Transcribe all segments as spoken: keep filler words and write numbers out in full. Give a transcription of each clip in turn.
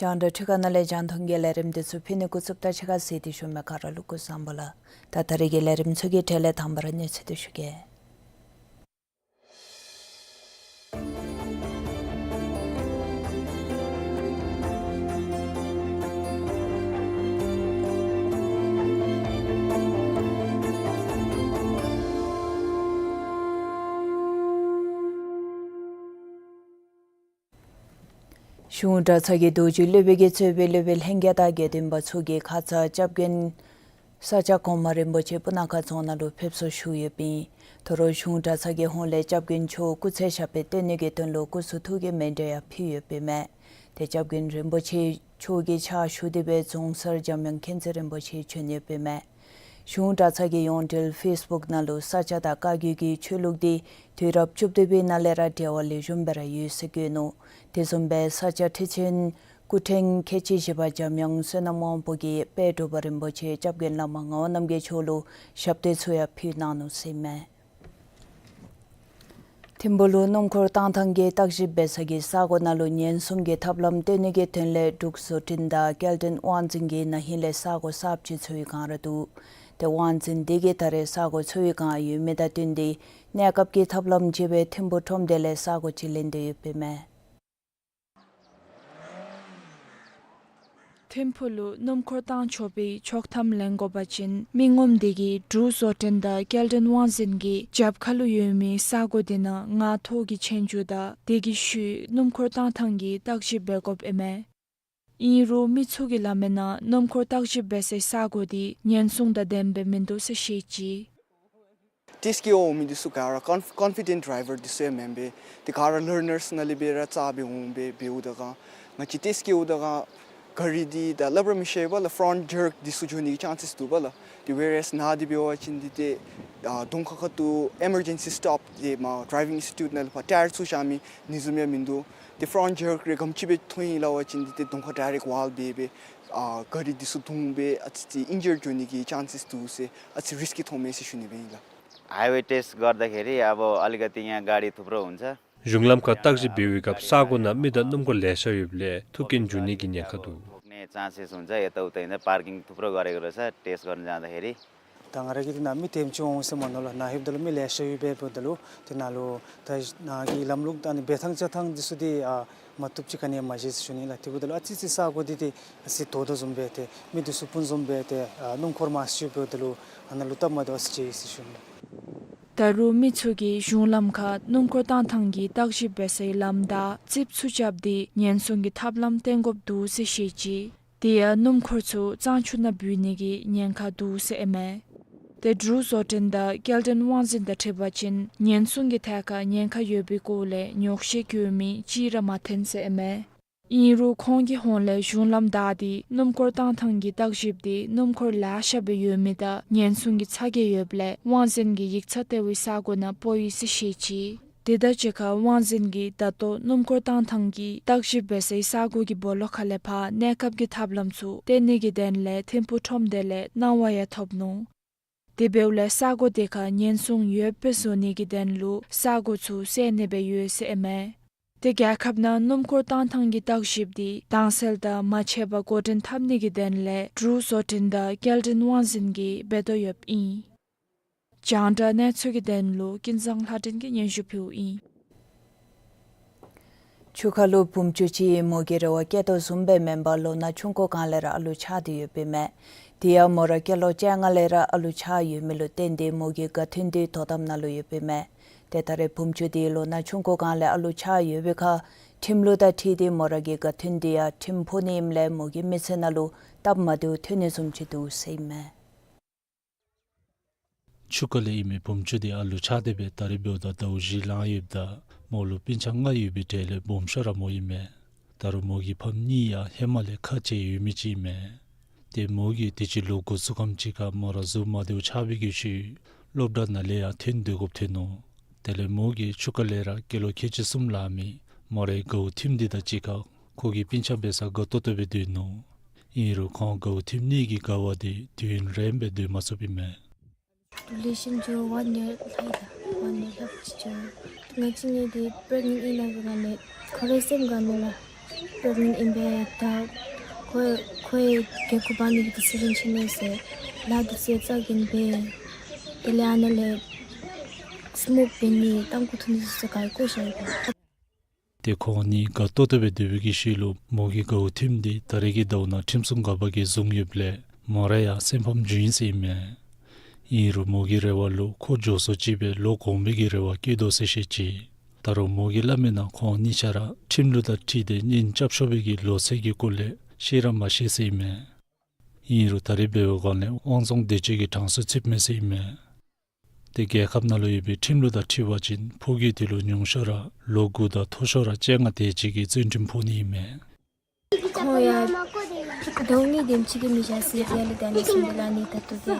རྒྱང་བསྒྲགས་འཕྲུལ་ཁང་ནང་ལས་རྒྱང་མཐོང་གི་ལས་རིམ་འདི་ཚུ་ཕུལ་ནི་འགོ་བཙུགསཔ་ད་ཕྱི་ཁར་གཟིགས་ཏེ་བཞུགས་མི་ག་ར་ལུ་སྐུ་གཟུགས་བཟང་པོ་ལགས། ད་ད་རེས་ཀྱི་ལས་རིམ་ཚུ་གི་གྲས་ལས་དང་པ་ར་གནས་ཚུལ་འདི་ཞུ་གེ། གཞུང་གྲྭ་ཚང་གི་རྡོ་རྗེ་སློབ་དཔོན་གྱིས་གཙོས་པའི་སློབ་དཔོན་ལྷན་རྒྱས་དང་དགེ་འདུན་པ་ཚུ་གིས་ཁ་ཙ་སྐྱབས་མགོན་ས་སྐྱ་གོང་མ་རིན་པོ་ཆེ་སྤུ་ན་ཁ་རྫོང་ནང་ལུ་ཕེབས་བསུ་ཞུ་ཡོདཔ་ཨིན། དོ་རུང་གཞུང་གྲྭ་ཚང་གི་ཧོངས་ལས་སྐྱབས་མགོན་མཆོག་སྐུ་ཚེ་ཞབས་པད་བརྟན་ནི་གི་དོན་ལུ་སྐུ་གསུང་ཐུགས་ཀྱི་མཎྜལ་ཡང་ཕུལ་ཡོདཔ་ཨིན་མས། ཏེ་སྐྱབས་མགོན་རིན་པོ་ཆེ་མཆོག་གི་ཕྱག་ཞུ་སྟེ་སྦེ་རྫོང་སར་འཇམ་དབྱངས་མཁྱེན་བརྩེ་རིན་པོ་ཆེ་བྱོན་ཡོདཔ་ཨིན་མས། གཞུང་གྲྭ་ཚང་གི་ཡོངས་འབྲེལ་ཕེསི་བུཀ་ནང་ལུ་ས་སྐྱ་དང་བཀའ་བརྒྱུད་ཀྱི་ཆོས་ལུགས་འདི་དུས་རབས་བཅུ་བདུན་པའི་ནང་ལས་ར་འབྲེལ་བ་ལེགས་ཤོམ་སྦེ་ར་ཡོད་ཟེར་བཀོད་ནུག། དེ་བཟུམ་སྦེ་ས་སྐྱ་ཁྲི་ཆེན་སྐུ་ཕྲེང་ཁལ་གཅིག་བཞི་པ་འཇམ་དབྱངས་བསོད་ནམས་དབང་པོ་གིས་དཔལ་འབྲུག་པ་རིན་པོ་ཆེ་སྐྱབས་མགོན་བླ་མ་ངག་དབང་རྣམ་རྒྱལ་མཆོག་ལུ་ཞབས་ཏོག་ཚུ་ཡང་ཕུལ་གནང་ནུག་ཟེར་ཨིན་མས། ཐིམ་ཕུག་ལུ་སྣུམ་འཁོར་བཏང་ཐངས་ཀྱི་བརྟག་ཞིབ་འབད་ས་གི་ས་གོ་ནང་ལུ་ཉེན་སྲུང་གི་ཐབས་ལམ་སྟོན་ནི་གི་དོན་ལས་འབྲུག་བཟོ་སྐྲུན་དང་སྐྱེལ་འདྲེན་དབང་འཛིན་གྱིས་ན་ཧིང་ལས་ས་གོ་གསརཔ་ཅིག་འཚོལ་བའི་བསྒང་ར་འདུག། ཏེ་དབང་འཛིན་འདི་གིས་ད་རེས་ས་གོ་འཚོལ་བའི་བསྒང་ཡོད་མི་དང་བསྟུན་ཏེ་གནས་སྐབས་ཀྱི་ཐབས་ལམ་ཅིག་སྦེ་ཐིམ་ཕུག་ཁྲོམ་སྡེ་ལས་ས་གོ་ཅིག་ལེན་ཏེ་ཡོདཔ་ཨིན་མས། ཐིམ་ཕུག་ལུ་སྣུམ་འཁོར་བཏང་ཆོག་པའི་ཆོག་ཐམ་ལེན་དགོ་པ་ཅིན་མི་ངོམ་འདི་གིས་འབྲུག་བཟོ་སྐྲུན་དང་སྐྱེལ་འདྲེན་དབང་འཛིན་གྱི་རྒྱབ་ཁ་ལུ་ཡོད་མི་ས་གོ་འདི་ནང་མངགས་ཐོ་གི་ཆོས་རྒྱུགས་དང་དེ་གི་ཤུལ་སྣུམ་འཁོར་བཏང་ཐངས་ཀྱི་བརྟག་ཞིབ་འབད་དགོཔ་ཨིན་མས། ཨིན་རུང་མི་ཚུ་གིས་སླབ་མིའི་ནང་སྣུམ་འཁོར་བརྟག་ཞིབ་འབད་སའི་ས་གོ་འདི་ཉེན་སྲུང་དང་ལྡནམ་སྦེ་མིན་འདུག་ཟེར་བཤད་ཅི། ཊེསཊ་བཀལ་འོང་མི་འདི་ཚུ་ག་ར་ཀོན་ཀོན་ཕི་ཌེནཊ་ཌའི་ཝར་འདི་ཚུ་ཡང་མེན་པས། ཏེ་ག་ར་ལར་ནརསི་ནང་ལས་སྦེ་ར་བཙག་སྦེ་འོང་སྦེ་འབདཝ་ད་ག་ང་བཅས་ཊེསཊ་བཀལཝ་ད་ག་ག་རི་འདི་ད་སླབ་ར་མི་ཤེས་པས་ལགས། ཕྲོནཊ་ཇརཀ་འདི་ཚུ་འགྱོ་ནི་གི་ཅཱནསི་འདུག་པས་ལགས། ཏེ་ཝེར་ཨེས་ནཱ་འདི་འབད་བ་ཅིན་འདི་ཏེ་ཨ་གདོང་ཁ་ཁ་ཐུག་ཨི་མར་ཇེན་སི་སི་ཊོབ་ཏེ་མར་ཌའི་ཝིང་ཨིནསི་ཊི་ཊིའུཊ་ནང་ལས་ཕར་ཊ་ཡར་ཚུ་བཞག་མི་ནི་བཟུམ་ཡང་མིན་འདུག། ཏེ་ཕྲོནཊ་ཇརཀ་རེ་ག་ཅི་སྦེ་ཐོན་ཡི་སླབ་པ་ཅིན་འདི་ཏེ་གདོང་ཁར་ཌའི་རེཀཊ་ཝཱལ་འབད་སྦེ་ཨ་ག་རི་འདི་ཚུ་བརྡུང་སྦེ་ཨ་ཙི་ཅིག་ཨིན་ཇར་འགྱོ་ནི་གི་ཅཱནསི་འདུག་ཟེར་ཨ་ཙི་རིསི་ཀི་ཐོནམ་མས་ཟེར་ཞུ་ནི་སྦེ་ཨིན་ལགས། highway test गर्दाखेरि अब अलिकति यहाँ गाडी थुप्रो हुन्छ। གཞུང་ལམ་ཁར་བརྟག་ཞིབ་འབད་བའི་སྐབས་ས་གོ་ནང་མི་དང་སྣུམ་འཁོར་ལེ་ཤ་ཡོདཔ་ལས་ཐུག་རྐྱེན་འབྱུང་ནི་གི་ཉེན་ཁ་འདུག། ठोक्ने चान्सेस हुन्छ यताउता, होइन, पार्किङ थुप्रो गरेको रहेछ टेस्ट गर्न जाँदाखेरि। ད་ང་ར་གིས་འདི་ནང་མི་ཐེངས་གཅིག་འོང་ཟེར་མ་མནོ་ལགས། ནཱ་ལྷོདཔ་ད་ལུ་མི་ལེ་ཤ་ཡོད་པས། འབདཝ་ད་ལུ་ཏེ་ནཱ་ལུ་ད་ནཱ་གི་ལམ་ལུགས་ད་ནི་འབད་ཐངས་བྱ་ཐངས་འདི་ཚུ་འདི་ཨ་མ་བཏུབ་ཅིག་ག་ནི་ཡང་མ་མཇལ་ཟེར་ཞུ་ནི་ལགས། དེ་འབདཝ་ད་ལུ་ཨ་ཙི་ཅིག་ས་གོ་འདི་ཏེ་ཨ་ཙི་དོག་དོ་བཟུམ་སྦེ་ཏེ་མི་འདི་ཚུ་སྤུན་བཟུམ་སྦེ་ཏེ་ཨ་སྣུམ་འཁོར་མང་སུ་ཡོདཔ་འབདཝ་ད་ལུ་ཨ་ནཱ་ལུ་སྟབས་མ་བདེཝ་ཅིག་ཡོད་ཟེར་ཞུ་ནི། ད་རུང་མི་ཚུ་གིས་གཞུང་ལམ་ཁར་སྣུམ་འཁོར་བཏང་ཐངས་ཀྱི་བརྟག་ཞིབ་འབད་སའི་ལམ་བདའ་རྩིགཔ་ཚུ་རྐྱབ་སྟེ་ཉེན་སྲུང་གི་ཐབས་ལམ་བསྟེན་དགོཔ་འདུག་ཟེར་བཤད་ཅི། དེ་ཡང་སྣུམ་འཁོར་ཚུ་གཙང་ཆུ་ནང་བུད་ནི་གི་ཉེན་ཁ་འདུག་ཟེར་ཨིན་མས། ཏེ་འབྲུག་བཟོ་སྐྲུན་དང་སྐྱེལ་འདྲེན་དབང་འཛིན་དང་འཁྲིལ་བ་ཅིན་ཉེན་སྲུང་གི་ཐད་ཁར་ཉེན་ཁ་ཡོད་པའི་སྐོར་ལས་ཉོགས་བཤད་བཀོད་མི་གཅིག་ར་མ་ཐོན་ཟེར་ཨིན་མས། ཨིན་རུང་ཁོང་གི་ཧོངས་ལས་གཞུང་ལམ་བདའ་སྟེ་སྣུམ་འཁོར་བཏང་ཐངས་ཀྱི་བརྟག་ཞིབ་དེ་སྣུམ་འཁོར་ལེ་ཤ་སྦེ་ཡོད་མི་དང་ཉེན་སྲུང་གི་ཚ་གྱང་ཡོདཔ་ལས་ཝང་ཟིན་གྱིས་ཡིག་ཚང་ལྟེ་བའི་ས་གོ་ནང་སྤོ་ཡི་ཟེར་བཤད་ཅི། དེ་དང་གཅིག་ཁར་ཝང་ཟིན་གྱིས་ད་ལྟོ་སྣུམ་འཁོར་བཏང་ཐངས་ཀྱི་བརྟག་ཞིབ་འབད་སའི་ས་གོ་གི་སྦོ་ལོགས་ཁ་ལས་ཕར་གནས་སྐབས་ཀྱི་ཐབས་ལམ་ཚུ་བསྟེན་ནི་གི་དོན་ལས་ཐིམ་ཕུག་ཁྲོམ་སྡེ་ལས་གནང་བ་ཡང་ཐོབ་ནུག། དེ་འབདཝ་ལས་ས་གོ་དེ་ཁར་ཉེན་སྲུང་ཡོདཔ་སྦེ་བཟོ་ནི་གི་དོན་ལུ་ས་གོ་ཚུ་བསལ་ནི་སྦེ་ཡོད་ཟེར་ཨིན་མས། དེ་རྒྱལ་ཁབ་ནང་སྣུམ་འཁོར་བཏང་ཐངས་ཀྱི་བརྟག་ཞིབ་དེ་དྭངས་གསལ་དང་མ་ཆད་པར་འགོ་འདྲེན་འཐབ་ནི་གི་དོན་ལས་འབྲུག་བཟོ་སྐྲུན་དང་སྐྱེལ་འདྲེན་ཝང་ཟིན་གྱིས་འབད་དོ་ཡོདཔ་ཨིན། རྒྱང་བསྒྲགས་གནས་ཚུལ་གྱི་དོན་ལུ་ཀུན་བཟང་ལྷ་སྒྲོན་གྱིས་སྙན་ཞུ་ཕུལཝ་ཨིན། ཆུ་ཁ་ལུ་བུམོ་ཅིག་མོ་གི་རེ་བ་བསྐྱེད་དོ་བཟུམ་སྦེ་མེན་པར་ལོ་ན་ཆུང་ཀུ་སྒང་ལས་ར་ཨ་ལུ་ཆགས་ཏེ་ཡོདཔ་ཨིན་མས། དེ་ཡང་མོ་ར་སྐྱེས་ལོ་བཅོ་ལྔ་ལས་ར་ཨ་ལུ་ཆགས་ཡོད་མི་ལུ་བརྟེན་ཏེ་མོ་གི་དགའ་སྟོན་དེ་དོ་དམ་ནང་ལུ་ཡོདཔ་ཨིན་མས། ཏེ་ད་རེས་བུམོ་ཅིག་དེ་ལོ་ན་ཆུང་ཀུ་སྒང་ལས་ཨ་ལུ་ཆགས་ཡོད་པའི་ཁར་ཁྲིམས་ལུགས་དང་འཁྲིལ་ཏེ་མོ་ར་གི་དགའ་སྟོན་དེ་ཡང་ཁྲིམས་ཕོག་ནི་ཨིནམ་ལས་མོ་གི་མི་ཚེ་ནང་ལུ་སྟབས་མ་བདེཝ་ཐོན་ནི་བཟུམ་ཅིག་འདུག་ཟེར་ཨིན་མས། ཆུ་ཁ་ལས་ཨིན་མི་བུམོ་ཅིག་དེ་ཨ་ལུ་ཆགས་ཏེ་སྦེ་ད་རེས་འབདཝ་ད་ཟླཝ་བཞི་ལང་ཡོདཔ་ད་མོ་ལུ་སྤུན་ཆ་ལྔ་ཡོད་པའི་གྲས་ལས་སྦོམ་ཤོས་ར་མོ་ཨིན་མས། ད་རུང་མོ་གི་ཕམ་གཉིས་ཡང་ཧེ་མ་ལས་ཁ་འབྱལ་ཡོད་མི་ཅིག་ཨིན་མས། ཏེ་མོ་གིས་དུས་ཅི་ལོ་དགུ་བཅུ་ཙམ་ཅིག་ཁར་མོ་ར་གཟུགས་མ་བདེཝ་ཆགས་པའི་གི་ཤུལ་སློབ་གྲྭ་ནང་ལས་ཡང་ཐོན་སྡོད་དགོཔ་ཐོན་ནུག། དེ་ལས་མོ་གིས་ཆུ་ཁ་ལས་ར་སྐྱེས་ལོ་ཁལ་གཅིག་གསུམ་ལང་མི་མོ་རའི་དགའཝ་ཐིམ་དེ་དང་གཅིག་ཁར་ཁོ་གི་སྤུན་ཆ་འབད་སར་དགའ་ཏོག་ཏོ་སྦེ་སྡོད་ནུག། ཨིན་རུང་ཁོང་དགའཝ་ཐིམ་ནི་གི་དགའ་བ་དེ་དུས་ཡུན་རིངམོ་སྦེ་སྡོད་མ་ཚུགསཔ་ཨིན་མས། ཌུ་རེ་ཤཱན་ཇོ་ཝན་ཡར་ལྷོད་ད་ཝན་ཡར་ལྷོད་ཅི། ང་བཅས་གཉིས་དེ་པི་རེག་ནེནཊ་ཨིན་ན་སྦེ་ང་ལས་ཁོ་རའི་སེམས་ཁ་ནང་ལུ་པི་རེག་ནེནཊ་ཨིན་པས། ད་ཁོ་ཁོ་གི་གུ་པ་ནི་གི་ཌི་སི་ཤཱན་ཅིག་ནི་ཟེར་ལཱ་འདི་ཚུ་རྩ་འགེངས་པས། དེ་ལས་ཨ་ནཱ་ལས་སི་མོཀ་འབད་ནི་ཏམ་ཁུ་འཐུང་ནི་ཚུ་ག་ཡང་བཀོ་བཞག་ཡི་པས། ཏེ་ཁོང་གཉིས་དགའ་ཏོག་ཏོ་སྦེ་སྡོད་པའི་གི་ཤུལ་ལུ་མོ་གི་དགའཝ་ཐིམ་དེ་ད་རེས་ཀྱི་ཟླཝ་ནང་ཁྲིམས་སྲུང་འགག་པ་གིས་བཟུང་ཡོདཔ་ལས་མོ་ར་ཡང་སེམས་ཕམ་བྱུང་ཡི་ཟེར་ཨིན་མས། ཨིན་རུང་མོ་གི་རེ་བ་ལུ་ཁོ་མགྱོགས་སུ་ཅིག་སྦེ་ལོག་འོང་པའི་གི་རེ་བ་བསྐྱེད་དོ་ཟེར་བཤད་ཅི། ད་རུང་མོ་གིས་སླབ་མིའི་ནང་ཁོང་གཉིས་ཆ་ར་ཁྲིམས་ལུགས་དང་འཁྲིལ་ཏེ་གཉེན་རྐྱབ་ཆོག་པའི་གི་ལོ་ཚད་ཀྱི་སྐོར་ལས་ཤེས་ར་མ་ཤེས་ཟེར་ཨིན་མས། ཨིན་རུང་ད་རེས་འབད་བའི་སྒང་ལས་དབང་བཟུང་འདི་ཅིག་གི་གྲངས་སུ་ཚུདཔ་མས་ཟེར་ཨིན་མས། ཏེ་རྒྱལ་ཁབ་ནང་ལུ་ཡོད་པའི་ཁྲིམས་ལུགས་དང་འཁྲིལ་བ་ཅིན་ཕོ་རྒྱས་དེ་ལུ་ཉུང་ཤོས་ར་ལོ་དགུ་དང་མཐོ་ཤོས་ར་བཅོ་ལྔ་དེ་ཅིག་གི་བཙོན་ཁྲིམས་ཕོག་ནི་ཨིན་མས། ཁོང་ཡང་ཟླཝ་གཉིས་དེམ་ཅིག་གིས་མི་བཞག་ཟེར་ཡར་ལས་ད་ནི་སོང་སྟེ་ལགས་ནི་ད་ལྟོ་དེ་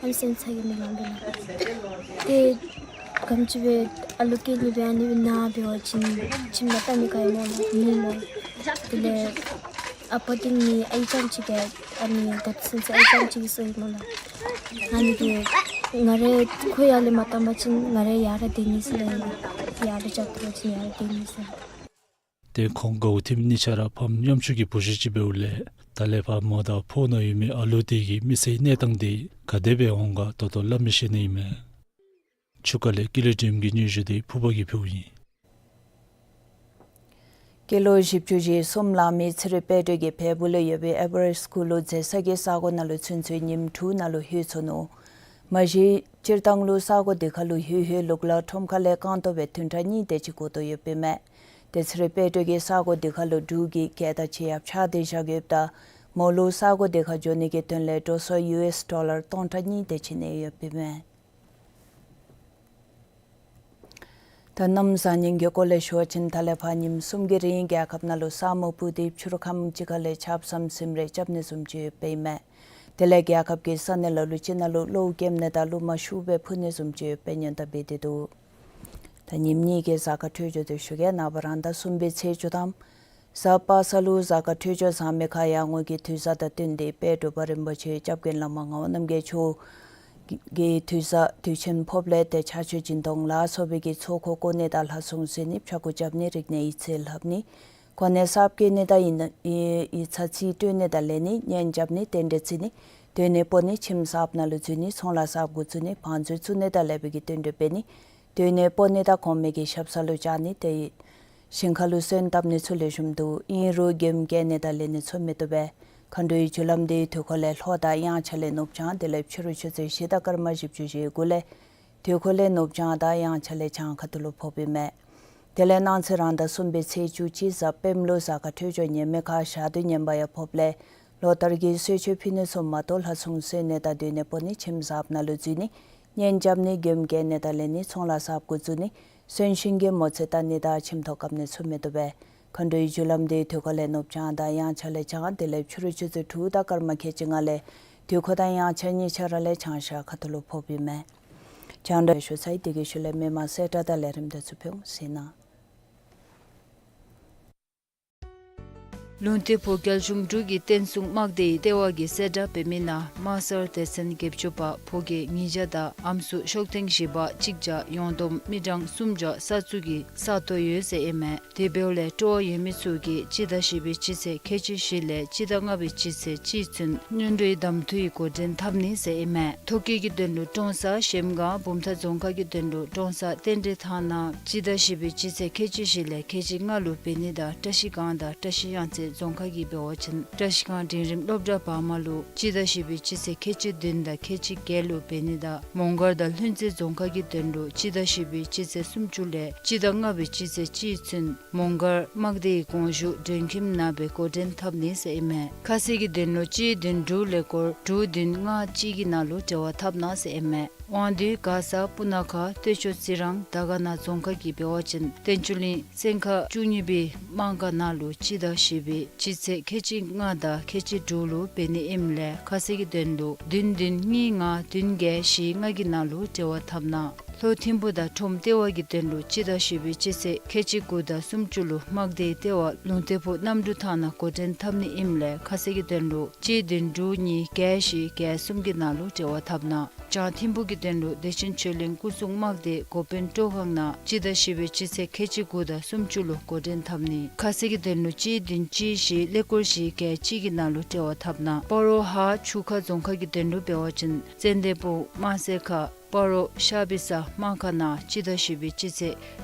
ཨམ་སེམས་ཚ་གྱང་མི་ལང་པས་ལགས། ཏེ་ག་དེམ་ཅིག་སྦེ་ཨ་ལུ་སྐྱེ་ནི་སྦེ་ཨ་ནི་ནཱ་འབད་བ་ཅིན་ཁྱིམ་ནང་བལྟ་ནི་ག་ཡང་མེད་ལགས། མེད་སྨོ། དེ་ལས་ཨ་པ་འདི་ནི་ཨའི་རྐྱངམ་ཅིག་གིས་ཨ་ནི་ད་ལྟོ་ཚུན་ཚོད་ཨའི་རྐྱངམ་ཅིག་གིས་གསོ་ཡི་སྨོ་ལགས། ཨ་ནི་དེ་ང་རའི་ཁོ་ཡར་ལས་མ་བཏང་པ་ཅིན་ང་རའི་ཡར་ར་སྡོད་ནི་ཟེར་ལགས། ཡར་ལས་བཅག་ཐུབ་པ་ཅིན་ཡར་ར་སྡོད་ནི་ཟེར། ཏེ་ཁོང་དགའཝ་ཐིམ་གཉིས་ཆ་ར་ཕམ་ཉམ་ཆུང་གི་བུ་གཞི་ཅིག་འབདཝ་ལས་ད་ལས་ཕར་མོ་དང་ཕོ་ནང་ཡོད་མི་ཨ་ལུ་དེ་གི་མི་ཚེའི་གནས་སྟངས་དེ་ག་དེ་སྦེ་འོང་ག་ད་ལྟོ་སླབ་མི་ཤེས་ནི་ཨིན་མས། ཆུ་ཁ་ལས་ཀུན་ལེགས་སྒྲོལམ་གྱི་སྙན་ཞུ་དེ་ཕུར་པ་གིས་ཕུལཝ་ཨིན། སྐྱེས་ལོ་བཞི་བཅུ་ཞེ་གསུམ་ལང་མི་ཚེ་རིང་དཔལ་སྒྲོན་གྱིས་བལ་པོ་ལུ་ཡོད་པའི་ཨེ་ཝ་རེསཊ་སྐུ་ལུ་མཛད་ས་གི་ས་གོ་ནང་ལུ་ཚུན་ཚོད་ཉིནམ་དྲུག་ནང་ལུ་ལྷོད་ཚུགས་ནུག། མ་གཞི་སྤྱིར་བཏང་ལུ་ས་གོ་དེ་ཁ་ལུ་ལྷོད་ལྷོད་ལུགས་ལ་ཁྲོམ་ཁ་ལས་རྐང་སྟོང་སྦེ་བདུན་ཕྲག་གཉིས་དེ་ཅིག་འགོར་དོ་ཡོདཔ་ཨིན་མས། ཏེ་ཚེ་རིང་དཔལ་སྒྲོན་གྱིས་ས་གོ་དེ་ཁ་ལུ་འབྲུག་གི་རྒྱལ་དར་ཅིག་ཡང་ཕྱར་ཏེ་བཞག་ཡོདཔ་ད་མོ་ལུ་ས་གོ་དེ་ཁར་འགྱོ་ནི་གི་དོན་ལས་འགྲོ་སོང་ཡུ་ཨེསི་ཌོ་ལར་སྟོང་ཕྲག་གཉིས་དེ་ཅིག་གནས་ཡོདཔ་ཨིན་མས། ད་གནམ་བཟང་ངན་གྱི་སྐོར་ལས་ཞུ་བ་ཅིན་ད་ལས་ཕར་ཉིནམ་གསུམ་གྱི་རིང་རྒྱལ་ཁབ་ནང་ལུ་ས་སྨུག་སྤུབས་ཏེ་ཕྱི་རུ་ཁམས་ཅིག་ཁ་ལས་ཆརཔ་སམ་སིམ་རེ་རྐྱབ་ནི་བཟུམ་ཅིག་ཡོདཔ་ཨིན་མས། དེ་ལས་རྒྱལ་ཁབ་ཀྱི་ས་གནས་ལ་ལུ་ཅིག་ནང་ལུ་གློཝ་རྐྱབ་ནི་དང་གླུ་མ་ཤུགས་སྦེ་འཕུ་ནི་བཟུམ་ཅིག་ཡོདཔ་སྦེ་སྔོན་བརྡ་འབད་དེ་འདུག། ད་ཉིནམ་གཉིས་ཀྱི་གཟའ་སྐར་འཕྲོད་སྦྱོར་དེ་ཞུ་གེ། ནངས་པ་རང་ཟླ་གསུམ་པའི་ཚེས་བཅུ་ཐམ་གཟའ་པ་སངས་ལུ་གཟའ་སྐར་འཕྲོད་སྦྱོར་བཟང་མི་ཁར་ཡར་ངོ་གི་དུས་བཟང་དང་བསྟུན་ཏེ་དཔལ་འབྲུག་པ་རིན་པོ་ཆེ་སྐྱབས་མགོན་བླ་མ་ངག་དབང་རྣམ་རྒྱལ་མཆོག་གི་དུས་བཟང་དུས་ཆེན་ཕོགཔ་ལས་ཏེ་ཕྱག་མཆོད་སྦྱིན་གཏོང་ལ་སོགས་པའི་གི་ཚོགས་འཁོར་བསྐོར་ནི་དང་ལྷ་སྲུང་གསོལ་ནི་ཕྱྭ་འགུགས་རྐྱབ་ནི་རིག་གནས་ཡིག་རྩིས་ལྷབ་ནི་གོ་གནས་གསརཔ་བཀོད་ནི་དང་ཡིག་ཡིག་ཚང་རྩིས་སྤྲོད་ནི་དང་ལེན་ནི་གཉེན་རྐྱབ་ནི་རྟེན་འབྲེལ་བརྩི་ནི་སྡོད་གནས་སྤོ་ནི་ཁྱིམ་གསརཔ་ནང་ལུ་འཛུལ་ནི་ཚོང་ལཱ་གསརཔ་འགོ་བཙུགས་ནི་བང་མཛོད་བཙུགས་ནི་དང་ལེགས་པའི་གི་རྟེན་འབྲེལ་འབད་ནི་སྡོད་གནས་སྤོ་ནི་དང་གོང་མའི་གི་ཞབས་སར་ལུ་བཅར་ནི་ཏེ་ཞིང་ཁ་ལུ་སོན་བཏབ་ནི་ཚུ་ལེགས་ཤོམ་འདུག། ཨིན་རུང་མགྱོནམ་སྐྱེ་ནི་དང་ལེན་ནི་ཚུ་མི་བཏུབ་པས། མཁའ་འགྲོའི་རྒྱུ་ལམ་དེ་དུས་འཁོར་ལས་ལྷོ་དང་དབྱངས་འཆར་ལས་ནུབ་བྱང་དེ་ལས་ཕྱི་རུ་ཆུ་ཚོད་བཞི་དང་སྐར་མ་བཞི་བཅུ་ཞེ་དགུ་ལས་དུས་འཁོར་ལས་ནུབ་བྱང་དང་དབྱངས་འཆར་ལས་བྱང་ཁ་ཐུག་ལུ་ཕོགཔ་ཨིན་མས། དེ་ལས་གནངས་ཚེ་རང་ཟླ་གསུམ་པའི་ཚེས་བཅུ་གཅིག་གཟའ་སྤེནམ་ལུ་གཟའ་སྐར་འཕྲོད་སྦྱོར་ངན་མི་ཁར་ཞག་དུས་ངན་པ་ཡང་ཕོགཔ་ལས་ལོ་ལྟར་གྱི་གསོལ་མཆོད་ཕུལ་ནི་ཚུ་མ་གཏོགས་ལྷ་སྲུང་གསོལ་ནི་དང་སྡོད་གནས་སྤོ་ནི་ཁྱིམ་གསརཔ་ནང་ལུ་འཛུལ་ནི་གཉེན་རྐྱབ་ནི་མགྱོནམ་སྐྱེ་ནི་དང་ལེན་ནི་ཚོང་ལཱ་གསརཔ་འགོ་བཙུགས་ནི་གསོན་གཤིན་གྱི་མོ་རྩིས་བལྟ་ནི་དང་ཁྱིམ་ཐོག་བཀབ་ནི་ཚུ་མི་བཏུབ་པས། མཁའ་འགྲོའི་རྒྱུ་ལམ་དེ་དུས་འཁོར་ལས་ནུབ་བྱང་དང་དབྱངས་འཆར་ལས་བྱང་དེ་ལས་ཕྱི་རུ་ཆུ་ཚོད་དྲུག་དང་སྐར་མ་ཁལ་གཅིག་ལྔ་ལས་དུས་འཁོར་དང་དབྱངས་འཆར་གཉིས་ཆ་ར་ལས་བྱང་ཤར་ཁ་ཐུག་ལུ་ཕོགཔ་ཨིན་མས། བྱང་འདྲ་ཞུ་ཚར་ཡི། དེ་གི་ཤུལ་ལས་མི་མང་གསལ་བསྒྲགས་དང་ལས་རིམ་དེ་ཚུ་ཕུལ་ཟེར་ན། ལུང་བསྟན་ཕུག་རྒྱལ་གཞུང་འབྲུག་གི་བསྟན་སྲུང་དམག་སྡེའི་ལྟེ་བ་གིས་གསལ་བསྒྲགས་འབད་མི་ནང་དམག་སར་སྡེ་ཚན་བརྒྱད་ཅུ་པ་ཕོ་སྐྱེས་ཉིས་བརྒྱ་དང་ཨམ་སྲུ་ཤོག་ཐེངས་བཞི་པ་གཅིག་བརྒྱ་ཡོངས་བསྡོམས་མི་གྲངས་སུམ་བརྒྱ་ས་ཚུགས་ཀྱི་ས་སྟོང་ཡོད་ཟེར་ཨིན་མས། དེ་འབདཝ་ལས་སྤྲོ་བ་ཡོད་མི་ཚུ་གིས་སྤྱི་ཟླ་བཞི་པའི་སྤྱི་ཚེས་ཁལ་གཅིག་བཞི་ལས་སྤྱི་ཟླ་ལྔ་པའི་སྤྱི་ཚེས་གཅིག་ཚུན་སྔོན་འགྲོའི་གདམ་འཐུའི་འགོ་འདྲེན་འཐབ་ནི་ཟེར་ཨིན་མས། ཐོ་བཀོད་ཀྱི་དོན་ལུ་ཀྲོང་གསར་གཞལམ་སྒང་བུམ་ཐང་རྫོང་ཁག་གི་དོན་ལུ་ཀྲོང་གསར་རྟེན་འབྲེལ་ཐང་ནང་སྤྱི་ཟླ་བཞི་པའི་སྤྱི་ཚེས་ཁལ་གཅིག་བཞི་ལས་ཁལ་གཅིག་ལྔ་ལུ་འབད་ནི་དང་བཀྲ་ཤིས་སྒང་དང་བཀྲ་ཤིས་གཡང་རྩེ་རྫོང་ཁག་གིས་འབད་བ་ཅིན་བཀྲ་ཤིས་སྒང་འབྲིང་རིམ་སློབ་གྲྭ་བར་མ་ལུ་སྤྱི་ཟླ་བཞི་པའི་སྤྱི་ཚེས་ཁལ་གཅིག་བདུན་དང་ཁལ་གཅིག་བརྒྱད་ལུ་འབད་ནི་དང་མོང་སྒར་དང་ལྷུན་རྩེ་རྫོང་ཁག་གི་དོན་ལུ་སྤྱི་ཟླ་བཞི་པའི་སྤྱི་ཚེས་སུམ་ཅུ་ལས་སྤྱི་ཟླ་ལྔ་པའི་སྤྱི་ཚེས་གཅིག་ཚུན་མོང་སྒར་དམག་སྡེའི་གོང་ཞུ་མགྲོན་ཁྱིམ་ནང་སྦེ་འགོ་འདྲེན་འཐབ་ནི་ཟེར་ཨིན་མས། ཁ་གསལ་གྱི་དོན་ལུ་གཅིག་བདུན་དྲུག་ཀླད་ཀོར་དྲུག་བདུན་ལྔ་གཅིག་གི་ནང་ལུ་འབྲེལ་བ་འཐབ་གནང་ཟེར་ཨིན་མས། དབང་འདུས་མགར་ས་སྤུ་ན་ཁ་སྟོད་ཕྱོགས་རྩི་རང་དར་དཀར་ན་རྫོང་ཁག་གིས་འབད་བ་ཅིན་བསྟན་ཆོས་གླིང་སེང་ཁ་བཅུ་གཉིས་པའི་དམག་སྒར་ནང་ལུ་སྤྱི་ཟླ་བཞི་པའི་སྤྱི་ཚེས་ཁལ་གཅིག་ལྔ་དང་ཁལ་གཅིག་དྲུག་ལུ་འབད་ནི་ཨིནམ་ལས་ཁ་གསལ་གྱི་དོན་ལུ་བདུན་བདུན་གཉིས་ལྔ་བདུན་བརྒྱད་བཞི་ལྔ་གི་ནང་ལུ་འབྲེལ་བ་འཐབ་གནང་། ལྷོ་ཐིམ་ཕུ་དང་ཁྲོམ་ལྟེ་བ་གི་དོན་ལུ་སྤྱི་ཟླ་བཞི་པའི་སྤྱི་ཚེས་ཁལ་གཅིག་དགུ་དང་སུམ་ཅུ་ལུ་དམག་སྡེའི་ལྟེ་བ་ལུང་བསྟན་ཕུག་གནམ་གྲུ་ཐང་ནང་འགོ་འདྲེན་འཐབ་ནི་ཨིནམ་ལས་ཁ་གསལ་གྱི་དོན་ལུ་གཅིག་བདུན་དྲུག་གཉིས་བརྒྱད་བཞི་བརྒྱད་གསུམ་གྱི་ནང་ལུ་འབྲེལ་བ་འཐབ་གནང་། བྱང་ཐིམ་ཕུ་གི་དོན་ལུ་བདེ་ཆེན་ཆོས་གླིང་སྐུ་སྲུང་དམག་སྡེ་འགོ་དཔོན་སྤྲོ་ཁང་ནང་སྤྱི་ཟླ་བཞི་པའི་སྤྱི་ཚེས་ཁལ་གཅིག་དགུ་དང་སུམ་ཅུ་ལུ་འགོ་འདྲེན་འཐབ་ནི། ཁ་གསལ་གྱི་དོན་ལུ་གཅིག་བདུན་གཅིག་བཞི་ཀླད་ཀོར་བཞི་བརྒྱད་གཅིག་གི་ནང་ལུ་འབྲེལ་བ་འཐབ་གནང་། སྤ་རོ་ཧཱ་ཆུ་ཁ་རྫོང་ཁག་གི་དོན་ལུ་འབད་བ་ཅིན་ཙན་དན་སྤུངས་དམར་སེར་ཁ་སྤ་རོ་ཤ་བི་ས་དམག་སྒར་ནང་སྤྱི་ཟླ་བཞི་པའི་སྤྱི་ཚེས་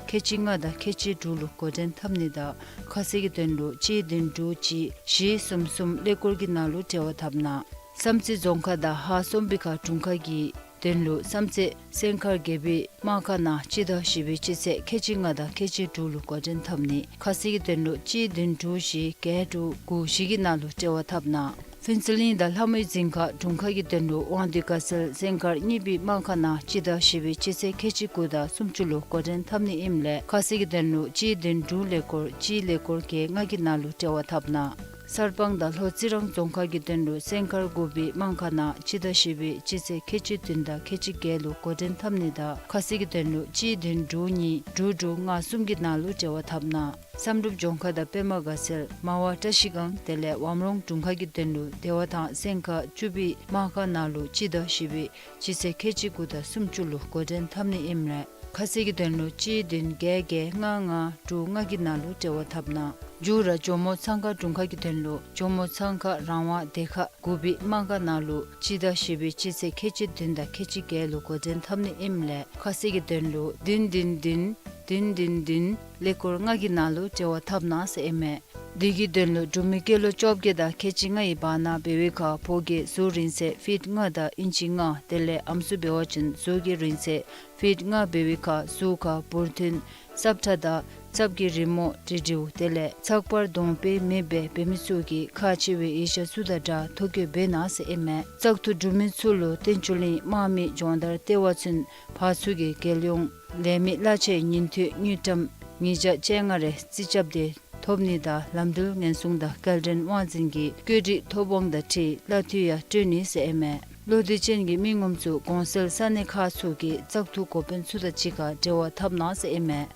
ཁལ་གཅིག་ལྔ་དང་ཁལ་གཅིག་དྲུག་ལུ་འགོ་འདྲེན་འཐབ་ནི་དང་ཁ་གསལ་གྱི་དོན་ལུ་གཅིག་བདུན་དྲུག་གཅིག་བཞི་གསུམ་གསུམ་ཀླད་ཀོར་གྱི་ནང་ལུ་འབྲེལ་བ་འཐབ་གནང་། བསམ་རྩེ་རྫོང་ཁག་དང་ཧཱ་སོམ་བི་ཁ་དྲུང་ཁག་གི་དོན་ལུ་བསམ་རྩེ་སེང་མཁར་རྒྱལ་པོའི་དམག་སྒར་ནང་སྤྱི་ཟླ་བཞི་པའི་སྤྱི་ཚེས་ཁལ་གཅིག་ལྔ་དང་ཁལ་གཅིག་དྲུག་ལུ་འགོ་འདྲེན་འཐབ་ནི། ཁ་གསལ་གྱི་དོན་ལུ་གཅིག་བདུན་དྲུག་བཞི་བརྒྱད་དྲུག་དགུ་བཞི་གི་ནང་ལུ་འབྲེལ་བ་འཐབ་གནང་། ཕུན་ཚོགས་གླིང་དང་ལྷ་མོའི་རྫིང་ཁ་དྲུང་ཁག་གི་དོན་ལུ་དབང་འདུས་དགའ་ཚལ་སེང་མཁར་གཉིས་པའི་དམག་སྒར་ནང་སྤྱི་ཟླ་བཞི་པའི་སྤྱི་ཚེས་ཁལ་གཅིག་དགུ་དང་སུམ་ཅུ་ལུ་འགོ་འདྲེན་འཐབ་ནི་ཨིནམ་ལས་ཁ་གསལ་གྱི་དོན་ལུ་གཅིག་བདུན་དྲུག་ཀླད་ཀོར་གཅིག་ཀླད་ཀོར་བརྒྱད་ལྔ་གི་ནང་ལུ་འབྲེལ་བ་འཐབ་གནང་། གསར་སྤང་དང་ལྷོ་རྩི་རང་རྫོང་ཁག་གི་དོན་ལུ་སེང་མཁར་དགུ་པའི་དམག་སྒར་ནང་སྤྱི་ཟླ་བཞི་པའི་སྤྱི་ཚེས་ཁལ་གཅིག་བདུན་དང་ཁལ་གཅིག་བརྒྱད་ལུ་འགོ་འདྲེན་འཐབ་ནི་དང་ཁ་གསལ་གྱི་དོན་ལུ་གཅིག་བདུན་དྲུག་གཉིས་དྲུག་དྲུག་ལྔ་གསུམ་གྱི་ནང་ལུ་འབྲེལ་བ་འཐབ་གནང་། བསམ་གྲུབ་ལྗོངས་མཁར་དང་པདྨ་དགའ་ཚལ་མར་བ་བཀྲ་ཤིས་སྒང་དེ་ལས་ཝམ་རོང་དྲུང་ཁག་གི་དོན་ལུ་བདེ་བ་ཐང་སེང་མཁར་བཅུ་པའི་དམག་སྒར་ནང་ལུ་སྤྱི་ཟླ་བཞི་པའི་སྤྱི་ཚེས་ཁལ་གཅིག་དགུ་དང་སུམ་ཅུ་ལུ་འགོ་འདྲེན་འཐབ་ནི་ཨིནམ་ལས་ཁ་གསལ་གྱི་དོན་ལུ་གཅིག་བདུན་བརྒྱད་བརྒྱད་ལྔ་ལྔ་དྲུག་ལྔ་གི་ནང་ལུ་འབྲེལ་བ་འཐབ་གནང་། མཇུག་ར་ཇོ་མོ་ཚང་ཁ་དྲུང་ཁག་གི་དོན་ལུ་ཇོ་མོ་ཚང་ཁ་རང་དབང་སྡེ་ཁག་དགུ་པའི་དམག་སྒར་ནང་ལུ་སྤྱི་ཟླ་བཞི་པའི་སྤྱི་ཚེས་ཁལ་གཅིག་བདུན་དང་ཁལ་གཅིག་བརྒྱད་ལུ་འགོ་འདྲེན་འཐབ་ནི་ཨིནམ་ལས་ཁ་གསལ་གྱི་དོན་ལུ་བདུན་བདུན་བདུན་བདུན་བདུན་བདུན་ཀླད་ཀོར་ལྔ་གི་ནང་ལུ་འབྲེལ་བ་འཐབ་གནང་ཟེར་ཨིན་མས། དེ་གི་དོན་ལུ་འབྲུག་མི་སྐྱེས་ལོ་བཅོ་བརྒྱད་དང་ཁལ་གཅིག་ལྔའི་བར་ན་འབད་བའི་ཁར་ཕོ་སྐྱེས་གཟུགས་རིང་ཚད་ཕིཊ་ལྔ་དང་ཨིན་ཅི་ལྔ་དེ་ལས་ཨམ་སྲུ་འབད་བ་ཅིན་གཟུགས་ཀྱི་རིང་ཚད་ཕིཊ་ལྔ་འབད་བའི་ཁར་གཟུགས་ཁར་འབུར་ཐོན་སྲབ་ཁྲ་དང་རྩབ་ཀྱི་རི་མོ་འབྲི་འབྲིཝ་དེ་ལས་ཚགས་པར་གདོང་དཔེ་མེདཔ་སྦེ་འབད་མི་ཚུ་གིས་ཁག་ཆེ་བའི་ཡིག་ཆ་ཚུ་དང་སྦྲགས་ཐོ་བཀོད་འབད་གནང་ཟེར་ཨིན་མས། བཙག་འཐུ་གྲུབ་མི་ཚུ་ལུ་བསྟན་ཆོས་གླིང་དམག་མི་སྦྱོང་བརྡར་ལྟེ་བ་ཚུན་ཕར་ཚུ་གི་རྒྱལ་ཡོངས་ལས་མི་གླ་ཆའི་ཉིན་ཐོའི་དངུལ་ཀྲམ་ཉིས་བརྒྱ་བཅོ་ལྔ་རེ་རྩིས་རྐྱབ་སྟེ་ཐོབ་ནི་དང་ལམ་འགྲུལ་ཉེན་སྲུང་དང་སྐྱེལ་འདྲེན་དབང་འཛིན་གྱི་བཀོད་སྒྲིག་ཐོབ་དབང་དང་འཁྲིལ་གླ་འཐུས་ཡང་སྤྲོད་ནི་ཟེར་ཨིན་མས། བློ་འདྲི་ཅན་གྱི་མི་ངོམ་ཚུ་གོང་གསལ་ས་གནས་ཁག་ཚུ་གི་བཙག་འཐུ་འགོ་དཔོན་ཚུ་དང་གཅིག་ཁར་འབྲེལ་བ་འཐབ་གནང་ཟེར་ཨིན་མས།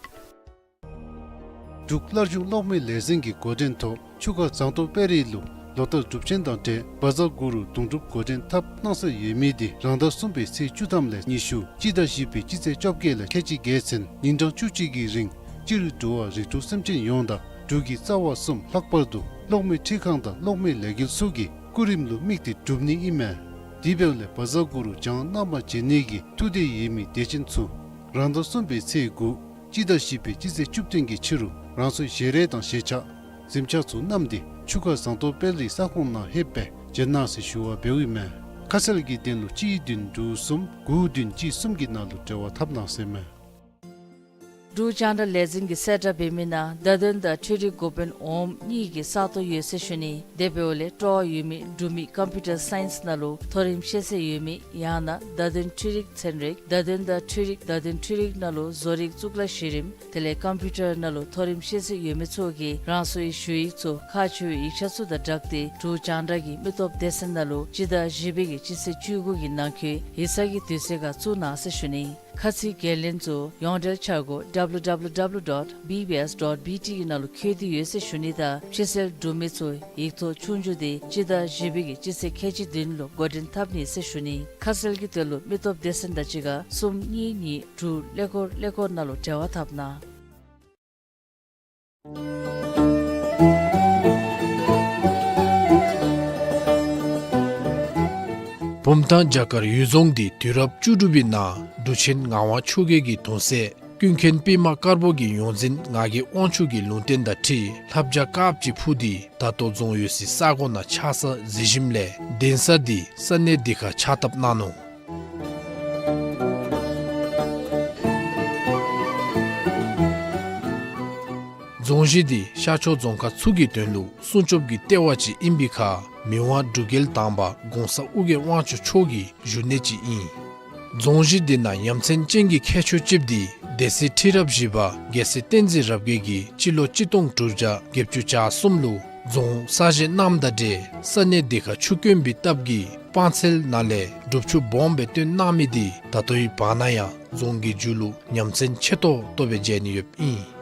འབྲུག་སླར་འབྱུང་གློག་མེ་ལས་འཛིན་གྱི་འགོ་འདྲེན་ཐོག་ཆུ་ཁ་ཟངས་མདོག་དཔལ་རི་ལུ་ལོ་ལྟར་སྒྲུབ་ཆེན་དང་འབྲེལ་བཛྲ་གུ་རུ་དུང་སྒྲུབ་འགོ་འདྲེན་འཐབ་གནང་སྲོལ་ཡོད་མི་དེ་རང་ཟླ་གསུམ་པའི་ཚེས་བཅུ་ཐམ་ལས་ཉི་ཤུ་སྤྱི་ཟླ་བཞི་པའི་སྤྱི་ཚེས་བཅོ་བརྒྱད་ལས་ཁལ་གཅིག་བརྒྱད་ཚུན་ཉིན་གྲངས་བཅུ་གཅིག་གི་རིང་སྤྱིར་འགྲོ་བ་རིགས་དྲུག་སེམས་ཅན་ཡོངས་དང་འབྲུག་གི་རྩ་བ་གསུམ་ལྷག་པར་དུ་གློག་མེ་འཕྲུལ་ཁང་དང་གློག་མེ་ལས་འགུལ་སོགས་ཀྱི་སྐུ་རིམ་ལུ་དམིགས་ཏེ་སྒྲུབ་ནི་ཨིན་མས། དེ་འབདཝ་ལས་བཛྲ་གུ་རུ་བྱང་རྣམ་པར་འབྱེད་ནི་གི་ཐུགས་འདོད་ཡོད་མི་དད་ཅན་ཚུ་རང་ཟླ་གསུམ་པའི་ཚེས་དགུ་སྤྱི་ཟླ་བཞི་པའི་སྤྱི་ཚེས་བཅུ་བདུན་གྱི་ཕྱི་རུ་རང་སོའི་ཞལ་རས་དང་ཞལ་ཆས་གཟིམ་ཆས་ཚུ་བསྣམས་ཏེ་ཆུ་ཁ་ཟངས་མདོག་དཔལ་རིའི་ས་ཁོངས་ནང་ལྷོདཔ་སྦེ་མཇལ་གནང་ཟེར་ཞུ་བ་འབདཝ་ཨིན་མས། ཁ་གསལ་གྱི་དོན་ལུ་གཅིག་བདུན་དྲུག་གསུམ་དགུ་བདུན་གཅིག་གསུམ་གྱི་ནང་ལུ་འབྲེལ་བ་འཐབ་གནང་ཟེར་མས། འབྲུག་རྒྱང་བསྒྲགས་ལས་འཛིན་གྱིས་གསལ་བསྒྲགས་འབད་མི་ནང་བརྡ་དོན་དང་འཕྲུལ་རིག་འགོ་དཔོན་འོགམ་གཉིས་ཀྱི་ས་སྟོང་ཡོད་ཟེར་ཞུ་ནི། དེ་འབདཝ་ལས་སྤྲོ་བ་ཡོད་མི་འབྲུག་མི་ཀམ་པིའུ་ཊར་སའིནསི་ནང་ལུ་མཐོ་རིམ་ཤེས་ཚད་ཡོད་མི་ཡང་ན་བརྡ་དོན་འཕྲུལ་རིག་ཚན་རིག་བརྡ་དོན་དང་འཕྲུལ་རིག་བརྡ་དོན་འཕྲུལ་རིག་ནང་ལུ་བཟོ་རིག་གཙུག་ལག་གཞི་རིམ་དེ་ལས་ཀམ་པིའུ་ཊར་ནང་ལུ་མཐོ་རིམ་ཤེས་ཚད་ཡོད་མི་ཚུ་གིས་རང་སོའི་ཞུ་ཡིག་ཚུ་ཁག་ཆེ་བའི་ཡིག་ཆ་ཚུ་དང་སྦྲགས་ཏེ་འབྲུག་རྒྱང་བསྒྲགས་ཀྱི་མི་སྟོབས་སྡེ་ཚན་ནང་ལུ་སྤྱི་ཟླ་བཞི་པའི་གི་སྤྱི་ཚེས་བཅུ་དགུ་གི་ནང་འཁོད་ཡིག་ཚང་གི་དུས་ཚོད་ཁར་བཙུགས་གནང་ཟེར་ཞུ་ནི། ཁ་ཚིག་འགན་ལེན་ཚུ་ཡོངས་འབྲེལ་འཆར་སྒོ་W W W dot B B S dot B T གི་ནང་ལུ་བཀོད་དེ་ཡོད་ཟེར་ཞུ་ནི་དང་ཕྱི་སེལ་གྲུབ་མི་ཚུ་ཡིག་ཐོག་ཆོས་རྒྱུགས་དེ་སྤྱི་ཟླ་བཞི་པའི་གི་སྤྱི་ཚེས་ཁལ་གཅིག་བདུན་ལུ་འགོ་འདྲེན་འཐབ་ནི་ཟེར་ཞུ་ནི། ཁ་གསལ་གྱི་དོན་ལུ་མི་སྟོབས་སྡེ་ཚན་དང་གཅིག་ཁར་གསུམ་གཉིས་གཉིས་དྲུག་ཀླད་ཀོར་ཀླད་ཀོར་ནང་ལུ་འབྲེལ་བ་འཐབ་གནང་། བུམ་ཐང་བྱ་དཀར་གཡུལ་རྫོང་འདི་དུས་རབས་བཅུ་དྲུག་པའི་ནང་འབྲུག་ཆེན་ངག་དབང་ཆོས་རྒྱལ་གྱི་གདུང་སྲས་ཀུན་མཁྱེན་པདྨ་དཀར་པོ་གི་ཡོངས་འཛིན་ངག་གི་དབང་ཕྱུག་གི་ལུང་བསྟན་དང་འཁྲིལ་ལྷ་བྱ་དཀརཔོ་ཅིག་འཕུར་ཏེ་ད་ལྟོ་རྫོང་ཡོད་སའི་ས་གོ་ནང་ཆགས་ས་གཟིགས་ཞིནམ་ལས་གདན་ས་འདི་ས་གནས་འདི་ཁར་ཕྱག་བཏབ་གནང་ནུག། རྫོང་གཞི་འདི་ཤར་ཕྱོགས་རྫོང་ཁག་ཚུ་གི་དོན་ལུ་སྲུང་སྐྱོབ་ཀྱི་ལྟེ་བ་ཅིག་ཨིན་པའི་ཁར་མི་དབང་འབྲུག་རྒྱལ་དང་པ་གོང་ས་ཨོ་རྒྱན་དབང་ཕྱུག་མཆོག་གི་བཞུགས་གནས་ཅིག་ཨིན། རྫོང་གཞི་འདི་ནང་ཡ་མཚན་ཅན་གྱི་ཁྱད་ཆོས་ཅིག་འདི་སྡེ་སྲིད་ཁྲི་རབས་བཞི་པ་རྒྱལ་སྲས་བསྟན་འཛིན་རབ་རྒྱས་ཀྱིས་སྤྱི་ལོ་གཅིག་སྟོང་དྲུག་བརྒྱ་བརྒྱད་ཅུ་གྱ་གསུམ་ལུ་རྫོང་གསར་བཞེངས་གནངམ་དང་འབྲེལ་ས་གནས་འདི་ཁར་ཆུ་དཀོན་པའི་སྟབས་ཀྱིས་སྤང་ཚལ་ནང་ལས་སྒྲུབ་ཆུ་སྦོམ་སྦེ་བཏོན་གནང་མི་འདི་ད་ལྟོའི་བར་ན་ཡང་རྫོང་གི་མཇུག་ལུ་ཡ་མཚན་ཆེ་ཏོག་ཏོ་སྦེ་མཇལ་ནི་ཡོདཔ་ཨིན།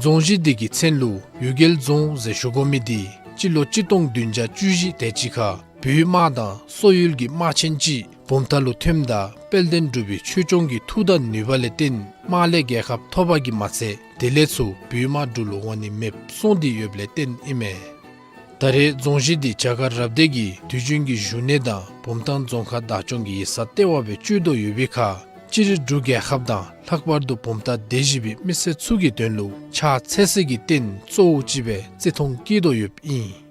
རྫོང་གཞི་འདི་གི་མཚན་ལུ་གཡུལ་རྒྱལ་རྫོང་ཟེར་ཞུ་དགོ་མི་འདི་སྤྱི་ལོ་གཅིག་སྟོང་བདུན་བརྒྱ་བཅུ་བཞི་དེ་ཅིག་ཁར་བོད་དམག་དང་སོག་ཡུལ་གྱི་དམག་ཆེན་ཅིག་བུམ་ཐང་ལུ་ཐོནམ་ད་དཔལ་ལྡན་འབྲུག་པའི་ཆོས་སྐྱོང་གི་མཐུ་དང་ནུས་པ་ལས་བརྟེན་དམག་ལས་རྒྱལ་ཁ་ཐོབ་པ་གིས་མ་ཚད་དེ་ལས་ཚུར་བོད་དམག་འབྲུག་ལུ་འོང་ནི་མེདཔ་སོང་སྟེ་ཡོདཔ་ལས་བརྟེན་ཨིན་མས། ད་རེས་རྫོང་གཞི་འདི་བྱ་དཀར་རབ་སྡེ་གི་དུས་རྒྱུན་གྱི་བཞུགས་གནས་དང་བུམ་ཐང་རྫོང་ཁག་བདག་སྐྱོང་གི་ཡིག་ཚང་ལྟེ་བ་སྦེ་སྤྱོད་དོ་ཡོད་པའི་ཁར་སྤྱིར་འབྲུག་རྒྱལ་ཁབ་དང་ལྷག་པར་དུ་བུམ་ཐང་སྡེ་བཞི་པའི་མི་སེར་ཚུ་གི་དོན་ལུ་ཕྱག་འཚལ་ས་གི་རྟེན་གཙོ་བོ་ཅིག་སྦེ་བརྩི་མཐོང་བསྐྱེད་དོ་ཡོདཔ་ཨིན།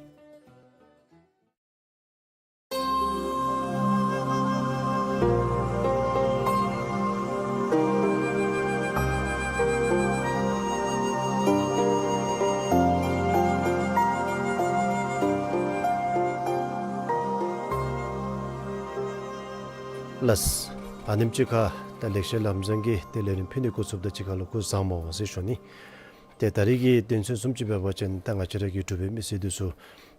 ལགས། ཨ་ནེམ་ཅིག་ཁར་ད་ལེགས་བཤད་ལམ་བཟང་གི་ཏེ་ལས་རིམ་ཕུལ་ནི་འགོ་བཙུགསཔ་དང་གཅིག་ཁར་ལུ་སྐུ་གཟུགས་བཟང་པོ་ཟེར་ཞུ་ནི། ཏེ་ད་རེས་ཀྱི་དོན་ཚན་བཟུམ་ཅིག་འབད་བ་ཅིན་ད་ང་བཅས་ར་གི་འབྲུག་པའི་མི་སེར་འདི་ཚུ་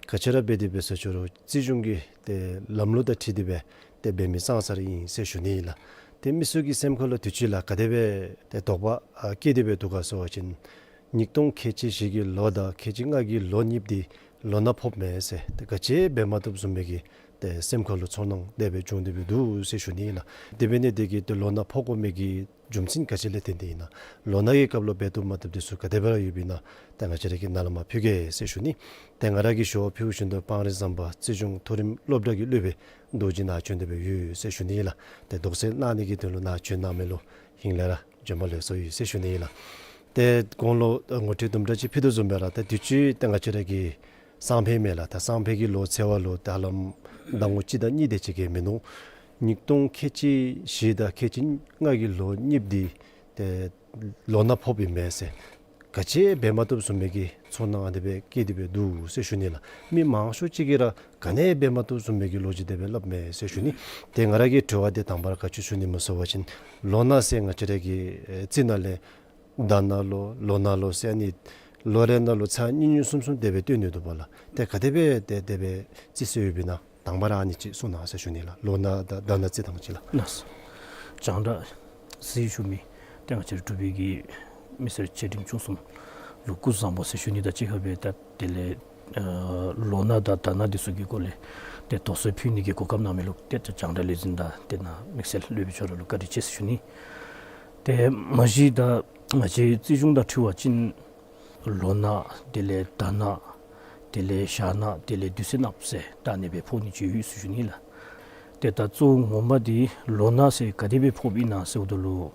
ག་ཅི་ར་འབད་དེ་འབད་ས་ཅི་རུང་རྩིས་གཞུང་གི་ཏེ་ལམ་ལུགས་དང་འཁྲིལ་ཏེ་སྦེ་ཏེ་འབད་མི་ཙང་ཙ་ར་ཨིན་ཟེར་ཞུ་ནི་ཨིན་ལགས། ཏེ་མི་ཚུ་གི་སེམས་ཁར་ལུ་དུས་ཅི་ལུ་ག་དེ་སྦེ་ཏེ་དོགས་པ་ཨ་སྐྱེས་ཏེ་སྦེ་འདུག་ག་ཟེར་བ་ཅིན་ཉིས་སྟོང་ཁལ་གཅིག་བཞི་གི་ལོ་དང་ཁལ་གཅིག་ལྔ་གི་ལོ་གཉིསཔོ་འདི་ལོ་ན་ཕོགཔ་མས་ཟེར། ཏེ་ག་ཅི་འབད་མ་བཏུབ་བཟུམ་མའི་གི་ཏེ་སེམས་ཁར་ལུ་ཚོར་སྣང་དེ་སྦེ་བྱུང་སྟེ་སྦེ་འདུག་ཟེར་ཞུ་ནི་ཨིན་ལགས། དེ་འབད་ནི་དེ་གིས་ཏེ་ལོ་ན་ཕོག་དགོ་མི་གི་རྒྱུ་མཚན་ག་ཅི་ལས་བརྟེན་ཏེ་ཨིན་ན། ལོ་ན་གི་སྐབས་ལུ་འབད་བཏུབ་མ་བཏུབ་འདི་ཚུ་ག་དེ་སྦེ་ར་ཡོདཔ་ཨིན་ན། ཏེ་ང་བཅས་ར་གིས་ནཱ་ལས་མར་ཕུལ་གེ་ཟེར་ཞུ་ནི། ཏེ་ང་ར་གིས་ཞུ་བ་ཕུལ་བཞིན་དུ་སྤང་རི་ཟམ་པ་རྩིས་གཞུང་མཐོ་རིམ་སློབ་གྲྭ་གི་སློབ་དཔོན་རྡོ་རྗེ་ནཱ་བྱོན་ཏེ་སྦེ་ཡོད་ཟེར་ཞུ་ནི་ཨིན་ལགས། ཏེ་དོགས་སེལ་གནང་ནི་གི་དོན་ལུ་ནཱ་བྱོན་གནང་མི་ལུ་ཧིང་ལས་ར་བྱོན་པ་ལེགས་སོ་ཡོད་ཟེར་ཞུ་ནི་ཨིན་ལགས། ཏེ་གོང་ལུ་ངོ་སྤྲོད་དུམ་གྲ་ཅིག་ཕུལ་དོ་བཟུམ་སྦེ་ར་ཏེ་དུས་ཅི་ཏེ་ང་བཅས་ར་གི་སང་ཕོད་མས་ལགས། ད་སང་ཕོད་ཀྱི་ལོ་ཚེས་པ་ལུ་ད་ཧ་ལམ་ཟླ་ངོ་གཅིག་དང་གཉིས་དེ་ཅིག་གིས་མིན་འདུག། ཉིས་སྟོང་ཁལ་གཅིག་བཞི་དང་ཁལ་གཅིག་ལྔ་གི་ལོ་གཉིསཔོ་འདི་ཏེ་ལོ་ན་ཕོགཔ་ཨིན་མས་ཟེར། ག་ཅི་འབད་མ་བཏུབ་བཟུམ་མའི་གི་ཚོར་སྣང་ཨ་ནི་སྦེ་སྐྱེས་ཏེ་སྦེ་འདུག་ཟེར་ཞུ་ནི་ལགས། མི་མང་ཤོས་ཅིག་གིས་ར་ག་ནི་འབད་མ་བཏུབ་བཟུམ་མའི་གི་ལོ་རྒྱུས་དེ་སྦེ་སླབ་མས་ཟེར་ཞུ་ནི། ཏེ་ང་ར་གི་དྲི་བ་འདི་དང་པ་ར་ག་ཅི་ཞུ་ནི་སྨོ་ཟེར་བ་ཅིན་ལོ་ན་ཟེར་ང་བཅས་ར་གི་ཨེ་རྩིས་ནང་ལས་ཟླ་ན་ལོ་ལོ་ན་ལོ་ཟེར་ཨ་ནི་ལོ་རེ་ནང་ལུ་ཚར་གཉིས་གཉིས་གསུམ་གསུམ་དེ་སྦེ་སྟོན་ནི་འདུག་པ་ལགས། ཏེ་ག་དེ་སྦེ་ཏེ་དེ་སྦེ་རྩིས་སྲོལ་ཡོདཔ་ཨིན་ན། དང་པ་ར་ཨ་ནི་ཅིག་གསུང་གནང་ཟེར་ཞུ་ནི་ལགས། ལོ་ན་དང་ཟླ་ན་རྩིས་ཐངས་ཅིག་ལགས། ལགས་སོ། རྒྱང་བསྒྲགས་གཟིགས་བཞུགས་མི་ཏེ་ང་བཅས་ར་འབྲུག་པའི་གི་མི་སེར་ཆེ་འབྲིང་ཆུང་གསུམ་ལུ་སྐུ་གཟུགས་བཟང་པོ་ཟེར་ཞུ་ནི་དང་གཅིག་ཁར་སྦེ་ད་དེ་ལས་ཨ་ལོ་ན་དང་ཟླ་ན་འདི་ཚུ་གི་སྐོར་ལས་ཏེ་དོགས་སེལ་ཕུལ་ནི་གི་གོ་སྐབས་གནང་མི་ལུ་ཏེ་རྒྱང་བསྒྲགས་ལས་འཛིན་དང་ཏེ་ནཱ་དམིགས་བསལ་སློབ་དཔོན་ཁྱོད་ར་ལུ་བཀའ་དྲིན་ཆེ་ཟེར་ཞུ་ནི། ཏེ་མ་གཞི་ད་ང་བཅས་རྩིས་གཞུང་དང་འཁྲིལ་བ་ཅིན་ལོ་ན་དེ་ལས་ཟླ་ན་དེ་ལས་ཞག་ན་དེ་ལས་དུས་ཚོད་ནགཔོ་ཟེར་ད་ཨ་ནི་སྦེ་ཕོག་ནི་ཅིག་ཡོད་ཟེར་ཞུ་ནི་ལགས། ཏེ་ད་གཙོ་བོ་ངོ་མ་འདི་ལོ་ན་ཟེར་ག་དེ་སྦེ་ཕོགཔ་ཨིན་ན་ཟེརཝ་ད་ལུ་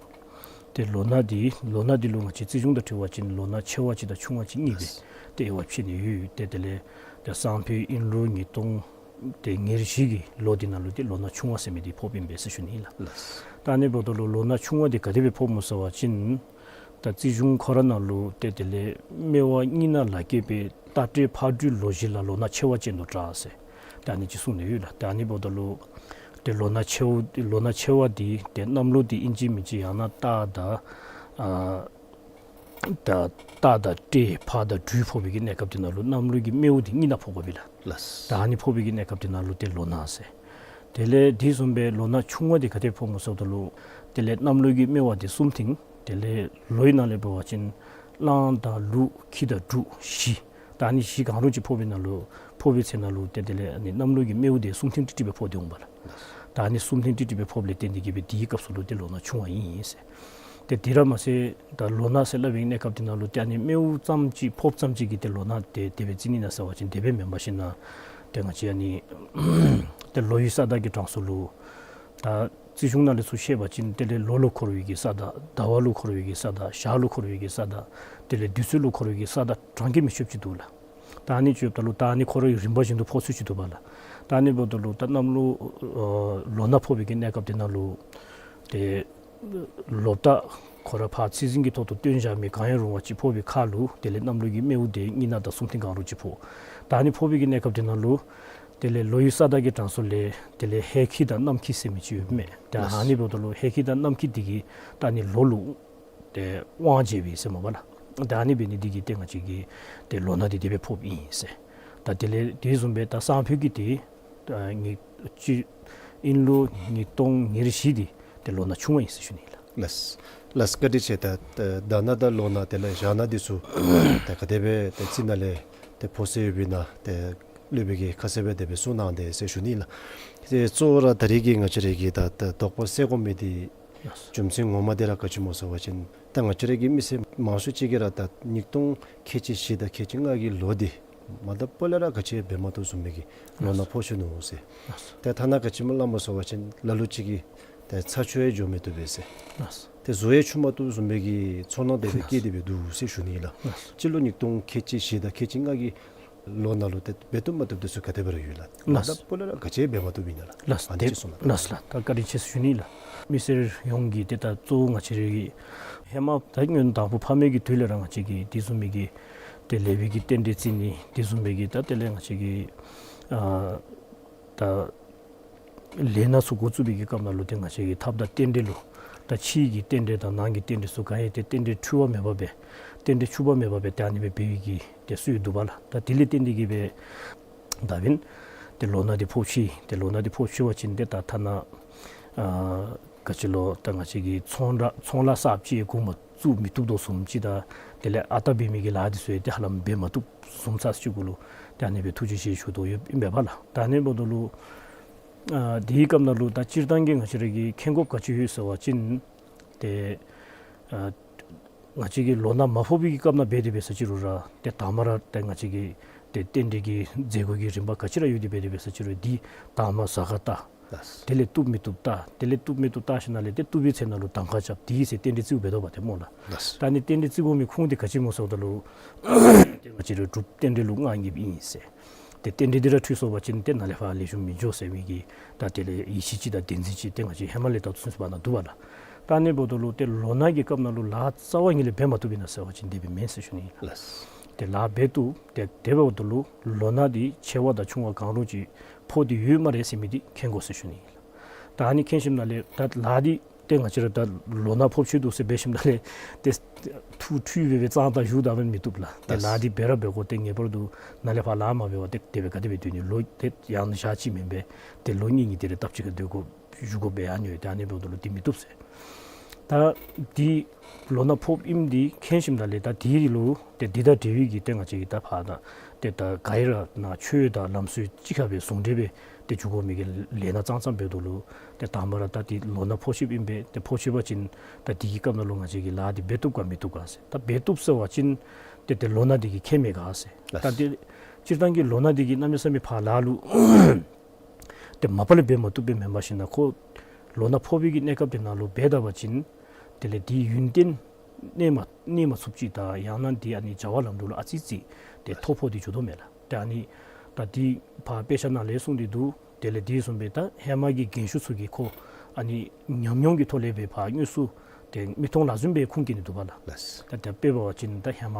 ཏེ་ལོ་ན་འདི་ལོ་ན་འདི་ལུ་ང་བཅས་རྩིས་གཞུང་དང་འཁྲིལ་བ་ཅིན་ལོ་ན་ཆེ་བ་ཅིག་དང་ཆུང་བ་ཅིག་གཉིས་སྦེ་ཏེ་དབྱེ་བ་ཕྱེ་ནི་ཡོད། ཏེ་དེ་ལས་ཏེ་སང་ཕོད་ཨིན་རུང་ཉིས་སྟོང་ ཏེ་ཉེར་བཞི་གི་ལོ་འདི་ནང་ལུ་ཏེ་ལོ་ན་ཆུང་བ་ཟེར་མི་འདི་ཕོགཔ་ཨིན་པས་ཟེར་ཞུ་ནི་ལགས། ལགས། ད་ཨ་ནི་འབདཝ་ད་ལུ་ལོ་ན་ཆུང་བ་འདི་ག་དེ་སྦེ་ཕོགཔ་སྨོ་ཟེར་བ་ཅིན་ད་རྩིས་གཞུང་ཁོ་ར་ནང་ལུ་ཏེ་དེ་ལས་སྨེ་བ་གཉིས་ནག་ལ་སྐྱེས་པའི་རྟ་སྤྲེལ་ཕག་གྲུའི་ལོ་བཞི་ལ་ལོ་ན་ཆེ་བ་ཅན་དུ་གྲགས་ཟེར། ད་ཨ་ནི་ཅིག་གསུངས་ནི་ཡོད་ལགས། ད་ཨ་ནི་འབདཝ་ད་ལུ་ཏེ་ལོ་ན་ཆེ་བ་ལོ་ན་ཆེ་བ་འདི་ཏེ་གནམ་ལོ་འདི་ཨིན་ཅི་མིན་ཅི་ཡང་ན་རྟ་དང་ཨ་ད་རྟ་དང་སྤྲེལ་ཕག་དང་གྲུ་ཕོག་པའི་གི་གནས་སྐབས་འདི་ནང་ལུ་གནམ་ལོའི་གི་སྨེ་བོ་འདི་གཉིས་ནག་ཕོག་དགོ་པས་ལགས། ལགས། ད་ཨ་ནི་ཕོག་པའི་གི་གནས་སྐབས་འདི་ནང་ལུ་ཏེ་ལོ་ན་ཟེར། དེ་ལས་དེ་བཟུམ་སྦེ་ལོ་ན་ཆུང་བ་འདི་ག་དེ་ཕོགཔ་སྨོ་ཟེརཝ་ད་ལུ་དེ་ལས་གནམ་ལོའི་གི་སྨེ་བ་འདི་གསུམ་ཐིང་། དེ་ལས་ལོའི་ནང་ལས་འབད་བ་ཅིན་གླང་དང་ཀླུ་ཁྱི་དང་འབྲུག་བཞི། ད་ཨ་ནི་བཞི་གང་རུང་ཅིག་ཕོག་པའི་ནང་ལུ་ཕོག་པའི་ཚེ་ནང་ལུ་ཏེ་དེ་ལས་ཨ་ནི་གནམ་ལོའི་གི་སྨེ་བོ་འདི་གསུམ་ཐིང་ཏིག་ཏིག་སྦེ་ཕོག་སྟེ་འོང་པས་ལགས། ད་ཨ་ནི་གསུམ་ཐིང་ཏིག་ཏིག་སྦེ་ཕོགཔ་ལས་བརྟེན་ཏེ་གིས་སྦེ་དེའི་སྐབས་སུ་ལུ་ཏེ་ལོ་ན་ཆུང་བ་ཨིན་ཟེར། ཏེ་དེ་ར་མ་ཚད་ད་ལོ་ན་ཟེར་སླབ་པའི་གནས་སྐབས་འདི་ནང་ལུ་ཏེ་ཨ་ནི་སྨེ་བོ་ཙམ་ཅིག་ཕོགཔ་ཙམ་ཅིག་གིས་ཏེ་ལོ་ན་ཏེ་དེ་སྦེ་རྩི་ནི་ཨིན་ན་ཟེར་བ་ཅིན་དེ་སྦེ་མེན་པར་ཞིན་ན་ཏེ་ང་བཅས་ཨ་ནི་ཏེ་ལོ་ཡི་ས་བདག་གི་གྲངས་སུ་ལུ་ད་རྩིས་གཞུང་ནང་ལས་ཚུར་བཤད་པ་ཅིན་དེ་ལས་ལོ་ལུ་འཁོར་བའི་གི་ས་བདག། ཟླ་བ་ལུ་འཁོར་བའི་གི་ས་བདག། ཞག་ལུ་འཁོར་བའི་གི་ས་བདག། དེ་ལས་དུས་ཚོད་ལུ་འཁོར་བའི་གི་ས་བདག་གྲངས་ཀྱིས་མི་ཆོདཔ་ཅིག་འདུག་ལགས། ད་ཨ་ནི་ཅིག་ཡོདཔ་ད་ལུ་ད་ཨ་ནི་ཁོ་རའི་རིམ་པ་བཞིན་དུ་ཕོག་ཚུལ་ཅིག་འདུག་པ་ལགས། ད་ཨ་ནི་འབདཝ་ད་ལུ་ད་གནམ་ལོ་ཨ་ལོ་ན་ཕོག་པའི་གི་གནས་སྐབས་འདི་ནང་ལུ་ཏེ་ལོ་བདག་ཁོ་ར་ཕར་ཚེས་འཛིན་གྱི་ཐོག་ཏུ་སྟོན་བཞག་མི་གང་ཡང་རུང་བ་ཅིག་ཕོག་པའི་ཁར་ལུ་དེ་ལས་གནམ་ལོའི་གི་སྨེ་བོ་འདི་གཉིས་ནག་དང་གསུམ་ཐིང་གང་རུང་ཅིག་ཕོག། ད་ཨ་ནི་ཕོག་པའི་གི་གནས་སྐབས་འདི་ནང་ལུ་དེ་ལས་ལོ་ཡི་ས་བདག་གི་གྲངས་སུ་ལས་དེ་ལས་ཧེ་ཁྱི་དང་གནམ་ཁྱི་ཟེར་མི་ཅིག་ཡོདཔ་མས། ད་ཨ་ནི་འབདཝ་ད་ལུ་ཧེ་ཁྱི་དང་གནམ་ཁྱི་འདི་གིས་ད་ཨ་ནི་ལོ་ལུ་ཏེ་དབང་བྱེད་པའི་ཟེར་སྨོ་པ་ལགས། ད་ཨ་ནི་འབད་ནི་འདི་གིས་ཏེ་ང་བཅས་ཀྱི་ཏེ་ལོ་ན་འདི་དེ་སྦེ་ཕོགཔ་ཨིན་ཟེར། ད་དེ་ལས་དེ་བཟུམ་སྦེ་ད་སང་ཕོད་ཀྱི་ཏེ་ཨ་ཉིས་སྤྱི་ཨིན་ལོ་ཉིས་སྟོང་ཉེར་བཞི་འདི་ཏེ་ལོ་ན་ཆུང་བ་ཨིན་ཟེར་ཞུ་ནི་ལགས། ལགས། ལགས་བཀའ་དྲིན་ཆེ། ད་ད་ཟླ་ན་དང་ལོ་ན་དེ་ལས་ཞག་ན་འདི་ཚུ་ད་ག་དེ་སྦེ་ད་རྩིས་ནང་ལས་ཏེ་ཕོག་སྲོལ་ཡོདཔ་ཨིན་ན་ཏེ་སློབ་དཔོན་གྱིས་ཁ་གསལ་སྦེ་དེ་སྦེ་གསུངས་གནང་དེས་ཟེར་ཞུ་ནི་ལགས། ཏེ་གཙོ་བོ་ར་ད་རིས་ཀྱི་ང་བཅས་ར་གི་ད་ད་དོགས་པ་སེལ་དགོ་མི་འདི་རྒྱུ་མཚན་ངོ་མ་འདི་ར་ག་ཅི་སྨོ་ཟེར་བ་ཅིན་ད་ང་བཅས་ར་གི་མི་སེར་མང་སུ་ཅིག་གིས་ར་ད་ཉིས་སྟོང་ཁལ་གཅིག་བཞི་དང་ཁལ་གཅིག་ལྔ་གི་ལོ་འདི་མ་ད་སྤོ་ལོ་ར་ག་ཅི་འབད་མ་བཏུབ་བཟུམ་མའི་གི་ལོ་ན་ཕོག་སོ་ནུག་ཟེར། ཏེ་ཐ་ན་ག་ཅི་སྨོ་སླབ་སྨོ་ཟེར་བ་ཅིན་ལ་ལུ་ཅིག་གིས་ཏེ་ཚ་ཆུ་ཡང་འགྱོ་མི་བཏུབ་པས་ཟེར། ཏེ་བཟོ་ཡང་འཁྱུ་མ་བཏུབ་བཟུམ་མའི་གི་ཚོར་སྣང་དེ་སྦེ་སྐྱེས་ཏེ་སྦེ་འདུག་ཟེར་ཞུ་ནི་ལགས། སྤྱི་ལོ་ཉིས་སྟོང་ཁལ་གཅིག་བཞི་དང་ཁལ་གཅིག་ལྔ་གི་ལོ་ནང་ལུ་ཏེ་འབད་བཏུབ་མ་བཏུབ་འདི་ཚུ་ག་དེ་སྦེ་ར་ཡོད་ལགས། ལགས། ད་སྤོ་ལོ་ར་ག་ཅི་འབད་མ་བཏུབ་ཨིན་ན་ལགས། ལགས། ཨ་ནི་ཅིག་གསུངས་གནང་། ལགས་ལགས། ད་བཀའ་དྲིན་ཆེ་ཟེར་ཞུ་ནི་ལགས། མི་སེར་ཡོངས་ཀྱིས་ཏེ་ད་གཙོ་བོ་ང་བཅས་ར་གི་ཧེ་མ་ད་སྔོན་དང་ཕུ་ཕ་མེས་ཀྱི་དུས་ལས་ར་ང་བཅས་ཀྱིས་དེ་བཟུམ་མའི་གི་ཏེ་ལེགས་པའི་གི་རྟེན་འབྲེལ་བརྩི་ནི་དེ་བཟུམ་མའི་གི་ད་དེ་ལས་ང་བཅས་ཀྱི་ཨ་ད་ལས་སྣ་ཚུ་འགོ་བཙུགས་པའི་གི་སྐབས་ནང་ལུ་ཏེ་ང་བཅས་ཀྱི་ཐབས་དང་རྟེན་འབྲེལ་ལུ་ད་ཕྱི་གི་རྟེན་འབྲེལ་དང་ནང་གི་རྟེན་འབྲེལ་ཚུ་ག་ཡང་ཏེ་རྟེན་འབྲེལ་འཁྲུལ་བ་མེད་པར་སྦེ་རྟེན་འབྲེལ་འཁྲུལ་པ་མེད་པར་སྦེ་ཏེ་ཨ་ནི་སྦེ་འབད་བའི་གི་ཏེ་སྲོལ་འདུག་པ་ལགས། ད་དེ་ལས་བརྟེན་ཏེ་གིས་སྦེ་ད་འབདན་ཏེ་ལོ་ན་འདི་ཕོག་ཅི། ཏེ་ལོ་ན་འདི་ཕོག་ཅི་བ་ཅིན་ཏེ་ད་ཐ་ན་ཨ་ག་ཅི་ལོ་ད་ང་བཅས་ཀྱི་ཚོང་ར་ཚོང་ལཱ་གསརཔ་ཅིག་འགོ་མ་བཙུགས་མི་བཏུབ་དོ་བཟུམ་ཅིག་དང་དེ་ལས་ཨ་རྟག་འབད་མི་གི་ལཱ་འདི་ཚུ་ཡང་ཏེ་ཧ་ལམ་འབད་མ་བཏུབ་བཟུམ་ཚར་ཅིག་གུ་ལུ་ཏེ་ཨ་ནི་སྦེ་ཐུགས་རྗེ་ཆེ་ཞུ་དོ་ཡོདཔ་ཨིན་པས་པ་ལགས། ད་ཨ་ནི་འབདཝ་ད་ལུ་ཨ་དེའི་སྐབས་ནང་ལུ་ད་སྤྱིར་བཏང་གི་ང་བཅས་ར་གིས་མཁྱེན་དགོཔ་ག་ཅི་ཡོད་ཟེར་བ་ཅིན་ཏེ་ཨ་ང་བཅས་ཀྱི་ལོ་ན་མ་ཕོག་པའི་གི་སྐབས་ནང་འབད་དེ་འབད་ས་ཅིག་རུང་ར་ཏེ་དང་པ་ར་ཏེ་ང་བཅས་ཀྱི་ཏེ་རྟེན་འབྲེལ་གྱི་མཛད་སྒོ་གི་རིམ་པ་ག་ཅི་ར་ཡོད་དེ་འབད་དེ་འབད་ས་ཅིག་རུང་དེ་དང་པ་གཟའ་སྐར་བལྟ། ལགས། དེ་ལས་བཏུབ་མི་བཏུབ་བལྟ། དེ་ལས་བཏུབ་མི་བཏུབ་བལྟ་ཞིནམ་ལས་ཏེ་བཏུབ་པའི་ཚེ་ནང་ལུ་གདམ་ཁ་རྐྱབ། དེའི་ཚེ་རྟེན་འབྲེལ་བརྩིཝ་འབད་དོ་བ་ཏེ་སྨོ་ལགས། ལགས། ད་ཨ་ནི་རྟེན་འབྲེལ་བརྩི་དགོ་མི་ཁུངས་འདི་ག་ཅི་སྨོ་ཟེརཝ་ད་ལུ་ཏེ་ང་བཅས་ར་སྒྲུབ་རྟེན་འབྲེལ་ལུ་མངའ་བརྙེས་པ་ཨིན་ཟེར། ཏེ་རྟེན་འབྲེལ་འདི་ར་འཁྲུལ་སོང་བ་ཅིན་ཏེ་ནཱ་ལས་ཕར་ལེགས་ཤོམ་མི་འགྱོ་ཟེར་མི་གི་ད་དེ་ལས་ཡིད་ཆེས་ཅིག་དང་བདེན་འཛིན་ཅིག་ཏེ་ང་བཅས་ཧེ་མ་ལས་ད་ཚུན་ཚོད་བར་ན་འདུག་པ་ལགས། ད་ཨ་ནི་འབདཝ་ད་ལུ་ཏེ་ལོ་ན་གི་སྐབས་ནང་ལུ་ལཱ་རྩ་བ་ཉིད་ལས་འབད་མ་བཏུབ་ཨིན་ན་ཟེར་བ་ཅིན་དེ་སྦེ་མེན་ཟེར་ཞུ་ནི་ལགས། ལགས། ཏེ་ལཱ་འབད་བཏུབ། ཏེ་དེ་འབདཝ་ད་ལུ་ལོ་ན་འདི་ཆེ་བ་དང་ཆུང་བ་གང་རུང་ཅིག་ཕོག་སྟེ་ཡོད་སྨ་རེ་ཟེར་མི་འདི་མཁྱེན་དགོ་ཟེར་ཞུ་ནི་ལགས། ད་ཨ་ནི་མཁྱེན་ཞིནམ་ལས་ད་ལཱ་འདི་ཏེ་ང་བཅས་ར་ད་ལོ་ན་ཕོགཔ་ཅིག་འདུག་ཟེར་འབད་ཞིནམ་ལས་ཏེ་ཐུགས་འཁྲུལ་སྦེ་སྦེ་གཙང་དག་བཞུགས་ད་འབདན་མི་བཏུབ་ལགས། ཏེ་ལགས། ལཱ་འདི་འབད་ར་འབད་དགོ། ཏེ་ངེས་པར་དུ་ནཱ་ལས་ཕར་ལཱ་མ་འབད་བར་ཏེ་དེ་སྦེ་ག་དེ་སྦེ་སྡོད་ནི། ལོ་ཏེ་ཡང་ན་ཞག་གཅིག་མེན་པས། ཏེ་ལོ་གཉིས་གཉིས་དེ་རེ་སྟབས་གཅིག་ཁར་སྡོད་དགོ་བཞུགས་དགོཔ་སྦེ་ཨ་ནི་ཡོད། ཏེ་ཨ་ནི་འབདཝ་ད་ལུ་འདི་མི་བཏུབ་ཟེར། ད་འདི་ལོ་ན་ཕོགཔ་ཨིནམ་འདི་མཁྱེན་ཞིནམ་ལས་ད་འདི་ལུ་ཏེ་འདི་དང་འབྲེལ་བའི་གི་ཏེ་ང་བཅས་ཀྱིས་ད་ཕར་ད་ཏེ་ད་ག་ར་ནང་ཆོས་དང་ལམ་སྲོལ་གཅིག་ཁར་སྦེ་ཟུང་འབྲེལ་སྦེ་ཏེ་འགྱོ་དགོ་མི་གི་ལས་སྣ་ཙང་ཙང་འབདཝ་ད་ལུ་ཏེ་དང་པ་ར་ད་འདི་ལོ་ན་ཕོག་ཅི་ཨིན་པས། ཏེ་ཕོག་ཅི་བ་ཅིན་ད་འདི་གི་སྐབས་ནང་ལུ་ང་བཅས་ཀྱིས་ལཱ་འདི་འབད་བཏུབ་ག་མི་བཏུབ་ག་ཟེར། ད་འབད་བཏུབ་ཟེར་བ་ཅིན་ཏེ་ཏེ་ལོ་ན་འདི་གིས་ཁྱད་མེད་ག་ཟེར། ད་ཏེ་སྤྱིར་བཏང་གི་ལོ་ན་འདི་གིས་གནམ་མེད་ས་མེད་ཕར་ལཱ་ལུ་ཏེ་མ་པ་ལས་འབད་མ་བཏུབ་པའི་མེན་པར་ཞིནམ་ལས་ཁོ་ལོ་ན་ཕོག་པའི་གི་གནས་སྐབས་དེ་ནང་ལུ་འབད་ད་བ་ཅིན་དེ་ལས་དེའི་ཡུན་བརྟན་གནས་མ་གནས་མ་ཚུགསཔ་ཅིག་དང་ཡང་ན་དེ་ཨ་ནི་བྱ་བ་ལམ་འགྲོ་ལུ་ཨ་ཙི་ཙི་ཏེ་ཐོ་ཕོག་སྟེ་འགྱོ་དོ་མས་ལགས། ཏེ་ཨ་ནི་ ད་འདི་ཕར་དཔེ་ཆ་ནང་ལས་གསུངས་ཏེ་འདུག། དེ་ལས་དེ་བཟུམ་སྦེ་ད་ཧེ་མ་གི་རྒན་ཤོས་ཚུ་གིས་ཁོ་ཨ་ནི་ཉམས་མྱོང་གི་ཐོག་ལས་སྦེ་ཕར་དངོས་སུ་ཏེ་མིག་མཐོང་ལག་ཟིན་སྦེ་ཁུངས་བཀལ་ནི་འདུག་པ་ལགས། ལགས། ད་ད་དཔེ་འབད་བ་ཅིན་ད་ཧེ་མ་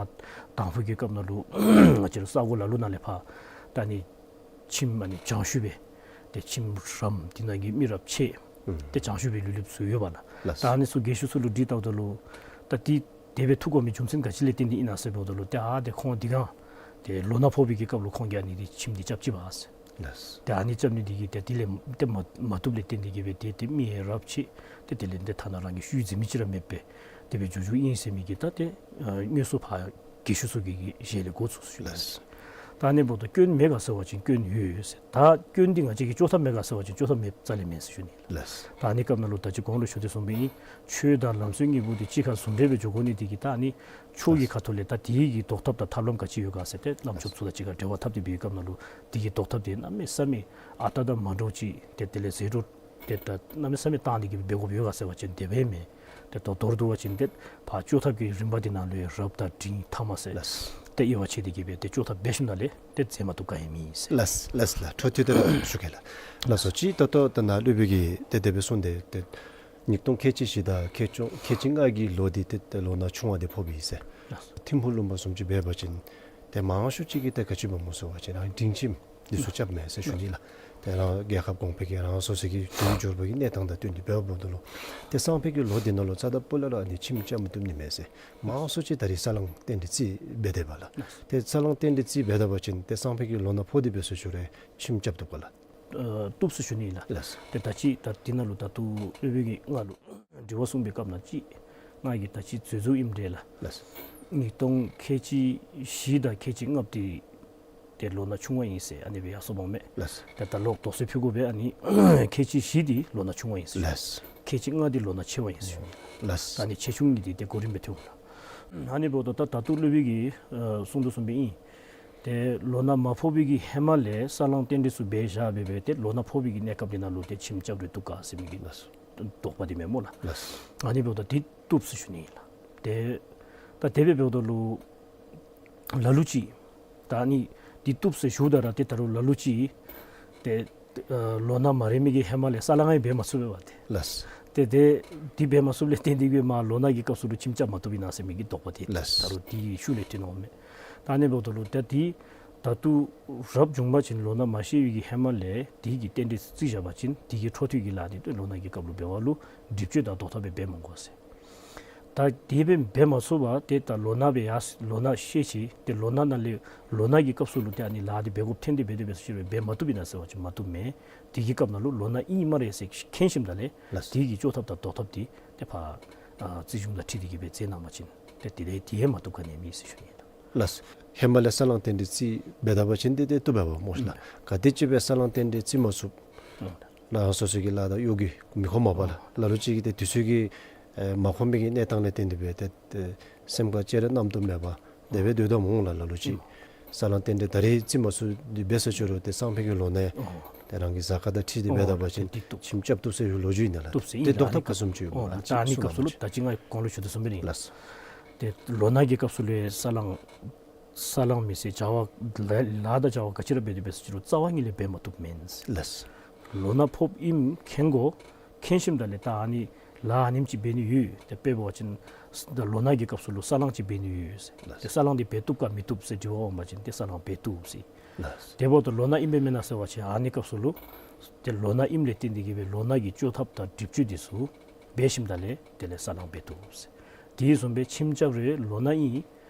དང་ཕུ་གི་སྐབས་ནང་ལུ་ང་བཅས་ར་ས་གོ་ལ་ལུ་ནང་ལས་ཕར་ད་ཨ་ནི་ཁྱིམ་ཨ་ནི་བྱང་ཤུལ་སྦེ་ཏེ་ཁྱིམ་རམ་འདི་ནང་གི་མི་རབས་ཆེ་ཨུམ་ཏེ་བྱང་ཤུལ་སྦེ་ལུས་ལུསཔ་ཚུ་ཡོད་པ་ལགས། ལགས། ད་ཨ་ནི་ཚུ་རྒན་ཤོས་ཚུ་ལུ་དྲི་བལྟཝ་ད་ལུ་ད་འདི་དེ་སྦེ་ཐུག་དགོ་མི་རྒྱུ་མཚན་ག་ཅི་ལས་བརྟེན་ཏེ་ཨིན་ན་ཟེར་འབདཝ་ད་ལུ་ཏེ་ཨ་ཏེ་ཁོང་འདི་གང་ཏེ་ལོ་ན་ཕོག་པའི་གི་སྐབས་ལུ་ཁོང་གིས་ཨ་ནི་འདི་ཁྱིམ་འདི་རྐྱབ་ཅི་པ་ཟེར། ལགས། ཏེ་ཨ་ནི་རྐྱབ་ནི་འདི་གིས་ཏེ་དེ་ལས་ཏེ་མ་མ་བཏུབ་ལས་བརྟེན་ཏེ་གིས་སྦེ་ཏེ་ཏེ་མི་ཡང་རབས་ཆད་ཏེ་དེ་ལས་ཏེ་ཐ་ན་རང་གི་ཤུལ་འཛིན་མི་ཅིག་ར་མེདཔ་སྦེ་དེ་སྦེ་འགྱོ་འགྱོཝ་ཨིན་ཟེར་མི་གི་ད་ཏེ་ཨ་དངོས་སུ་ཕར་རྒན་ཤོས་ཚུ་གི་ཞལ་ལས་གོ་ཚུགས་ཟེར་ཞུ་ནི། ལགས། ད་ཨ་ནི་འབདཝ་ད་སྐྱོན་མེད་ག་ཟེར་བ་ཅིན་སྐྱོན་ཡོད་ཟེར། ད་སྐྱོན་འདི་ང་བཅས་ཀྱིས་བཅོས་ཐབས་མེད་ག་ཟེར་བ་ཅིན་བཅོས་ཐབས་མེད་རྩ་ལས་མེད་ཟེར་ཞུ་ནི། ལགས། ད་ཨ་ནི་སྐབས་ནང་ལུ་ད་ཅི་གོང་ལུ་ཞུ་དོ་བཟུམ་སྦེ་ཨིན། ཆོས་དང་ལམ་སྲོལ་གཉིས་པོ་འདི་གཅིག་ཁར་ཟུང་འབྲེལ་སྦེ་འགྱོ་དགོ་ནི་འདི་གིས་ད་ཨ་ནི་ཆོས་ཀྱི་ཁ་ཐུག་ལས་ད་དེ་གི་ཟློག་ཐབས་དང་ཐབས་ལམ་ག་ཅི་ཡོད་ག་ཟེར་ཏེ་བླམ་ཆོསཔ་ཚུ་དང་གཅིག་ཁར་འབྲེལ་བ་འཐབ་སྟེ་འབད་བའི་སྐབས་ནང་ལུ་དེ་གི་ཟློག་ཐབས་དེ་གནམ་མེད་ས་མེད་ཨ་རྟག་དང་མ་འདྲཝ་ཅིག་ཏེ་དེ་ལས་ཟད་འགྲོ་ཏེ་ད་གནམ་མེད་ས་མེད་བཏང་སྟེ་གིས་འབད་དགོཔ་ཡོད་ག་ཟེར་བ་ཅིན་དེ་སྦེ་མེན། ཏེ་ད་མདོར་བསྡུ་བ་ཅིན་ཏེ་ཕར་བཅོས་ཐབས་ཀྱི་རིམ་པ་འདི་ནང་ལུ་ཡང་རབ་དང་འབྲིང་ཐ་མ་ཟེར། ལགས། ཏེ་དབྱེ་བ་ཕྱེ་སྟེ་གིས་སྦེ་ཏེ་བཅོས་ཐབས་འབད་ཞིནམ་ལས་ཏེ་མཛད་མ་བཏུབ་ག་ཡང་མེད་ཟེར། ལགས་ལགས་ལགས། འཕྲོ་མཐུད་དེ་ར་ཞུ་གེ་ལགས། ལགས་སོ། ཅིག་ད་ལྟོ་ད་ནཱ་སློབ་དཔོན་གྱིས་ཏེ་དེ་སྦེ་གསུངས་ཏེ་ཏེ་ཉིས་སྟོང་ཁལ་གཅིག་བཞི་དང་ཁལ་གཅིག་ཁལ་གཅིག་ལྔ་གི་ལོ་འདི་ཏེ་ཏེ་ལོ་ན་ཆུང་བ་འདི་ཕོགཔ་ཨིན་ཟེར། ལགས་སོ། ཐིམ་ཕུག་ལུང་པ་བཟུམ་ཅིག་འབད་བ་ཅིན་ཏེ་མང་ཤོས་ཅིག་གིས་ཏེ་ག་ཅི་འབད་སྨོ་ཟེར་བ་ཅིན་རང་སྒྲིང་ཁྱིམ་འདི་ཚུ་རྐྱབ་མས་ཟེར་ཞུ་ནི་ལགས། ཏེ་རང་རྒྱལ་ཁབ་གོང་འཕེལ་གྱི་རང་སོ་སོ་གི་དུས་འབྱོར་པ་གི་གནས་སྟངས་དང་བསྟུན་ཏེ་འབདཝ་ད་ལུ་ཏེ་སང་ཕོད་ཀྱི་ལོ་འདི་ནང་ལུ་རྩ་དང་སྤུ་ལས་ར་ཨ་ནི་ཁྱིམ་རྐྱབ་མ་བཏུབ་ནི་མས་ཟེར་མང་ཤོས་ཅིག་ད་རིས་ས་བསླང་རྟེན་འབྲེལ་རྩིས་འབད་དེས་པ་ལགས། ཏེ་ས་བསླང་རྟེན་འབྲེལ་རྩིས་འབད་ད་པ་ཅིན་ཏེ་སང་ཕོད་ཀྱི་ལོ་ན་ཕོག་སྟེ་འབད་ཟེར་ཞུ་རུང་ཁྱིམ་རྐྱབ་བཏུབ་ག་ལགས། ཨ་བཏུབ་ཟེར་ཞུ་ནི་ལགས། ལགས། ཏེ་ད་ཅི་ད་འདི་ནང་ལུ་ད་ལྟོ་སློབ་དཔོན་གྱིས་ང་ལུ་དྲི་བ་གསུངས་པའི་སྐབས་ནང་ཅིག་ང་གིས་ད་ཅི་འཛོལ་འཛོལཝ་ཨིནམ་འདྲས་ལགས། ལགས། ཉིས་སྟོང་ཁལ་གཅིག་བཞི་དང་ཁལ་གཅིག་ལྔ་པོ་འདི་ཏེ་ལོ་ན་ཆུང་བ་ཨིན་ཟེར་ཨ་ནི་སྦེ་ཡར་སོངམ་མས། ལགས། ཏེ་ད་ལོག་དོགས་སེལ་ཕུལ་དགོ་པས། ཨ་ནི་ཁལ་གཅིག་བཞི་འདི་ལོ་ན་ཆུང་བ་ཨིན་ཟེར། ལགས། ཁལ་གཅིག་ལྔ་འདི་ལོ་ན་ཆེ་བ་ཨིན་ཟེར། ལགས། ཨ་ནི་ཆེ་ཆུང་གཉིས་འདི་ཏེ་གོ་རིམ་སྦེ་ཐོན་འོང་ལགས། ཨ་ནི་འབདཝ་ད་ད་ད་ལྟོ་སློབ་དཔོན་གྱིས་ཨ་གསུངས་དོ་བཟུམ་སྦེ་ཨིན། ཏེ་ལོ་ན་མ་ཕོག་པའི་གི་ཧེ་མ་ལས་ས་བསླང་རྟེན་འབྲེལ་ཚུ་འབད་བཞག་སྦེ་སྦེ་ཏེ་ལོ་ན་ཕོག་པའི་གི་གནས་སྐབས་འདི་ནང་ལུ་ཏེ་ཁྱིམ་རྐྱབ་རུང་བཏུབ་ག་ཟེར་མི་གི་ལགས། དོགས་པ་འདི་མེན་སྨོ་ལགས། ལགས། ཨ་ནི་འབདཝ་ད་འདི་བཏུབ་ཟེར་ཞུ་ནི་ཨིན་ལགས། ཏེ་ད་དེ་སྦེ་འབདཝ་ད་ལུ་ལ་ལུ་ཅིག་ད་ཨ་ནི་འདི་བཏུབ་ཟེར་ཞུཝ་ད་ར་ཏེ་ད་རུང་ལ་ལུ་ཅིག་ཏེ་ཨ་ལོ་ན་མ་རན་མི་གིས་ཧེ་མ་ལས་ས་བསླང་ཡང་འབད་མ་ཚུགས་པས་པ་ཏེ། ལགས། ཏེ་ཏེ་འདི་འབད་མ་ཚུགསཔ་ལས་བརྟེན་ཏེ་གིས་མར་ལོ་ན་གི་སྐབས་སུ་ལུ་ཁྱིམ་རྐྱབ་མ་བཏུབ་ཨིན་ན་ཟེར་མི་གི་དོགས་པ་འདི། ལགས། ད་རུང་འདི་ཤུལ་ལས་ཐོན་འོངམ་མས། ད་ཨ་ནི་འབདཝ་ད་ལུ་ད་འདི་ད་ལྟོ་རབ་བྱུང་པ་ཅིན་ལོ་ན་མ་ཤེས་པའི་གི་ཧེ་མ་ལས་འདི་གི་རྟེན་འབྲེལ་རྩིས་བཞག་པ་ཅིན་འདི་གི་འཕྲོ་མཐུད་ཀྱི་ལཱ་འདི་ཏེ་ལོ་ན་གི་སྐབས་ལུ་འབད་བ་ལུ་སྒྲིབ་བཅོས་དང་ཟློག་ཐབས་སྦེ་འབད་མི་དགོ་ཟེར། ད་དེ་སྦེ་འབད་མ་ཚུགས་པར་ཏེ་ད་ལོ་ན་སྦེ་ཡར་ལོ་ན་ཤེས་ཅི། ཏེ་ལོ་ན་ནང་ལས་ལོ་ན་གི་སྐབས་སུ་ལུ་ཏེ་ཨ་ནི་ལཱ་འདི་འབད་དགོཔ་ཐོན་ཏེ་འབད་དེ་འབད་ཟེར་ཞུ་རུང་འབད་མ་བཏུབ་ཨིན་ན་ཟེར་བ་ཅིན་མ་བཏུབ་མས། དེ་གི་སྐབས་ནང་ལུ་ལོ་ན་ཨིན་སྨ་རེ་ཟེར་མཁྱེན་ཞིནམ་ད་ལས། ལགས། དེ་གི་བཅོས་ཐབས་དང་ཟློག་ཐབས་འདི་ཏེ་ཕར་ཨ་རྩིས་གཞུང་དང་འཁྲིལ་ཏེ་གིས་སྦེ་མཛད་གནང་པ་ཅིན་ཏེ་དེ་ལས་དེ་ཡང་མ་བཏུབ་ག་ནི་མེད་ཟེར་ཞུ་ནི་ཨིན། ལགས། ཧེ་མ་ལས་ས་བསླང་རྟེན་འབྲེལ་རྩིས་འབད་ད་པ་ཅིན་ཏེ་ཏེ་བཏུབ་པས་པ་སྨོ་ཤ་ལགས། ཨུམ། ག་དེ་ཅིག་སྦེ་ས་བསླང་རྟེན་འབྲེལ་རྩིས་མ་ཚུགས། ཨུམ། ལགས་སོ་སོ་གི་ལཱ་དང་གཡོག་གི་མི་ཁོམ་པ་ལགས། ལ་ལུ་ཅིག་གིས་ཏེ་དུས་ཚོད་ཀྱིས་ཨེ་མ་ཁོམ་པའི་གི་གནས་སྟངས་ལས་བརྟེན་ཏེ་སྦེ་ཏེ་ཏེ་སེམས་ཁར་ཅིག་ར་རྣམ་རྟོག་མེད་པར་དེ་སྦེ་སྡོད་དོ་སྨོ་ལགས། ལ་ལུ་ཅིག་ཨུམ། ས་བསླང་རྟེན་འབྲེལ་ད་རིས་རྩིས་མ་ཚུགས་འདི་འབད་ཟེར་ཞུ་རུང་ཏེ་སང་ཕོད་ཀྱི་ལོ་ནའི་ཨོ་ཏེ་རང་གི་གཟའ་སྐར་དང་འཁྲིལ་ཏེ་འབད་ད་པ་ཅིན་ཨོ་ཏེ་བཏུབ། ཁྱིམ་རྐྱབ་བཏུབ་ཟེར་ཞུ་ལོ་རྒྱུས་ཨིན་ན་ལགས། བཏུབ་ཟེར་ཏེ་ཨིན་ལགས། ཟློག་ཐབས་ག་བཟུམ་ཅིག་ཡོད་སྨོ་ལགས། ཨོ་ད་ཨ་ནི་སྐབས་སུ་ལུ་ད་ཅི་ང་གོང་ལུ་ཞུ་དོ་བཟུམ་སྦེ་ཨིན། ལགས། ཏེ་ལོ་ན་གི་སྐབས་སུ་ལུ་ཡང་ས་བསླང་ས་བསླང་མི་ཟེར་བྱ་བ་ལཱ་ལཱ་དང་བྱ་བ་ག་ཅི་ར་འབད་དེ་འབད་ཟེར་ཞུ་རུང་རྩ་བ་ཉིད་ལས་འབད་མ་བཏུབ་མེན། ལགས། ལོ་ན་ཕོགཔ་ཨིནམ་མཁྱེན་དགོ། མཁྱེན་ཞིནམ་ད་ལས་ད་ཨ་ནི་ལཱ་ཨ་ནེམ་ཅིག་འབད་ནི་ཡོད། ཏེ་དཔེ་འབད་བ་ཅིན་ད་ལོ་ན་གི་སྐབས་སུ་ལུ་ས་བསླང་ཅིག་འབད་ནི་ཡོད་ཟེར། ལགས། ཏེ་ས་བསླང་འདི་འབད་བཏུབ་ག་མི་བཏུབ་ཟེར་དྲི་བ་འོང་པ་ཅིན་ཏེ་ས་བསླང་འབད་བཏུབ་ཟེར། ལགས། དེ་འབདཝ་ད་ལོ་ན་ཨིན་པས་མེན་ན་ཟེར་བ་ཅིན་ཨ་ནི་སྐབས་སུ་ལུ་ཏེ་ལོ་ན་ཨིནམ་ལས་བརྟེན་ཏེ་གིས་སྦེ་ལོ་ན་གི་བཅོས་ཐབས་དང་སྒྲིབ་བཅོས་འདི་ཚུ་འབད་ཞིནམ་ད་ལས་དེ་ལས་ས་བསླང་འབད་བཏུབ་ཟེར། དེ་བཟུམ་སྦེ་ཁྱིམ་རྐྱབ་རུང་ལོ་ན་ཨིན།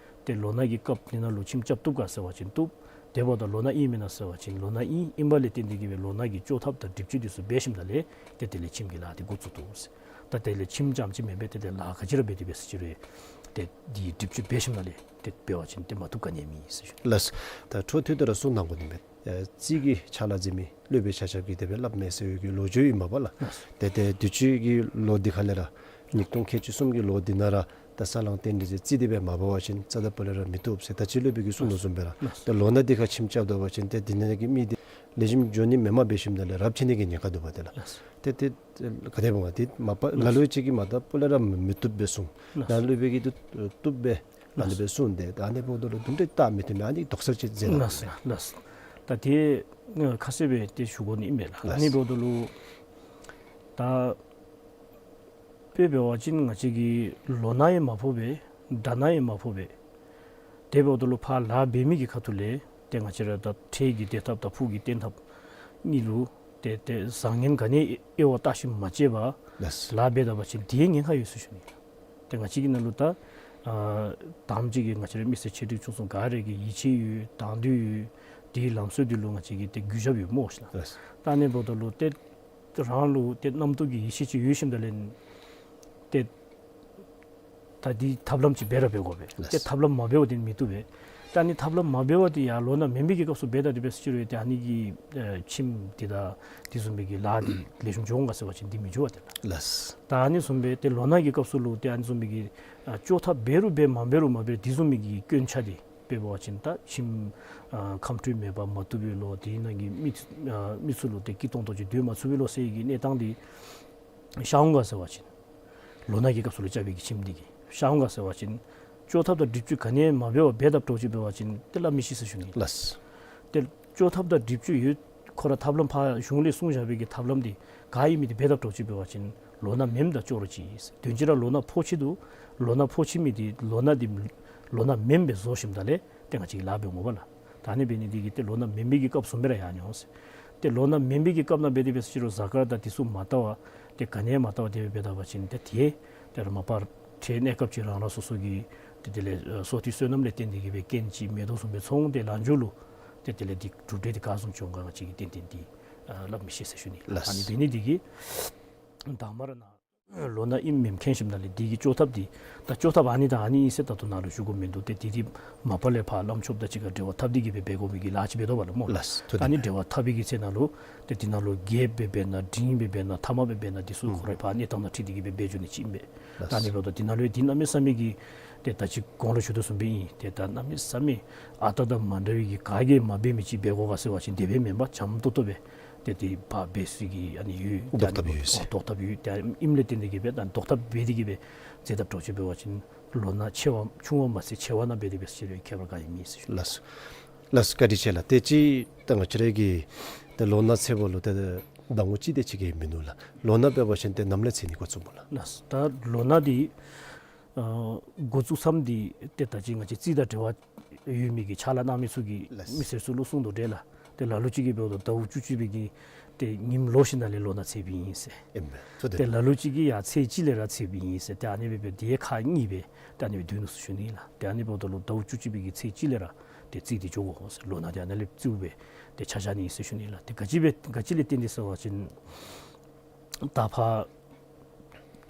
ཏེ་ལོ་ན་གི་སྐབས་འདི་ནང་ལུ་ཁྱིམ་རྐྱབ་བཏུབ་ག་ཟེར་བ་ཅིན་བཏུབ། དེ་འབདཝ་ད་ལོ་ན་ཨིན་མེན་ན་ཟེར་བ་ཅིན་ལོ་ན་ཨིན། ཨིན་པ་ལས་བརྟེན་ཏེ་གིས་སྦེ་ལོ་ན་གི་བཅོས་ཐབས་དང་སྒྲིབ་བཅོས་འདི་ཚུ་འབད་ཞིནམ་ད་ལས་ཏེ་དེ་ལས་ཁྱིམ་གྱི་ལཱ་འདི་འགོ་བཙུགས་བཏུབ་ཟེར། ད་དེ་ལས་ཁྱིམ་རྐྱངམ་ཅིག་མེན་པར་ཏེ་ཏེ་ལཱ་ག་ཅི་ར་འབད་དེ་འབད་ཟེར་ཞུ་རུང་ཏེ་འདི་སྒྲིབ་བཅོས་འབད་ཞིནམ་ད་ལས་ཏེ་འབད་བ་ཅིན་ཏེ་མ་བཏུབ་ག་ནི་མེད་ཟེར་ཞུ། ལགས། ད་འཕྲོ་མཐུད་དེ་ར་གསུང་གནང་དགོ་ནི་མས། ཨེ་རྩིས་ཀྱི་ཕྱག་ལཱ་མཛད་མི་སློབ་དཔོན་ཆ་ཁྱབ་ཀྱིས་དེ་སྦེ་སླབ་མས་ཟེར་བའི་གི་ལོ་རྒྱུས་ཨིན་མས་པ་ལགས། ཏེ་ཏེ་དུས་ཅི་གི་ལོ་འདི་ཁ་ལས་ར་ཉིས་སྟོང་ཁལ་གཅིག་གསུམ་གྱི་ལོ་འདི་ནང་ར་ད་ས་བསླང་རྟེན་འབྲེལ་ཟེར་རྩིས་འདི་སྦེ་མ་འབད་བ་ཅིན་རྩ་དང་སྤུ་ལས་ར་མི་བཏུབ་ཟེར་ད་ཅི་སློབ་དཔོན་གྱིས་གསུངས་དོ་བཟུམ་སྦེ་ར། ཏེ་ལོ་ན་འདི་ཁར་ཁྱིམ་རྐྱབ་ད་པ་ཅིན་ཏེ་འདི་ནང་གི་མི་འདི་ལེགས་ཤོམ་འགྱོ་ནི་མེནམ་འབད་ཞིནམ་ད་ལས་རབས་ཆད་ནི་གི་ཉེན་ཁ་འདུག་པ་ཏེ་ལགས། ཏེ་ཏེ་ག་དེ་འབད་འོང་། ཏེ་མ་པ་ལ་ལུ་ཅིག་གིས་མ་ད་སྤུ་ལས་ར་མི་བཏུབ་སྦེ་གསུངས། ལགས། ད་སློབ་དཔོན་གྱིས་བཏུབ་བཏུབ་སྦེ་ཨ་ནི་སྦེ་གསུངས་ཏེ་ད་ཨ་ནི་འབདཝ་ད་ལུ་དུམ་གྲ་བལྟ་མི་བཏུབ་མས། ཨ་ནི་དོགས་སེལ་ཅིག་མཛད་གནང་། ལགས་ལགས། ད་དེ་ཁ་གསལ་སྦེ་ཏེ་ཞུ་དགོ་ནི་ཨིན་པས་ལགས། ལགས། ཨ་ནི་འབདཝ་ད་ལུ་ད་དཔེ་འབད་བ་ཅིན་ང་བཅས་ཀྱི་ལོ་ན་ཡང་མ་ཕོག་པས། དགྲ་ནང་ཡང་མ་ཕོག་པས། དེ་འབདཝ་ད་ལུ་ཕར་ལཱ་འབད་མི་གི་ཁ་ཐུག་ལས་ཏེ་ང་བཅས་ར་ད་འཕྲལ་གྱི་བདེ་ཐབས་དང་ཕུགས་ཀྱི་བརྟན་ཐབས་གཉིས་ལུ་ཏེ་ཏེ་བཟང་ངན་ག་ནི་དབྱེ་བ་བལྟ་ཞིནམ་མ་དཔྱད་པར་ལགས། ལཱ་འབད་ད་པ་ཅིན་དེ་ཉེན་ཁ་ཡོད་ཟེར་ཞུ་ནི། ཏེ་ང་བཅས་ཀྱི་ནང་ལུ་ད་ཨ་དང་པ་ཅིག་གིས་ང་བཅས་ར་མི་སེར་ཆེ་འབྲིང་ཆུང་གསུམ་ག་ར་གི་ཡིད་ཆེས་ཡོད། དང་འདོད་ཡོད། དེའི་ལམ་སྲོལ་འདི་ལུ་ང་བཅས་ཀྱིས་ཏེ་གུས་ཞབས་ཡོད་སྨོ་ཤིག་ལགས། ལགས། ད་ཨ་ནི་འབདཝ་ད་ལུ་ཏེ་རང་ལུ་ཏེ་རྣམ་རྟོག་གི་ཡིད་ཆེས་ཅིག་ཡོད་ཞིནམ་ད་ལས་ཏེ་ད་འདི་ཐབས་ལམ་ཅིག་འབད་ར་འབད་དགོ་པས། ལགས། ཏེ་ཐབས་ལམ་མ་འབདཝ་འདི་མི་བཏུབ་པས། ད་ཨ་ནི་ཐབས་ལམ་མ་འབདཝ་འདི་ཡང་ལོ་ན་མེན་པའི་གི་སྐབས་སུ་འབད་ད་འདི་འབད་ཟེར་ཅི་རུང་ཏེ་ཨ་ནི་གི་ཨེ་ཁྱིམ་འདི་དང་དེ་བཟུམ་མའི་གི་ལཱ་འདི་ལེགས་ཤོམ་འགྱོ་འོང་ག་ཟེར་བ་ཅིན་འདི་མི་འགྱོ་བས་ཏེ་ལགས། ལགས། ད་ཨ་ནི་བཟུམ་སྦེ་ཏེ་ལོ་ན་གི་སྐབས་སུ་ལུ་ཏེ་ཨ་ནི་བཟུམ་མའི་གི་ཨ་བཅོས་ཐབས་འབད་རུང་འབད་མ་འབད་རུང་མ་འབད་དེ་བཟུམ་མའི་གི་སྐྱོན་ཆ་འདི་དཔེ་འབད་བ་ཅིན་ད་ཁྱིམ་ཨ་ཁམས་སྤྲོད་མེད་པར་མ་བཏུབ་པས་ལོ། དེ་ནང་གི་མི་ཨ་མི་ཚུ་ལུ་ཏེ་སྐྱིད་ཏོང་ཏོ་ཅིག་སྡོད་མ་ཚུགས་པས་ལོ་ཟེར་གྱི་གནས་སྟངས་འདི་ཤར་འོང་ག་ཟེར་བ་ཅིན་ལོ་ན་གི་སྐབས་སུ་ལུ་རྐྱབ་པའི་གི་ཁྱིམ་འདི་གིས་ཤར་འོང་ག་ཟེར་བ་ཅིན་བཅོས་ཐབས་དང་སྒྲིབ་བཅོས་ག་ནི་ཡང་མ་འབད་བར་འབད་དཔ་འདྲཝ་ཅིག་འབད་བ་ཅིན་ཏེ་སླབ་མི་ཤེས་ཟེར་ཞུ་ནི། ལགས། ཏེ་བཅོས་ཐབས་དང་སྒྲིབ་བཅོས་ཡོད། ཁོ་ར་ཐབས་ལམ་ཕར་གཞུང་ལས་གསུངས་བཞག་པའི་གི་ཐབས་ལམ་འདི་ག་ཨིན་མི་འདི་འབད་དཔ་འདྲཝ་ཅིག་འབད་བ་ཅིན་ལོ་ན་མེནམ་དང་ཅོག་ར་གཅིག་ཨིན་ཟེར། དོན་གཅིག་ར་ལོ་ན་ཕོག་ཅི་འདུག། ལོ་ན་ཕོག་ཅི་མི་འདི་ལོ་ན་འདི་ལོ་ན་མེནམ་སྦེ་བཟོ་ཞིནམ་ད་ལས་ཏེ་ང་བཅས་ཀྱིས་ལཱ་འབད་འོང་པས་ལགས། ད་ཨ་ནི་འབད་ནི་འདི་གིས་ཏེ་ལོ་ན་མེན་པའི་གི་སྐབས་བཟུམ་སྦེ་ར་ཡར་འོང་ཟེར། ཏེ་ལོ་ན་མེན་པའི་གི་སྐབས་ནང་འབད་དེ་འབད་ཟེར་ཅི་རུང་གཟའ་སྐར་དང་དེ་ཚུ་མ་བལྟ་བར་ཏེ་ག་ནི་ཡང་མ་བལྟ་བར་དེ་སྦེ་འབད་ད་པ་ཅིན་ཏེ་དེ་ཏེ་ར་མ་པ་ར་འཕྲལ་གནས་སྐབས་ཅིག་རང་རང་སོ་སོ་གི་ཏེ་དེ་ལས་ཨ་སོ་ཐུབ་བསོད་ནམས་ལས་བརྟེན་ཏེ་གི་སྦེ་རྐྱེན་ཅིག་མེ་ཏོག་བཟུམ་སྦེ་ཚོང་སྟེ་ལངས་འགྱོ་ལོ། ཏེ་དེ་ལས་འདི་གྲུབ་འབྲས་འདི་ག་བཟུམ་འབྱུང་ག་ང་བཅས་ཀྱིས་ཏན་ཏན་འདི་ཨ་སླབ་མི་ཤེས་ཟེར་ཞུ་ནི། ལགས། ཨ་ནི་འབད་ནི་འདི་གིས་དང་པ་ར་ནཱ་ལོ་ན་ཨིནམ་མེནམ་མཁྱེན་ཞིནམ་ད་ལས་འདི་གི་བཅོས་ཐབས་འདི་ད་བཅོས་ཐབས་ཨ་ནི་དང་ཨ་ནི་ཨིན་ཟེར་ད་ལྟོ་ནཱ་ལུ་ཞུ་དགོཔ་མིན་འདུག། ཏེ་འདི་འདི་མ་པ་ལས་ཕར་བླམ་ཆོསཔ་དང་གཅིག་ཁར་འབྲེལ་བ་འཐབ་སྟེ་གི་སྦེ་འབད་དགོ་མི་གི་ལཱ་ཅིག་འབད་དོ་བ་ལགས་སྨོ། ལགས། ད་ཨ་ནི་འབྲེལ་བ་འཐབ་པའི་གི་ཚེ་ནང་ལུ་ཏེ་འདི་ནང་ལུ་རྒྱས་སྦེ་འབད་ན་འབྲིང་སྦེ་འབད་ན་ཐ་མ་སྦེ་འབད་ན་འདི་ཚུ་ཁོ་རའི་ཕར་གནས་སྟངས་དང་འཁྲིལ་ཏེ་གི་སྦེ་འབད་འགྱོ་ནི་ཅིག་ཨིན་པས། ད་ཨ་ནི་འབདཝ་ད་འདི་ནང་ལུ་འདི་གནམ་མེད་ས་མེད་ཀྱི་ཏེ་ད་ཅི་གོང་ལུ་ཞུ་དོ་བཟུམ་སྦེ་ཨིན། ཏེ་ད་གནམ་མེད་ས་མེད་ཨ་རྟག་དང་མ་འདྲ་བའི་གི་ག་གིས་མ་འབད་མི་ཅིག་འབད་དགོ་ག་ཟེར་བ་ཅིན་དེ་སྦེ་མེན་པར་འཇམ་ཏོག་ཏོ་སྦེ་ཏེ་དེ་ཕར་འབད་ས་གི་ཨ་ནི་ཡོད། ཏེ་ཨ་ནི་ལྡོག་ཐབས་ཡོད་ཟེར། ཨོ་ལྡོག་ཐབས་ཡོད། ཏེ་ཨ་ནི་ཨིནམ་ལས་བརྟེན་ཏེ་གི་སྦེ་ད་ལྡོག་ཐབས་འབད་དེ་གི་སྦེ་མཛད་དཔ་འདྲཝ་ཅིག་འབད་བ་ཅིན་ལོ་ན་ཆེ་བ་ཆུང་བ་མ་ཚད་ཆེ་བ་ནང་འབད་དེ་འབད་ཟེར་ཁྱད་པར་ག་ཡང་མེད་ཟེར་ཞུ། ལགས་སོ། ལགས་སོ། བཀའ་དྲིན་ཆེ་ལགས། ཏེ་ཅིག་ད་ང་བཅས་ར་གི་ཏེ་ལོ་ན་ཚེས་པ་ལུ་ཏེ་ཟླ་ངོ་གཅིག་དེ་ཅིག་གིས་མིན་འདུག་ལགས། ལོ་ན་འབད་བ་ཅིན་ཏེ་ནམ་ལས་ཚེས་ནི་འགོ་བཙུགས་སྨོ་ལགས། ལགས་སོ། ད་ལོ་ན་འདི་ཨ་འགོ་བཙུགས་མཚམས་འདི་ཏེ་ད་ཅི་ང་བཅས་རྩིས་དང་འབྲེལ་བ་ཡོད་མི་གི་ཕྱག་ལཱ་གནང་མི་ཚུ་གིས་ལགས། མི་སེར་ཚུ་ལུ་གསུང་དོ་འདྲ་ལགས། ཏེ་ལ་ལུ་ཅིག་གིས་འབདཝ་ད་ཟླཝ་བཅུ་གཅིག་པའི་གི་ཏེ་ཉིནམ་ལོག་ཞིནམ་ལས་ལོ་ན་ཚེས་པའི་ཨིན་ཟེར། ཨིན་པས། ཏེ་ལ་ལུ་ཅིག་གིས་ཡང་ཚེས་གཅིག་ལས་ར་ཚེས་པའི་ཨིན་ཟེར། ཏེ་ཨ་ནི་སྦེ་སྦེ་དེ་ཁག་གཉིས་སྦེ་ཏེ་ཨ་ནི་སྦེ་སྡོད་ནུག་ཟེར་ཞུ་ནི་ལགས། ཏེ་ཨ་ནི་འབདཝ་ད་ལུ་ཟླཝ་བཅུ་གཅིག་པའི་གི་ཚེས་གཅིག་ལས་ར་ཏེ་རྩིས་འདི་འགྱོ་དགོ་ཟེར། ལོ་ན་འདི་ཨ་ནཱ་ལས་བརྩིཝ་སྦེ་ཏེ་ཆ་བཞག་ནི་ཨིན་ཟེར་ཞུ་ནི་ལགས། ཏེ་ག་ཅི་སྦེ་ག་ཅི་ལས་བརྟེན་ཏེ་ཟེར་བ་ཅིན་ད་ཕར་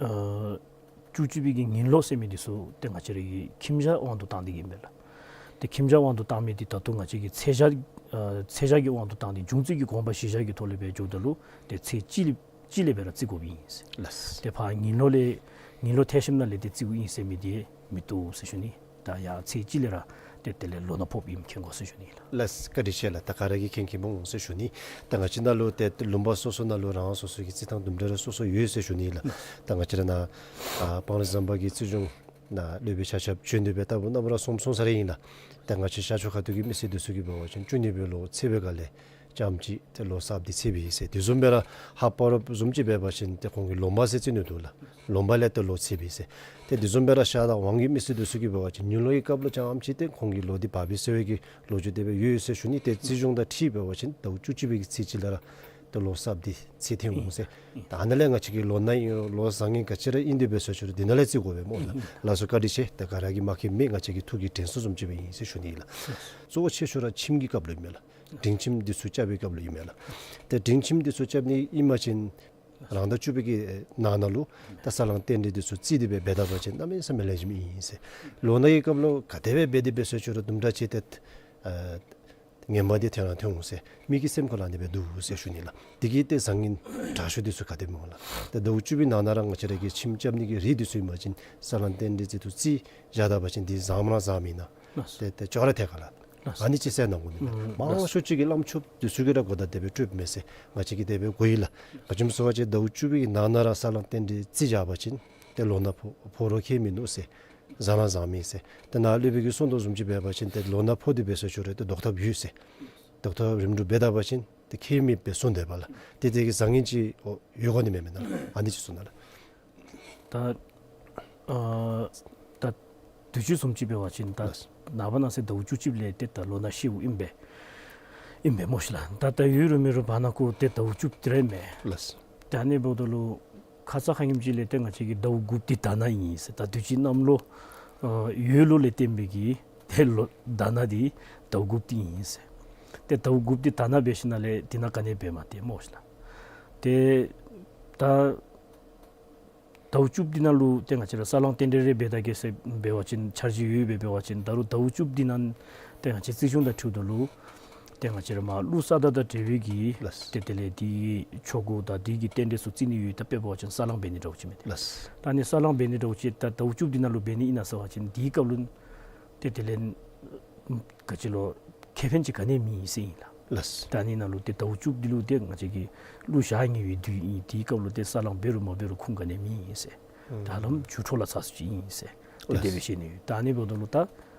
ཨ་བཅུ་གཅིག་པའི་གི་ཉིན་ལོག་ཟེར་མི་འདི་ཚུ་ཏེ་ང་བཅས་ར་གི་ཁྱིམ་བྱ་དབང་དུ་བཏང་སྟེ་གི་ཨིན་པས་ལགས། ཏེ་ཁྱིམ་བྱ་དབང་དུ་བཏང་མི་འདི་ད་ལྟོ་ང་བཅས་ཀྱི་ཚེས་བྱ་ཨ་ཚེས་བྱ་གི་དབང་དུ་བཏང་སྟེ་འབྱུང་རྩིས་ཀྱི་དགོངས་པ་གཞིར་བཞག་གི་ཐོག་ལས་སྦེ་འགྱོཝ་ད་ལུ་ཏེ་ཚེས་གཅིག་ལས་གཅིག་ལས་སྦེ་ར་རྩིས་དགོཔ་ཨིན་ཟེར། ལགས། ཏེ་ཕར་ཉིན་ལོག་ལས་ཉིན་ལོག་ཐལ་ཞིནམ་ལས་ཏེ་རྩིསཝ་ཨིན་ཟེར་མི་འདི་མི་བཏུབ་ཟེར་ཞུ་ནི། ད་ཡང་ཚེས་གཅིག་ལས་ར་ཏེ་དེ་ལས་ལོ་ན་ཕོགཔ་ཨིནམ་མཁྱེན་དགོ་ཟེར་ཞུ་ནི་ལགས། ལགས་སོ། བཀའ་དྲིན་ཆེ་ལགས། ད་ག་ར་གིས་མཁྱེན་མཁྱེནམ་འོང་ཟེར་ཞུ་ནི། ད་ང་བཅས་ནང་ལུ་ཏེ་ལུང་པ་སོ་སོ་ནང་ལུ་རང་སོ་སོ་གི་རྩིས་ཐངས་དུམ་གྲ་ར་སོ་སོ་ཡོད་ཟེར་ཞུ་ནི་ལགས། ད་ང་བཅས་ར་ནཱ་ཨ་སྤང་རི་ཟམ་པ་གི་རྩིས་གཞུང་ནང་སློབ་དཔོན་ཆ་ཁྱབ་བྱོན་ཏེ་སྦེ་ལྟ་བུ་རྣམ་པ་ར་གསུངས་གསུངས་ས་ར་ཨིན་ལགས། ད་ང་བཅས་ཤར་ཕྱོགས་ཁ་ཐུག་གི་མི་སེར་འདི་ཚུ་གིས་འབད་བ་ཅིན་བཅུ་གཉིས་པའི་ལོ་ཚེས་པའི་སྒང་ལས་ཙམ་ཅིག་ཏེ་ལོ་གསརཔ་འདི་ཚེས་པའི་ཨིན་ཟེར། དེ་བཟུམ་སྦེ་ར་ཧཱཔ་པ་རོཔ་བཟུམ་ཅིག་འབད་བ་ཅིན་ཏེ་ཁོང་གིས་ལོ་མ་ཟེར་རྩིས་ནི་འདུག་ལགས། ལོ་མ་ལས་ཏེ་ལོ་ཚེས་པའི་ཨིན་ཟེར། ཏེ་དེ་བཟུམ་སྦེ་ར་ཤར་དང་ཝང་གི་མི་སེར་འདི་ཚུ་གིས་འབད་བ་ཅིན་ཉིན་ལོ་གི་སྐབས་ལུ་ཙམ་ཅིག་ཏེ་ཁོང་གི་ལོ་འདི་བབས་པས་ཟེར་བའི་གི་ལོ་རྒྱུས་དེ་སྦེ་ཡོད་ཟེར་ཞུ་ནི། ཏེ་རྩིས་གཞུང་དང་འཁྲིལ་འབད་བ་ཅིན་ཟླཝ་བཅུ་གཅིག་པའི་གི་ཚེས་གཅིག་ལས་ར་ཏེ་ལོ་གསརཔ་འདི་ཚེས་ཐོན་འོང་ཟེར། ད་ཨ་ནཱ་ལས་ང་བཅས་ཀྱི་ལོ་ན་ཨིན་རུང་ལོ་བཟང་ངན་ག་ཅི་ར་ཨིན་དེ་འབད་ཟེར་ཞུ་རུང་འདི་ནང་ལས་རྩིས་དགོ་པས་སྨོ་ལགས། ལགས་སོ། བཀའ་དྲིན་ཆེ། ད་ག་ར་གིས་མ་མཁྱེན་མི་ང་བཅས་ཀྱིས་ཐུགས་ཀྱིས་དྲན་གསོ་བཟུམ་ཅིག་སྦེ་ཨིན་ཟེར་ཞུ་ནི་ལགས། གཙོ་བོ་ཆེ་ཤོས་ར་ཁྱིམ་གྱི་སྐབས་ལུ་ཨིན་མས་ལགས། འབྲིང་ཁྱིམ་འདི་ཚུ་རྐྱབ་པའི་སྐབས་ལུ་ཨིན་མས་ལགས། ཏེ་འབྲིང་ཁྱིམ་འདི་ཚུ་རྐྱབ་ནི་ཨིན་པ་ཅིན་རང་ཟླ་བཅུ་པའི་གི་ནང་ན་ལུ་ད་ས་བསླང་རྟེན་འབྲེལ་འདི་ཚུ་རྩིས་ཏེ་སྦེ་འབད་ད་པ་ཅིན་གནམ་མེད་ས་མེད་ལེགས་ཤོམ་ཨིན་ཟེར། ལོ་ན་གི་སྐབས་ལུ་ག་དེ་སྦེ་འབད་དེ་འབད་ཟེར་ཞུ་རུང་དུམ་གྲ་ཅིག་ཏེ་ཨ་ངན་པ་འདི་ཐོན་ར་ཐོན་འོང་ཟེར། མི་གི་སེམས་ཁར་ལུ་ཨ་ནི་སྦེ་འདུག་ཟེར་ཞུ་ནི་ལགས། དེ་གིས་ཏེ་བཟང་ངན་དྲག་ཤོས་འདི་ཚུ་ག་དེ་སྨོ་ལགས། ཏེ་ཟླཝ་བཅུ་པའི་ནང་ན་ར་ང་བཅས་ར་གི་ཁྱིམ་རྐྱབ་ནི་གི་རིགས་འདི་ཚུ་ཨིན་པ་ཅིན་ས་བསླང་རྟེན་འབྲེལ་རྩིས་ཏེ་རྩིས་བཞག་ད་པ་ཅིན་འདི་བཟངམ་ར་བཟངམ་ཨིན་ན། ལགས། ཏེ་ཏེ་ཅོག་ར་འཐད་ག་ལགས། ལགས། ཨ་ནི་ཅིག་གསན་གནང་དགོ་ནི་མས། ཨུམ། མང་ཤོས་ཅིག་གིས་བླམ་ཆོསཔ་འདི་ཚུ་གིས་ར་གོ་བརྡ་དེ་སྦེ་སྤྲོདཔ་མས་ཟེར་ང་བཅས་ཀྱིས་དེ་སྦེ་གོ་ཡི་ལགས། ག་ཅི་སྨོ་ཟེར་བ་ཅིན་ཟླཝ་བཅུ་པའི་ནང་ན་ར་ས་བསླང་རྟེན་འབྲེལ་རྩིས་བཞག་པ་ཅིན་ཏེ་ལོ་ན་ཕོག་ཕོག་རུང་ཁྱད་མིན་ནུག་ཟེར། བཟང་ར་བཟངམ་ཨིན་ཟེར། ཏེ་ནཱ་སློབ་དཔོན་གྱིས་གསུངས་དོ་བཟུམ་ཅིག་འབད་བ་ཅིན་ཏེ་ལོ་ན་ཕོག་སྟེ་འབད་ཟེར་ཞུ་རུང་ཏེ་ལྡོག་ཐབས་ཡོད་ཟེར། ཌོག་ཊར་རིམ་གྲོ་འབད་ད་པ་ཅིན་ཏེ་ཁྱད་མེད་པའི་བཟུང་དེ་བ་ལགས། ཏེ་དེ་གི་བཟང་ངན་ཅིག་འོ་ཡོད་གོ་ནི་མེན་མེན་ན་ལགས། ཨ་ནི་ཅིག་གསུངས་ནུག་ལགས། ད་ཨ་ད་དུས་ཅི་བཟུམ་ཅིག་འབད་བ་ཅིན་ད་ལགས། ནངས་པ་གནངས་ཚེ་ཟླཝ་བཅུ་གཅིག་ལས་ཏེ་ད་ལོ་ན་ཤིཝ་ཨིན་པས། ཨིན་པས་སྨོ་ཤིག་ལགས། ད་ད་ཡོད་རུང་མེད་རུང་བར་ན་ཁོ་ཏེ་ཟླཝ་བཅུ་གཅིག་ར་མས། ལགས། ད་ཨ་ནི་འབདཝ་ད་ལུ་ཁ་ཙ་ཁ་ཉིནམ་ཅིག་ལས་ཏེ་ང་བཅས་ཀྱི་ཟླཝ་དགུཔ་འདི་དྷ་ན་ཨིན་ཟེར། ད་དུས་ཅི་གནམ་ལོ་ཨ་ཡོས་ལོ་ལས་བརྟེན་པའི་གི་ཏེ་ལོ་དྷ་ན་འདི་ཟླཝ་དགུཔ་འདི་ཨིན་ཟེར། ཏེ་ཟླཝ་དགུཔ་འདི་དྷ་ན་འབད་ཞིནམ་ལས་དེ་ནང་ག་ནི་འབད་མ་སྟེར་སྨོ་ཤིག་ལགས། ཏེ་ད་ཟླཝ་བཅུ་གཅིག་འདི་ནང་ལུ་ཏེ་ང་བཅས་ར་ས་བསླང་རྟེན་འབྲེལ་རེ་འབད་ད་གེ་ཟེར་འབད་བ་ཅིན་འཆར་གཞི་ཡོད་པས་འབད་བ་ཅིན་ད་རུང་ཟླཝ་བཅུ་གཅིག་འདི་ནང་ཏེ་ང་བཅས་རྩིས་གཞུང་དང་འཁྲིལཝ་ད་ལུ་ཏེ་ང་བཅས་ར་མར་གླུ་ས་དང་དང་འབྲེལ་བའི་གི་ལགས། ཏེ་དེ་ལས་དེའི་ཆོ་ག་དང་དེ་གི་རྟེན་འབྲེལ་ཚུ་རྩི་ནི་ཡོད། ད་དཔེ་འབད་བ་ཅིན་ས་བསླང་འབད་ནི་འདྲཝ་ཅིག་མས། ལགས། ད་ཨ་ནི་ས་བསླང་འབད་ནི་འདྲཝ་ཅིག་ད་ཟླཝ་བཅུ་གཅིག་འདི་ནང་ལུ་འབད་ནི་ཨིན་ན་ཟེར་བ་ཅིན་དེའི་སྐབས་ལུ་ཏེ་དེ་ལས་ག་ཅི་ལོ་ཁེ་ཕན་ཅིག་ག་ནི་མེད་ཟེར་ཨིན་ལགས། ལགས། ད་ཨ་ནི་ནང་ལུ་ཏེ་ཟླཝ་བཅུ་གཅིག་འདི་ལུ་ཏེ་ང་བཅས་ཀྱིས་གླུ་བཞག་ནི་ཡོད་དུས་ཨིན། དེའི་སྐབས་ལུ་ཏེ་ས་བསླང་འབད་རུང་མ་འབད་རུང་ཁུངས་ག་ནི་མེད་ཟེར། ཨུམ། ད་ལམ་འགྱུར་འགྲོས་ལ་ཚར་སུ་ཅིག་ཨིན་ཟེར། ཏེ་ལགས། དེ་སྦེ་བཤད་ནི་ཡོད། ད་ཨ་ནི་འབདཝ་ད་ལུ་ད་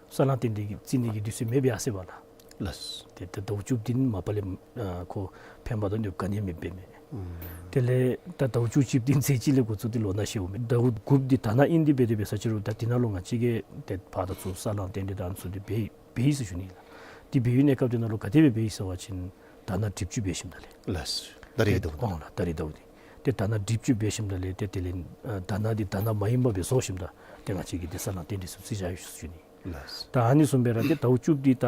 ས་བསླང་རྟེན་འབྲེལ་གྱི་རྩི་ནི་གི་དུས་ཚོད་མེདཔ་ཡར་སོ་ཡི་པ་ལགས། ལགས། ཏེ་ད་ཟླཝ་བཅུ་གཅིག་འདི་མ་པ་ལས་ཨ་ཁོ་ཕན་པ་དང་གནོདཔ་ག་ནི་མེདཔ་མས། ཨུམ། དེ་ལས་ད་ཟླཝ་བཅུ་གཅིག་འདི་ཚེས་གཅིག་ལས་འགོ་བཙུགས་ཏེ་ལོ་ན་ཤིཝ་མས། ཟླཝ་དགུཔ་འདི་དྷ་ན་ཨིན། དེ་འབད་དེ་འབད་ས་ཅིག་རུང་ད་དེ་ནང་ལུ་ང་བཅས་ཀྱིས་ཏེ་ཕར་དང་ཚུར་ས་བསླང་རྟེན་འབྲེལ་དང་ཚུ་འདི་འབད་འབད་ཡི་ཟེར་ཞུ་ནི་ལགས། དེ་འབད་བའི་གནས་སྐབས་དེ་ནང་ལུ་ག་དེ་སྦེ་འབད་ཡི་ཟེར་བ་ཅིན་དྷ་ན་དྲིལབུ་ཅུ་འབད་ཞིནམ་ད་ལས། ལགས། ད་རིས་ཏེ་ཟླཝ་འདི། ཨོ་ལགས། ད་རིས་ཟླཝ་འདི། ཏེ་དྷ་ན་དྲིལབུ་ཅུ་འབད་ཞིནམ་ད་ལས་ཏེ་དེ་ལས་ཨ་དྷ་ན་འདི་དྷ་ན་མ་ཡིན་པ་སྦེ་བཟོ་ཞིནམ་ད་ཏེ་ང་བཅས་ཀྱིས་ཏེ་ས་བསླང་རྟེན་འབྲེལ་ཚུ་རྩི་བཞག་ཡི་ཟེར་ཞུ་ནི། ལགས། ད་ཨ་ནི་བཟུམ་སྦེ་ར་ཏེ་ཟླཝ་བཅུ་གཅིག་འདི་ད་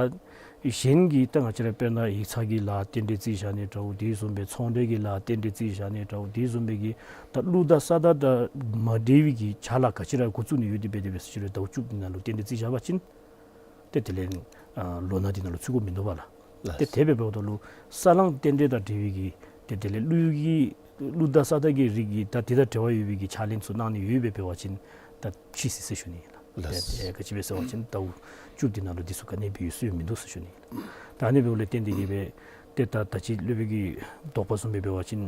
གཞན་གྱི་ད་ང་བཅས་ར་དཔེར་ན་ཡིག་ཚང་གི་ལཱ་རྟེན་འབྲེལ་རྩི་བཞག་ནི་འདྲཝ། དེ་བཟུམ་སྦེ་ཚོང་འབྲེལ་གྱི་ལཱ་རྟེན་འབྲེལ་རྩི་བཞག་ནི་འདྲཝ། དེ་བཟུམ་སྦེ་གི་ད་གླུ་དང་ས་དང་དང་མ་འབྲེལ་བའི་གི་ཕྱག་ལཱ་ག་ཅི་ར་འགོ་བཙུགས་ནི་ཡོད། དེ་འབད་དེ་འབད་ས་ཅིག་རུང་ཟླཝ་བཅུ་གཅིག་འདི་ནང་ལུ་རྟེན་འབྲེལ་རྩི་བཞག་པ་ཅིན་ཏེ་དེ་ལས་ཨ་ལོ་ན་འདི་ནང་ལུ་ཚུད་དགོཔ་མིན་འདུག་པ་ལགས། ལགས། ཏེ་དེ་སྦེ་འབདཝ་ད་ལུ་ས་བསླང་རྟེན་འབྲེལ་དང་འབྲེལ་བའི་གི་ཏེ་དེ་ལས་གླུ་གི་གླུ་དང་ས་དང་གི་རིགས་ཀྱི་ད་དེ་དང་འབྲེལ་བ་ཡོད་པའི་གི་ཕྱག་ལེན་ཚུ་གནང་ནི་ཡོད་པས་འབད་བ་ཅིན་ད་ཕྱིས་སོ་ཡི་ཟེར་ཞུ་ནི་ལགས། ལགས། ཏེ་ག་ཅི་སྦེ་ཟེར་བ་ཅིན་ཟླཝ་བཅུ་གཅིག་འདི་ནང་ལུ་འདི་ཚུ་ག་ནི་འབད་ཡོད་སྲོལ་མིན་འདུག་ཟེར་ཞུ་ནི། ད་ཨ་ནི་འབདཝ་ལས་བརྟེན་ཏེ་གི་སྦེ་ཏེ་ད་ད་ཅི་སློབ་དཔོན་གྱི་དོགས་པ་བཟུམ་སྦེ་འབད་བ་ཅིན་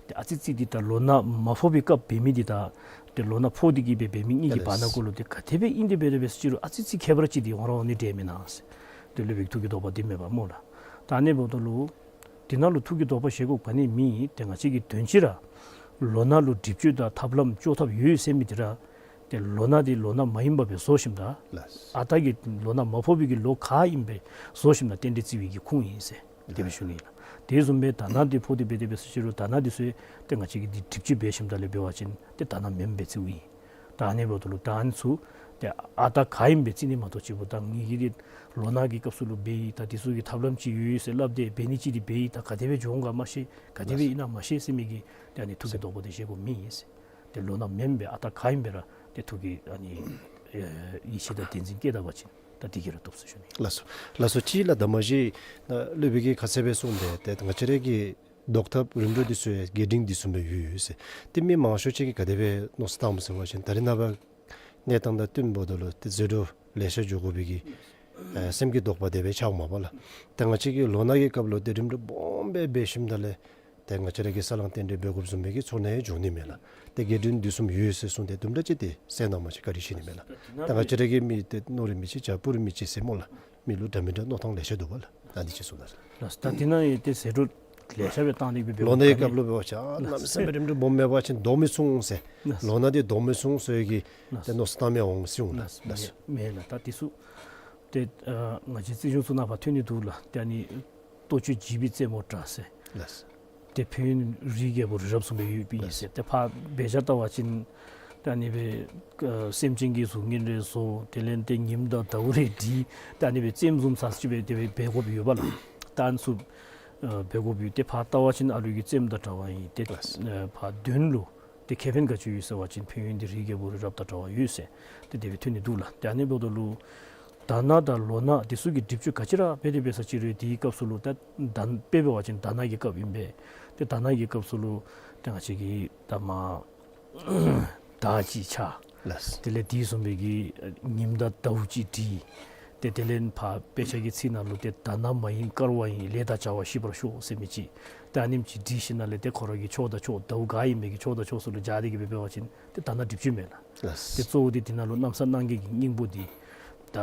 ཏེ་ཨ་ཙི་ཙི་འདི་ད་ལོ་ན་མ་ཕོག་པའི་སྐབས་འབད་མི་འདི་དང་ཏེ་ལོ་ན་ཕོག་སྟེ་གི་སྦེ་འབད་མི་གཉིས་ཀྱི་བར་ན་ལགས། གུ་ལུ་ཏེ་ག་དེ་སྦེ་ཨིན་ཏེ་འབད་དེ་འབད་ས་ཅིག་རུང་ཨ་ཙི་ཙི་ཁྱད་པར་ཅིག་འདི་འོང་ར་འོང་ནི་འདྲས་མེན་ན་ཟེར། ཏེ་སློབ་དཔོན་གྱི་ཐུགས་ཀྱི་དོགས་པ་འདི་མེན་པ་སྨོ་ལགས། ད་ཨ་ནི་འབདཝ་ད་ལུ་དེ་ནང་ལུ་ཐུགས་ཀྱི་དོགས་པ་བཞེས་དགོཔ་ག་ནི་མེད། ཏེ་ང་བཅས་ཀྱིས་དོན་སྤྱི་ར་ལོ་ན་ལུ་སྒྲིབ་གཅོད་དང་ཐབས་ལམ་བཅོས་ཐབས་ཡོད་ཟེར་མི་འདི་ར་ཏེ་ལོ་ན་འདི་ལོ་ན་མ་ཡིན་པ་སྦེ་བཟོ་ཞིནམ་ད་ལགས། ཨ་རྟག་གི་ལོ་ན་མ་ཕོག་པའི་གི་ལོ་ག་ཨིནམ་སྦེ་བཟོ་ཞིནམ་ད་རྟེན་འབྲེལ་བརྩི་བའི་གི་ཁུངས་ཨིན་ཟེར་དེ་སྦེ་ཞུ་ནི་ཨིན་ལགས། དེ་བཟུམ་སྦེ་དྷ་ན་འདི་ཕོག་སྟེ་འབད་དེ་འབད་ས་ཅིག་རུང་དྷ་ན་འདི་ཚུ་ཏེ་ང་བཅས་ཀྱིས་འདི་སྒྲིབ་གཅོད་འབད་ཞིནམ་ད་ལས་འབད་བ་ཅིན་ཏེ་དྷ་ན་མེནམ་སྦེ་བརྩིཝ་ཨིན། ད་ཨ་ནི་འབདཝ་ད་ལུ་ད་ཨ་ནི་ཚུ་ཏེ་ཨ་རྟག་ག་ཨིནམ་སྦེ་བརྩི་ནི་མ་གཏོགས་ཅིག་པོ་ད་ངེ་གི་འདི་ལོ་ན་གི་སྐབས་སུ་ལུ་འབད་ཡི། ད་འདི་ཚུ་གི་ཐབས་ལམ་ཅིག་ཡོད་ཟེར་སླབ་སྟེ་འབད་ནི་ཅིག་འདི་འབད་ཡི། ད་ག་དེ་སྦེ་འགྱོ་འོང་ག་མ་ཤེས། ག་དེ་སྦེ་ཨིན་ན་མ་ཤེས་ཟེར་མི་གི་ཏེ་ཨ་ནི་ཐུགས་ཀྱི་དོགས་པ་འདི་བཞེས་དགོཔ་མེད་ཟེར། ཏེ་ལོ་ན་མེནམ་སྦེ་ཨ་རྟག་ག་ཨིནམ་སྦེ་ར་ཏེ་ཐུགས་ཀྱི་ཨ་ནི་ཨེ་ཡིད་ཆེས་དང་བདེན་འཛིན་བསྐྱེད་ད་པ་ཅིན་ད་འདི་གིས་ར་བཏུབ་ཟེར་ཞུ་ནི། ལགས་སོ། ལགས་སོ། ཅིག་ལགས། ད་མ་གཞི་ད་སློབ་དཔོན་གྱིས་ཁ་ཙ་སྦེ་གསུངས་པའི་ཏེ་ང་བཅས་ར་གི་བཟློག་ཐབས་རིམ་གྲོ་འདི་ཚུ་ཡང་རྒྱས་འབྲིང་འདི་བཟུམ་སྦེ་ཡོད་ཡོད་ཟེར། ཏེ་མི་མང་ཤོས་ཅིག་གིས་ག་དེ་སྦེ་མནོ་བསམ་བཏངམ་ཟེར་བ་ཅིན་ད་རེས་ནངས་པ་གནས་སྟངས་དང་བསྟུན་འབདཝ་ད་ལུ་ཏེ་ཟད་འགྲོ་ལེ་ཤ་འགྱོ་དགོ་པའི་གི་ཨེ་སེམས་ཀྱི་དོགས་པ་དེ་སྦེ་ཆགསཔ་མས་པ་ལགས། ཏེ་ང་བཅས་ཀྱིས་ལོ་ན་གི་སྐབས་ལུ་ཏེ་རིམ་གྲོ་སྦོམ་སྦེ་འབད་ཞིནམ་ད་ལས་ཏེ་ང་བཅས་ར་གིས་ས་བསླང་རྟེན་འབྲེལ་འབད་དགོཔ་བཟུམ་མའི་གི་ཚོར་སྣང་ཡང་འབྱུང་ནི་མས་ལགས། ཏེ་རྒྱས་འབྲིང་འདི་བཟུམ་ཡོད་ཟེར་གསུངས་ཏེ་དུམ་གྲ་ཅིག་ཏེ་གསན་གནང་བ་ཅིན་བཀའ་དྲིན་ཆེ་ནི་མས་ལགས། ད་ང་བཅས་ར་གི་མི་ཏེ་མནོ་རིགས་མི་གཅིག་བྱ་སྤུ་རིས་མི་གཅིག་ཟེར་སྨོ་ལགས། མི་ལུ་འདྲ་མི་འདྲ་མནོ་ཐངས་ལེ་ཤ་འདུག་པ་ལགས། ད་འདི་ཅིག་གསུངས་གནང་ཟེར། ལགས། ད་འདི་ནང་ཡང་ཏེ་ཟད་འགྲོ་ལེ་ཤ་སྦེ་བཏང་ནི་སྦེ་འབད་ལོ་ནའི་སྐབས་ལུ་འབད་བ་ཅིན་ཨ་ལགས། གནམ་མེད་ས་མེད་རིམ་གྲོ་སྦོམ་མེད་པ་ཅིན་བཟློག་མི་ཚུགས་འོང་ཟེར། ལགས། ལོ་ན་འདི་བཟློག་མི་ཚུགས་འོང་ཟེར་གྱི་ལགས། ཏེ་མནོ་བསམ་བཏང་མི་འོང་ཟེར་འོང་ལགས། ལགས། ལགས། མེན་ལགས། ད་འདི་ཚུ་ཏེ་ཨ་ང་བཅས་རྩིས་གཞུང་ཚུ་ནང་ཕར་ཐོན་ནི་འདུག་ལགས། ཏེ་ཨ་ནི་ལྟོ་ཆོས་འཇིགས་པའི་རྩེ་མོ་འདྲ་ཟེར། ལགས། ཏེ་ཕན་ཡོན་རིའི་རྒྱལ་པོ་རི་རབ་བཟུམ་སྦེ་ཡོདཔ་ཨིན་ཟེར། ཏེ་ཕར་འབད་བཞག་བལྟ་བ་ཅིན་ཏེ་ཨ་ནི་སྦེ་ཨ་སེམས་ཅན་གྱི་གཟུགས་བརྙན་རེ་བཟོ། དེ་ལས་ཏེ་ཉིམ་དང་ཟླཝ་རེ་བྲི། ཏེ་ཨ་ནི་སྦེ་རྩེདམོ་བཟུམ་ཚར་ཅིག་སྦེ་དེ་སྦེ་འབད་དགོཔ་ཡོད་པ་ལགས། ད་ཨ་ནི་ཚུ་ཨ་འབད་དགོཔ་ཡོད། ཏེ་ཕར་བལྟ་བ་ཅིན་ཨ་ལུ་གི་རྩེདམོ་དང་འདྲ་བ་ཨིན། ཏེ་ལགས། ཨ་ཕར་དོན་ལུ་ཏེ་ཁེ་ཕན་ག་ཅི་ཡོད་ཟེར་བ་ཅིན་ཕན་ཡོན་འདི་རིའི་རྒྱལ་པོ་རི་རབ་དང་འདྲ་བ་ཡོད་ཟེར་ཏེ་དེ་སྦེ་ཐོན་ནི་འདུག་ལགས། ཏེ་ཨ་ནི་འབདཝ་ད་ལུ་དྷ་ན་དང་ལོ་ན་འདི་ཚུ་གི་སྒྲིབ་གཅོད་ག་ཅི་ར་འབད་དེ་འབད་ས་ཅིག་རུང་དེའི་སྐབས་སུ་ལུ་ད་དྷ་དཔེ་འབད་བ་ཅིན་དྷ་ན་གི་སྐབས་ཨིན་པས། ཏེ་དྷ་ན་གི་སྐབས་སུ་ལུ་ཏེ་ང་བཅས་ཀྱི་ད་མར་དར་ཅིག་ཆགས། ལགས། དེ་ལས་དེ་བཟུམ་སྦེ་གི་ཉིམ་དང་ཟླཝ་ཅིག་བྲི། ཏེ་དེ་ལས་ཕར་དཔེ་ཆ་གི་ཚིག་ནང་ལུ་ཏེ་དྷ་ན་མ་ཡིན་དཀར་བ་ཡིན། ལས་དང་བྱ་བ་ཞི་བར་ཤོག་ཟེར་མི་ཅིག། ཏེ་ཨ་ནེམ་ཅིག་བྲི་ཞིནམ་ལས་ཏེ་ཁོ་ར་གི་ཕྱོགས་དང་ཕྱོགས་ཟླཝ་ག་ཨིན་མི་གི་ཕྱོགས་དང་ཕྱོགས་ཚུ་ལུ་སྦྱར་ཏེ་གི་སྦེ་འབད་བ་ཅིན་ཏེ་དྷ་ན་སྒྲིབ་གཅོད་མས་ལགས། ལགས། ཏེ་གཙོ་བོ་འདི་དེ་ནང་ལུ་གནམ་ས་སྣང་བརྒྱད་ཀྱི་སྙིང་པོ་འདི་ད་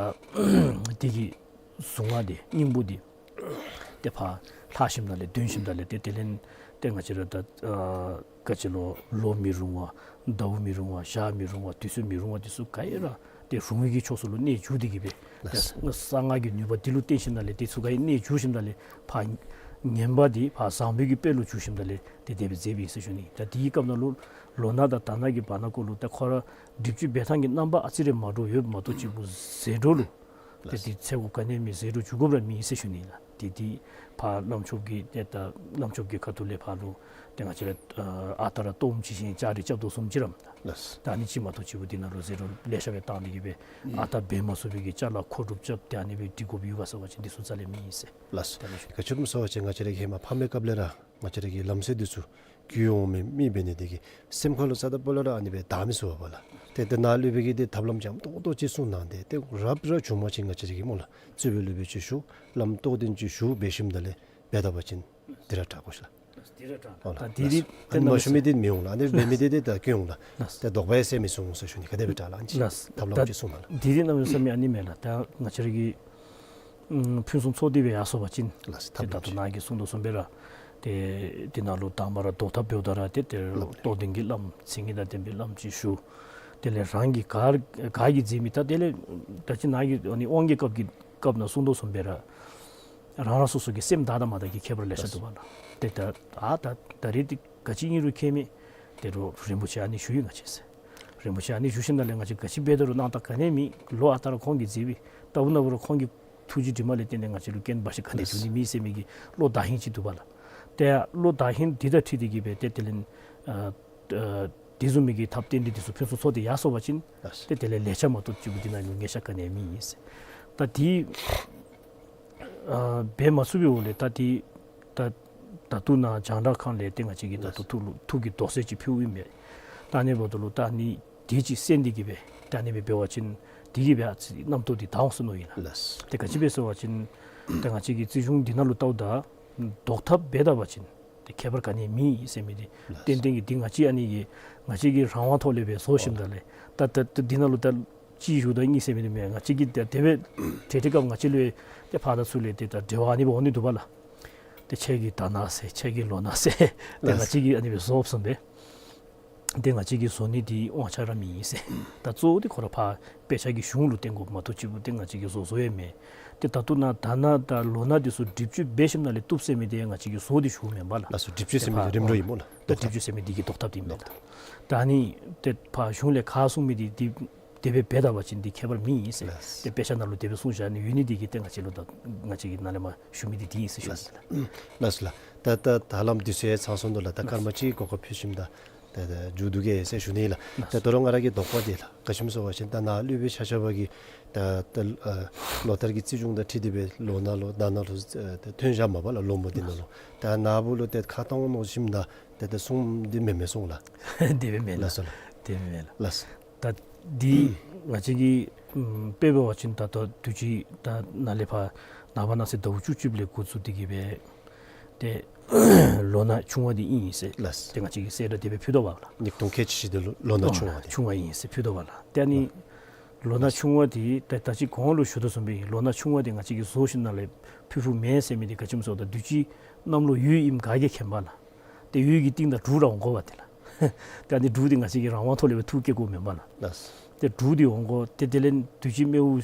དེ་གི་གཟུངས་སྔགས་འདི་སྙིང་པོ་འདི་ ཏེ་ཕར་ལྷག་ཞིནམ་ད་ལས་བདུན་ཞིནམ་ད་ལས་ཏེ་དེ་ལས་ཏེ་ང་བཅས་ར་ད་ཨ་ག་ཅི་ལོ་ལོ་མི་རུང་བ་ཟླཝ་མི་རུང་བ་ཞག་མི་རུང་བ་དུས་ཚོད་མི་རུང་བ་དེ་ཚུ་ག་ཡེ་ར་ཏེ་རུང་བའི་གི་ཕྱོགས་སུ་ལུ་གནས་འགྱུར་ཏེ་གི་སྦེ་ཏེ་གསང་སྔགས་ཀྱི་ནུས་པ་དེ་ལུ་བརྟེན་ཞིནམ་ད་ལས་དེ་ཚུ་ག་ཡེ་གནས་འགྱུར་ཞིནམ་ད་ལས་ཕར་ངན་པ་དེ་ཕར་བཟང་པོའི་གི་དཔལ་ལུ་འགྱུར་ཞིནམ་ད་ལས་ཏེ་དེ་སྦེ་མཛད་པའི་ཨིན་ཟེར་ཞུ་ནི། ད་དེའི་སྐབས་ནང་ལུ་ལོ་ན་དང་དར་ན་གི་བར་ན་ཀོ་ལུ་ད་ཁོ་ར་སྒྲིབ་བཅུད་འབད་ཐངས་ཀྱི་རྣམ་པ་ཨ་ཙི་རེ་མ་འདྲཝ་ཡོདཔ་མ་གཏོགས་གཅིག་པུ་ཟད་འགྲོ་ལུ་ཏེ་དེ་ཚེ་འགོ་ག་ནི་མེད་ཟད་འགྲོ་འགྱུར་དགོཔ་ར་མེད་ཟེར་ཞུ་ནི་ལགས། ཏེ་དེ་ཕར་བླམ་ཆོསཔ་གི་ཏེ་ད་བླམ་ཆོསཔ་གི་ཁ་ཐུག་ལས་ཕར་ལུ་ཏེ་ང་བཅས་ར་ཨ་རྟག་ར་གཏོརམ་ཅིག་བཞེངས་ལྕགས་རི་རྐྱབ་དོ་བཟུམ་ཅིག་ར་མེན་ན། ལགས། ད་ཨ་ནི་ཅིག་མ་གཏོགས་གཅིག་པུ་དེ་ནང་ལུ་ཟད་འགྲོ་ལེ་ཤ་སྦེ་བཏང་སྟེ་གི་སྦེ་ཨ་རྟག་འབད་མ་ཚུགས་པའི་གི་ཅ་ལ་མཁོ་སྒྲུབ་རྐྱབ་སྟེ་ཨ་ནི་སྦེ་སྒྲིག་དགོཔ་ཡོད་ག་ཟེར་བ་ཅིན་དེ་ཚུ་རྩ་ལས་མེད་ཟེར། ལགས། ད་ཨ་ནི་ཞུ། ག་ཅི་སྨོ་ཟེར་བ་ཅིན་ང་བཅས་ར་གིས་ཧེ་མ་ཕ་མའི་སྐབས་ལས་ར་ང་བཅས་ར་གི་ལམ་སྲོལ་འདི་ཚུ་བརྒྱུད་འོང་མི་མི་འབད་ནི་དེ་གིས་སེམས་ཁ་ལུ་རྩ་དང་སྤུ་ལས་ར་ཨ་ནི་སྦེ་བདའ་མི་ཚུགས་པས་ལགས། ཏེ་ད་ནཱ་སློབ་དཔོན་གྱིས་ཏེ་ཐབས་ལམ་འཇམ་ཏོག་ཏོ་ཅིག་གསུངས་གནང་སྟེ་ཏེ་རབ་ར་བྱུང་པ་ཅིན་ང་བཅས་ར་གིས་སྨོ་ལགས་རྩོད་པའི་སློབ་དཔོན་ཅིག་ཞུ། བླམ་རྟོགས་ལྡན་ཅིག་ཞུ་འབད་ཞིནམ་ད་ལས་འབད་ད་པ་ཅིན་དེ་ར་དྲག་གོ་ཤིག་ལགས། དེ་ར་དྲག་ཨོ་ལགས། ད་དེ་རིགས་ཨ་ནི་མ་ཞུ་མི་དེ་མི་འོང་ལགས། ཨ་ནི་འབད་མི་དེ་དེ་ད་སྐྱོན་འོང་ལགས། ལགས། ཏེ་དོགས་པ་ཡང་སེལ་མི་ཚུགས་འོང་ཟེར་ཞུ་ནི། ག་དེ་སྦེ་དྲག་ལགས། ཨ་ནི་ཅིག་ལགས། ཐབས་ལམ་ཅིག་གསུངས་གནང་ལགས། དེ་རིགས་གནམ་མེད་ས་མེད་ཨ་ནི་མེན་ལགས། ད་ང་བཅས་ར་གི་ཨམ་ཕུན་སུམ་ཚོགས་ཏེ་སྦེ་ཡར་སོང་པ་ཅིན་ལགས། ཏེ་ད་ལྟོ་ནཱ་གིས་གསུངས་དོ་བཟུམ་སྦེ་ར་ཏེ་དེ་ནང་ལུ་དང་པ་ར་བཟློག་ཐབས་འབདཝ་ད་ར་ཏེ་ཏེ་རྟོགས་ལྡན་གྱི་བླམ་མཚན་ཉིད་དང་ལྡན་པའི་བླམ་ཅིག་ཞུ། དེ་ལས་རང་གིས་ག་ག་གིས་མཛད་མི་ད་དེ་ལས་ད་ཅི་ནཱ་གིས་ཨ་ནི་དབང་གི་སྐབས་ཀྱི་སྐབས་ནང་གསུངས་དོ་བཟུམ་སྦེ་ར་རང་རང་སོ་སོ་གི་སེམས་དག་དང་མ་དག་གི་ཁྱད་པར་ལེ་ཤ་འདུག་པ་ལགས། ཏེ་ད་ཨ་ད་ད་རེས་འདི་ག་ཅི་ཨིན་རུང་ཁྱད་མེད། ཏེ་རུང་རིན་པོ་ཆེ་ཨ་ནི་ཞུ་ཡི་ང་བཅས་ཟེར། རིན་པོ་ཆེ་ཨ་ནི་ཞུ་ཞིནམ་ལས་ང་བཅས་ག་ཅི་འབད་དོ་རུང་གནང་སྟངས་ག་ནི་མེད། ལོ་ཨ་རྟག་ར་ཁོང་གིས་མཛད་པའི་ལྟ་བུ་ན་བུ་ར་ཁོང་གི་ཐུགས་རྗེ་དྲི་མ་ལས་བརྟེན་ཏེ་ང་བཅས་ལུ་རྐྱེན་འབའ་ཞིག་ག་ནི་འབྱུང་ནི་མེད་ཟེར་མི་གི་བློ་བདག་ཧིང་ཅིག་འདུག་པ་ལགས། ཏེ་བློ་བདག་ཧིང་འདི་དང་འཁྲིལ་ཏེ་གི་སྦེ་ཏེ་དེ་ལས་ཨ་ཨ་དེ་བཟུམ་མའི་གི་ཐབས་རྟེན་འབྲེལ་འདི་ཚུ་ཕུན་སུམ་ཚོགས་ཏེ་ཡར་སོང་པ་ཅིན་ལགས། ཏེ་དེ་ལས་ལེགས་ཆ་མ་གཏོགས་གཅིག་པུ་འདི་ནང་ལུ་ཉེས་ཆ་ག་ནི་ཡང་མེད་ཟེར། ད་དེ་ཨ་འབད་མ་ཚུགས་པའི་འོག་ལས་ད་དེ་ད་ད་ལྟོ་ནཱ་རྒྱང་བསྒྲགས་ཁང་ལས་ཏེ་ང་བཅས་ཀྱིས་ད་ལྟོ་ལགས། ཐུགས་ལུ་ཐུགས་ཀྱི་དོགས་སེལ་ཅིག་ཕུལཝ་ཨིན་པས། ད་ཨ་ནི་འབདཝ་ད་ལུ་ད་ཨ་ནི་དེ་ཅིག་གསན་ཏེ་གི་སྦེ་ད་ཨ་ནི་སྦེ་འབད་བ་ཅིན་དེ་གིས་སྦེ་ཨ་ཙི་རྣམ་རྟོག་འདི་དག་འོང་ཟེར་མནོ་ཡི་ལགས། ལགས། ཏེ་ག་ཅི་སྦེ་ཟེར་བ་ཅིན་ད་ང་བཅས་ཀྱི་རྩིས་གཞུང་འདི་ནང་ལུ་བལྟཝ་ད་བཟློག་ཐབས་འབད་ད་པ་ཅིན་ཏེ་ཁྱད་པར་ག་ནི་ཡང་མེད་ཟེར་མི་འདི་ལགས། ཏན་ཏན་གྱི་འདི་ང་བཅས་ཨ་ནི་གི་ང་བཅས་ཀྱི་རང་དབང་ཐོག་ལས་སྦེ་བཟོ་ཞིནམ་ད་ལས་ད་ད་ད་འདི་ནང་ལུ་ད་གཅིག་ཞུ་དང་གཉིས་ཟེར་མི་འདི་མེན། ང་བཅས་ཀྱིས་ད་དེ་སྦེ་ཏེ་ཏེ་སྐབས་ང་བཅས་ལུ་ཏེ་ཕར་དང་ཚུར་ལས་ཏེ་ད་འབྲེལ་བ་ཨ་ནི་སྦེ་འོང་ནི་འདུག་པ་ལགས། ཏེ་ཁྱེད་ཀྱིས་དར་ནག་ཟེར་ཁྱེད་ཀྱིས་ལོ་ན་ཟེར་ཏེ་ལགས། ང་བཅས་ཀྱིས་ཨ་ནི་སྦེ་བཟོ་བཟུམ་སྦེ་ཏེ་ང་བཅས་ཀྱིས་བཟོ་ནི་འདི་དབང་ཆ་ར་མེད་ཟེར། ད་གཙོ་བོ་འདི་ཁོ་ར་ཕར་དཔེ་ཆ་གི་གཞུང་ལུ་བརྟེན་དགོཔ་མ་གཏོགས་གཅིག་པུ་ཏེ་ང་བཅས་ཀྱིས་བཟོ་བཟོཝ་ཡང་མེན། ཏེ་ད་ལྟོ་ནཱ་དར་ནག་དང་ལོ་ན་འདི་ཚུ་སྒྲིབ་བཅུད་འབད་ཞིནམ་ལས་བཏུབ་ཟེར་མི་འདི་ང་བཅས་ཀྱིས་བཟོ་སྟེ་ཞུཝ་མེན་པ་ལགས། ལགས་སོ། སྒྲིབ་བཅུད་ཟེར་མི་འདི་རིམ་གྲོ་ཨིན་སྨོ་ལགས། ཏེ་སྒྲིབ་བཅུད་ཟེར་མི་འདི་གི་བཟློག་ཐབས་འདི་མེན་ལགས། ད་ཨ་ནི་ཏེ་ཕར་གཞུང་ལས་ག་གསུངས་མི་འདི་འདི་དེ་སྦེ་འབད་ད་པ་ཅིན་འདི་ཁྱད་པར་མེད་ཟེར། ལགས། ཏེ་དཔེ་ཆ་ནང་ལུ་དེ་སྦེ་གསུངས་བཞག་ནི་ཡོད་ནི་འདི་གིས་ཏེ་ང་བཅས་ལུ་ད་ང་བཅས་ཀྱིས་ནཱ་ལས་མར་ཞུ་མི་འདི་འདི་ཨིན་ཟེར་ཞུ་ནི་ལགས། ལགས་སོ་ལགས། ད་ད་ད་ལམ་འདི་ཚུ་ཡང་ཚང་སོང་འདུག་ལགས། ད་སྐར་མ་གཅིག་གོ་སྐབས་ཕུལ་ཞིནམ་ད་ད་ད་མཇུག་བསྡུ་གེ་ཟེར་ཞུ་ནི་ལགས། ད་ད་རུང་ང་ར་གི་དོགས་པ་འདི་ལགས་ག་ཅི་སྨོ་ཟེར་བ་ཅིན་ད་ནཱ་སློབ་དཔོན་ཆ་ཁྱབ་ཀྱིས་ད་ད་ཨ་ལོ་ལྟར་གྱི་རྩིས་གཞུང་དང་འཁྲིལ་ཏེ་སྦེ་ལོ་ན་ལུ་དར་ནག་ལུ་ཨ་ད་ཐོན་བཞགཔ་མས་པ་ལགས། ལོ་མོ་འདི་ནང་ལུ་ད་ནཱ་བུ་ལུ་ཏེ་ཁ་གཏང་མནོ་ཞིནམ་ད་ཏེ་ཏེ་གསུངམ་འདི་མེན་མས་གསུངས་ལགས། དེ་སྦེ་མེན་ལགས། ལགས་སོ་ལགས། དེ་སྦེ་མེན་ལགས། ལགས། ད་འདི་ང་བཅས་ཀྱིས་ཨམ་དཔེ་འབད་བ་ཅིན་ད་ལྟོ་དུས་ཅི་ད་ནཱ་ལས་ཕར་ནངས་པ་གནངས་ཚེ་ཟླཝ་བཅུ་གཅིག་ལས་འགོ་བཙུགས་ཏེ་གི་སྦེ་ཏེ་ལོ་ན་ཆུང་བ་འདི་ཨིན་ཟེར། ལགས། ཏེ་ང་བཅས་ཀྱིས་གསལ་བསྒྲགས་དེ་སྦེ་ཕུལ་དོ་བ་ལགས། ཉིས་སྟོང་ཁལ་གཅིག་བཞི་འདི་ལོ་ལོ་ན་ཆུང་བ་འདི་ཆུང་བ་ཨིན་ཟེར་ཕུལ་དོ་བ་ལགས། ཏེ་ཨ་ནི་ལོ་ན་ཆུང་བ་འདི་ད་ད་ཅི་གོང་ལུ་ཞུ་དོ་བཟུམ་སྦེ་ལོ་ན་ཆུང་བ་འདི་ང་བཅས་ཀྱིས་བཟོ་ཞིནམ་ལས་ཕུལ་ཕུལཝ་མེན་ཟེར་མི་འདི་ག་ཅི་སྨོ་ཟེར་བ་ཅིན་དུས་ཅི་གནམ་ལོ་ཡོས་ཨིནམ་ག་གིས་མཁྱེན་པ་ལགས། ཏེ་ཡོས་ཀྱི་རྟིང་དང་འབྲུག་ར་འོང་དགོ་པས་ཏེ་ལགས། ཏེ་ཨ་ནི་འབྲུག་འདི་ང་བཅས་ཀྱིས་རང་དབང་ཐོག་ལས་སྦེ་འཐུ་བསྐྱལ་དགོཔ་མེན་པ་ལགས། ལགས། ཏེ་འབྲུག་འདི་འོང་དགོ། ཏེ་དེ་ལས་དུས་ཅི་མེ་འུ་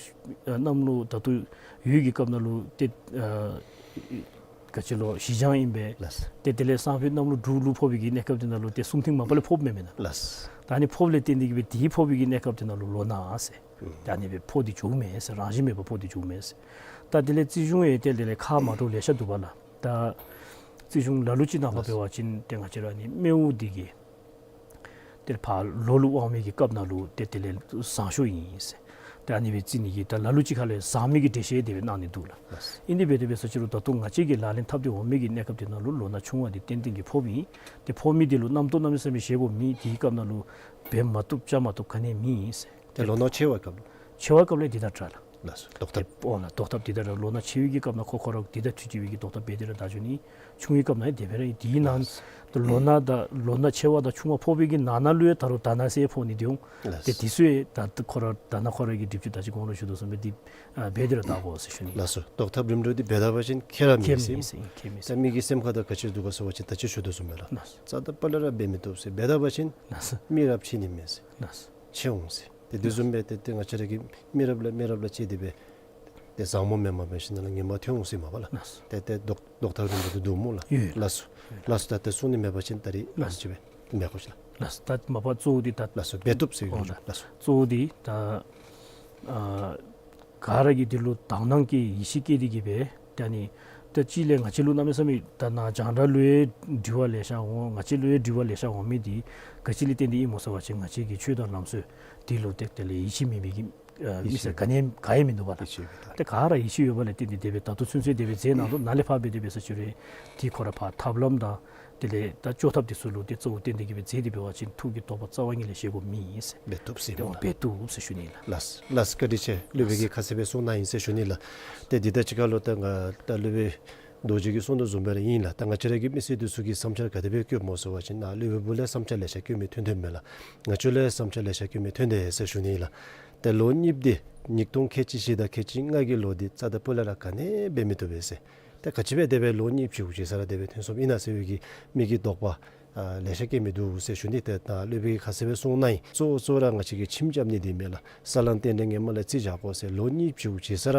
ཨ་གནམ་ལོ་ད་ལྟོ་ཡོས་ཀྱི་སྐབས་ནང་ལུ་ཏེ་ཨ་ག་ཅི་ལོ་བཞི་ལྗང་ཨིན་པས། ལགས། ཏེ་དེ་ལས་སང་ཕོད་གནམ་ལོ་འབྲུག་ལུ་ཕོག་པའི་གི་གནས་སྐབས་འདི་ནང་ལུ་ཏེ་གསུམ་ཐེངས་མ་པ་ལས་ཕོགཔ་མེན་མེན་ན། ལགས། ད་ཨ་ནི་ཕོགཔ་ལས་བརྟེན་ཏེ་གི་སྦེ་དེ་ཕོག་པའི་གི་གནས་སྐབས་འདི་ནང་ལུ་ལོ་ན་ཟེར། ཨུམ། ད་ཨ་ནི་སྦེ་ཕོག་སྟེ་འགྱོཝ་མས་ཟེར། རང་བཞིན་མེད་པར་ཕོག་སྟེ་འགྱོཝ་མས་ཟེར། ད་དེ་ལས་རྩིས་གཞུང་ཡང་ཏེ་དེ་ལས་ཁག་མ་འདྲཝ་ལེ་ཤ་འདུག་པ་ལགས། ད་རྩིས་གཞུང་ལ་ལུ་ཅིག་ནང་ཕར་འབད་བ་ཅིན་ཏེ་ང་བཅས་ར་ཨ་ནི་མེ་འུ་འདི་གིས་ཏེ་ཕར་ལོ་ལུ་དབང་མི་གི་སྐབས་ནང་ལུ་ཏེ་དེ་ལས་བཟང་ཤོས་ཨིན་ཟེར། ཏེ་ཨ་ནི་སྦེ་རྩི་ནི་གི་ད་ལ་ལུ་ཅིག་ཁ་ལས་བཟང་མི་གི་འགྲེལ་བཤད་དེ་སྦེ་གནང་ནི་འདུག་ལགས། ལགས། ཨིན་དེ་སྦེ་དེ་སྦེ་ཟེར་ཅི་རུང་ད་ལྟོ་ང་བཅས་ཀྱིས་ལག་ལེན་འཐབ་སྟེ་འོང་མི་གི་གནས་སྐབས་དེ་ནང་ལུ་ལོ་ན་ཆུང་བ་འདི་ཏན་ཏན་གྱིས་ཕོགཔ་ཨིན། ཏེ་ཕོག་མི་དེ་ལུ་རྣམ་རྟོག་གནམ་མེད་ས་མེད་བཞེས་དགོཔ་མེད། དེའི་སྐབས་ནང་ལུ་འབད་མ་བཏུབ་བཅའ་མ་བཏུབ་ག་ནི་ཡང་མེད་ཟེར། ཏེ་ལོ་ན་ཆེ་བའི་སྐབས་ལུ། ཆེ་བའི་སྐབས་ལུ་འདི་དང་འདྲ་ལགས། ལགས་སོ། ཟློག་ཐབས། ཨོ་ལགས། ཟློག་ཐབས་འདི་ད་ར་ལོ་ན་ཆེ་བའི་གི་སྐབས་ནང་ཁོ་ཁོ་ར་འདི་ད་ཐུགས་བསྐྱེད་པའི་གི་ཟློག་ཐབས་འབད་དེ་ར་ད་ཞུ་ནི། ཆུང་བའི་སྐབས་ནང་ཡང་དེ་སྦེ་ར་ཨིན། དེའི་ནང་ལགས་སོ། ད་ལོ་ན་དང་ལོ་ན་ཆེ་བ་དང་ཆུང་བ་ཕོག་པའི་གི་ནང་ན་ལུ་ཡང་ད་རུང་དར་ནག་ཟེར་ཕོག་ནི་འདི་འོང་། ལགས་སོ། ཏེ་དེ་ཚུ་ཡང་ད་ཁོ་ར་དར་ནག་ཁོ་ར་གི་སྒྲིབ་བཅུད་ད་ཅི་གོང་ལུ་ཞུ་དོ་བཟུམ་སྦེ་འདི་ཨ་འབད་དེ་ར་དག་དགོ་ཟེར་ཞུ་ནི། ལགས་སོ། ཟློག་ཐབས་རིམ་གྲོ་འདི་འབད་ད་པ་ཅིན་ཁྱད་ར་མེད་ཟེར། ཁྱད་མེད་ཟེར། ཁྱད་མེད་ཟེར། ད་མི་གི་སེམས་ཁར་ད་ག་ཅི་འདུག་ག་ཟེར་བ་ཅིན་ད་ཅི་ཞུ་དོ་བཟུམ་སྦེ་ལགས། ལགས་སོ། རྩ་དང་པ་ལས་ར་འབད་མི་བཏུབ་ཟེར། འབད་ད་པ་ཅིན་ལགས་སོ། མི་རབས་ཕྱེ་ནི་མེད་ཟེར། ལགས་སོ། ཕྱེ་འོང་ཟེར། ཏེ་དེ་བཟུམ་སྦེ་ཏེ་ཏེ་ང་བཅས་ར་གི་མི་རབས་ལས་མི་རབས་ལུ་བཅད་དེ་སྦེ་ཏེ་བཟང་མོ་མེན་མ་འབད་ཞིནམ་ལས་ངན་མ་ཐོན་འོང་ཟེར་མས་པ་ལགས། ལགས་སོ། ཏེ་ཏེ་ཟློག་ཟློག་ཐབས་རིམ་གྲོ་འདི་འདུག་སྨོ་ལགས། ཡོད། ལགས་སོ། ལགས་སོ། ད་ཏེ་གསུང་ནི་མེད་པ་ཅིན་ད་རིས་ལགས་སོ། ཨ་ནི་ཅིག་སྦེ་མེད་དགོ་ལགས། ལགས་སོ། ད་མ་པ་གཙོ་བོ་འདི་ད་ལགས་སོ། འབད་བཏུབ་ཟེར་ཨོ་ལགས། ལགས་སོ། གཙོ་བོ་འདི་ད་ཨ་ག་ར་གིས་འདི་ལུ་དག་སྣང་གི་ཡིད་ཆེས་བསྐྱེད་དེ་གི་སྦེ་ད་ནི་ད་ཅི་ལས་ང་བཅས་ལུ་གནམ་མེད་ས་མེད་ད་ནཱ་རྒྱང་བསྒྲགས་ལུ་ཡང་དྲི་བ་ལེ་ཤ་འོང་། ང་བཅས་ལུ་ཡང་དྲི་བ་ལེ་ཤ་འོང་མི་འདི་ག་ཅི་ལས་བརྟེན་ཏེ་ཨིན་སྨོ་ཟེར་བ་ཅིན་ང་བཅས་ཀྱི་ཆོས་དང་ལམ་སྲོལ་འདི་ལུ་ཏེ་དེ་ལས་ཡིད་ཆེས་མེད་པའི་གི་ཨ་མི་སེར་ག་ནི་ཡང་ག་ཡང་མིན་འདུག་པ་ལགས། ཡིད་ཆེས་ཡོད་པའི་ད། ཏེ་ག་ར་ཡིད་ཆེས་ཡོད་པ་ལས་བརྟེན་ཏེ་དེ་སྦེ་ད་ལྟོ་ཚུན་ཚོད་དེ་སྦེ་མཛད་གནང་དོ། ནཱ་ལས་ཕར་འབད་དེ་འབད་ས་ཅིག་རུང་དེ་ཁོ་ར་ཕར་ཐབས་ལམ་དང་དེ་ལས་ད་བཅོས་ཐབས་དེ་ཚུ་ལུ་ཏེ་གཙོ་བོ་བསྟེན་ཏེ་གི་སྦེ་མཛད་དེ་འབད་བ་ཅིན་ཐུགས་ཀྱི་དོགས་པ་རྩ་བ་ཉིད་ལས་བཞེས་དགོཔ་མེད་ཟེར། འབད་བཏུབ་ཟེར་ཏེ་ཨོ་ལགས། འབད་བཏུབ་ཟེར་ཞུ་ནི་ལགས། ལགས་ལགས། བཀའ་དྲིན་ཆེ། སློབ་དཔོན་གྱིས་ཁ་གསལ་སྦེ་གསུངས་གནང་ཡི་ཟེར་ཞུ་ནི་ལགས། ཏེ་འདི་ད་ཅི་ཁ་ལུ་ད་ང་ད་སློབ་དཔོན་རྡོ་རྗེ་གིས་གསུངས་དོ་བཟུམ་སྦེ་ར་ཨིན་ལགས། ད་ང་བཅས་ར་གི་མི་སེར་འདི་ཚུ་གིས་བསམ་འཆར་ག་དེ་སྦེ་བཀོདཔ་སྨོ་ཟེར་བ་ཅིན་ནཱ་སློབ་དཔོན་པོ་ལས་བསམ་འཆར་ལེ་ཤ་བཀོད་མི་ཐོན་ཐོནམ་མས་ལགས། ང་བཅས་ལས་བསམ་འཆར་ལེ་ཤ་བཀོད་མི་ཐོན་དེས་ཟེར་ཞུ་ནི་ལགས། ཏེ་ལོ་གཉིས་འདི་ཉིས་སྟོང་ཁལ་གཅིག་བཞི་དང་ཁལ་གཅིག་ལྔ་གི་ལོ་འདི་རྩ་དང་པོ་ལས་ར་ག་ནི་འབད་མི་བཏུབ་པས་ཟེར། ཏེ་ག་ཅི་འབད་དེ་སྦེ་ལོ་གཉིས་ཕྱིའུ་ཅིག་ས་ར་དེ་སྦེ་ཐོན་སོངམ་ཨིན་ན་ཟེར་བའི་གི་མི་གི་དོགས་པ་ཨ་ལེ་ཤ་བསྐྱེད་མི་འདུག་ཟེར་ཞུ་ནི། ཏེ་ད་སློབ་དཔོན་གྱིས་ཁ་གསལ་སྦེ་གསུངས་གནང་ཡི། གཙོ་བོ་གཙོ་བོ་ར་ང་བཅས་ཀྱིས་ཁྱིམ་རྐྱབ་ནི་འདི་མས་ལགས། ས་ལང་རྟེན་འབྲེལ་ངན་མ་ལས་རྩིས་རྒྱག་དགོ་ཟེར། ལོ་གཉིས་ཕྱིའུ་ཅིག་ས་ར་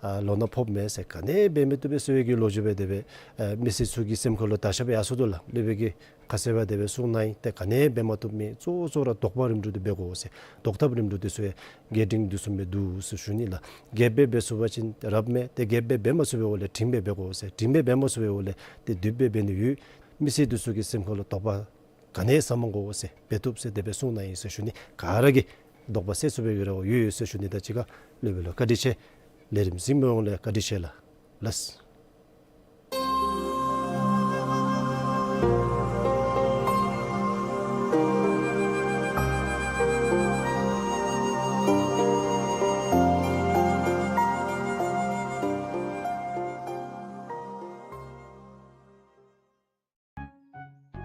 ཨ་ལོ་ན་ཕོགཔ་མས་ཟེར། ག་ནི་འབད་མི་བཏུབ་པས་ཟེར་བའི་གི་ལོ་རྒྱུས་སྦེ་དེ་སྦེ་ཨ་མི་སེར་ཚུ་གི་སེམས་ཁ་ལུ་དར་ཤ་སྦེ་ཡར་སོང་དོ་ལགས། སློབ་དཔོན་གྱིས་ཁ་གསལ་སྦེ་དེ་སྦེ་གསུངས་གནང་ཡི། ཏེ་ག་ནི་འབད་མ་བཏུབ་མེད། གཙོ་བོ་གཙོ་བོ་ར་ཟློག་པ་རིམ་གྲོ་འདི་འབད་དགོ་ཟེར། ཟློག་ཐབས་རིམ་གྲོ་འདི་ཚུ་ཡང་རྒྱས་འབྲིང་འདི་ཚུ་མི་འདུག་ཟེར་ཞུ་ནི་ལགས། རྒྱས་སྦེ་འབད་ཚུགས་པ་ཅིན་རབ་མས། ཏེ་རྒྱས་སྦེ་འབད་མ་ཚུགས་པའི་འོག་ལས་འབྲིང་སྦེ་འབད་དགོ་ཟེར། འབྲིང་སྦེ་འབད་མ་ཚུགས་པའི་འོག་ལས་ཏེ་བསྡུས་སྦེ་འབད་ནི་ཡོད། མི་སེར་འདི་ཚུ་གི་སེམས་ཁ་ལུ་དོགས་པ་ག་ནི་ཡང་ཟ་མ་དགོ་ཟེར། འབད་བཏུབ་ཟེར་དེ་སྦེ་གསུངས་གནང་ཡི་ཟེར་ཞུ་ནི། ག་ར་གིས་དོགས་པ་སེལ་ཚུགས་པའི་གི་རེ་བ་ཡོད་ཡོད་ཟེར་ཞུ་ནི། ད་ཅི་ཁ་སློབ་དཔོན་ལུ་བཀའ་དྲིན་ཆེ། ལས་རིམ་གཟིགས་མི་ཡོངས་ལུ་བཀའ་དྲིན་ཆེ་ལགས། ལགས།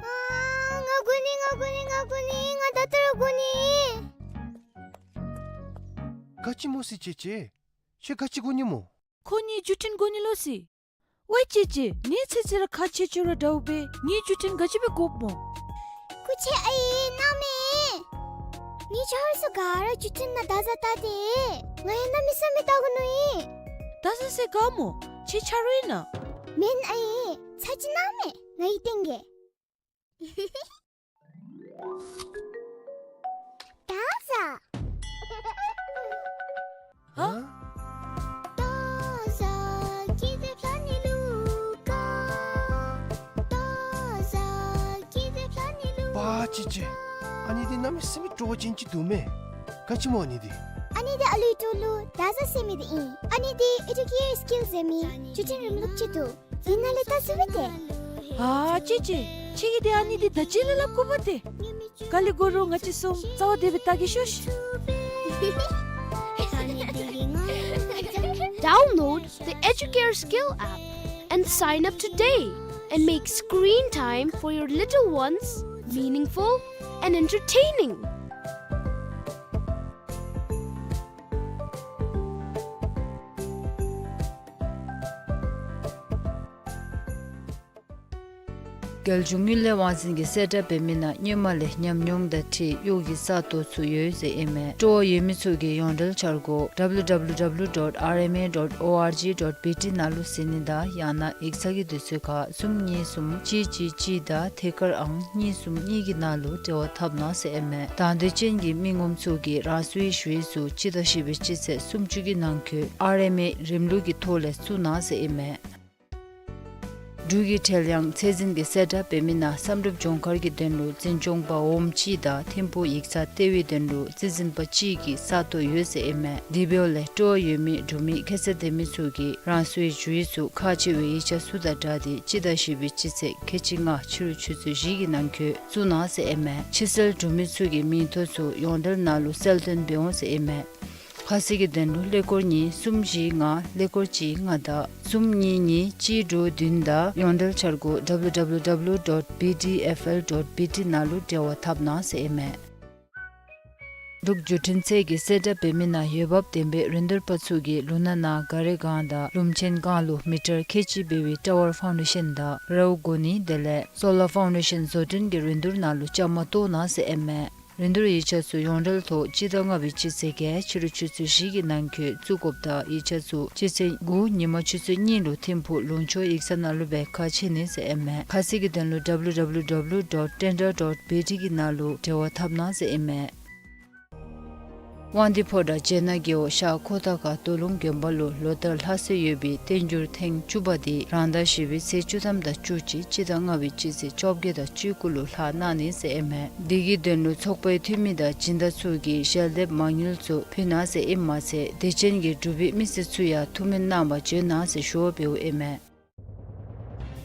ཨ་ང་དགོ་ནི་ང་དགོ་ནི་ང་དགོ་ནི། ང་ད་ལྟོ་ར་དགོ་ནི། ག་ཅི་སྨོ་ཟེར་ཅེ་ཅེ། ཁྱོད་ག་ཅི་དགོ་ནི་སྨོ། ཁོ་ངེའི་བརྒྱུད་འཕྲིན་དགོ་ནི་ལོ་ཟེར། ཝའི་ཅེ་ཅེ། ངེའི་ཚེ་ཚེ་ར་ཁག་ཆེ་ཆེ་ར་འདྲཝ་སྦེ་ངེའི་བརྒྱུད་འཕྲིན་ག་ཅི་སྦེ་དགོཔ་སྨོ། སྐུ་མཁྱེན་ཨའི་གནང་མས། ངེའི་ཆ་རོགས་ཚུ་ག་ར་བརྒྱུད་འཕྲིན་ནང་བདག་འཛིན་བལྟ་སྟེ། ང་ཡང་གནམ་མེད་ས་མེད་བལྟ་དགོ་མནོ་ཡི། བདག་འཛིན་ཟེར་ག་སྨོ། ཁྱོད་ཆ་རོགས་ཨིན་ན། མེན་ཨའི། ཚར་གཅིག་གནང་མས། ང་གིས་སྟོན་གེ། ད་ཟ། ཧ། ད་ཟ་ཅི་ཟེར་ཕྱ་ནི་ལུ་ཀ། ད་ཟ་ཅི་ཟེར་ཕྱ་ནི་ལུ་པ་ཅི་ཅི། ཨ་ནི་འདི་གནམ་མེད་ས་མེད་སྤྲོ་བ་ཅན་ཅིག་འདུག་མས། ག་ཅི་སྨོ་ཨ་ནི་འདི། ཨ་ནི་འདི་ཨ་ལུའི་སྤྲོ་ལུ་ད་ཟ་ཟེར་མི་འདི་ཨིན། ཨ་ནི་འདི་ཨེ་ཌུ་ཀེར་སི་ཀིལ་ཟེར་མི་བརྒྱུད་འཕྲིན་རིམ་ལུགས་ཅིག་འདུག། ཨིན་ན་ལས་ད་ཟ་བས་ཏེ། ཨ་ཅི་ཅི། ཁྱོད་ཀྱིས་འདི་ཨ་ནི་འདི་ད་ཅི་ལས་སླབ་དགོ་པ་ཏེ། ག་ལས་དགོ་རུང་ང་བཅས་གསུམ་རྩ་བ་བདེ་སྦེ་བལྟ་གེ་ཤོག་ཤིག། Download the Educare Skill app and sign up today and make screen time for your little ones meaningful and entertaining. རྒྱལ་གཞུང་དངུལ་ལས་དབང་འཛིན་གྱིས་གསལ་བསྒྲགས་འབད་མི་ནང་སྔོན་མ་ལས་ཉམས་མྱོང་དང་འཁྲིལ་གཡོག་གི་ས་སྟོང་ཚུ་ཡོད་ཟེར་ཨིན་མས། སྤྲོ་བ་ཡོད་མི་ཚུ་གིས་ཡོངས་འབྲེལ་འཆར་སྒོ་W W W dot R M A dot O R G dot B T ནང་ལུ་གཟིགས་ནི་དང་ཡང་ན་ཡིག་ཚང་གི་དུས་ཚོད་ཁར་གསུམ་གཉིས་གསུམ་གཅིག་གཅིག་གཅིག་དང་ཐད་ཀར་ཨང་གཉིས་གསུམ་གཉིས་ཀྱི་ནང་ལུ་འབྲེལ་བ་འཐབ་གནང་ཟེར་ཨིན་མས། དང་འདོད་ཅན་གྱི་མི་ངོམ་ཚུ་གིས་རང་སོའི་ཞུ་ཡིག་ཚུ་སྤྱི་ཟླ་བཞི་པའི་སྤྱི་ཚེས་སུམ་ཅུ་གི་ནང་འཁོད་R M A རིམ་ལུགས་ཀྱི་ཐོག་ལས་བཙུགས་གནང་ཟེར་ཨིན་མས། འབྲུག་གི་ཁྲེལ་གཡང་ཚད་འཛིན་གྱིས་གསལ་བསྒྲགས་འབད་མི་ནང་བསམ་གྲུབ་ལྗོངས་མཁར་གྱི་དོན་ལུ་འཛིན་སྐྱོང་པ་འོགམ་གཅིག་དང་ཐིམ་ཕུག་ཡིག་ཚང་ལྟེ་བའི་དོན་ལུ་རྩིས་འཛིན་པ་གཅིག་གི་ས་སྟོང་ཡོད་ཟེར་ཨིན་མས། དེ་འབདཝ་ལས་སྤྲོ་བ་ཡོད་མི་འབྲུག་མི་ཁ་ཚ་དོན་མེད་ཚུ་གིས་རང་སོའི་ཞུ་ཡིག་ཚུ་ཁག་ཆེ་བའི་ཡིག་ཆ་ཚུ་དང་སྦྲགས་ཏེ་སྤྱི་ཟླ་བཞི་པའི་སྤྱི་ཚེས་ཁལ་གཅིག་ལྔ་ཕྱི་རུ་ཆུ་ཚོད་བཞི་གི་ནང་འཁོད་བཙུགས་གནང་ཟེར་ཨིན་མས། ཕྱི་སེལ་འབྲུག་མི་ཚུ་གིས་མིང་ཐོ་ཚུ་ཡོངས་འབྲེལ་ནང་ལུ་གསལ་སྟོན་འབད་འོང་ཟེར་ཨིན་མས། ཁ་གསལ་གྱི་དོན་ལུ་ཀླད་ཀོར་གཉིས་གསུམ་བཞི་ལྔ་ཀླད་ཀོར་གཅིག་ལྔ་དང་གསུམ་གཉིས་གཉིས་གཅིག་དྲུག་བདུན་དང་ཡོངས་འབྲེལ་འཆར་སྒོ་W W W dot B D F L dot B T ནང་ལུ་འབྲེལ་བ་འཐབ་གནང་ཟེར་ཨིན་མས། འབྲུག་བརྒྱུད་འཕྲིན་ཚད་ཀྱི་གསལ་བསྒྲགས་འབད་མི་ནང་འོས་འབབ་ལྡན་པའི་རིན་བསྡུར་པ་ཚུ་གིས་ལུང་ནག་ནང་ག་རི་སྒང་དང་ལུང་ཆེན་སྒང་ལུ་མི་ཊར་ཁལ་གཅིག་འབད་བའི་ཊ་ཝར་ཕའུན་ཌེ་ཤཱན་དང་རཝ་གོ་ནི་དེ་ལས་སོ་ལར་ཕའུན་ཌེ་ཤཱན་བཟོ་སྐྲུན་གྱི་རིན་བསྡུར་ནང་ལུ་བཅའ་མར་གཏོགས་གནང་ཟེར་ཨིན་མས། རིན་བསྡུར་ཡིག་ཆ་ཚུ་ཡོངས་འབྲེལ་ཐོག་སྤྱི་ཟླ་ལྔ་པའི་སྤྱི་ཚེས་བརྒྱད་ཕྱི་རུ་ཆུ་ཚོད་བཞི་གི་ནང་འཁོད་བཙུགས་དགོཔ་དང་ཡིག་ཆ་ཚུ་སྤྱི་ཚེས་དགུ་ཉིན་མ་ཆུ་ཚོད་གཉིས་ལུ་ཐིམ་ཕུག་ལུང་ཕྱོགས་ཡིག་ཚང་ནང་ལུ་སྦེ་ཁ་ཕྱེ་ནི་ཟེར་ཨིན་མས། ཁ་གསལ་གྱི་དོན་ལུ W W W dot tender dot B T གི་ནང་ལུ་འབྲེལ་བ་འཐབ་གནང་ཟེར་ཨིན་མས། དབང་འདུས་ཕོ་བྲང་སྤྱན་སྔ་རྒེད་འོག་ཤར་ཁོ་ཐང་ཁ་རྡོ་ལུང་དགོན་པ་ལུ་ལོ་ལྟར་ལྷག་སྲོལ་ཡོད་པའི་བསྟན་འགྱུར་ཐེངས་བཅུ་པ་དེ་རང་ཟླ་བཞི་པའི་ཚེས་བཅུ་ཐམ་དང་བཅུ་གཅིག་སྤྱི་ཟླ་ལྔ་པའི་སྤྱི་ཚེས་བཅོ་བརྒྱད་དང་བཅུ་དགུ་ལུ་ལྷག་གནང་ནི་ཟེར་ཨིན་མས། དེ་གི་དོན་ལུ་ཚོགས་པའི་འཐུས་མི་དང་སྦྱིན་བདག་ཚུ་གིས་ཞལ་འདེབས་མ་དངུལ་ཚུ་ཕུལ་གནང་ཟེར་ཨིནམ་མ་ཚད་དད་ཅན་གྱི་འབྲུག་པའི་མི་སེར་ཚུ་ཡང་ཐུགས་སྨོན་གནང་བར་བྱོན་གནང་ཟེར་ཞུ་བ་འབདཝ་ཨིན་མས།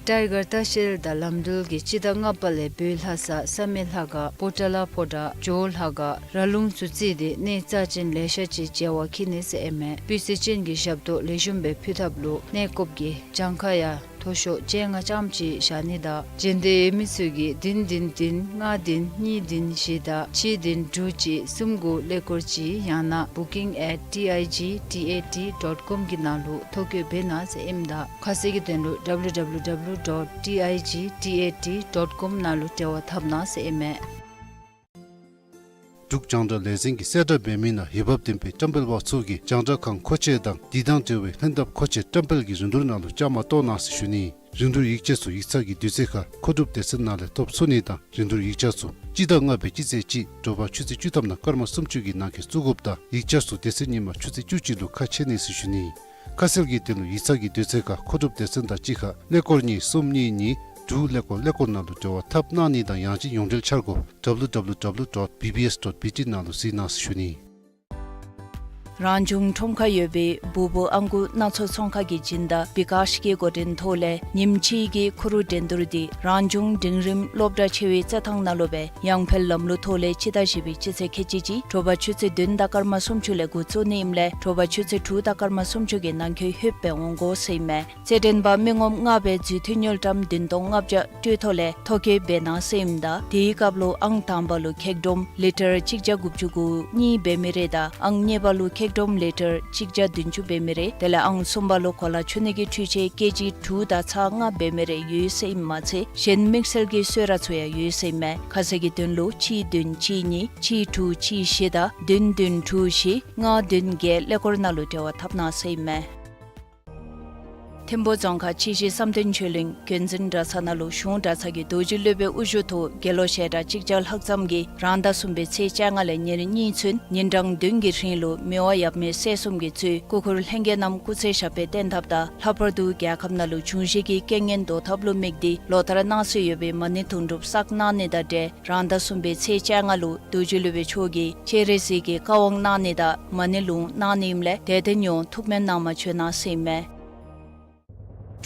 ཊའི་གར་ལྟ་བཤལ་དང་ལམ་འགྲུལ་གྱིས་སྤྱི་ཟླ་ལྔ་པ་ལས་བོད་ལྷ་ས་བསམ་ཡས་ལྷ་ཁང་པོ་ཏ་ལ་ཕོ་བྲང་ཇོ་བོ་ལྷ་ཁང་ར་ལུང་ཚུ་བརྩིས་ཏེ་གནས་རྩ་ཅན་ལེ་ཤ་ཅིག་མཇལ་བར་འཁྱིད་ནི་ཟེར་ཨིན་མས། སྤུས་ཚད་ཅན་གྱི་ཞབས་ཏོག་ལེགས་ཤོམ་སྦེ་ཕུལ་ཐབས་ལུ་གནས་སྐབས་ཀྱི་གྱངས་ཁ་ཡང་མཐོ་ཤོས་བཅོ་ལྔ་ཙམ་ཅིག་བཞག་ནི་དང་འབྱོན་འདོད་ཡོད་མི་ཚུ་གིས་བདུན་བདུན་བདུན་ལྔ་བདུན་གཉིས་བདུན་བཞི་དང་གཅིག་བདུན་དྲུག་གཅིག་གསུམ་དགུ་ཀླད་ཀོར་གཅིག་ཡང་ན་booking at T I G T A T dot com གི་ནང་ལུ་ཐོ་བཀོད་འབད་གནང་ཟེར་ཨིནམ་ད་ཁ་གསལ་གྱི་དོན་ལུ W W W dot T I G T A T dot com ནང་ལུ་འབྲེལ་བ་འཐབ་གནང་ཟེར་ཨིན་མས། འབྲུག་རྒྱང་བསྒྲགས་ལས་འཛིན་གྱི་གསལ་བསྒྲགས་འབད་མི་ནང་འོས་འབབ་ལྡན་པའི་བཀྲམ་སྤེལ་པ་ཚུ་གིས་རྒྱང་བསྒྲགས་ཁང་མཁོ་ཆས་དང་དེ་དང་འབྲེལ་བའི་ལྷན་ཐབས་མཁོ་ཆས་བཀྲམ་སྤེལ་གྱི་རིན་བསྡུར་ནང་ལུ་བཅའ་མར་གཏོགས་གནང་ཟེར་ཞུ་ནི། རིན་བསྡུར་ཡིག་ཆ་ཚུ་ཡིག་ཚང་གི་དུས་ཚོད་ཁར་མཁོ་སྒྲུབ་སྡེ་ཚན་ནང་ལས་ཐོབ་ཚུགས་ནི་དང་རིན་བསྡུར་ཡིག་ཆ་ཚུ་སྤྱི་ཟླ་ལྔ་པའི་སྤྱི་ཚེས་གཅིག་དྲོ་པ་ཆུ་ཚོད་བཅུ་ཐམ་དང་སྐར་མ་སུམ་ཅུ་གི་ནང་འཁོད་བཙུགས་དགོཔ་དང་ཡིག་ཆ་ཚུ་དེ་ཚེ་ཉིན་མ་ཆུ་ཚོད་བཅུ་གཅིག་ལུ་ཁ་ཕྱེ་ནི་ཟེར་ཞུ་ནི། ཁ་གསལ་གྱི་དོན་ལུ་ཡིག་ཚང་གི་དུས་ཚོད་ཁར་མཁོ་སྒྲུབ་སྡེ་ཚན་དང་གཅིག་ཁར་ཀླད་ཀོར་གཉིས་གསུམ་གཉིས་གཉིས་དྲུག་ཀླད་ཀོར་ཀླད་ཀོར་ནང་ལུ་འབྲེལ་བ་འཐབ་གནང་ནི་དང་ཡང་ཅིན་ཡོངས་འབྲེལ་འཆར་སྒོ་W W W dot B B S dot B T ནང་ལུ་གཟིགས་གནང་ཟེར་ཞུ་ནི། རང་བྱུང་ཁྲོམ་ཁར་ཡོད་པའི་བུ་བུ་ཨང་ཀུ་སྣ་ཚོགས་ཚོང་ཁང་གི་སྦྱིན་བདག་བི་ཀཱཤ་གི་འགོ་འདྲེན་ཐོག་ལས་ཉིནམ་གཅིག་གི་ཁུ་རུ་འགྲན་བསྡུར་འདི་རང་བྱུང་འབྲིང་རིམ་སློབ་གྲྭ་ཆེ་བའི་རྩེད་ཐང་ནང་ལུ་སྦེ་ཡང་འཕེལ་ལམ་ལུགས་ཐོག་ལས་སྤྱི་ཟླ་བཞི་པའི་སྤྱི་ཚེས་ཁལ་གཅིག་གཅིག་དྲོ་པ་ཆུ་ཚོད་བདུན་དང་སྐར་མ་སུམ་ཅུ་ལས་འགོ་བཙུགས་ནི་ཨིནམ་ལས་དྲོ་པ་ཆུ་ཚོད་དྲུག་དང་སྐར་མ་སུམ་ཅུ་གི་ནང་འཁོད་ལྷོདཔ་སྦེ་འོང་དགོ་ཟེར་ཨིན་མས། རྩེད་འགྲན་པ་མི་ངོམ་ལྔ་སྦེ་རྫུས་མཐུད་དངུལ་ཀྲམ་བདུན་སྟོང་ལྔ་བརྒྱ་སྤྲོད་ཐོག་ལས་ཐོ་བཀོད་འབད་གནང་ཟེར་ཨིནམ་ད་དེའི་སྐབས་ལུ་ཨང་དང་པ་ལུ་ཁེག་སྒྲོམ་ལི་ཊར་གཅིག་བརྒྱ་དགུ་བཅུ་གོ་གཉིས་འབད་མི་རེ་དང་ཨང་གཉིས་པ་ལུ་ཁེག་སྒྲོམ་ལི་ཊར་གཅིག་བརྒྱ་བདུན་ཅུ་འབད་མི་རེ་དེ་ལས་ཨང་གསུམ་པ་ལུ་གོ་ལ་འཁྱུ་ནི་གི་འཕྲུལ་ཆས་ཀེ་ཇི་དྲུག་དང་ཚག་ལྔ་འབད་མི་རེ་ཡོད་ཟེར་ཨིནམ་མ་ཚད་གཞན་དམིགས་བསལ་གྱི་གསོལ་རས་ཚུ་ཡང་ཡོད་ཟེར་ཨིན་མས། ཁ་གསལ་གྱི་དོན་ལུ་གཅིག་བདུན་གཅིག་གཉིས་གཅིག་དྲུག་གཅིག་བཞི་དང་བདུན་བདུན་དྲུག་བཞི་ལྔ་བདུན་བརྒྱད་ཀླད་ཀོར་ནང་ལུ་འབྲེལ་བ་འཐབ་གནང་ཟེར་ཨིན་མས། ཐིམ་ཕུ་རྫོང་ཁག་ཆེ་བཞི་བསམ་གཏན་ཆོས་གླིང་འགན་འཛིན་གྲྭ་ཚང་ནང་ལུ་གཞུང་གྲྭ་ཚང་གི་རྡོ་རྗེ་སློབ་དཔོན་དབུ་བཞུགས་ཐོག་དགེ་སློང་ཞལ་གྲངས་གཅིག་བརྒྱ་ལྷག་ཙམ་གྱིས་རང་ཟླ་གསུམ་པའི་ཚེས་བཅོ་ལྔ་ལས་ཉེར་གཉིས་ཚུན་ཉིན་གྲངས་བདུན་གྱི་རིང་ལུ་མི་དབང་ཡབ་མེས་སྲས་གསུམ་གྱིས་གཙོས་སྐུ་འཁོར་ལྷན་རྒྱས་རྣམས་སྐུ་ཚེ་ཞབས་པད་བརྟན་ཐབས་དང་ལྷག་པར་དུ་རྒྱལ་ཁབ་ནང་ལུ་འབྱུང་བཞི་གི་རྐྱེན་ངན་བཟློག་ཐབས་ལུ་དམིགས་ཏེ་ལོ་ལྟར་གནང་སྲོལ་ཡོད་པའི་མ་ཎི་དུང་སྒྲུབ་བསགས་གནང་ནི་དང་འབྲེལ་རང་ཟླ་གསུམ་པའི་ཚེས་བཅོ་ལྔ་ལུ་རྡོ་རྗེ་སློབ་དཔོན་མཆོག་གིས་སྤྱན་རས་གཟིགས་ཀྱི་བཀའ་དབང་གནང་ནི་དང་མ་ཎི་ལུང་གནང་ནི་ཨིནམ་ལས་དད་ལྡན་ཡོངས་ཐུགས་སྨོན་གནང་བར་བྱོན་གནང་ཟེར་ཨིན་མས།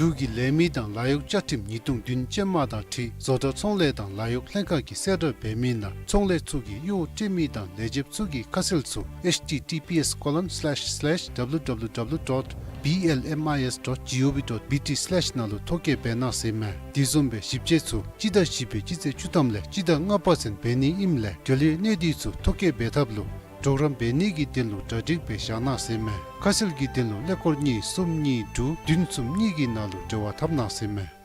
འབྲུག་གི་ལས་མི་དང་ལཱ་གཡོག་བཅའ་ཁྲིམས་ཉིས་སྟོང་བདུན་ཅན་མ་དང་འཁྲིལ་བཟོ་གྲྭ་ཚོང་ལས་དང་ལཱ་གཡོག་ལྷན་ཁག་གིས་གསལ་བསྒྲགས་འབད་མི་ནང་ཚོང་ལས་ཚུ་གི་གཡོག་སྤྲོད་མི་དང་ལས་བྱེདཔ་ཚུ་གི་ཁ་གསལ་ཚུ་H T T P S colon slash slash W W W dot B L M I S dot G O V dot B T slash ནང་ལུ་ཐོ་བཀོད་འབད་གནང་ཟེར་ཨིན་མས། དེ་བཟུམ་སྦེ་ཞིབ་དཔྱད་ཚུ་སྤྱི་ཟླ་བཞི་པའི་སྤྱི་ཚེས་བཅུ་ཐམ་ལས་སྤྱི་ཟླ་ལྔ་པ་ཚུན་འབད་ནི་ཨིནམ་ལས་འབྲེལ་ཡོད་གནས་སྡུད་ཚུ་ཐོ་བཀོད་འབད་ཐབས་ལུ་གྲོགས་རམ་འབད་ནི་གི་དོན་ལུ་གྲ་སྒྲིག་འབད་བཞག་གནང་ཟེར་ཨིན་མས། ཁ་གསལ་གྱི་དོན་ལུ་ཀླད་ཀོར་གཉིས་གསུམ་གཉིས་དྲུག་བདུན་གསུམ་གཉིས་ཀྱི་ནང་ལུ་འབྲེལ་བ་འཐབ་གནང་ཟེར་ཨིན་མས།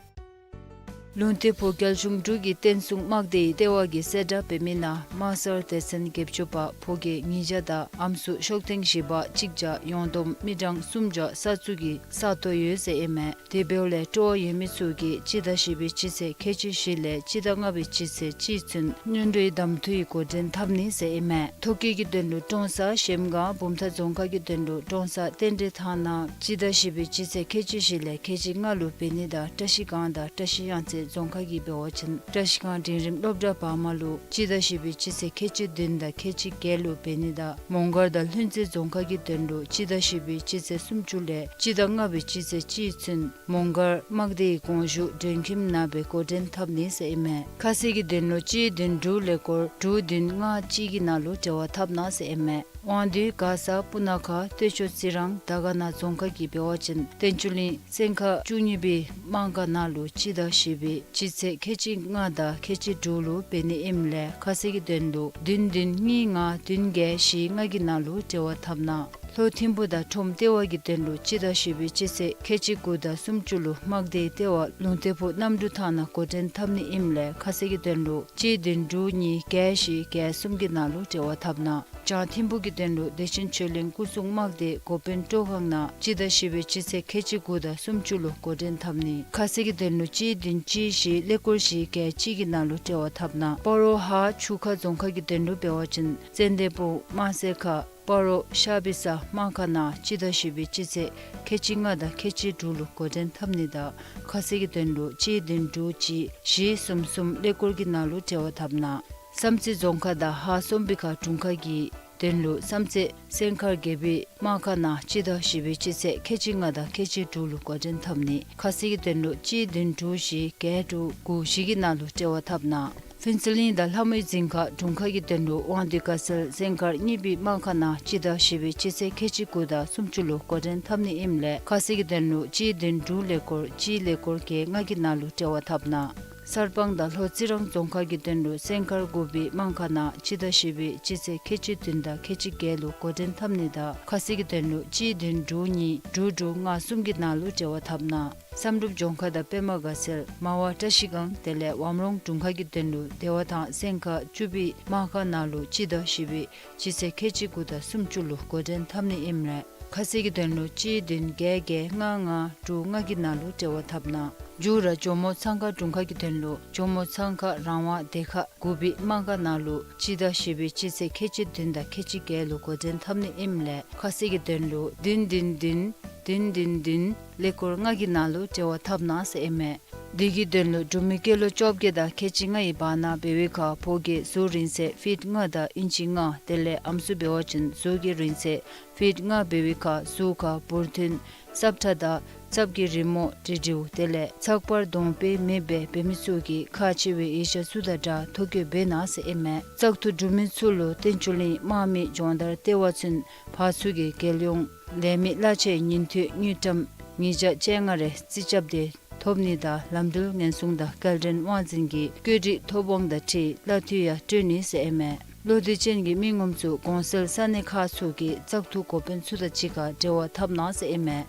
ལུང་བསྟན་ཕུག་རྒྱལ་གཞུང་འབྲུག་གི་བསྟན་སྲུང་དམག་སྡེའི་ལྟེ་བ་གིས་གསལ་བསྒྲགས་འབད་མི་ནང་དམག་སར་སྡེ་ཚན་བརྒྱད་ཅུ་པ་ཕོ་སྐྱེས་ཉིས་བརྒྱ་དང་ཨམ་སྲུ་ཤོག་ཐེངས་བཞི་པ་གཅིག་བརྒྱ་ཡོངས་བསྡོམས་མི་གྲངས་སུམ་བརྒྱ་ས་ཚུགས་ཀྱི་ས་སྟོང་ཡོད་ཟེར་ཨིན་མས། དེ་འབདཝ་ལས་སྤྲོ་བ་ཡོད་མི་ཚུ་གིས་སྤྱི་ཟླ་བཞི་པའི་སྤྱི་ཚེས་ཁལ་གཅིག་བཞི་ལས་སྤྱི་ཟླ་ལྔ་པའི་སྤྱི་ཚེས་གཅིག་ཚུན་སྔོན་འགྲོའི་གདམ་འཐུའི་འགོ་འདྲེན་འཐབ་ནི་ཟེར་ཨིན་མས། ཐོ་བཀོད་ཀྱི་དོན་ལུ་ཀྲོང་གསར་གཞལམ་སྒང་བུམ་ཐང་རྫོང་ཁག་གི་དོན་ལུ་ཀྲོང་གསར་རྟེན་འབྲེལ་ཐང་ནང་སྤྱི་ཟླ་བཞི་པའི་སྤྱི་ཚེས་ཁལ་གཅིག་བཞི་ལས་ཁལ་གཅིག་ལྔ་ལུ་འབད་ནི་དང་བཀྲ་ཤིས་སྒང་དང་བཀྲ་ཤིས་གཡང་རྩེ་རྫོང་ཁག་གི་འབད་བ་ཅིན་བཀྲ་ཤིས་སྒང་འབྲིང་རིམ་སློབ་གྲྭ་བར་མ་ལུ་སྤྱི་ཟླ་བཞི་པའི་སྤྱི་ཚེས་ཁལ་གཅིག་བདུན་དང་ཁལ་གཅིག་བརྒྱད་ལུ་འབད་ནི་དང་མོང་སྒར་དང་ལྷུན་རྩེ་རྫོང་ཁག་གི་དོན་ལུ་སྤྱི་ཟླ་བཞི་པའི་སྤྱི་ཚེས་སུམ་ཅུ་ལས་སྤྱི་ཟླ་ལྔ་པའི་སྤྱི་ཚེས་གཅིག་ཚུན་མོང་སྒར་དམག་སྡེའི་དགོངས་ཞུ་མགྲོན་ཁྱིམ་ནང་སྦེ་འགོ་འདྲེན་འཐབ་ནི་ཟེར་ཨིན་མས། ཁ་གསལ་གྱི་དོན་ལུ་གཅིག་བདུན་དྲུག་ཀླད་ཀོར་དྲུག་བདུན་ལྔ་གཅིག་གི་ནང་ལུ་འབྲེལ་བ་འཐབ་གནང་ཟེར་ཨིན་མས། དབང་འདུས་མགར་ས་སྤུ་ན་ཁ་སྟོད་ཕྱོགས་རྩི་རང་དར་དཀར་ན་རྫོང་ཁག་གིས་འབད་བ་ཅིན་བསྟན་ཆོས་གླིང་སེང་དཀར་བཅུ་གཉིས་པའི་དམངས་ཁང་ནང་ལུ་སྤྱི་ཟླ་བཞི་པའི་སྤྱི་ཚེས་ཁལ་གཅིག་ལྔ་དང་ཁལ་གཅིག་དྲུག་ལུ་འབད་ནི་ཨིནམ་ལས་ཁ་གསལ་གྱི་དོན་ལུ་བདུན་བདུན་གཉིས་ལྔ་བདུན་བརྒྱད་བཞི་ལྔ་གི་ནང་ལུ་འབྲེལ་བ་འཐབ་གནང་། ལྷོ་ཐིམ་ཕུ་དང་ཁྲོམ་ལྟེ་བ་གི་དོན་ལུ་སྤྱི་ཟླ་བཞི་པའི་སྤྱི་ཚེས་ཁལ་གཅིག་དགུ་དང་སུམ་ཅུ་ལུ་དམག་སྡེའི་ལྟེ་བ་ལུང་བསྟན་ཕུག་གནམ་གྲུ་ཐང་ནང་འགོ་འདྲེན་འཐབ་ནི་ཨིནམ་ལས་ཁ་གསལ་གྱི་དོན་ལུ་གཅིག་བདུན་དྲུག་གཉིས་བརྒྱད་བཞི་བརྒྱད་གསུམ་གྱི་ནང་ལུ་འབྲེལ་བ་འཐབ་གནང་། བྱང་ཐིམ་ཕུ་གི་དོན་ལུ་བདེ་ཆེན་ཆོས་གླིང་སྐུ་སྲུང་དམག་སྡེའི་འགོ་དཔོན་སྤྲོ་ཁང་ནང་སྤྱི་ཟླ་བཞི་པའི་སྤྱི་ཚེས་ཁལ་གཅིག་དགུ་དང་སུམ་ཅུ་ལུ་འགོ་འདྲེན་འཐབ་ནི། ཁ་གསལ་གྱི་དོན་ལུ་གཅིག་བདུན་གཅིག་བཞི་ཀླད་ཀོར་བཞི་བརྒྱད་གཅིག་གི་ནང་ལུ་འབྲེལ་བ་འཐབ་གནང་། སྤ་རོ་ཧཱ་ཆུ་ཁ་རྫོང་ཁག་གི་དོན་ལུ་འབད་བ་ཅིན་ཙན་དན་སྤུངས་དམར་སེར་ཁ་སྤ་རོ་ཤ་བི་ས་དམངས་ཁང་ནང་སྤྱི་ཟླ་བཞི་པའི་སྤྱི་ཚེས་ཁལ་གཅིག་ལྔ་དང་ཁལ་གཅིག་དྲུག་ལུ་འགོ་འདྲེན་འཐབ་ནི་དང་ཁ་གསལ་གྱི་དོན་ལུ་གཅིག་བདུན་དྲུག་གཅིག་བཞི་གསུམ་གསུམ་ཀླད་ཀོར་གྱི་ནང་ལུ་འབྲེལ་བ་འཐབ་གནང་། བསམ་རྩེ་རྫོང་ཁག་དང་ཧཱ་སོམ་བི་ཁ་དྲུང་ཁག་གི་དོན་ལུ་བསམ་རྩེ་སེང་དཀར་རྒྱལ་པོའི་དམངས་ཁང་ནང་སྤྱི་ཟླ་བཞི་པའི་སྤྱི་ཚེས་ཁལ་གཅིག་ལྔ་དང་ཁལ་གཅིག་དྲུག་ལུ་འགོ་འདྲེན་འཐབ་ནི། ཁ་གསལ་གྱི་དོན་ལུ་གཅིག་བདུན་དྲུག་བཞི་བརྒྱད་དྲུག་དགུ་བཞི་གི་ནང་ལུ་འབྲེལ་བ་འཐབ་གནང་། ཕུན་ཚོགས་གླིང་དང་ལྷ་མོའི་རྫིང་ཁ་དྲུང་ཁག་གི་དོན་ལུ་དབང་འདུས་དགའ་ཚལ་སེང་དཀར་གཉིས་པའི་དམངས་ཁང་ནང་སྤྱི་ཟླ་བཞི་པའི་སྤྱི་ཚེས་ཁལ་གཅིག་དགུ་དང་སུམ་ཅུ་ལུ་འགོ་འདྲེན་འཐབ་ནི་ཨིནམ་ལས་ཁ་གསལ་གྱི་དོན་ལུ་གཅིག་བདུན་དྲུག་ཀླད་ཀོར་གཅིག་ཀླད་ཀོར་བརྒྱད་ལྔ་གི་ནང་ལུ་འབྲེལ་བ་འཐབ་གནང་། གསར་སྤང་དང་ལྷོ་རྩི་རང་རྫོང་ཁག་གི་དོན་ལུ་སེང་དཀར་དགུ་པའི་དམངས་ཁང་ནང་སྤྱི་ཟླ་བཞི་པའི་སྤྱི་ཚེས་ཁལ་གཅིག་བདུན་དང་ཁལ་གཅིག་བརྒྱད་ལུ་འགོ་འདྲེན་འཐབ་ནི་དང་ཁ་གསལ་གྱི་དོན་ལུ་གཅིག་བདུན་དྲུག་གཉིས་དྲུག་དྲུག་ལྔ་གསུམ་གྱི་ནང་ལུ་འབྲེལ་བ་འཐབ་གནང་། བསམ་གྲུབ་ལྗོངས་མཁར་དང་པདྨ་དགའ་ཚལ་མར་པ་བཀྲ་ཤིས་སྒང་དེ་ལས་ཝམ་རོང་དྲུང་ཁག་གི་དོན་ལུ་བདེ་བ་ཐང་སེང་ཁ་བཅུ་པའི་དམངས་ཁང་ནང་ལུ་སྤྱི་ཟླ་བཞི་པའི་སྤྱི་ཚེས་ཁལ་གཅིག་དགུ་དང་སུམ་ཅུ་ལུ་འགོ་འདྲེན་འཐབ་ནི་ཨིནམ་ལས་ཁ་གསལ་གྱི་དོན་ལུ་གཅིག་བདུན་བརྒྱད་བརྒྱད་ལྔ་ལྔ་དྲུག་ལྔ་གི་ནང་ལུ་འབྲེལ་བ་འཐབ་གནང་། མཇུག་ར་ཇོ་མོ་ཚང་ཁ་དྲུང་ཁག་གི་དོན་ལུ་ཇོ་མོ་ཚང་ཁ་རང་དབང་སྡེ་ཁག་དགུ་པའི་དམངས་ཁང་ནང་ལུ་སྤྱི་ཟླ་བཞི་པའི་སྤྱི་ཚེས་ཁལ་གཅིག་བདུན་དང་ཁལ་གཅིག་བརྒྱད་ལུ་འགོ་འདྲེན་འཐབ་ནི་ཨིནམ་ལས་ཁ་གསལ་གྱི་དོན་ལུ་བདུན་བདུན་བདུན་བདུན་བདུན་བདུན་ཀླད་ཀོར་ལྔ་གི་ནང་ལུ་འབྲེལ་བ་འཐབ་གནང་ཟེར་ཨིན་མས། དེ་གི་དོན་ལུ་འབྲུག་མི་སྐྱེས་ལོ་བཅོ་བརྒྱད་དང་ཁལ་གཅིག་ལྔ་ཡི་བར་ན་འབད་བའི་ཁར་ཕོ་སྐྱེས་གཟུགས་རིང་ཚད་ཕིཊ་ལྔ་དང་ཨིན་ཅི་ལྔ་དེ་ལས་ཨམ་སྲུ་འབད་བ་ཅིན་གཟུགས་ཀྱི་རིང་ཚད་ཕིཊ་ལྔ་འབད་བའི་ཁར་གཟུགས་ཁར་འབུར་ཐོན་སྲབ་ཁྲ་དང་ཚབ་ཀྱི་རི་མོ་འབྲི་འབྲིཝ་དེ་ལས་ཚགས་པར་གདོང་དཔེ་མེད་པའི་འབད་མི་ཚུ་གིས་ཁག་ཆེ་བའི་ཡིག་ཆ་ཚུ་དང་སྦྲགས་ཐོ་བཀོད་འབད་གནང་ཟེར་ཨིན་མས། བཙག་འཐུ་གྲུབ་མི་ཚུ་ལུ་བསྟན་ཆོས་གླིང་དམག་མི་སྦྱོང་བརྡར་ལྟེ་བ་ཚུན་ཕར་ཚུར་གྱི་རྒྱལ་ཡོངས་ལས་མི་གླ་ཆའི་ཉིན་ཐོའི་དངུལ་ཀྲམ་ཉིས་བརྒྱ་བཅོ་ལྔ་རེ་རྩིས་རྐྱབ་སྟེ་ཐོབ་ནི་དང་ལམ་འགྲུལ་ཉེན་སྲུང་དང་སྐྱེལ་འདྲེན་དབང་འཛིན་གྱི་བཀོད་སྒྲིག་ཐོབ་དབང་དང་འཁྲིལ་གླ་འཐུས་ཡང་སྤྲོད་ནི་ཟེར་ཨིན་མས། བློ་འདྲི་ཅན་གྱི་མི་ངོམ་ཚུ་གོང་གསལ་ས་གནས་ཁག་ཚུ་གི་བཙག་འཐུ་འགོ་དཔོན་ཚུ་དང་གཅིག་ཁར་འབྲེལ་བ་འཐབ་གནང་ཟེར་ཨིན་མས།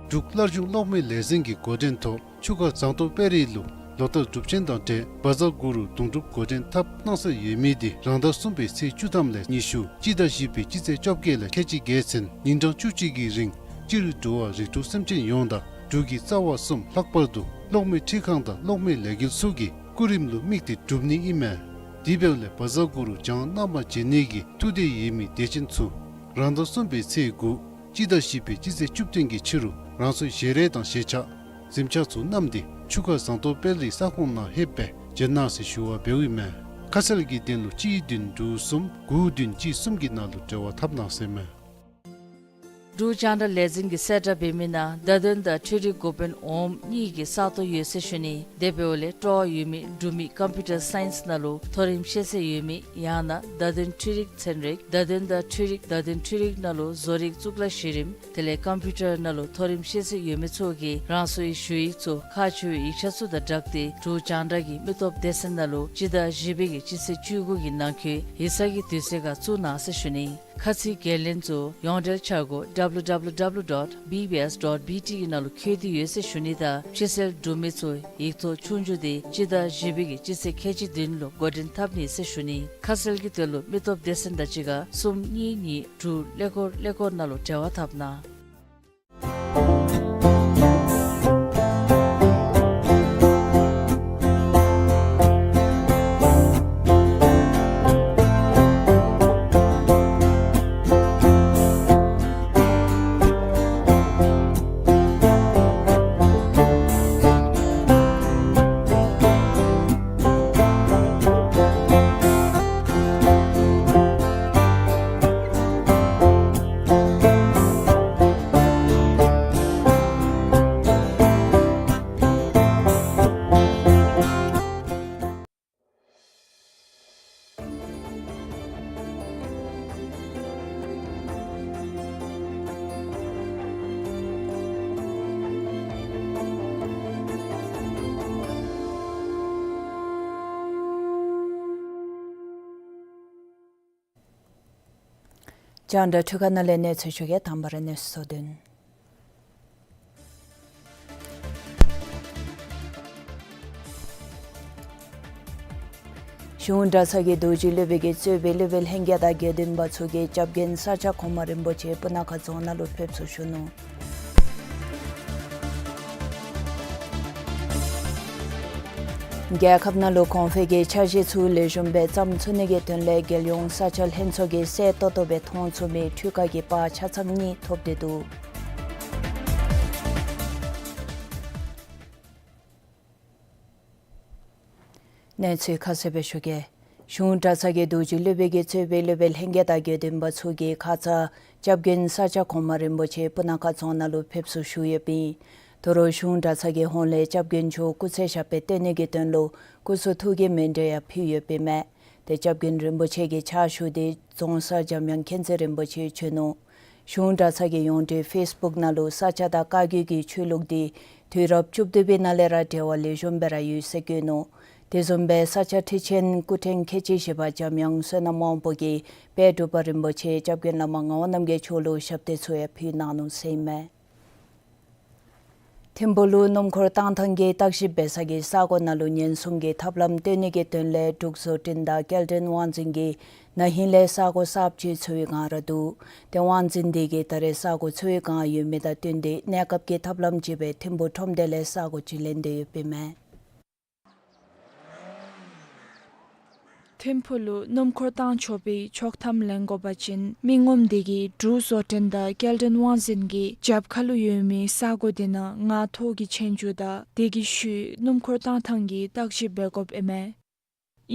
འབྲུག་སླར་འབྱུང་གློག་མེ་ལས་འཛིན་གྱི་འགོ་འདྲེན་ཐོག་ཆུ་ཁ་ཟངས་མདོག་དཔལ་རི་ལུ་ལོ་ལྟར་སྒྲུབ་ཆེན་དང་འབྲེལ་བཛྲ་གུ་རུ་དུང་སྒྲུབ་འགོ་འདྲེན་འཐབ་གནང་སྲོལ་ཡོད་མི་དེ་རང་ཟླ་གསུམ་པའི་ཚེས་བཅུ་ཐམ་ལས་ཉི་ཤུ་སྤྱི་ཟླ་བཞི་པའི་སྤྱི་ཚེས་བཅོ་བརྒྱད་ལས་ཁལ་གཅིག་བརྒྱད་ཚུན་ཉིན་གྲངས་བཅུ་གཅིག་གི་རིང་སྤྱིར་འགྲོ་བ་རིགས་དྲུག་སེམས་ཅན་ཡོངས་དང་འབྲུག་གི་རྩ་བ་གསུམ་ལྷག་པར་དུ་གློག་མེ་འཕྲུལ་ཁང་དང་གློག་མེ་ལས་འགུལ་ཚུ་གི་སྐུ་རིམ་ལུ་དམིགས་ཏེ་སྒྲུབ་ནི་ཨིན་མས། དེ་འབདཝ་ལས་བཛྲ་གུ་རུ་བྱང་རྣམ་པར་བྱེད་ནི་གི་ཐུགས་འདོད་ཡོད་མི་དད་ཅན་ཚུ་རང་ཟླ་གསུམ་པའི་ཚེས་དགུ་སྤྱི་ཟླ་བཞི་པའི་སྤྱི་ཚེས་བཅུ་བདུན་གྱི་ཕྱི་རུ་རང་སོའི་ཞལ་རས་དང་ཞལ་ཆས་གཟིམ་ཆས་ཚུ་བསྣམས་ཏེ་ཆུ་ཁ་ཟངས་མདོག་དཔལ་རིའི་ས་ཁོངས་ནང་ལྷོདཔ་སྦེ་བྱོན་གནང་ཟེར་ཞུ་བ་འབདཝ་ཨིན་མས། ཁ་གསལ་གྱི་དོན་ལུ་གཅིག་བདུན་དྲུག་གསུམ་དགུ་བདུན་གཅིག་གསུམ་གྱི་ནང་ལུ་འབྲེལ་བ་འཐབ་གནང་ཟེར་མས། འབྲུག་རྒྱང་བསྒྲགས་ལས་འཛིན་གྱིས་གསལ་བསྒྲགས་འབད་མི་ནང་བརྡ་དོན་དང་འཕྲུལ་རིག་འགོ་དཔོན་འོགམ་གཉིས་ཀྱི་ས་སྟོང་ཡོད་ཟེར་ཞུ་ནི། དེ་འབདཝ་ལས་སྤྲོ་བ་ཡོད་མི་འབྲུག་མི་ཀམ་པིའུ་ཊར་སའིནསི་ནང་ལུ་མཐོ་རིམ་ཤེས་ཚད་ཡོད་མི་ཡང་ན་བརྡ་དོན་འཕྲུལ་རིག་ཚན་རིག་བརྡ་དོན་དང་འཕྲུལ་རིག་བརྡ་དོན་འཕྲུལ་རིག་ནང་ལུ་བཟོ་རིག་གཙུག་ལག་གཞི་རིམ་དེ་ལས་ཀམ་པིའུ་ཊར་ནང་ལུ་མཐོ་རིམ་ཤེས་ཚད་ཡོད་མི་ཚུ་གིས་རང་སོའི་ཞུ་ཡིག་ཚུ་ཁག་ཆེ་བའི་ཡིག་ཆ་ཚུ་དང་སྦྲགས་ཏེ་འབྲུག་རྒྱང་བསྒྲགས་ཀྱི་མི་སྟོབས་སྡེ་ཚན་ནང་ལུ་སྤྱི་ཟླ་བཞི་པའི་གི་སྤྱི་ཚེས་བཅུ་དགུ་གི་ནང་འཁོད་ཡིག་ཚང་གི་དུས་ཚོད་ཁར་བཙུགས་གནང་ཟེར་ཞུ་ནི། ཁ་ཚིག་འགན་ལེན་ཚུ་ཡོངས་འབྲེལ་འཆར་སྒོ་W W W dot B B S dot B T གི་ནང་ལུ་འཁོད་དེ་ཡོད་ཟེར་ཞུ་ནི་དང་ཕྱི་སེལ་འབྲུག་མི་ཚུ་ཡིག་ཐོག་ཆོས་རྒྱུགས་དེ་སྤྱི་ཟླ་བཞི་པའི་གི་སྤྱི་ཚེས་ཁལ་གཅིག་བདུན་ལུ་འགོ་འདྲེན་འཐབ་ནི་ཟེར་ཞུ་ནི། ཁ་གསལ་གྱི་དོན་ལུ་མི་སྟོབས་སྡེ་ཚན་དང་གཅིག་ཁར་གསུམ་གཉིས་གཉིས་དྲུག་ཀླད་ཀོར་ཀླད་ཀོར་ནང་ལུ་འབྲེལ་བ་འཐབ་གནང་། རྒྱང་བསྒྲགས་འཕྲུལ་ཁང་ནང་ལས་གནས་ཚུལ་ཞུ་གེ། དང་པ་ར་གནས་ཚུལ་དོན། གཞུང་གྲྭ་ཚང་གི་རྡོ་རྗེ་སློབ་དཔོན་གྱིས་གཙོས་པའི་སློབ་དཔོན་ལྷན་རྒྱས་དང་དགེ་འདུན་པ་ཚུ་གིས་སྐྱབས་མགོན་ས་སྐྱ་གོང་མ་རིན་པོ་ཆེ་སྤུ་ན་ཁ་རྫོང་ནང་ལུ་ཕེབས་བསུ་ཞུ་ནུག། རྒྱལ་ཁབ་ནང་ལུ་གོང་འཕེལ་གྱི་འཆར་གཞི་ཚུ་ལེགས་ཤོམ་སྦེ་བརྩམ་ཚུགས་ནི་གི་དོན་ལས་རྒྱལ་ཡོངས་ས་སྐྱ་ལྷན་ཚོགས་ཀྱིས་གསལ་ཏོག་ཏོ་སྦེ་མཐོང་ཚུགས་མི་འཕྲུལ་ཁ་གི་པར་ཆ་ཚང་གཉིས་ཐོབ་སྟེ་འདུག། གནས་ཚུལ་ཁ་གསལ་སྦེ་ཞུ་གེ། གཞུང་གྲྭ་ཚང་གི་རྡོ་རྗེ་སློབ་དཔོན་གྱིས་གཙོས་པའི་སློབ་དཔོན་ལྷན་རྒྱས་དང་དགེ་འདུན་པ་ཚུ་གིས་ཁ་ཙ་སྐྱབས་མགོན་ས་སྐྱ་གོང་མ་རིན་པོ་ཆེ་སྤུ་ན་ཁ་རྫོང་ནང་ལུ་ཕེབས་བསུ་ཞུ་ཡོདཔ་ཨིན། དོ་རུང་གཞུང་གྲྭ་ཚང་གི་ཧོངས་ལས་སྐྱབས་མགོན་མཆོག་སྐུ་ཚེ་ཞབས་པད་བརྟན་ནི་གི་དོན་ལུ་སྐུ་གསུང་ཐུགས་ཀྱི་མཎྜལ་ཡང་ཕུལ་ཡོདཔ་ཨིན་མས། ཏེ་སྐྱབས་མགོན་རིན་པོ་ཆེ་གི་ཕྱག་ཞུ་འདི་རྫོང་སར་འཇམ་དབྱངས་མཁྱེན་བརྩེ་རིན་པོ་ཆེ་བྱོན་ནུག། གཞུང་གྲྭ་ཚང་གི་ཡོངས་འབྲེལ་ཕེསི་བུཀ་ནང་ལུ་ས་སྐྱ་དང་བཀའ་བརྒྱུད་ཀྱི་ཆོས་ལུགས་འདི་དུས་རབས་བཅུ་བདུན་པའི་ནང་ལས་ར་འབྲེལ་བ་ལེགས་ཤོམ་སྦེ་ར་ཡོད་ཟེར་བཀོད་ནུག། དེ་བཟུམ་སྦེ་ས་སྐྱ་ཁྲི་ཆེན་སྐུ་ཕྲེང་ཁལ་གཅིག་བཞི་པ་འཇམ་དབྱངས་བསོད་ནམས་དབང་པོ་གིས་དཔལ་འབྲུག་པ་རིན་པོ་ཆེ་སྐྱབས་མགོན་བླ་མ་ངག་དབང་རྣམ་རྒྱལ་མཆོག་ལུ་ཞབས་བརྟན་ཚུ་ཡང་ཕུལ་གནང་ནུག་ཟེར་ཨིན་མས། ཐིམ་ཕུག་ལུ་སྣུམ་འཁོར་བཏང་ཐངས་ཀྱི་བརྟག་ཞིབ་འབད་ས་གི་ས་གོ་ནང་ལུ་ཉེན་སྲུང་གི་ཐབས་ལམ་སྟོན་ནི་གི་དོན་ལས་འབྲུག་བཟོ་སྐྲུན་དང་སྐྱེལ་འདྲེན་དབང་འཛིན་གྱིས་ན་ཧིང་ལས་ས་གོ་གསརཔ་ཅིག་འཚོལ་བའི་བསྒང་ར་འདུག། ཏེ་དབང་འཛིན་དེ་གིས་ད་རེས་ས་གོ་འཚོལ་བའི་བསྒང་ཡོད་མི་དང་བསྟུན་ཏེ་གནས་སྐབས་ཀྱི་ཐབས་ལམ་ཅིག་སྦེ་ཐིམ་ཕུག་ཁྲོམ་སྡེ་ལས་ས་གོ་ཅིག་ལེན་ཏེ་ཡོདཔ་ཨིན་མས། ཐིམ་ཕུག་ལུ་སྣུམ་འཁོར་བཏང་ཆོག་པའི་ཆོག་ཐམ་ལེན་དགོ་པ་ཅིན་མི་ངོམ་དེ་གིས་འབྲུག་བཟོ་སྐྲུན་དང་སྐྱེལ་འདྲེན་དབང་འཛིན་གྱི་རྒྱབ་ཁ་ལུ་ཡོད་མི་ས་གོ་དེ་ནང་མངགས་ཐོ་གི་ཆོས་རྒྱུགས་དང་དེ་གི་ཤུལ་སྣུམ་འཁོར་བཏང་ཐངས་ཀྱི་བརྟག་ཞིབ་འབད་དགོཔ་ཨིན་མས།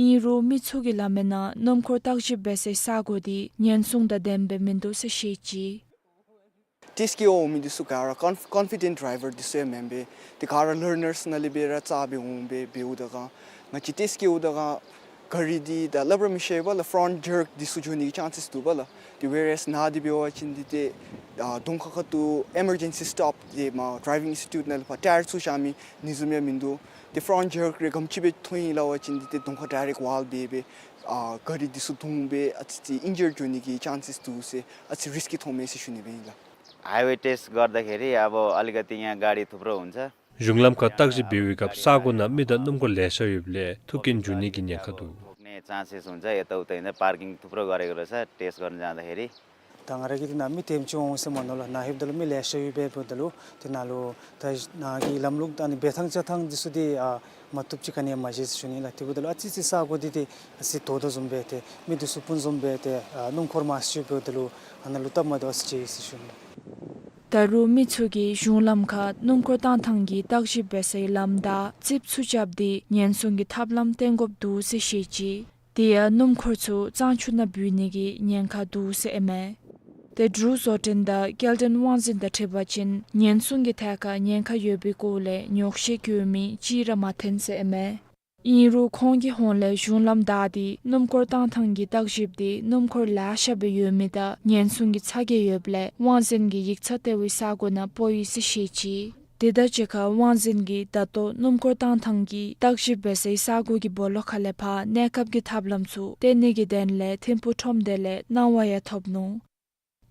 ཨིན་རུང་མི་ཚུ་གིས་སླབ་མིའི་ནང་སྣུམ་འཁོར་བརྟག་ཞིབ་འབད་སའི་ས་གོ་དེ་ཉེན་སྲུང་དང་ལྡནམ་སྦེ་མིན་འདུག་ཟེར་བཤད་ཅི། ཊེསཊ་བཀལ་འོང་མི་འདི་ཚུ་ག་ར་ཀོན་ཀོན་ཕི་ཌེནཊ་ཌའི་ཝར་འདི་ཚུ་ཡང་མེན་པས། ཏེ་ག་ར་ལར་ནརསི་ནང་ལས་སྦེ་ར་རྩ་སྦེ་འོང་སྦེ་འབདཝ་ད་ག་ང་བཅས་ཊེསཊ་བཀལཝ་ད་ག་ག་རི་འདི་ད་སླབ་ར་མི་ཤེས་པས་ལགས། ཕྲོནཊ་ཇརཀ་འདི་ཚུ་འགྱོ་ནི་གི་ཅཱནསེསི་འདུག་པས་ལགས། ཏེ་ཝེར་ཨེསི་ནཱ་འདི་འབད་བ་ཅིན་འདི་ཏེ་ཨ་གདོང་ཁ་ཁ་ཐུག་ཨི་མར་ཇེན་སི་སི་ཊོབ་འདི་མར་ཌའི་ཝིང་ཨིནསི་ཊི་ཊིའུཊ་ནང་ལས་ཕར་ཊ་ཡར་ཚུར་བཞག་མི་ནི་བཟུམ་ཡང་མིན་འདུག། ཏེ་ཕྲོནཊ་ཇརཀ་རེ་ག་དེམ་ཅིག་སྦེ་ཐོན་ཡི་སླབ་པ་ཅིན་འདི་ཏེ་གདོང་ཁར་ཌའི་རེཀཊ་ཝཱལ་འབད་སྦེ་ཨ་ག་རི་འདི་ཚུ་བརྡུང་སྦེ་ཨ་ཙི་ཅིག་ཨིན་ཇར་འགྱོ་ནི་གི་ཅཱནསེསི་འདུག་ཟེར་ཨ་ཙི་རིསྐི་མཐོང་མས་ཟེར་ཞུ་ནི་སྦེ་ཨིན་ལགས། highway test गर्दाखेरि अब अलिकति यहाँ गाडी थुप्रो हुन्छ। གཞུང་ལམ་ཁར་བརྟག་ཞིབ་འབད་བའི་སྐབས་ས་གོ་ནང་མི་དང་སྣུམ་འཁོར་ལེ་ཤ་ཡོདཔ་ལས་ཐུག་རྐྱེན་འབྱུང་ནི་གི་ཉེན་ཁ་འདུག། ठोक्ने चान्सेस हुन्छ, यताउता हिँड्दा पार्किङ थुप्रो गरेको रहेछ टेस्ट गर्न जाँदाखेरि। ད་ང་ར་གིས་འདི་ནང་མི་དེམ་ཅིག་འོང་ཟེར་མ་མནོ་ལགས། ནཱ་ལྷོདཔ་ད་ལུ་མི་ལེ་ཤ་ཡོད་པས། འབདཝ་ད་ལུ་དེ་ནང་ལུ་ད་ནཱ་གི་ལམ་ལུགས་ཨ་ནི་འབད་ཐངས་བཅའ་ཐངས་འདི་ཚུ་འདི་ཨ་མ་བཏུབ་ཅིག་ག་ནི་ཡང་མ་མཇལ་ཟེར་ཞུ་ནི་ལགས། དེ་འབདཝ་ད་ལུ་ཨ་ཙི་ཅིག་ས་གོ་འདི་ཏེ་ཨ་ཙི་དོག་དོ་བཟུམ་སྦེ་ཏེ་མི་འདི་ཚུ་སྤུན་བཟུམ་སྦེ་ཏེ་ཨ་སྣུམ་འཁོར་མང་སུ་ཅིག་འབདཝ་ད་ལུ་ཨ་ནཱ་ལུ་སྟབས་མ་བདེཝ་ཨ་ཙི་ཅིག་ཡོད་ཟེར་ཞུ་ནི་ལགས། ད་རུང་མི་ཚུ་གིས་གཞུང་ལམ་ཁར་སྣུམ་འཁོར་བཏང་ཐངས་ཀྱི་བརྟག་ཞིབ་འབད་སའི་ལམ་བདའ་རྩིགཔ་ཚུ་རྐྱབ་སྟེ་ཉེན་སྲུང་གི་ཐབས་ལམ་བསྟེན་དགོཔ་འདུག་ཟེར་བཤད་ཅི། དེ་ཡང་སྣུམ་འཁོར་ཚུ་གཙང་ཆུ་ནང་བུད་ནི་གི་ཉེན་ཁ་འདུག་ཟེར་ཨིན་མས། ཏེ་འབྲུག་བཟོ་སྐྲུན་དང་སྐྱེལ་འདྲེན་དབང་འཛིན་དང་འཁྲིལ་བ་ཅིན་ཉེན་སྲུང་གི་ཐད་ཁར་ཉེན་ཁ་ཡོད་པའི་སྐོར་ལས་ཉོགས་བཤད་བཀོད་མི་གཅིག་ར་མ་ཐོན་ཟེར་ཨིན་མས། ཨིན་རུང་ཁོང་གི་ཧོངས་ལས་གཞུང་ལམ་བདའ་སྟེ་སྣུམ་འཁོར་བཏང་ཐངས་ཀྱི་བརྟག་ཞིབ་དེ་སྣུམ་འཁོར་ལེ་ཤ་སྦེ་ཡོད་མི་དང་ཉེན་སྲུང་གི་ཚ་གྱང་ཡོདཔ་ལས་དབང་འཛིན་གྱིས་ཡིག་ཚང་ལྟེ་བའི་ས་གོ་ནང་སྤོ་ཡི་ཟེར་བཤད་ཅི། དེ་དང་གཅིག་ཁར་དབང་འཛིན་གྱིས་ད་ལྟོ་སྣུམ་འཁོར་བཏང་ཐངས་ཀྱི་བརྟག་ཞིབ་འབད་སའི་ས་གོ་གི་སྦོ་ལོགས་ཁ་ལས་ཕར་གནས་སྐབས་ཀྱི་ཐབས་ལམ་ཚུ་བསྟེན་ནི་གི་དོན་ལས་ཐིམ་ཕུག་ཁྲོམ་སྡེ་ལས་གནང་བ་ཡང་ཐོབ་ནུག།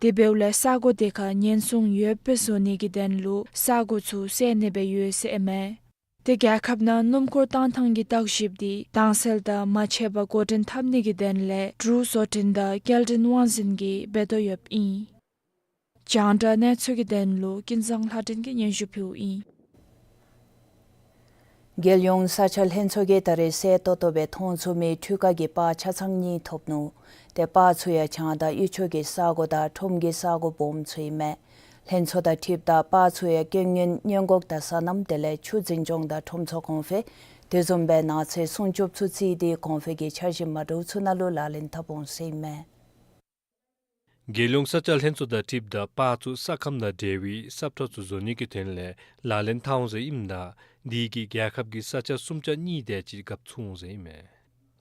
དེ་འབདཝ་ལས་ས་གོ་དེ་ཁར་ཉེན་སྲུང་ཡོདཔ་སྦེ་བཟོ་ནི་གི་དོན་ལུ་ས་གོ་ཚུ་བསལ་ནི་སྦེ་ཡོད་ཟེར་ཨིན་མས། ཏེ་རྒྱལ་ཁབ་ནང་སྣུམ་འཁོར་བཏང་ཐངས་ཀྱི་བརྟག་ཞིབ་དེ་དྭངས་གསལ་དང་མ་ཆད་པར་འགོ་འདྲེན་འཐབ་ནི་གི་དོན་ལས་འབྲུག་བཟོ་སྐྲུན་དང་སྐྱེལ་འདྲེན་དབང་འཛིན་གྱིས་འབད་དོ་ཡོདཔ་ཨིན། རྒྱང་བསྒྲགས་གནས་ཚུལ་གྱི་དོན་ལུ་ཀུན་བཟང་ལྷ་སྒྲོན་གྱིས་སྙན་ཞུ་ཕུལཝ་ཨིན། རྒྱལ་ཡོངས་ས་སྐྱ་ལྷན་ཚོགས་ཀྱིས་ད་རེས་གསལ་ཏོག་ཏོ་སྦེ་མཐོང་ཚུགས་མི་འཕྲུལ་ཁ་གི་པར་ཆ་ཚང་གཉིས་ཐོབ་ནུག། ཏེ་པར་ཚུ་ཡང་བྱང་དང་དབུས་ཕྱོགས་ཀྱི་ས་གོ་དང་ཁྲོམ་གྱི་ས་གོ་སྦོམ་ཚུ་ཨིན་མས། ལྷན་ཚོགས་དང་འཁྲིལཝ་ད་པར་ཚུ་ཡང་སྐྱོན་ངན་སྔོན་འགོག་དང་སོ་ནམ་དེ་ལས་ཆུ་འཛིན་སྐྱོང་དང་ཁྲོམ་ཚོགས་གོང་འཕེལ་དེ་བཟུམ་སྦེ་ནགས་ཚལ་སྲུང་སྐྱོབ་ཚུ་བརྩིས་ཏེ་གོང་འཕེལ་གྱི་འཆར་གཞི་མ་འདྲཝ་ཚུ་ནང་ལུ་ལག་ལེན་འཐབ་འོང་ཟེར་ཨིན་མས། རྒྱལ་ཡོངས་ས་སྐྱ་ལྷན་ཚོགས་དང་འཁྲིལཝ་ད་པར་ཚུ་ས་ཁམས་དང་འབྲེལ་བའི་སབ་ཁྲ་ཚུ་བཟོ་ནི་གི་དོན་ལས་ལག་ལེན་འཐབ་འོང་ཟེར་ཨིནམ་ད་དེ་གིས་རྒྱལ་ཁབ་ཀྱི་ས་ཆ་སུམ་ཆ་གཉིས་དེ་ཅིག་རྒཔོ་ཚུགས་འོང་ཟེར་ཨིན་མས།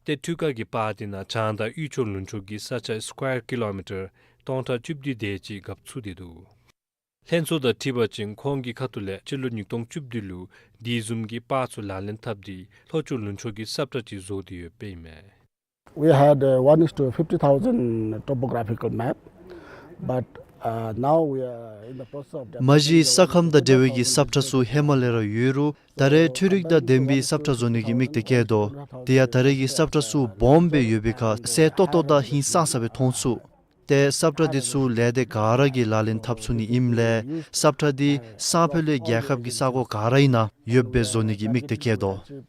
ཏེ་འཕྲུལ་ཁ་གི་པར་དེ་ནང་བྱང་དང་དབུས་ཕྱོགས་ལུང་ཕྱོགས་ཀྱི་ས་ཆ་སི་ཀོ་ཡར་ཀི་ལོ་མི་ཊར་སྟོང་ཕྲག་བཅུ་བདུན་དེ་ཅིག་རྒཔོ་ཚུགས་ཏེ་འདུག། ལྷན་ཚོགས་དང་འཁྲིལ་བ་ཅིན་ཁོང་གི་ཁ་ཐུག་ལས་སྤྱི་ལོ་ཉིས་སྟོང་བཅུ་བདུན་ལུ་དེ་བཟུམ་གྱི་པར་ཚུ་ལག་ལེན་འཐབ་སྟེ་ལྷོ་ཕྱོགས་ལུང་ཕྱོགས་ཀྱི་སབ་ཁྲ་ཅིག་བཟོ་སྟེ་ཡོདཔ་ཨིན་མས། We had a one is to fifty thousand topographical map. But, uh, now we are in the process of མ་གཞི་ས་ཁམས་དང་འབྲེལ་བའི་གི་སབ་ཁྲ་ཚུ་ཧེ་མ་ལས་ར་ཡོད་རུང་ད་རེས་འཕྲུལ་རིག་དང་ལྡན་པའི་སབ་ཁྲ་བཟོ་ནི་གི་དམིགས་གཏད་བསྐྱེད་དོ། དེ་ཡང་ད་རེས་ཀྱི་སབ་ཁྲ་ཚུ་སྦོམ་སྦེ་ཡོད་པའི་ཁར་གསལ་ཏོག་ཏོ་དང་ཧིང་སངས་ས་སྦེ་མཐོང་ཚུགས། ཏེ་སབ་ཁྲ་འདི་ཚུ་ལས་སྡེ་ག་ར་གིས་ལག་ལེན་འཐབ་ཚུགས་ནི་ཨིནམ་ལས་སབ་ཁྲ་འདི་སང་ཕོད་ལས་རྒྱལ་ཁབ་ཀྱི་ས་གོ་ག་ར་ཨིན་ན་ཡོདཔ་སྦེ་བཟོ་ནི་གི་དམིགས་གཏད་བསྐྱེད་དོ།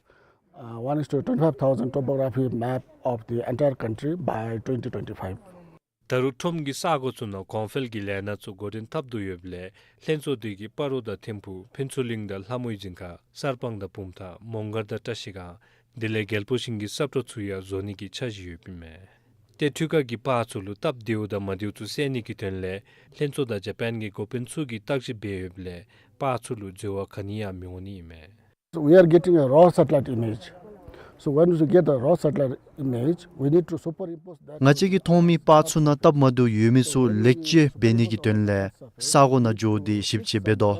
Uh, one is to twenty-five thousand topography map of the entire country by twenty twenty-five. ད་རུང་ཁྲོམ་གྱི་ས་གོ་ཚུ་ནང་གོང་འཕེལ་གྱི་ལས་སྣ་ཚུ་འགོ་འདྲེན་འཐབ་དོ་ཡོདཔ་ལས་ལྷན་ཚོགས་འདི་གིས་སྤ་རོ་དང་ཐིམ་ཕུ་ཕུན་ཚོགས་གླིང་དང་ལྷ་མོའི་རྫིང་ཁ་གསར་སྤང་དང་བུམ་ཐང་མོང་སྒར་དང་བཀྲ་ཤིས་སྒང་དེ་ལས་རྒྱལ་པོ་ཤིང་གི་སབ་ཁྲ་ཚུ་ཡང་བཟོ་ནི་གི་འཆར་གཞི་ཡོདཔ་ཨིན་མས། ཏེ་འཕྲུལ་ཁང་གི་པར་ཚུ་ལུ་སྟབས་བདེཝ་དང་མ་བདེཝ་ཚུ་སེལ་ནི་གི་དོན་ལས་ལྷན་ཚོགས་དང་ཇ་པཱན་གྱི་འགོ་དཔོན་ཚུ་གིས་བརྟག་ཞིབ་འབད་ཡོདཔ་ལས་པར་ཚུ་ལུ་འཛོལ་བ་ག་ནི་ཡང་མི་འོང་ནི་ཨིན་མས། So we are getting a raw satellite image. So when we get the raw satellite image, we need to superimpose that. ང་བཅས་ཀྱིས་མཐོང་མི་པར་ཚུ་ནང་སྟབས་མ་བདེཝ་ཡོད་མི་ཚུ་ལེགས་བཅོས་འབད་ནི་གི་དོན་ལས་ས་གོ་ནང་འགྱོ་སྟེ་ཞིབ་དཔྱད་འབད་དོ།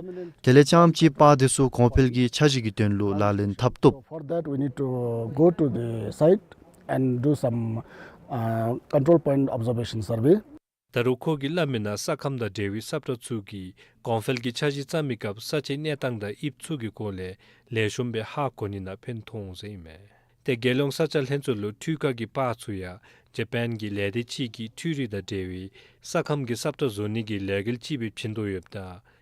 དེ་ལས་རྐྱངམ་ཅིག་པར་དེ་ཚུ་གོང་འཕེལ་གྱི་འཆར་གཞི་གི་དོན་ལུ་ལག་ལེན་འཐབ་བཏུབ། For that, we need to go to the site and do some, uh, control point observation survey. ད་རུང་ཁོ་གིས་སླབ་མི་ནང་ས་ཁམས་དང་འབྲེལ་བའི་སབ་ཁྲ་ཚུ་གིས་གོང་འཕེལ་གྱི་འཆར་གཞི་བརྩམ་མི་སྐབས་ས་ཆའི་གནས་སྟངས་དང་དབྱིབས་ཚུ་གི་སྐོར་ལས་ལེགས་ཤོམ་སྦེ་ཧ་གོ་ནི་ནང་ཕན་ཐོགས་འོང་ཟེར་ཨིན་མས། ཏེ་རྒྱལ་ཡོངས་ས་ཆ་ལྷན་ཚོགས་ལུ་འཕྲུལ་ཁང་གི་པར་ཚུ་ཡང་ཇ་པཱན་གྱི་ལས་སྡེ་ཅིག་གིས་འཕྲུལ་རིག་དང་འབྲེལ་བའི་ས་ཁམས་ཀྱི་སབ་ཁྲ་བཟོ་ནི་གི་ལས་འགུལ་ཅིག་སྦེ་བྱིན་དོ་ཡོདཔ་ད་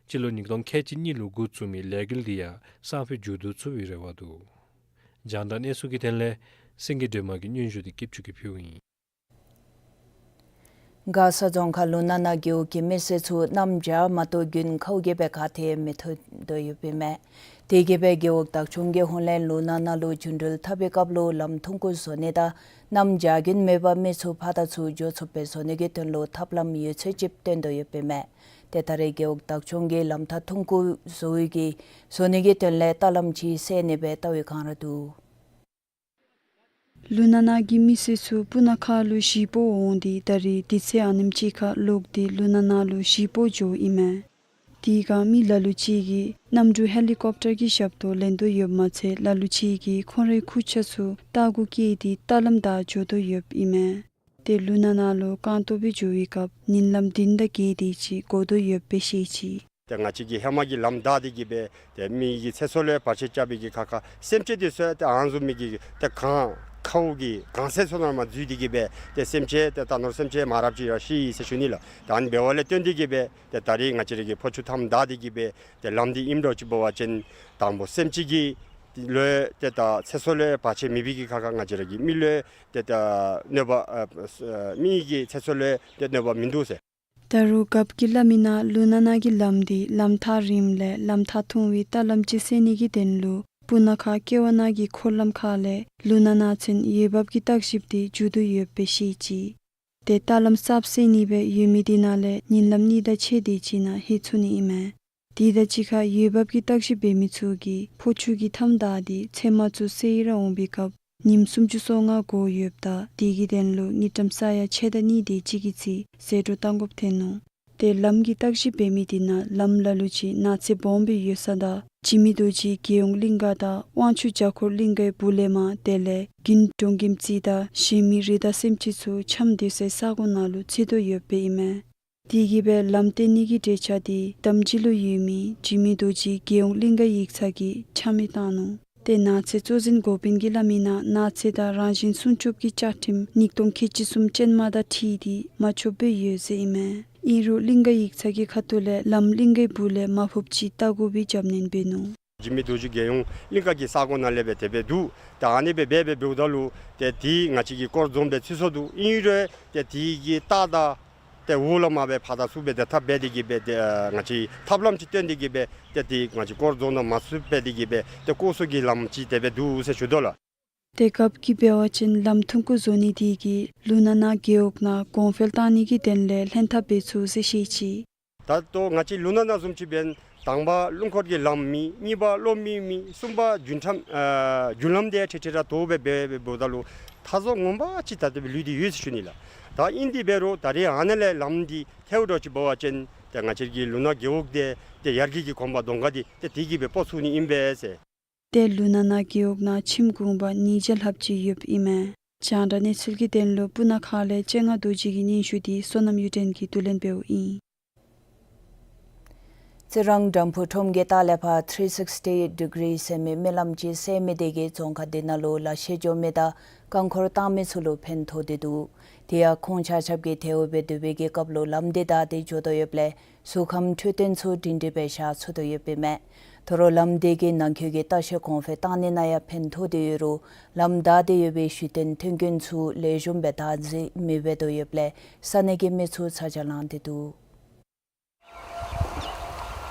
སྤྱི་ལོ་ཉིས་སྟོང་ཁལ་གཅིག་གཉིས་ལུ་འགོ་བཙུགས་མི་ལས་འགུལ་འདི་ཡང་སང་ཕོད་མཇུག་བསྡུ་ཚུགས་པའི་རེ་བ་འདུག། རྒྱང་བསྒྲགས་གནས་ཚུལ་གྱི་དོན་ལས་སེང་གེ་སྒྲོལ་མ་གིས་སྙན་ཞུ་འདི་སྐྱིད་ཆུ་གིས་ཕུལཝ་ཨིན། མགར་ས་རྫོང་ཁག་ལུ་ན་ན་རྒེད་འོག་གི་མི་སེར་ཚུ་གནམ་བྱཱར་མ་གཏོགས་དགུན་ཁཝ་གིས་སྦེ་ག་ཏེ་མི་ཐོན་དོ་ཡོདཔ་ཨིན་མས། དེ་གིས་སྦེ་རྒེད་འོག་བདག་སྐྱོང་གི་ཧོངས་ལས་ལུ་ན་ན་ལུ་རྒྱུན་འགྲུལ་འཐབ་པའི་སྐབས་ལུ་ལམ་ཐུང་ཀུ་བཟོ་ནི་དང་གནམ་བྱཱར་དགུན་མེད་པར་མི་ཚུ་ཕར་དང་ཚུར་འགྱོ་ཚུགས་པའི་བཟོ་ནི་གི་དོན་ལུ་ཐབས་ལམ་ཡོད་ཚད་ཅིག་སྟོན་དོ་ཡོདཔ་ཨིན་མས། ཏེ་ད་རེས་རྒེད་འོག་བདག་སྐྱོང་གིས་ལམ་ཐག་ཐུང་ཀུ་བཟོ་བའི་གི་བཟོ་ནི་གི་དོན་ལས་ལྟ་ལམ་ཅིག་བསལ་ནི་སྦེ་ལྟ་བའི་བསྒང་ར་འདུག། ལུ་ན་ན་གི་མི་སེར་ཚུ་སྤུ་ན་ཁ་ལུ་གཞིས་སྤོ་འོང་སྟེ་ད་རེས་དུས་ཚོད་ཨ་ནེམ་ཅིག་ཁར་ལོག་སྟེ་ལུ་ན་ན་ལུ་གཞིས་སྤོ་འགྱོཝ་ཨིན་མས། དེ་སྒང་མི་ལ་ལུ་ཅིག་གིས་གནམ་གྲུ་ཧེ་ལི་ཀོབ་ཊར་གྱི་ཞབས་ཏོག་ལེན་དོ་ཡོདཔ་མ་ཚད་ལ་ལུ་ཅིག་གིས་ཁོང་རའི་ཁུར་ཆ་ཚུ་ལྟག་གུ་བཀལ་ཏེ་ལྟ་ལམ་བདའ་འགྱོ་དོ་ཡོདཔ་ཨིན་མས། ཏེ་ལུ་ན་ན་ལུ་རྐང་སྟོང་སྦེ་འགྱོ་བའི་སྐབས་ཉིན་ལམ་བདུན་དང་བརྒྱད་དེ་ཅིག་འགོར་དོ་ཡོདཔ་སྦེ་བཤད་ཅི། ཏེ་ང་བཅས་ཀྱིས་ཧེ་མ་གི་ལམ་བདའ་སྟེ་གིས་སྦེ་ཏེ་མི་གི་ཚེ་སྲོག་ལུ་བར་ཆད་རྐྱབ་པའི་གི་ཁར་ཁར་སེམས་ཅན་འདི་ཚུ་ཏེ་ཨ་ནི་བཟུམ་མའི་གི་ཏེ་གངས་ཁཝ་གི་གངས་སེང་ཚུ་ནང་མར་འཛུལ་ཏེ་གིས་སྦེ་ཏེ་སེམས་ཅན་ཏེ་རྟ་ནོར་སེམས་ཅན་མང་རབས་ཅིག་ར་ཤི་ཡི་ཟེར་ཞུ་ནི་ལགས། ད་ཨ་ནི་འབདཝ་ལས་བརྟེན་ཏེ་གིས་སྦེ་ཏེ་ད་རེས་ང་བཅས་ར་གིས་ཕོ་ཆུ་མཐའམ་བདའ་སྟེ་གིས་སྦེ་ཏེ་ལམ་འདི་ཨིནམ་འདྲཝ་ཅིག་འབད་བ་ཅིན་དང་པོ་སེམས་ཅན་གྱི་ལུ་ཏེ་ད་ཚེ་སྲོག་ལུ་བར་ཆད་མེད་པའི་གི་ཁར་ཁར་ང་བཅས་ར་གི་མི་ལུ་ཏེ་ད་གནོད་པ་ཨ་མི་གི་ཚེ་སྲོག་ལུ་ཏེ་གནོད་པ་མིན་འདུག་ཟེར། ད་རུང་རྒཔོ་གིས་སླབ་མི་ནང་ལུ་ན་ན་གི་ལམ་འདི་ལམ་ཐག་རིངམ་ལས་ལམ་ཐག་ཐུང་བའི་ལྟ་ལམ་ཅིག་བསལ་ནི་གི་དོན་ལུ་སྤུ་ན་ཁ་ཀེ་ཝ་ན་གི་འཁོར་ལམ་ཁ་ལས་ལུ་ན་ན་ཚུན་འོས་འབབ་ཀྱི་བརྟག་ཞིབ་འདི་མཇུག་བསྡུ་ཡོདཔ་སྦེ་བཤད་ཅི། ཏེ་ལྟ་ལམ་གསརཔ་བསལ་ནི་སྦེ་ཡོད་མི་འདི་ནང་ལས་ཉིན་ལམ་གཉིས་དང་ཕྱེད་དེ་ཅིག་ནང་ལྷོད་ཚུགས་ནི་ཨིན་མས། དེ་དང་གཅིག་ཁར་འོས་འབབ་ཀྱི་བརྟག་ཞིབ་འབད་མི་ཚུ་གིས་ཕོ་ཆུ་གི་མཐའམ་བདའ་སྟེ་ཚལ་མ་ཚུ་བསལ་ར་འོང་པའི་སྐབས་ཉིནམ་སུམ་ཅུ་སོ་ལྔ་འགོར་ཡོདཔ་ད་དེ་གི་དོན་ལུ་དངུལ་ཀྲམ་ས་ཡ་ཕྱེད་དང་གཉིས་དེ་ཅིག་གི་རྩིས་ཟད་འགྲོ་བཏང་དགོཔ་ཐོན་ནུག། ཏེ་ལམ་གྱི་བརྟག་ཞིབ་འབད་མི་འདི་ནང་ལམ་ལ་ལུ་ཅིག་ནགས་ཚལ་སྦོམ་སྦེ་ཡོད་ས་དང་འཇིགས་མེད་རྡོ་རྗེ་རྒྱལ་ཡོངས་གླིང་ག་དང་དབང་ཕྱུག་བརྒྱ་འཁོར་གླིང་གའི་སྦུག་ལས་མར་དེ་ལས་དགུན་གྲོང་ཁྱིམ་རྩིག་དང་གཞན་མི་རི་དྭགས་སེམས་ཅན་ཚུ་འཁྱམས་སྡོད་སའི་ས་གོ་ནང་ལུ་ཚུད་དོ་ཡོདཔ་ཨིན་མས། དེ་གིས་སྦེ་ལམ་བཏོན་ནི་གི་གྲོས་འཆར་འདི་དམ་སྦྱིས་ལུ་ཡོད་མི་འཇིགས་མེད་རྡོ་རྗེ་རྒྱལ་ཡོངས་གླིང་ག་ཡིག་ཚང་གིས་ཆ་མེད་བཏང་ནུག། ཏེ་ནགས་ཚལ་གཙོ་འཛིན་འགོ་དཔོན་གྱིས་སླབ་མི་ནང་ནགས་ཚལ་དང་རང་བཞིན་སྲུང་སྐྱོབ་ཀྱི་བཅའ་ཁྲིམས་ཉིས་སྟོང་ཁལ་གཅིག་གསུམ་ཅན་མ་དང་འཁྲིལ་ཏེ་མ་ཆོགཔ་སྦེ་ཡོད་ཟེར་ཨིན་མས། ཨིན་རུང་གླིང་ག་ཡིག་ཚང་གི་ཁ་ཐུག་ལས་ལམ་གླིང་གའི་སྦུག་ལས་མ་ཕོགཔ་ཅིག་བལྟ་དགོ་པའི་རྒྱབ་སྣོན་འབད་ནུག། འཇིགས་མེད་རྡོ་རྗེ་རྒྱལ་ཡོངས་གླིང་ག་གི་ས་གོ་ནང་ལས་སྦེ་དེ་སྦེ་འདུག། ད་ཨ་ནི་སྦེ་འབད་འབད་འབདཝ་ད་ལུ་ཏེ་དེ་ང་བཅས་ཀྱིས་སྐོར་རྫོངམ་སྦེ་ཚུད་སོང་འདུག། ཨིན་རུང་ཏེ་དེ་གི་ལྟག་དང་ཏེ་འོག་ལས་མར་སྦེ་ཕར་དང་ཚུར་སྦེ་ཏེ་འཐབ་འབད་དེ་གིས་སྦེ་ཏེ་ང་བཅས་ཐབས་ལམ་ཅིག་བཏོན་ཏེ་གིས་སྦེ་ཏེ་དེ་ང་བཅས་སྐོར་རྫོང་ནང་མ་ཚུད་འབད་དེ་གིས་སྦེ་ཏེ་སྐོར་ཚུ་གི་ལམ་ཅིག་དེ་སྦེ་འདུག་ཟེར་ཞུ་དོ་ལགས། ཏེ་རྒཔོ་གིས་འབད་བ་ཅིན་ལམ་ཐུང་ཀུ་བཟོ་ནི་དེ་གིས་ལུ་ན་ན་རྒེད་འོག་ནང་གོང་འཕེལ་བཏང་ནི་གི་དོན་ལས་ལྷན་ཐབས་འབད་ཚུགས་ཟེར་བཤད་ཅི། ད་ལྟོ་ང་བཅས་ལུ་ན་ན་བཟུམ་ཅིག་འབདན་དང་པ་རླུང་འཁོར་གྱི་ལམ་མེད། གཉིས་པ་གློག་མེ་མེད། གསུམ་པ་རྒྱུན་འགྲམ་ཨ་རྒྱུན་ལམ་དེ་ཁྲིག་ཁྲི་ར་དོ་སྦེ་འབད་འབདཝ་ད་ལུ་མཐའ་ཟུར་ངོ་མ་ཅིག་ད་ལྟོ་སྦེ་ལུས་ཏེ་ཡོད་ཟེར་ཞུ་ནི་ལགས། ད་ཨིན་དེ་འབད་རུང་ད་རེས་ཨ་ནཱ་ལས་ལམ་འདི་ཐལཝ་འདྲཝ་ཅིག་འབད་བ་ཅིན་ཏེ་ང་བཅས་ཀྱི་ལུ་ན་རྒེད་འོག་དེ་ཏེ་ཡར་རྒྱས་ཀྱི་གོམ་པ་གདོང་ཁ་འདི་ཏེ་དེ་གིས་སྦེ་སྤོ་ཚུགས་ནི་ཨིན་པས་ཟེར། ཏེ་ལུ་ན་ན་རྒེད་འོག་ནང་ཁྱིམ་གུང་པ་ཉིས་བརྒྱ་ལྷགཔ་ཅིག་ཡོདཔ་ཨིན་མས། རྒྱང་བསྒྲགས་གནས་ཚུལ་གྱི་དོན་ལུ་སྤུ་ན་ཁ་ལས་སྤྱན་སྔ་རྡོ་རྗེ་གི་སྙན་ཞུ་འདི་བསོད་ནམས་གཡུ་སྒྲོན་གྱིས་བསྡུ་ལེན་འབདཝ་ཨིན། རྩི་རང་སྦྲམ་ཕུག་ཁྲོམ་གྱི་ལྟག་ལས་ཕར་ཐི་རི་སིགསི་ཊི་ཌི་གི་རི་ཟེར་མི་མི་ལམ་ཅིག་སེལ་མི་དེ་གིས་རྫོང་ཁག་དེ་ནང་ལུ་ལག་ཤེས་འཇོན་མི་དང་རྐང་འཁོར་བཏང་མི་ཚུ་ལུ་ཕན་ཐོགས་ཏེ་འདུག། དེ་ཡང་ཁོང་ཆ་ཁྱབ་ཀྱིས་དེ་འབདཝ་སྦེ་སྡོད་པའི་གི་སྐབས་ལུ་ལམ་འདི་བདའ་སྟེ་འགྱོ་དོ་ཡོདཔ་ལས་གཟུགས་ཁམས་འཕྲོད་བསྟེན་ཚུ་སྒྲིང་སྒྲིང་སྦེ་བཞག་ཚུགས་དོ་ཡོདཔ་ཨིན་མས། དོ་རུང་ལམ་དེ་གིས་ནང་འཁོད་ཀྱི་ལྟ་བཤལ་གོང་འཕེལ་བཏང་ནི་ནང་ཡང་ཕན་ཐོགས་ཏེ་ཡོད་རུང་ལམ་བདའ་སྟེ་ཡོད་པའི་གཞུང་དོན་མཐུན་རྐྱེན་ཚུ་ལེགས་ཤོམ་སྦེ་བདག་འཛིན་མི་འབད་དོ་ཡོདཔ་ལས་ས་གནས་ཀྱི་མི་ཚུ་ཚ་གྱང་ལང་སྟེ་འདུག།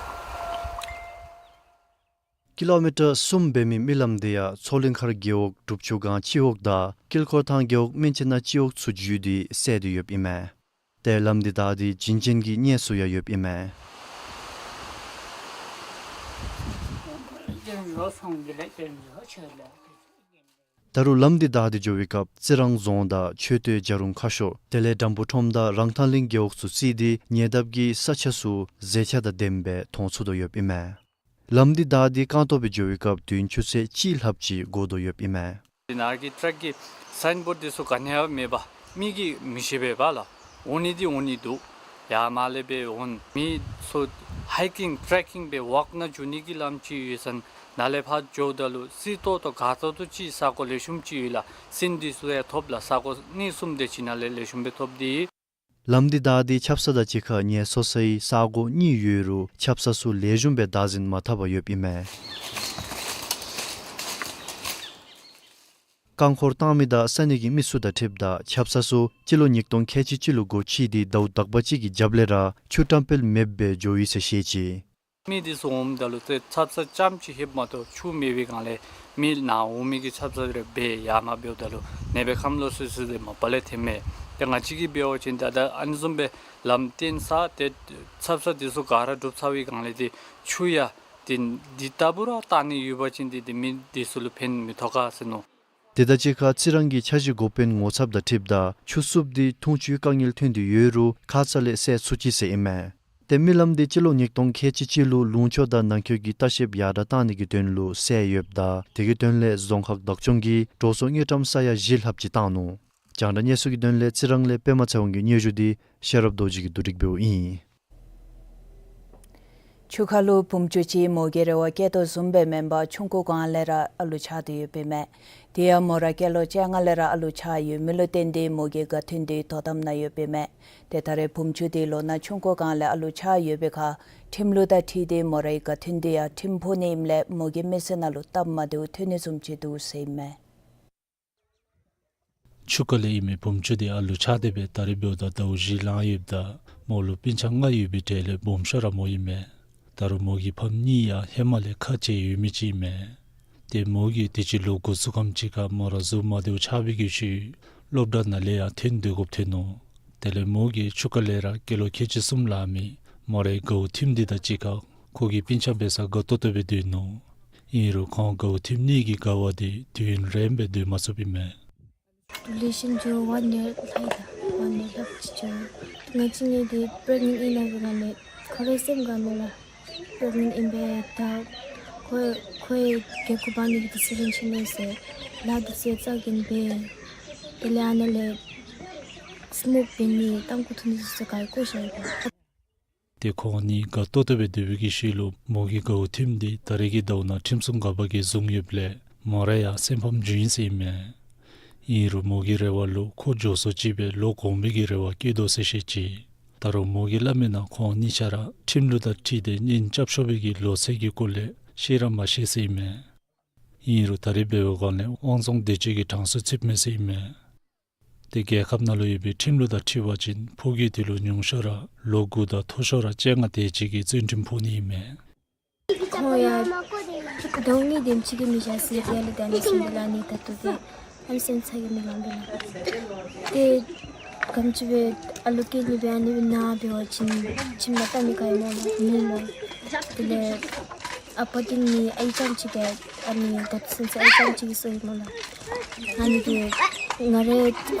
ཀི་ལོ་མི་ཊར་གསུམ་འབད་མི་མི་ལམ་དེ་ཡང་མཚོ་གླིང་མཁར་རྒེད་འོག་དྲུག་ཅུ་སྒང་སྤྱི་འོག་དང་དཀྱིལ་འཁོར་ཐང་རྒེད་འོག་སྨན་ཆེན་ནང་སྤྱི་འོག་ཚུ་བརྒྱུད་དེ་སེལ་ཏེ་ཡོདཔ་ཨིན་མས། ཏེ་ལམ་འདི་བདའ་སྟེ་བྱིན་ཅན་གྱི་གནས་ཚུ་ཡང་ཡོདཔ་ཨིན་མས། ད་རུང་ལམ་འདི་བདའ་སྟེ་འགྱོ་བའི་སྐབས་རྩི་རང་རྫོང་དང་ཆོས་སྡེ་བྱ་རུང་ཁ་ཤོར་དེ་ལས་སྦྲམ་ཕུག་ཁྲོམ་དང་རང་ཐང་གླིང་རྒེད་འོག་ཚུ་བརྩིས་ཏེ་ཉེ་འདབས་ཀྱི་ས་ཆ་ཚུ་མཛེས་ཆ་དང་ལྡནམ་སྦེ་མཐོང་ཚུགས་དོ་ཡོདཔ་ཨིན་མས། ལམ་འདི་བདའ་སྟེ་རྐང་སྟོང་སྦེ་འགྱོ་བའི་སྐབས་དུས་ཡུན་ཆུ་ཚོད་གཅིག་ལྷགཔ་ཅིག་འགོར་དོ་ཡོདཔ་ཨིན་མས། ནཱ་གི་ཊརེཀ་གི་སའིན་བོཌ་འདི་ཚུ་ག་ནི་ཡང་མེད་པར་མི་གིས་མི་ཤེས་པས་པ་ལགས། འོང་ནི་འདི་འོང་ནི་འདུག། ཡར་མར་ལས་སྦེ་འོང་མི་ཚུ་ཧའི་ཀིང་ཊེ་རེག་ཀིང་སྦེ་ཝོག་ནང་འགྱོ་ནི་གི་ལམ་ཅིག་ཡོད་ཟེར། ནཱ་ལས་ཕར་འགྱོཝ་ད་ལུ་རྩི་ཏོག་ཏོ་དགའ་ཏོག་ཏོ་ཅིག་ས་གོ་ལེགས་ཤོམ་ཅིག་ཡོད་ལགས། སིན་འདི་ཚུ་ཡང་ཐོབ་ལགས། ས་གོ་གཉིས་གསུམ་དེ་ཅིག་ནཱ་ལས་ལེགས་ཤོམ་སྦེ་ཐོབ་སྟེ། ལམ་འདི་བདའ་སྟེ་ཆབ་གསང་དང་གཅིག་ཁར་ངལ་གསོ་སའི་ས་གོ་གཉིས་ཡོད་རུང་ཆབ་གསང་ཚུ་ལེགས་ཤོམ་སྦེ་བདག་འཛིན་མ་འཐབ་པར་ཡོདཔ་ཨིན་མས། རྐང་འཁོར་བཏང་མི་དང་ས་གནས་ཀྱི་མི་ཚུ་དང་འཁྲིལཝ་ད་ཆབ་གསང་ཚུ་སྤྱི་ལོ་ཉིས་སྟོང་ཁལ་གཅིག་གཅིག་ལུ་སྒོ་ཕྱེ་སྟེ་ཟླཝ་དག་པ་ཅིག་གི་རྒྱབ་ལས་ར་ཆུ་བཀྲམ་སྤེལ་མེདཔ་སྦེ་འགྱོ་ཡི་ཟེར་བཤད་ཅི། མི་འདི་ཚུ་འོངམ་ད་ལུ་ཏེ་ཆབ་གསང་རྐྱངམ་ཅིག་ལྷོདཔ་མ་གཏོགས་ཆུ་མེད་པའི་སྒང་ལས་མི་ནཱ་འོང་མི་གིས་ཆབ་གསང་རེ་འབད་ཡར་མར་འབདཝ་ད་ལུ་ནད་པའི་ཁམས་ལོག་སི་སི་དེ་མ་པ་ལས་ཐོནམ་མས། ཏེ་ང་བཅས་ཀྱིས་འབད་བ་ཅིན་ད་ད་ཨ་ནི་བཟུམ་སྦེ་ལམ་བཏོན་ས་ཏེ་ཆབ་གསང་འདི་ཚུ་ག་ར་གྲུབ་ཚར་བའི་སྒང་ལས་ཏེ་ཆུ་ཡང་ཏེ་འདི་ལྟ་བུ་ར་བཏང་ནི་ཡོད་པ་ཅིན་ཏེ་ཏེ་མི་འདི་ཚུ་ལུ་ཕན་མི་ཐོགས་ག་ཟེར་མནོ། དེ་དང་གཅིག་ཁར་རྩི་རང་གི་འཆར་གཞི་འགོ་དཔོན་ངོ་ཚབ་དང་འཁྲིལཝ་ད་ཆུ་བསུབ་སྟེ་འཐུང་ཆུའི་དཀའ་ངལ་ཐོན་ཏེ་ཡོད་རུང་ཁ་ཙ་ལས་སེལ་ཚུགས་ཅི་ཟེར་ཨིན་མས། ཏེ་མི་ལམ་འདི་སྤྱི་ལོ་ཉིས་སྟོང་ཁལ་གཅིག་གཅིག་ལུ་ལུང་ཕྱོགས་དང་ནང་འཁོད་ཀྱི་ལྟ་བཤལཔ་ཡར་དྲགས་གཏང་ནི་གི་དོན་ལུ་སེལ་ཡོདཔ་ད་དེ་གི་དོན་ལས་རྫོང་ཁག་བདག་སྐྱོང་གིས་འགྲོ་སོང་དངུལ་ཀྲམ་ས་ཡ་བཞི་ལྷགཔ་ཅིག་བཏང་ནུག། རྒྱང་བསྒྲགས་གནས་ཚུལ་གྱི་དོན་ལས་རྩི་རང་ལས་པདྨ་ཚེ་དབང་གི་སྙན་ཞུ་འདི་ཤེས་རབ་རྡོ་རྗེ་གིས་བསྡུ་སྒྲིག་འབདཝ་ཨིན། ཆུ་ཁ་ལུ་བུམོ་ཅིག་མོ་གི་རེ་བ་བསྐྱེད་དོ་བཟུམ་སྦེ་མེན་པར་ཆུང་ཀུའི་སྒང་ལས་ར་ཨ་ལུ་ཆགས་ཏེ་ཡོདཔ་ཨིན་མས། དེ་ཡང་མོ་ར་སྐྱེས་ལོ་བཅོ་ལྔ་ལས་ར་ཨ་ལུ་ཆགས་ཡོད་མི་ལུ་བརྟེན་ཏེ་མོ་གི་དགའ་སྟོན་འདི་དོ་དམ་ནང་ཡོདཔ་ཨིན་མས། ཏེ་ད་རེས་བུམོ་ཅིག་འདི་ལོ་ན་ཆུང་ཀུའི་སྒང་ལས་ཨ་ལུ་ཆགས་ཡོད་པའི་ཁར་ཁྲིམས་ལུགས་དང་འཁྲིལ་ཏེ་མོ་རའི་དགའ་སྟོན་འདི་ཡང་ཁྲིམས་ཕོག་ནི་ཨིནམ་ལས་མོ་གི་མི་ཚེ་ནང་ལུ་སྟབས་མ་བདེཝ་ཐོན་ནི་བཟུམ་ཅིག་འདུག་ཟེར་ཨིན་མས། ཆུ་ཁ་ལས་ཨིན་མི་བུམོ་ཅིག་འདི་ཨ་ལུ་ཆགས་ཏེ་སྦེ་ད་རེས་འབདཝ་ད་ཟླཝ་བཞི་ལང་ཡོདཔ་ད་མོ་ལུ་སྤུན་ཆ་ལྔ་ཡོད་པའི་གྲས་ལས་སྦོམ་ཤོས་ར་མོ་ཨིན་མས། ད་རུང་མོ་གི་ཕམ་གཉིས་ཡང་ཧེ་མ་ལས་ཁག་ཆེ་ཡོད་མི་ཅིག་ཨིན་མས། ཏེ་མོ་གིས་དུས་ཅི་ལོ་དགུ་བཅུ་ཙམ་ཅིག་ཁར་མོ་ར་གཟུགས་མ་བདེཝ་ཆགས་པའི་གི་ཤུལ་སློབ་གྲྭ་ནང་ལས་ཡང་འཐོན་སྡོད་དགོཔ་ཐོན་ནུག། དེ་ལས་མོ་གིས་ཆུ་ཁ་ལས་ར་སྐྱེས་ལོ་ཁལ་གཅིག་གསུམ་ལང་མི་མོ་རའི་དགའཝ་ཐིམ་འདི་དང་གཅིག་ཁར་ཁོ་གིས་སྤུན་ཆ་འབད་སར་དགའ་ཏོག་ཏོ་སྦེ་སྡོད་ནུག། ཨིན་རུང་ཁོང་དགའཝ་ཐིམ་གཉིས་ཀྱི་དགའ་བ་འདི་དུས་ཡུན་རིངམོ་སྦེ་སྡོད་མ་ཚུགསཔ་ཨིན་མས། ཌུ་ལེ་ཤཱན་འགྱོ་ཝཱན་ཡར་ལྷོད་ད་ཝཱན་ཡར་ལྷོདཔ་ཅིག་འགྱོ། ང་བཅས་གཉིས་འདི་པི་རེག་ནེནཊ་ཨིན་ན་སྦེ་ང་ལས་ཁོ་རའི་སེམས་ཁར་མེད་ལགས། པི་རེག་ནེནཊ་ཨིན་པས་ད་ཁོ་ཁོའི་རྒྱལ་ཁབ་འབག་ནི་གི་ཌི་སི་ཤཱན་ཅིག་ཨིན་ཟེར་ལཱ་འདི་ཚུ་བཙག་གིན་པས། དེ་ལས་ཨ་ནཱ་ལས་སི་མོག་འབད་ནི་ཏམ་ཁུ་འཐུང་ནི་ཚུ་ག་ར་བཀོ་བཞག་ཡི་པས། ཏེ་ཁོང་གཉིས་དགའ་ཏོག་ཏོ་སྦེ་སྡོད་པའི་གི་ཤུལ་ལུ་མོ་གི་དགའཝ་ཐིམ་འདི་ད་རེས་ཀྱི་ཟླཝ་ནང་ཁྲིམས་སྲུང་འགག་པ་གིས་བཟུང་ཡོདཔ་ལས་མོ་ར་ཡང་སེམས་ཕམ་བྱུང་ཡི་ཟེར་ཨིན་མས། ཨིན་རུང་མོ་གི་རེ་བ་ལུ་ཁོ་མགྱོགས་སུ་ཅིག་སྦེ་ལོག་འོང་པའི་གི་རེ་བ་བསྐྱེད་དོ་ཟེར་བཤད་ཅི། ད་རུང་མོ་གིས་སླབ་མིའི་ནང་ཁོང་གཉིས་ཆ་ར་ཁྲིམས་ལུགས་དང་འཁྲིལ་ཏེ་གཉེན་རྐྱབ་ཆོག་པའི་གི་ལོ་ཚད་ཀྱི་སྐོར་ལས་ཤེས་ར་མ་ཤེས་ཟེར་ཨིན་མས། ཨིན་རུང་ད་རེས་འབད་བའི་སྒང་ལས་དབང་བཙོང་འདོད་སྤྱོད་ཀྱི་གྲངས་སུ་ཚུདཔ་མས་ཟེར་ཨིན་མས། ཏེ་རྒྱལ་ཁབ་ནང་ལུ་ཡོད་པའི་ཁྲིམས་ལུགས་དང་འཁྲིལ་བ་ཅིན་ཕོ་རྒྱས་དེ་ལུ་ཉུང་ཤོས་ར་ལོ་དགུ་དང་མཐོ་ཤོས་ར་བཅོ་ལྔ་དེ་ཅིག་གི་བཙོན་ཁྲིམས་ཕོག་ནི་ཨིན་མས། ཁོང་ཡང་ཟླཝ་གཉིས་དེམ་ཅིག་གིས་མི་བཞག་ཟེར་དེ་ལས་ད་ནི་སེམས་ལས་ཨ་ནི་ད་ལྟོ་དེ་ཨ་ནི་སེམས་ཚ་གྱང་མི་ལང་པས་ལགས། ཏེ་ག་དེམ་ཅིག་སྦེ་ཨ་ལོ་སྐྱེ་ནི་སྦེ་ཨ་ནི་སྦེ་ནཱ་འབད་བ་ཅིན་ཁྱིམ་ནང་བལྟ་མི་ག་ཡང་མེད་ལགས། མི་མེད། དེ་ལས་ཨ་པ་འདི་ནི་ཨའི་རྐྱངམ་ཅིག་གིས་ཨ་ནི་ད་ལྟོ་ཚུན་ཚོད་ཨའི་རྐྱངམ་ཅིག་གིས་གསོ་ཡི་སྨོ་ལགས། ཨ་ནི་དེ་ང་ར་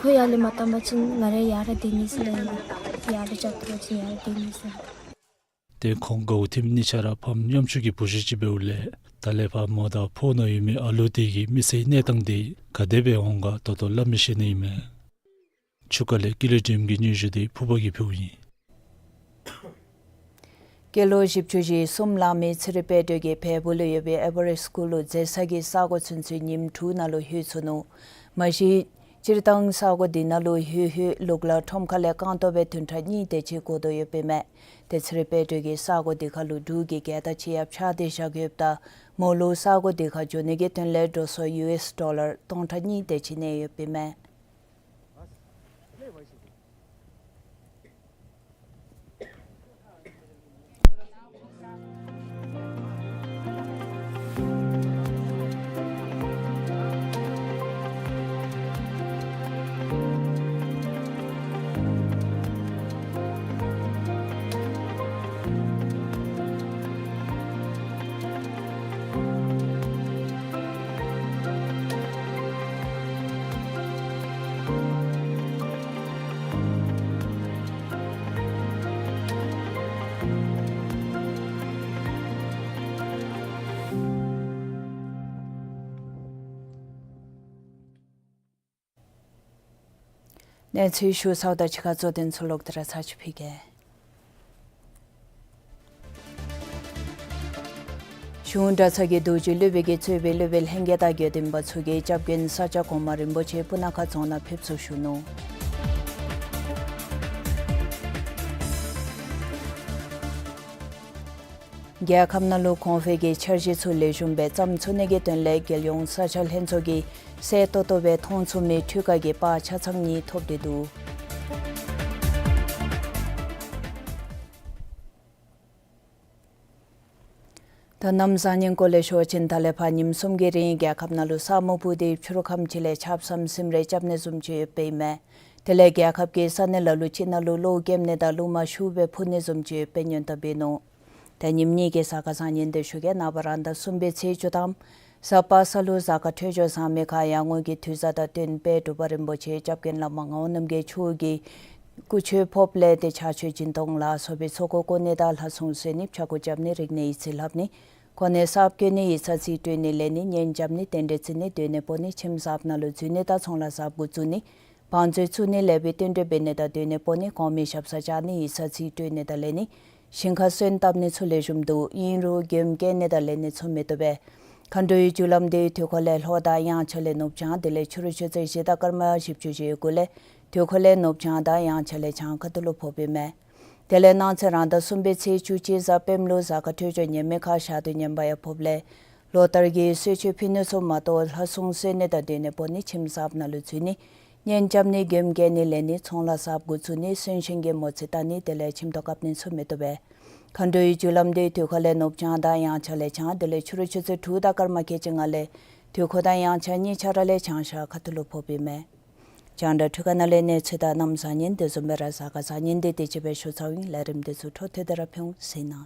ཁོ་ཡར་ལས་མ་བཏང་པ་ཅིན་ང་ར་ཡར་ར་སྡོད་ནི་ཟེར་སླབ་ཡི་ལགས། ཡར་ར་བཅར་ཐུབ་པ་ཅིན་ཡར་ར་སྡོད་ནི་ཟེར། ཏེ་ཁོང་དགའཝ་ཐིམ་ནི་ཆ་ར་ཕམ་ཉམ་ཆུང་གི་བུ་གཞི་ཅིག་འབདཝ་ལས་ད་ལས་ཕར་མོ་དང་ཕོ་ནང་ཡོད་མི་ཨ་ལུ་དེ་གི་མི་ཚེའི་གནས་སྟངས་དེ་ག་དེ་སྦེ་འོང་ག་ད་ལྟོ་སླབ་མི་ཤེས་ནི་ཨིན་མས། ཆུ་ཁ་ལས་ཀུན་ལེགས་སྒྲོལམ་གྱི་སྙན་ཞུ་དེ་ཕུར་པ་གིས་ཕུལཝ་ཨིན། སྐྱེས་ལོ་བཞི་བཅུ་ཞེ་གསུམ་ལང་མི་ཚེ་རིང་དཔལ་སྒྲོན་གྱིས་བལ་པོ་ལུ་ཡོད་པའི་ཨེ་བ་རེསཊ་སྐུ་ལུ་མཛད་ས་གི་ས་གོ་ཚུན་ཚོད་ཉིནམ་དྲུག་ནང་ལུ་ལྷོད་ཚུགས་ནུག། མ་གཞི་སྤྱིར་བཏང་ས་གོ་འདི་ནང་ལུ་ལྷོད་ལྷོད་ལུག་ལ་ཁྲོམ་ཁ་ལས་རྐང་སྟོང་སྦེ་བདུན་ཕྲག་གཉིས་དེ་ཅིག་འགོར་དོ་ཡོདཔ་ཨིན་མས། ཏེ་ཚེ་རིང་དཔལ་སྒྲོན་གྱིས་ས་གོ་འདི་ཁ་ལུ་འབྲུག་གི་རྒྱལ་དར་ཅིག་ཡང་ཕྱར་ཏེ་བཞག་ཡོདཔ་ད་མོ་ལུ་ས་གོ་འདི་ཁར་འགྱོ་ནི་གི་དོན་ལས་འགྲོ་སོང་ཡུ་ཨེསི་ཌོ་ལར་སྟོང་ཕྲག་གཉིས་དེ་ཅིག་གནས་ཡོདཔ་ཨིན་མས། གནས་ཚུལ་ཞུ་ཚརཝ་ད་ཕྱི་ཁར་གཙོ་དོན་ཚུ་ལོག་སྟེ་ར་ཚར་ཅིག་ཕུལ་གེ། གཞུང་གྲྭ་ཚང་གི་རྡོ་རྗེ་སློབ་དཔོན་གྱིས་གཙོས་པའི་སློབ་དཔོན་ལྷན་རྒྱས་དང་དགེ་འདུན་པ་ཚུ་གིས་སྐྱབས་མགོན་ས་སྐྱ་གོང་མ་རིན་པོ་ཆེ་སྤུ་ན་ཁ་རྫོང་ནང་ཕེབས་བསུ་ཞུ་ནུག། རྒྱལ་ཁབ་ནང་ལུ་གོང་འཕེལ་གྱི་འཆར་གཞི་ཚུ་ལེགས་ཤོམ་སྦེ་བརྩམ་ཚུགས་ནི་གི་དོན་ལས་རྒྱལ་ཡོངས་ས་ཆ་ལྷན་ཚོགས་ཀྱིས་གསལ་ཏོག་ཏོ་སྦེ་མཐོང་ཚུགས་མི་འཕྲུལ་ཁང་གི་པར་ཆ་ཚང་གཉིས་ཐོབ་སྟེ་འདུག། ད་གནམ་བཟང་ངན་སྐོར་ལས་ཞུ་བ་ཅིན་ད་ལས་ཕར་ཉིནམ་གསུམ་གྱི་རིང་རྒྱལ་ཁབ་ནང་ལུ་ས་སྨུག་སྤུབས་ཏེ་ཕྱི་རུ་ཁམས་ཅིག་ལས་ཆརཔ་ཟམ་ཟིམ་རེ་རྐྱབ་ནི་བཟུམ་ཅིག་ཡོདཔ་ཨིན་མས། དེ་ལས་རྒྱལ་ཁབ་ཀྱི་ས་གནས་ལ་ལུ་ཅིག་ནང་ལུ་གློག་རྒྱབ་ནི་དང་རླུང་མ་ཤུགས་སྦེ་འཕུ་ནི་བཟུམ་ཅིག་ཡོདཔ་སྦེ་སྔོན་བརྡ་འབད་ནུག། ད་ཉིནམ་གཉིས་ཀྱི་གཟའ་སྐར་བཟང་ངན་དེ་ཞུ་གེ། ནངས་པ་རང་ཟླ་གསུམ་པའི་ཚེས་བཅུ་ཐམ་གཟའ་པ་སངས་ལུ་གཟའ་སྐར་འཕྲོད་སྦྱོར་བཟང་མི་ཁར་ཡར་ངོ་གི་དུས་བཟང་དང་བསྟུན་དཔལ་འབྲུག་པ་རིན་པོ་ཆེ་སྐྱབས་མགོན་བླ་མ་ངག་དབང་རྣམ་རྒྱལ་མཆོག་གི་སྐུ་མཆོད་ཕོགཔ་ལས་ཏེ་ཕྱག་མཆོད་སྦྱིན་གཏོང་ལ་སོགས་པའི་ཚོགས་འཁོར་བསྐོར་ནི་དང་ལྷ་སྲུང་གསོལ་ནི་ཕྱག་སྐོར་རྐྱབ་ནི་རིག་གནས་ཡིག་རྩིས་ལྷབ་ནི་གོ་གནས་གསརཔ་བསྐོ་ནི་ཡིག་ཚང་རྩིས་སྤྲོད་ནི་ལེན་ནི་གཉེན་རྐྱབ་ནི་རྟེན་འབྲེལ་བརྩི་ནི་སྡོད་གནས་སྤོ་ནི་ཁྱིམ་གསརཔ་ནང་ལུ་འཛུལ་ནི་དང་ཚོང་ལཱ་གསརཔ་འགོ་བཙུགས་ནི་བང་མཛོད་བཙུགས་ནི་ལེགས་པའི་བསྟུན་གྲོས་འབད་ནི་དང་སྡོད་གནས་སྤོ་ནི་གོང་མའི་ཞབས་སར་བཅར་ནི་ཡིག་ཚང་རྩིས་སྤྲོད་ནི་དང་ལེན་ནི་ཞིང་ཁར་སོན་བཏབ་ནི་ཚུ་ལེགས་ཤོམ་འདུག། ཨིན་རུང་མགྱོནམ་སྐྱེ་ནི་དང་ལེན་ནི་ཚུ་མི་བཏུབ་པས། མཁའ་འགྲོའི་རྒྱུ་ལམ་འདི་དུས་འཁོར་ལས་ལྷོ་དང་དབྱངས་འཆར་ལས་ནུབ་བྱང་དེ་ལས་ཕྱི་རུ་ཆུ་ཚོད་བཞི་དང་སྐར་མ་བཞི་བཅུ་ཞེ་དགུ་ལས་དུས་འཁོར་ལས་ནུབ་བྱང་དང་དབྱངས་འཆར་ལས་བྱང་ཁ་ཐུག་ལུ་ཕོགཔ་ཨིན་མས། དེ་ལས་གནངས་ཚེ་རང་ཟླ་གསུམ་པའི་ཚེས་བཅུ་གཅིག་གཟའ་སྤེནམ་ལུ་གཟའ་སྐར་འཕྲོད་སྦྱོར་ངན་མི་ཁར་ཞག་དུས་ངན་པ་ཡང་ཕོགཔ་ལས་ལོ་ལྟར་གྱི་གསོལ་མཆོད་ཕུལ་ནི་ཚུ་མ་གཏོགས་ལྷ་སྲུང་གསོལ་ནི་དང་སྡོད་གནས་སྤོ་ནི་ཁྱིམ་གསརཔ་ནང་ལུ་འཛུལ་ནི་གཉེན་རྐྱབ་ནི་མགྱོནམ་སྐྱེ་ནི་ལེན་ནི་ཚོང་ལཱ་གསརཔ་འགོ་བཙུགས་ནི་གསོན་གཤིན་གྱི་མོ་རྩིས་བལྟ་ནི་དེ་ལས་ཁྱིམ་ཐོག་བཀབ་ནི་ཚུ་མི་བཏུབ་པས། མཁའ་འགྲོའི་རྒྱུ་ལམ་འདི་དུས་འཁོར་ལས་ནུབ་བྱང་དང་དབྱངས་འཆར་ལས་བྱང་དེ་ལས་ཕྱི་རུ་ཆུ་ཚོད་དྲུག་དང་སྐར་མ་ཁལ་གཅིག་ལྔ་ལས་དུས་འཁོར་དང་དབྱངས་འཆར་གཉིས་ཆ་ར་ལས་བྱང་ཤར་ཁ་ཐུག་ལུ་ཕོགཔ་ཨིན་མས། རྒྱང་བསྒྲགས་འཕྲུལ་ཁང་ནང་ལས་གནས་ཚུལ་དང་གནམ་བཟང་ངན་དེ་བཟུམ་སྦེ་ར་གཟའ་སྐར་བཟང་ངན་དེ་དེ་ཅིག་སྦེ་ཞུ་ཚརཝ་ཨིན། ལས་རིམ་དེ་ཚུ་འཕྲོ་མཐུད་དེ་ར་ཕུལ་འོང་ཟེར་ཨིན།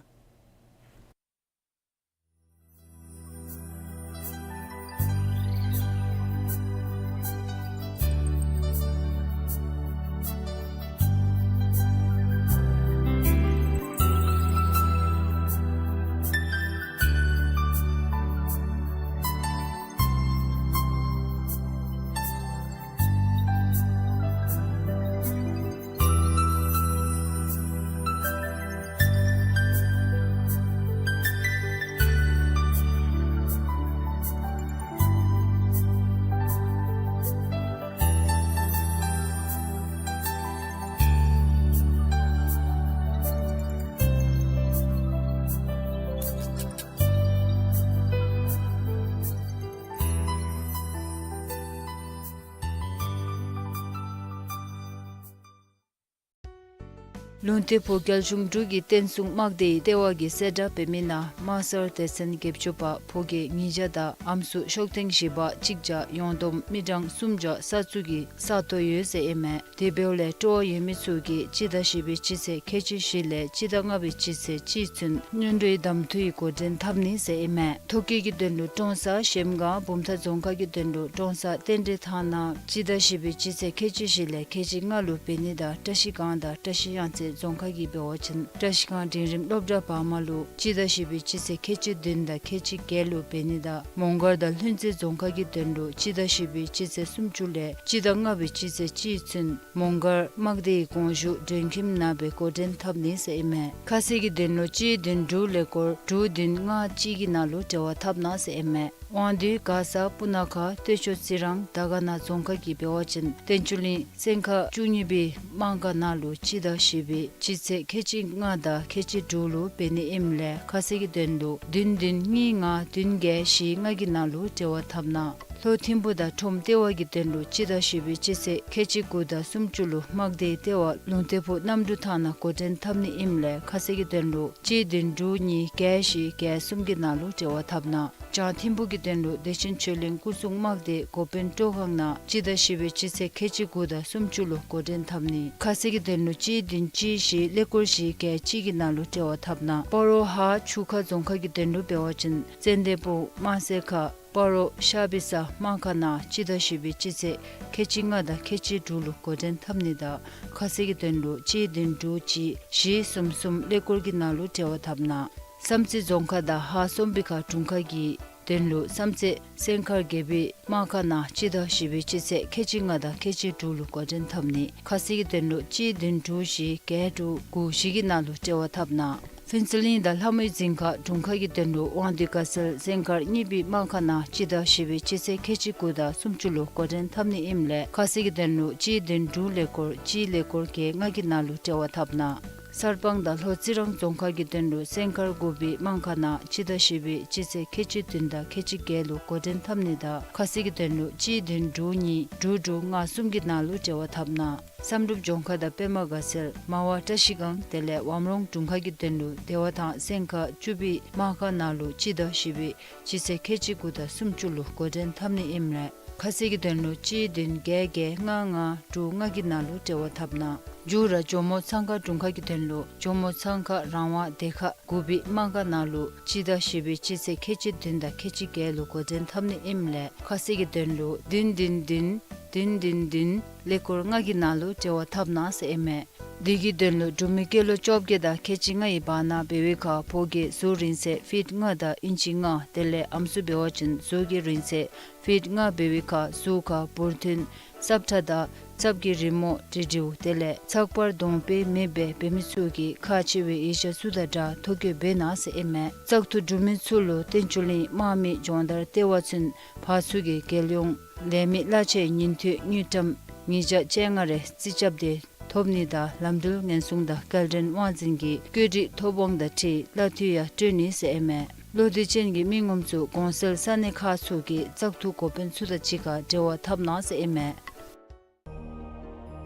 ལུང་བསྟན་ཕོ་རྒྱལ་གཞུང་འབྲུག་གི་བསྟན་སྲུང་དམག་སྡེའི་ལྟེ་བ་གིས་གསལ་བསྒྲགས་འབད་མི་ནང་དམག་སར་སྡེ་ཚན་བརྒྱད་ཅུ་པ་ཕོ་རྒྱས་ཉིས་བརྒྱ་དང་ཨམ་སྲུ་ཤོག་ཐེངས་བཞི་པ་གཅིག་བརྒྱ་ཡོངས་བསྡོམས་མི་གྲངས་སུམ་བརྒྱ་ས་ཚུགས་ཀྱི་ས་སྟོང་ཡོད་ཟེར་ཨིན་མས། དེ་འབདཝ་ལས་སྤྲོ་བ་ཡོད་མི་ཚུ་གིས་སྤྱི་ཟླ་བཞི་པའི་སྤྱི་ཚེས་ཁལ་གཅིག་བཞི་ལས་སྤྱི་ཟླ་ལྔ་པའི་སྤྱི་ཚེས་གཅིག་ཚུན་སྔོན་འགྲོའི་གདམ་འཐུའི་འགོ་འདྲེན་འཐབ་ནི་ཟེར་ཨིན་མས། ཐོ་བཀོད་ཀྱི་དོན་ལུ་ཀྲོང་གསར་གཞལམ་སྒང་བུམ་ཐང་རྫོང་ཁག་གི་དོན་ལུ་ཀྲོང་གསར་རྟེན་འབྲེལ་ཐང་ནང་སྤྱི་ཟླ་བཞི་པའི་སྤྱི་ཚེས་ཁལ་གཅིག་བཞི་ལས་ཁལ་གཅིག་ལྔ་ལུ་འབད་ནི་དང་བཀྲ་ཤིས་སྒང་དང་བཀྲ་ཤིས་གཡང་རྩེ་ རྫོང་ཁག་གིས་འབད་བ་ཅིན་བཀྲ་ཤིས་སྒང་འབྲིང་རིམ་སློབ་གྲྭ་བར་མ་ལུ་སྤྱི་ཟླ་བཞི་པའི་སྤྱི་ཚེས་ཁལ་གཅིག་བདུན་དང་ཁལ་གཅིག་བརྒྱད་ལུ་འབད་ནི་དང་མོང་སྒར་དང་ལྷུན་རྩེ་རྫོང་ཁག་གི་དོན་ལུ་སྤྱི་ཟླ་བཞི་པའི་སྤྱི་ཚེས་སུམ་ཅུ་ལས་སྤྱི་ཟླ་ལྔ་པའི་སྤྱི་ཚེས་གཅིག་ཚུན་མོང་སྒར་དམག་སྡེའི་གོང་ཞུ་མགྲོན་ཁྱིམ་ནང་སྦེ་འགོ་འདྲེན་འཐབ་ནི་ཟེར་ཨིན་མས། ཁ་གསལ་གྱི་དོན་ལུ་གཅིག་བདུན་དྲུག་ཀླད་ཀོར་དྲུག་བདུན་ལྔ་གཅིག་གི་ནང་ལུ་འབྲེལ་བ་འཐབ་གནང་ཟེར་ཨིན་མས། དབང་འདུས་མགར་ས་སྤུ་ན་ཁ་སྟོད་ཕྱོགས་རྩི་རང་དར་དཀར་ན་རྫོང་ཁག་གིས་འབད་བ་ཅིན་བསྟན་ཆོས་གླིང་སེང་ཁ་བཅུ་གཉིས་པའི་དམག་སྒར་ནང་ལུ་སྤྱི་ཟླ་བཞི་པའི་སྤྱི་ཚེས་ཁལ་གཅིག་ལྔ་དང་ཁལ་གཅིག་དྲུག་ལུ་འབད་ནི་ཨིནམ་ལས་ཁ་གསལ་གྱི་དོན་ལུ་བདུན་བདུན་གཉིས་ལྔ་བདུན་བརྒྱད་བཞི་ལྔ་གི་ནང་ལུ་འབྲེལ་བ་འཐབ་གནང་། ལྷོ་ཐིམ་ཕུ་དང་ཁྲོམ་ལྟེ་བ་གི་དོན་ལུ་སྤྱི་ཟླ་བཞི་པའི་སྤྱི་ཚེས་ཁལ་གཅིག་དགུ་དང་སུམ་ཅུ་ལུ་དམག་སྡེའི་ལྟེ་བ་ལུང་བསྟན་ཕུག་གནམ་གྲུ་ཐང་ནང་འགོ་འདྲེན་འཐབ་ནི་ཨིནམ་ལས་ཁ་གསལ་གྱི་དོན་ལུ་གཅིག་བདུན་དྲུག་གཉིས་བརྒྱད་བཞི་བརྒྱད་གསུམ་གྱི་ནང་ལུ་འབྲེལ་བ་འཐབ་གནང་། བྱང་ཐིམ་ཕུ་གི་དོན་ལུ་བདེ་ཆེན་ཆོས་གླིང་སྐུ་སྲུང་དམག་སྡེ་འགོ་དཔོན་སྤྲོ་ཁང་ནང་སྤྱི་ཟླ་བཞི་པའི་སྤྱི་ཚེས་ཁལ་གཅིག་དགུ་དང་སུམ་ཅུ་ལུ་འགོ་འདྲེན་འཐབ་ནི། ཁ་གསལ་གྱི་དོན་ལུ་གཅིག་བདུན་གཅིག་བཞི་ཀླད་ཀོར་བཞི་བརྒྱད་གཅིག་གི་ནང་ལུ་འབྲེལ་བ་འཐབ་གནང་། སྤ་རོ་ཧཱ་ཆུ་ཁ་རྫོང་ཁག་གི་དོན་ལུ་འབད་བ་ཅིན་ཙན་དན་སྤུངས་དམར་སེར་ཁ་སྤ་རོ་ཤ་བི་ས་དམག་སྒར་ནང་སྤྱི་ཟླ་བཞི་པའི་སྤྱི་ཚེས་ཁལ་གཅིག་ལྔ་དང་ཁལ་གཅིག་དྲུག་ལུ་འགོ་འདྲེན་འཐབ་ནི་དང་ཁ་གསལ་གྱི་དོན་ལུ་གཅིག་བདུན་དྲུག་གཅིག་བཞི་གསུམ་གསུམ་ཀླད་ཀོར་གྱི་ནང་ལུ་འབྲེལ་བ་འཐབ་གནང་། བསམ་རྩེ་རྫོང་ཁག་དང་ཧཱ་སོམ་པི་ཁ་དྲུང་ཁག་གི་དོན་ལུ་བསམ་རྩེ་སེང་ཁར་རྒྱལ་པོའི་དམག་སྒར་ནང་སྤྱི་ཟླ་བཞི་པའི་སྤྱི་ཚེས་ཁལ་གཅིག་ལྔ་དང་ཁལ་གཅིག་དྲུག་ལུ་འགོ་འདྲེན་འཐབ་ནི། ཁ་གསལ་གྱི་དོན་ལུ་གཅིག་བདུན་དྲུག་བཞི་བརྒྱད་དྲུག་དགུ་བཞི་གི་ནང་ལུ་འབྲེལ་བ་འཐབ་གནང་། ཕུན་ཚོགས་གླིང་དང་ལྷ་མོའི་རྫིང་ཁ་དྲུང་ཁག་གི་དོན་ལུ་དབང་འདུས་དགའ་ཚལ་སེང་དཀར་གཉིས་པའི་དམག་སྒར་ནང་སྤྱི་ཟླ་བཞི་པའི་སྤྱི་ཚེས་ཁལ་གཅིག་དགུ་དང་སུམ་ཅུ་ལུ་འགོ་འདྲེན་འཐབ་ནི་ཨིནམ་ལས་ཁ་གསལ་གྱི་དོན་ལུ་གཅིག་བདུན་དྲུག་ཀླད་ཀོར་གཅིག་ཀླད་ཀོར་བརྒྱད་ལྔ་གི་ནང་ལུ་འབྲེལ་བ་འཐབ་གནང་། གསར་སྤང་དང་ལྷོ་རྩི་རང་རྫོང་ཁག་གི་དོན་ལུ་སེང་དཀར་དགུ་པའི་དམག་སྒར་ནང་སྤྱི་ཟླ་བཞི་པའི་སྤྱི་ཚེས་ཁལ་གཅིག་བདུན་དང་ཁལ་གཅིག་བརྒྱད་ལུ་འགོ་འདྲེན་འཐབ་ནི་དང་ཁ་གསལ་གྱི་དོན་ལུ་གཅིག་བདུན་དྲུག་གཉིས་དྲུག་དྲུག་ལྔ་གསུམ་གྱི་ནང་ལུ་འབྲེལ་བ་འཐབ་གནང་། བསམ་གྲུབ་ལྗོངས་མཁར་དང་པདྨ་དགའ་ཚལ་མར་བ་བཀྲ་ཤིས་སྒང་དེ་ལས་ཝམ་རོང་དྲུང་ཁག་གི་དོན་ལུ་བདེ་བ་ཐང་སེང་ཁ་བཅུ་པའི་དམག་སྒར་ནང་ལུ་སྤྱི་ཟླ་བཞི་པའི་སྤྱི་ཚེས་ཁལ་གཅིག་དགུ་དང་སུམ་ཅུ་ལུ་འགོ་འདྲེན་འཐབ་ནི་ཨིནམ་ལས་ཁ་གསལ་གྱི་དོན་ལུ་གཅིག་བདུན་བརྒྱད་བརྒྱད་ལྔ་ལྔ་དྲུག་ལྔ་གི་ནང་ལུ་འབྲེལ་བ་འཐབ་གནང་། མཇུག་ར་ཇོ་མོ་ཚང་ཁ་དྲུང་ཁག་གི་དོན་ལུ་ཇོ་མོ་ཚང་ཁ་རང་དབང་སྡེ་ཁག་དགུ་པའི་དམག་སྒར་ནང་ལུ་སྤྱི་ཟླ་བཞི་པའི་སྤྱི་ཚེས་ཁལ་གཅིག་བདུན་དང་ཁལ་གཅིག་བརྒྱད་ལུ་འགོ་འདྲེན་འཐབ་ནི་ཨིནམ་ལས་ཁ་གསལ་གྱི་དོན་ལུ་བདུན་བདུན་བདུན་བདུན་བདུན་བདུན་ཀླད་ཀོར་ལྔ་གི་ནང་ལུ་འབྲེལ་བ་འཐབ་གནང་ཟེར་ཨིན་མས། དེ་གི་དོན་ལུ་འབྲུག་མི་སྐྱེས་ལོ་བཅོ་བརྒྱད་དང་ཁལ་གཅིག་ལྔ་ཡི་བར་ན་འབད་བའི་ཁར་ཕོ་སྐྱེས་གཟུགས་རིང་ཚད་ཕིཊ་ལྔ་དང་ཨིན་ཅི་ལྔ་དེ་ལས་ཨམ་སྲུ་འབད་བ་ཅིན་གཟུགས་ཀྱི་རིང་ཚད་ཕིཊ་ལྔ་འབད་བའི་ཁར་གཟུགས་ཁར་འབུར་ཐོན་སྲབ་ཁྲ་དང་ཚབ་ཀྱི་རི་མོ་འབྲི་འབྲིཝ་དེ་ལས་ཚགས་པར་གདོང་དཔེ་མེདཔ་སྦེ་འབད་མི་ཚུ་གིས་ཁག་ཆེ་བའི་ཡིག་ཆ་ཚུ་དང་སྦྲགས་ཐོ་བཀོད་འབད་གནང་ཟེར་ཨིན་མས། བཙག་འཐུ་གྲུབ་མི་ཚུ་ལུ་བསྟན་ཆོས་གླིང་དམག་མི་སྦྱོང་བརྡར་ལྟེ་བ་ཚུན་ཕར་ཚུར་གྱི་རྒྱལ་ཡོངས་ལས་མི་གླ་ཆའི་ཉིན་ཐོའི་དངུལ་ཀྲམ་ཉིས་བརྒྱ་བཅོ་ལྔ་རེ་རྩིས་རྐྱབ་སྟེ་ཐོབ་ནི་དང་ལམ་འགྲུལ་ཉེན་སྲུང་དང་སྐྱེལ་འདྲེན་དབང་འཛིན་གྱི་བཀོད་སྒྲིག་ཐོབ་དབང་དང་འཁྲིལ་གླ་འཐུས་ཡང་སྤྲོད་ནི་ཟེར་ཨིན་མས། བློ་འདྲི་ཅན་གྱི་མི་ངོམ་ཚུ་གོང་གསལ་ས་གནས་ཁག་ཚུ་གི་བཙག་འཐུ་འགོ་དཔོན་ཚུ་དང་གཅིག་ཁར་འབྲེལ་བ་འཐབ་གནང་ཟེར་ཨིན་མས།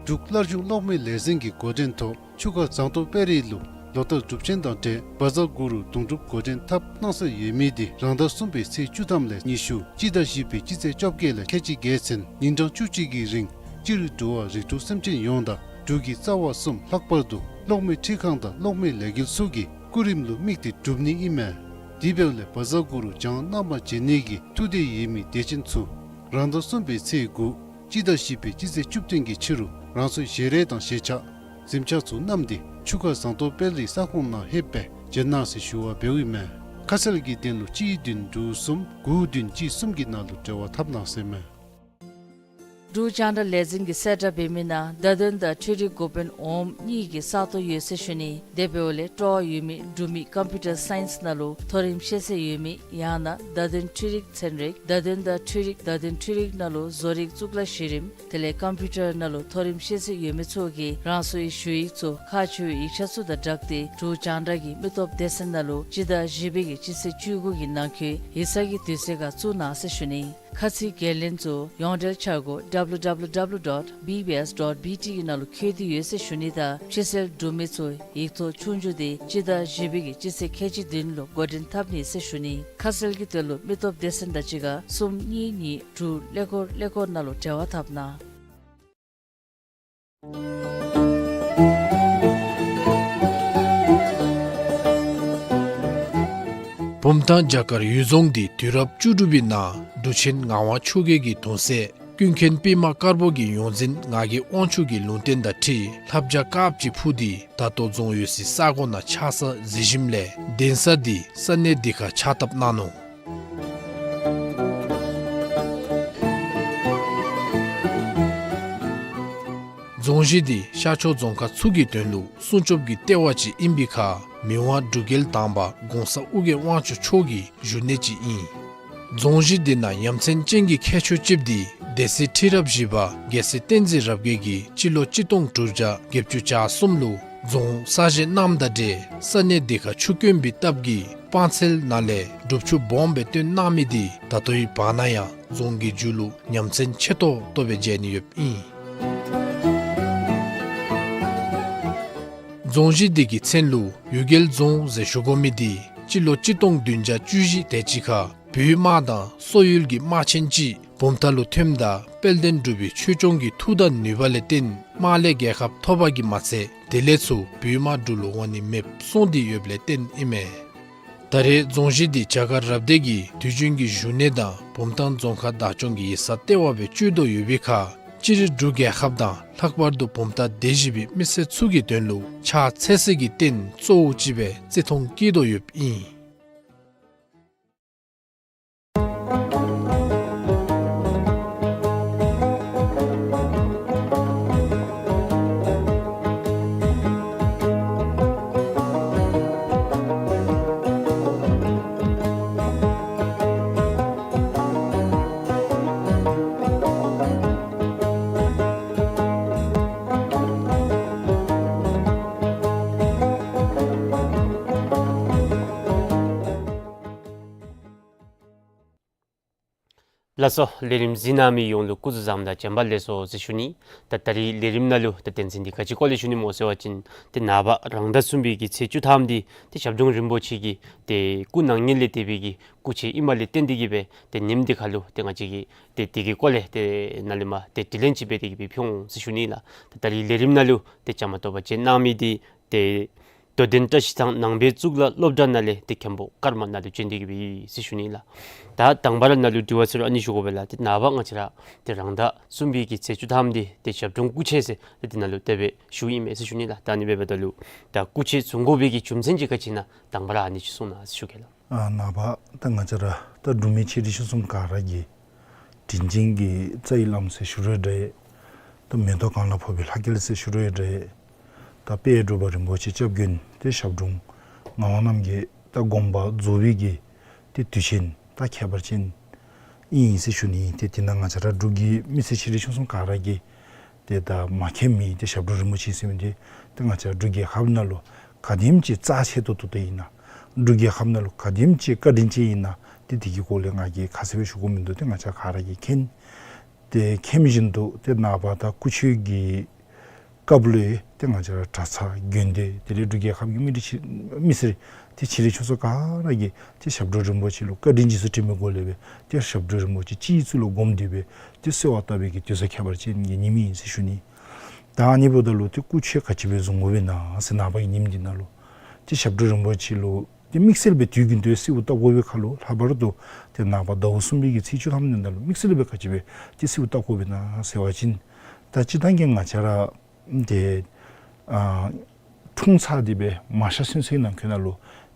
འབྲུག་བླ་སྒྲུབ་གློག་མེ་ལས་འཛིན་གྱི་འགོ་འདྲེན་ཐོག་ཆུ་ཁ་ཟངས་མདོག་དཔལ་རི་ལུ་ལོ་ལྟར་སྒྲུབ་ཆེན་དང་འབྲེལ་བཛྲ་གུ་རུ་དུང་སྒྲུབ་འགོ་འདྲེན་འཐབ་གནང་སྲོལ་ཡོད་མི་དེ་རང་ཟླ་གསུམ་པའི་ཚེས་བཅུ་ཐམ་ལས་ཉི་ཤུ་སྤྱི་ཟླ་བཞི་པའི་སྤྱི་ཚེས་བཅོ་བརྒྱད་ལས་ཁལ་གཅིག་བརྒྱད་ཚུན་ཉིན་གྲངས་བཅུ་གཅིག་གི་རིང་སྤྱིར་འགྲོ་བ་རིགས་དྲུག་སེམས་ཅན་ཡོངས་དང་འབྲུག་གི་རྩ་བ་གསུམ་ལྷག་པར་དུ་གློག་མེ་འཕྲུལ་ཁང་དང་གློག་མེ་ལས་འགུལ་ཚུ་གི་སྐུ་རིམ་ལུ་དམིགས་ཏེ་སྒྲུབ་ནི་ཨིན་མས། དེ་འབདཝ་ལས་བཛྲ་གུ་རུ་བྱང་རྣམ་པར་མཇལ་ནི་གི་ཐུགས་འདོད་ཡོད་མི་དད་ཅན་ཚུ་རང་ཟླ་གསུམ་པའི་ཚེས་དགུ་སྤྱི་ཟླ་བཞི་པའི་སྤྱི་ཚེས་བཅུ་བདུན་གྱི་ཕྱི་རུ་རང་སོའི་ཞལ་རས་དང་ཞལ་ཆས་གཟིམ་ཆས་ཚུ་བསྣམས་ཏེ་ཆུ་ཁ་ཟངས་མདོག་དཔལ་རིའི་ས་ཁོངས་ནང་ལྷོདཔ་སྦེ་མཇལ་གནང་ཟེར་ཞུ་བ་འབདཝ་ཨིན་མས། ཁ་གསལ་གྱི་དོན་ལུ་གཅིག་བདུན་དྲུག་གསུམ་དགུ་བདུན་གཅིག་གསུམ་གྱི་ནང་ལུ་འབྲེལ་བ་འཐབ་གནང་ཟེར་མས། འབྲུག་རྒྱང་བསྒྲགས་ལས་འཛིན་གྱིས་གསལ་བསྒྲགས་འབད་མི་ནང་བརྡ་དོན་དང་འཕྲུལ་རིག་འགོ་དཔོན་འོགམ་གཉིས་ཀྱི་ས་སྟོང་ཡོད་ཟེར་ཞུ་ནི། དེ་འབདཝ་ལས་སྤྲོ་བ་ཡོད་མི་འབྲུག་མི་ཀམ་པིའུ་ཊར་སའིནསི་ནང་ལུ་མཐོ་རིམ་ཤེས་ཚད་ཡོད་མི་ཡང་ན་བརྡ་དོན་འཕྲུལ་རིག་ཚན་རིག་བརྡ་དོན་དང་འཕྲུལ་རིག་བརྡ་དོན་འཕྲུལ་རིག་ནང་ལུ་བཟོ་རིག་གཙུག་ལག་གཞི་རིམ་དེ་ལས་ཀམ་པིའུ་ཊར་ནང་ལུ་མཐོ་རིམ་ཤེས་ཚད་ཡོད་མི་ཚུ་གིས་རང་སོའི་ཞུ་ཡིག་ཚུ་ཁག་ཆེ་བའི་ཡིག་ཆ་ཚུ་དང་སྦྲགས་ཏེ་འབྲུག་རྒྱང་བསྒྲགས་ཀྱི་མི་སྟོབས་སྡེ་ཚན་ནང་ལུ་སྤྱི་ཟླ་བཞི་པའི་གི་སྤྱི་ཚེས་བཅུ་དགུ་གི་ནང་འཁོད་ཡིག་ཚང་གི་དུས་ཚོད་ཁར་བཙུགས་གནང་ཟེར་ཞུ་ནི། ཁ་ཚིག་འགན་ལེན་ཚུ་ཡོངས་འབྲེལ་འཆར་སྒོ་W W W dot B B S dot B T གི་ནང་ལུ་འཁོད་དེ་ཡོད་ཟེར་ཞུ་ནི་དང་ཕྱི་སེལ་འབྲུག་མི་ཚུ་ཡིག་ཐོག་ཆོས་རྒྱུགས་དེ་སྤྱི་ཟླ་བཞི་པའི་གི་སྤྱི་ཚེས་ཁལ་གཅིག་བདུན་ལུ་འགོ་འདྲེན་འཐབ་ནི་ཟེར་ཞུ་ནི། ཁ་གསལ་གྱི་དོན་ལུ་མི་སྟོབས་སྡེ་ཚན་དང་གཅིག་ཁར་གསུམ་གཉིས་གཉིས་དྲུག་ཀླད་ཀོར་ཀླད་ཀོར་ནང་ལུ་འབྲེལ་བ་འཐབ་གནང་། བུམ་ཐང་རྒྱ་གར་ཡུལ་རྫོང་འདི་དུས་རབས་བཅུ་དྲུག་པའི་ནང་འབྲུག་ཆེན་ངག་དབང་ཆོས་རྒྱལ་གྱི་གདུང་སྲས་ ཀུན་མཁྱེན་པདྨ་དཀར་པོ་གི་ཡོངས་འཛིན་ངག་གི་དབང་ཕྱུག་གི་ལུང་བསྟན་དང་འཁྲིལ་ལྷ་བྱ་དཀརཔོ་ཅིག་འཕུར་ཏེ་ད་ལྟོ་རྫོང་ཡོད་སའི་ས་གོ་ནང་ཆགས་ས་གཟིགས་ཞིནམ་ལས་གདན་ས་འདི་ས་གནས་འདི་ཁར་ཕྱག་བཏབ་གནང་ནུག། རྫོང་གཞི་འདི་ཤར་ཕྱོགས་རྫོང་ཁག་ཚུ་གི་དོན་ལུ་སྲུང་སྐྱོབ་ཀྱི་ལྟེ་བ་ཅིག་ཨིན་པའི་ཁར་མི་དབང་འབྲུག་རྒྱལ་དང་པ་གོང་ས་ཨོ་རྒྱན་དབང་ཕྱུག་མཆོག་གི་བཞུགས་གནས་ཅིག་ཨིན། རྫོང་གཞི་འདི་ནང་ཡ་མཚན་ཅན་གྱི་ཁྱད་ཆོས་ཅིག་འདི་སྡེ་སྲིད་ཁྲི་རབས་བཞི་པ་རྒྱལ་སྲས་བསྟན་འཛིན་རབ་རྒྱས་ཀྱིས་སྤྱི་ལོ་གཅིག་སྟོང་དྲུག་བརྒྱ་བརྒྱད་ཅུ་གྱ་གསུམ་ལུ་རྫོང་གསར་བཞེངས་གནངམ་དང་འབྲེལ་ས་གནས་འདི་ཁར་ཆུ་དཀོན་པའི་སྟབས་ཀྱིས་སྤང་ཚལ་ནང་ལས་སྒྲུབ་ཆུ་སྦོམ་སྦེ་བཏོན་གནང་མི་འདི་ད་ལྟོའི་བར་ན་ཡང་རྫོང་གི་མཇུག་ལུ་ཡ་མཚན་ཆེ་ཏོག་ཏོ་སྦེ་མཇལ་ནི་ཡོདཔ་ཨིན། རྫོང་གཞི་འདི་གི་མཚན་ལུ་གཡུལ་རྒྱལ་རྫོང་ཟེར་ཞུ་དགོ་མི་འདི་སྤྱི་ལོ་གཅིག་སྟོང་བདུན་བརྒྱ་བཅུ་བཞི་དེ་ཅིག་ཁར་བོད་དམག་དང་སོག་ཡུལ་གྱི་དམག་ཆེན་ཅིག་བུམ་ཐང་ལུ་ཐོནམ་ད་དཔལ་ལྡན་འབྲུག་པའི་ཆོས་སྐྱོང་གི་མཐུ་དང་ནུས་པ་ལས་བརྟེན་དམག་ལས་རྒྱལ་ཁ་ཐོབ་པ་གིས་མ་ཚད་དེ་ལས་ཚུར་བོད་དམག་འབྲུག་ལུ་འོང་ནི་མེདཔ་སོང་སྟེ་ཡོདཔ་ལས་བརྟེན་ཨིན་མས། ད་རེས་རྫོང་གཞི་འདི་རྒྱ་གར་རབ་སྡེ་གི་དུས་རྒྱུན་གྱི་བཞུགས་གནས་དང་བུམ་ཐང་རྫོང་ཁག་བདག་སྐྱོང་གི་ཡིག་ཚང་ལྟེ་བ་སྦེ་སྤྱོད་དོ་ཡོད་པའི་ཁར་སྤྱིར་འབྲུག་རྒྱལ་ཁབ་དང་ལྷག་པར་དུ་བུམ་ཐང་སྡེ་བཞི་པའི་མི་སེར་ཚུ་གི་དོན་ལུ་ཕྱག་འཚལ་སའི་རྟེན་གཙོ་བོ་ཅིག་སྦེ་བརྩི་མཐོང་བསྐྱེད་དོ་ཡོདཔ་ཨིན། ལགས་སོ། ལས་རིམ་གཟིགས་གནང་མི་ཡོངས་ལུ་སྐུ་གཟུགས་བཟང་དང་བྱོན་པ་ལེགས་སོ་ཟེར་ཞུ་ནི། ད་ད་རིས་ལས་རིམ་ནང་ལུ་ད་དོན་ཚན་འདི་ག་ཅི་སྐོར་ལས་ཞུ་ནི་སྨོ་ཟེར་བ་ཅིན་ཏེ་ནངས་པ་རང་ཟླ་གསུམ་པའི་གི་ཚེས་བཅུ་ཐམ་འདི་ཏེ་ཞབས་དྲུང་རིན་པོ་ཆེ་གི་ཏེ་སྐུ་ན་ངལ་ལས་འདས་པའི་གི་སྐུ་ཚེ་ཨིནམ་ལས་བརྟེན་ཏེ་གིས་སྦེ་ཏེ་ཉིནམ་འདི་ཁར་ལུ་ཏེ་ང་བཅས་ཀྱིས་ཏེ་དེ་གི་སྐོར་ལས་ཏེ་ནཱ་ལས་མར་ཏེ་དྲི་ལན་ཅིག་འབད་དེ་གིས་སྦེ་ཕུལ་འོང་ཟེར་ཞུ་ནི་ལགས། ད་ད་རིས་ལས་རིམ་ནང་ལུ་ཏེ་བཅའ་མར་གཏོགས་པར་བྱོན་གནང་མི་འདི་ཏེ་རྡོ་གདན་བཀྲ་ཤིས་ཐང་ནང་པའི་གཙུག་ལག་སློབ་གྲྭ་ནང་ལས་ཏེ་མཁན་པོ་ཀརྨ་ནཱ་ལུ་བྱོན་ཏེ་གིས་སྦེ་ཡོད་ཟེར་ཞུ་ནི་ལགས། ད་དང་པ་ར་ནཱ་ལུ་དྲི་བ་ཟེར་རུང་ཨ་ནི་ཞུ་དགོ་པས་ལགས། ཏེ་ནངས་པ་ང་བཅས་ར་ཏེ་རང་ཟླ་གསུམ་པའི་གི་ཚེས་བཅུ་ཐམ་འདི་ཏེ་ཞབས་དྲུང་སྐུ་ཚེ་ཟེར་ཏེ་འདི་ནང་ལུ་དེ་སྦེ་ཞུཝ་ཨིན་མས་ཟེར་ཞུ་ནི་ལགས། ད་ཨ་ནི་འབདཝ་ད་ལུ་ད་སྐུ་ཚེ་བཟུང་དགོ་པའི་གི་རྒྱུ་མཚན་ཅིག་ག་ཅི་ཨིན་ན་དང་པ་ར་ཨ་ནི་ཅིག་གསུང་གནང་ཟེར་ཞུ་གེ་ལགས། ཨ་ནངས་པ་ད་ང་བཅས་ར་ད་འབྲུག་མི་ཆེ་འབྲིང་ཆུང་གསུམ་ག་ར་གིས་དྲིན་ཅན་གྱི་རྩ་བའི་བླམ་ཟེར་ཞུ་རུང་འདྲ། ད་མེ་ཏོག་གང་ལ་ཕོག་པའི་ལྷ་སྐལ་ཟེར་ཞུ་རུང་འདྲ། ད་དཔལ་འབྲུག་པ་རིན་པོ་ཆེ་སྐྱབས་མགོན་ཏེ་ཞབས་དྲུང་ངག་དབང་རྣམ་རྒྱལ་ད་དགོངས་པ་རྫོགས་པའི་གི་ཏེ་དུས་ཆེན་ད་ཁྱད་པར་ཅན་ཨིན་ཟེར་ཞུ་ནི། ཏེ་དེ་ནང་ང་བཅས་ར་འབྲུག་གི་མི་སེར་ཆེ་འབྲིང་ཆུང་གསུམ་ག་ར་གིས་ཏེ་ད་མ་མཁྱེན་མི་ཏེ་ཞབས་དྲུང་རིན་པོ་ཆེ་ཟེར་མི་འདི་ཏེ་ང་བཅས་འབྲུག་རྒྱལ་ཁབ་ནང་ལུ་ག་དེམ་ཅིག་རྩ་ཆེ་ཏོག་ཏོ་ཏོ་ཨིན་ན། འབྲུག་རྒྱལ་ཁབ་ནང་ལུ་ག་དེམ་ཅིག་བཀའ་དྲིན་ཅན་ཨིན་ན། ཏེ་དེ་གི་སྐོར་ལས་ང་གིས་ཁ་གསལ་སྦེ་ཞུ་དགོཔ་མིན་འདུག། ཏེ་ང་བཅས་ག་ར་གིས་མཁྱེན། ཏེ་མཁྱེན་མི་བཞིན་དུ་ཏེ་ནངས་པ་ད་སྐུ་མཆོད་ཀྱི་སྐབས་ལུ་ཏེ་ང་བཅས་ར་གྲྭ་ཚང་དགོན་སྡེ་དེ་ལས་འབྲུག་རྒྱལ་ཁབ་ཀྱི་མི་རིགས་ཆེ་མི་སེར་ཏེ་ཆེ་འབྲིང་ཆུང་གསུམ་ག་ར་གིས་ཏེ་ཞབས་དྲུང་རིན་པོ་ཆེ་ལུ་བཀའ་དྲིན་རྗེས་སུ་དྲན་པའི་སྒོ་ལས་སྦེ་ཏེ་ཞབས་དྲུང་རིན་པོ་ཆེ་སྤྱི་གཙུག་ལུ་བསྒོམས་ཏེ་སྦེ་ཏེ་གསོལ་བ་བཏབ་པའི་གི་དུས་ཚོད་ཁྱད་པར་ཅན་གྱི་ཉིནམ་ཨིན་ཟེར་ཞུ་ནི། ད་ཨ་ནི་འབདཝ་ད་ལུ་ཏེ་སྐུ་མཆོད་ག་ཅི་སྦེ་བཟུང་དགོ་པས་ན་ཟེར་ནངས་པ་གི་ཉིནམ་འདི་ནང་ལུ་ཏེ་ཞབས་དྲུང་རིན་པོ་ཆེ་ལུ་ཏེ་དམིགས་བསལ་སྦེ་དུས་རྒྱུན་དུ་གསོལཝ་བཏབ་དགོ་པའི་ཁར་ལུ་ལྷག་པར་དུ་ཏེ་ནངས་པ་ཟླཝ་གསུམ་པའི་གི་ཚེས་བཅུ་ཐམ་འདི་ནང་ལུ་དམིགས་བསལ་སྦེ་ག་ཅི་སྦེ་ཏེ་གསོལཝ་བཏབ་དགོ་པས་ན་ཟེར་བ་ཅིན་ད་སྤྱིར་བཏང་གི་ང་བཅས་ར་ཏེ་ཨ་འཁྲུངས་ཚར་ཏེ་སྦེ་མ་གཤགས་ཚུན་ཚོད་ནང་འཁོད་ནང་ལུ་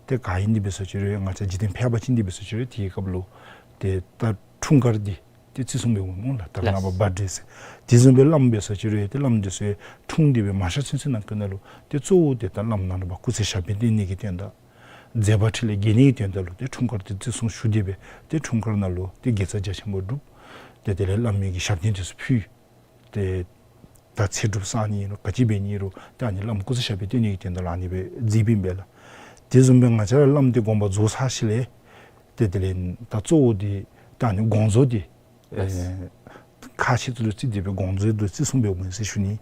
ཏེ་ག་ཨིན་ཏེ་འབད་ས་ཅི་རུང་ང་བཅས་འཇིག་རྟེན་ཕལ་པ་ཅིན་ཏེ་འབད་ས་ཅི་རུང་དེའི་སྐབས་ལུ་ཏེ་ད་འཁྲུངས་སྐར་འདི་ཏེ་བརྩི་སྲུང་འབད་འོང་སྨོ་ལགས། ད་ལགས། ནངས་པ་བར་ཐི་ཌེ་ཟེར། དེ་བཟུམ་སྦེ་བླམ་འབད་ས་ཅི་རུང་ཏེ་བླམ་འདི་ཚུ་འཁྲུངས་ཏེ་སྦེ་མ་གཤགས་ཚུན་ཚོད་ནང་འཁོད་ནང་ལུ་ཏེ་གཙོ་བོ་ཏེ་ད་བླམ་ནང་ལུ་སྐུ་ཚེ་ཞབས་པད་བརྟན་ནི་གི་དོན་དག་མཛད་པ་འཕྲིན་ལས་རྒྱས་ནི་གི་དོན་དག་ལུ་ཏེ་འཁྲུངས་སྐར་ཏེ་བརྩི་སྲུང་ཞུ་སྟེ་སྦེ་ཏེ་འཁྲུངས་སྐར་ནང་ལུ་ཏེ་དགེ་རྩ་རྒྱ་ཆེན་པོ་སྒྲུབ། ཏེ་དེ་ལས་བླ་མའི་གི་ཞབས་བརྟན་འདི་ཚུ་ཕུལ། ཏེ་ད་ཚེ་སྒྲུབ་བསག་ནི་ཨིན་རུང་ག་ཅི་འབད་ནི་ཨིན་རུང་ད་ཨ་ནི་བླམ་སྐུ་ཚེ་ཞབས་པད་བརྟན་ནི་གི་དོན་དག་ལུ་ཨ་ནི་སྦེ་མཛད་པའི་ཨིན་པས་ལགས། དེ་བཟུམ་སྦེ་ང་བཅས་ར་བླམ་འདི་དགོངས་པ་རྫོགས་ཚར་ཞིནམ་ལས་ཏེ་དེ་ལས་ད་གཙོ་བོ་འདི་ད་ཨ་ནི་དགོངས་རྫོགས་འདི་ལགས། ཨེ་ཁག་ཆེ་ཏོག་ཏོ་ལུ་བརྩི་སྟེ་སྦེ་དགོངས་རྫོགས་འདི་བརྩི་སྲུང་འབད་འོང་ཟེར་ཞུ་ནི།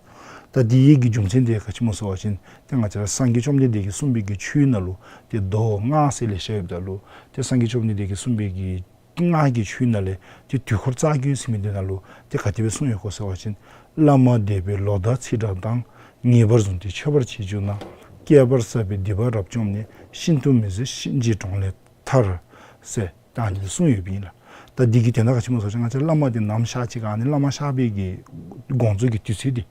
ད་དེ་ཡི་གི་རྒྱུ་མཚན་འདི་ག་ཅི་སྨོ་ཟེར་བ་ཅིན་ཏེ་ང་བཅས་ར་སངས་རྒྱས་བཅོམ་ལྡན་འདས་ཀྱིས་གསུངས་པའི་གི་ཆོས་ནང་ལུ་ཏེ་མདོ་སྔགས་ཟེར་ལེ་ཤ་ཡོདཔ་ད་ལུ་ཏེ་སངས་རྒྱས་བཅོམ་ལྡན་འདས་ཀྱིས་གསུངས་པའི་གི་སྔགས་ཀྱི་ཆོས་ནང་ལས་ཏེ་དུས་འཁོར་རྩ་རྒྱུད་ཟེར་མི་འདི་ནང་ལུ་ཏེ་ག་དེ་སྦེ་གསུངས་ཡོད་གོ་ཟེར་བ་ཅིན། བླ་མ་འདས་པའི་ལོ་ཟླ་ཚེས་གྲངས་དང་། ངེས་པར་བཟུང་སྟེ་མཆོད་པར་བྱེད་གྱུར་ན། བསྐལ་པར་བསགས་པའི་སྡིག་པ་རབ་བཅོམ་ནས། ཤིན་ཏུ་མི་བཟད་གཤིན་རྗེའི་གྲོང་ལས་ཐར། ཟེར་ད་ཨ་ནི་གསུངས་ཡོདཔ་ཨིན་ལགས། ད་ ད་འདི་གི་དོན་དག་ག་ཅི་སྨོ་ཟེར་བ་ཅིན་ང་བཅས་བླ་མ་འདི་ནམ་གཤགས་ཅི་ག་ཨ་ནི་བླ་མ་གཤགས་པའི་གི་དགོངས་རྫོགས་ཀྱི་དུས་ཚོད་འདི་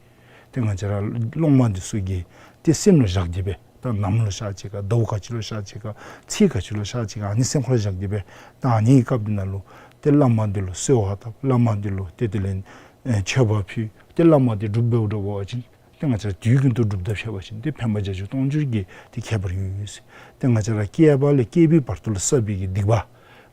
ཏེ་ང་བཅས་ར་སློབ་མ་འདི་ཚུ་གིས་ཏེ་སེམས་ལུ་བཞག་སྟེ་སྦེ་ད་ནམ་ལུ་གཤགས་ཅི་ག་ཟླཝ་ག་ཅི་ལུ་གཤགས་ཅི་ག་ཚེས་ག་ཅི་ལུ་གཤགས་ཅི་ག་ཨ་ནི་སེམས་ཁར་བཞག་སྟེ་སྦེ་ད་ཨ་ནི་གི་སྐབས་འདི་ནང་ལུ་ཏེ་བླ་མ་འདི་ལུ་གསོལ་བ་བཏབ། བླ་མ་འདི་ལུ་ཏེ་དེ་ལས་ཨེ་མཆོད་པ་ཕུལ། ཏེ་བླ་མ་འདི་སྒྲུབ་འབདཝ་འདྲ་བ་ཅིན་ཏེ་ང་བཅས་ར་དུས་རྒྱུན་དུ་སྒྲུབ་ད་ཕྱད་པ་ཅིན་ཏེ་ཕན་པ་བརྒྱ་འགྱུར་སྟོང་འགྱུར་གྱི་ཏེ་ཁྱད་པར་ཡོད་ཡོད་ཟེར། ཏེ་ང་བཅས་ར་སྐྱེས་པ་ལས་སྐྱེས་པའི་བར་དུ་ལུ་བསགས་པའི་གི་སྡིག་པ་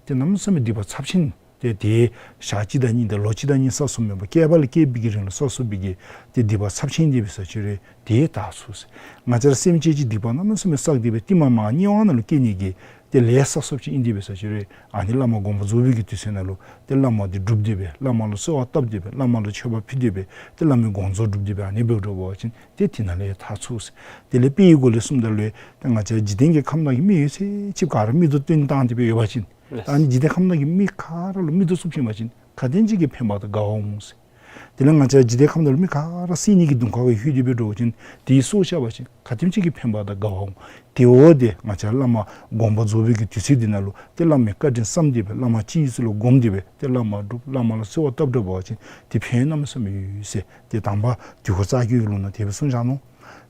ཏེ་གནམ་མེད་ས་མེད་སྡིག་པ་ཚབས་ཆེན་ཏེ་དེ་ཞག་གཅིག་དང་གཉིས་དང་ལོ་གཅིག་དང་གཉིས་བསགས་སོང་མེན་པར་སྐྱེས་པ་ལས་སྐྱེས་པའི་གི་རིང་ལུ་བསགས་སོང་བའི་གི་ཏེ་སྡིག་པ་ཚབས་ཆེན་འདི་འབད་ས་ཅིག་རུང་དེ་དག་ཚུགས་ཟེར། ང་བཅས་ར་སེམས་ཅན་གྱི་སྡིག་པ་གནམ་མེད་ས་མེད་བསགས་ཏེ་སྦེ་ཏེ་མ་མ་དམྱལ་བ་ནང་ལུ་སྐྱེ་ནི་གི་ཏེ་ལས་བསགས་བསགསཔ་ཅིག་ཨིན་ཏེ་འབད་ས་ཅིག་རུང་ཨ་ནི་བླ་མ་དགོངས་པ་རྫོགས་པའི་གི་དུས་ཚོད་ནང་ལུ་ཏེ་བླ་མ་འདི་སྒྲུབ་སྟེ་སྦེ་བླ་མ་ལུ་གསོལ་བ་བཏབ་སྟེ་སྦེ་བླ་མ་ལུ་མཆོད་པ་ཕུལ་ཏེ་སྦེ་ཏེ་བླ་མའི་དགོངས་རྫོགས་སྒྲུབ་སྟེ་སྦེ་ཨ་ནི་འབདཝ་འདྲ་བ་ཅིན་ཏེ་དེ་ནང་ལས་དག་ཚུགས་ཟེར། དེ་ལས་དཔེའི་སྒོ་ལས་གསུངམ་ད་ལུ་ཏེ་ང་བཅས་འཇིག་རྟེན་གྱི་ཁམས་ནང་གི་མི་ཡོད་ཚད་ཅིག་ག་ར་མིག་ཏོ་བཏོན་བཏང་སྟེ་སྦེ་ཡོད་པ་ཅིན་ལགས། ད་ཨ་ནི་འཇིག་རྟེན་ཁམས་ནང་གི་མི་ག་ར་ལུ་མིག་ཏོ་བཙུགས་ཞིནམ་ཅིན་ག་དེམ་ཅིག་གི་ཕན་པ་དང་དགའ་བ་འོང་ཟེར། དེ་ལས་ང་བཅས་འཇིག་རྟེན་ཁམས་ནང་ལུ་མི་ག་ར་བསད་ནི་གི་གདོང་ཁ་གི་ལྷོད་དེ་སྦེ་འགྱོ་བ་ཅིན་དེའི་སྲོག་བཅད་པ་ཅིན་ག་དེམ་ཅིག་གི་ཕན་པ་དང་དགའ་བ་འོང་། དེ་འབདཝ་ད་ང་བཅས་བླ་མ་དགོངས་པ་རྫོགས་པའི་གི་དུས་ཚོད་འདི་ནང་ལུ་ཏེ་བླ་མའི་བཀའ་དྲིན་བསམ་སྟེ་སྦེ་བླ་མ་སྤྱི་ཡི་ཚུལ་ལུ་བསྒོམ་སྟེ་སྦེ་ཏེ་བླ་མ་སྒྲུབ་བླ་མ་ལུ་གསོལ་བ་བཏབ་འདྲ་བ་ཅིན་ཏེ་ཕན་གནམ་མེད་ས་མེད་ཡོད་ཟེར། ཏེ་དང་པ་དུས་འཁོར་རྩ་རྒྱུད་ཀྱི་ལུགས་ནང་དེ་སྦེ་གསུངས་བཞག་ནུག།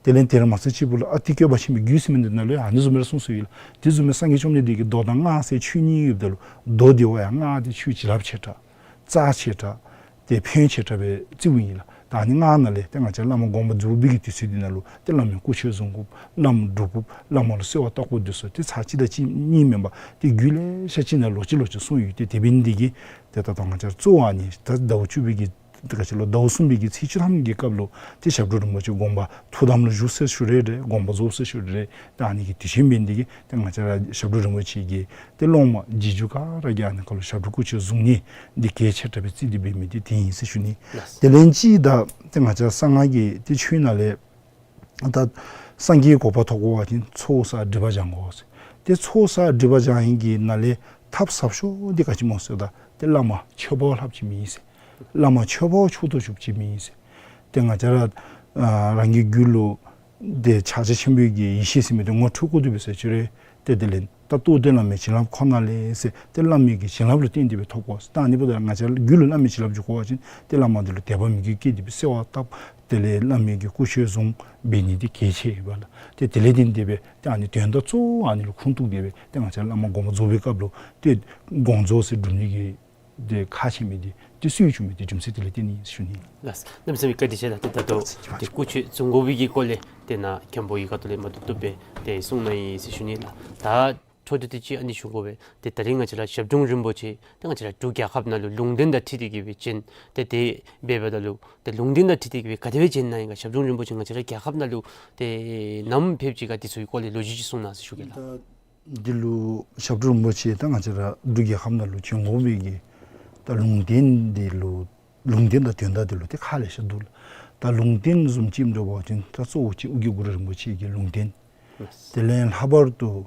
དེ་ལས་དེར་མ་ཚད་ཅིག་པོ་ལུ་ཨ་ཏི་བཀོད་པ་ཆེན་པོའི་རྒྱུད་ཟེར་མི་འདི་ནང་ལུ་ཡང་ཨ་ནི་བཟུམ་སྦེ་ར་གསུངས་སོ་ཡི་ལགས། དེ་བཟུམ་སྦེ་སངས་རྒྱས་བཅོམ་ལྡན་འདས་ཀྱིས་མདོ་དང་སྔགས་ཟེར་ཆོས་གཉིས་ཡོདཔ་ད་ལུ་མདོ་འདི་བ་ཡང་སྔགས་འདི་ཆོས་བྱིན་རླབས་ཆེ་དྲགས་རྩ་ཆེ་དྲགས་ཏེ་ཕན་ཆེ་དྲགས་སྦེ་བརྩིཝ་ཨིན་ལགས། ད་ཨ་ནི་སྔགས་ནང་ལས་ཏེ་ང་བཅས་བླ་མ་དགོངས་པ་རྫོགས་པའི་གི་དུས་ཚོད་འདི་ནང་ལུ་ཏེ་བླ་མའི་སྐུ་མཆོད་བཟུང་དགོཔ་བླ་མ་སྒྲུབ་དགོཔ་བླ་མ་ལུ་གསོལ་བ་བཏབ་དགོཔ་འདི་ཚུ་ཏེ་ཚར་གཅིག་དང་གཅིག་གཉིས་མེན་པར་ཏེ་རྒྱུད་ལེ་ཤ་ཅིག་ནང་ལོག་ཅི་ལོག་ཅི་གསུངས་ཡོད། ཏེ་དེ་འབད་ནི་འདི་གིས་ཏེ་ད་ལྟོ་ང་བཅས་ར་གཙོ་བོ་ཨ་ནི་ད་ཟླཝ་བཅུ་པའི་གི་ཏེ་ག་ཅི་ལོ་ཟླཝ་གསུམ་པའི་གི་ཚེས་བཅུ་ཐམ་གྱི་སྐབས་ལུ་ཏེ་ཞབས་དྲུང་རིན་པོ་ཆེ་དགོངས་པ་ཐུགས་དམ་ལུ་བཞུགས་ཟེར་ཞུ་རེ་རེ་དགོངས་པ་རྫོགས་ཟེར་ཞུ་རེ་རེ། ཏེ་ཨ་ནི་གི་དུས་ཆེན་འབད་ནི་འདི་གིས་ཏེ་ང་བཅས་ར་ཞབས་དྲུང་རིན་པོ་ཆེ་གི་ཏེ་སློབ་མ་རྗེས་འཇུག་ག་ར་གིས་ཨ་ནི་ཁར་ལུ་ཞབས་དྲུང་སྐུ་མཆོད་བཟུང་ནི་འདི་གལ་ཆེ་དྲགས་སྦེ་བརྩི་སྟེ་འབད་མི་འདི་དེ་ཨིན་ཟེར་ཞུ་ནི། ལགས། དེ་ལས་གཅིག་ད་ཏེ་ང་བཅས་གསང་སྔགས་ཀྱི་ཏེ་ཆོས་ནང་ལས་ད་སངས་རྒྱས་གོ་འཕང་ཐོབ་དགོ་པ་ཅིན་ཚོགས་བསགས་སྒྲིབ་པ་སྦྱང་དགོ་ཟེར། ཏེ་ཚོགས་བསགས་སྒྲིབ་པ་སྦྱང་ནི་གི་ནང་ལས་ཐབས་ཟབ་ཤོས་འདི་ག་ཅི་སྨོ་ཟེར་བ་ཅིན་ཏེ་བླ་མ་མཆོད་པ་ལྷགཔ་ཅིག་མེད་ཟེར། བླ་མ་མཆོད་པ་མཆོག་ཏུ་གྱུརཔ་ཅིག་མེད་ཟེར། ཏེ་ང་བཅས་ར་ཨ་རང་གི་རྒྱུད་ལུ་ཏེ་ཕྱག་རྒྱ་ཆེན་པོའི་གི་ཡེ་ཤེས་ཟེར་མི་འདི་ངོ་འཕྲོད་དགོ་དེ་འབད་ས་ཅིག་རུང་ཏེ་དེ་ལས་ད་རྟོགས་ལྡན་བླ་མའི་བྱིན་རླབས་ཁོ་ན་ལས་ཟེར་ཏེ་བླ་མའི་གི་བྱིན་རླབས་ལུ་བརྟེན་ཏེ་སྦེ་ཐོབ་དགོ་ཟེར། ད་ཨ་ནི་འབདཝ་ད་ང་བཅས་རྒྱུད་ལུ་བླ་མའི་བྱིན་རླབས་འཇུག་དགོ་པ་ཅིན་ཏེ་བླ་མ་འདི་ལུ་དད་པ་མོས་གུས་བསྐྱེད་དེ་སྦེ་གསོལ་བ་བཏབ། དེ་ལས་བླ་མའི་གི་སྐུ་མཆོད་བཟུང་འབད་ནི་འདི་གལ་ཆེ་ཡོདཔ་ལགས། ཏེ་དེ་ལས་བརྟེན་ཏེ་སྦེ་ཏེ་ཨ་ནི་དོན་དག་གཙོ་བོ་ཨ་ནི་ལུ་ཁུངས་གཏུགས་ཏེ་སྦེ་ཏེ་ང་བཅས་བླ་མ་དགོངས་པ་རྫོགས་པའི་སྐབས་ལུ་ཏེ་དགོངས་རྫོགས་ཟེར་སྒྲུབ་ནི་གི་ཏེ་ཁག་ཆེ་མི་འདི་ཏེ་སྲོལ་བྱུང་མི་འདི་རྒྱུ་མཚན་དེ་ལས་བརྟེན་ནི་ཨིན་ཟེར་ཞུ་ནི། ལགས། གནམ་མེད་ས་མེད་བཀའ་དྲིན་ཆེ་ལགས། ཏེ་ད་ལྟོ་ཏེ་སྐུ་མཆོད་བཟུང་དགོ་པའི་གི་སྐོར་ལས་ཏེ་ནཱ་མཁན་པོ་གི་ཁ་ཐུག་ལས་མ་བཏུབ་བཏུབ་སྦེ་ཏེ་གསུངས་གནང་ཡི་ཟེར་ཞུ་ནི་ལགས། ད་འཕྲོ་མཐུད་དེ་ཅིག་ཨ་ནི་ཞུ་དགོ་པས། ཏེ་ད་རིས་ང་བཅས་ར་ཞབས་དྲུང་རིན་པོ་ཆེ་ཏེ་ང་བཅས་ར་འབྲུག་རྒྱལ་ཁབ་ནང་ལུ་ལུང་བསྟན་དང་འཁྲིལ་ཏེ་གི་སྦེ་བྱོན། ཏེ་དེ་སྦེ་འབདཝ་ད་ལུ་ཏེ་ལུང་བསྟན་དང་འཁྲིལ་ཏེ་གི་སྦེ་ག་དེ་སྦེ་བྱོན་གནང་ཡི་ག། ཞབས་དྲུང་རིན་པོ་ཆེ་ང་བཅས་ར་རྒྱལ་ཁབ་ནང་ལུ་ཏེ་ནམ་ཕེབས་ཅི་ག། དེ་ཚུ་གི་སྐོར་ལས་ལོ་རྒྱུས་ཅིག་གསུང་གནང་ཟེར་ཞུ་གེ་ལགས། ད་འདི་ལུ་ཞབས་དྲུང་རིན་པོ་ཆེ་ད་ང་བཅས་ར་འབྲུག་རྒྱལ་ཁབ་ནང་ལུ་བྱོན་དགོ་པའི་གི་ད་ལུང་བསྟན་འདི་ལུ་ལུང་བསྟན་དང་དོན་དག་འདི་ལུ་ཏེ་ཁག་ལེ་ཤ་འདུག་ལགས། ད་ལུང་བསྟན་བཟུམ་ཅིག་འབད་བ་ཅིན་ད་གཙོ་བོ་ཅིག་ཨོ་རྒྱན་གུ་རུ་རིན་པོ་ཆེ་གི་ལུང་བསྟན། དེ་ལས་ལྷག་པར་དུ་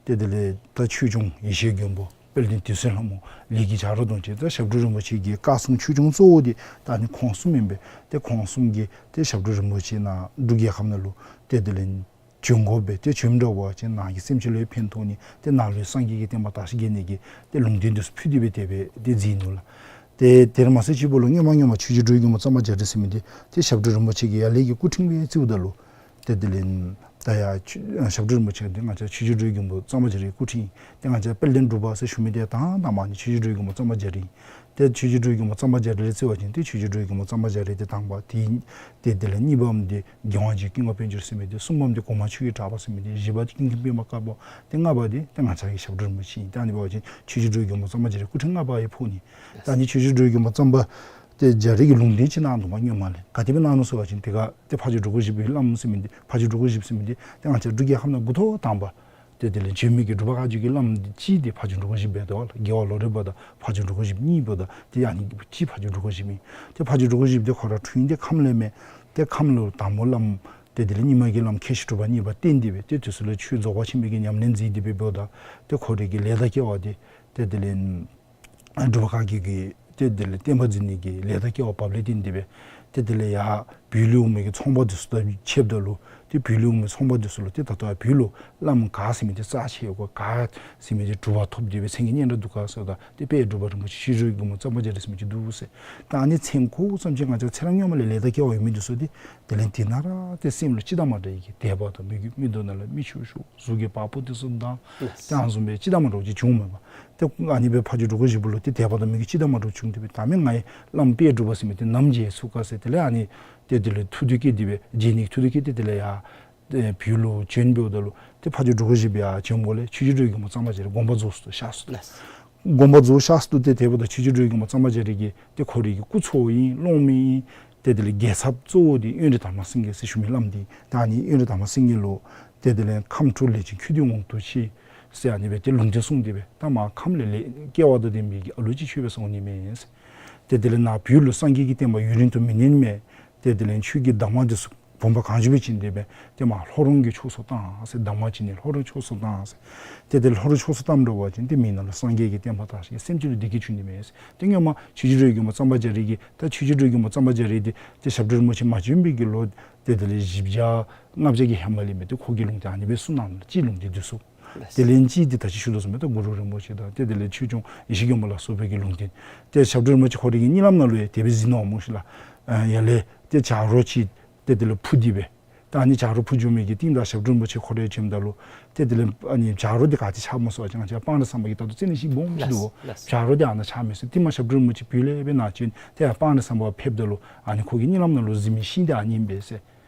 ཏེ་དེ་ལས་ད་ཆོས་སྐྱོང་ཡེ་ཤེས་མགོན་པོ་དཔལ་ལྡན་དུད་སོལ་ལྷ་མོ་ལས་ཀྱི་བྱ་རོག་དང་བཅས་ད་ཞབས་དྲུང་རིན་པོ་ཆེ་གི་བཀའ་སྲུང་ཆོས་སྐྱོང་གཙོ་བོ་འདི་ད་ཨ་ནི་ཁོང་གསུམ་ཨིན་པས། ཏེ་ཁོང་གསུམ་གྱིས་ཏེ་ཞབས་དྲུང་རིན་པོ་ཆེ་ནཱ་འབྲུག་རྒྱལ་ཁབ་ནང་ལུ་ཏེ་དེ་ལས་བྱོན་དགོ་པས། ཏེ་བྱོནམ་འདྲ་བ་ཅིན་ནཱ་གི་སེམས་ཅན་ལུ་ཡང་ཕན་ཐོགས་ནི། ཏེ་ནཱ་ལུ་སངས་རྒྱས་ཀྱི་བསྟན་པ་དར་ཞིང་རྒྱས་ནི་གི་ཏེ་ལུང་བསྟན་འདི་ཚུ་ཕུལ་ཏེ་སྦེ་དེ་སྦེ་ཏེ་མཛད་ནུག་ལགས། ཏེ་དེར་མ་ཚད་ཅིག་པོ་ལུ་སྔོན་མ་སྔོན་མ་ཆོས་རྗེ་འགྲོ་བའི་མགོན་པོ་གཙང་པ་རྒྱ་རས་ཟེར་མི་འདི་ཏེ་ཞབས་དྲུང་རིན་པོ་ཆེ་གི་ཡར་ལས་ཀྱི་སྐུ་ཕྲེང་སྦེ་བརྩིཝ་ད་ལུ་ཏེ་དེ་ལས་ད་ཡར་ཆོས་ཞབས་དྲུང་རིན་པོ་ཆེ་འདི་ང་བཅས་ཆོས་རྗེ་འགྲོ་བའི་མགོན་པོ་གཙང་པ་རྒྱ་རས་ཀྱི་སྐུ་ཕྲེང་ཨིན། ཏེ་ང་བཅས་དཔལ་ལྡན་འབྲུག་པ་ཟེར་ཞུ་མི་འདི་དང་དང་པ་ནི་ཆོས་རྗེ་འགྲོ་བའི་མགོན་པོ་གཙང་པ་རྒྱ་རས་ཨིན། ཏེ་ཆོས་རྗེ་འགྲོ་བའི་མགོན་པོ་གཙང་པ་རྒྱ་རས་ལས་བརྩི་བ་ཅིན་ཏེ་ཆོས་རྗེ་འགྲོ་བའི་མགོན་པོ་གཙང་པ་རྒྱ་རས་འདི་དང་པ། ཏེ་ཏེ་དེ་ལས་གཉིས་པམ་འདི་རྒྱལ་དབང་རྗེ་ཀུན་དགའ་དཔལ་འབྱོར་ཟེར་མི་འདི། གསུམ་པམ་འདི་གོང་མ་ཆོས་རྒྱལ་གྲགས་པ་ཟེར་མི་འདི། བཞི་པ་འདི་ཀུན་མཁྱེན་པདྨ་དཀར་པོ། ཏེ་ལྔ་པ་འདི་ཏེ་ང་བཅས་ཀྱི་ཞབས་དྲུང་རིན་པོ་ཆེ་ཨིན། ད་ཨ་ནི་འབད་བ་ཅིན་ཆོས་རྗེ་འགྲོ་བའི་མགོན་པོ་གཙང་པ་རྒྱ་རས་སྐུ་ཕྲེང་ལྔ་པ་ཡང་ཕོག་ནི། ད་ཨ་ནི་ཆོས་རྗེ་འགྲོ་བའི་མགོན་པོ་གཙང་པ་ཏེ་རྒྱ་རས་ཀྱིས་ལུང་བསྟན་ཅིག་གནང་ནུག་མ་སྔོན་མ་ལས། ག་དེ་སྦེ་གནང་ནུག་ཟེར་བ་ཅིན་ཏེ་ག་ཏེ་ཕ་ཇོ་འབྲུག་པ་བཞི་པའི་བླམ་ཟེར་མི་འདི་ཕ་ཇོ་འབྲུག་པ་བཞི་པ་ཟེར་མི་འདི་ཏེ་ང་བཅས་འབྲུག་རྒྱལ་ཁབ་ནང་འགོ་ཐོག་དང་པ་ཏེ་དེ་ལས་བྱོན་མི་གི་འབྲུག་པ་བཀའ་བརྒྱུད་ཀྱི་བླམ་འདི་གཅིག་འདི་ཕ་ཇོ་འབྲུག་པ་བཞི་པ་འབད་དོ་ལགས། རྒྱལ་བ་ལོ་རས་པ་དང་ཕ་ཇོ་འབྲུག་པ་བཞི་པ་གཉིས་པོ་དང་ཏེ་ཨ་ནི་གཅིག་ཕ་ཇོ་འབྲུག་པ་བཞི་པ་ཨིན། ཏེ་ཕ་ཇོ་འབྲུག་པ་བཞི་པ་འདི་ཁོ་ར་འཁྲུངས་ཡུལ་འདི་ཁམས་ལས་མས། ཏེ་ཁམས་ལུ་དང་པོ་བླམ་ཏེ་དེ་ལས་རྙིང་མ་གི་བླམ་མཁས་ཤིང་གྲུབ་པ་གཉིས་པ་བསྟེན་ཏེ་སྦེ་ཏེ་དེ་ཚུ་ལས་ཆོས་རྫོགས་པ་ཆེན་པོའི་གི་ཉམས་ལེན་མཛད་དེ་སྦེ་འབདཝ་ད་ཏེ་ཁོ་རའི་གི་ལས་དང་སྐལ་བ་འདི་ཏེ་དེ་ལས་འབྲུག་པ་བཀའ་བརྒྱུད་ཀྱི་ཏེ་དེ་ལས་བསྟན་པ་འཛིན་ནི་གི་ལས་དང་སྐལ་བ་བབས་ལས་བརྟེན་ཏེ་སྦེ་ཏེ་དེ་ལས་ཡར་ བོད་ལུ་འོང་མི་གི་ཚོང་པ་འདི་ཚུ་དང་ཕྱདཔ་ད་ལུ་ཏེ་བོད་ལུ་འོང་མི་ཚོང་པ་འདི་ཚུ་ལུ་ཏེ་ད་ལྟོ་བོད་ལུ་བླམ་ག་ཟེར་མི་འདི་རྩ་ཆེ་ག་ག་ཟེར་མི་འདི་གྲུབ་པ་ཐོབ་སྟེ་སྦེ་མཚན་གྱི་སྙན་གྲགས་འདུག་ག་ཟེརཝ་ད་ཏེ་དཔལ་འབྲུག་པ་རིན་པོ་ཆེ་ཆོས་རྗེ་རིགས་ཀྱི་མགོན་པོ་གཙང་པ་རྒྱ་རས་ཟེར་མི་ཅིག་འདུག་ཟེར། ད་ཨ་ནི་མཚན་གོ་ཙམ་ཅིག་ང་བཅས་ཚེ་རབས་སྔོན་མ་ལས་ལས་དང་སྐལ་བ་ཡོད་མི་འདི་ཚུ་ཏེ་དེ་ལས་འདི་ནང་ར་ཏེ་སེམས་ལུ་སྤྱི་བཏང་མ་འདྲ་བའི་གི་དད་པ་དང་མོས་གུས། མིག་ཏོ་ནང་ལས་མིག་ཆུ་ཤོར། གཟུགས་ཀྱི་བ་སྤུ་འདི་ཚུ་ལྡང་། ཏེ་ཨ་ནི་བཟུམ་སྦེ་སྤྱི་བཏང་མ་འདྲཝ་ཅིག་བྱུངམ་མས་པ། ཏེ་ཨ་ནི་སྦེ་ཕ་ཇོ་འབྲུག་པ་བཞི་པོ་ལུ་ཏེ་དད་པ་དང་མོས་གུས་སྤྱི་བཏང་མ་འདྲཝ་བྱུང་སྟེ་སྦེ་ད་མི་ང་བླམ་དཔལ་འབྲུག་པ་ཟེར་མི་འདི་ནམ་མཇལ་ཚུགས་ག་ཟེར། དེ་ལས་ཨ་ནི་ཏེ་དེ་ལས་ཐུགས་འདོད་བསྐྱེད་དེ་སྦེ་མཇལ་ནི་གི་ཐུགས་འདོད་བསྐྱེད་དེ་དེ་ལས་ཡར་ཏེ་བོད་ལུ་བྱོན་འབདཝ་ད་ལུ་ཏེ་ཕ་ཇོ་འབྲུག་པ་བཞི་པོ་ཡར་བྱོནམ་ལས་ཆོས་རྗེ་འགྲོ་བའི་མགོན་པོ་གཙང་པ་རྒྱ་རས་དགོངས་པ་རྫོགས་སོ་ནུག། གཤགས་སོ་ནུག། དགོངས་པ་རྫོགས་གཤགས་སོ་ནུག། ཏེ་དེ་འབདཝ་ད་ཆོས་རྗེ་འགྲོ་བའི་མགོན་པོ་གཙང་པ་རྒྱ་རས་ཀྱི་ཏེ་ཁོ་རའི་གི་སྐུ་ཚ་བོ་ཨིན། སློབ་མ་ཨིན། ཏེ་དེ་ལས་རྒྱལ་ཚབ་གཙོ་བོ་འདི་དབོན་རས་དར་མ་སེང་གེ་ཟེར་ཞུ་མི་བླམ་འདི་ད་ཨ་ནི་དབོན་རས་དར་མ་སེང་གེ་ལུ་ཏེ་དེ་ལས་ཁམས་ཕྲུག་ལས་ཅན་ཁྱོད་འདི་འོང་དུ་ཆེ་ཟེར་ཨ་ནི་སྦེ་ཏེ་ལུང་བསྟན་གསུངས་ཏེ་སྦེ་ད་མར་ཁམས་ལས་ལས་སྐལ་བ་དང་ལྡན་པའི་གི་ཨ་ལུ་ཅིག་ཁྱོད་འབད་སར་འོང་ནི་མས་ཟེར། ཏེ་དེ་ལས་ནཱ་བོད་ལུ་སངས་རྒྱས་ཀྱི་བསྟན་པ་ཡུན་རིང་དུ་མི་གནས་མས། ཏེ་དེ་ལས་ཁྱོད་ཀྱི་གདམས་ངག་འདི་ཚུ་བུམ་པ་གང་བྱོའི་སྦེ་བྱིན་ཏེ་སྦེ་ཏེ་མར་ལྷོ་རོང་གི་ཕྱོགས་སུ་བཏང་ཟེར། གདམས་ངག་བྱིན་ནི་ལྷོ་རོང་ཕྱོགས་སུ་བཏང་ཟེར། ཏེ་དེ་ལྷོ་རོང་ཕྱོགས་སུ་བཏངམ་འདྲ་བ་ཅིན་ཏེ་མི་ནང་ལུ་སངས་རྒྱས་ཀྱི་བསྟན་པ་དར་ཞིང་སེམས་ཅན་ལུ་བདེ་སྐྱིད་འབྱུང་ནི་མས་ཟེར། ཏེ་སྔོན་མ་ཆོས་རྗེ་འགྲོ་བའི་མགོན་པོ་གཙང་པ་རྒྱ་རས་ཀྱིས་ད་ཆོས་རྗེ་འགྲོ་བའི་མགོན་པོ་གཙང་པ་རྒྱ་རས་འདི་ཏེ་ཞབས་དྲུང་རིན་པོ་ཆེ་མ་བྱོན་པའི་གི་ལོ་ཏེ་དེ་ལས་བཞི་བརྒྱ་ལྔ་བརྒྱ་གི་ཧེ་མ་ལས་མས། ཏེ་ཁོ་གིས་ལུང་བསྟན་ཨ་ནི་སྦེ་གསུངས་གནངམ་ལགས། ཅིག་ལུང་བསྟན་འདི་ཚུ། དེ་ལས་ཅིག་འདི་ད་ཅི་ཞུ་དོ་བཟུམ་སྦེ་ད་གུ་རུ་རིན་པོ་ཆེ་དང་ཏེ་དེ་ལས་ཆོས་སྐྱོང་ཡེ་ཤེས་མགོན་པོ་ལ་སོགས་པའི་གི་ལུང་བསྟན། ཏེ་ཞབས་དྲུང་རིན་པོ་ཆེ་ཁོ་རའི་གི་གཉིད་ལམ་ནང་ལུ་ཡང་དེ་སྦེ་གཟིགས་ནུག་སྨོ་ཤིག་ལགས། ཨ་ཡར་ལས་ཏེ་བྱ་རོག་ཅིག་ཏེ་དེ་ལས་འཕུར་ཏེ་སྦེ་ད་ཨ་ནི་བྱ་རོག་འཕུར་འགྱོ་མི་གི་རྟིང་བདའ་ཞབས་དྲུང་རིན་པོ་ཆེ་ཁོ་ར་བྱོནམ་ད་ལུ་ཏེ་དེ་ལས་ཨ་ནི་བྱ་རོག་འདི་ག་ཏེ་འཆརཝ་སྨོ་ཟེར་བ་ཅིན་ང་བཅས་པ་སྤང་རི་ཟམ་པ་གི་ལྟག་ཏུ་ཙི་ནི་ཤིང་སྦོམ་ཅིག་འདུག་པ། བྱ་རོག་འདི་ཨ་ནཱ་འཆརཝ་མས་ཟེར། རྟིང་མ་ཞབས་དྲུང་རིན་པོ་ཆེ་བོད་ལས་སྦེ་ནཱ་བྱོན་ཏེ་ཡར་སྤང་རི་ཟམ་པ་ཕེབས་ད་ལུ་ཨ་ནི་ཁོ་གི་གཉིད་ལམ་ནང་ལུ་གཟིགས་མི་ཤིང་འདི་ཨ་ནི་ཨིན་པས་ཟེར།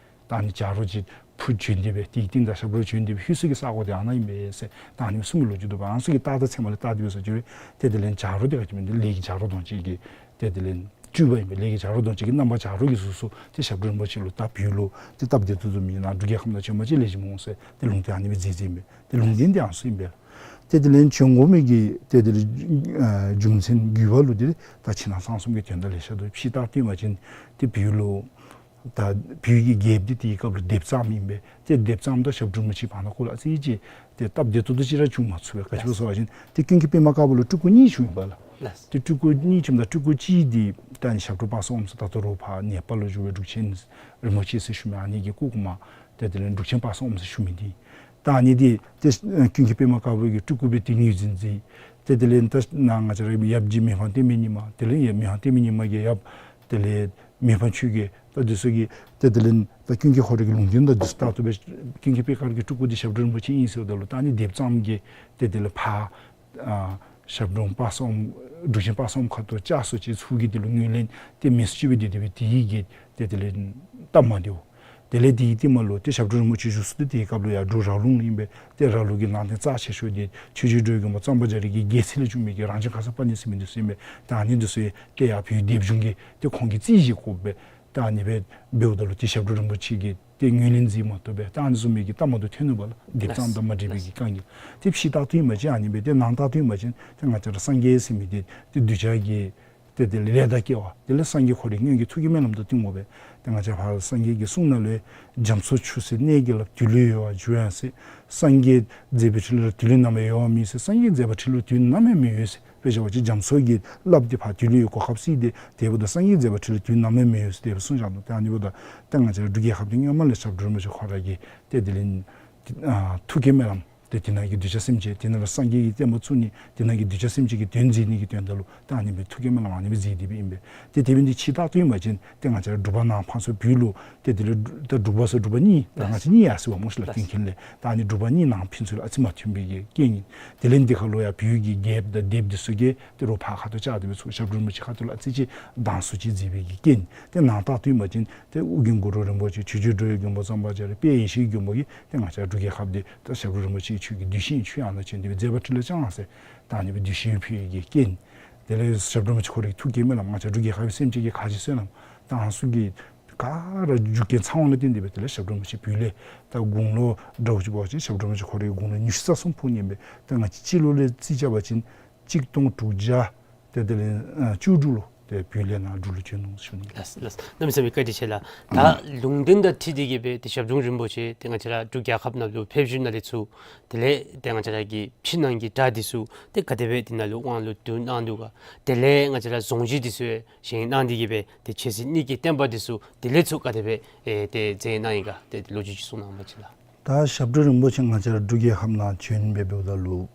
ད་ཨ་ནི་བྱ་རོག་ཅིག་འཕུར་བྱོན་ཏེ་སྦེ་དེའི་རྟིང་བདའ་ཞབས་དྲུང་བྱོན་ཏེ་སྦེ་ལྷོད་ས་གི་ས་གོ་འདི་ཨ་ནཱ་ཨིན་པས་ཟེར། ད་ཨ་ནི་གསུངས་པའི་ལོ་རྒྱུས་འདུག་པ། ཨ་ནི་ཚུ་གི་རྟགས་དང་མཚན་མ་ལས་བལྟ་སྟེ་སྦེ་ཟེར་ཞུ་རུང་ཏེ་དེ་ལས་བྱ་རོག་འདི་ག་ཅི་སྨོ་ལས་ཀྱི་བྱ་རོག་དོང་ཅིག་གི་ཏེ་དེ་ལས་སྤྲུལ་པ་ཨིན་པས། ལས་ཀྱི་བྱ་རོག་དོང་ཅིག་གི་རྣམ་པ་བྱ་རོག་གི་གཟུགས་སུ་ཏེ་ཞབས་དྲུང་རིན་པོ་ཆེ་ལུ་ད་བོད་ལུ་ཏེ་སྟབས་བདེ་ཏོག་ཏོ་མེད། ནཱ་འབྲུག་རྒྱལ་ཁབ་ནང་བྱོན་པ་ཅིན་ལེགས་ཤོམ་འོང་ཟེར་ཏེ་ལུང་བསྟན་ཨ་ནི་སྦེ་མཛད་མཛདཔ་ཨིན་པས། ཏེ་ལུང་བསྟན་འདི་ཨ་ནི་ཚུ་ཨིན་པས། ཏེ་དེ་ལས་བྱོན་དགོ་མི་གི་ཏེ་དེ་ལས་ཨ་རྒྱུ་མཚན་དགོས་པ་ལུ་ཏེ་ད་ཕྱི་ནང་གསང་གསུམ་གྱི་དོན་དག་ལེ་ཤ་འདུག། ཕྱི་ལྟར་སྟོནམ་ཅིན་ཏེ་བོད་ལུ་ད་བོད་ཀྱི་རྒྱལཔོ་འདི་དེའི་སྐབས་ལུ་སྡེ་པ་གཙང་པ་ཨིན་པས། ཏེ་སྡེ་པ་གཙང་པ་དང་ཞབས་དྲུང་རིན་པོ་ཆེ་བར་ན་ཁོ་ལུ་ཨ་ཙི་ཅིག་ཏེ་སྟབས་བདེ་ཏོག་ཏོ་ཅིག་ར་བྱུང་མ་ཚུགས་པས། ག་ཅི་སྨོ་ཟེར་བ་ཅིན་ཏེ་ཀུན་མཁྱེན་པདྨ་དཀར་པོ་ལུ་སྤྲུལ་སྐུ་གཉིས་བྱོནམ་ཨིན་པས་ལགས། ཏེ་སྤྲུལ་སྐུ་གཉིས་བྱོནམ་ད་སྤྲུལ་སྐུ་གཅིག་འདི་ད་ཨ་ནི་ཞབས་དྲུང་དཔག་བསམ་འོག་མ་ས་ད་ལྟོ་རོགས་ཕར་ནེ་པཱལ་ལུ་བཞུགས་པའི་འབྲུག་ཆེན་རིན་པོ་ཆེ་ཟེར་ཞུ་མི་ཨ་ནི་གི་སྐུ་གོང་མ་ཏེ་དེ་ལས་འབྲུག་ཆེན་དཔག་བསམ་འོག་མ་ས་ཟེར་ཞུ་མི་འདི་ད་ཨ་ནི་འདི་ཏེ་ཨ་ཀུན་མཁྱེན་པདྨ་དཀར་པོ་གི་སྤྲུལ་སྐུ་སྦེ་ཏེ་ངོས་འཛིན་མཛད། ཏེ་དེ་ལས་ད་ནཱ་ང་བཅས་ར་ཡབ་རྗེ་མི་ཕམ་བསྟན་པའི་ཉི་མ་དེ་ལས་ཡབ་མི་ཕམ་བསྟན་པའི་ཉི་མ་གི་ཡབ་དེ་ལས་མི་ཕམ་ཆོས་རྒྱལ་ད་འདི་ཚུ་གིས་ད་དེ་ལས་ད་ཀུན་མཁྱེན་ཁོ་ར་གི་ལུང་བསྟན་ད་འདི་ཚུ་ལྟར་དུ་སྦེ་ཀུན་མཁྱེན་པད་དཀར་གྱི་སྤྲུལ་སྐུ་འདི་ཞབས་དྲུང་རིན་པོ་ཆེ་ཨིན་ཟེརཝ་ད་ལུ་ད་ཨ་ནི་སྡེ་པ་གཙང་པ་གིས་ཏེ་དེ་ལས་ཕར་ཨ་ཞབས་དྲུང་དཔག་བསམ་འབྲུག་ཆེན་དཔག་བསམ་ཁ་ཐུག་བཅར་སོ་ཅི་ཚུ་གིས་དེ་ལུ་ངོས་ལེན་ཏེ་མེད་སོ་ཅི་སྦེ་དེ་དེ་སྦེ་དེ་གིས་ཏེ་དེ་ལས་སྟབས་མ་བདེཝ། དེ་ལས་དེའི་རྟིང་མ་ལུ་ཏེ་ཞབས་དྲུང་རིན་པོ་ཆེ་བཞུགས་ས་འདི་དེའི་སྐབས་ལུ་ཡར་འབྲུག་ར་ལུང་ཨིན་པས། ཏེ་ར་ལུང་གི་ནང་རྟེན་རྩ་ཆེ་ཤོས་འདི་ཆོས་རྗེ་འགྲོ་བའི་མགོན་པོ་གཙང་པ་རྒྱ་རས་ཀྱི་རྒྱལ་སྲིད་ལས་བྱུང་མི་གི་རང་བྱུང་ཁརྶ་པ་ཎི་ཟེར་མི་འདི་ཚུ་ཨིན་པས། ད་ཨ་ནི་འདི་ཚུ་ཡང་ཏེ་ཡར་བོད་སྡེ་པ་གཞུང་གིས་ཏེ་ཁོང་གི་རྩིས་བཞེས་དགོ་པས། ད་ཨ་ནི་སྦེ་འབདཝ་ད་ལུ་ཏེ་ཞབས་དྲུང་རིན་པོ་ཆེ་གིས་ཏེ་ངོས་ལེན་མཛད་མ་བཏུབ་པས། ད་ཨ་ནི་བཟུམ་མའི་གི་སྟབས་མ་བདེཝ་ཐོན་ནུག་པ་ལགས། སྡེ་པ་གཙང་དང་མ་འགྲིགས་པའི་གི་དཀའ་ངལ། ཏེ་ཕྱི་ལྟར་སྟོནམ་ཅིན་ཨ་ནི་སྦེ་ཏེ་ནང་ལྟར་སྟོནམ་ཅིན་ཏེ་ང་བཅས་ར་སངས་རྒྱས་ཟེར་མི་འདི་ཏེ་གདུལ་བྱ་གི་ཏེ་དེ་ལས་ལས་དང་སྐལ་བ་དེ་ལས་སངས་རྒྱས་ཁོ་རའི་སྔོན་གྱི་ཐུགས་ཀྱི་སྨོན་ལམ་དང་བསྟུན་དགོ་པས། ཏེ་ང་བཅས་ཕར་སངས་རྒྱས་ཀྱི་གསུང་ནང་ལུ་རྒྱ་མཚོ་ཆུ་སྲིན་གནས་ཀྱི་རླབས་དུས་ལུ་ཡལ་བར་འགྱུར་ཡང་ཟེར། སངས་རྒྱས་མཛད་པའི་ཁྲི་ལུ་དུས་ལུ་ནམ་ཡང་ཡལ་བ་མེད་ཟེར། སངས་རྒྱས་མཛད་པའི་ཁྲི་ལུ་དུས་ནམ་ཡང་མི་ཡལ་ཟེར། དཔེ་བཞག་པ་ཅིན་རྒྱ་མཚོ་གི་རླབས་འདི་ཕར་དུས་ལུ་ཡལ་གོ་སྐབས་སྲིད་དེ་དེ་འབདཝ་ད་སངས་རྒྱས་མཛད་པའི་ཁྲི་ལུ་དུས་ནམ་ཡང་མི་ཡལ་ཟེར་དེ་སྦེ་གསུངས་བཞག་ནུག། ཏེ་ཨ་ནི་འབདཝ་ད་ཏེ་ང་བཅས་ར་འབྲུག་རྒྱལ་ཁབ་འདི་སྔོན་མ་ལས་ཞབས་དྲུང་རིན་པོ་ཆེ་ཁོ་ར་གི་ཏེ་དེ་ལས་ཨ་ཐུགས་ཀྱི་སྨོན་ལམ་ཏེ་དེ་ནང་གི་གདུལ་བྱ་སེམས་ཅན་དེ་ནང་ལུ་སངས་རྒྱས་ཀྱི་བསྟན་པ་བཙུགས་ནི་དེ་ནང་གི་གདུལ་བྱ་སེམས་ཅན་གྱི་དོན་མཛད་ནི་གི་དོན་དག་ལུ་ད་ཨ་ནི་སྦེ་ཐུགས་ཀྱི་སྨོན་ལམ་ཨ་ནི་སྦེ་མཛད་དེ་སྦེ་ཨིན་པས། ཏེ་དེ་འབད་ནི་འདི་ཕྱི་ལྟར་སྟོནམ་ཅིན་ཏེ་ང་བཅས་ར་འབྲུག་པ་ནང་ཕར་ཚུར་བོད་ལུ་ཏེ་དེ་ལས་ད་འབྲུག་པ་ཟེར་འབྲུག་པ་གཉིས་ད་ང་བཅས་གཉིས་ཡར་སོང་བ་སྨོ་ཤིག་ལགས། ཀུན་མཁྱེན་ལས་ད་ཨ་ནི་འབྲུག་པ་གཉིས་ནང་ཕན་ཚུན་ལུ་ཨ་ཙི་མ་མཐུན་པའི་གི་རྐྱེན་ཨིན། དེ་ལས་འདི་ཁར་ལུ་ཡང་བོད་ཀྱི་རྒྱལཔོ་དང་སྡེ་པ་འདི་ཚུ་གིས་ཏེ་རོགས་ཕར་ཁ་ཐུག་བཅར་ཏེ་སྦེ་ཚུར་ཞབས་དྲུང་རིན་པོ་ཆེ་ཁ་ཐུག་ལུ་ཨ་ཙི་ཅིག་སྡང་ཟུག་ཅིག་མཛད་པའི་གི་རྐྱེན་ཨིན། ཏེ་ནང་ལྟར་སྟོནམ་ཅིན་ཏེ་ཨོ་རྒྱན་གུ་རུ་རིན་པོ་ཆེ་ཆོས་རྗེ་འགྲོ་བའི་མགོན་པོ་གཙང་པ་རྒྱ་རས་དཔལ་ཡེ་ཤེས་མགོན་པོ་གིས་ཏེ་ང་བཅས་ར་འབྲུག་རྒྱལ་ཁབ་འདི་ད་ཞབས་དྲུང་རིན་པོ་ཆེ་གི་གདུལ་ཞིང་ཁྱོད་ཡང་ན་བྱོན་ཏེ་སྦེ་མཛད་པ་ཁྲི་ལ་བཅང་ཟེར་ད་ཨ་ནི་སྦེ་གདུལ་ཞིང་ཕུལ་བའི་གི་རྐྱེན། དེ་ལས་ཞབས་དྲུང་རིན་པོ་ཆེ་ཁོ་རའི་ཐུགས་ཀྱི་སྨོན་ལམ་ང་བཅས་ར་འབྲུག་རྒྱལ་ཁབ་ཀྱི་སེམས་ཅན་གྱི་ཁ་རྗེ་བསོད་ནམས་ད་ཨ་ནི་ཚུ་གིས་ག་ར་རྒྱུ་རྐྱེན་ཚང་བ་ལུ་བརྟེན་ཏེ་སྦེ་དེ་ལས་ཞབས་དྲུང་རིན་པོ་ཆེ་བོད་ལས་ད་དགུང་ལོ་འདྲཝ་ཅིག་འབད་བ་ཅིན་ཞབས་དྲུང་རིན་པོ་ཆེ་ཁོ་རའི་དགུང་ལོ་ཉི་ཤུ་རྩ་གསུམ་ཕོག་ནི་ཨིན་པས། ད་ང་བཅས་སྤྱི་ལོ་ལས་རྩིས་རྐྱབ་པ་ཅིན་གཅིག་སྟོང་དྲུག་བརྒྱ་ཏེ་དེ་ལས་ཨ་བཅུ་དྲུག་ལུ་ ཏེ་བོད་ལས་ནཱ་འབྲུག་ལུ་བྱོན་ནུག་ཟེར་ཞུ་ནི། ལགས་ལགས། གནམ་མེད་ས་མེད་བཀའ་དྲིན་ཆེ་ལགས། ད་ལུང་བསྟན་དང་འཁྲིལ་ཏེ་གི་སྦེ་ཏེ་ཞབས་དྲུང་རིན་པོ་ཆེ་ཏེ་ང་བཅས་ར་འབྲུག་རྒྱལ་ཁབ་ནང་ལུ་ཕེབས་བཞུགས་ནང་ལས་ཚུར་དེ་ལས་ཏེ་ང་བཅས་ར་གི་ཕྱི་ནང་གི་དགྲ་འདི་ཚུ་ཏེ་ག་དེ་སྦེ་དེ་ནང་ལུ་དབང་ལུ་བསྡུ་གནང་ནུག་ག། དེ་ལས་ང་བཅས་ར་རྫོང་གཞི་འདི་ཚུ་བཞེངས་གནང་སྟེ་གི་སྦེ་ཏེ་ཆོས་སྲིད་གཉིས་ཀྱི་བསྟན་པ་འདི་ཚུ་དེ་ལས་ཚུར་ག་དེ་སྦེ་ཨེ་ཏེ་མཛད་གནང་ཡི་ག། ཏེ་ལོ་རྒྱུས་ཅིག་གསུང་གནང་བ་ཅིན་ལགས། ད་ཞབས་དྲུང་རིན་པོ་ཆེ་ང་བཅས་ར་འབྲུག་རྒྱལ་ཁབ་ནང་བྱོན་སྦེ་འབདཝ་ད་ལུ་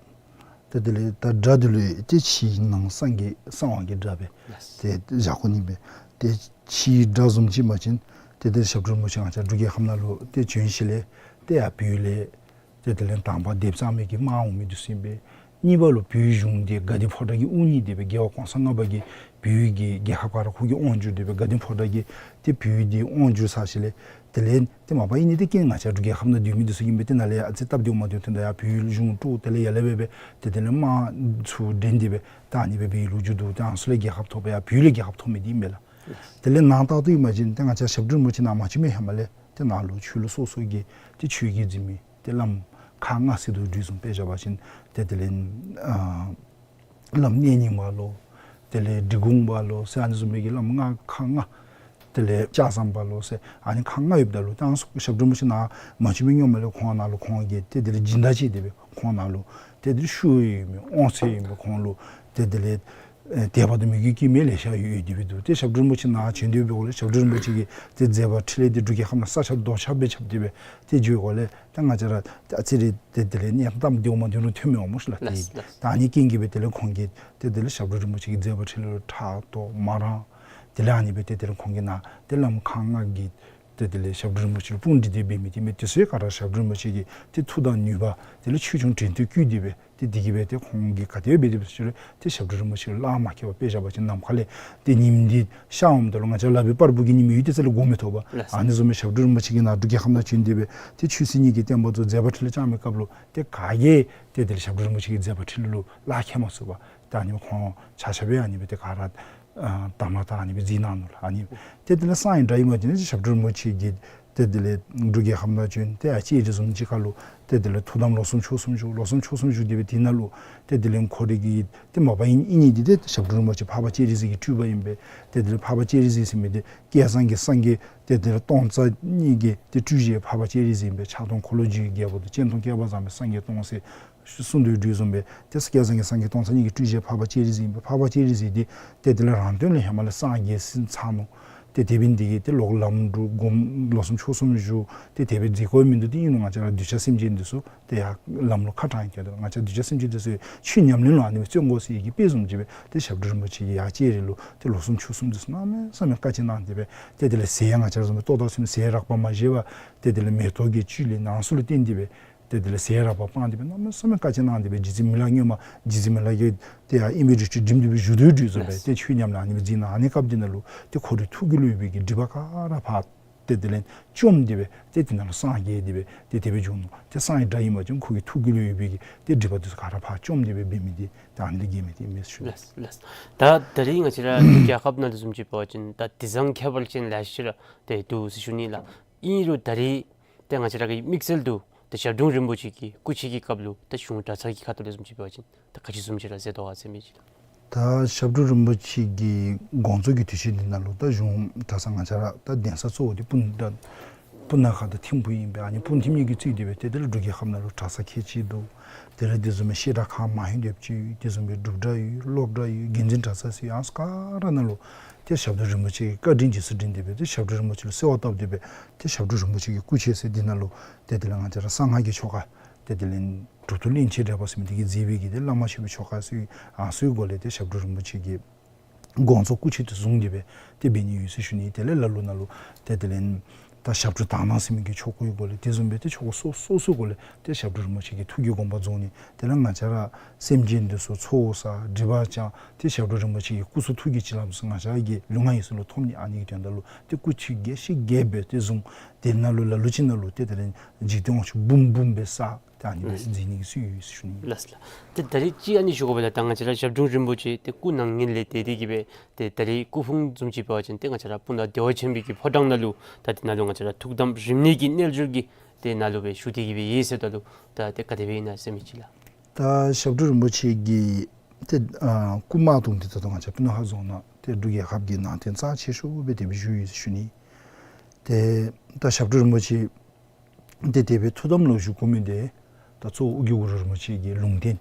ཏེ་དེ་ལས་ད་དགྲ་འདི་ལུ་ཏེ་ཕྱི་ནང་གསང་གི་གསང་བ་གི་དགྲ་སྦེ་ལགས། ཏེ་བཞག་དགོ་ནི་སྦེ། ཏེ་ཕྱི་དགྲ་བཟུམ་ཅིག་འབད་བ་ཅིན་ཏེ་དེ་ཞབས་དྲུང་རིན་པོ་ཆེ་ང་བཅས་འབྲུག་རྒྱལ་ཁབ་ནང་ལུ་ཏེ་བྱོན་ཞིནམ་ལས་ཏེ་ཡར་བོད་ལས་ཏེ་དེ་ལས་དང་པ་སྡེབ་གཙང་མའི་གི་དམག་འོང་མི་འདི་ཚུ་ཨིན་པས། གཉིས་པ་ལུ་བོད་གཞུང་འདི་དགའ་ལྡན་ཕོ་བྲང་གིས་དབུ་བརྙེས་ཏེ་སྦེ་རྒྱལ་བ་གོང་ས་ལྔ་པ་གིས་བོད་ཀྱི་རྒྱལ་ཁབ་ག་ར་ཁོ་གིས་དབང་བསྒྱུར་ཏེ་སྦེ་དགའ་ལྡན་ཕོ་བྲང་གིས་ཏེ་བོད་འདི་དབང་བསྒྱུར་ཚར་ཞིནམ་ལས་དེ་ལས་ཏེ་མ་པ་ཨིན་ནི་འདི་རྐྱེན་ང་བཅས་འབྲུག་རྒྱལ་ཁབ་ནང་སྡོད་མི་འདི་ཚུ་ཨིན་པས། ཏེ་ནཱ་ལས་ཨ་ཙི་སྟབས་བདེཝ་མ་བདེཝ་ཐོན་ད་ཡར་བོད་གཞུང་དཀྲོགས། དེ་ལས་ཡར་ལས་སྦེ་སྦེ་ཏེ་དེ་ལས་དམག་ཚུ་འདྲེན་ཏེ་སྦེ་ད་ཨ་ནི་སྦེ་སྦེ་ལོ་རྒྱུས་འདུག། ཏེ་ཨ་ནི་ཚུ་ལས་རྒྱལ་ཁབ་ཐོབ་པ་ཡར་བོད་ལས་རྒྱལ་ཁབ་ཐོབ་མི་འདི་ཨིན་པས་ལགས། དེ་ལས་ནང་ལྟར་དུ་ཨིན་པ་ཅིན་ཏེ་ང་བཅས་ཞབས་དྲུང་རིན་པོ་ཆེ་ནཱ་མ་བྱོན་པའི་ཧེ་མ་ལས་ཏེ་ནཱ་ལུ་ཆོས་ལུགས་སོ་སོ་གི་ཏེ་ཆོས་བརྒྱུད་འཛིན་མི་ཏེ་བླམ་ཁག་ལྔ་ཟེར་དོ་བཟུམ་དཔེ་བཞག་པ་ཅིན་ཏེ་དེ་ལས་ཨ་བླམ་གནས་རྙིང་པ་ལོ། དེ་ལས་འབྲི་གུང་པ་ལོ་ཟེར་ཨ་ནི་བཟུམ་མའི་གི་བླམ་ལྔ་ཁག་ལྔ། དེ་ལས་ལྕགས་ཟམ་པ་ལོ་ཟེར་ཨ་ནི་ཁག་ལྔ་ཡོདཔ་ད་ལུ་ཏེ་ཨ་ནི་ཚུ་ཞབས་དྲུང་རིན་པོ་ཆེ་ནཱ་མ་བྱོན་པའི་སྔོན་མ་ལས་ཁོང་ནཱ་ལུ་ཁོང་གིས་ཏེ་དེ་ལས་སྦྱིན་བདག་བྱས་ཏེ་སྦེ་ཁོང་ནཱ་ལུ་ཏེ་དེ་ལས་ཤུགས་ཡོད་མི་དབང་ཚད་ཡོད་མི་ཁོང་ལུ་ཏེ་དེ་ལས་ཨེ་དད་པ་དང་མོས་གུས་བསྐྱེད་མི་ལེ་ཤ་ཡོད་དེ་སྦེ་འདུག། ཏེ་ཞབས་དྲུང་རིན་པོ་ཆེ་ནཱ་བྱོན་ཏེ་འབདཝ་ལས་ཞབས་དྲུང་རིན་པོ་ཆེ་གི་ཏེ་མཛད་པ་འཕྲིན་ལས་འདི་འབྲུག་རྒྱལ་ཁབ་ནང་ས་ཁྱབ་རྡོ་ཁྱབ་སྦེ་ཁྱབ་སྟེ་སྦེ་ཏེ་འགྱོ་དགོཔ་ལས་ཏེ་ང་བཅས་ར་ཏེ་ཨ་ཙི་རེ་ཏེ་དེ་ལས་གནས་སྟངས་བདེཝ་མ་བདེཝ་ལུ་ཐོན་མི་འོང་སྨོ་ཤིག་ལགས། ལགས་ཏེ་ལགས། ད་ཨ་ནི་རྐྱེན་གྱིས་སྦེ་དེ་ལས་ཁོང་གིས་ཏེ་དེ་ལས་ཞབས་དྲུང་རིན་པོ་ཆེ་གི་མཛད་པ་འཕྲིན་ལས་ལུ་ཕྲག་དོག་མ་རངས། དེ་ལས་ཨ་ནི་སྦེ་ཏེ་དེ་ལས་ཁོང་གིས་ནཱ་ཏེ་བླམ་ཁག་ལྔ་གིས་ཏེ་དེ་ལས་ཞབས་དྲུང་རིན་པོ་ཆེ་ལུ་དཔུང་སྒྲིག་སྟེ་འབད་མི་འདི་མས། དེ་ཚུ་ག་ར་ཞབས་དྲུང་རིན་པོ་ཆེ་གི་ཏེ་མཐུ་དང་ནུས་པ་དེ་ལས་ཆོས་སྐྱོང་བྲན་དུ་བཀོལ་ཏེ་སྦེ་ཏེ་དེ་གིས་སྦེ་ཏེ་ཁོང་གིས་ག་དེ་སྦེ་འབད་དེ་སྦེ་ཞུ་རུང་ཏེ་ཞབས་དྲུང་རིན་པོ་ཆེ་ལུ་བླ་མ་མཁས་པ་དཔེ་བཞག་པ་ཅིན་ནམ་མཁའ་ལས་ཏེ་ཉིམ་འདི་ཤར་འོངམ་ད་ལུ་ང་བཅས་ལག་པའི་པར་བུ་གི་ཉིམ་ཡོད་དེ་ས་ལས་གོ་མི་ཐོབ་པས། ལགས་སོ། ཨ་ནི་བཟུམ་སྦེ་ཞབས་དྲུང་རིན་པོ་ཆེ་གིས་ནཱ་འབྲུག་རྒྱལ་ཁབ་ནང་བྱོན་ཏེ་སྦེ་ཏེ་ཆོས་སྲིད་གཉིས་ཀྱི་བསྟན་པ་ཚུ་མཛད་པ་འཕྲིན་ལས་བསྐྱངས་པའི་སྐབས་ལུ་ཏེ་ག་གིས་ཏེ་དེ་ལས་ཞབས་དྲུང་རིན་པོ་ཆེ་གི་མཛད་པ་འཕྲིན་ལས་ལུ་བླ་མཁྱེན་མ་ཚུགས་པས། ད་ཨ་ནི་ཁོང་ཆ་ཁྱབ་སྦེ་ཨ་ནི་སྦེ་ཏེ་ག་ར་ཨ་དམ་ལ་བཏགས་ཨ་ནི་སྦེ་མཛད་གནང་ནུག་ལགས། ཨ་ནི་ཏེ་དེ་ལས་གསང་བའི་དགྲ་ཨིན་པ་ཅིན་ཞབས་དྲུང་རིན་པོ་ཆེ་གིས་ཏེ་དེ་ལས་འབྲུག་རྒྱལ་ཁབ་ནང་བྱོན་ཏེ་ཡར་ལྕགས་རི་བཟུམ་ཅིག་ཁར་ལུ་ཏེ་དེ་ལས་ཐུགས་དམ་ལོ་གསུམ་ཕྱོགས་གསུམ་བཞུགས། ལོ་གསུམ་ཕྱོགས་གསུམ་བཞུགས་ཏེ་སྦེ་དེ་ནང་ལུ་ཏེ་དེ་ལས་ཁོ་རའི་གི་ཏེ་མ་པ་ཨིན་ཨིན་ནི་འདི་ཏེ་ཞབས་དྲུང་རིན་པོ་ཆེ་འཕགས་པ་སྤྱན་རས་གཟིགས་ཀྱི་སྤྲུལ་པ་ཨིན་པས། ཏེ་དེ་ལས་འཕགས་པ་སྤྱན་རས་གཟིགས་ཟེར་མི་འདི་བསྐལ་བཟང་གི་སངས་རྒྱས་ཏེ་དེ་ལས་སྟོང་རྩ་གཉིས་ཀྱི་ཏེ་སྤྲུལ་གཞི་འཕགས་པ་སྤྱན་རས་གཟིགས་ཨིན་པས། ཕྱག་སྟོང་འཁོར་ལོ་བཞི་ཡི་རྒྱལ་པོ་དང་སྤྱན་སྟོང་བསྐལ་པ་བཟང་པོའི་སངས་རྒྱས་སྟོང་ཟེར་གསུངས་དོ་བཟུམ་སྦེ་ཏེ་བསྐལ་བཟང་གི་སངས་རྒྱས་སྟོང་རྩ་གཉིས་ཀྱི་སྤྲུལ་གཞི་འཕགས་པ་སྤྱན་རས་གཟིགས་ཨིན་པས། འཕགས་པ་སྤྱན་རས་གཟིགས་འདི་ཏེ་དེ་ལས་རང་དོན་ལས་ཧེ་མ་ལས་སངས་རྒྱས་ཟིན་ཚར་ནུག། ཏེ་དེ་འབད་ནི་འདི་གིས་ཏེ་ལོག་ལམ་འགྲོ་སྒོམ་ལོ་གསུམ་ཕྱོགས་གསུམ་བཞུགས། ཏེ་དེ་སྦེ་མཛད་དགོ་མི་འདུག། ཏེ་ཨིན་རུང་ང་བཅས་ར་གདུལ་བྱ་སེམས་ཅན་འདི་ཚུ་ཏེ་ཡར་ལམ་ལུ་ཁ་དྲངས་ཏེ་ང་བཅས་གདུལ་བྱ་སེམས་ཅན་འདི་ཚུ་ཆོས་ཉམས་ལེན་ལུ་ཨ་ནི་སྦེ་བརྩོན་དགོ་ཟེར་བའི་གི་དཔེ་བཟུམ་ཅིག་སྦེ་ཏེ་ཞབས་དྲུང་རིན་པོ་ཆེ་གིས་ཡར་ལྕགས་རི་ལུ་ཏེ་ལོ་གསུམ་ཕྱོགས་གསུམ་འདི་ཚུ་གནམ་མེད་ས་མེད་བཀའ་དྲིན་གནང་སྟེ་སྦེ་ཏེ་དེ་ལས་ཟས་ཡང་ང་བཅས་ར་བཟུམ་སྦེ་ལྟོ་དང་ཚུ་ཟས་རགས་པ་མ་བཞེས་པར་ཏེ་དེ་ལས་མེ་ཏོག་གི་བཅུད་ལས་ནང་གསུག་ལུ་བརྟེན་ཏེ་སྦེ་ཏེ་དེ་ལས་ཟས་རགས་པ་སྤངས་ཏེ་སྦེ་གནམ་མེད་ས་མེད་བཀའ་དྲིན་གནང་སྟེ་སྦེ་རྗེ་བཙུན་མི་ལ་སྔོན་མ་རྗེ་བཙུན་མི་ལ་གིས་ཏེ་ཡར་ཨིན་པའི་རི་ཁྲོད་འགྲིམ་སྟེ་སྦེ་བཞུགས་སྡོད་དོ་བཟུམ་སྦེ་ཏེ་ཆོས་ཉམས་ལེན་ཨ་ནི་སྦེ་མཛད་གནང་། ཨ་ནི་སྐབས་འདི་ནང་ལུ་ཏེ་ཁོ་རའི་ཐུགས་རྒྱུད་ལུ་ཡོད་པའི་གི་སྒྲིབ་པ་ག་ར་ཕར་ཏེ་དེ་ལས་བཅོམ་སྟེ་སྦེ་ཏེ་དེ་ནང་ལུ་སངས་རྒྱས་ཏེ་སྦེ་ཏེ་དེ་སྦེ་བྱུང་ནུག། ཏེ་གསང་བའི་དགྲ་ཨིན་པ་ཅིན་ཁོ་གི་ཐུགས་རྒྱུད་ལུ་ཡོད་པའི་གི་ཏེ་སྒྲིབ་པ་འདི་ཚུ་ག་ར་ཕར་བཅོམ་སྟེ་སྦེ་འབད་མི་འདི་ཏེ་ཨ་ནི་འདི་གིས་མས་ཏེ་མས་ཞུ། ལགས་ལགས། ད་ད་རིས་ང་བཅས་ར་རྒྱལ་ཁབ་ནང་ལུ་བཟུམ་ཅིག་འབད་བ་ཅིན་ད་དེང་སང་ཁྱད་པར་ཅན་ལེ་ཤ་ར་ཏེ་འདུག་ཟེར་ཞུ་ནི་ལགས། ཨིན་རུང་ད་རིས་ཏེ་ང་བཅས་ར་གི་དམིགས་བསལ་དུ་ཏེ་ཞབས་དྲུང་རིན་པོ་ཆེ་གི་སྐུ་མཆེད་ཀྱི་སྐབས་ལུ་ཏེ་གཞུང་གྲྭ་ཚང་གི་ཁ་ཐུག་ལས་བཟུམ་ཅིག་འབད་བ་ཅིན་ད་ག་ཅི་བཟུམ་ཅིག་ར་མཛད་དོ་ག་ཟེར་མི་ཅིག་ལགས། ད་ཞབས་དྲུང་རིན་པོ་ཆེ་གི་དགོངས་རྫོགས་ཀྱི་དུས་ཆེན་འདི་ནང་ལུ་ད་གཞུང་གྲྭ་ཚང་ང་བཅས་ར་ད་གདན་ས་གཙོ་བོ་འདི་སྤུ་ན་ད་སྤུ་ན་ཁ་དང་ཐིམ་ཕུག་ཨིན་པས། ཨ་ནི་སྤུ་ན་ཐིམ་གཉིས་ཀྱིས་གཙོས་ཏེ་སྦེ་ཏེ་དེ་ལས་འབྲུག་རྒྱལ་ཁབ་ནང་ལུ་གྲྭ་ཚང་ཁལ་གཅིག་འདུག། དེ་ལས་དེ་བཟུམ་སྦེ་བཤད་གྲྭ་ཁག་མང་ཤོས་འདི་ཡོད་པ་ཅིན་དེ་བཟུམ་སྦེ་སྒྲུབ་གྲྭ་ཡོད། སློབ་གྲྭ་ཡོད། དགེ་འདུན་གྲྭ་ཚང་ཟེར་ཨ་ནི་ཚུ་ག་ར་ནང་ལུ་ཏེ་ཞབས་དྲུང་རིན་པོ་ཆེ་གི་བཀའ་དྲིན་རྗེས་སུ་དྲན་ཏེ་སྦེ་ཏེ་ཞབས་དྲུང་རིན་པོ་ཆེ་ལུ་གསོལ་བ་བཏབ་སྟེ་སྦེ་ཏེ་ཞབས་དྲུང་རིན་པོ་ཆེ་གི་སྐུ་མཆེད་ཟེར་འདི་ནང་ལུ་ཏེ་དེ་ལས་ང་བཅས་ར་གསང་སྔགས་ཀྱི་ཆོ་ག་ཏེ་དེ་ལས་གྲུབ་ཐོབ་གླིང་རྗེ་བགྲེས་པ་ཟེར་མི་འདི་གིས་མཛད་པའི་གི་ཏེ་བླ་མ་མཆོད་པའི་ཆོ་ག་ཟེར་ཨ་ནི་ཚུའི་སྒོ་ལས་ཏེ་ཞབས་དྲུང་རིན་པོ་ཆེ་གི་དགོངས་རྫོགས་སྐུ་མཆེད་དུ་བཟུང་སྟེ་སྦེ་ཏེ་འབད་ནི་ཡོད་ཟེར་ཞུ་ནི། དེ་ལས་ལ་ལུ་ནང་ལུ་ཏེ་དེ་ལས་ད་ཞབས་དྲུང་དག་སྣང་ཟེར་མི་གི་ཆོ་གའི་སྒོ་ལས་དེ་བཟུམ་སྦེ་ཏེ་ཆོ་ག་སོ་སོ་སོའི་སྒོ་ལས་ཏེ་ཞབས་དྲུང་རིན་པོ་ཆེ་གི་ཐུགས་ཀྱི་དགོངས་པ་རྫོགས་ནི། དེ་ལས་ང་བཅས་ར་སེམས་ཅན་འདི་ཚུ་ཚོགས་བསགས་སྒྲིབ་པ་སྦྱང་ཏེ་ཞབས་དྲུང་རིན་པོ་ཆེ་གི་སྐུ་གསུང་ཐུགས་ཀྱི་བྱིན་རླབས་ཚུ་ང་བཅས་ར་གི་ལུས་ངག་ཡིད་གསུམ་ལུ་ཐོབ་ནི། ཨ་ནི་གི་དོན་དག་ལུ་ཏེ་སྐུ་མཆེད་རྒྱས་ཤིང་རྒྱས་པ་སྦེ་ཏེ་བཟུང་། དེ་ནང་ལུ་ལ་ལུ་ཅིག་ནང་ལུ་ཏེ་དེ་ལས་འཇིག་རྟེན་དབང་ཕྱུག་འབུམ་འབུམ་སྦེ་བསགས། ཏེ་ཨ་ནི་སྦེ་མཛད་ནི་གི་སྲོལ་ཡོད་ཟེར་ཞུ་ནི། ལགས་ལགས། ཏེ་ད་རིས་ཅིག་ཨ་ནི་ཞུ་དགོ་པས་ལགས། ད་ང་བཅས་ར་ཞབས་དྲུང་རིན་པོ་ཆེ་ཏེ་སྐུ་ན་ངན་ལས་འདས་ཏེ་གི་སྦེ་ཏེ་ད་རིས་སྐུ་ཕུང་བཟུམ་ཅིག་འབད་བ་ཅིན་ཏེ་ང་བཅས་ར་སྤུ་ན་བདེ་བ་ཆེན་པོའི་གི་ཕོ་བྲང་ནང་ལུ་ད་དེ་ནང་ལུ་ང་བཅས་ར་ཐུགས་དམ་རིམ་གནས་ཀྱི་རྣལ་འབྱོར་གྱི་ཏེ་ནང་ལུ་སྦེ་བཞུགས་ཏེ་གི་སྦེ་ཡོད་ཟེརཝ་ད་ལུ་ད་ཏེ་ག་དེ་སྦེ་ཨིན་ན་ཟེར་མི་ཅིག་ལགས། ད་ཞབས་དྲུང་རིན་པོ་ཆེ་གི་ཏེ་ཨ་སྐུ་མ་གཏོགས་འདི་ད་ལྟོ་ང་བཅས་སྤུ་ན་ཁ་རྫོང་ནང་ ཏེ་འབྲུག་རྒྱལ་ཁབ་ཀྱི་ནང་རྟེན་རྩ་ཆེ་ཤོས་སྦེ་དེ་སྦེ་བཞུགས་ཡོད་ཟེར་ཞུ་ནི། ཏེ་ད་ཞབས་དྲུང་རིན་པོ་ཆེ་ཏེ་དེ་སྦེ་ཐུགས་དམ་ལུ་བཞུགས་དགོ་མི་འདི་ད་གཙོ་བོ་ཨོ་རྒྱན་གུ་རུ་རིན་པོ་ཆེ་གི་ལུང་བསྟན་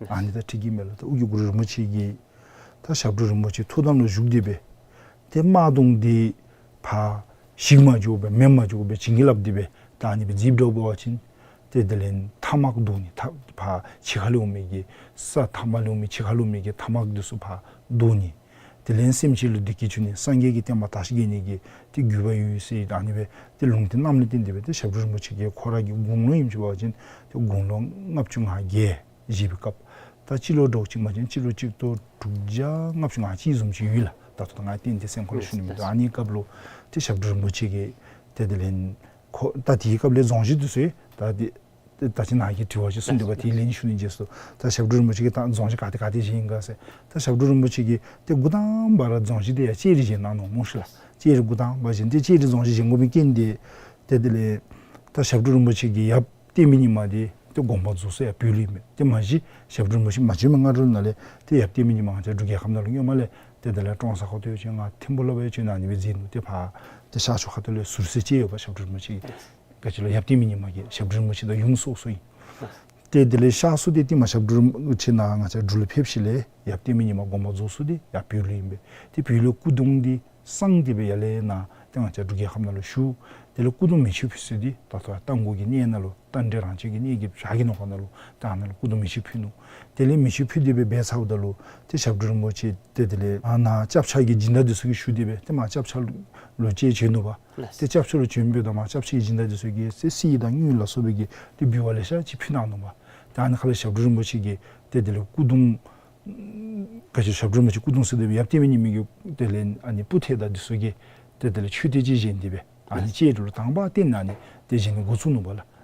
ཨ་ནི་དང་འཁྲིལ་གྱི་མས་ལགས། ད་ཨོ་རྒྱན་གུ་རུ་རིན་པོ་ཆེ་གིས་ད་ཞབས་དྲུང་རིན་པོ་ཆེ་ཐུགས་དམ་ལུ་བཞུགས་ཏེ་སྦེ་ཏེ་དམར་གདུང་འདི་ཕར་ཞིག་མ་འགྱོ་བར་མེ་མ་འགྱོ་བར་བྱིན་གྱིས་བརླབས་ཏེ་སྦེ་ད་ཨ་ནི་སྦེ་མཛདཔ་འདྲཝ་འབད་བ་ཅིན་ཏེ་དེ་ལས་ཐ་མག་བརྡུང་ནི། ཐ་ཕར་ཕྱི་ཁ་ལུ་འོང་མི་གི་ས་ཐ་མ་ལུ་འོང་མི་ཕྱི་ཁ་ལུ་འོང་མི་གི་ཐ་མག་འདི་ཚུ་ཕར་བརྡུང་ནི། དེ་ལས་སེམས་ཅན་ལུ་བདེ་སྐྱིད་འབྱུང་ནི་སངས་རྒྱས་ཀྱི་བསྟན་པ་དར་ཞིང་རྒྱས་ནི་གི་ཏེ་བརྒྱུད་པ་ཡོད་ཟེར་ཨ་ནི་སྦེ་ཏེ་ལུང་བསྟན་གནངམ་ལས་བརྟེན་ཏེ་སྦེ་ཏེ་ཞབས་དྲུང་རིན་པོ་ཆེ་གིས་ཁོ་ར་གི་དགུང་ལོ་ཨིནམ་ཅིག་འབད་བ་ཅིན་ཏེ་དགུང་ལོ་ལྔ་བཅུ་ང་བརྒྱད་བཞེས་པའི་སྐབས། ད་སྤྱི་ལོ་འདྲཝ་ཅིག་མ་གཞི་སྤྱི་ལོ་གཅིག་སྟོང་དྲུག་བརྒྱ་ལྔ་བཅུ་ང་གཅིག་བཟུམ་ཅིག་ཡོད་ལགས། ད་ལྟོ་ད་ང་ཏན་ཏན་སེམས་ཁར་ལུ་ཞུ་ནི་མིན་འདུག། ཨ་ནི་སྐབས་ལུ་ཏེ་ཞབས་དྲུང་རིན་པོ་ཆེ་གིས་ཏེ་དེ་ལས་ཁོ་ད་དེའི་སྐབས་ལས་རྫོང་གཞི་འདི་ཚུ་ད་དེ་ད་ཅི་ནཱ་གི་དྲི་བ་ཅིག་གསུངས་འདུག་པ། དེ་ལན་ཞུ་ནི་རྗེས་སུ་ད་ཞབས་དྲུང་རིན་པོ་ཆེ་གིས་ད་རྫོང་གཞི་ག་ཏེ་ག་ཏེ་བཞེངས་ཡི་ག་ཟེར། ད་ཞབས་དྲུང་རིན་པོ་ཆེ་གིས་ཏེ་འགོ་དང་པ་ར་རྫོང་གཞི་འདི་ཡར་ལྕགས་རི་བཞེངས་གནང་ནུག་སྨོ་ཤིག་ལགས། ལྕགས་རི་འགོ་དང་པ་བཞེངས་ཏེ་ལྕགས་རི་རྫོང་གཞི་བཞེངས་དགོ་པའི་རྐྱེན་འདི་ཏེ་དེ་ལས་ད་ཞབས་དྲུང་རིན་པོ་ཆེ་གིས་ཡབ་བསྟན་པའི་ཉི་མ་འདི་ཏེ་དགོངས་པ་རྫོགས་སོ་ཡར་བོད་ལུ་ཨིན་མས། ཏེ་མ་གཞི་ཞབས་དྲུང་རིན་པོ་ཆེ་མ་བྱོན་པའི་སྔ་རོལ་ནང་ལས་ཏེ་ཡབ་བསྟན་པའི་ཉི་མ་ང་བཅས་འབྲུག་རྒྱལ་ཁབ་ནང་ལུ་སྔོན་མ་ལས་ཏེ་དེ་ལས་ཀྲོང་གསར་ཁ་ཐུག་ཡང་བྱོན། ང་ཐིམ་ཕུ་ལུ་ཡང་བྱོན། ཨ་ནི་སྦེ་མཛད་ནུག། ཏེ་ཕར་ཏེ་ཤར་ཕྱོགས་ཁ་ཐུག་ལས་ཟུར་བསྲེ་ཅིག་ཡོདཔ་ཞབས་དྲུང་རིན་པོ་ཆེ་གི་ག་ཅི་ལོ་ཡབ་བསྟན་པའི་ཉི་མ་གིས་ཞབས་དྲུང་རིན་པོ་ཆེ་དང་ཡུམ་སོ་སོ་ཨིན། ཏེ་དེ་ལས་གཤགས་ས་འདི་ཏེ་མ་ཞབས་དྲུང་རིན་པོ་ཆེ་ནཱ་ང་བཅས་འབྲུག་ལུ་ཕེབས་ཞིནམ་ལས་ཡབ་བསྟན་པའི་ཉི་མ་དགོངས་པ་རྫོགས་ས་འདི་ཡར་བོད་ལུ་ཨིན་པས། ཏེ་བོད་ལུ་སྐུ་གདུང་འདི་བསྲངས་ཏེ་སྦེ་ཡར་ལས་ནཱ་ཏེ་ང་བཅས་འབྲུག་རྒྱལ་ཁབ་ནང་ལུ་བཞུགས། དེ་ལས་སྐུ་གདུང་མེ་མཆོད་ཕུལ་ས་འདི་ད་ལྟོ་རྟ་མགོ་གི་གནས་ནང་ལུ་རྟ་མགྲིན་རང་བྱོན་གྱི་གནས་ཀྱི་བྱག་གི་ནང་ཁོག་ནང་ལུ་ད་ཨ་ནཱ་ལུ་སྐུ་གདུང་མེ་མཆོད་ཕུལ་ནུག། དེ་ལས་མེ་མཆོད་ཕུལ་ཏེ་སྦེ་འབད་ཚརཝ་ད་ལུ་ཏེ་ཞབས་དྲུང་རིན་པོ་ཆེ་ཏེ་དེ་ལས་ཨ་ནཱ་སྐྱབས་ཆ་གི་སྦྱིན་བདག་འདི་ཚུ་གིས་ཞུ་སྟེ་སྦེ་ཏེ་མར་སྐྱབས་ཆ་ལུ་ཅིག་བྱོན་ནུག་པ། ལགས། ཏེ་སྐྱབས་ཆ་ལུ་བྱོན་པའི་ད་མར་སྐྱབས་ཆའི་སྦྱིན་བདག་འདི་ཚུ་གིས་ཏེ་གསེར་དང་དངུལ་ལ་སོགས་པའི་གི་ཏེ་འབུལ་བ་ལེ་ཤ་ཅིག་ཕུལ་གནང་ནུག་པ། ད་ཨ་ནི་ཁ་ལས་ཞབས་དྲུང་རིན་པོ་ཆེ་གིས་ཏེ་དེ་ལས་སྐུ་གདུང་ག་ཅི་ཞབས་དྲུང་རིན་པོ་ཆེ་སྐུ་གདུང་ཟེར་ཏེ་སྦེ་ཡབ་བསྟན་པའི་ཉི་མ་གི་དེ་ལས་ཨ་ནི་སྤུར་ཐལ་དང་འདི་ཚུ་གིས་ཏེ་དེ་ལས་མཆོད་རྟེན་ཅིག་བཞེངས་ཏེ་སྦེ་ཨ་ནི་ལགས། ལྕགས་རི་ལུ་དང་པ་བརྟེན་ཨ་ནི་ཏེ་བཞེངས་ནི་འགོ་བཙུགས་ནུག་པ་ལགས། ལགས།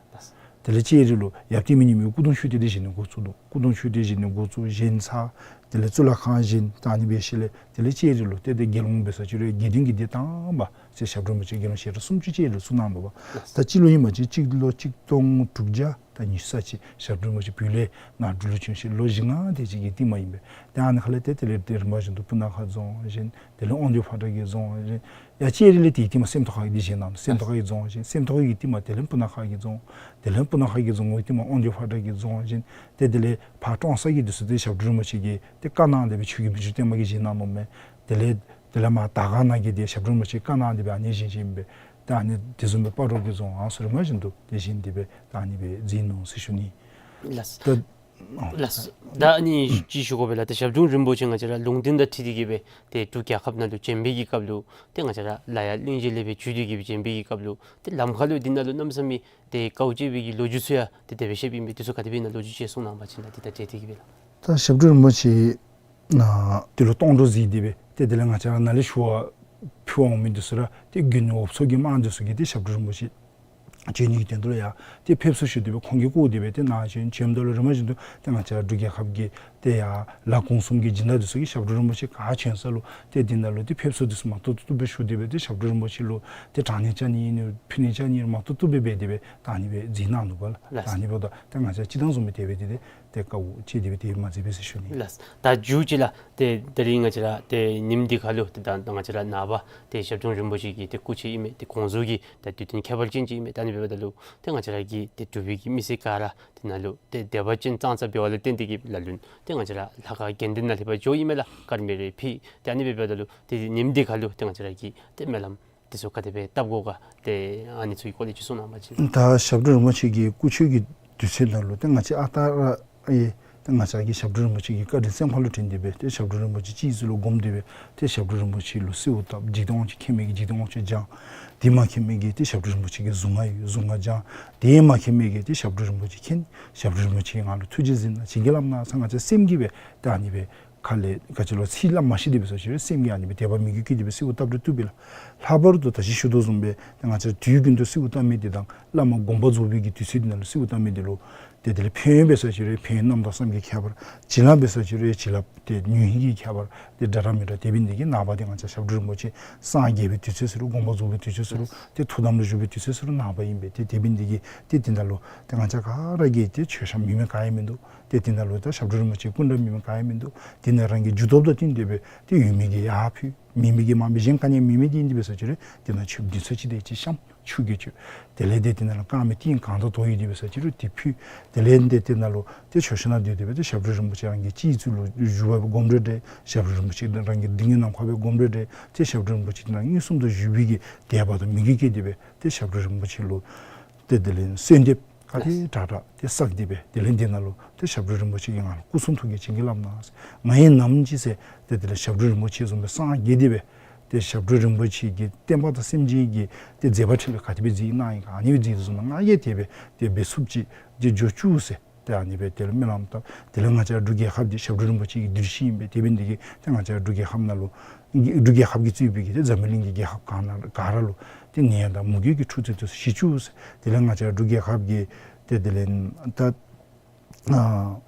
དེ་ལས་ལྕགས་རི་ལུ་ཡབ་བསྟན་པའི་ཉི་མའི་སྐུ་གདུང་མཆོད་རྟེན་འདི་བཞེངས་ནི་འགོ་བཙུགས་ནུག། སྐུ་གདུང་མཆོད་རྟེན་བཞེངས་ནི་འགོ་བཙུགས། བཞེངས་ཚར་དེ་ལས་གཙུག་ལག་ཁང་བཞེངས། ད་ཨ་ནི་སྦེ་ཞིནམ་ལས་དེ་ལས་ལྕགས་རི་ལུ་ཏེ་ཏེ་དགེ་སློང་འབད་ས་ཅིག་རུང་དགེ་འདུན་གྱི་སྡེ་དང་པ་ཏེ་ཞབས་དྲུང་རིན་པོ་ཆེ་དགེ་སློང་ཞལ་གྲངས་སུམ་ཅུ་ལྕགས་རི་ལུ་བཙུགས་གནང་ནུག་པ། ལགས། ད་སྤྱི་ལོ་ཨིན་པ་ཅིན་སྤྱི་ལོ་གཅིག་སྟོང་དྲུག་བརྒྱ་ད་ཉི་ཤུ་རྩ་གཅིག་ཞབས་དྲུང་རིན་པོ་ཆེ་བོད་ལས་ནཱ་འབྲུག་ལུ་བྱོན་ཞིནམ་ལོ་བཞི་ལྔ་དེ་ཅིག་གི་རྟིང་མ་ཨིན་པས། ཏེ་ཨ་ནི་ཁ་ལས་ཏེ་དེ་ལས་ཏེ་རིམ་པ་བཞིན་དུ་སྤུ་ན་ཁ་རྫོང་བཞེངས། དེ་ལས་དབང་འདུས་ཕོ་བྲང་གི་རྫོང་བཞེངས། ཡར་ལྕགས་རི་ལས་དེའི་རྟིང་མ་སེམས་རྟོགས་ཁ་གི་འདི་བཞེངས་གནང་ནུག། སེམས་རྟོགས་ཁ་གི་རྫོང་བཞེངས། སེམས་རྟོགས་ཁ་གི་རྟིང་མ་དེ་ལས་སྤུ་ན་ཁ་གི་རྫོང་། དེ་ལས་སྤུ་ན་ཁ་གི་རྫོང་གི་རྟིང་མ་དབང་འདུས་ཕོ་བྲང་གི་རྫོང་བཞེངས། ཏེ་དེ་ལས་ཕར་ཀྲོང་གསར་གྱི་འདི་ཚུ་ཏེ་ཞབས་དྲུང་རིན་པོ་ཆེ་གིས་ཏེ་བཀའ་གནང་སྟེ་སྦེ་ཆོས་རྒྱལ་བི་ཤྭ་བརྟན་མ་གིས་བཞེངས་གནང་ནུག་མས། དེ་ལས་དེ་ལས་མར་དར་དཀར་ནང་གི་འདི་ཞབས་དྲུང་རིན་པོ་ཆེ་བཀའ་གནང་སྟེ་སྦེ་ཨ་ནི་བཞེངས་བཞེངསམ་ཨིན་པས། ཏེ་ཨ་ནི་དེ་བཟུམ་སྦེ་སྤ་རོ་གི་རྫོང་ཨ་ནི་ཚུ་རིམ་པ་བཞིན་དུ་ཏེ་བཞེངས་ཏེ་སྦེ་ད་ཨ་ནི་སྦེ་མཛད་ནུག་ཟེར་ཞུ་ནི། ལགས། ད་ལགས། ད་ཨ་ནི་ཅིག་ཞུ་དགོ་པས་ལགས། ཏེ་ཞབས་དྲུང་རིན་པོ་ཆེ་ང་བཅས་ར་ལུང་བསྟན་དང་འཁྲིལ་ཏེ་གིས་སྦེ་ཏེ་འབྲུག་རྒྱལ་ཁབ་ནང་ལུ་བྱོན་པའི་གི་སྐབས་ལུ་ཏེ་ང་བཅས་ར་ལ་ཡ་གླིང་རྗེ་ལས་སྦེ་བྱོན་ཏེ་གིས་སྦེ་བྱོན་པའི་གི་སྐབས་ལུ་ཏེ་ལམ་ཁ་ལུ་འདི་ནང་ལུ་གནམ་མེད་ས་མེད་ཏེ་དཀའཝ་སྤྱད་པའི་གི་ལོ་རྒྱུས་ཚུ་ཡང་ཏེ་དེ་སྦེ་བཤདཔ་ཨིན་པས། དེ་ཚུ་ག་དེ་སྦེ་ཨིན་ན་ལོ་རྒྱུས་ཅིག་གསུང་གནང་བ་ཅིན་ལགས། ཏེ་ད་དེ་དེ་གིས་སྦེ་ལགས། ད་ཞབས་དྲུང་རིན་པོ་ཆེ་ནཱ་ཏེ་ལོག་སྟོང་འགྲོ་མཛད་དེ་སྦེ་ཏེ་དེ་ལས་ང་བཅས་ར་ནཱ་ལས་ཞུ་བ་ཕུལ་བར་འོང་མི་འདི་ཚུ་ར་ཏེ་དགོན་འོབས་མཚོ་གི་དམག་འདི་ཚུ་གིས་ཏེ་ཞབས་དྲུང་རིན་པོ་ཆེ་བྱོན་ནི་གི་དོན་དུ་ལུ་ཡང་ཏེ་ཕེབས་བསུ་ཞུ་སྟེ་སྦེ་ཁོང་གིས་བསྐོར་ཏེ་སྦེ་ཏེ་ནཱ་བྱོན། བྱོནམ་ད་ལུ་རིམ་པ་བཞིན་དུ་ཏེ་ང་བཅས་ར་འབྲུག་རྒྱལ་ཁབ་ཀྱི་ཏེ་ཡར་ལ་གོང་གསུམ་གྱི་སྦྱིན་བདག་འདི་ཚུ་གིས་ཞབས་དྲུང་རིན་པོ་ཆེ་ག་བྱོན་ས་ལུ་ཏེ་འདི་ནང་ལུ་ཏེ་ཕེབས་བསུ་འདི་ཚུ་མ་ཐུབ་ཐུབ་སྦེ་ཞུ་སྟེ་སྦེ་ཏེ་ཞབས་དྲུང་རིན་པོ་ཆེ་ལུ་ཏེ་དྲང་ནི་བཅའ་ནི་ཨིན་རུང་ཕུལ་ནི་བཅའ་ནི་ཨིན་རུང་མ་ཐུབ་ཐུབ་སྦེ་འབད་དེ་སྦེ་ད་ཨ་ནི་སྦེ་མཛད་གནང་ནུག་པ་ལགས། ལགས། ད་ཨ་ནི་འབདཝ་ད་ཏེ་ང་བཅས་སྤྱིར་བཏང་བཟུམ་སྦེ་དེ་སྦེ་དེ་ཏེ་ཏེ་དཀའཝ་སྤྱད་དེ་སྦེ་དེ་མ་མཛད་པས་ཟེར་ཞུ་ནི། ལགས། ད་མཇུག་ཅིག་ལགས། ཏེ་ད་རིས་ང་བཅས་ར་ཏེ་ཉིནམ་འདི་ཁར་ལུ་ཏེ་ད་ང་བཅས་ར་ནངས་པ་ཏེ་ཞབས་དྲུང་རིན་པོ་ཆེ་གི་ཏེ་སྐུ་ཚེ་ཨིན་མས། ཏེ་དགོངས་རྫོགས་ཀྱི་ད་དུས་སྟོན་ཁྱད་པར་ཅན་ཅིག་ཨིན་མས། ད་ཨ་ནི་འབདཝ་ད་ལུ་ཏེ་ང་བཅས་ར་གི་ཏེ་འབྲུག་པའི་གི་མི་སེར་ག་ར་དེ་ནང་ལུ་ཏེ་དད་པ་ཅན་ཙང་ཙ་འབདཝ་ལས་བརྟེན་ཏེ་གིས་ལ་ལུ་ཏེ་ང་བཅས་ར་ལྷ་ཁང་དགེ་འདུན་ནང་ལྷོདཔ་འགྱོཝ་ཨིན་མས་ལགས། དཀར་མེ་རེ་ཕུལ། ཏེ་ཨ་ནི་འབདཝ་ད་ལུ་ཏེ་ཉིནམ་འདི་ཁར་ལུ་ཏེ་ང་བཅས་ར་གི་ཏེ་སྨོན་ལམ་འདི་ཚུ་ག་དེ་སྦེ་བཏབ་དགོ་ག། ཏེ་ཨ་ནི་ཚུ་གི་སྐོར་ལས་ཅིག་གསུང་གནང་བ་ཅིན། ད་ཞབས་དྲུང་རིན་པོ་ཆེ་གི་སྐུ་མཆོད་ཀྱི་དུས་ཚོད་ནང་ལུ་ཏེ་ང་བཅས་ཨ་རྟག་ར་ཨེ་ཏེ་ང་བཅས་ཀྱིས་ཞབས་དྲུང་རིན་པོ་ཆེ་གི་བཀའ་དྲིན་སེམས་ཁར་ལུ་དྲན་ཏེ་སྦེ་ཏེ་ཞབས་དྲུང་རིན་པོ་ཆེ་སྤྱི་གཙུག་ལུ་བསྒོམ་སྟེ་སྦེ་ཏེ་ཞབས་དྲུང་རིན་པོ་ཆེ་ལུ་གསོལཝ་བཏབ། འཇིག་རྟེན་དབང་ཕྱུག་མཁྱེན་མི་གིས་འཇིག་རྟེན་དབང་ཕྱུག་བགྱང་། དེ་མ་མཁྱེན་མི་གིས་ཏེ་ཞབས་དྲུང་རིན་པོ་ཆེ་གིས་གཟུངས་སྔགས་ཡོད་གཟུངས་སྔགས་བགྱང་། དེ་མ་མཁྱེན་མི་གིས་ཏེ་ཞབས་དྲུང་རིན་པོ་ཆེ་མཁྱེན། ཞབས་དྲུང་རིན་པོ་ཆེ་གིས་ང་ལུ་ཐུགས་རྗེ་གཟིགས་གནང་། བྱིན་གྱིས་བརླབས་གནང་ཟེར་ང་བཅས་སེམས་ཀྱིས་སྦེ་ཏེ་ཨ་ནི་སྦེ་ཁ་ལས་ག་ཅི་ལོ་ཚིག་སླབ་མ་ཤེས་ཏེ་སྦེ་སོང་ཅིན་སེམས་ཀྱིས་ཨ་ནི་སྦེ་དད་པ་མོས་གུས་བསྐྱེད་དེ་སྦེ་གསོལཝ་བཏབ་རུང་བཏུབ་པས་ལགས། ལྷག་པར་དུ་ད་ཅི་ཞུ་དོ་བཟུམ་སྦེ་ཏེ་ང་བཅས་དུས་རྒྱུན་དུ་གསོལཝ་བཏབ་མི་འདི་དང་བླ་མ་དགོངས་པ་རྫོགས་པའི་གི་དུས་ཚོད་འདི་ནང་ལུ་གསོལཝ་བཏབ་མི་འདི་ལུ་ ཏེ་དེ་ལས་ཕན་ཡོན་འབད་ས་ཅིག་རུང་ཕན་ཡོན་རྣམ་དག་གསུམ་གྱི་ཁྱད་པར། བྱིན་རླབས་འབད་ས་ཅིག་རུང་བྱིན་རླབས་ཏེ་ཉུང་ཧིང་གི་ཁྱད་པར་ཏེ་འདྲ་འདྲ་མི་འདྲ། དེ་འབད་ནི་དེ་གིས་ནངས་པ་ཏེ་ང་བཅས་ཞབས་དྲུང་རིན་པོ་ཆེ་སངས་རྒྱས་པའི་དུས་ཚོད་ཟེར་རུང་དགོངས་པ་རྫོགས་པའི་དུས་ཚོད་ཟེར་རུང་ཏེ་ཐུགས་དམ་ལུ་བཞུགས་པའི་དུས་ཚོད་ཟེར་རུང་ནངས་པ་ཨིན་པས། ཏེ་དེ་འབད་ནི་དེ་གིས་ཏེ་དེ་ནང་ལུ་ཏེ་ང་བཅས་ག་ར་གིས་ཏེ་མཆོད་བཤམ་མེད་མི་ག་ཡང་མིན་འདུག། ཏེ་དེ་ནང་ལུ་ད་ཞབས་དྲུང་རིན་པོ་ཆེ་སྐུ་འདྲ་མེད་མི་ག་ཡང་མིན་འདུག། དེ་ནང་རང་གི་རྒྱུ་སྟོབས་དང་བསྟུན་ཏེ་སྦེ་ཏེ་ཡོད་མི་གིས་ཡར་ཕུལ། མེད་མི་གིས་མར་ཕུལ། གཞན་ག་ནི་མེད་མི་དེ་ཨིན་ཏེ་འབད་ས་ཅིག་རུང་དེ་ནང་མཆོད་པ་བདུན་ཚར་གཅིག་དེ་ཅིག་བཤམས། ཆུ་གིས་མཆོད། དེ་ལས་ཏེ་དེ་ནང་ལུ་དཀར་མེ་ཏིང་གང་དང་དོ་ཡོད་དེ་འབད་ས་ཅིག་རུང་དེ་ཕུལ། དེ་ལས་ཏེ་དེ་ནང་ལུ་ཏེ་མཆོད་བཤམ་ནང་སྡོད་དེ་སྦེ་ཏེ་ཞབས་དྲུང་རིན་པོ་ཆེ་རང་གི་སྤྱི་གཙུག་ལུ་བཞུགས་པའི་སྒོམ་རེ་འདྲེན། ཞབས་དྲུང་རིན་པོ་ཆེ་རང་གི་མདུན་གྱི་ནམ་མཁའ་སྦེ་སྒོམ་རེ་འདྲེན། ཏེ་ཞབས་དྲུང་རིན་པོ་ཆེ་དེ་ནང་མངོན་སུམ་དུ་བཞུགས་པའི་གི་དད་པ་དང་མོས་གུས་བསྐྱེད་དེ་སྦེ་ཏེ་ཞབས་དྲུང་རིན་པོ་ཆེ་ལུ་ཏེ་དེ་ལས་གསོལ་འདེབས་ག་དེ་དྲག་དྲག་ཏེ་བསགས་ཏེ་སྦེ་དེ་ལས་དེ་ནང་ལུ་ཏེ་ཞབས་དྲུང་རིན་པོ་ཆེ་གིས་ང་ལུ་སྐུ་གསུང་ཐུགས་ཀྱི་བྱིན་གྱིས་བརླབས་གནང་ཟེར། ང་ཡི་ནམ་ཅིག་ཟེར་ཏེ་དེ་ལས་ཞབས་དྲུང་རིན་པོ་ཆེ་བཟུམ་སྦེ་སངས་རྒྱས་ཏེ་སྦེ་ཏེ་ཞབས་དྲུང་རིན་པོ་ཆེ་གིས་བསྟན་པ་དང་སེམས་ཅན་གྱི་ཏེ་མཛད་པ་འཕྲིན་ལས་ག་དེ་སྦེ་མཛད་གནང་ཡི་ག་ཨ་ནི་སྦེ་མཛད་དོ་བཟུམ་ང་གིས་དེ་སྦེ་ཏེ་འབད་ཚུགསཔ་ཅིག་ཏེ་འགྱོ་བཅུག་ཟེར། ཏེ་ཨ་ནི་སྦེ་དེ་ལུ་སྨོན་ལམ་བཏབ། དེ་ལས་ང་བཅས་འབྲུག་རྒྱལ་ཁབ་འདི་ཞབས་དྲུང་རིན་པོ་ཆེ་གི་གདུལ་ཞིང་ཨིན་པས། དེ་འབད་ནི་དེ་གིས་ཏེ་ང་བཅས་འབྲུག་རྒྱལ་ཁབ་ནང་ལུ་འབྲུག་རྒྱལ་ཁབ་ཀྱིས་གཙོས་པའི་གི་ཏེ་འཛམ་བུ་གླིང་གི་རྒྱལ་ཁབ་ག་ནང་ག་ར་ལུ་ཏེ་ནད་དང་མུ་གེ་གི་འཁྲུག་རྩོད་དེ་ཚུ་ཞི་བཅུག་ཟེར། དེ་ལས་ང་བཅས་འབྲུག་རྒྱལ་ཁབ་ཀྱི་ཏེ་དེ་ལས་ད་ཨ་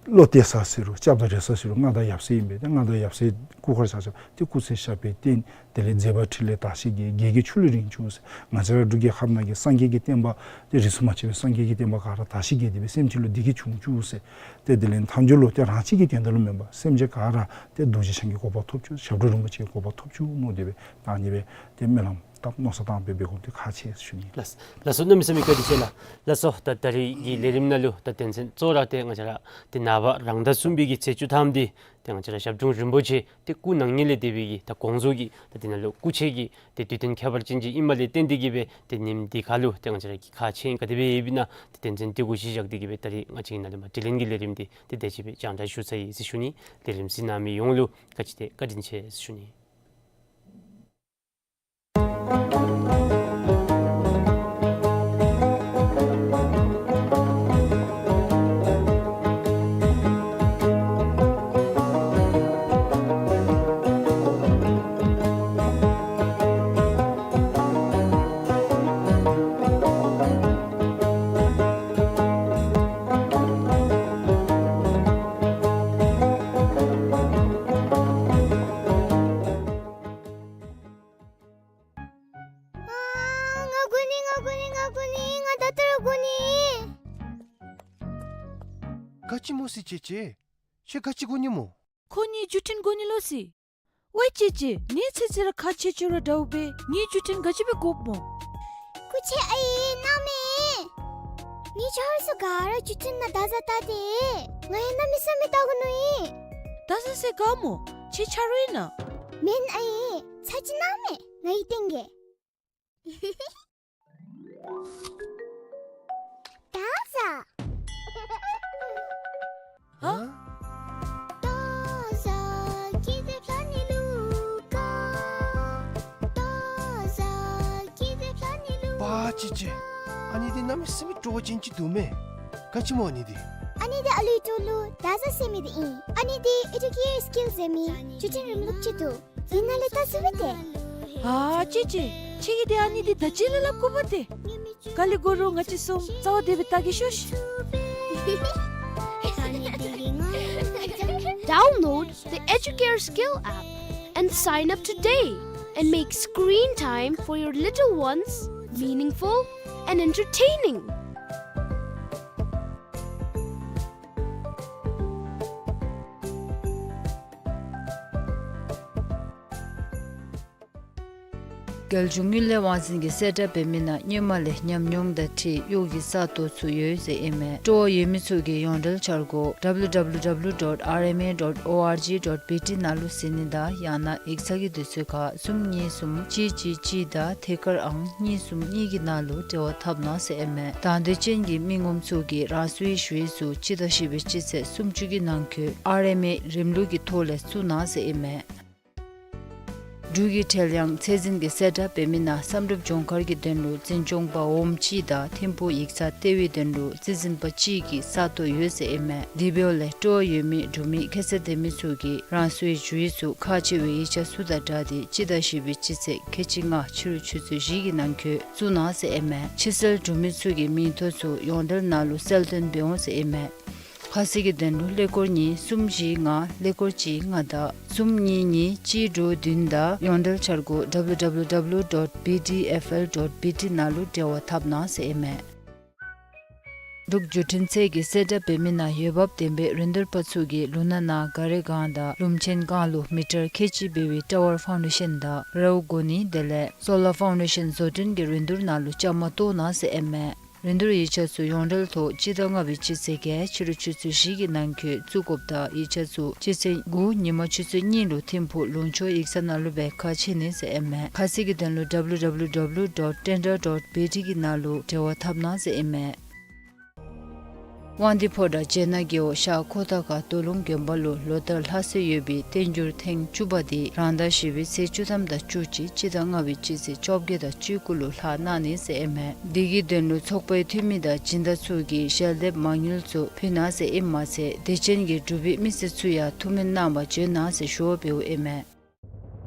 བློ་གཏད་ས་ཟེར་རུང་སྐྱབས་དང་རེ་ས་ཟེར་རུང་མངའ་བདག་ཡབ་སྲས་ཨིན་པས། ཏེ་མངའ་བདག་ཡབ་སྲས་སྐུ་མཁར་ཆགས་ཆགས་ཏེ་སྐུ་ཚེ་ཞབས་པད་བརྟན། དེ་ལས་མཛད་པ་འཕྲིན་ལས་དར་ཞིང་རྒྱས། རྒྱལ་གྱི་ཆོས་ལུ་རིང་བཅུག་ཟེར། ང་བཅས་ར་འབྲུག་རྒྱལ་ཁབ་ནང་གི་སངས་རྒྱས་ཀྱི་བསྟན་པ་ཏེ་རིས་སུ་མ་ཆད་པའི་སངས་རྒྱས་ཀྱི་བསྟན་པ་ག་ར་དར་ཞིང་རྒྱས་ཏེ་སྦེ་སེམས་ཅན་ལུ་བདེ་སྐྱིད་འབྱུང་བཅུག་ཟེར། ཏེ་དེ་ལས་མཐའ་མཇུག་ལུ་ཏེ་རང་གཅིག་གི་དོན་དག་ལུ་མེན་པར་སེམས་ཅན་ག་ར་ཏེ་རྡོ་རྗེ་འཆང་གི་གོ་འཕང་ཐོབ་བཅུག། ཞབས་དྲུང་རིན་པོ་ཆེའི་གོ་འཕང་ཐོབ་བཅུག་མནོ་སྟེ་སྦེ་ད་ཨ་ནི་སྦེ་ཏེ་སྨོན་ལམ་བཏབ་མནོ་བསམ་བཏང་སྦེ་འབད་དགོཔ་འདི་ཁག་ཆེ་ཟེར་ཞུ་ནི། ལགས་ལགས་སོ། གནམ་མེད་ས་མེད་བཀའ་དྲིན་ཆེ་ལགས། ལགས་སོ། ད་ད་རིས་ཀྱི་ལས་རིམ་ནང་ལུ་ད་དོན་ཚན་གཙོ་བོ་ར་ཏེ་ང་བཅས་ར་ཏེ་ནངས་པ་རང་ཟླ་གསུམ་པའི་གི་ཚེས་བཅུ་ཐམ་འདི་ཏེ་ང་བཅས་ར་ཞབས་དྲུང་རིན་པོ་ཆེ་ཏེ་སྐུ་ནང་ཉིད་ལས་འདས་པའི་གི་ད་དགོངས་རྫོགས་ཀྱི་ད་དེ་ནང་ལུ་སྐུ་ཆས་ཀྱི་ཏེ་དུས་སྟོན་ཁྱད་པར་ཅན་ཅིག་ཨིནམ་ལས་བརྟེན་ཏེ་གིས་སྦེ་ཏེ་ཉིནམ་འདི་ཁར་ལུ་ཏེ་ང་བཅས་ར་གི་ཁག་ཆེ་ག་དེ་སྦེ་ཡོདཔ་ཨིན་ན་ཏེ་དོན་ཚན་འདི་གུ་གཞི་བཞག་སྟེ་གིས་སྦེ་ད་རིས་ང་བཅས་ཀྱི་ནཱ་ལས་མར་དྲི་ལན་གྱི་ལས་རིམ་འདི་ཏེ་དེ་ཅིག་སྦེ་རྒྱང་བསྒྲགས་ཞུ་ཚར་ཡི་ཟེར་ཞུ་ནི། ལས་རིམ་གཟིགས་གནང་མི་ཡོངས་ལུ་ག་ཅི་ཏེ་བཀའ་དྲིན་ཆེ་ཟེར་ཞུ་ནི། ཨ་ང་དགོ་ནི། ང་དགོ་ནི། ང་དགོ་ནི། ང་ད་ལྟོ་ར་དགོ་ནི། ག་ཅི་སྨོ་ཟེར་ཅེ་ཅེ། ཁྱོད་ག་ཅི་དགོ་ནི་སྨོ། ཁོ་གཉིས་བརྒྱུད་འཕྲིན་དགོ་ནི་ལོ་ཟེར། ཝའེ་ཅེ་ཅེ། ངེའི་ཚེ་ཚེ་ར་ཁག་ཆེ་ཆེ་ར་འདྲཝ་སྦེ་ངེའི་བརྒྱུད་འཕྲིན་ག་ཅི་སྦེ་དགོཔ་སྨོ། སྐུ་མཁྱེན་ཨའི་གནམ་མེད། ངེའི་ཆ་རོགས་ཚུ་ག་ར་བརྒྱུད་འཕྲིན་ནང་བརྡ་བཟའ་བལྟ་སྟེ། ང་ཡང་གནམ་མེད་ས་མེད་བལྟ་དགོ་མནོ་ཡི། བརྡ་བཟའ་ས་ག་སྨོ། ཁྱོད་ཆ་རོགས་ཨིན་ན། མེན་ཨའི། ཚར་གཅིག་གནང་མས། ང་གིས་སྟོན་གེ། བརྡ་བཟའ། ཧ། པ་ཅི་ཅི། ཨ་ནི་འདི་གནམ་མེད་ས་མེད་སྤྲོ་བ་ཅན་ཅིག་འདུག་མས། ག་ཅི་སྨོ་ཨ་ནི་འདི། ཨ་ནི་འདི་ཨ་ལུའི་གྲོགས་ལུ་བརྡ་བཟའ་ཟེར་མི་འདི་ཨིན། ཨ་ནི་འདི་ཨེ་ཌུ་ཀེར་སི་ཀིལ་ཟེར་མི་བརྒྱུད་འཕྲིན་རིམ་ལུགས་ཅིག་འདུག། འདི་ནང་ལས་བལྟ་ཚུགས་པས་ཏེ། ཨ་ཅི་ཅི། ཁྱོད་ཀྱིས་ཏེ་ཨ་ནི་འདི་ད་ཅི་ལས་སླབ་དགོཔ་ཏེ། ག་ལས་དགོ་རུང་ང་བཅས་གསུམ་རྩ་བ་བདེ་སྦེ་བལྟ་གེ་ཤོག་ཤིག། Download the Educare Skill app and sign up today and make screen time for your little ones meaningful and entertaining. རྒྱལ་གཞུང་དངུལ་ལས་དབང་འཛིན་གྱིས་གསལ་བསྒྲགས་འབད་མི་ནང་སྔོན་མ་ལས་ཉམས་མྱོང་དང་འཁྲིལ་གཡོག་གི་ས་སྟོང་ཚུ་ཡོད་ཟེར་ཨིན་མས། སྤྲོ་བ་ཡོད་མི་ཚུ་གིས་ཡོངས་འབྲེལ་འཆར་སྒོ་W W W dot R M A dot O R G dot B T ནང་ལུ་གཟིགས་ནི་དང་ཡང་ན་ཡིག་ཚང་གི་དུས་ཚོད་ཁར་གསུམ་གཉིས་གསུམ་གཅིག་གཅིག་གཅིག་དང་ཐད་ཀར་ཨང་གཉིས་གསུམ་གཉིས་ཀྱི་ནང་ལུ་འབྲེལ་བ་འཐབ་གནང་ཟེར་ཨིན་མས། དང་འདོད་ཅན་གྱི་མི་ངོམ་ཚུ་གིས་རང་སོའི་ཞུ་ཡིག་ཚུ་སྤྱི་ཟླ་བཞི་པའི་སྤྱི་ཚེས་སུམ་ཅུ་གི་ནང་འཁོད་R M A རིམ་ལུགས་ཀྱི་ཐོག་ལས་བཙུགས་གནང་ཟེར་ཨིན་མས། འབྲུག་གི་ཁྲེལ་ཡང་ཚད་འཛིན་གྱི་གསལ་བསྒྲགས་འབད་མི་ནང་བསམ་གྲུབ་ལྗོངས་མཁར་གྱི་དོན་ལུ་འཛིན་སྐྱོང་པ་འོགམ་གཅིག་དང་ཐིམ་ཕུག་ཡིག་ཚང་ལྟེ་བའི་དོན་ལུ་རྩིས་འཛིན་པ་གཅིག་གི་ས་སྟོང་ཡོད་ཟེར་ཨིན་མས། དེ་འབདཝ་ལས་སྤྲོ་བ་ཡོད་མི་འབྲུག་མི་ཁྱད་ཚད་ལྡན་མི་ཚུ་གིས་རང་སོའི་ཞུ་ཡིག་ཚུ་ཁག་ཆེ་བའི་ཡིག་ཆ་ཚུ་དང་སྦྲགས་ཏེ་སྤྱི་ཟླ་བཞི་པའི་སྤྱི་ཚེས་ཁལ་གཅིག་ལྔ་ཕྱི་རུ་ཆུ་ཚོད་བཞི་གི་ནང་འཁོད་བཙུགས་གནང་ཟེར་ཨིན་མས། ཕྱི་སེལ་གྲུབ་མི་ཚུ་གི་མིང་ཐོ་ཚུ་ཡོངས་འབྲེལ་ནང་ལུ་གསལ་སྟོན་འབད་འོང་ཟེར་ཨིན་མས། ཁ་གསལ་གྱི་དོན་ལུ་ཀླད་ཀོར་གཉིས་གསུམ་བཞི་ལྔ་ཀླད་ཀོར་གཅིག་ལྔ་དང་གསུམ་གཉིས་གཉིས་གཅིག་དྲུག་བདུན་དང་ཡོངས་འབྲེལ་འཆར་སྒོ་W W W dot B D F L dot B T ནང་ལུ་འབྲེལ་བ་འཐབ་གནང་ཟེར་ཨིན་མས། འབྲུག་བརྒྱུད་འཕྲིན་ཚད་ཀྱི་གསལ་བསྒྲགས་འབད་མི་ནང་འོས་འབབ་ལྡན་པའི་རིན་བསྡུར་པ་ཚུ་གིས་ལུང་ནག་ནང་ག་རི་སྒང་དང་ལུང་ཆེན་སྒང་ལུ་མི་ཊར་ཁལ་གཅིག་འབད་བའི་ཊ་ཝར་ཕའུན་ཌེ་ཤཱན་དང་རཝ་གོ་ནི་དེ་ལས་སོ་ལར་ཕའུན་ཌེ་ཤཱན་བཟོ་སྐྲུན་གྱི་རིན་བསྡུར་ནང་ལུ་བཅའ་མར་གཏོགས་གནང་ཟེར་ཨིན་མས། རིན་བསྡུར་ཡིག་ཆ་ཚུ་ཡོངས་འབྲེལ་ཐོག་སྤྱི་ཟླ་ལྔ་པའི་སྤྱི་ཚེས་བརྒྱད་ཕྱི་རུ་ཆུ་ཚོད་བཞི་གི་ནང་འཁོད་བཙུགས་དགོཔ་དང་ཡིག་ཆ་ཚུ་སྤྱི་ཚེས་དགུ་ཉིན་མ་ཆུ་ཚོད་གཉིས་ལུ་ཐིམ་ཕུག་ལུང་ཕྱོགས་ཡིག་ཚང་ནང་ལུ་སྦེ་ཁ་ཕྱེ་ནི་ཟེར་ཨིན་མས། ཁ་གསལ་གྱི་དོན་ལུ་W W W dot tender dot B T གི་ནང་ལུ་འབྲེལ་བ་འཐབ་གནང་ཟེར་ཨིན་མས། དབང་འདུས་ཕོ་བྲང་བྱེད་ནག་རྒེད་འོག་ཤར་ཁོ་ཐང་ཁ་རྡོ་ལུང་དགོན་པ་ལུ་ལོ་ལྟར་ལྷག་སྲོལ་ཡོད་པའི་བསྟན་འགྱུར་ཐེངས་བཅུ་པ་དེ་རང་ཟླ་བཞི་པའི་ཚེས་བཅུ་ཐམ་དང་བཅུ་གཅིག་སྤྱི་ཟླ་ལྔ་པའི་སྤྱི་ཚེས་བཅོ་བརྒྱད་དང་བཅུ་དགུ་ལུ་ལྷག་གནང་ནི་ཟེར་ཨིན་མས། དེ་གི་དོན་ལུ་ཚོགས་པའི་འཐུས་མི་དང་སྦྱིན་བདག་ཚུ་གིས་ཞལ་འདེབས་མང་ཉུང་ཚུ་ཕུལ་གནང་ཟེར་ཨིནམ་མ་ཚད་དད་ཅན་གྱི་འབྲུག་པའི་མི་སེར་ཚུ་ཡང་ཐུགས་སྨོན་གནང་བར་བྱོན་གནང་ཟེར་ཞུ་བ་འབདཝ་ཨིན་མས།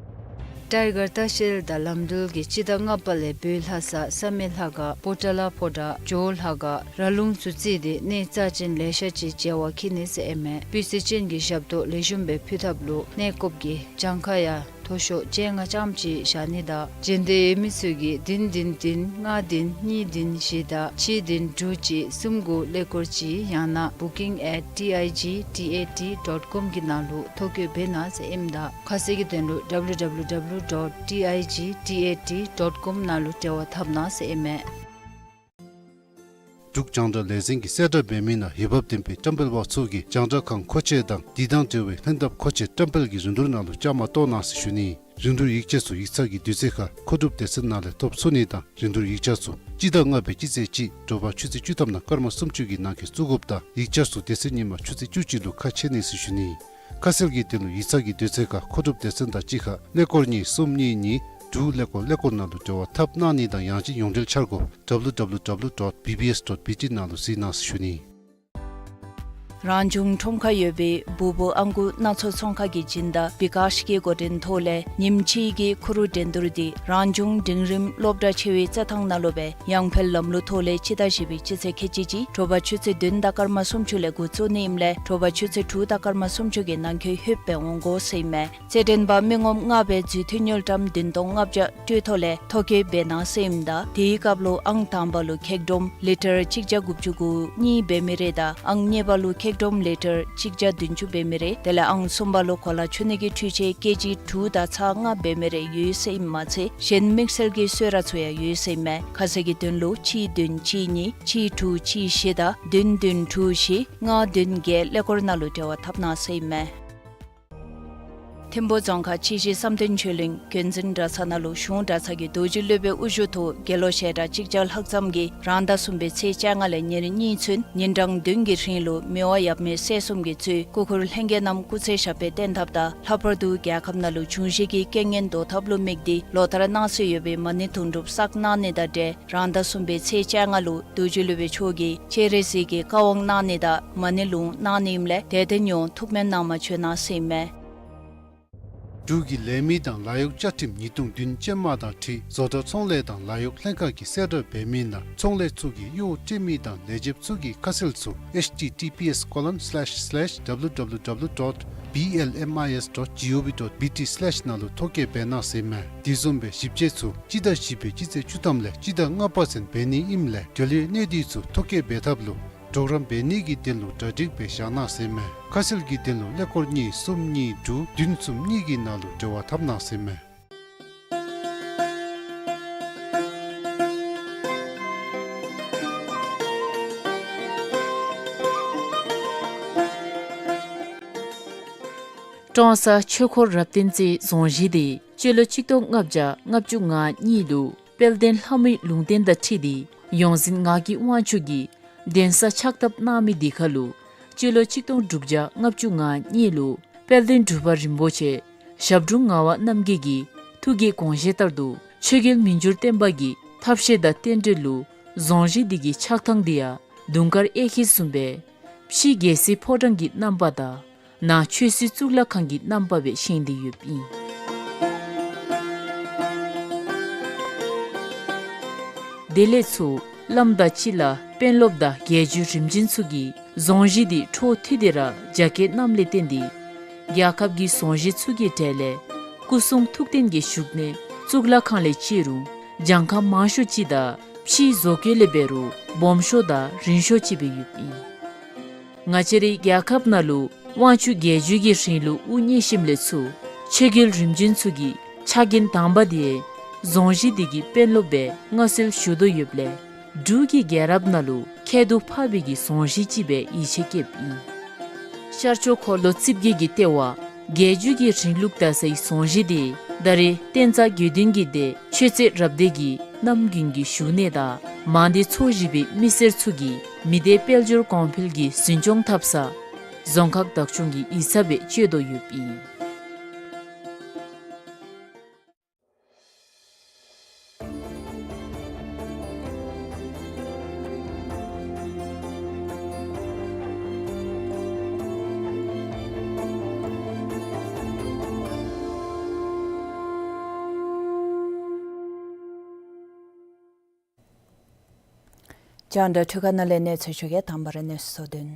ཊའི་གར་ལྟ་བཤལ་དང་ལམ་འགྲུལ་གྱིས་སྤྱི་ཟླ་ལྔ་པ་ལས་བོད་ལྷ་ས་བསམ་ཡས་ལྷ་ཁང་པོ་ཏ་ལ་ཕོ་བྲང་ཇོ་བོ་ལྷ་ཁང་ར་ལུང་ཚུ་བརྩིས་ཏེ་གནས་རྩ་ཅན་ལེ་ཤ་ཅིག་མཇལ་བར་འཁྱིད་ནི་ཟེར་ཨིན་མས། སྤུས་ཚད་ཅན་གྱི་ཞབས་ཏོག་ལེགས་ཤོམ་སྦེ་ཕུལ་ཐབས་ལུ་གནས་སྐབས་ཀྱི་གྱངས་ཁ་ཡང་མཐོ་ཤོས་བཅོ་ལྔ་ཙམ་ཅིག་བཞག་ནི་དང་འབྱོན་འདོད་ཡོད་མི་ཚུ་གིས་བདུན་བདུན་བདུན་ལྔ་བདུན་གཉིས་བདུན་བཞི་དང་གཅིག་བདུན་དྲུག་གཅིག་གསུམ་དགུ་ཀླད་ཀོར་གཅིག་ཡང་ན་booking at T I G T A T dot com གི་ནང་ལུ་ཐོ་བཀོད་འབད་གནང་ཟེར་ཨིནམ་ད་ཁ་གསལ་གྱི་དོན་ལུ W W W dot T I G T A T dot com ནང་ལུ་འབྲེལ་བ་འཐབ་གནང་ཟེར་ཨིན་མས། འབྲུག་རྒྱང་བསྒྲགས་ལས་འཛིན་གྱི་གསལ་བསྒྲགས་འབད་མི་ནང་འོས་འབབ་ལྡན་པའི་བཀྲམ་སྤེལ་པ་ཚུ་གིས་རྒྱང་བསྒྲགས་ཁང་མཁོ་ཆས་དང་དེ་དང་འབྲེལ་བའི་ལྷན་ཐབས་མཁོ་ཆས་བཀྲམ་སྤེལ་གྱི་རིན་བསྡུར་ནང་ལུ་བཅའ་མར་གཏོགས་གནང་ཟེར་ཞུ་ནི། རིན་བསྡུར་ཡིག་ཆ་ཚུ་ཡིག་ཚང་གི་དུས་ཚོད་ཁར་མཁོ་སྒྲུབ་སྡེ་ཚན་ནང་ལས་ཐོབ་ཚུགས་ནི་དང་རིན་བསྡུར་ཡིག་ཆ་ཚུ་སྤྱི་ཟླ་ལྔ་པའི་སྤྱི་ཚེས་གཅིག་དྲོ་པ་ཆུ་ཚོད་བཅུ་ཐམ་དང་སྐར་མ་སུམ་ཅུ་གི་ནང་འཁོད་བཙུགས་དགོཔ་དང་ཡིག་ཆ་ཚུ་དེ་ཚེ་ཉིན་མ་ཆུ་ཚོད་བཅུ་གཅིག་ལུ་ཁ་ཕྱེ་ནི་ཟེར་ཞུ་ནི། ཁ་གསལ་གྱི་དོན་ལུ་ཡིག་ཚང་གི་དུས་ཚོད་ཁར་མཁོ་སྒྲུབ་སྡེ་ཚན་དང་གཅིག་ཁར་ཀླད་ཀོར་གཉིས་གསུམ་གཉིས་གཉིས་དྲུག་ཀླད་ཀོར་ཀླད་ཀོར་ནང་ལུ་འབྲེལ་བ་འཐབ་གནང་ནི་དང་ཡང་ཅིན་ཡོངས་འབྲེལ་འཆར་སྒོ་W W W dot B B S dot B T ནང་ལུ་གཟིགས་གནང་ཟེར་ཞུ་ནི། རང་བྱུང་ཁྲོམ་ཁར་ཡོད་པའི་བུ་བུ་ཨང་ཀུ་སྣ་ཚོགས་ཚོང་ཁང་གི་སྦྱིན་བདག་བི་ཀཱཤ་གི་འགོ་འདྲེན་ཐོག་ལས་ཉིནམ་གཅིག་གི་ཁུ་རུ་འགྲན་བསྡུར་འདི་རང་བྱུང་འབྲིང་རིམ་སློབ་གྲྭ་ཆེ་བའི་རྩེད་ཐང་ནང་ལུ་སྦེ་ཡང་འཕེལ་ལམ་ལུགས་ཐོག་ལས་སྤྱི་ཟླ་བཞི་པའི་སྤྱི་ཚེས་ཁལ་གཅིག་གཅིག་དྲོ་པ་ཆུ་ཚོད་བདུན་དང་སྐར་མ་སུམ་ཅུ་ལས་འགོ་བཙུགས་ནི་ཨིནམ་ལས་དྲོ་པ་ཆུ་ཚོད་དྲུག་དང་སྐར་མ་སུམ་ཅུ་གི་ནང་འཁོད་ལྷོདཔ་སྦེ་འོང་དགོ་ཟེར་ཨིན་མས། རྩེད་འགྲན་པ་མི་ངོམ་ལྔ་སྦེ་འཛུལ་འཐུས་དངུལ་ཀྲམ་བདུན་སྟོང་ལྔ་བརྒྱ་སྤྲོད་ཐོག་ལས་ཐོ་བཀོད་འབད་གནང་ཟེར་ཨིནམ་ད་དེའི་སྐབས་ལུ་ཨང་དང་པ་ལུ་ཁེག་སྒྲོམ་ལི་ཊར་གཅིག་བརྒྱ་དགུ་བཅུ་གོ་གཉིས་འབད་མི་རེ་དང་ཨང་གཉིས་པ་ལུ་ཁེག་སྒྲོམ་ལི་ཊར་གཅིག་བརྒྱ་བདུན་ཅུ་འབད་མི་རེ་དེ་ལས་ཨང་གསུམ་པ་ལུ་གོ་ལ་འཁྱུ་ནི་གི་འཕྲུལ་ཆས་ཀེ་ཇི་དྲུག་དང་ཚག་ལྔ་འབད་མི་རེ་ཡོད་ཟེར་ཨིནམ་མ་ཚད་གཞན་དམིགས་བསལ་གྱི་གསོལ་རས་ཚུ་ཡང་ཡོད་ཟེར་ཨིན་མས། ཁ་གསལ་གྱི་དོན་ལུ་གཅིག་བདུན་གཅིག་གཉིས་གཅིག་དྲུག་གཅིག་བཞི་དང་བདུན་བདུན་དྲུག་བཞི་ལྔ་བདུན་བརྒྱད་ཀླད་ཀོར་ནང་ལུ་འབྲེལ་བ་འཐབ་གནང་ཟེར་ཨིན་མས། ཐིམ་ཕུག་རྫོང་ཁག་ཆུ་བཞི་བསམ་གཏན་ཆོས་གླིང་བརྒྱུད་འཛིན་གྲྭ་ཚང་ནང་ལུ་གཞུང་གྲྭ་ཚང་གི་རྡོ་རྗེ་སློབ་དཔོན་དབུ་བཞུགས་ཐོག་དགེ་སློང་ཞལ་གྲངས་གཅིག་བརྒྱ་ལྷག་ཙམ་གྱིས་རང་ཟླ་གསུམ་པའི་ཚེས་བཅོ་ལྔ་ལས་ཉེར་གཉིས་ཚུན་ཉིན་གྲངས་བདུན་གྱི་རིང་ལུ་མི་དབང་ཡབ་མེས་སྲས་གསུམ་གྱིས་གཙོས་སྐུ་འཁོར་ལྷན་རྒྱས་རྣམས་སྐུ་ཚེ་ཞབས་པད་བརྟན་ཐབས་དང་ལྷག་པར་དུ་རྒྱལ་ཁབ་ནང་ལུ་འབྱུང་བཞི་གི་རྐྱེན་ངན་བཟློག་ཐབས་ལུ་དམིགས་ཏེ་ལོ་ལྟར་གནང་སྲོལ་ཡོད་པའི་མ་ཎི་དུང་སྒྲུབ་བསགས་གནང་ནི་དང་འབྲེལ་རང་ཟླ་གསུམ་པའི་ཚེས་བཅོ་ལྔ་ལུ་རྡོ་རྗེ་སློབ་དཔོན་མཆོག་གིས་སྤྱན་རས་གཟིགས་ཀྱི་བཀའ་དབང་གནང་ནི་དང་མ་ཎི་ལུང་གནང་ནི་ཨིནམ་ལས་དད་ལྡན་ཡོངས་ཐུགས་སྨོན་གནང་བར་བྱོན་གནང་ཟེར་ཨིན་མས། འབྲུག་གི་ལས་མི་དང་ལཱ་གཡོག་བཅའ་ཁྲིམས་ཉིས་སྟོང་བདུན་ཅན་མ་དང་འཁྲིལ་བཟོ་གྲྭ་ཚོང་ལས་དང་ལཱ་གཡོག་ལྷན་ཁག་གིས་གསལ་བསྒྲགས་འབད་མི་ནང་ཚོང་ལས་ཚུ་གི་གཡོག་སྤྲོད་མི་དང་ལས་བྱེདཔ་ཚུ་གི་ཁ་གསལ་ཚུ་H T T P S colon slash slash W W W dot B L M I S dot G O V dot B T slash ནང་ལུ་ཐོ་བཀོད་འབད་གནང་ཟེར་ཨིན་མས། དེ་བཟུམ་སྦེ་ཞིབ་དཔྱད་ཚུ་སྤྱི་ཟླ་བཞི་པའི་སྤྱི་ཚེས་བཅུ་ཐམ་ལས་སྤྱི་ཟླ་ལྔ་པ་ཚུན་འབད་ནི་ཨིནམ་ལས་འབྲེལ་ཡོད་གནས་སྡུད་ཚུ་ཐོ་བཀོད་འབད་ཐབས་ལུ་གྲོགས་རམ་འབད་ནི་གི་དོན་ལུ་གྲ་སྒྲིག་འབད་བཞག་གནང་ཟེར་ཨིན་མས། ཁ་གསལ་གྱི་དོན་ལུ་ཀླད་ཀོར་གཉིས་གསུམ་གཉིས་དྲུག་བདུན་གསུམ་གཉིས་ཀྱི་ནང་ལུ་འབྲེལ་བ་འཐབ་གནང་ཟེར་ཨིན་མས། ཀྲོང་གསར་ཆོས་འཁོར་རབ་བརྟན་རྩེ་རྫོང་གཞིས་དེ་སྤྱི་ལོ་གཅིག་སྟོང་ལྔ་བརྒྱ་ལྔ་བཅུ་ང་གཉིས་ལུ་དཔལ་ལྡན་ལྷ་མོའི་ལུང་བསྟན་དང་འཁྲིལ་ཏེ་ཡོངས་འཛིན་ངག་གི་དབང་ཕྱུག་གིས་གདན་ས་ཕྱག་བཏབ་གནང་མི་དེ་ཁར་ལུ་སྤྱི་ལོ་གཅིག་སྟོང་དྲུག་བརྒྱ་ལྔ་བཅུ་ང་གཉིས་ལུ་དཔལ་ལྡན་འབྲུག་པ་རིན་པོ་ཆེ་ཞབས་དྲུང་ངག་དབང་རྣམ་རྒྱལ་གྱིས་ ཐུགས་ཀྱི་དགོངས་བཞེད་ལྟར་དུ་ཆོས་རྒྱལ་མི་འགྱུར་བརྟན་པ་གིས་ཐབས་ཤེས་དང་རྟེན་འབྲེལ་ལུ་རྫོང་གཞི་འདི་གི་ཆགས་ཐངས་འདི་ཡང་དུང་དཀར་གཡས་འཁྱིལ་བཟུམ་སྦེ་ཕྱི་རྒྱལ་སྲིད་ཕོ་བྲང་གི་རྣམ་པ་དང་ནང་ཆོས་སྲིད་གཙུག་ལག་ཁང་གི་རྣམ་པ་སྦེ་བཞེངས་ཏེ་ཡོདཔ་ཨིན། དེ་ལས་ཚུར་བླམ་དང་སྤྱི་བླ་དཔོན་སློབ་དང་རྒྱལ་བརྒྱུད་རིམ་བྱོན་ཚུ་གིས་རྫོང་གཞི་འདི་འཕྲོ་མཐུད་དེ་ར་རྒྱ་བསྐྱེད་གནངམ་ལས་བརྟེན་ཏེ་རྒྱལ་ཁབ་ཀྱི་རྫོང་གཞི་ཚུ་གི་གྲས་ལས་སྐུ་གསུང་ཐུགས་རྟེན་གྱི་བཞུགས་གནས་གཙུག་ལག་ཁང་ལས་བཅད་རུང་གྱངས་ཁ་མང་ཤོས་ཅིག་དང་ཕྱིའི་བཟོ་བཀོད་ལས་འབད་རུང་སྦོམ་ཤོས་དང་རིང་ཤོས་ཅིག་སྦེ་ཡོདཔ་ཨིན། ང་བཅས་རའི་རྒྱལ་ཁབ་ནང་ལུ་དབང་ཕྱུག་རྒྱལ་བརྒྱུད་ཀྱི་རིང་ལུགས་དབུ་བརྙེས་ཞིནམ་ལས་ཚུར་ཆོས་རྒྱལ་རིམ་བྱོན་ཚུ་གིས་ཕྱག་འགན་དང་པ་འདི་རྫོང་གཞི་འདི་གི་དཔོན་སློབ་སྦེ་མངའ་གསོལ་ཞུ་དོ་ཡོདཔ་ལས་འབྲུག་གི་རྒྱལ་རབས་ནང་ལུ་ཁྱད་དུ་འཕགས་པའི་གི་རྫོང་གཞི་ཅིག་སྦེ་ཡིད་ཆེས་བསྐྱེདཔ་ཨིན། ཤར་ཕྱོགས་འཁོར་ལོ་རྩིབས་བརྒྱད་ཀྱི་ལྟེ་བ་རྒྱལ་བརྒྱུད་ཀྱི་རིང་ལུགས་དར་སའི་རྫོང་གཞི་འདི་ད་རེས་བསྟན་རྩ་དགེ་འདུན་གྱི་སྡེ་ཆོས་རྩེ་རབ་སྡེ་གི་རྣམ་རྒྱུན་གྱི་བཞུགས་གནས་དང་མང་སྡེ་ཚོ་བཞི་པའི་མི་སེར་ཚུ་གིས་མི་སྡེ་དཔལ་འབྱོར་གོང་འཕེལ་གྱི་འཛིན་སྐྱོང་འཐབ་ས་རྫོང་ཁག་བདག་སྐྱོང་གི་ཡིག་ཚང་སྦེ་སྤྱོད་དོ་ཡོདཔ་ཨིན། རྒྱང་བསྒྲགས་འཕྲུལ་ཁང་ནང་ལས་གནས་ཚུལ་ཞུ་གེ། དང་པ་ར་གནས་ཚུལ་དོན།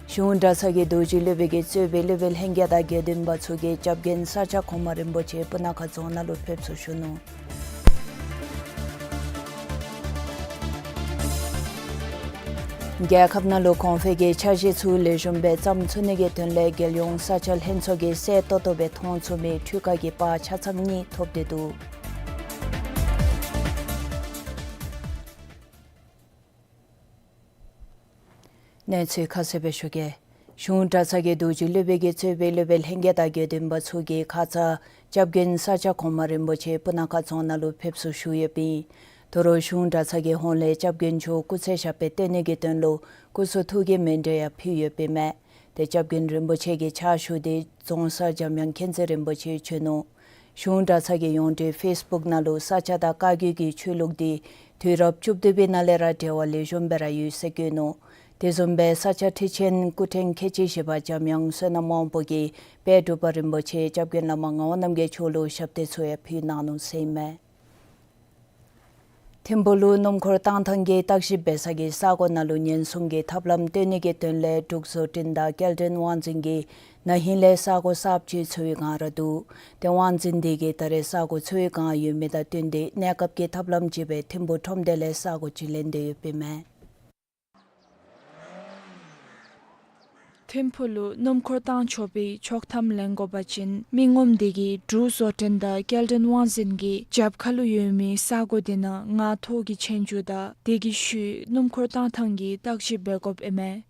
གཞུང་གྲྭ་ཚང་གི་རྡོ་རྗེ་སློབ་དཔོན་གྱིས་གཙོས་པའི་སློབ་དཔོན་ལྷན་རྒྱས་དང་དགེ་འདུན་པ་ཚུ་གིས་སྐྱབས་མགོན་ས་སྐྱ་གོང་མ་རིན་པོ་ཆེ་སྤུ་ན་ཁ་རྫོང་ནང་ལུ་ཕེབས་བསུ་ཞུ་ནུག། རྒྱལ་ཁབ་ནང་ལུ་གོང་འཕེལ་གྱི་འཆར་གཞི་ཚུ་ལེགས་ཤོམ་སྦེ་བརྩམ་ཚུགས་ནི་གི་དོན་ལས་རྒྱལ་ཡོངས་ས་ཆ་ལྷན་ཚོགས་ཀྱིས་གསལ་ཏོག་ཏོ་སྦེ་མཐོང་ཚུགས་མི་འཕྲུལ་ཁ་གི་པར་ཆ་ཚང་གཉིས་ཐོབ་སྟེ་འདུག། གནས་ཚུལ་ཁ་གསལ་སྦེ་ཞུ་གེ། གཞུང་གྲྭ་ཚང་གི་རྡོ་རྗེ་སློབ་དཔོན་གྱིས་གཙོས་པའི་སློབ་དཔོན་ལྷན་རྒྱས་དང་དགེ་འདུན་པ་ཚུ་གིས་ཁ་ཙ་སྐྱབས་མགོན་ས་སྐྱ་གོང་མ་རིན་པོ་ཆེ་སྤུ་ན་ཁ་རྫོང་ནང་ལུ་ཕེབས་བསུ་ཞུ་ཡོདཔ་ཨིན། དོ་རུང་གཞུང་གྲྭ་ཚང་གི་ཧོངས་ལས་སྐྱབས་མགོན་མཆོག་སྐུ་ཚེ་ཞབས་པད་བརྟན་ནི་གི་དོན་ལུ་སྐུ་གསུང་ཐུགས་ཀྱི་མཎྜལ་ཡང་ཕུལ་ཡོདཔ་ཨིན་མས། ཏེ་སྐྱབས་མགོན་རིན་པོ་ཆེ་གི་ཕྱག་ཞུ་འདི་རྫོང་སར་འཇམ་དབྱངས་མཁྱེན་བརྩེ་རིན་པོ་ཆེ་བྱོན་ནུག། གཞུང་གྲྭ་ཚང་གི་ཡོངས་འབྲེལ་ཕེསི་བུཀ་ནང་ལུ་ས་སྐྱ་དང་བཀའ་བརྒྱུད་ཀྱི་ཆོས་ལུགས་འདི་དུས་རབས་བཅུ་བདུན་པའི་ནང་ལས་ར་འབྲེལ་བ་ལེགས་ཤོམ་སྦེ་ར་ཡོད་ཟེར་བཀོད་ནུག། དེ་བཟུམ་སྦེ་ས་སྐྱ་ཁྲི་ཆེན་སྐུ་ཕྲེང་ཁལ་གཅིག་བཞི་པ་འཇམ་དབྱངས་བསོད་ནམས་དབང་པོ་གིས་དཔལ་འབྲུག་པ་རིན་པོ་ཆེ་སྐྱབས་མགོན་བླ་མ་ངག་དབང་རྣམ་རྒྱལ་མཆོག་ལུ་ཞབས་ཏོག་ཚུ་ཡང་ཕུལ་གནང་ནུག་ཟེར་ཨིན་མས། ཐིམ་ཕུག་ལུ་སྣུམ་འཁོར་བཏང་ཐངས་ཀྱི་བརྟག་ཞིབ་འབད་ས་གི་ས་གོ་ནང་ལུ་ཉེན་སྲུང་གི་ཐབས་ལམ་སྟོན་ནི་གི་དོན་ལས་འབྲུག་བཟོ་སྐྲུན་དང་སྐྱེལ་འདྲེན་དབང་འཛིན་གྱིས་ན་ཧིང་ལས་ས་གོ་གསརཔ་ཅིག་འཚོལ་བའི་བསྒང་ར་འདུག། ཏེ་དབང་འཛིན་འདི་གིས་ད་རེས་ས་གོ་འཚོལ་བའི་བསྒང་ཡོད་མི་དང་བསྟུན་ཏེ་གནས་སྐབས་ཀྱི་ཐབས་ལམ་ཅིག་སྦེ་ཐིམ་ཕུག་ཁྲོམ་སྡེ་ལས་ས་གོ་ཅིག་ལེན་ཏེ་ཡོདཔ་ཨིན་མས། ཐིམ་ཕུག་ལུ་སྣུམ་འཁོར་བཏང་ཆོག་པའི་ཆོག་ཐམ་ལེན་དགོ་པ་ཅིན་མི་ངོམ་དེ་གིས་འབྲུག་བཟོ་སྐྲུན་དང་སྐྱེལ་འདྲེན་དབང་འཛིན་གྱི་རྒྱབ་ཁ་ལུ་ཡོད་མི་ས་གོ་དེ་ནང་ངང་ཐོག་གི་ཆོས་རྒྱུགས་དང་དེ་གི་ཤུལ་སྣུམ་འཁོར་བཏང་ཐངས་ཀྱི་བརྟག་ཞིབ་འབད་དགོཔ་ཨིན་མས།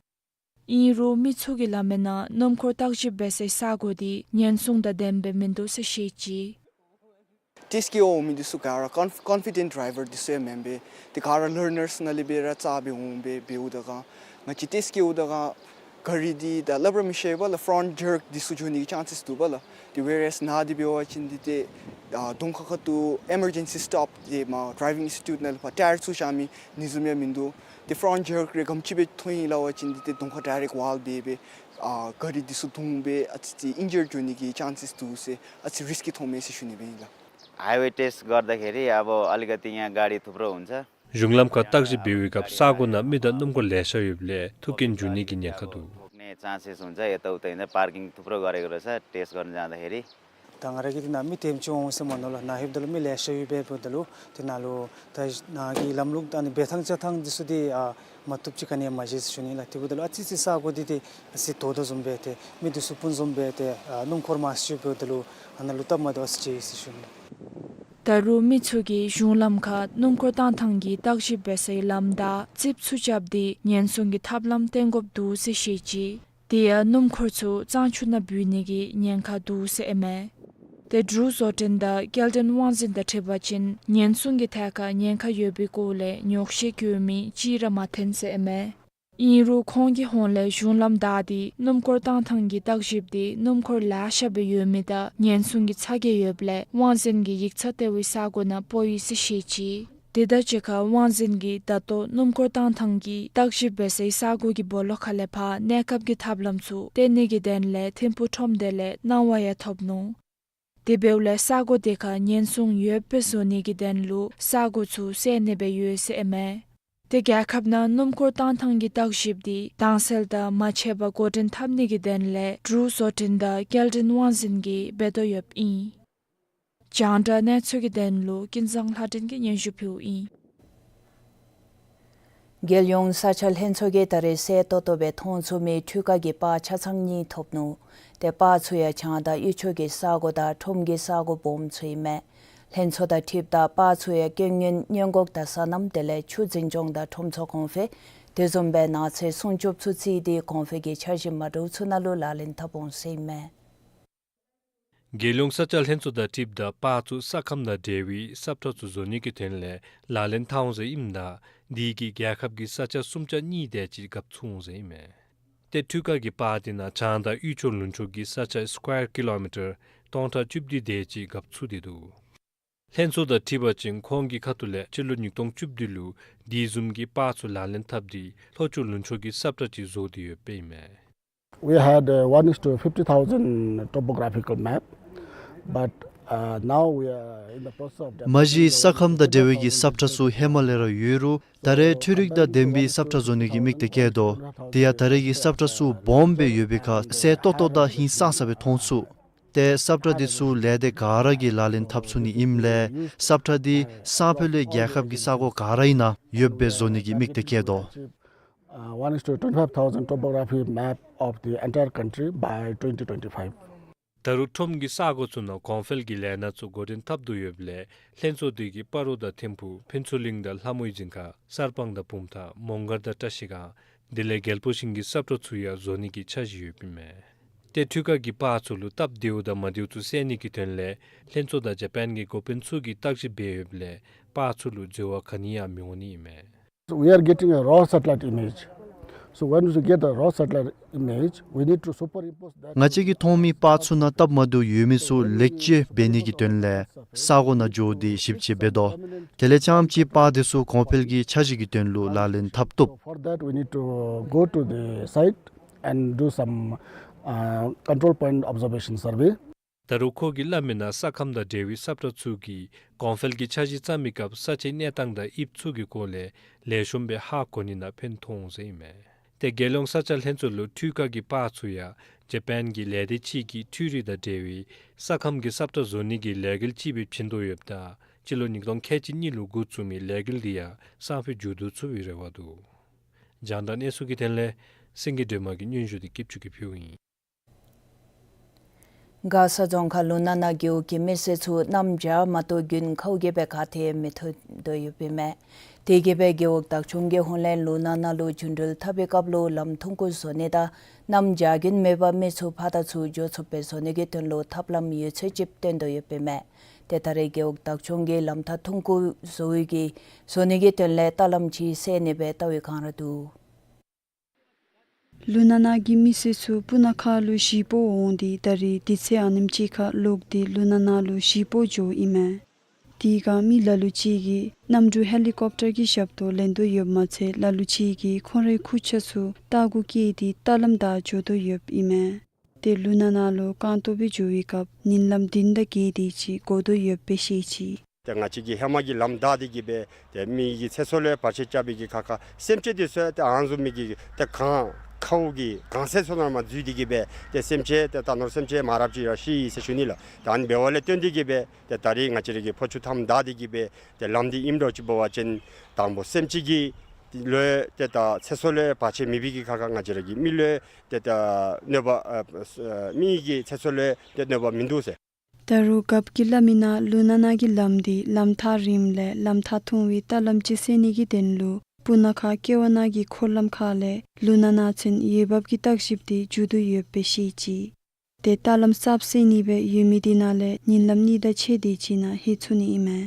ཨིན་རུང་མི་ཚུ་གིས་སླབ་མིའི་ནང་སྣུམ་འཁོར་བརྟག་ཞིབ་འབད་སའི་ས་གོ་དེ་ཉེན་སྲུང་དང་ལྡནམ་སྦེ་མིན་འདུག་ཟེར་བཤད་ཅི། ཊེསཊ་བཀལ་འོང་མི་འདི་ཚུ་ག་ར་ཀོན་ཀོན་ཕི་ཌེནཊ་ཌི་རའི་ཝར་འདི་ཚུ་ཡང་མེན་པས། ཏེ་ག་ར་ལར་ནརསི་ནང་ལས་སྦེ་ར་རྩ་སྦེ་འོང་སྦེ་འབདཝ་ད་ག་ང་བཅས་ཊེསཊ་བཀལཝ་ད་ག་ག་རི་འདི་ད་སླབ་ར་མི་ཤེས་པས་ལགས། ཕྲོནཊ་ཇརཀ་འདི་ཚུ་འགྱོ་ནི་གི་ཅཱནསེསི་འདུག་པས་ལགས། ཏེ་ཝེར་ཨེས་ནཱ་འདི་འབད་བ་ཅིན་འདི་ཏེ་ཨ་གདོང་ཁ་ཁ་ཐུག་ཨི་མར་ཇེན་སི་སི་ཊོབ་ཏེ་མར་ཌྲའི་ཝིང་ཨིནསི་ཊི་ཊིའུཊ་ནང་ལས་ཕར་ཊ་ཡར་ཚུ་བཞག་མི་ནི་བཟུམ་ཡང་མིན་འདུག། ཏེ་ཕྲོནཊ་ཇརཀ་རེ་ག་དེམ་ཅིག་སྦེ་ཐོན་ཡི་སླབ་པ་ཅིན་འདི་ཏེ་གདོང་ཁར་ཌའི་རེཀཊ་ཝཱལ་འབད་སྦེ་ཨ་ག་རི་འདི་ཚུ་རྡུང་སྦེ་ཨ་ཙི་ཙི་ཨིན་ཇར་འགྱོ་ནི་གི་ཅཱནསེསི་འདུག་ཟེར་ཨ་ཙི་རིསཀི་མཐོངམ་མས་ཟེར་ཞུ་ནི་སྦེ་ཨིན་ལགས། ཧའི་ཝེ་ཊེསཊ་འགོརཝ་ད་ཁར་ཡང་ཨ་བོ་ཨ་ལི་ག་ཏི་ཡང་ག་རི་འཐུ་འཕྲོ་འོང་ཚར། གཞུང་ལམ་ཁར་བརྟག་ཞིབ་འབད་བའི་སྐབས་ས་གོ་ནང་མི་དང་སྣུམ་འཁོར་ལེ་ཤ་ཡོདཔ་ལས་ཐུག་རྐྱེན་འབྱུང་ནི་གི་ཉེན་ཁ་འདུག། ཐོག་ནས་ཅཱནསེསི་འོང་ཚར། ཡ་ཏོག་ཏོ་ཨིན་ན་པར་ཀིང་འཐུ་འཕྲོ་ག་ར་ག་ར་ས་ཊེསཊ་འགོར་ནི་ད་ཁར་ཡང་། ད་ང་ར་གིས་འདི་ནང་མི་ཐེམ་ཅིག་འོང་ཟེར་མ་མནོ་ལགས། ནཱ་ལྷོདཔ་ད་ལུ་མི་ལེ་ཤ་ཡོད་པས། འབདཝ་ད་ལུ་ཏེ་ནཱ་ལུ་ད་ནཱ་གི་ལམ་ལུགས་ད་ཨ་ནི་འབད་ཐངས་བཅའ་ཐངས་འདི་ཚུ་འདི་ཨ་མ་བཏུབ་ཅིག་ག་ནི་ཡང་མ་མཇལ་ཟེར་ཞུ་ནི་ལགས། ཏེ་འབདཝ་ད་ལུ་ཨ་ཙི་ཙི་ས་གོ་འདི་ཏེ་ཨ་ཙི་དོག་དོ་བཟུམ་སྦེ་ཏེ་མི་འདི་ཚུ་སྤུན་འཛོམས་སྦེ་ཏེ་ཨ་སྣུམ་འཁོར་མང་སུ་ཅིག་འབདཝ་ད་ལུ་ཨ་ནཱ་ལུ་སྟབས་མ་བདེཝ་ཨ་ཙི་ཅིག་ཡོད་ཟེར་ཞུ་ནི། ད་རུང་མི་ཚུ་གིས་གཞུང་ལམ་ཁར་སྣུམ་འཁོར་བཏང་ཐངས་ཀྱི་བརྟག་ཞིབ་འབད་སའི་ལམ་བདའ་རྩིགཔ་ཚུ་རྐྱབ་སྟེ་ཉེན་སྲུང་གི་ཐབས་ལམ་བཏོན་དགོཔ་འདུག་ཟེར་བཤད་ཅི། དེ་ཡང་སྣུམ་འཁོར་ཚུ་གཙང་ཆུ་ནང་བུད་ནི་གི་ཉེན་ཁ་འདུག་ཟེར་ཨིན་མས། ཏེ་འབྲུག་བཟོ་སྐྲུན་དང་སྐྱེལ་འདྲེན་དབང་འཛིན་དང་འཁྲིལ་བ་ཅིན་ཉེན་སྲུང་གི་ཐད་ཁར་ཉེན་ཁ་ཡོད་པའི་སྐོར་ལས་ཉོགས་བཤད་བཀོད་མི་གཅིག་ར་མ་ཐོན་ཟེར་ཨིན་མས། ཨིན་རུང་ཁོང་གི་ཧོངས་ལས་གཞུང་ལམ་བདའ་སྟེ་སྣུམ་འཁོར་བཏང་ཐངས་ཀྱི་བརྟག་ཞིབ་དེ་སྣུམ་འཁོར་ལེ་ཤ་སྦེ་ཡོད་མི་དང་ཉེན་སྲུང་གི་ཚ་གྱང་ཡོདཔ་ལས་ཝང་ཟན་གྱིས་ཡིག་ཚང་ལྟེ་བའི་ས་གོ་ནང་སྤོ་ཡི་ཟེར་བཤད་ཅི། དེ་དང་གཅིག་ཁར་ཝང་ཟན་གྱིས་ད་ལྟོ་སྣུམ་འཁོར་བཏང་ཐངས་ཀྱི་བརྟག་ཞིབ་འབད་སའི་ས་གོ་གི་སྦོ་ལོགས་ཁ་ལས་ཕར་གནས་སྐབས་ཀྱི་ཐབས་ལམ་ཚུ་བཏོན་ནི་གི་དོན་ལས་ཐིམ་ཕུག་ཁྲོམ་སྡེ་ལས་གནང་བ་ཡང་ཐོབ་ནུག། དེ་འབདཝ་ལས་ས་གོ་དེ་ཁར་ཉེན་སྲུང་ཡོདཔ་སྦེ་བཟོ་ནི་གི་དོན་ལུ་ས་གོ་ཚུ་བསལ་ནི་སྦེ་ཡོད་ཟེར་ཨིན་མས། ཏེ་རྒྱལ་ཁབ་ནང་སྣུམ་འཁོར་བཏང་ཐངས་ཀྱི་བརྟག་ཞིབ་དེ་དྭངས་གསལ་དང་མ་ཆད་པར་འགོ་འདྲེན་འཐབ་ནི་གི་དོན་ལས་འབྲུག་བཟོ་སྐྲུན་དང་སྐྱེལ་འདྲེན་ཝང་ཟན་གྱིས་འབད་དོ་ཡོདཔ་ཨིན། རྒྱང་བསྒྲགས་གནས་ཚུལ་གྱི་དོན་ལུ་ཀུན་བཟང་ལྷ་སྒྲོན་གྱིས་སྙན་ཞུ་ཕུལཝ་ཨིན། རྒྱལ་ཡོངས་ས་ཆ་ལྷན་ཚོགས་ཀྱིས་ད་རེས་གསལ་ཏོག་ཏོ་སྦེ་མཐོང་ཚུགས་མི་འཕྲུལ་ཁང་གི་པར་ཆ་ཚང་གཉིས་ཐོབ་ནུག། ཏེ་པར་ཚུ་ཡང་བྱང་དང་དབུས་ཕྱོགས་ཀྱི་ས་གོ་དང་ཁྲོམ་གྱི་ས་གོ་སྦོམ་ཚུ་ཨིན་མས། ལྷན་ཚོགས་དང་འཁྲིལཝ་ད་པར་ཚུ་ཡང་སྐྱོན་ངན་སྔོན་འགོག་དང་སོ་ནམ་དེ་ལས་ཆུ་འཛིན་སྐྱོང་དང་ཁྲོམ་ཚོགས་གོང་འཕེལ་དེ་བཟུམ་སྦེ་ནགས་ཚལ་སྲུང་སྐྱོབ་ཚུ་བརྩིས་ཏེ་གོང་འཕེལ་གྱི་འཆར་གཞི་མ་འདྲཝ་ཚུ་ནང་ལུ་ལག་ལེན་འཐབ་འོང་ཟེར་ཨིན་མས། རྒྱལ་ཡོངས་ས་ཆ་ལྷན་ཚོགས་དང་འཁྲིལཝ་ད་པར་ཚུ་ས་ཁམས་དང་འབྲེལ་བའི་ས་ཁྲ་ཚུ་བཟོ་ནི་གི་དོན་ལས་ལག་ལེན་འཐབ་འོང་ཟེར་ཨིནམ་ད་དེ་གིས་རྒྱལ་ཁབ་ཀྱི་ས་ཆ་སུམ་ཆ་གཉིས་དེ་ཅིག་རྒཔོ་ཚུགས་འོང་ཟེར་ཨིན་མས། ཏེ་འཕྲུལ་ཁང་གི་པར་དེ་ནང་བྱང་དང་དབུས་ཕྱོགས་ལུང་ཕྱོགས་ཀྱི་ས་ཆ་སི་ཀོ་ཡར་ཀི་ལོ་མི་ཊར་སྟོང་ཕྲག་བཅུ་བདུན་དེ་ཅིག་རྒཔོ་ཚུགས་ཏེ་འདུག། ལྷན་ཚོགས་དང་འཁྲིལ་བ་ཅིན་ཁོང་གི་ཁ་ཐུག་ལས་སྤྱི་ལོ་ཉིས་སྟོང་བཅུ་བདུན་ལུ་དེ་བཟུམ་གྱི་པར་ཚུ་ལག་ལེན་འཐབ་སྟེ་ལྷོ་ཕྱོགས་ལུང་ཕྱོགས་ཀྱི་ས་ཁྲ་ཅིག་བཟོ་སྟེ་ཡོདཔ་ཨིན་མས། We had, uh, one is to fifty thousand topographical map, but, uh, now we are in the process of མ་གཞི་ས་ཁམས་དང་འབྲེལ་བའི་གི་ས་ཁྲ་ཚུ་ཧེ་མ་ལས་ར་ཡོད་རུང་ད་རེས་འཕྲུལ་རིག་དང་ལྡན་པའི་ས་ཁྲ་བཟོ་ནི་གི་དམིགས་གཏད་བསྐྱེད་དོ། དེ་ཡང་ད་རེས་ཀྱི་ས་ཁྲ་ཚུ་སྦོམ་སྦེ་ཡོད་པའི་ཁར་གསལ་ཏོག་ཏོ་དང་ཧིང་སངས་ས་སྦེ་མཐོང་ཚུགས། ཏེ་ས་ཁྲ་དེ་ཚུ་ལས་སྡེ་ག་ར་གིས་ལག་ལེན་འཐབ་ཚུགས་ནི་ཨིནམ་ལས་ས་ཁྲ་དེ་སང་ཕོད་ལས་རྒྱལ་ཁབ་ཀྱི་ས་གོ་ག་ར་ཨིན་ན་ཡོདཔ་སྦེ་བཟོ་ནི་གི་དམིགས་གཏད་བསྐྱེད་དོ། Uh, one is to twenty-five thousand topography map of the entire country by twenty twenty-five. ད་རུང་ཁྲོམ་གྱི་ས་གོ་ཚུ་ནང་གོང་འཕེལ་གྱི་ལས་སྣ་ཚུ་འགོ་འདྲེན་འཐབ་དོ་ཡོདཔ་ལས་ལྷན་ཚོགས་དེ་གིས་སྤ་རོ་དང་ཐིམ་ཕུག་ཕུན་ཚོགས་གླིང་དང་ལྷ་མོའི་རྫིང་ཁ་གསར་སྤང་དང་བུམ་ཐང་མོང་སྒར་དང་བཀྲ་ཤིས་སྒང་དེ་ལས་རྒྱལ་པོ་ཤིང་གི་ས་ཁྲ་ཚུ་ཡང་བཟོ་ནི་གི་འཆར་གཞི་ཡོདཔ་ཨིན་མས། ཏེ་འཕྲུལ་ཁང་གི་པར་ཚུ་ལུ་སྟབས་བདེཝ་དང་མ་བདེཝ་ཚུ་བསལ་ནི་གི་དོན་ལས་ལྷན་ཚོགས་དང་ཇ་པཱན་གྱི་འགོ་དཔོན་ཚུ་གིས་བརྟག་ཞིབ་འབད་ཡོདཔ་ལས་པར་ཚུ་ལུ་འཛོལ་བ་ག་ནི་ཡང་མི་འོང་ནི་ཨིན་མས། We are getting a raw satellite image. So when we get the raw satellite image, we need to superimpose that. ང་བཅས་ཀྱིས་མཐོང་མི་པར་ཚུ་ནང་སྟབས་མ་བདེཝ་ཡོད་མི་ཚུ་ལེགས་བཅོས་འབད་ནི་གི་དོན་ལས་ས་གོ་ནང་འགྱོ་སྟེ་ཞིབ་དཔྱད་འབད་དོ། དེ་ལས་རྐྱངམ་ཅིག་པར་དེ་ཚུ་གོང་འཕེལ་གྱི་འཆར་གཞི་གི་དོན་ལུ་ལག་ལེན་འཐབ་བཏུབ། For that, we need to go to the site and do some, uh, control point observation survey. ད་རུང་ཁོ་གིས་སླབ་མི་ནང་ས་ཁམས་དང་འབྲེལ་བའི་ས་ཁྲ་ཚུ་གིས་གོང་འཕེལ་གྱི་འཆར་གཞི་བརྩམ་མི་སྐབས་ས་ཆའི་གནས་སྟངས་དང་དབྱིབས་ཚུ་གི་སྐོར་ལས་ལེགས་ཤོམ་སྦེ་ཧ་གོ་ནི་ནང་ཕན་ཐོགས་འོང་ཟེར་ཨིན་མས། ཏེ་རྒྱལ་ཡོངས་ས་ཆ་ལྷན་ཚོགས་ལུ་འཕྲུལ་ཁང་གི་པར་ཚུ་ཡང་ཇ་པཱན་གྱི་ལས་སྡེ་ཅིག་གིས་འཕྲུལ་རིག་དང་འབྲེལ་བའི་ས་ཁམས་ཀྱི་ས་ཁྲ་བཟོ་ནི་གི་ལས་འགུལ་ཅིག་སྦེ་བྱིན་དོ་ཡོདཔ་ད་སྤྱི་ལོ་ཉིས་སྟོང་ཁལ་གཅིག་གཉིས་ལུ་འགོ་བཙུགས་མི་ལས་འགུལ་དེ་ཡང་སང་ཕོད་མཇུག་བསྡུ་ཚུགས་པའི་རེ་བ་འདུག། རྒྱང་བསྒྲགས་གནས་ཚུལ་གྱི་དོན་ལས་སེང་གེ་སྒྲོལ་མ་གིས་སྙན་ཞུ་དེ་སྐྱིད་ཆུ་གིས་ཕུལཝ་ཨིན། མགར་ས་རྫོང་ཁག་ལུང་ནག་ན་རྒེད་འོག་གི་མི་སེར་ཚུ་གནམ་བྱཱར་མ་གཏོགས་དགུན་ཁཝ་གིས་སྦེ་ག་ཏེ་མི་ཐོན་དོ་ཡོདཔ་ཨིན་མས། དེ་གིས་སྦེ་རྒེད་འོག་བདག་སྐྱོང་གི་ཧོངས་ལས་ལུང་ནག་ན་ལུ་འགྱུར་འགྲོས་འཐབ་པའི་སྐབས་ལུ་ལམ་ཐུང་ཀུ་བཟོ་ནི་དང་གནམ་བྱཱར་དགུན་མེད་པར་མི་ཚུ་ཕར་དང་ཚུར་འགྱོ་ཚུགས་པའི་བཟོ་ནི་གི་དོན་ལུ་ཐབས་ལམ་ཡོད་ཚད་ཅིག་བཏོན་དོ་ཡོདཔ་ཨིན་མས། ཏེ་ད་རེས་རྒེད་འོག་བདག་སྐྱོང་གིས་ལམ་ཐག་ཐུང་ཀུ་བཟོ་བའི་གི་བཟོ་ནི་གི་དོན་ལས་ལྟ་ལམ་ཅིག་བསལ་ནི་སྦེ་བལྟ་བའི་བསྒང་ར་འདུག། ལུང་ནག་ན་གི་མི་སེར་ཚུ་སྤུ་ན་ཁ་ལུ་གཞིས་སྤོ་འོང་སྟེ་ད་རེས་དུས་ཚོད་ཨ་ནེམ་ཅིག་ཁར་ལོག་སྟེ་ལུང་ནག་ན་ལུ་གཞིས་སྤོ་འགྱོཝ་ཨིན་མས། དེ་སྒང་མི་ལ་ལུ་ཅིག་གིས་གནམ་གྲུ་ཧེ་ལི་ཀོབ་ཊར་གྱི་ཞབས་ཏོག་ལེན་དོ་ཡོདཔ་མ་ཚད་ལ་ལུ་ཅིག་གིས་ཁོང་རའི་ཁུར་ཆ་ཚུ་ལྟག་གུ་བཀལ་ཏེ་ལྟ་ལམ་བདའ་འགྱོ་དོ་ཡོདཔ་ཨིན་མས། ཏེ་ལུང་ནག་ན་ལུ་རྐང་སྟོང་སྦེ་འགྱོ་བའི་སྐབས་ཉིན་ལམ་བདུན་དང་བརྒྱད་དེ་ཅིག་འགོར་དོ་ཡོདཔ་སྦེ་བཤད་ཅི། ཏེ་ང་བཅས་ཀྱི་ཧེ་མ་གི་ལམ་བདའ་སྟེ་གིས་སྦེ་ཏེ་མི་གི་ཚེ་སྲོག་ལུ་བར་ཆད་རྐྱབ་པའི་གི་ཁ་ཁར་སེམས་ཅན་དེ་ཚུ་ཏེ་ཨ་ནི་བཟུམ་མའི་གི་ཏེ་གངས་ཁཝ་གི་གངས་སེང་ཚུ་ནང་མར་འཛུལ་ཏེ་གིས་སྦེ་ཏེ་སེམས་ཅན་ཏེ་རྟ་ནོར་སེམས་ཅན་མང་རབས་ཅིག་ཡང་ཤི་ཡི་ཟེར་ཞུ་ནི་ལགས། ད་ཨ་ནི་འབདཝ་ལས་བརྟེན་ཏེ་གིས་སྦེ་ཏེ་ད་རེས་ང་བཅས་ར་གི་ཕོ་ཆུ་ཐམ་བདའ་སྟེ་གིས་སྦེ་ཏེ་ལམ་འདི་ཨིནམ་འདྲཝ་ཅིག་འབད་བ་ཅིན་དང་པོ་སེམས་ཅན་གྱི་ལུ་ཏེ་ད་ཚེ་སྲོག་ལུ་བར་ཆད་མེད་པའི་གི་ཁ་ཁར་ང་བཅས་ར་གི་མི་ལུ་ཏེ་ད་གནོད་པ་ཨ་མི་གི་ཚེ་སྲོག་ལུ་ཏེ་གནོད་པ་མིན་འདུག་ཟེར། ད་རུང་རྒཔོ་གིས་སླབ་མི་ནང་ལུང་ནག་ན་གི་ལམ་འདི་ལམ་ཐག་རིངམོ་ལས་ལམ་ཐག་ཐུང་བའི་ལྟ་ལམ་ཅིག་བསལ་ནི་གི་དོན་ལུ་སྤུ་ན་ཁ་ཀེ་ཝ་ན་གི་འཁོར་ལམ་ཁ་ལས་ལུང་ནག་ན་ཚུན་འོས་འབབ་ཀྱི་བརྟག་ཞིབ་དེ་མཇུག་བསྡུ་ཡོདཔ་སྦེ་བཤད་ཅི། ཏེ་ལྟ་ལམ་གསརཔ་བསལ་ནི་སྦེ་ཡོད་མི་དེ་ནང་ལས་ཉིན་ལམ་གཉིས་དང་ཕྱེད་དེ་ཅིག་ནང་ལྷོད་ཚུགས་ནི་ཨིན་མས།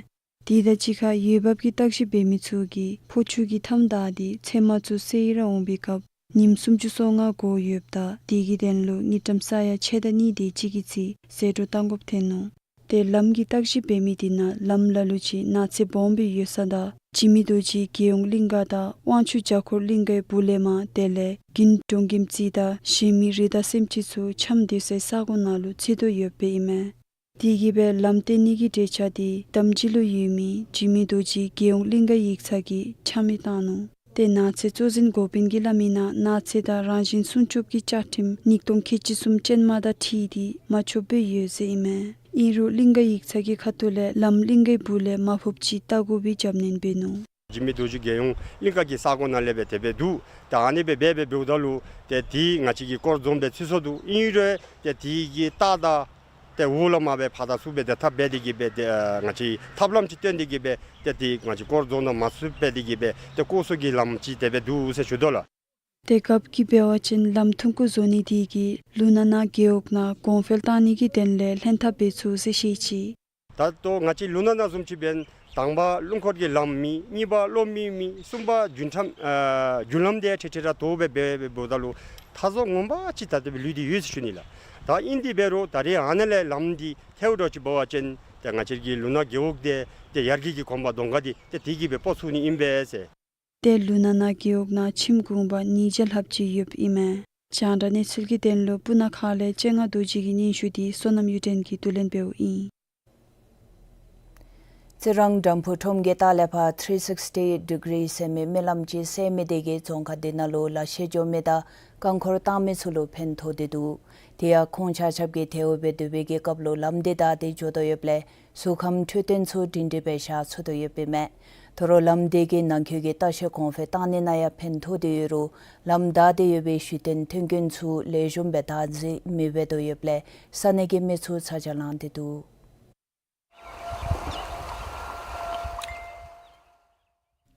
དེ་དང་གཅིག་ཁར་འོས་འབབ་ཀྱི་བརྟག་ཞིབ་འབད་མི་ཚུ་གིས་ཕོ་ཆུ་གི་མཐའམ་བདའ་སྟེ་ཚལ་མ་ཚུ་བསལ་ར་འོང་པའི་སྐབས་ཉིནམ་སུམ་ཅུ་སོ་ལྔ་འགོར་ཡོདཔ་ད་དེ་གི་དོན་ལུ་དངུལ་ཀྲམ་ས་ཡ་ཕྱེད་དང་གཉིས་དེ་ཅིག་གི་ཚད་ཟད་འགྲོ་བཏང་དགོཔ་ཐོན་ནུག། ཏེ་ལམ་གྱི་བརྟག་ཞིབ་འབད་མི་དེ་ནང་ལམ་ལ་ལུ་ཅིག་ནགས་ཚལ་སྦོམ་སྦེ་ཡོད་ས་དང་འཇིགས་མེད་རྡོ་རྗེ་རྒྱལ་ཡོངས་གླིང་ག་དང་དབང་ཕྱུག་བརྒྱ་འཁོར་གླིང་གའི་སྦུག་ལས་མར་དེ་ལས་དགུན་འབྲོང་རྒན་རྩི་དང་གཞན་མི་རི་དྭགས་སེམས་ཅན་ཚུ་འཁྱམས་སྡོད་སའི་ས་གོ་ནང་ལུ་འཚོལ་དོ་ཡོདཔ་ཨིན་མས། དེ་གིས་སྦེ་ལམ་བཏོན་ནི་གི་གྲོས་འཆར་དེ་དམ་སྦྱིས་ལུ་ཡོད་མི་འཇིགས་མེད་རྡོ་རྗེ་རྒྱལ་ཡོངས་གླིང་ག་ཡིག་ཚང་གིས་འཁྱམས་སྦེ་བཏང་ནུག། ཏེ་ནགས་ཚལ་གཙོ་འཛིན་འགོ་དཔོན་གྱིས་སླབ་མི་ནང་ནགས་ཚལ་དང་རང་བཞིན་སྲུང་སྐྱོབ་ཀྱི་བཅའ་ཁྲིམས་ཉིས་སྟོང་ཁལ་གཅིག་གསུམ་ཅན་མ་དང་འཁྲིལ་ཏེ་མ་ཆོགཔ་སྦེ་ཡོད་ཟེར་ཨིན་མས། ཨིན་རུང་གླིང་ག་ཡིག་ཚང་གི་ཁ་ཐུག་ལས་ལམ་གླིང་གའི་སྦུག་ལས་མ་ཕོགཔ་ཅིག་བལྟ་དགོ་པའི་རྒྱབ་སྣོན་འབད་ནུག། འཇིགས་མེད་རྡོ་རྗེ་རྒྱལ་ཡོངས་གླིང་ག་གི་ས་གོ་ནང་ལས་སྦེ་དེ་སྦེ་འདུག། ད་ཨ་ནི་སྦེ་འབད་འབདཝ་ད་ལུ་ཏེ་དེ་ང་བཅས་ཀྱིས་སྐོར་རྫོངམ་སྦེ་ཚུད་སོང་འདུག། ཨིན་རུང་ཏེ་དེ་གི་ལྟག་དང་ཏེ་འོག་ལས་མར་སྦེ་ཕར་དང་ཚུར་སྦེ་ཏེ་ཐབས་འབད་དེ་གིས་སྦེ་ཏེ་ང་བཅས་ཐབས་ལམ་ཅིག་བཏོན་ཏེ་གིས་སྦེ་ཏེ་དེ་ང་བཅས་སྐོར་རྫོང་ནང་མ་ཚུད་པར་དེ་གིས་སྦེ་ཏེ་ལྐོག་སུ་གི་ལམ་ཅིག་དེ་སྦེ་འདུག་ཟེར་ཞུ་དོ་ལགས། ཏེ་རྒཔོ་གིས་འབད་བ་ཅིན་ལམ་ཐུང་ཀུ་བཟོ་ནི་དེ་གིས་ལུང་ནག་ན་རྒེད་འོག་ནང་གོང་འཕེལ་བཏང་ནི་གི་དོན་ལས་ལྷན་ཐབས་འབད་ཚུགས་ཟེར་བཤད་ཅི། ད་ལྟོ་ང་བཅས་ལུང་ནག་ན་བཟུམ་ཅིག་འབདན་དང་པ་རླུང་འཁོར་གྱི་ལམ་མེད། གཉིས་པ་གློག་མེ་མེད། གསུམ་པ་རྒྱུན་འཕྲམ་ཨ་རྒྱུན་ལམ་དེ་ཁྲིག་ཁྲི་ར་དོག་སྦེ་འབད་འབདཝ་ད་ལུ་མཐའ་ཟུར་ངོ་མ་ཅིག་ད་ལྟོ་སྦེ་ལུས་ཏེ་ཡོད་ཟེར་ཞུ་ནི་ལགས། ད་ཨིན་དེ་འབད་རུང་ད་རེས་ཨ་ནཱ་ལས་ལམ་འདི་ཐལཝ་འདྲཝ་ཅིག་འབད་བ་ཅིན་ཏེ་ང་བཅས་ཀྱི་ལུང་ནག་རྒེད་འོག་དེ་ཏེ་ཡར་རྒྱས་ཀྱི་གོམ་པ་གདོང་ཁ་འདི་ཏེ་དེ་གིས་སྦེ་སྤོ་ཚུགས་ནི་ཨིན་པས་ཟེར། ཏེ་ལུང་ནག་ན་རྒེད་འོག་ནང་ཁྱིམ་གུང་པ་ཉིས་བརྒྱ་ལྷགཔ་ཅིག་ཡོདཔ་ཨིན་མས། རྒྱང་བསྒྲགས་གནས་ཚུལ་གྱི་དོན་ལུ་སྤུ་ན་ཁ་ལས་སྤྱན་སྔ་རྡོ་རྗེ་གི་སྙན་ཞུ་དེ་བསོད་ནམས་གཡུ་སྒྲོན་གྱིས་བསྡུ་ལེན་འབདཝ་ཨིན། རྩི་རང་སྦྲམ་ཕུག་ཁྲོམ་གྱི་ལྟག་ལས་ཕར་ཐི་རི་སིགསི་ཊི་ཌི་གི་རི་ཟེར་མི་མི་ལམ་ཅིག་སེལ་མི་དེ་གིས་རྫོང་ཁག་དེ་ནང་ལུ་ལག་ཤེས་འགྱོ་མི་དང་རྐང་འཁོར་བཏང་མི་ཚུ་ལུ་ཕན་ཐོགས་ཏེ་འདུག། དེ་ཡང་ཁོང་ཆ་ཁྱབ་ཀྱིས་ཐལཝ་སྦེ་སྡོད་པའི་གི་སྐབས་ལུ་ལམ་འདི་བདའ་སྟེ་འགྱོ་དོ་ཡོདཔ་ལས་གཟུགས་ཁམས་འཕྲོད་བསྟེན་ཚུ་སྒྲིང་སྒྲིང་སྦེ་བཞག་ཚུགས་དོ་ཡོདཔ་ཨིན་མས། དོ་རུང་ལམ་དེ་གིས་ནང་འཁོད་ཀྱི་ལྟ་བཤལ་གོང་འཕེལ་བཏང་ནི་ནང་ཡང་ཕན་ཐོགས་ཏེ་ཡོད་རུང་ལམ་བདའ་སྟེ་ཡོད་པའི་གཞི་རྟེན་མཐུན་རྐྱེན་ཚུ་ལེགས་ཤོམ་སྦེ་བདག་འཛིན་མི་འབད་དོ་ཡོདཔ་ལས་ས་གནས་ཀྱི་མི་ཚུ་ཚ་གྱང་ལང་སྟེ་འདུག།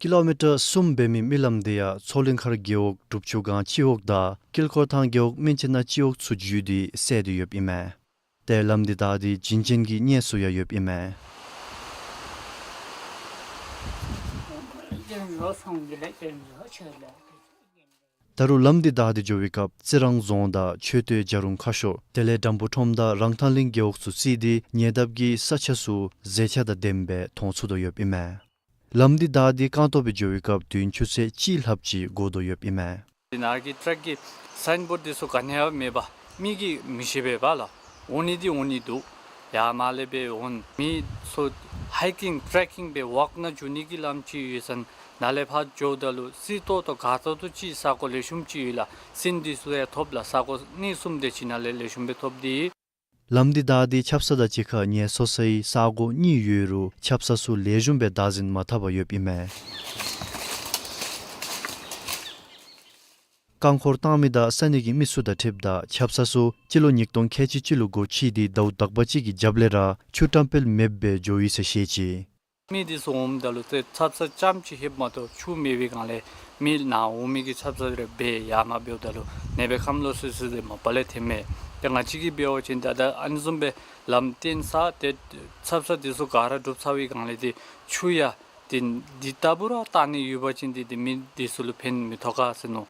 ཀི་ལོ་མི་ཊར་གསུམ་འབད་མི་མི་ལམ་དེ་ཡང་མཚོ་གླིང་མཁར་རྒེད་འོག་འབྲུག་ཆུ་སྒང་སྤྱི་འོག་དང་དཀྱིལ་འཁོར་ཐང་རྒེད་འོག་སྨན་ཆེན་ནང་སྤྱི་འོག་ཚུ་བརྒྱུད་དེ་སེལ་ཏེ་ཡོདཔ་ཨིན་མས། ཏེ་ལམ་འདི་བདའ་སྟེ་བྱིན་ཅན་གྱི་གནས་ཚུ་ཡང་ཡོདཔ་ཨིན་མས། ད་རུང་ལམ་འདི་བདའ་སྟེ་འགྱོ་བའི་སྐབས་རྩི་རང་རྫོང་དང་ཆོས་སྡེ་བྱ་རུང་ཁ་ཤོར་དེ་ལས་སྦྲམ་ཕུག་ཁྲོམ་དང་རང་ཐང་གླིང་རྒེད་འོག་ཚུ་བརྩིས་ཏེ་ཉེ་འདབས་ཀྱི་ས་ཆ་ཚུ་ཟས་ཆས་དང་ལྡནམ་སྦེ་མཐོང་ཚུགས་དོ་ཡོདཔ་ཨིན་མས། ལམ་འདི་བདའ་སྟེ་རྐང་སྟོང་སྦེ་འགྱོ་བའི་སྐབས་དུས་ཡུན་ཆུ་ཚོད་གཅིག་ལྷགཔ་ཅིག་འགོར་དོ་ཡོདཔ་ཨིན་མས། ནཱ་གི་ཊེག་གི་སའིན་བོཌ་འདི་ཚུ་ག་ནི་ཡང་མེད་པར་མི་གིས་མི་ཤེས་པས་པ་ལགས། འོང་ནི་འདི་འོང་ནི་འདུག། ཡར་མར་ལས་སྦེ་འོང་མི་ཚུ་ཧའི་ཀིང་ཊེག་ཀིང་སྦེ་ཝོག་ནང་འགྱོ་ནི་གི་ལམ་ཅིག་ཡོད་ཟེར་ནཱ་ལས་ཕར་འགྱོཝ་ད་ལུ་རྩི་ཏོག་ཏོ་དགའ་ཏོག་ཏོ་ཅིག་ས་གོ་ལེགས་ཤོམ་ཅིག་ཡོད་ལགས། ཤིང་འདི་ཚུ་ཡང་ཐོབ་ལགས། ས་གོ་གནས་གསུམ་དེ་ཅིག་ནང་ལས་ལེགས་ཤོམ་སྦེ་ཐོབ་སྟེ་ཡོད། ལམ་འདི་བདའ་སྟེ་ཆབ་གསང་དང་གཅིག་ཁར་ངལ་གསོ་སའི་ས་གོ་གཉིས་ཡོད་རུང་ཆབ་གསང་ཚུ་ལེགས་ཤོམ་སྦེ་བདག་འཛིན་མ་འཐབ་པར་ཡོདཔ་ཨིན་མས། རྐང་འཁོར་བཏང་མི་དང་ས་གནས་ཀྱི་མི་ཚུ་དང་འཁྲིལཝ་ད་ཆབ་གསང་ཚུ་སྤྱི་ལོ་ཉིས་སྟོང་ཁལ་གཅིག་གཅིག་ལུ་སྒོ་ཕྱེ་སྟེ་ཟླཝ་དག་པ་ཅིག་གི་རྒྱབ་ལས་ར་ཆུ་བཀྲམ་སྤེལ་མེདཔ་སྦེ་འགྱོ་ཡི་ཟེར་བཤད་ཅི། མི་འདི་ཚུ་འོངམ་ད་ལུ་ཏེ་ཆབ་གསང་རྐྱངམ་ཅིག་ལྷོདཔ་མ་གཏོགས་ཆུ་མེད་པའི་སྒང་ལས་མི་ནཱ་འོང་མི་གིས་ཆབ་གསང་རེ་འབད་ཡར་མར་འབདཝ་ད་ལུ་ནེ་སྦེ་ཁམས་ལོག་སི་སི་དེ་མ་པ་ལས་ཐོནམ་མས། ཏེ་ང་བཅས་ཀྱིས་འབད་བ་ཅིན་ད་ད་ཨ་ནི་བཟུམ་སྦེ་ལམ་བཏོན་ས་ཏེ་ཆབ་གསང་འདི་ཚུ་ག་ར་གྲུབ་ཚར་བའི་སྒང་ལས་ཏེ་ཆུ་ཡང་ཏེ་འདི་ལྟ་བུ་ར་བཏང་ནི་ཡོད་པ་ཅིན་ཏེ་ཏེ་མི་འདི་ཚུ་ལུ་ཕན་མི་ཐོགས་ག་ཟེར་མནོ།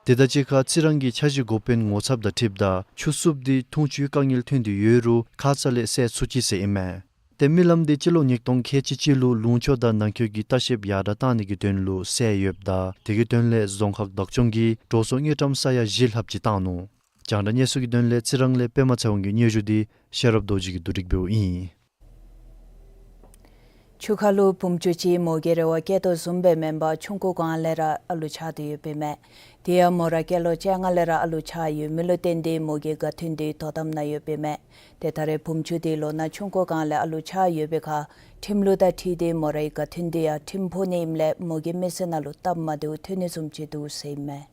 དེ་དང་གཅིག་ཁར་རྩི་རང་གི་འཆར་གཞི་འགོ་དཔོན་ངོ་ཚབ་དང་འཁྲིལཝ་ད་ཆུ་བསུབ་སྟེ་འཐུང་ཆུའི་དཀའ་ངལ་ཐོན་ཏེ་ཡོད་རུང་ཁ་ཙ་ལས་སེལ་ཚུགས་ཅི་ཟེར་ཨིན་མས། ཏེ་མི་ལམ་འདི་སྤྱི་ལོ་ཉིས་སྟོང་ཁལ་གཅིག་གཅིག་ལུ་ལུང་ཕྱོགས་དང་ནང་འཁོད་ཀྱི་ལྟ་བཤལཔ་ཡར་དྲག་བཏང་ནི་གི་དོན་ལུ་སེལ་ཡོདཔ་ད་དེ་གི་དོན་ལས་རྫོང་ཁག་བདག་སྐྱོང་གིས་འགྲོ་སོང་དངུལ་ཀྲམ་ས་ཡ་བཞི་ལྷགཔ་ཅིག་བཏང་ནུག། རྒྱང་བསྒྲགས་གནས་ཚུལ་གྱི་དོན་ལས་རྩི་རང་ལས་པདྨ་ཚེ་དབང་གི་སྙན་ཞུ་འདི་ཤེས་རབ་རྡོ་རྗེ་གིས་བསྡུ་སྒྲིག་འབདཝ་ཨིན། ཆུ་ཁ་ལུ་བུམོ་ཆུང་ཅིག་མོ་གིས་རེ་བ་བསྐྱེད་དོ་བཟུམ་སྦེ་མེན་པར་ཆུང་ཀུ་སྒང་ལས་ར་ཨ་ལུ་ཆགས་ཏེ་ཡོདཔ་ཨིན་མས། དེ་ཡང་མོ་ར་སྐྱེས་ལོ་བཅོ་ལྔ་ལས་ར་ཨ་ལུ་ཆགས་ཡོད་མི་ལུ་བརྟེན་ཏེ་མོ་གི་དགའ་སྟོན་འདི་དོ་དམ་ནང་ཡོདཔ་ཨིན་མས། ཏེ་ད་རེས་བུམོ་ཆུང་འདི་ལོ་ན་ཆུང་ཀུ་སྒང་ལས་ཨ་ལུ་ཆགས་ཡོད་པའི་ཁར་ཁྲིམས་ལུགས་དང་འཁྲིལ་ཏེ་མོ་རའི་དགའ་སྟོན་འདི་ཡང་ཁྲིམས་ཕོག་ནི་ཨིནམ་ལས་མོ་གི་མི་ཚེ་ནང་ལུ་སྟབས་མ་བདེཝ་ཐོན་ནི་བཟུམ་ཅིག་འདུག་ཟེར་ཨིན་མས།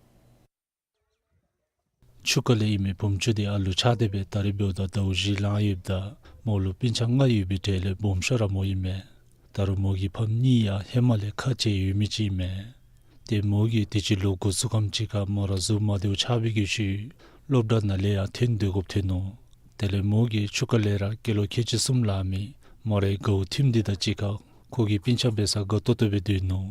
ཆུ་ཁ་ལས་ཨིན་མི་བུམོ་ཆུང་འདི་ཨ་ལུ་ཆགས་ཏེ་སྦེ་ད་རེས་འབདཝ་ད་ཟླཝ་བཞི་ལང་ཡོདཔ་ད་མོ་ལུ་སྤུན་ཆ་ལྔ་ཡོད་པའི་གྲས་ལས་སྦོམ་ཤོས་ར་མོ་ཨིན་མས། ད་རུང་མོ་གི་ཕམ་གཉིས་ཡང་ཧེ་མ་ལས་ཁ་རྗེ་ཡོད་མི་ཅིག་ཨིན་མས། ཏེ་མོ་གིས་དུས་ཅི་ལོ་དགུ་བཅུ་ཙམ་ཅིག་ཁར་མོ་ར་གཟུགས་མ་བདེཝ་ཆགས་པའི་གི་ཤུལ་སློབ་གྲྭ་ནང་ལས་ཡང་འཐོན་སྡོད་དགོཔ་ཐོན་ནུག། དེ་ལས་མོ་གིས་ཆུ་ཁ་ལས་ར་སྐྱེས་ལོ་ཁལ་གཅིག་གསུམ་ལང་མི་མོ་རའི་དགའཝ་ཁྲིམས་འདི་དང་གཅིག་ཁར་ ཁོ་གིས་སྤུན་ཆ་འབད་སར་དགའ་ཏོག་ཏོ་སྦེ་སྡོད་ནུག།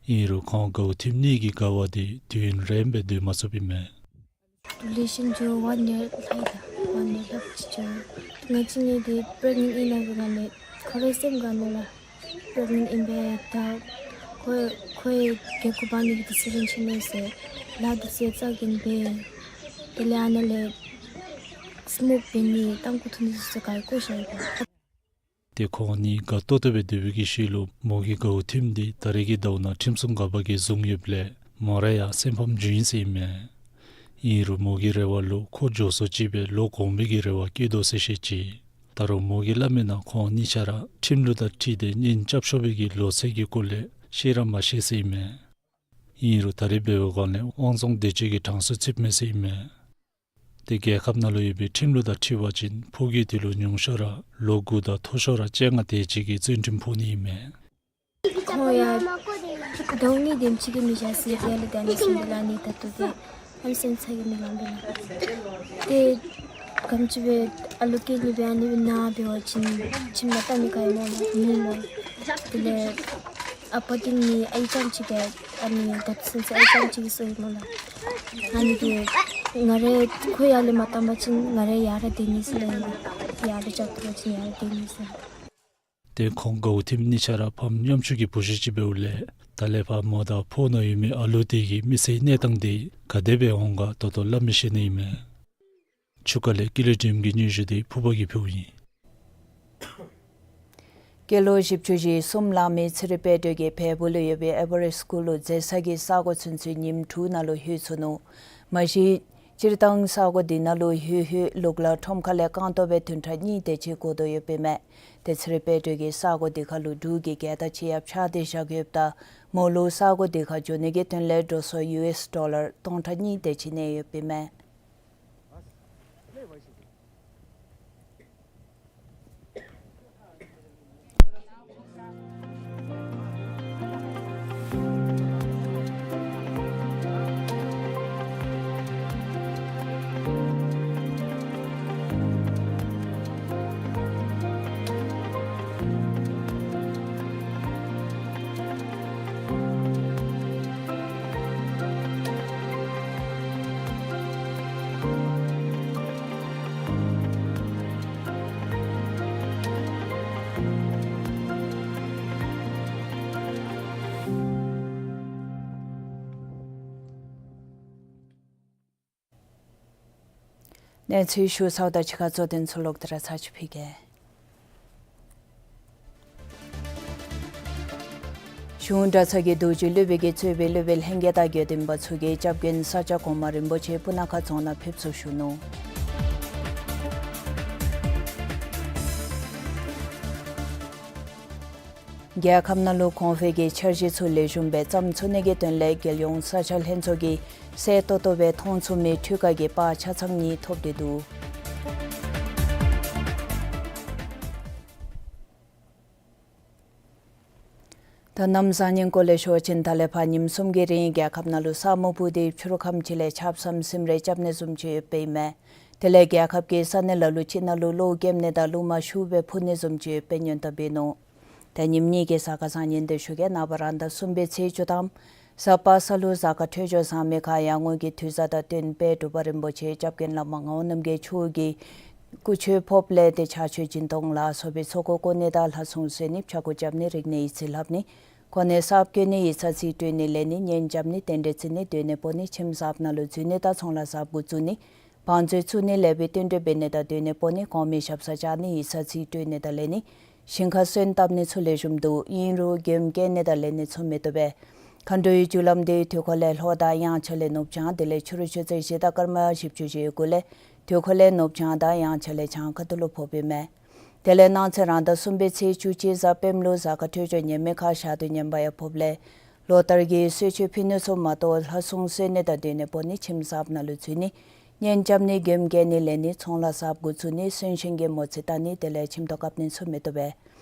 ཨིན་རུང་ཁོང་དགའཝ་ཐིམ་ནི་གི་དགའ་བ་དེ་དུས་ཡུན་རིངམོ་སྦེ་སྡོད་མ་ཚུགསཔ་ཨིན་མས། ལེགས་ཤོམ་འགྱོ། ཝན་ཡར་ལྷོད་ད། ཝན་ཡར་ལྷོདཔ་ཅིག་འགྱོ། ང་བཅས་གཉིས་འདི་པི་རེག་ནེནཊ་ཨིན་ན་འབད་ག་ལས་ཁོ་རའི་སེམས་ག་ནི་ལགས། པི་རེག་ནེནཊ་ཨིན་པས། ད་ཁོ་ཁོ་གི་གུ་འབག་ནི་གི་ཌི་སི་ཤཱན་ཅིག་ནི་ཟེར་ལཱ་འདི་ཚུ་རྩ་འགེངས་སྦེ་དེ་ལས་ཨ་ནཱ་ལས་སི་མོག་འབད་ནི་ཏམ་ཁུ་འཐུང་ནི་ཚུ་ག་ར་བཀོ་བཞག་ཡི་པས། ཏེ་ཁོང་གཉིས་དགའ་ཏོག་ཏོ་སྦེ་སྡོད་པའི་གི་ཤུལ་ལུ་མོ་གི་དགའཝ་ཐིམ་འདི་ད་རེས་ཀྱི་ཟླཝ་ནང་ཁྲིམས་སྲུང་འགག་པ་གིས་བཟུང་ཡོདཔ་ལས་མོ་ར་ཡང་སེམས་ཕམ་བྱུང་ཡི་ཟེར་ཨིན་མས། ཨིན་རུང་མོ་གི་རེ་བ་ལུ་ཁོ་མགྱོགས་སུ་ཅིག་སྦེ་ལོག་འོང་པའི་གི་རེ་བ་བསྐྱེད་དོ་ཟེར་བཤད་ཅི། ད་རུང་མོ་གིས་སླབ་མིའི་ནང་ཁོང་གཉིས་ཆ་ར་ཁྲིམས་ལུགས་དང་འཁྲིལ་ཏེ་གཉེན་རྐྱབ་ཆོག་པའི་གི་ལོ་ཚད་ཀྱི་སྐོར་ལས་ཤེས་ར་མ་ཤེས་ཟེར་ཨིན་མས། ཨིན་རུང་ད་རེས་འབད་བའི་སྒང་ལས་དབང་བཟུང་འདི་ཅིག་གི་གྲངས་སུ་ཚུདཔ་མས་ཟེར་ཨིན་མས། ཏེ་རྒྱལ་ཁབ་ནང་ལུ་ཡོད་པའི་ཁྲིམས་ལུགས་དང་འཁྲིལ་བ་ཅིན་ཕོ་རྒྱས་དེ་ལུ་ཉུང་ཤོས་ར་ལོ་དགུ་དང་མཐོ་ཤོས་ར་བཅོ་ལྔ་དེ་ཅིག་གི་བཙོན་ཁྲིམས་ཕོག་ནི་ཨིན་མས། ཁོང་ཡང་ཟླཝ་གཉིས་དེམ་ཅིག་གིས་མི་བཞག་ཟེར་ཡར་ལས་ད་ནི་སོང་སྟེ་ལགས། ཨ་ནི་ད་ལྟོ་ཏེ་ཨ་ནི་སེམས་ཚ་གྱང་མི་ལང་པས་ལགས། ཏེ་ག་དེམ་ཅིག་སྦེ་ཨ་ལོ་སྐྱེ་ནི་སྦེ་ཨ་ནི་སྦེ་ནཱ་འབད་བ་ཅིན་ཁྱིམ་ནང་ལྟ་མི་ག་ཡང་མེད་སྨོ་ལགས། མེད་སྨོ། དེ་ལས་ཨ་པ་འདི་ནི་ཨའི་རྐྱངམ་ཅིག་གིས་ཨ་ནི་ད་ལྟོ་ཚུན་ཚོད་ཨའི་རྐྱངམ་ཅིག་གིས་གསོ་ཡི་སྨོ་ལགས། ཨ་ནི་དེ་ང་ར་ཁོ་ཡར་ལས་མ་བཏང་པ་ཅིན་ང་ར་ཡར་ར་སྡོད་ནི་ཟེར་ལགས། ཡར་ར་རྐྱབ་བཏང་པ་ཅིན་ཡར་ར་སྡོད་ནི་ཟེར། ཏེ་ཁོང་དགའཝ་ཐིམ་གཉིས་ཆ་ར་ཕམ་ཉམ་ཆུང་གི་བུ་གཞི་ཅིག་འབདཝ་ལས་ད་ལས་ཕར་མོ་དང་ཕོ་ནང་ཡོད་མི་ཨ་ལུ་དེ་གི་མི་ཚེའི་གནས་སྟངས་དེ་ག་དེ་སྦེ་འོང་ག་ད་ལྟོ་སླབ་མི་ཤེས་ནི་ཨིན་མས། ཆུ་ཁ་ལས་ཀུན་ལེགས་སྒྲོལམ་གྱི་སྙན་ཞུ་དེ་ཕུར་པ་གིས་ཕུལཝ་ཨིན། སྐྱེས་ལོ་བཞི་བཅུ་ཞེ་གསུམ་ལང་མི་ཚེ་རིང་དཔལ་སྒྲོན་གྱིས་བལ་པོ་ལུ་ཡོད་པའི་ཨེ་བ་རེསཊ་སྐུ་ལུ་འཛེགས་ས་གི་ས་གོ་ཚུན་ཚོད་ཉིནམ་དྲུག་ནང་ལུ་ལྷོད་ཚུགས་ནུག། མ་གཞི་སྤྱིར་བཏང་ས་གོ་འདི་ནང་ལུ་ལྷོད་ལྷོད་ལུག་ལ་ཁྲོམ་ཁ་ལས་རྐང་སྟོང་སྦེ་བདུན་ཕྲག་གཉིས་དེ་ཅིག་འགོར་དོ་ཡོདཔ་ཨིན་མས། ཏེ་ཚེ་རིང་དཔལ་སྒྲོན་གྱིས་ས་གོ་འདི་ཁར་ལུ་འབྲུག་གི་རྒྱལ་དར་ཅིག་ཡང་ཕྱར་ཏེ་བཞག་ཡོདཔ་ད་མོ་ལུ་ས་གོ་འདི་ཁར་འགྱོ་ནི་གི་དོན་ལས་འགྲོ་སོང་ཡུ་ཨེསི་ཌོ་ལར་སྟོང་ཕྲག་གཉིས་དེ་ཅིག་གནས་ཡོདཔ་ཨིན་མས། གནས་ཚུལ་ཞུ་ཚརཝ་དང་གཅིག་ཁར་གཙོ་དོན་ཚུ་ལོག་སྟེ་ར་ཚར་ཅིག་ཕུལ་གེ། གཞུང་གྲྭ་ཚང་གི་རྡོ་རྗེ་སློབ་དཔོན་གྱིས་གཙོས་པའི་སློབ་དཔོན་ལྷན་རྒྱས་དང་དགེ་འདུན་པ་ཚུ་གིས་སྐྱབས་མགོན་ས་སྐྱ་གོང་མ་རིན་པོ་ཆེ་སྤུ་ན་ཁ་རྫོང་ནང་ཕེབས་བསུ་ཞུ་ནུག། རྒྱལ་ཁབ་ནང་ལུ་གོང་འཕེལ་གྱི་འཆར་གཞི་ཚུ་ལེགས་ཤོམ་སྦེ་བརྩམ་ཚུགས་ནི་གི་དོན་ལས་རྒྱལ་ཡོངས་ས་སྐྱ་ལྷན་ཚོགས་ཀྱིས་གསལ་ཏོག་ཏོ་སྦེ་མཐོང་ཚུགས་མི་འཕྲུལ་ཁང་གི་པར་ཆ་ཚང་གཉིས་ཐོབ་སྟེ་འདུག། ད་གནམ་བཟང་ངན་སྐོར་ལས་ཞུ་བ་ཅིན་ད་ལས་ཕར་ཉིནམ་གསུམ་གྱི་རིང་རྒྱལ་ཁབ་ནང་ལུ་ས་སྨུག་སྤུབས་ཏེ་ཕྱི་རུ་ཁམས་ཅིག་ལས་ཆརཔ་ཟམ་ཟིམ་རེ་རྐྱབ་ནི་བཟུམ་ཅིག་ཡོདཔ་ཨིན་མས། དེ་ལས་རྒྱལ་ཁབ་ཀྱི་ས་གནས་ལ་ལུ་ཅིག་ནང་ལུ་གློག་རྒྱབ་ནི་དང་རླུང་མ་ཤུགས་སྦེ་འཕུ་ནི་བཟུམ་ཅིག་ཡོདཔ་སྦེ་སྔོན་བརྡ་འབད་ནུག། ད་ཉིནམ་གཉིས་ཀྱི་གཟའ་སྐར་བཟང་ངན་དེ་ཞུ་གེ། ནངས་པ་རང་ཟླ་གསུམ་པའི་ཚེས་བཅུ་ཐམ་གཟའ་པ་སངས་ལུ་གཟའ་སྐར་འཕྲོད་སྦྱོར་བཟང་མི་ཁར་ཡར་ངོ་གི་དུས་བཟང་དང་བསྟུན་དཔལ་འབྲུག་པ་རིན་པོ་ཆེ་སྐྱབས་མགོན་བླ་མ་ངག་དབང་རྣམ་རྒྱལ་མཆོག་གི་སྐུ་མཆོད་ཕོགཔ་ལས་ཏེ་ཕྱག་མཆོད་སྦྱིན་གཏོང་ལ་སོགས་པའི་ཚོགས་འཁོར་བསྐོར་ནི་དང་ལྷ་སྲུང་གསོལ་ནི་ཕྱྭ་འགུགས་རྐྱབ་ནི་རིག་གནས་ཡིག་རྩིས་ལྷབ་ནི་གོ་གནས་གསརཔ་བསྐོ་ནི་ཡིག་ཚང་རྩིས་སྤྲོད་ནི་ལེན་ནི་གཉེན་རྐྱབ་ནི་རྟེན་འབྲེལ་བརྩི་ནི་སྡོད་གནས་སྤོ་ནི་ཁྱིམ་གསརཔ་ནང་ལུ་འཛུལ་ནི་དང་ཚོང་ལཱ་གསརཔ་འགོ་བཙུགས་ནི་བང་མཛོད་བཙུགས་ནི་ལེགས་པའི་བསྟུན་གྲོས་འབད་ནི་དང་སྡོད་གནས་སྤོ་ནི་གོང་མའི་ཞབས་སར་བཅར་ནི་ཡིག་ཚང་རྩིས་སྤྲོད་ནི་དང་ལེན་ནི་ཞིང་ཁར་སོན་བཏབ་ནི་ཚུ་ལེགས་ཤོམ་འདུག། ཨིན་རུང་མགྱོནམ་བཀལ་ནི་དང་ལེན་ནི་ཚུ་མི་བཏུབ་པས། མཁའ་འགྲོའི་རྒྱུ་ལམ་འདི་དུས་འཁོར་ལས་ལྷོ་དང་དབྱངས་འཆར་ལས་ནུབ་བྱང་དེ་ལས་ཕྱི་རུ་ཆུ་ཚོད་བཞི་དང་སྐར་མ་བཞི་བཅུ་ཞེ་དགུ་ལས་དུས་འཁོར་ལས་ནུབ་བྱང་དང་དབྱངས་འཆར་ལས་བྱང་ཁ་ཐུག་ལུ་ཕོགཔ་ཨིན་མས། དེ་ལས་གནངས་ཚེ་རང་ཟླ་གསུམ་པའི་ཚེས་བཅུ་གཅིག་གཟའ་སྤེནམ་ལུ་གཟའ་སྐར་འཕྲོད་སྦྱོར་ངན་མི་ཁར་ཞག་དུས་ངན་པ་ཡང་ཕོགཔ་ལས་ལོ་ལྟར་གྱི་གསོལ་མཆོད་ཕུལ་ནི་ཚུ་མ་གཏོགས་ལྷ་སྲུང་གསོལ་ནི་དང་སྡོད་གནས་སྤོ་ནི་ཁྱིམ་གསརཔ་ནང་ལུ་འཛུལ་ནི་གཉེན་རྐྱབ་ནི་མགྱོནམ་བཀལ་ནི་ལེན་ནི་ཚོང་ལཱ་གསརཔ་འགོ་བཙུགས་ནི་གསོན་གཤིན་གྱི་མོ་རྩིས་བལྟ་ནི་དེ་ལས་ཁྱིམ་ཐོག་བཀབ་ནི་ཚུ་མི་བཏུབ་པས།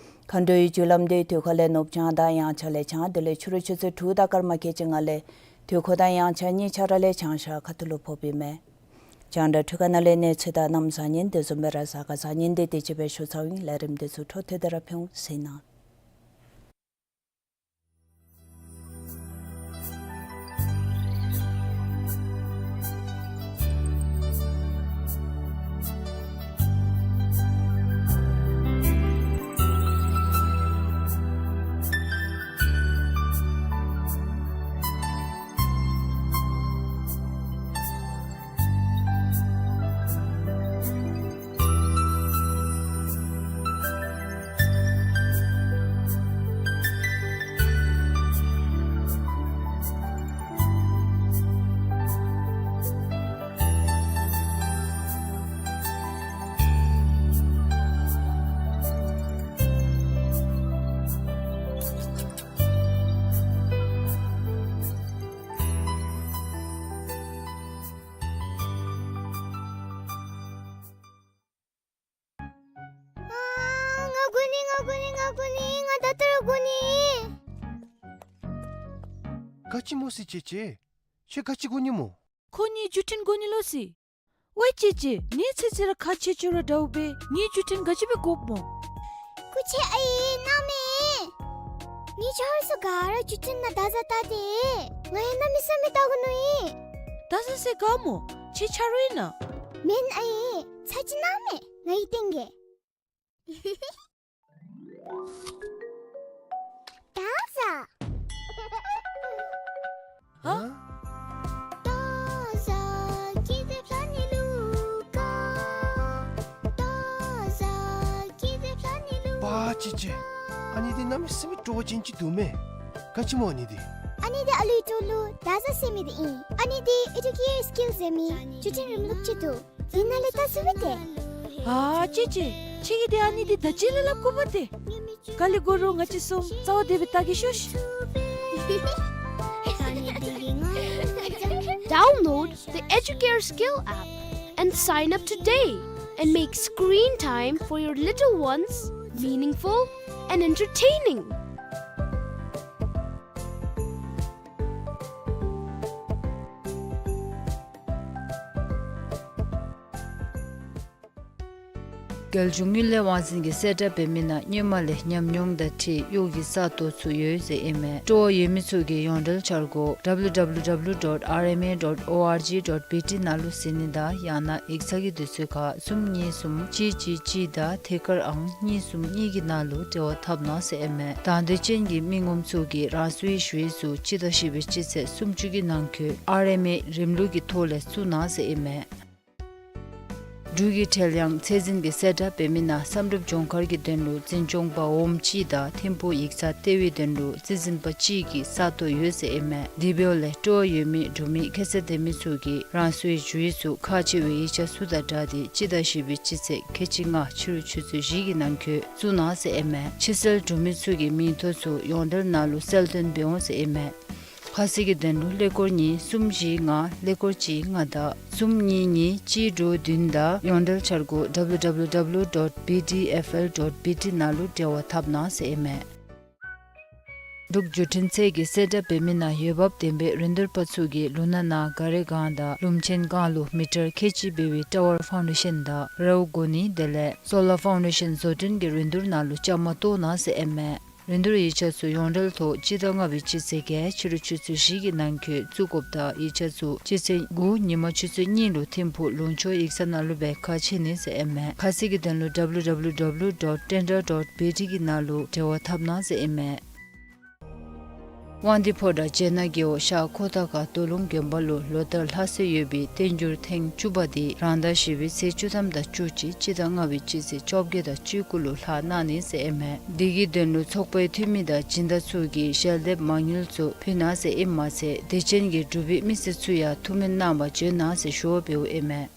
མཁའ་འགྲོའི་རྒྱུ་ལམ་འདི་དུས་འཁོར་ལས་ནུབ་བྱང་དང་དབྱངས་འཆར་ལས་བྱང་དེ་ལས་ཕྱི་རུ་ཆུ་ཚོད་དྲུག་དང་སྐར་མ་ཁལ་གཅིག་ལྔ་ལས་དུས་འཁོར་དང་དབྱངས་འཆར་གཉིས་ཆ་ར་ལས་བྱང་ཤར་ཁ་ཐུག་ལུ་ཕོགཔ་ཨིན་མས། རྒྱང་བསྒྲགས་འཕྲུལ་ཁང་ནང་ལས་གནས་ཚུལ་དང་གནམ་བཟང་ངན་དེ་བཟུམ་སྦེ་ར་གཟའ་སྐར་བཟང་ངན་དེ་དེ་ཅིག་སྦེ་ཞུ་ཚརཝ་ཨིན། ལས་རིམ་དེ་ཚུ་འཕྲོ་མཐུད་དེ་ར་ཕུལ་འོང་ཟེར་ཨིན། ང་དགོ་ནི། ང་དགོ་ནི། ང་ད་ལྟོ་ར་དགོ་ནི། ག་ཅི་སྨོ་ཟེར་ཅེ་ཅེ། ཁྱོད་ག་ཅི་དགོ་ནི་སྨོ། ཁོ་ངེའི་བརྒྱུད་འཕྲིན་དགོ་ནི་ལོ་ཟེར། ཝའེ་ཅེ་ཅེ། ངེའི་ཚེ་ཚེ་ར་ཁག་ཆེ་ཆེ་ར་འདྲཝ་སྦེ་ངེའི་བརྒྱུད་འཕྲིན་ག་ཅི་སྦེ་དགོཔ་སྨོ། སྐུ་མཁྱེན་ཨའི་གནམ་མེད། ངེའི་ཆ་རོགས་ཚུ་ག་ར་བརྒྱུད་འཕྲིན་ནང་བདག་བཟའ་བལྟ་སྟེ། ང་ཡང་གནམ་མེད་ས་མེད་བལྟ་དགོ་ནི་ཨིན། བདག་བཟའ་ཟེར་ག་སྨོ། ཁྱོད་ཆ་རོགས་ཨིན་ན། མེན་ཨའི། ཚར་གཅིག་གནང་མས། ང་གིས་སྟོན་གེ། བདག་བཟའ། ཧ། པ་ཅེ་ཅེ། ཨ་ནི་འདི་གནམ་མེད་ས་མེད་སྤྲོ་བ་ཅན་ཅིག་འདུག་མས། ག་ཅི་སྨོ་ཨ་ནི་འདི། ཨ་ནི་འདི་ཨ་ལུའི་སྤྲོ་ལུ་བདག་བཟའ་ཟེར་མི་འདི་ཨིན། ཨ་ནི་འདི་ཨེ་ཌུ་ཀེར་སི་ཀིལ་ཟེར་མི་བརྒྱུད་འཕྲིན་རིམ་ལུགས་ཅིག་འདུག། འདི་ནང་ལས་བལྟ་ཚུགས་པས་ཏེ། ཨ་ཅེ་ཅེ། ཁྱོད་ཀྱིས་འདི་ཨ་ནི་འདི་ད་ཅི་ལས་སླབ་དགོ་པས་ཏེ། ག་ལས་དགོ་རུང་ང་བཅས་གསུམ་རྩ་བ་བདེ་སྦེ་བལྟ་གེ་ཤོག་ཤིག། Download the Educare Skill app and sign up today and make screen time for your little ones meaningful and entertaining. རྒྱལ་གཞུང་དངུལ་ལས་དབང་འཛིན་གྱིས་གསལ་བསྒྲགས་འབད་མི་ནང་སྔོན་མ་ལས་ཉམས་མྱོང་དང་འཁྲིལ་གཡོག་གི་ས་སྟོང་ཚུ་ཡོད་ཟེར་ཨིན་མས། སྤྲོ་བ་ཡོད་མི་ཚུ་གིས་ཡོངས་འབྲེལ་འཆར་སྒོ་W W W dot R M A dot O R G dot B T ནང་ལུ་གཟིགས་ནི་དང་ཡང་ན་ཡིག་ཚང་གི་དུས་ཚོད་ཁར་གསུམ་གཉིས་གསུམ་གཅིག་གཅིག་གཅིག་དང་ཐད་ཀར་ཨང་གཉིས་གསུམ་གཉིས་ཀྱི་ནང་ལུ་འབྲེལ་བ་འཐབ་གནང་ཟེར་ཨིན་མས། དང་འདོད་ཅན་གྱི་མི་ངོམ་ཚུ་གིས་རང་སོའི་ཞུ་ཡིག་ཚུ་སྤྱི་ཟླ་བཞི་པའི་སྤྱི་ཚེས་སུམ་ཅུ་གི་ནང་འཁོད་R M A རིམ་ལུགས་ཀྱི་ཐོག་ལས་བཙུགས་གནང་ཟེར་ཨིན་མས། འབྲུག་གི་ཁྲེལ་ཡང་ཚད་འཛིན་གྱིས་གསལ་བསྒྲགས་འབད་མི་ནང་བསམ་གྲུབ་ལྗོངས་མཁར་གྱི་དོན་ལུ་འཛིན་སྐྱོང་པ་འོགམ་གཅིག་དང་ཐིམ་ཕུག་ཡིག་ཚང་ལྟེ་བའི་དོན་ལུ་རྩིས་འཛིན་པ་གཅིག་གི་ས་སྟོང་ཡོད་ཟེར་ཨིན་མས། དེ་འབདཝ་ལས་སྤྲོ་བ་ཡོད་མི་འབྲུག་མི་ཁ་ཚ་དོན་མེད་ཚུ་གིས་རང་སོའི་ཞུ་ཡིག་ཚུ་ཁག་ཆེ་བའི་ཡིག་ཆ་ཚུ་དང་སྦྲགས་ཏེ་སྤྱི་ཟླ་བཞི་པའི་སྤྱི་ཚེས་ཁལ་གཅིག་ལྔ་ཕྱི་རུ་ཆུ་ཚོད་བཞི་གི་ནང་འཁོད་བཙུགས་གནང་ཟེར་ཨིན་མས། ཕྱིར་སེལ་འབྲུག་མི་ཚུ་གིས་མིང་ཐོ་ཚུ་ཡོངས་འབྲེལ་ནང་ལུ་གསལ་སྟོན་འབད་འོང་ཟེར་ཨིན་མས། ཁ་གསལ་གྱི་དོན་ལུ་ཀླད་ཀོར་གཉིས་གསུམ་བཞི་ལྔ་ཀླད་ཀོར་གཅིག་ལྔ་དང་གསུམ་གཉིས་གཉིས་གཅིག་དྲུག་བདུན་དང་ཡོངས་འབྲེལ་འཆར་སྒོ་W W W dot B D F L dot B T ནང་ལུ་འབྲེལ་བ་འཐབ་གནང་ཟེར་ཨིན་མས། འབྲུག་བརྒྱུད་འཕྲིན་ཚད་ཀྱིས་གསལ་བསྒྲགས་འབད་མི་ནང་འོས་འབབ་ལྡན་པའི་རིན་བསྡུར་པ་ཚུ་གིས་ལུང་ནག་ནང་ག་རི་སྒང་དང་ལུང་ཆེན་སྒང་ལུ་མི་ཊར་ཁལ་གཅིག་འབད་བའི་ཊ་ཝར་ཕའུན་ཌེ་ཤཱན་དང་རཝ་དགོ་ནི་དེ་ལས་སོ་ལར་ཕའུན་ཌེ་ཤཱན་བཟོ་སྐྲུན་གྱི་རིན་བསྡུར་ནང་ལུ་བཅའ་མར་གཏོགས་གནང་ཟེར་ཨིན་མས། རིན་བསྡུར་ཡིག་ཆ་ཚུ་ཡོངས་འབྲེལ་ཐོག་སྤྱི་ཟླ་ལྔ་པའི་སྤྱི་ཚེས་བརྒྱད་ཕྱི་རུ་ཆུ་ཚོད་བཞི་གི་ནང་འཁོད་བཙུགས་དགོཔ་དང་ཡིག་ཆ་ཚུ་སྤྱི་ཚེས་དགུ་ཉིན་མ་ཆུ་ཚོད་གཉིས་ལུ་ཐིམ་ཕུག་ལུང་ཕྱོགས་ཡིག་ཚང་ནང་ལུ་སྦེ་ཁ་ཕྱེ་ནི་ཟེར་ཨིན་མས། ཁ་གསལ་གྱི་དོན་ལུ W W W dot tender dot B T གི་ནང་ལུ་འབྲེལ་བ་འཐབ་གནང་ཟེར་ཨིན་མས། དབང་འདུས་ཕོ་བྲང་བྱེད་ནག་རྒེད་འོག་ཤར་ཁོ་ཐང་ཁ་སྟོད་ལུང་དགོན་པ་ལུ་ལོ་ལྟར་ལྷ་སྲས་ཡོད་པའི་བསྟན་འགྱུར་ཐེངས་བཅུ་པ་འདི་རང་ཟླ་བཞི་པའི་ཚེས་བཅུ་ཐམ་དང་བཅུ་གཅིག་སྤྱི་ཟླ་ལྔ་པའི་སྤྱི་ཚེས་བཅོ་བརྒྱད་དང་བཅུ་དགུ་ལུ་ལྷག་གནང་ནི་ཟེར་ཨིན་མས། འདི་གི་དོན་ལུ་ཚོགས་པའི་འཐུས་མི་དང་སྦྱིན་བདག་ཚུ་གིས་ཞལ་འདེབས་མ་དངུལ་ཚུ་ཕུལ་གནང་ཟེར་ཨིནམ་མ་ཚད་དད་ཅན་གྱི་འབྲུག་པའི་མི་སེར་ཚུ་ཡང་ཐུགས་སྨོན་གནང་བར་བྱོན་གནང་ཟེར་ཞུ་བ་འབདཝ་ཨིན་མས།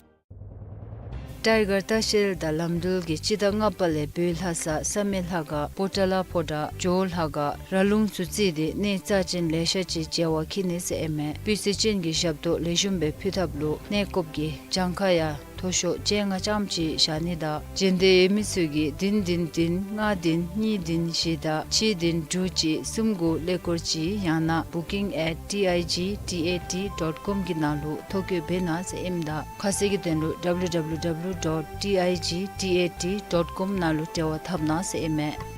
ཊའི་གར་ལྟ་བཤལ་དང་ལམ་འགྲུལ་གྱིས་སྤྱི་ཟླ་ལྔ་པ་ལས་བོད་ལྷ་ས་བསམ་ཡས་ལྷ་ཁང་པོ་ཏ་ལ་ཕོ་བྲང་ཇོ་བོ་ལྷ་ཁང་ར་ལུང་ཚུ་བརྩིས་ཏེ་གནས་རྩ་ཅན་ལེ་ཤ་ཅིག་མཇལ་བར་འཁྱིད་ནི་ཟེར་ཨིན་མས། སྤུས་ཚད་ཅན་གྱི་ཞབས་ཏོག་ལེགས་ཤོམ་སྦེ་ཕུལ་ཐབས་ལུ་གནས་སྐབས་ཀྱི་གྱངས་ཁ་ཡང་མཐོ་ཤོས་བཅོ་ལྔ་ཙམ་ཅིག་བཞག་ནི་དང་རྗེས་འདེད་ཡོད་མི་ཚུ་གིས་བདུན་བདུན་བདུན་ལྔ་བདུན་གཉིས་བདུན་བཞི་དང་གཅིག་བདུན་དྲུག་གཅིག་གསུམ་དགུ་ཀླད་ཀོར་གཅིག་ཡང་ན་booking at T I G T A T dot com གི་ནང་ལུ་ཐོ་བཀོད་འབད་གནང་ཟེར་ཨིནམ་ད་ཁ་གསལ་གྱི་དོན་ལུ W W W dot T I G T A T dot com ནང་ལུ་འབྲེལ་བ་འཐབ་གནང་ཟེར་ཨིན་མས།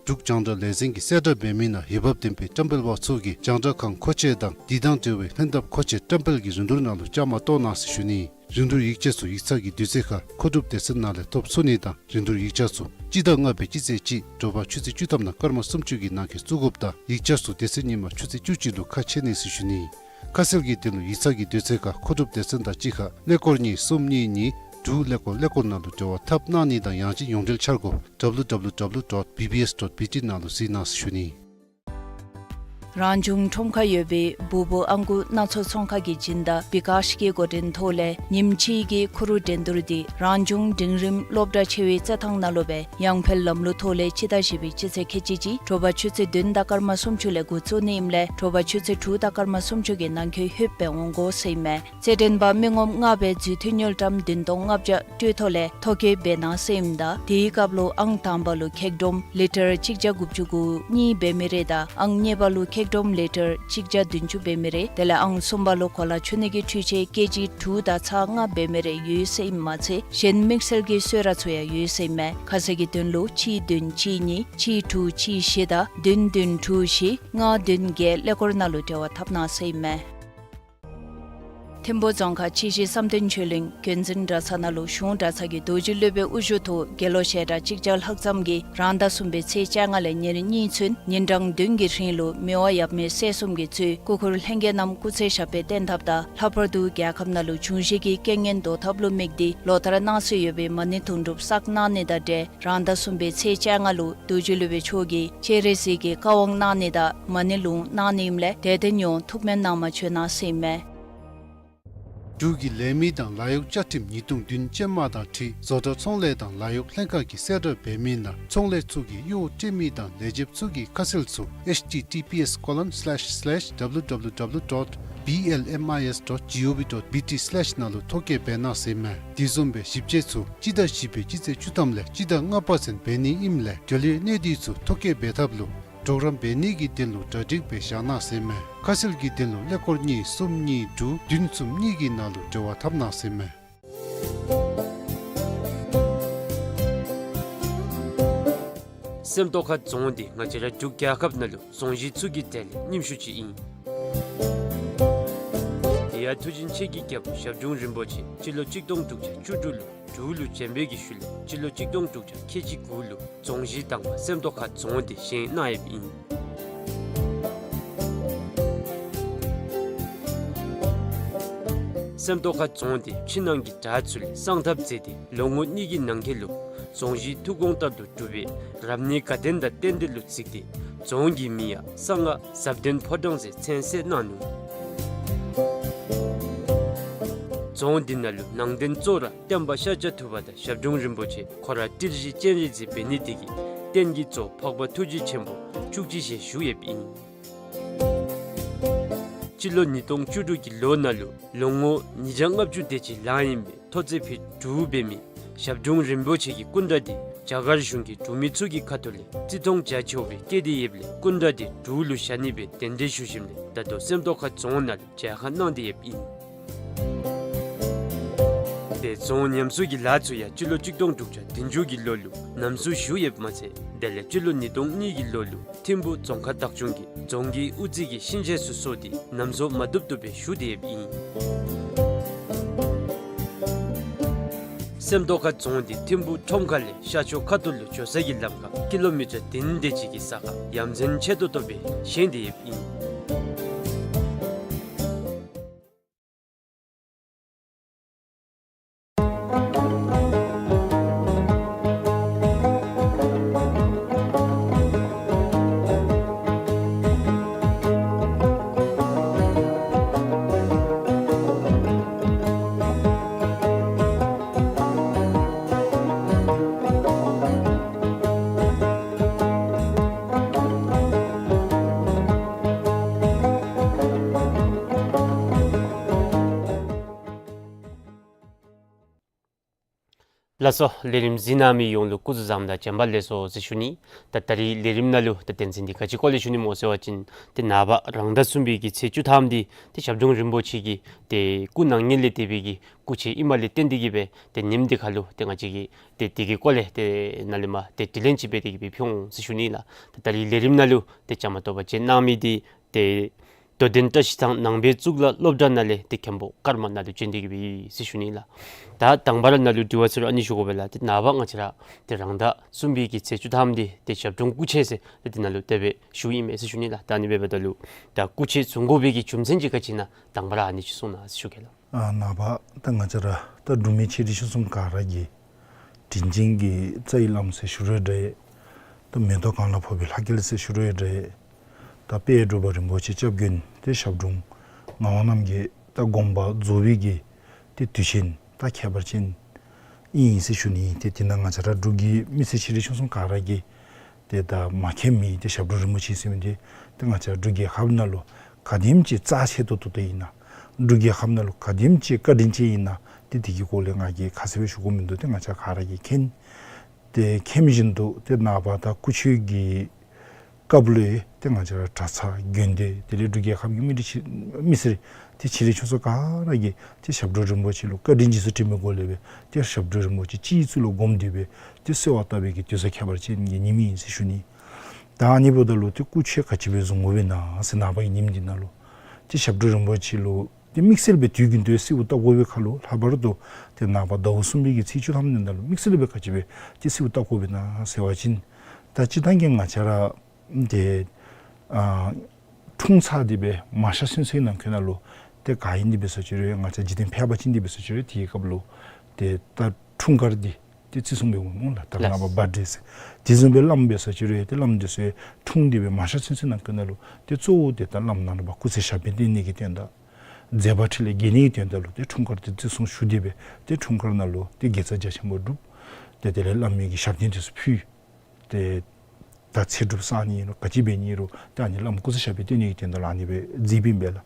འབྲུག་རྒྱང་བསྒྲགས་ལས་འཛིན་གྱིས་གསལ་བསྒྲགས་འབད་མི་ནང་འོས་འབབ་ལྡན་པའི་བཀྲམ་སྤེལ་པ་ཚུ་གིས་རྒྱང་བསྒྲགས་ཁང་མཁོ་ཆས་དང་འདི་དང་འབྲེལ་བའི་ལྷན་ཐབས་མཁོ་ཆས་བཀྲམ་སྤེལ་གྱི་རིན་བསྡུར་ནང་ལུ་བཅའ་མར་གཏོགས་གནང་ཟེར་ཞུ་ནི། རིན་བསྡུར་ཡིག་ཆ་ཚུ་ཡིག་ཚང་གི་དུས་ཚོད་ཁར་མཁོ་སྒྲུབ་སྡེ་ཚན་ནང་ལས་ཐོབ་ཚུགས་ནི་དང་རིན་བསྡུར་ཡིག་ཆ་ཚུ་སྤྱི་ཟླ་ལྔ་པའི་སྤྱི་ཚེས་གཅིག་དྲོ་པ་ཆུ་ཚོད་བཅུ་ཐམ་ནང་སྐར་མ་སུམ་ཅུ་གི་ནང་འཁོད་བཙུགས་དགོཔ་དང་ཡིག་ཆ་ཚུ་དེ་ཚེ་ཉིན་མ་ཆུ་ཚོད་བཅུ་གཅིག་ལུ་ཁ་ཕྱེ་ནི་ཟེར་ཞུ་ནི། ཁ་གསལ་གྱི་དོན་ལུ་ཡིག་ཚང་གི་དུས་ཚོད་ཁར་མཁོ་སྒྲུབ་སྡེ་ཚན་དང་གཅིག་ཁར་ཀླད་ཀོར་གཉིས་གསུམ་གཉིས་གཉིས་དྲུག་ཀླད་ཀོར་ཀླད་ཀོར་ནང་ལུ་འབྲེལ་བ་འཐབ་གནང་ནི་དང་ཡང་ཅིན་ཡོངས་འབྲེལ་འཆར་སྒོ་W W W dot B B S dot B T ནང་ལུ་གཟིགས་གནང་ཟེར་ཞུ་ནི། རང་བྱུང་ཁྲོམ་ཁར་ཡོད་པའི་བུ་བུ་ཨང་ཀུ་སྣ་ཚོགས་ཚོང་ཁང་གི་སྦྱིན་བདག་བི་ཀཱཤ་གི་འགོ་འདྲེན་ཐོག་ལས་ཉིནམ་གཅིག་གི་ཁུ་རུ་འགྲན་བསྡུར་འདི་རང་བྱུང་འབྲིང་རིམ་སློབ་གྲྭ་ཆེ་བའི་རྩེད་ཐང་ནང་ལུ་སྦེ་ཡང་འཕེལ་ལམ་ལུགས་ཐོག་ལས་སྤྱི་ཟླ་བཞི་པའི་སྤྱི་ཚེས་ཁལ་གཅིག་གཅིག་དྲོ་པ་ཆུ་ཚོད་བདུན་དང་སྐར་མ་སུམ་ཅུ་ལས་འགོ་བཙུགས་ནི་ཨིནམ་ལས་དྲོ་པ་ཆུ་ཚོད་དྲུག་དང་སྐར་མ་སུམ་ཅུ་གི་ནང་འཁོད་ལྷོདཔ་སྦེ་འོང་དགོ་ཟེར་ཨིན་མས། རྩེད་འགྲན་པ་མི་ངོམ་ལྔ་སྦེ་རྫུས་མཐུད་དངུལ་ཀྲམ་བདུན་སྟོང་ལྔ་བརྒྱ་སྤྲོད་ཐོག་ལས་ཐོ་བཀོད་འབད་གནང་ཟེར་ཨིནམ་ད་དེའི་སྐབས་ལུ་ཨང་དང་པ་ལུ་ཁེག་སྒྲོམ་ལི་ཊར་གཅིག་བརྒྱ་དགུ་བཅུ་གོ་གཉིས་འབད་མི་རེ་དང་ཨང་གཉིས་པ་ལུ་ཁེག་སྒྲོམ་ལི་ཊར་གཅིག་བརྒྱ་བདུན་ཅུ་འབད་མི་རེ་དེ་ལས་ཨང་གསུམ་པ་ལུ་གོ་ལ་འཁྱུ་ནི་གི་འཕྲུལ་ཆས་ཀེ་ཇི་དྲུག་དང་ཚག་ལྔ་འབད་མི་རེ་ཡོད་ཟེར་ཨིནམ་མ་ཚད་གཞན་དམིགས་བསལ་གྱི་གསོལ་རས་ཚུ་ཡང་ཡོད་ཟེར་ཨིན་མས། ཁ་གསལ་གྱི་དོན་ལུ་གཅིག་བདུན་གཅིག་གཉིས་གཅིག་དྲུག་གཅིག་བཞི་དང་བདུན་བདུན་དྲུག་བཞི་ལྔ་བདུན་བརྒྱད་ཀླད་ཀོར་ནང་ལུ་འབྲེལ་བ་འཐབ་གནང་ཟེར་ཨིན་མས། ཐིམ་ཕུ་རྫོང་ཁག་ཆེ་བཞི་བསམ་གཏན་ཆོས་གླིང་དགོན་འཛིན་གྲྭ་ཚང་ནང་ལུ་གཞུང་གྲྭ་ཚང་གི་རྡོ་རྗེ་སློབ་དཔོན་དབུ་བཞུགས་ཐོག་དགེ་སློང་ཞལ་གྲངས་གཅིག་བརྒྱ་ལྷག་ཙམ་གྱིས་རང་ཟླ་གསུམ་པའི་ཚེས་བཅོ་ལྔ་ལས་ཉེར་གཉིས་ཚུན་ཉིན་གྲངས་བདུན་གྱི་རིང་ལུ་མི་དབང་ཡབ་མེས་སྲས་གསུམ་གྱིས་གཙོས་སྐུ་འཁོར་ལྷན་རྒྱས་རྣམས་སྐུ་ཚེ་ཞབས་པད་བརྟན་ཐབས་དང་ལྷག་པར་དུ་རྒྱལ་ཁབ་ནང་ལུ་འབྱུང་བཞི་གི་རྐྱེན་ངན་བཟློག་ཐབས་ལུ་དམིགས་ཏེ་ལོ་ལྟར་གནང་སྲོལ་ཡོད་པའི་མ་ཎི་དུང་སྒྲུབ་བསགས་གནང་ནི་དང་འབྲེལ་རང་ཟླ་གསུམ་པའི་ཚེས་བཅོ་ལྔ་ལུ་རྡོ་རྗེ་སློབ་དཔོན་མཆོག་གིས་སྤྱན་རས་གཟིགས་ཀྱི་བཀའ་དབང་གནང་ནི་དང་མ་ཎི་ལུང་གནང་ནི་ཨིནམ་ལས་དད་ལྡན་ཡོངས་ཐུགས་སྨོན་གནང་མ་བྱོན་གནང་ཟེར་ཨིན་མས། འབྲུག་གི་ལས་མི་དང་ལཱ་གཡོག་བཅའ་ཁྲིམས་ཉིས་སྟོང་བདུན་ཅན་མ་དང་འཁྲིལ་བཟོ་གྲྭ་ཚོང་ལས་དང་ལཱ་གཡོག་ལྷན་ཁག་གིས་གསལ་བསྒྲགས་འབད་མི་ནང་ཚོང་ལས་ཚུ་གི་གཡོག་སྤྲོད་མི་དང་ལས་བྱེདཔ་ཚུ་གི་ཁ་གསལ་ཚུ་https colon slash slash www dot blmis dot gov dot bt slash ནང་ལུ་ཐོ་བཀོད་འབད་གནང་ཟེར་ཨིན་མས། དེ་བཟུམ་སྦེ་ཞིབ་དཔྱད་ཚུ་སྤྱི་ཟླ་བཞི་པའི་སྤྱི་ཚེས་བཅུ་ཐམ་ལས་སྤྱི་ཟླ་ལྔ་པ་ཚུན་འབད་ནི་ཨིནམ་ལས་འབྲེལ་ཡོད་གནས་སྡུད་ཚུ་ཐོ་བཀོད་འབད་ཐབས་ལུ་གྲོགས་རམ་འབད་ནི་གི་དོན་ལུ་གྲ་སྒྲིག་འབད་བཞག་གནང་ཟེར་ཨིན་མས། ཁ་གསལ་གྱི་དོན་ལུ་ཀླད་ཀོར་གཉིས་གསུམ་གཉིས་དྲུག་བདུན་གསུམ་གཉིས་ཀྱི་ནང་ལུ་འབྲེལ་བ་འཐབ་གནང་ཟེར་ཨིན་མས། སེམས་རྟོགས་ཁ་རྫོང་འདི་ང་བཅས་ར་འབྲུག་རྒྱལ་ཁབ་ནང་ལུ་རྫོང་གཞི་ཚུ་གི་གྲས་ལས་རྙིངམ་ཤོས་ཅིག་ཨིན། དེ་ཡང་མཐུ་ཆེན་ཆེ་གི་རྒྱལ་པོ་ཞབས་དྲུང་རིན་པོ་ཆེ་སྤྱི་ལོ་གཅིག་སྟོང་དྲུག་བརྒྱ་བཅུ་དྲུག་ལུ་འབྲུག་ལུ་བྱོན་པའི་གི་ཤུལ་ལས་སྤྱི་ལོ་གཅིག་སྟོང་དྲུག་བརྒྱ་ཁལ་གཅིག་དགུ་ལུ་རྫོང་གཞི་དང་པ་སེམས་རྟོགས་ཁ་རྫོང་འདི་བཞེངས་གནང་ཡོདཔ་ཨིན། སེམས་རྟོགས་ཁ་རྫོང་འདི་ཕྱི་ནང་གི་བྲག་ཚུ་ལས་གསང་ཐབས་མཛད་དེ་ལོ་ངོ་གཉིས་ཀྱི་ནང་འཁོད་ལུ་རྫོང་གཞི་ཐུགས་དགོངས་ལྟར་དུ་གྲུབ་པའི་རབ་གནས་དགའ་ལྡན་དང་རྟེན་འབྲེལ་ལུ་གཟིགས་ཏེ་རྫོང་གི་མིང་ཡང་གསང་སྔགས་ཟབ་ལྡན་ཕོ་བྲང་ཟེར་མཚན་གསོལ་གནང་ནུག། རྫོང་འདི་ནང་ལུ་ནང་རྟེན་གཙོ་བོ་ར་སྟོན་པ་ཤཱཀྱ་ཐུབ་པ་དང་ཞབས་དྲུང་རིན་པོ་ཆེ་ཁོ་ར་ཏིལ་བཞི་སྤྱན་རས་གཟིགས་འབད་ནི་དེ་གིས་རྟེན་གྱི་གཙོ་འཕགས་པ་ཐུགས་རྗེ་ཆེན་པོ་བཅུ་གཅིག་ཞལ་བཞུགས་ཡོདཔ་ཨིན། སྤྱི་ལོ་ཉིས་སྟོང་བཅུ་དྲུག་གི་ལོ་ནང་ལུ་ལོ་ངོ་ཉིས་བརྒྱ་ལྔ་བཅུ་དེ་ཅིག་ལང་ཡི་ཨིན་པའི་ཐོག་ཚད་ཕུད་དྲུག་འབད་མི་ཞབས་དྲུང་རིན་པོ་ཆེ་གི་སྐུ་འདྲ་འདི་རྒྱ་གར་གཞུང་གིས་འབྲུག་མི་ཚུ་གི་ཁ་ཐུག་ལས་བརྩི་མཐོང་རྒྱ་ཆེཝ་སྦེ་བསྐྱེད་དེ་ཡོདཔ་ལས་སྐུ་འདྲ་འདི་འབྲུག་ལུ་བཞག་ནི་སྦེ་གདན་འདྲེན་ཞུ་ཞིནམ་ལས་ད་ལྟོ་སེམས་རྟོགས་ཁ་རྫོང་ནང་ལུ་མཇལ་ཁ་གནང་སྟེ་ཡོདཔ་ཨིན། དེ་རྫོང་ཉམས་གསོ་གི་ལཱ་ཚུ་ཡང་སྤྱི་ལོ་གཅིག་སྟོང་དྲུག་བརྒྱ་བདུན་ཅུ་གི་ལོ་ལུ་ཉམས་གསོ་ཞུ་ཡོདཔ་མ་ཚད་དེ་ལས་སྤྱི་ལོ་ཉིས་སྟོང་གཉིས་ཀྱི་ལོ་ལུ་ཐིམ་ཕུ་རྫོང་ཁག་བདག་སྐྱོང་གིས་རྫོང་གི་དབུ་རྩེ་གི་ཤིང་ཆས་ཚུ་བཟོ་སྟེ་ཉམས་གསོ་མ་བཏུབ་བཏུབ་སྦེ་ཞུ་སྟེ་ཡོདཔ་ཨིན། སེམས་རྟོགས་ཁ་རྫོང་འདི་ཐིམ་ཕུ་ཁྲོམ་ཁ་ལས་ཤར་ཕྱོགས་ཁ་ཐུག་ལུ་འགྱོ་ས་གི་ལམ་ཁར་ཀི་ལོ་མི་ཊར་བདུན་དེ་ཅིག་གི་ས་ཁར་ཡ་མཚན་ཆེ་ཏོག་ཏོ་སྦེ་བཞེངས་ཏེ་ཡོདཔ་ཨིན། ལགས་སོ། ལས་རིམ་གཟིགས་གནང་མི་ཡོངས་ལུ་སྐུ་གཟུགས་བཟང་དང་བྱོན་པ་ལེགས་སོ་ཟེར་ཞུ་ནི། ད་ད་རིས་ལས་རིམ་ནང་ལུ་ད་དོན་ཚན་འདི་ག་ཅི་སྐོར་ལས་ཞུ་ནི་སྨོ་ཟེར་བ་ཅིན་ཏེ་ནངས་པ་རང་ཟླ་གསུམ་པའི་གི་ཚེས་བཅུ་ཐམ་འདི་ཏེ་ཞབས་དྲུང་རིན་པོ་ཆེ་གི་ཏེ་སྐུ་ནང་ཉིད་ལས་འདས་པའི་གི་སྐུ་མཆོད་ཨིནམ་ལས་བརྟེན་ཏེ་གིས་སྦེ་ཏེ་ཉིནམ་འདི་ཁར་ལུ་ཏེ་ང་བཅས་ཀྱིས་ཏེ་དེ་གི་སྐོར་ལས་ཏེ་ནཱ་ལས་མར་ཏེ་དྲི་ལན་ཅིག་འབད་དེ་གིས་སྦེ་ཕུལ་འོང་ཟེར་ཞུ་ནི་ལགས། ད་ད་རིས་ལས་རིམ་ནང་ལུ་ཏེ་བཅའ་མར་གཏོགས་པར་བཅར་གནང་མི་འདི་ཏེ་རྡོ་གདན་བཀྲ་ཤིས་ཐང་ནང་པའི་གཙུག་ལག་སློབ་གྲྭ་ནང་ལས་ཏེ་མཁན་པོ་ཀརྨ་ནཱ་ལུ་བྱོན་ཏེ་གིས་སྦེ་ཡོད་ཟེར་ཞུ་ནི་ལགས། ད་དང་པ་ར་ནཱ་ལུ་དྲི་བ་ཚུ་ར་ཨ་ནི་ཞུ་དགོ་པས་ལགས། ཏེ་ནངས་པ་ང་བཅས་ར་ཏེ་རང་ཟླ་གསུམ་པའི་གི་ཚེས་བཅུ་ཐམ་འདི་ཏེ་ཞབས་དྲུང་སྐུ་མཆོད་ཟེར་ཏེ་འདི་ནང་ལུ་དེ་སྦེ་ཞུཝ་ཨིན་མས་ཟེར་ཞུ་ནི་ལགས། ད་ཨ་ནི་འབདཝ་ད་ལུ་ད་སྐུ་མཆོད་བཟུང་དགོ་པའི་གི་རྒྱུ་མཚན་ཅིག་ག་ཅི་ཨིན་ན་དང་པ་ར་ཨ་ནི་ཅིག་གསུང་གནང་ཟེར་ཞུ་གེ་ལགས། ཨ་ནངས་པ་ད་ང་བཅས་ར་ད་འབྲུག་མི་ཆེ་འབྲིང་ཆུང་གསུམ་ག་ར་གིས་དྲིན་ཅན་གྱི་རྩ་བའི་བླམ་ཟེར་ཞུ་རུང་འདྲ། ད་མེ་ཏོག་གང་ལ་ཕོག་པའི་ལྷ་སྐལ་ཟེར་ཞུ་རུང་འདྲ། ད་དཔལ་འབྲུག་པ་རིན་པོ་ཆེ་སྐྱབས་མགོན་ཏེ་ཞབས་དྲུང་ངག་དབང་རྣམ་རྒྱལ་ད་དགོངས་པ་རྫོགས་པའི་གི་ཏེ་དུས་ཆེན་ད་ཁྱད་པར་ཅན་ཨིན་ཟེར་ཞུ་ནི། ཏེ་དེ་ནང་ང་བཅས་ར་འབྲུག་གི་མི་སེར་ཆེ་འབྲིང་ཆུང་གསུམ་ག་ར་གིས་ཏེ་ད་མ་མཁྱེན་མི་ཏེ་ཞབས་དྲུང་རིན་པོ་ཆེ་ཟེར་མི་འདི་ཏེ་ང་བཅས་ར་འབྲུག་རྒྱལ་ཁབ་ནང་ལུ་ག་དེམ་ཅིག་རྩ་ཆེ་ཏོག་ཏོ་ཏོ་ཨིན་ན། འབྲུག་རྒྱལ་ཁབ་ནང་ལུ་ག་དེམ་ཅིག་བཀའ་དྲིན་ཅན་ཨིན་ན། ཏེ་དེ་གི་སྐོར་ལས་ང་གིས་ཁ་གསལ་སྦེ་ཞུ་དགོཔ་མིན་འདུག། ཏེ་ང་བཅས་ག་ར་གིས་མཁྱེན། ཏེ་མཁྱེན་བཞིན་དུ་ཏེ་ནངས་པ་ད་སྐུ་མཆོད་ཀྱི་སྐབས་ལུ་ཏེ་ང་བཅས་ར་གྲྭ་ཚང་དགོན་སྡེ་དེ་ལས་འབྲུག་རྒྱལ་ཁབ་ཀྱི་མི་རིགས་ཆེ་མི་སེར་ཏེ་ཆེ་འབྲིང་ཆུང་གསུམ་ག་ར་གིས་ཏེ་ཞབས་དྲུང་རིན་པོ་ཆེ་ལུ་བཀའ་དྲིན་རྗེས་སུ་དྲན་པའི་སྒོ་ལས་སྦེ་ཏེ་ཞབས་དྲུང་རིན་པོ་ཆེ་སྤྱི་གཙུག་ལུ་བསྒོམ་སྟེ་སྦེ་ཏེ་གསོལ་བ་བཏབ་པའི་གི་དུས་ཚོད་ཁྱད་པར་ཅན་གྱི་ཉིནམ་ཨིན་ཟེར་ཞུ་ནི། ད་ཨ་ནི་འབདཝ་ད་ལུ་ཏེ་སྐུ་མཆོད་ག་ཅི་སྦེ་བཟུང་དགོ་པས་ན་ཟེར་ནངས་པ་གི་ཉིནམ་འདི་ནང་ལུ་ཏེ་ཞབས་དྲུང་རིན་པོ་ཆེ་ལུ་ཏེ་དམིགས་བསལ་སྦེ་དུས་རྒྱུན་དུ་གསོལཝ་བཏབ་དགོ་པའི་ཁར་ལུ་ལྷག་པར་དུ་ཏེ་ནངས་པ་ཟླཝ་གསུམ་པའི་གི་ཚེས་བཅུ་ཐམ་འདི་ནང་ལུ་དམིགས་བསལ་སྦེ་ག་ཅི་སྦེ་ཏེ་གསོལཝ་བཏབ་དགོ་པས་ན་ཟེར་བ་ཅིན་ད་སྤྱིར་བཏང་གི་ང་བཅས་ར་ཏེ་ཨ་འཁྲུངས་ཚར་ཏེ་སྦེ་མར་ཤ་ཚུན་ཚོད་ནང་འཁོད་ནང་ལུ་ཏེ་ག་ཨིན་ཏེ་འབད་སོང་ཅི་རུང་ང་བཅས་འཇིག་རྟེན་ཕལ་པ་ཅིན་ཏེ་འབད་སོང་ཅི་རུང་དེའི་སྐབས་ལུ་ཏེ་ད་འཁྲུངས་སྐར་འདི་ཏེ་བརྩི་སྲུང་འབདཝ་སྨོ་ལགས། ད་ལགས། ནངས་པ་བར་ཐི་ཌེ་ཟེར། དེ་བཟུམ་སྦེ་བླམ་འབད་སོང་ཅི་རུང་ཏེ་བླམ་འདི་ཚུ་འཁྲུངས་ཏེ་སྦེ་མར་ཤ་ཚུན་ཚོད་ནང་འཁོད་ནང་ལུ་ཏེ་གཙོ་བོ་ཏེ་ད་བླམ་ནང་ལུ་སྦེ་སྐུ་ཚེ་ཞབས་པད་བརྟན་ནི་གི་དོན་དག་མཛད་པ་འཕྲིན་ལས་རྒྱས་ནི་གི་དོན་དག་ལུ་ཏེ་འཁྲུངས་སྐར་འདི་བརྩི་སྲུང་ཞུ་སྟེ་སྦེ་ཏེ་འཁྲུངས་སྐར་ནང་ལུ་ཏེ་དགེ་རྩ་རྒྱ་ཆེན་པོ་སྒྲུབ། ཏེ་དེ་ལས་བླ་མའི་གི་ཞབས་བརྟན་འདི་ཚུ་ཕུལ། ཏེ་ད་ཚེ་སྒྲུབ་བསག་ནི་ཨིན་རུང་ག་ཅི་འབད་ནི་ཨིན་རུང་ཏེ་ཨ་ནི་བླམ་སྐུ་ཚེ་ཞབས་པད་བརྟན་ནི་གི་དོན་དག་ལུ་ཨ་ནི་སྦེ་མཛད་པའི་ཨིན་པས་ལགས།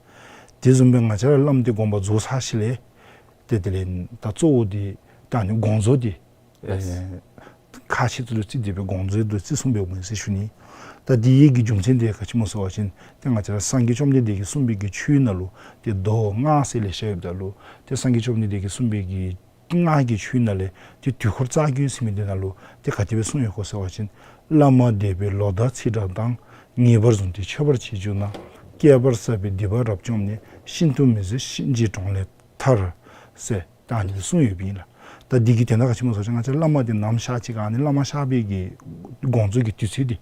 དེ་བཟུམ་སྦེ་ང་བཅས་ར་བླམ་འདི་དགོངས་པ་རྫོགས་ཚར་ཞིནམ་ལས་ཏེ་དེ་ལས་ད་གཙོ་བོ་འདི་ད་ཨ་ནི་དགོངས་རྫོགས་འདི་ལགས། ཨེ་ཁག་ཆེ་ཏོག་ཏོ་བརྩི་སྟེ་སྦེ་དགོངས་རྫོགས་འདི་བརྩི་སྲུང་འབདཝ་ཨིན་ཟེར་ཞུ་ནི། ད་དེ་ཡི་གི་རྒྱུ་མཚན་འདི་ག་ཅི་སྨོ་ཟེར་བ་ཅིན་ཏེ་ང་བཅས་ར་སངས་རྒྱས་བཅོམ་ལྡན་འདས་ཀྱིས་གསུངས་པའི་གི་ཆོས་ནང་ལུ་ཏེ་མདོ་སྔགས་ཟེར་ལེ་ཤ་ཡོདཔ་ད་ལུ་ཏེ་སངས་རྒྱས་བཅོམ་ལྡན་འདས་ཀྱིས་གསུངས་པའི་གི་སྔགས་ཀྱི་ཆོས་ནང་ལས་ཏེ་དུས་འཁོར་རྩ་རྒྱུད་ཟེར་མི་འདི་ནང་ལུ་ཏེ་ག་དེ་སྦེ་གསུངས་ཡོད་གོ་ཟེར་བ་ཅིན། བླ་མ་འདས་པའི་ལོ་ཟླ་ཚེས་གྲངས་དང་། ངེས་པར་བཟུང་སྟེ་མཆོད་པར་བྱེད་གྱུར་ན། བསྐལ་པར་བསགས་པའི་སྡིག་པ་རབ་བཅོམ་ནས། ཤིན་ཏུ་མི་བཟོད་གཤིན་རྗེའི་གྲོང་ལས་ཐར། ཟེར་ད་ཨ་ནི་གསུངས་ཡོདཔ་ཨིན་ལགས། ད་འདི་གི་དོན་དག་ག་ཅི་སྨོ་ཟེར་བ་ཅིན་ང་བཅས་བླ་མ་འདི་ནམ་གཤགས་ཅི་ག་ཨ་ནི་བླ་མ་གཤགས་པའི་གི་དགོངས་རྫོགས་ཀྱི་དུས་ཚོད་འདི་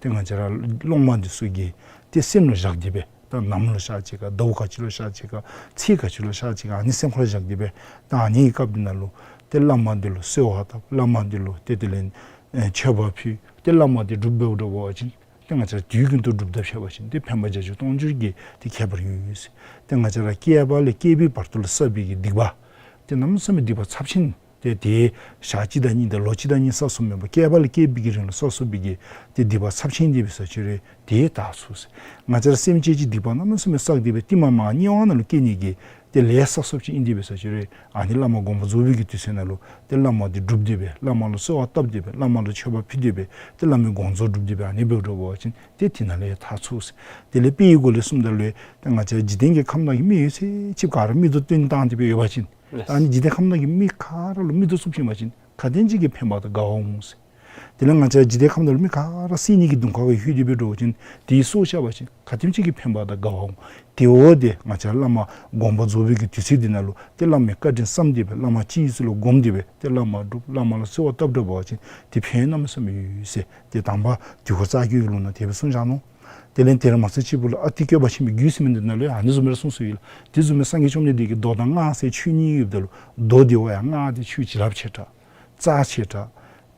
ཏེ་ང་བཅས་ར་སློབ་མ་འདི་ཚུ་གི་ཏེ་སེམས་ལུ་བཞག་སྟེ་སྦེ་ད་ནམ་ལུ་གཤགས་ཅི་ག་ཟླཝ་ག་ཅི་ལུ་གཤགས་ཅི་ག་ཚེས་ག་ཅི་ལུ་གཤགས་ཅི་ག་ཨ་ནི་སེམས་ཁར་བཞག་སྟེ་སྦེ་ད་ཨ་ནི་གི་སྐབས་འདི་ནང་ལུ་ཏེ་བླ་མ་འདི་ལུ་གསོལ་བ་བཏབ། བླ་མ་འདི་ལུ་ཏེ་དེ་ལས་ཨེ་མཆོད་པ་ཕུལ། ཏེ་བླ་མ་འདི་སྒྲུབ་འབདཝ་འདྲ་བ་ཅིན་ཏེ་ང་བཅས་ར་དུས་རྒྱུན་དུ་སྒྲུབ་ད་ཕྱད་པ་ཅིན་ཏེ་ཕན་པ་བརྒྱ་འགྱུར་སྟོང་འགྱུར་གྱི་ཏེ་ཁྱད་པར་ཡོད་ཡོད་ཟེར། ཏེ་ང་བཅས་ར་བསྐལ་པ་ལས་བསྐལ་པའི་བར་དུ་ལུ་བསགས་པའི་གི་སྡིག་པ་ཏེ་གནམ་མེད་ས་མེད་སྡིག་པ་ཚབས་ཆེན་ཏེ་དེ་ཞག་གཅིག་དང་གཉིས་དང་ལོ་གཅིག་དང་གཉིས་བསགས་སོངམ་མེན་པར་བསྐལ་པ་ལས་བསྐལ་པའི་གི་རིང་ལུ་བསགས་སོང་བའི་གི་ཏེ་སྡིག་པ་ཚབས་ཆེན་འདི་འབད་ས་ཅི་རུང་དེ་དག་ཚུགས་ཟེར། ང་བཅས་ར་སེམས་ཅན་གྱི་སྡིག་པ་གནམ་མེད་ས་མེད་བསགས་ཏེ་སྦེ་ཏེ་མ་མ་དམྱལ་བ་ནང་ལུ་སྐྱེ་ནི་གི་ཏེ་ལས་བསགས་སོངམ་ཅིག་ཨིན་ཏེ་འབད་ས་ཅི་རུང་ཨ་ནི་བླ་མ་དགོངས་པ་རྫོགས་པའི་གི་དུས་ཚོད་ནང་ལུ་ཏེ་བླ་མ་འདི་སྒྲུབ་སྟེ་སྦེ་བླ་མ་ལུ་གསོལ་བ་བཏབ་སྟེ་སྦེ་བླ་མ་ལུ་མཆོད་པ་ཕུལ་ཏེ་སྦེ་ཏེ་བླ་མའི་དགོངས་རྫོགས་སྒྲུབ་སྟེ་སྦེ་ཨ་ནི་འབདཝ་འདྲ་བ་ཅིན་ཏེ་དེ་ནང་ལས་ཐར་ཚུགས་ཟེར། དེ་ལས་དཔེ་ཡི་སྒོ་ལས་གསུངམ་ད་ལུ་ཏེ་ང་བཅས་འཇིག་རྟེན་གྱི་ཁམས་ནང་གི་མི་ཡོད་ཚད་ཅིག་ག་ར་མིག་ཏོ་སྟོན་བཏང་སྟེ་སྦེ་ཡོད་པ་ཅིན་ཨ་ནི་འཇིག་རྟེན་ཁམས་ནང་གི་མི་ག་ར་ལུ་མིག་ཏོ་བཙུགས་བྱིན་པ་ཅིན་ག་དེམ་ཅིག་གི་ཕན་པ་དང་དགའ་བ་འོང་ཟེར། དེ་ལས་ང་བཅས་འཇིག་རྟེན་ཁམས་ནང་ལུ་མི་ག་ར་བསད་ནི་གི་གདོང་ཁ་གུ་ལྷོད་དེ་སྦེ་འགྱོ་བ་ཅིན་དེའི་སྲོག་བཅད་པ་ཅིན་ག་དེམ་ཅིག་གི་ཕན་པ་དང་དགའ་བ་འོང་། དེ་འབདཝ་ད་ང་བཅས་བླ་མ་དགོངས་པ་རྫོགས་པའི་གི་དུས་ཚོད་འདི་ནང་ལུ་ཏེ་བླ་མའི་བཀའ་དྲིན་བསམ་སྟེ་སྦེ་བླ་མ་སྤྱི་གཙུག་ལུ་བསྒོམ་སྟེ་སྦེ་ཏེ་བླ་མ་སྒྲུབ་བླ་མ་ལུ་གསོལ་བ་བཏབ་འདྲ་བ་ཅིན་ཏེ་ཕན་ཡོན་གནམ་མེད་ས་མེད་ཡོད་ཟེར། ཏེ་དང་པ་དུས་འཁོར་རྩ་རྒྱུད་ཀྱི་ལུགས་ནང་དེ་སྦེ་གསུངས་བཞག་ནུག། དེ་ལས་དེ་ར་མ་ཚད་གཅིག་པུ་ལུ་ཨ་ཏི་བཀོད་པ་ཆེན་པོའི་རྒྱུད་ཟེར་མི་འདི་ནང་ལུ་ཡང་ཨ་ནི་བཟུམ་སྦེ་ར་གསུངས་སོ་ཡི་ལགས། དེ་བཟུམ་སྦེ་སངས་རྒྱས་བཅོམ་ལྡན་འདས་ཀྱིས་མདོ་དང་སྔགས་ཟེར་ཆོས་གཉིས་ཡོདཔ་ད་ལུ་མདོ་འདི་བ་ཡང་སྔགས་འདི་ཆོས་བྱིན་རླབས་ཆེ་དྲགས་རྩ་ཆེ་དྲགས་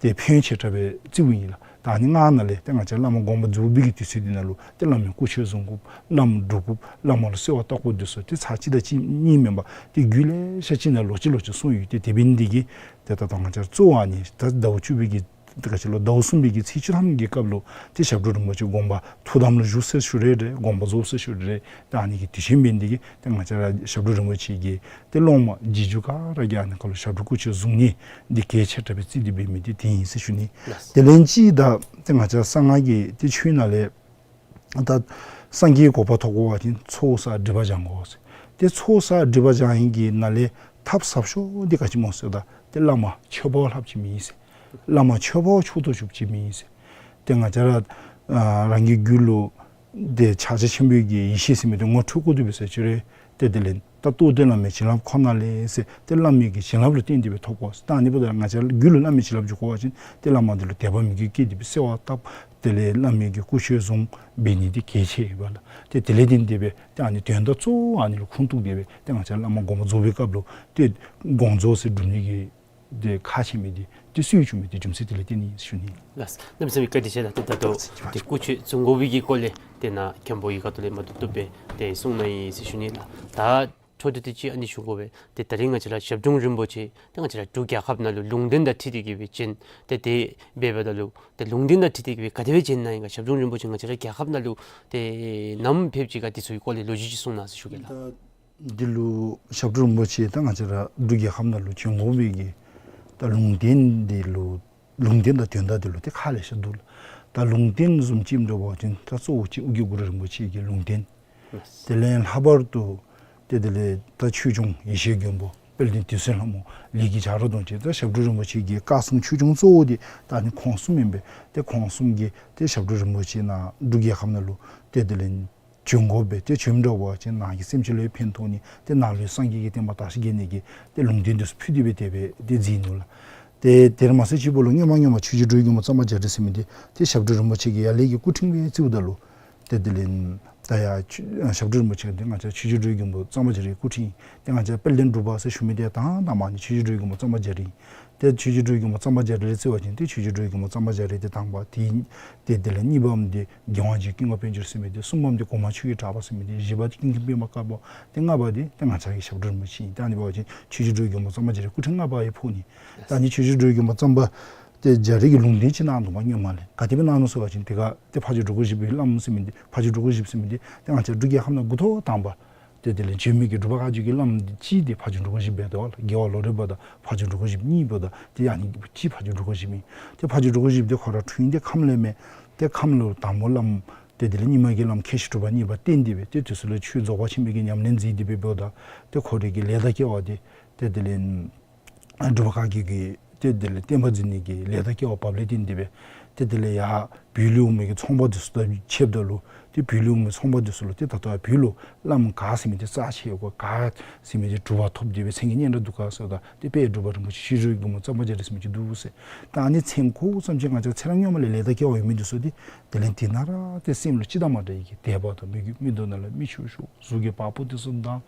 ཏེ་ཕན་ཆེ་དྲགས་སྦེ་བརྩིཝ་ཨིན་ལགས། ད་ཨ་ནི་སྔགས་ནང་ལས་ཏེ་ང་བཅས་བླ་མ་དགོངས་པ་རྫོགས་པའི་གི་དུས་ཚོད་འདི་ནང་ལུ་ཏེ་བླ་མའི་སྐུ་མཆོད་བཟུང་དགོཔ་བླ་མ་སྒྲུབ་དགོཔ་བླ་མ་ལུ་གསོལ་བ་བཏབ་དགོཔ་འདི་ཚུ་ཏེ་ཚར་གཅིག་དང་གཅིག་གཉིས་མེན་པར་ཏེ་རྒྱུད་ལེ་ཤ་ཅིག་ནང་ལོག་ཅི་ལོག་ཅི་གསུངས་ཡོད། ཏེ་དེ་འབད་ནི་འདི་གིས་ཏེ་ད་ལྟོ་ང་བཅས་གཙོ་བོ་ཨ་ནི་ད་ཟླཝ་བཅུ་པའི་གི་ཏེ་ག་ཅི་ལོ་ཟླཝ་གསུམ་པའི་གི་ཚེས་བཅུ་ཐམ་གྱི་སྐབས་ལུ་ཏེ་ཞབས་དྲུང་རིན་པོ་ཆེ་དགོངས་པ་ཐུགས་དམ་ལུ་བཞུགས་ཟེར་ཞུ་རེ་རེ་དགོངས་པ་རྫོགས་ཟེར་ཞུ་རེ་རེ་ད་ཨ་ནི་གི་དུས་ཆེན་འབད་ནི་འདི་གིས་ཏེ་ང་བཅས་ར་ཞབས་དྲུང་རིན་པོ་ཆེ་གི་ཏེ་སློབ་མ་རྗེས་འཇུག་ག་ར་གིས་ཨ་ནི་ཁར་ལུ་ཞབས་དྲུང་སྐུ་མཆོད་བཟུང་ནི་འདི་གལ་ཆེ་དྲགས་སྦེ་བརྩིས་ཏེ་འབད་མི་འདི་དེ་ཨིན་ཟེར་ཞུ་ནི། ལགས། དེ་ལས་གཅིག་ད་ཏེ་ང་བཅས་གསང་སྔགས་ཀྱི་ཏེ་ཆོས་ནང་ལས་ད་སངས་རྒྱས་གོ་འཕང་ཐོབ་དགོ་པ་ཅིན་ཚོགས་བསགས་སྒྲིབ་པ་སྦྱང་དགོ་ཟེར། ཏེ་ཚོགས་བསགས་སྒྲིབ་པ་སྦྱང་ནི་གི་ནང་ལས་ཐབས་ཟབ་ཤོས་འདི་ག་ཅི་སྨོ་ཟེརཝ་ད་ཏེ་བླ་མ་མཆོད་པ་ལྷགཔ་ཅིག་མེད་ཟེར། བླ་མ་མཆོད་པ་མཆོག་ཏུ་གྱུརཔ་ཅིག་མེད་ཟེར། ཏེ་ང་བཅས་ར་ཨ་རང་གི་རྒྱུད་ལུ་ཏེ་ཕྱག་རྒྱ་ཆེན་པོའི་གི་ཡེ་ཤེས་ཟེར་མི་འདི་ངོ་འཕྲོད་དགོ་འདི་འབད་ས་ཅི་རུང་ཏེ་དེ་ལས་ད་རྟོགས་ལྡན་བླ་མའི་བྱིན་རླབས་ཁོ་ན་ལས་ཟེར་ཏེ་བླ་མའི་གི་བྱིན་རླབས་ལུ་བརྟེན་ཏེ་སྦེ་ཐོབ་དགོ་ཟེར། ད་ཨ་ནི་འབདཝ་ད་ང་བཅས་རྒྱུད་ལུ་བླ་མའི་བྱིན་རླབས་འཇུག་དགོ་པ་ཅིན་ཏེ་བླ་མ་འདི་ལུ་དད་པ་མོས་གུས་བསྐྱེད་དེ་སྦེ་གསོལ་བ་བཏབ། དེ་ལས་བླ་མའི་གི་སྐུ་མཆོད་བཟུང་འབད་ནི་འདི་གལ་ཆེ་བས་ལགས། ཏེ་དེ་ལས་བརྟེན་ཏེ་སྦེ་ཏེ་ཨ་ནི་དོན་དག་གཙོ་བོ་ཨ་ནི་ལུ་ཁུངས་གཏུགས་ཏེ་སྦེ་ཏེ་ང་བཅས་བླ་མ་དགོངས་པ་རྫོགས་པའི་སྐབས་ལུ་ཏེ་དགོངས་རྫོགས་ཟེར་སྒྲུབ་ནི་གི་ཏེ་ཁག་ཆེ་མི་འདི་ ཏེ་སུ་ཡང་བྱུང་མེད། ཏེ་རྒྱུ་མཚན་དེ་ལས་བརྟེན་ནི་ཨིན་ཟེར་ཞུ་ནི་ལགས། གནམ་མེད་ས་མེད་བཀའ་དྲིན་ཆེ་ལགས། ཏེ་ད་ལྟོ་ཏེ་སྐུ་མཆོད་བཙུགས་དགོ་པའི་གི་སྐོར་ལས་ཏེ་ནཱ་མཁན་པོ་གི་ཁ་ཐུག་ལས་མ་བཏུབ་བཏུབ་སྦེ་ཏེ་གསུངས་གནང་ཡི་ཟེར་ཞུ་ནི་ལགས། ད་འཕྲོ་མཐུད་དེ་ཅིག་ཨ་ནི་ཞུ་དགོ་པས། ཏེ་ད་རིས་ང་བཅས་ར་ཞབས་དྲུང་རིན་པོ་ཆེ་ཏེ་ང་བཅས་ར་འབྲུག་རྒྱལ་ཁབ་ནང་ལུ་ལུང་བསྟན་དང་འཁྲིལ་ཏེ་གི་སྦེ་བྱོན། ཏེ་དེ་འབདཝ་ད་ལུ་ཏེ་ལུང་བསྟན་དང་འཁྲིལ་ཏེ་གི་སྦེ་ག་དེ་སྦེ་བྱོན་གནང་ཡི་ག། ཞབས་དྲུང་རིན་པོ་ཆེ་ང་བཅས་ར་རྒྱལ་ཁབ་ནང་ལུ་ཏེ་ནམ་ཕེབས་ཅི་ག། དེ་ཚུ་གི་སྐོར་ལས་ལོ་རྒྱུས་ཅིག་གསུང་གནང་ཟེར་ཞུ་གེ་ལགས། ད་འདི་ལུ་ཞབས་དྲུང་རིན་པོ་ཆེ་ད་ང་བཅས་ར་འབྲུག་རྒྱལ་ཁབ་ནང་ལུ་བྱོན་དགོ་པའི་གི་ད་ལུང་བསྟན་འདི་ལུ་ལུང་བསྟན་དང་དོན་དག་འདི་ལུ་ཏེ་ཁག་ལེ་ཤ་འདུག་ལགས། ད་ལུང་བསྟན་བཟུམ་ཅིག་འདྲཝ་ཅིན་ད་གཙོ་བོ་ཅིག་ཨོ་རྒྱན་གུ་རུ་རིན་པོ་ཆེ་གི་ལུང་བསྟན། དེ་ལས་ལྷག་པར་དུ་ཏེ་དེ་ལས་ད་ཆོས་སྐྱོང་ཡེ་ཤེས་མགོན་པོ་དཔལ་ལྡན་དུད་སོལ་ལྷ་མོ་ལས་ཀྱི་བྱ་རོག་གདོང་ཅན། ད་ཞབས་དྲུང་རིན་པོ་ཆེ་གི་བཀའ་སྲུང་ཆོས་སྐྱོང་གཙོ་བོ་འདི་ད་ཨ་ནི་ཁོང་གསུམ་ཨིན་པས། ཏེ་ཁོང་གསུམ་གྱིས་ཏེ་ཞབས་དྲུང་རིན་པོ་ཆེ་ནཱ་འབྲུག་རྒྱལ་ཁབ་ནང་ལུ་ཏེ་དེ་ལས་བྱོན་དགོ་པས། ཏེ་བྱོནམ་འདྲཝ་ཅིན་ནཱ་གི་སེམས་ཅན་ལུ་ཡང་ཕན་ཐོགས་ནི། ཏེ་ནཱ་ལུ་སངས་རྒྱས་ཀྱི་བསྟན་པ་དར་ཞིང་རྒྱས་ནི་གི་ཏེ་ལུང་བསྟན་འདི་ཚུ་ཕུལ་ཏེ་སྦེ་དེ་སྦེ་ཏེ་མཛད་ནུག་ལགས། ཏེ་དེར་མ་ཟད་ཅིག་པོ་ལུ་སྔོན་མ་སྔོན་མ་ཆོས་རྗེ་འགྲོ་བའི་མགོན་པོ་གཙང་པ་རྒྱ་རས་ཟེར་མི་འདི་ཏེ་ཞབས་དྲུང་རིན་པོ་ཆེ་གི་ཡར་ལས་ཀྱི་སྐུ་ཕྲེང་སྦེ་བརྩིཝ་ད་ལུ་ཏེ་དེ་ལས་ད་ཡར་ཆོས་ཞབས་དྲུང་རིན་པོ་ཆེ་འདི་ང་བཅས་ཆོས་རྗེ་འགྲོ་བའི་མགོན་པོ་གཙང་པ་རྒྱ་རས་སྐུ་ཕྲེང་ཨིན། ཏེ་ང་བཅས་དཔལ་ལྡན་འབྲུག་པ་ཟེར་ཞུ་མི་འདི་དང་དང་པ་ནི་ཆོས་རྗེ་འགྲོ་བའི་མགོན་པོ་གཙང་པ་རྒྱ་རས་ཨིན། ཏེ་ཆོས་རྗེ་འགྲོ་བའི་མགོན་པོ་གཙང་པ་རྒྱ་རས་ལས་བརྩི་བ་ཅིན་ཏེ་ཆོས་རྗེ་འགྲོ་བའི་མགོན་པོ་གཙང་པ་རྒྱ་རས་འདི་དང་པ། ཏེ་ཏེ་དེ་ལས་གཉིས་པམ་འདི་རྒྱལ་དབང་རྗེ་ཀུན་དགའ་དཔལ་འབྱོར་ཟེར་མི་འདི། གསུམ་པམ་འདི་གོང་མ་ཆོས་ཀྱི་གྲགས་པ་ཟེར་མི་འདི། བཞི་པ་འདི་ཀུན་མཁྱེན་པདྨ་དཀར་པོ། ཏེ་ལྔ་པ་འདི་ཏེ་ང་བཅས་ཀྱི་ཞབས་དྲུང་རིན་པོ་ཆེ་ཨིན། ཏེ་ཨ་ནི་འབད་བ་ཅིན་ཆོས་རྗེ་འགྲོ་བའི་མགོན་པོ་གཙང་པ་རྒྱ་རས་སྐུ་ཕྲེང་ལྔ་པ་ཡང་ཕོག་ནི། ད་ཨ་ནི་ཆོས་རྗེ་འགྲོ་བའི་མགོན་པོ་གཙང་པ་ཏེ་རྒྱ་རས་ཀྱིས་ལུང་བསྟན་ཅིག་གནང་ནུག་པ། སྔོན་མ་ལས་ག་དེ་སྦེ་གནང་ནུག་ཟེར་བ་ཅིན་ཏེ་ག་ཏེ་ཕ་ཇོ་འབྲུག་པ་བཞི་པའི་བླམ་ཟེར་མི་འདི་ཕ་ཇོ་འབྲུག་པ་བཞི་པ་ཟེར་མི་འདི་ཏེ་ང་བཅས་འབྲུག་རྒྱལ་ཁབ་ནང་འགོ་ཐོག་དང་པ་ཏེ་དེ་ལས་བྱོན་མི་གི་འབྲུག་པ་བཀའ་བརྒྱུད་ཀྱི་བླམ་འདི་གཅིག་འདི་ཕ་ཇོ་འབྲུག་པ་བཞི་པ་འབད་དོ་ལགས། རྒྱལ་བ་ལོ་རས་པ་དང་ཕ་ཇོ་འབྲུག་པ་བཞི་པ་གཉིས་པོ་དང་ཏེ་ཨ་ནི་གཅིག་ཕ་ཇོ་འབྲུག་པ་བཞི་པ་ཨིན། ཏེ་ཕ་ཇོ་འབྲུག་པ་བཞི་པ་འདི་ཁོ་ར་འཁྲུངས་ཡུལ་འདི་ཁམས་ལས་མས། ཏེ་ཁམས་ལུ་དང་པ་བླམ་ཏེ་དེ་ལས་རྙིང་མ་གི་བླམ་མཁས་ཤིང་གྲུབ་པ་གཉིས་པ་བསྟེན་ཏེ་སྦེ་ཏེ་དེ་ཚུ་ལས་ཆོས་རྫོགས་པ་ཆེན་པོའི་གི་ཉམས་ལེན་མཛད་དེ་སྦེ་འབདཝ་ད་ཏེ་ཁོ་རའི་གི་ལས་དང་སྐལ་བ་འདི་ཏེ་དེ་ལས་འབྲུག་པ་བཀའ་བརྒྱུད་ཀྱི་ཏེ་དེ་ལས་བསྟན་པ་འཛིན་ནི་གི་ལས་དང་སྐལ་བ་བབས་ལས་བརྟེན་ཏེ་སྦེ་ཏེ་དེ་ལས་ཡར་བོད་ལུ་འོང་མི་གི་ཚོང་པ་འདི་ཚུ་དང་ཕྱདཔ་ད་ལུ་ཏེ་བོད་ལུ་འོང་མི་ཚོང་པ་འདི་ཚུ་ལུ་ཏེ་ད་ལྟོ་བོད་ལུ་བླམ་ག་ཟེར་མི་འདི་རྩ་ཆེ་གོ། ག་ཟེར་མི་འདི་གྲུབ་པ་ཐོབ་སྟེ་སྦེ་མཚན་གྱི་སྙན་གྲགས་འདུག་ག་ཟེརཝ་ད་ཏེ་དཔལ་འབྲུག་པ་རིན་པོ་ཆེ་ཆོས་རྗེ་འགྲོ་བའི་མགོན་པོ་གཙང་པ་རྒྱ་རས་ཟེར་མི་ཅིག་འདུག་ཟེར། ད་ཨ་ནི་མཚན་གོ་ཙམ་ཅིག་ང་བཅས་ཚེ་རབས་སྔོན་མ་ལས་ལས་དང་སྐལ་བ་ཡོད་མི་འདི་ཚུ་འདི་དེ་ལས་འདི་ནང་ར་ཏེ་སེམས་ལུ་ཅི་དང་མ་འདྲ་བའི་གི་དད་པ་དང་མོས་གུས། མིག་ཏོ་ནང་ལས་མིག་ཆུ་ཤོར། གཟུགས་ཀྱི་བ་སྤུ་འདི་ཚུ་ལྡང་།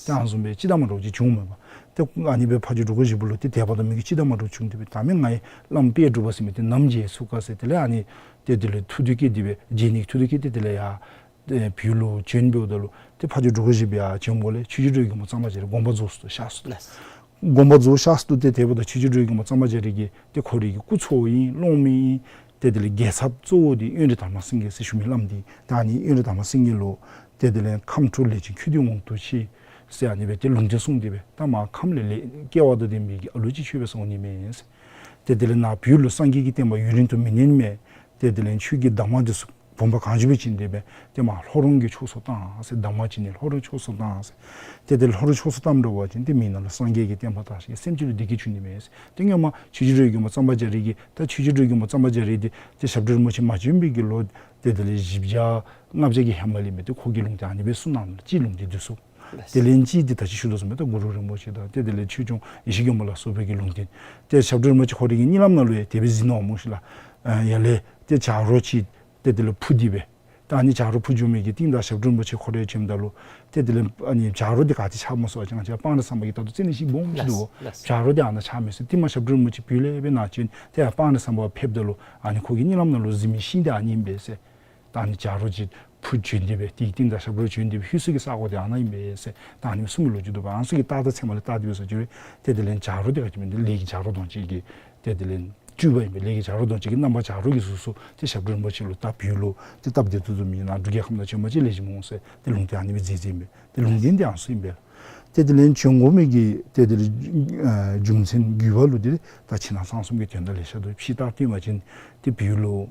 ཏེ་ཨ་ནི་བཟུམ་སྦེ་ཅི་དང་མ་འདྲཝ་ཅིག་བྱུངམ་མས་པ། ཏེ་ཨ་ནི་སྦེ་ཕ་ཇོ་འབྲུག་པ་བཞི་པ་ལུ་ཏེ་དད་པ་དང་མོས་གུས་ཅི་དང་མ་འདྲཝ་བྱུང་སྟེ་སྦེ་ད་མི་ང་ཡི་བླམ་དཔལ་འབྲུག་པ་ཟེར་མི་འདི་ནམ་མཇལ་ཚུགས་ག་ཟེར་དེ་ལས་ཨ་ནི་ཏེ་དེ་ལས་ཐུགས་འདོད་བསྐྱེད་དེ་སྦེ་མཇལ་ནི་ཐུགས་འདོད་བསྐྱེད་དེ་དེ་ལས་ཡར་ཏེ་བོད་ལུ་བྱོན་འབདཝ་ད་ལུ་ཏེ་ཕ་ཇོ་འབྲུག་པ་བཞི་པ་ཡར་བྱོན་དགོཔ་ལས་ཆོས་རྗེ་འགྲོ་བའི་མགོན་པོ་གཙང་པ་རྒྱ་རས་དགོངས་པ་རྫོགས་སོ་ནུག། གཤགས་སོ་ནུག། དགོངས་པ་རྫོགས་གཤགས་སོ་ནུག། ཏེ་དེ་འབདཝ་ད་ཆོས་རྗེ་འགྲོ་བའི་མགོན་པོ་གཙང་པ་རྒྱ་རས་ཀྱི་ཏེ་ཁོ་རའི་གི་སྐུ་ཚ་བོ་ཨིན་སློབ་མ་ཨིན་ཏེ་དེ་ལས་རྒྱལ་ཚབ་གཙོ་བོ་འདི་དབོན་རས་དར་མ་སེང་གེ་ཟེར་ཞུ་མི་བླམ་འདི་ད་ཨ་ནི་དབོན་རས་དར་མ་སེང་གེ་ལུ་ཏེ་དེ་ལས་ཁམས་ཕྲུག་ལས་ཅན་ཁྱོད་འདི་འོང་དུ་ཆི་ཟེར་ཨ་ནི་སྦེ་ཏེ་ལུང་བསྟན་གསུངས་ཏེ་སྦེ་ད་མར་ཁམས་ལས་ལས་སྐལ་བ་དང་ལྡན་པའི་གི་ཨ་ལུ་ཅིག་ཁྱོད་སྦེ་སོང་ནི་མས་ཟེར། ཏེ་དེ་ལས་ནཱ་བོད་ལུ་སངས་རྒྱས་ཀྱི་བསྟན་པ་ཡུན་རིང་དུ་མི་གནས་མས། ཏེ་དེ་ལས་ཁྱོད་ཀྱིས་གདམས་ངག་འདི་ཚུ་བུམ་པ་གང་བྱོའི་སྦེ་བྱིན་ཏེ་སྦེ་ཏེ་མར་ལྷོ་རོང་གི་ཕྱོགས་སུ་བཏང་ཟེར། གདམས་ངག་བྱིན་ནི་ལྷོ་རོང་ཕྱོགས་སུ་བཏང་ཟེར། ཏེ་དེ་ལྷོ་རོང་ཕྱོགས་སུ་བཏངམ་འདྲཝ་ཅིན་ཏེ་མི་ནང་ལུ་སངས་རྒྱས་ཀྱི་བསྟན་པ་དར་ཞིང་སེམས་ཅན་ལུ་བདེ་སྐྱིད་འབྱུང་ནི་མས་ཟེར། ཏེ་སྔོན་མ་ཆོས་རྗེ་འགྲོ་བའི་མགོན་པོ་གཙང་པ་རྒྱ་རས་ཀྱིས་ད་ཆོས་རྗེ་འགྲོ་བའི་མགོན་པོ་གཙང་པ་རྒྱ་རས་འདི་ཏེ་ཞབས་དྲུང་རིན་པོ་ཆེ་མ་བྱོན་པའི་གི་ལོ་ཏེ་དེ་ལས་བཞི་བརྒྱ་ལྔ་བརྒྱ་གི་ཧེ་མ་ལས་མས། ཏེ་ཁོ་གིས་ལུང་བསྟན་ཨ་ནི་སྦེ་གསུངས་གནང་ནུག། ཅིག་ལུང་བསྟན་འདི་ཚུ། དེ་ལས་ཅིག་འདི་ད་ཅི་ཞུ་དོ་བཟུམ་སྦེ་ད་གུ་རུ་རིན་པོ་ཆེ་དང་ཏེ་དེ་ལས་ཆོས་སྐྱོང་ཡེ་ཤེས་མགོན་པོ་ལ་སོགས་པའི་གི་ལུང་བསྟན། ཏེ་ཞབས་དྲུང་རིན་པོ་ཆེ་ཁོ་རའི་གི་གཉིད་ལམ་ནང་ལུ་ཡང་དེ་སྦེ་གཟིགས་ནུག་སྨོ་ཤིག་ལགས། ཨ་ཡར་ལས་ཏེ་བྱ་རོག་ཅིག་ཏེ་དེ་ལས་འཕུར་ཏེ་སྦེ་ད་ཨ་ནི་བྱ་རོག་འཕུར་འགྱོ་མི་གི་རྟིང་བདའ་ཞབས་དྲུང་རིན་པོ་ཆེ་ཁོ་ར་བྱོནམ་ད་ལུ་ཏེ་དེ་ལས་ཨ་ནི་བྱ་རོག་འདི་ག་ཏེ་ཆགས་སྨོ་ཟེར་བ་ཅིན་ང་བཅས་སྤང་རི་ཟམ་པ་གི་ད་ལྟོ་རྩེ་ནི་ཤིང་སྦོམ་ཅིག་འདུག། བྱ་རོག་འདི་ཨ་ནཱ་ཆགས་མས་ཟེར། ཏེ་མར་ཞབས་དྲུང་རིན་པོ་ཆེ་བོད་ལས་སྦེ་ནཱ་བྱོན་ཏེ་ཡར་སྤང་རི་ཟམ་པ་ཕེབས་ད་ལུ་ཨ་ནི་ཁོ་གི་གཉིད་ལམ་ནང་ལུ་གཟིགས་མི་ཤིང་འདི་ཨ་ནི་ཨིན་པས་ཟེར། ད་ཨ་ནི་བྱ་རོག་ཅིག་འཕུར་བྱོན་ཏེ་སྦེ་དེའི་རྟིང་བདའ་ཞབས་དྲུང་བྱོན་ཏེ་སྦེ་ལྷོད་ས་གི་ས་གོ་འདི་ཨ་ནཱ་ཨིན་པས་ཟེར་ད་ཨ་ནི་གསུངས་མི་ལོ་རྒྱུས་འདུག་པ། ཨ་ནི་ཚུ་གི་རྟགས་དང་མཚན་མ་ལས་བལྟ་སྟེ་སྦེ་ཟེར་ཞུ་རུང་ཏེ་དེ་ལས་བྱ་རོག་འདི་ག་ཅི་སྨོ་འདི་ལས་ཀྱི་བྱ་རོག་གདོང་ཅན་གྱི་ཏེ་དེ་ལས་སྤྲུལ་པ་ཨིན་པས། ལས་ཀྱི་བྱ་རོག་གདོང་ཅན་གྱི་རྣམ་པ་བྱ་རོག་གི་གཟུགས་སུ་ཏེ་ཞབས་དྲུང་རིན་པོ་ཆེ་ལུ་ད་བོད་ལུ་ཏེ་སྟབས་བདེ་ཏོག་ཏོ་མེད། ནཱ་འབྲུག་རྒྱལ་ཁབ་ནང་བྱོན་པ་ཅིན་ལེགས་ཤོམ་འོང་ཟེར་ཏེ་ལུང་བསྟན་ཨ་ནི་སྦེ་མཛད་མཛདཔ་ཨིན་པས། ཏེ་ལུང་བསྟན་འདི་ཨ་ནི་ཚུ་ཨིན་པས། ཏེ་དེ་ལས་བྱོན་དགོ་མི་གི་ཏེ་དེ་ལས་ཨ་རྒྱུ་མཚན་དགོས་པ་ལུ་འདི་ད་ཕྱི་ནང་གསང་གསུམ་གྱི་དོན་དག་ལེ་ཤ་འདུག། ཕྱི་ལྟར་སྟོན་པ་ཅིན་ཏེ་བོད་ལུ་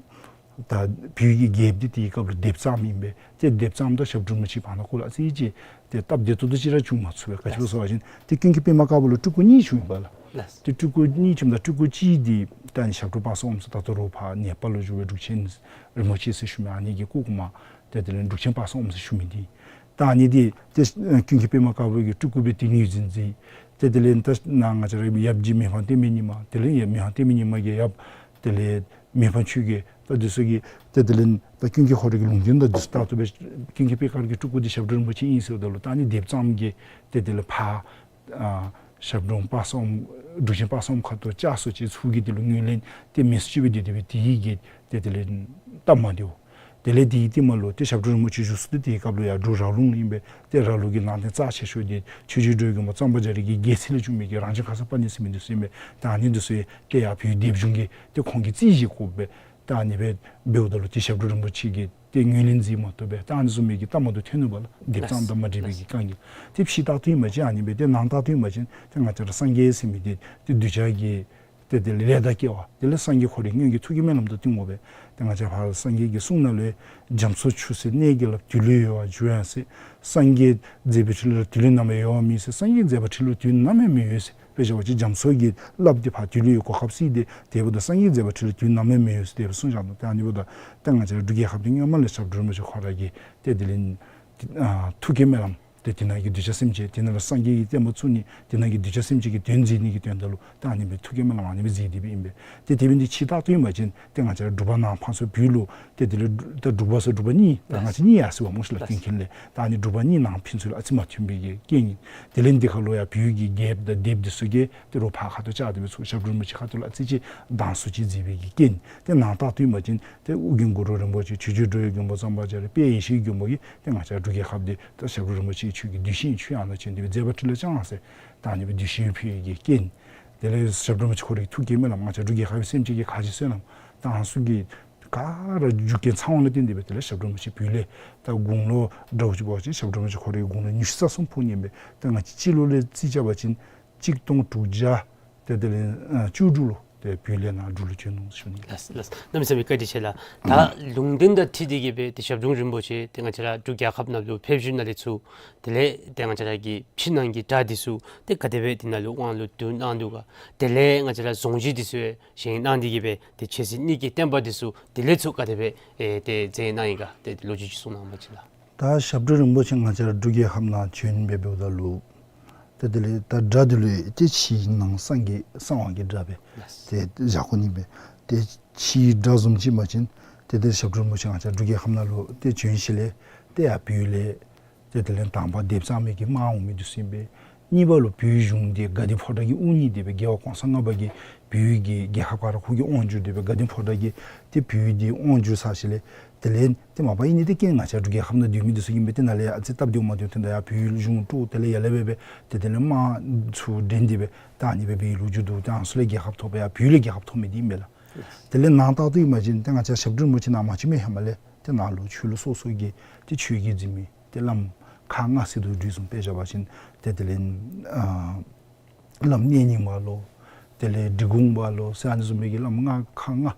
ད་བོད་ཀྱི་རྒྱལཔོ་འདི་དེའི་སྐབས་ལུ་སྡེབ་གཙང་ཨིན་པས། ཏེ་སྡེབ་གཙང་དང་ཞབས་དྲུང་རིན་པོ་ཆེ་བར་ན་ཁོ་ལུ་ཨ་ཙི་ཅིག་ཏེ་སྟབས་བདེ་ཏོག་ཏོ་ཅིག་ར་བྱུང་མ་ཚུགས་པས། ག་ཅི་སྨོ་ཟེར་བ་ཅིན་ཏེ་ཀུན་མཁྱེན་པདྨ་དཀར་པོ་ལུ་སྤྲུལ་སྐུ་གཉིས་བྱུང་ཡི་པ་ལགས། ཏེ་སྤྲུལ་སྐུ་གཉིས་བྱུངམ་ད་སྤྲུལ་སྐུ་གཅིག་འདི་ད་ཨ་ནི་ཞབས་དྲུང་དཔག་བསམ་འོད་གསལ་ད་ལྟོ་རོགས་ཕར་ནེ་པཱལ་ལུ་བཞུགས་པའི་འབྲུག་ཆེན་རིན་པོ་ཆེ་ཟེར་ཞུ་མི་ཨ་ནི་གི་སྐུ་གོང་མ་ཏེ་དེ་ལས་འབྲུག་ཆེན་དཔག་བསམ་འོད་གསལ་ཟེར་ཞུ་མི་འདི་ད་ཨ་ནི་འདི་ཏེ་ཀུན་མཁྱེན་པདྨ་དཀར་པོ་གི་སྤྲུལ་སྐུ་སྦེ་ཏེ་ངོས་འཛིན་མཛད། ཏེ་དེ་ལས་ད་ནཱ་ང་བཅས་རའི་ཡབ་རྗེ་མི་ཕམ་བསྟན་པའི་ཉི་མ་དེ་ལས་ཡབ་མི་ཕམ་བསྟན་པའི་ཉི་མ་གི་ཡབ་དེ་ལས་མི་ཕམ་ཆོས་རྒྱལ་ད་འདི་ཚུ་གིས་ཏེ་དེ་ལས་ད་ཀུན་མཁྱེན་ཁོ་རའི་གི་ལུང་བསྟན་དང་འདི་ཚུ་ལྟར་དུ་སྦེ་ཀུན་མཁྱེན་པད་དཀར་གྱི་སྤྲུལ་སྐུ་འདི་ཞབས་དྲུང་རིན་པོ་ཆེ་ཨིན་ཟེརཝ་ད་ལུ་ད་ཨ་ནི་སྡེབ་གཙང་གིས་ཏེ་དེ་ལས་ཕར་ཨ་ ཞབས་དྲུང་དཔག་བསམ་འབྲུག་ཆེན་དཔག་བསམ་ཁ་ཐུག་བཅར་སོ་ཅི་ཚུ་གིས་དེ་ལུ་ངོས་ལེན་ཏེ་མེད་སོ་ཅི་སྦེ་སྡོད་སྡོད་པའི་དེ་གིས་ཏེ་དེ་ལས་སྟབས་མ་བདེཝ། དེ་ལས་དེའི་རྟིང་མ་ལུ་ཏེ་ཞབས་དྲུང་རིན་པོ་ཆེ་བཞུགས་ས་འདི་དེའི་སྐབས་ལུ་ཡར་འབྲུག་ར་ལུང་ཨིན་པས། ཏེ་ར་ལུང་གི་ནང་རྟེན་རྩ་ཆེ་ཤོས་འདི་ཆོས་རྗེ་འགྲོ་བའི་མགོན་པོ་གཙང་པ་རྒྱ་རས་ཀྱི་སྒལ་ཚིགས་ལས་བྱུང་མི་གི་རང་བྱུང་ཁརྶ་པ་ཎི་ཟེར་མི་འདི་ཚུ་ཨིན་པས། ཏེ་ཨ་ནི་འདི་ཚུ་ཡང་ཏེ་ཡར་བོད་སྡེབ་སྦྱོང་གི་ཏེ་ཁོང་གིས་རྩིས་བཞེས་དགོ་པས། ཏེ་ཨ་ནི་སྦེ་འབདཝ་ད་ལུ་ཏེ་ཞབས་དྲུང་རིན་པོ་ཆེ་གིས་ཏེ་ངོས་ལེན་མཛད་མ་བཏུབ་པས། ཏེ་ཨ་ནི་བཟུམ་མའི་གི་སྟབས་མ་བདེཝ་ཐོན་ནུག་པ་ལགས། སྡེབ་གཙང་དང་མ་འགྲིག་པའི་གི་དཀའ་ངལ། ཏེ་ཕྱི་ལྟར་དུ་ཨིན་པ་ཅིན་ཨ་ནི་སྦེ་ཏེ་ནང་ལྟར་དུ་ཨིན་པ་ཅིན་ཏེ་ང་བཅས་ར་སངས་རྒྱས་ཟེར་མི་འདི་ཏེ་གདུལ་བྱ་གི་ཏེ་དེ་ལས་ལས་དང་སྐལ་བ་དེ་ལས་སངས་རྒྱས་ཁོ་རའི་སྔོན་གྱི་ཐུགས་ཀྱི་སྨོན་ལམ་དང་བསྟུན་དགོ་པས། ཏེ་ང་བཅས་ཕར་སངས་རྒྱས་ཀྱི་གསུང་ནང་ལུ་རྒྱ་མཚོ་ཆུ་སྲིན་གནས་ཀྱི་རླབས་དུས་ལུ་གཡོ་བར་འགྱུར་ཡང་ཟེར། སངས་རྒྱས་མཛད་པའི་ཁྲི་ལུ་དུས་ལུ་ནམ་ཡང་གཡོ་བ་མེད་ཟེར། སངས་རྒྱས་མཛད་པའི་ཁྲི་ལུ་དུས་ནམ་ཡང་མི་གཡོ་ཟེར། དཔེ་བཞག་པ་ཅིན་རྒྱ་མཚོ་གི་རླབས་འདི་ཕར་དུས་ལུ་གཡོ་གོ་སྐབས་སྲིད་དེ་དེ་འབདཝ་ད་སངས་རྒྱས་མཛད་པའི་ཁྲི་ལུ་དུས་ནམ་ཡང་མི་གཡོ་ཟེར་དེ་སྦེ་གསུངས་བཞག་ནུག། ཏེ་ཨ་ནི་འབདཝ་ད་ཏེ་ང་བཅས་ར་འབྲུག་རྒྱལ་ཁབ་འདི་སྔོན་མ་ལས་ཞབས་དྲུང་རིན་པོ་ཆེ་ཁོ་ར་གི་ཏེ་དེ་ལས་ཨ་ཐུགས་བསྐྱེད་སྨོན་ལམ་ཏེ་དེ་ནང་གི་གདུལ་བྱ་སེམས་ཅན་དེ་ནང་ལུ་སངས་རྒྱས་ཀྱི་བསྟན་པ་བཙུགས་ནི་དེ་ནང་གི་གདུལ་བྱ་སེམས་ཅན་གྱི་དོན་མཛད་ནི་གི་དོན་དག་ལུ་ཏེ་ཨ་ནི་སྦེ་ཐུགས་བསྐྱེད་སྨོན་ལམ་ཨ་ནི་སྦེ་མཛད་དེ་སྦེ་ཨིན་པས། ཏེ་དེ་འབད་ནི་འདི་ཕྱི་ལྟར་དུ་ཨིན་པ་ཅིན་ཏེ་ང་བཅས་ར་འབྲུག་པ་ནང་ཕར་ཚུར་བོད་ལུ་ཏེ་དེ་ལས་ད་འབྲུག་པ་ཟེར་འབྲུག་པ་གཉིས་ད་ང་བཅས་གཉིས་ཡར་སོང་བ་སྨོ་ཤིག་ལགས། ཀུན་མཁྱེན་ལས། ད་ཨ་ནི་འབྲུག་པ་གཉིས་ནང་ཕན་ཚུན་ལུ་ཨ་ཙི་མ་མཐུན་པའི་གི་རྐྱེན་ཨིན། དེ་ལས་འདི་ཁར་ལུ་ཡང་བོད་ཀྱི་རྒྱལཔོ་དང་སྡེཔ་འདི་ཚུ་གིས་ཏེ་རོགས་ཕར་ཁ་ཐུག་བཅར་ཏེ་སྦེ་ཚུར་ཞབས་དྲུང་རིན་པོ་ཆེ་ཁ་ཐུག་ལུ་ཨ་ཙི་ཅིག་སྡང་སུ་ཅིག་མཛད་པའི་གི་རྐྱེན། ཏེ་ནང་ལྟར་དུ་ཨིན་པ་ཅིན་ཏེ་ཨོ་རྒྱན་གུ་རུ་རིན་པོ་ཆེ་ཆོས་རྗེ་འགྲོ་བའི་མགོན་པོ་གཙང་པ་རྒྱ་རས་དཔལ་ཡེ་ཤེས་ཀྱི་མགོན་པོ་གིས་ཏེ་ང་བཅས་འབྲུག་རྒྱལ་ཁབ་འདི་ད་ཞབས་དྲུང་རིན་པོ་ཆེ་ཁྱོད་ཀྱི་གདུལ་ཞིང་ཁྱོད་ཡར་ལུ་བྱོན་ཏེ་སྦེ་མཛད་པ་ཁྲི་ལུ་བཅར་ཟེར། ད་ཨ་ནི་སྦེ་གདུལ་ཞིང་ཕུལ་བའི་གི་རྐྱེན། དེ་ལས་ཞབས་དྲུང་རིན་པོ་ཆེ་ཁོ་རའི་ཐུགས་བསྐྱེད་སྨོན་ལམ་ང་བཅས་འབྲུག་རྒྱལ་ཁབ་ཀྱི་སེམས་ཅན་གྱི་ག་ཅི་བསོད་ནམས་དང་ཨ་ནི་ཚུ་གི་ག་ར་རྒྱུ་རྐྱེན་ཚང་བ་ལུ་བརྟེན་ཏེ་སྦེ་དེ་ལས་ཞབས་དྲུང་རིན་པོ་ཆེ་བོད་ལས་ད་དགུང་ལོ་འདྲཝ་ཅིག་འབད་བ་ཅིན་ཞབས་དྲུང་རིན་པོ་ཆེ་ཁོ་རའི་དགུང་ལོ་ཉི་ཤུ་རྩ་གསུམ་ཕོག་ནི་ཨིན་པས། ད་ང་བཅས་སྤྱི་ལོ་ལས་རྩིས་རྐྱབ་པ་ཅིན་གཅིག་སྟོང་དྲུག་བརྒྱ་ཏེ་དེ་ལས་ཨ་བཅུ་དྲུག་ལུ་ཏེ་བོད་ལས་ནཱ་འབྲུག་ལུ་བྱོན་ནུག་ཞུ་ནི། ལགས་ལགས། གནམ་མེད་ས་མེད་བཀའ་དྲིན་ཆེ་ལགས། ད་ལུང་བསྟན་དང་འཁྲིལ་ཏེ་གིས་སྦེ་ཏེ་ཞབས་དྲུང་རིན་པོ་ཆེ་ཏེ་ང་བཅས་ར་འབྲུག་རྒྱལ་ཁབ་ནང་ལུ་ཕེབས་བཞུགས་ནང་ལས་ཚུར་དེ་ལས་ཏེ་ང་བཅས་ར་གི་ཕྱི་ནང་གི་དགྲ་འདི་ཚུ་ཏེ་ག་དེ་སྦེ་དེ་ནང་ལུ་དབང་ལུ་བསྡུ་གནང་ནུག་ག། དེ་ལས་ང་བཅས་ར་གཟུངས་གཞི་འདི་ཚུ་བཞེངས་གནང་སྟེ་གིས་སྦེ་ཏེ་ཆོས་སྲིད་གཉིས་ཀྱི་བསྟན་པ་འདི་ཚུ་དེ་ལས་ཚུར་ག་དེ་སྦེ་ཨེ་ཏེ་མཛད་གནང་ཡི་ག། ཏེ་ལོ་རྒྱུས་ཅིག་གསུང་གནང་བ་ཅིན་ལགས། ད་ཞབས་དྲུང་རིན་པོ་ཆེ་ང་བཅས་ར་འབྲུག་རྒྱལ་ཁབ་ནང་བྱོན་སྦེ་འབདཝ་ད་ལུ་ཏེ་དེ་ལས་ད་དགྲ་འདི་ལུ་ཏེ་ཕྱི་ནང་སངས་རྒྱས་གསང་བ་གི་དགྲ་སྦེ་ཏེ་བཞག་དགོ་ནི་སྦེ། ཏེ་ཕྱིའི་དགྲ་བཟུམ་ཅིག་འབད་བ་ཅིན་ཏེ་དེ་ཞབས་དྲུང་རིན་པོ་ཆེ་ང་བཅས་འབྲུག་རྒྱལ་ཁབ་ནང་ལུ་ཏེ་བྱོན་ཞིནམ་ལས་ཏེ་ཡར་བོད་ལས་ཏེ་དེ་ལས་དང་པ་སྡེབ་གཙང་མའི་གི་དམག་འོང་མི་འདི་ཚུ་ཨིན་པས། གཉིས་པ་ལུ་བོད་གཞུང་འདི་དགའ་ལྡན་ཕོ་བྲང་གིས་དབུ་བརྙེས་ཏེ་སྦེ་རྒྱལ་བ་གོང་ས་ལྔ་པ་གིས་བོད་ཀྱི་རྒྱལ་ཁབ་ག་ར་ཁོ་གིས་དབང་བསྒྱུར་ཏེ་སྦེ་དགའ་ལྡན་ཕོ་བྲང་གིས་ཏེ་བོད་འདི་དབང་བསྒྱུར་ཚར་ཞིནམ་ལས་དེ་ལས་ཏེ་མ་པ་ཨིན་ནི་འདི་རྐྱེན་ང་བཅས་འབྲུག་རྒྱལ་ཁབ་ནང་སྡོད་མི་འདི་ཚུ་གིས་སྦེ་ཏེ་ནཱ་ལས་ཨ་ཙི་སྟབས་བདེཝ་མ་བདེཝ་ཐོན་ད་ཡར་བོད་གཞུང་དཀྲོག་དེ་ལས་ཡར་ལས་སྦེ་སྦེ་ཏེ་དེ་ལས་དམག་ཚུ་འདྲེན་ཏེ་སྦེ་ད་ཨ་ནི་སྦེ་སྦེ་ལོ་རྒྱུས་འདུག། ད་ཨ་ནི་ཚུ་ལས་རྒྱལ་ཁབ་ཐོབ་པ་ཡར་བོད་ལས་རྒྱལ་ཁབ་ཐོབ་མི་འདི་ཨིན་པས་ལགས། དེ་ལས་ནང་ལྟར་དུ་ཨིན་པ་ཅིན་ཏེ་ང་བཅས་ཞབས་དྲུང་རིན་པོ་ཆེ་ནཱ་མ་བྱོན་པའི་ཧེ་མ་ལས་ཏེ་ནཱ་ལུ་ཆོས་ལུགས་སོ་སོ་གི་ཏེ་ཆོས་བརྒྱུད་འཛིན་མི་ཏེ་བླམ་ཁག་ལྔ་ཟེར་དོ་འདི་བཟུམ་དཔེ་བཞག་པ་ཅིན་ཏེ་དེ་ལས་ཨ་བླམ་གནས་རྙིང་པ་ལོ། དེ་ལས་འབྲི་གུང་པ་ལོ་ཟེར་ཨ་ནི་བཟུམ་མའི་གི་བླམ་ལྔ་ཁག་ལྔ།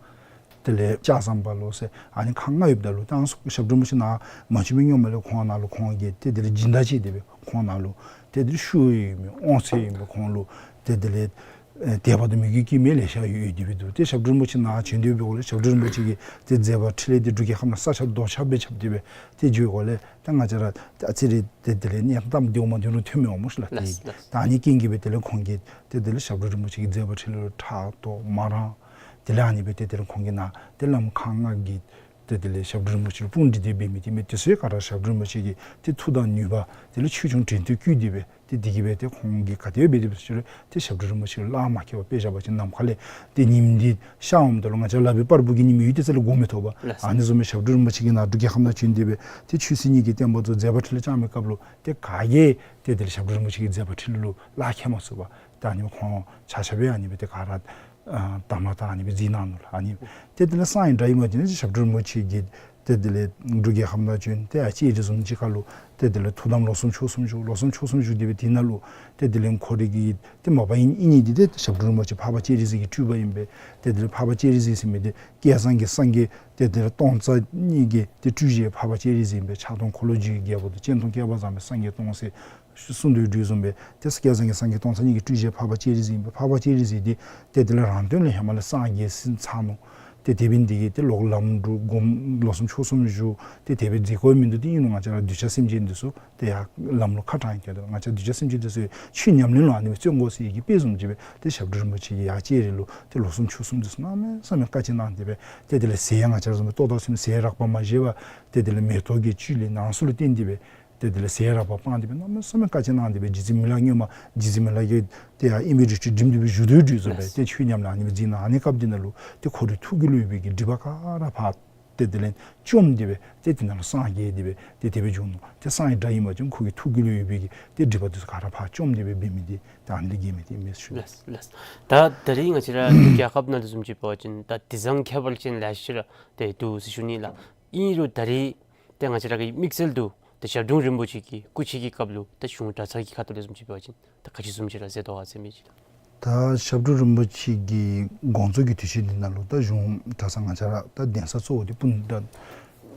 དེ་ལས་ལྕགས་ཟམ་པ་ལོ་ཟེར་ཨ་ནི་ཁག་ལྔ་ཡོདཔ་ད་ལུ་ད་ཨ་ནི་ཚུ་ཞབས་དྲུང་རིན་པོ་ཆེ་ནཱ་མ་བྱོན་པའི་སྔོན་མ་ལས་ཁོང་ནཱ་ལུ་ཁོང་གིས་ཏེ་དེ་ལས་སྦྱིན་བདག་བྱས་ཏེ་སྦེ་ཁོང་ནཱ་ལུ་ཏེ་དེ་ལས་ཞུ་ཡོད་མི་དབང་ཚད་ཡོད་མི་ཁོང་ལུ་ཏེ་དེ་ལས་ཨེ་དད་པ་དང་མོས་གུས་བསྐྱེད་མི་ལེ་ཤ་ཡོད་ཡོད་དེ་སྦེ་འདུག། ཏེ་ཞབས་དྲུང་རིན་པོ་ཆེ་ནཱ་བྱོན་ཏེ་འབདཝ་ལས་ཞབས་དྲུང་རིན་པོ་ཆེ་གིས་ཏེ་མཛད་པ་འཕྲིན་ལས་འདི་འབྲུག་རྒྱལ་ཁབ་ནང་ས་ཁྱབ་རྡོ་ཁྱབ་སྦེ་ཁྱབ་སྟེ་སྦེ་ཏེ་འགྱོ་དགོཔ་ལས་ད་ང་བཅས་ར་ད་ཨ་ཙི་རེ་ཏེ་དེ་ལས་གནས་སྟངས་སྟབས་བདེཝ་མ་བདེཝ་རུང་ཐོན་མི་འོང་སྨོ་ཤིག་ལགས། ལགས་ཏེ་ལགས། ད་ཨ་ནི་རྐྱེན་གྱིས་སྦེ་དེ་ལས་ཁོང་གིས་ཏེ་དེ་ལས་ཞབས་དྲུང་རིན་པོ་ཆེ་གི་མཛད་པ་འཕྲིན་ལས་ཕྲག་དོག་མ་རངས། དེ་ལས་ཨ་ནི་སྦེ་ཏེ་དེ་ལས་ཁོང་གིས་ནཱ་ཏེ་བླམ་ཁག་ལྔ་གིས་ཏེ་དེ་ལས་ཞབས་དྲུང་རིན་པོ་ཆེ་ལུ་དཔུང་སྒྲིག་སྟེ་འབད་མི་འདི་མས། དེ་ཚུ་ག་ར་ཞབས་དྲུང་རིན་པོ་ཆེ་གི་ཏེ་མཐུ་དང་ནུས་པ་དེ་ལས་ཆོས་སྐྱོང་འདྲེན་སྟོན་བསྐུལ་ཏེ་སྦེ་ཏེ་དེ་གིས་སྦེ་ཏེ་ཁོང་གིས་ག་དེ་སྦེ་འབད་དེ་སྦེ་ཞུ་རུང་ཏེ་ཞབས་དྲུང་རིན་པོ་ཆེ་ལུ་གླགས་མ་ཁེལ་བར་དཔེ་བཞག་པ་ཅིན་ནམ་མཁའ་ལས་ཏེ་ཉིམ་འདི་ཤར་འོངམ་ད་ལུ་ང་བཅས་ལག་པའི་པར་བུ་གི་ཉིམ་ཡོད་དེ་ས་ལས་གོ་མི་ཐོབ་པས། ལགས་སོ། ཨ་ནི་བཟུམ་སྦེ་ཞབས་དྲུང་རིན་པོ་ཆེ་གིས་ནཱ་འབྲུག་རྒྱལ་ཁབ་ནང་བྱོན་ཏེ་སྦེ་ཏེ་ཆོས་སྲིད་གཉིས་ཀྱི་བསྟན་པ་ཚུ་མཛད་པ་འཕྲིན་ལས་བསྐྱངས་པའི་སྐབས་ལུ་ཏེ་ག་གིས་ཏེ་དེ་ལས་ཞབས་དྲུང་རིན་པོ་ཆེ་གི་མཛད་པ་འཕྲིན་ལས་ལུ་གླགས་ཁེལ་མ་ཚུགས་པར་ད་ཨ་ནི་ཁོང་ཆ་ཁྱབ་སྦེ་ཨ་ནི་སྦེ་ཏེ་ག་ར་ཨ་དམ་ལ་བཏགས་ཨ་ནི་སྦེ་མཛད་གནང་ནུག་ལགས། ཨ་ནི་ཏེ་དེ་ལས་གསང་བའི་དགྲ་ཨིན་པ་ཅིན་ཞབས་དྲུང་རིན་པོ་ཆེ་གིས་ཏེ་དེ་ལས་འབྲུག་རྒྱལ་ཁབ་ནང་བྱོན་ཏེ་ཨ་ལྕགས་རི་བཟུམ་ཅིག་ཁར་ལུ་ཏེ་དེ་ལས་ཐུགས་དམ་ལོ་གསུམ་ཕྱོགས་གསུམ་བཞུགས། ལོ་གསུམ་ཕྱོགས་གསུམ་བཞུགས་ཏེ་སྦེ་དེ་ནང་ལུ་ཏེ་དེ་ལས་ཁོ་རའི་གི་ཏེ་མ་པ་ཨིན་ཨིན་ནི་འདི་ཏེ་ཞབས་དྲུང་རིན་པོ་ཆེ་འཕགས་པ་སྤྱན་རས་གཟིགས་ཀྱི་སྤྲུལ་པ་ཨིན་པས། ཏེ་དེ་ལས་འཕགས་པ་སྤྱན་རས་གཟིགས་ཟེར་མི་འདི་བསྐལ་བཟང་གི་སངས་རྒྱས་ཏེ་དེ་ལས་སྟོང་རྩ་གཉིས་ཀྱི་ཏེ་སྤྲུལ་གཞི་འཕགས་པ་སྤྱན་རས་གཟིགས་ཨིན་པས། ཕྱག་སྟོང་འཁོར་ལོ་བཞི་གི་རྒྱལ་པོ་དང་སྤྱན་སྟོང་བསྐལ་པ་བཟང་པོའི་སངས་རྒྱས་སྟོང་ཟེར་གསུངས་ཏེ་འདུག་བཟུམ་སྦེ་ཏེ་བསྐལ་བཟང་གི་སངས་རྒྱས་སྟོང་རྩ་གཉིས་ཀྱི་སྤྲུལ་གཞི་འཕགས་པ་སྤྱན་རས་གཟིགས་ཨིན་པས། འཕགས་པ་སྤྱན་རས་གཟིགས་འདི་ཏེ་དེ་ལས་རང་དོན་ལས་ཧེ་མ་ལས་སངས་རྒྱས་ཟིན་ཚར་ནུག། ཏེ་དེ་འབད་ནི་འདི་གིས་ཏེ་ལོག་ལམ་འགྲོ་སྒོམ་ལོ་གསུམ་ཕྱོགས་གསུམ་བཞུགས། ཏེ་དེ་སྦེ་མཛད་དགོ་མི་འདུག། ཏེ་ཨིན་རུང་ང་བཅས་ར་གདུལ་བྱ་སེམས་ཅན་འདི་ཚུ་ཏེ་ཡར་ལམ་ལུ་ཁ་དྲངས་ཡི་ག། ང་བཅས་གདུལ་བྱ་སེམས་ཅན་འདི་ཚུ་ཆོས་ཉམས་ལེན་ལུ་ཨ་ནི་སྦེ་བརྩོན་དགོ་ཟེར་བའི་གི་དཔེ་བཟུམ་ཅིག་སྦེ་ཏེ་ཞབས་དྲུང་རིན་པོ་ཆེ་གིས་ཡར་ལྕགས་རི་ལུ་ཏེ་ལོ་གསུམ་ཕྱོགས་གསུམ་འདི་ཚུ་གནམ་མེད་ས་མེད་བཀའ་དྲིན་གནང་སྟེ་སྦེ་ཏེ་དེ་ལས་ཟས་ཡང་ང་བཅས་ར་བཟུམ་སྦེ་ལྟོ་དང་ཚུ་ཟས་རགས་པ་མ་བཞེས་པར་ཏེ་དེ་ལས་མེ་ཏོག་གི་བཅུད་ལེན་གནང་ཚུལ་ལུ་བརྟེན་ཏེ་སྦེ་ ཏེ་དེ་ལས་ཟས་རགས་པ་སྤངས་ཏེ་སྦེ་གནམ་མེད་ས་མེད་དཀའ་སྤྱད་གནང་སྟེ་སྦེ་རྗེ་བཙུན་མི་ལ་སྔོན་མ་རྗེ་བཙུན་མི་ལ་གིས་ཏེ་ཡར་ཨིན་བི་རི་ཊི་འགྲིམ་སྟེ་སྦེ་བཞུགས་དོ་བཟུམ་སྦེ་ལགས། ཏེ་ཆོས་ཉམས་ལེན་ཨ་ནི་སྦེ་མཛད་གནང་། ཨ་ནི་སྐབས་འདི་ནང་ལུ་ཏེ་ཁོ་རའི་ཐུགས་རྒྱུད་ལུ་ཡོད་པའི་གི་སྒྲིབ་པ་ག་ར་ཕར་ཏེ་དེ་ལས་བཅོམ་སྟེ་སྦེ་ཏེ་དེ་ནང་ལུ་སངས་རྒྱས་ཏེ་སྦེ་ཏེ་དེ་སྦེ་བྱུང་ནུག། ཏེ་སངས་རྒྱས་ཨིན་པ་ཅིན་ཁོ་གི་ཐུགས་རྒྱུད་ལུ་ཡོད་པའི་གི་ཏེ་སྒྲིབ་པ་འདི་ཚུ་ག་ར་ཕར་བཅོམ་སྟེ་སྦེ་འབད་མི་འདི་ཏེ་ཨ་ནི་ལས་བརྒལ་མི་འདི་མེད་ཟེར་ཞུ་ནི། ལགས་ལགས། ད་ད་རིས་ང་བཅས་ར་འབྲུག་རྒྱལ་ཁབ་ནང་ལུ་བཟུམ་ཅིག་འབད་བ་ཅིན་ད་དེང་སང་ཁྱད་པར་ཅན་ལེ་ཤ་ར་ཏེ་འདུག་ཟེར་ཞུ་ནི་ལགས། ཨིན་རུང་ད་རིས་ཏེ་ང་བཅས་ར་གི་དམིགས་བསལ་དུ་ཏེ་ཞབས་དྲུང་རིན་པོ་ཆེ་གི་སྐུ་ཕྱྭ་གི་སྐབས་ལུ་ད་གཞུང་གྲྭ་ཚང་གི་ཁ་ཐུག་ལས་བཟུམ་ཅིག་འབད་བ་ཅིན་ད་ག་ཅི་བཟུམ་ཅིག་ར་མཛད་དོ་ཟེར་མི་ཅིག་ལགས། ད་ཞབས་དྲུང་རིན་པོ་ཆེ་གི་དགོངས་རྫོགས་ཀྱི་དུས་ཆེན་འདི་ནང་ལུ་ད་གཞུང་གྲྭ་ཚང་ང་བཅས་ར་ད་གདན་ས་གཙོ་བོ་འདི་སྤུ་ན་ད་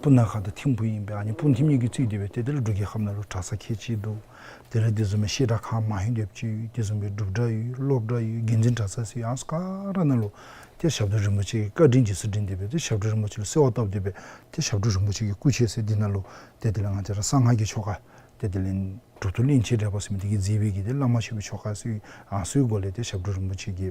སྤུ་ན་ཁ་དང་ཐིམ་ཕུག་ཨིན་པས། ཨ་ནི་སྤུངས་ཐིམ་གཉིས་ཀྱིས་གཙོས་ཏེ་སྦེ་ཏེ་དེ་ལས་འབྲུག་རྒྱལ་ཁབ་ནང་ལུ་གྲྭ་ཚང་ཁལ་གཅིག་འདུག། དེ་ལས་དེ་བཟུམ་སྦེ་བཤད་གྲྭ་ཁང་མང་ཡོད་དེ་ཅིག་ཡོད། དེ་བཟུམ་སྦེ་སྒྲུབ་གྲྭ་ཡོད། སློབ་གྲྭ་ཡོད། དགེ་འདུན་གྲྭ་ཚང་ཟེར་ཡང་ག་ར་ནང་ལུ་ཏེ་ཞབས་དྲུང་རིན་པོ་ཆེ་གི་བཀའ་དྲིན་རྗེས་སུ་དྲན་ཏེ་སྦེ་ཏེ་ཞབས་དྲུང་རིན་པོ་ཆེ་ལུ་གསོལ་བ་བཏབ་སྟེ་སྦེ་ཏེ་ཞབས་དྲུང་རིན་པོ་ཆེ་གི་སྐུ་ཕྱྭ་ཟེར་འདི་ནང་ལུ་ཏེ་དེ་ལས་ང་བཅས་ར་གསང་སྔགས་ཀྱི་ཆོ་ག་ཏེ་དེ་ལས་གྲུབ་ཐོབ་གླིང་རྗེ་རས་པ་ཟེར་མི་འདི་གིས་མཛད་པའི་གི་ཏེ་བླ་མ་མཆོད་པའི་ཆོ་ག་ཟེར་ཨ་ནི་ཚུ་གི་སྒོ་ལས་ཏེ་ཞབས་དྲུང་རིན་པོ་ཆེ་གི་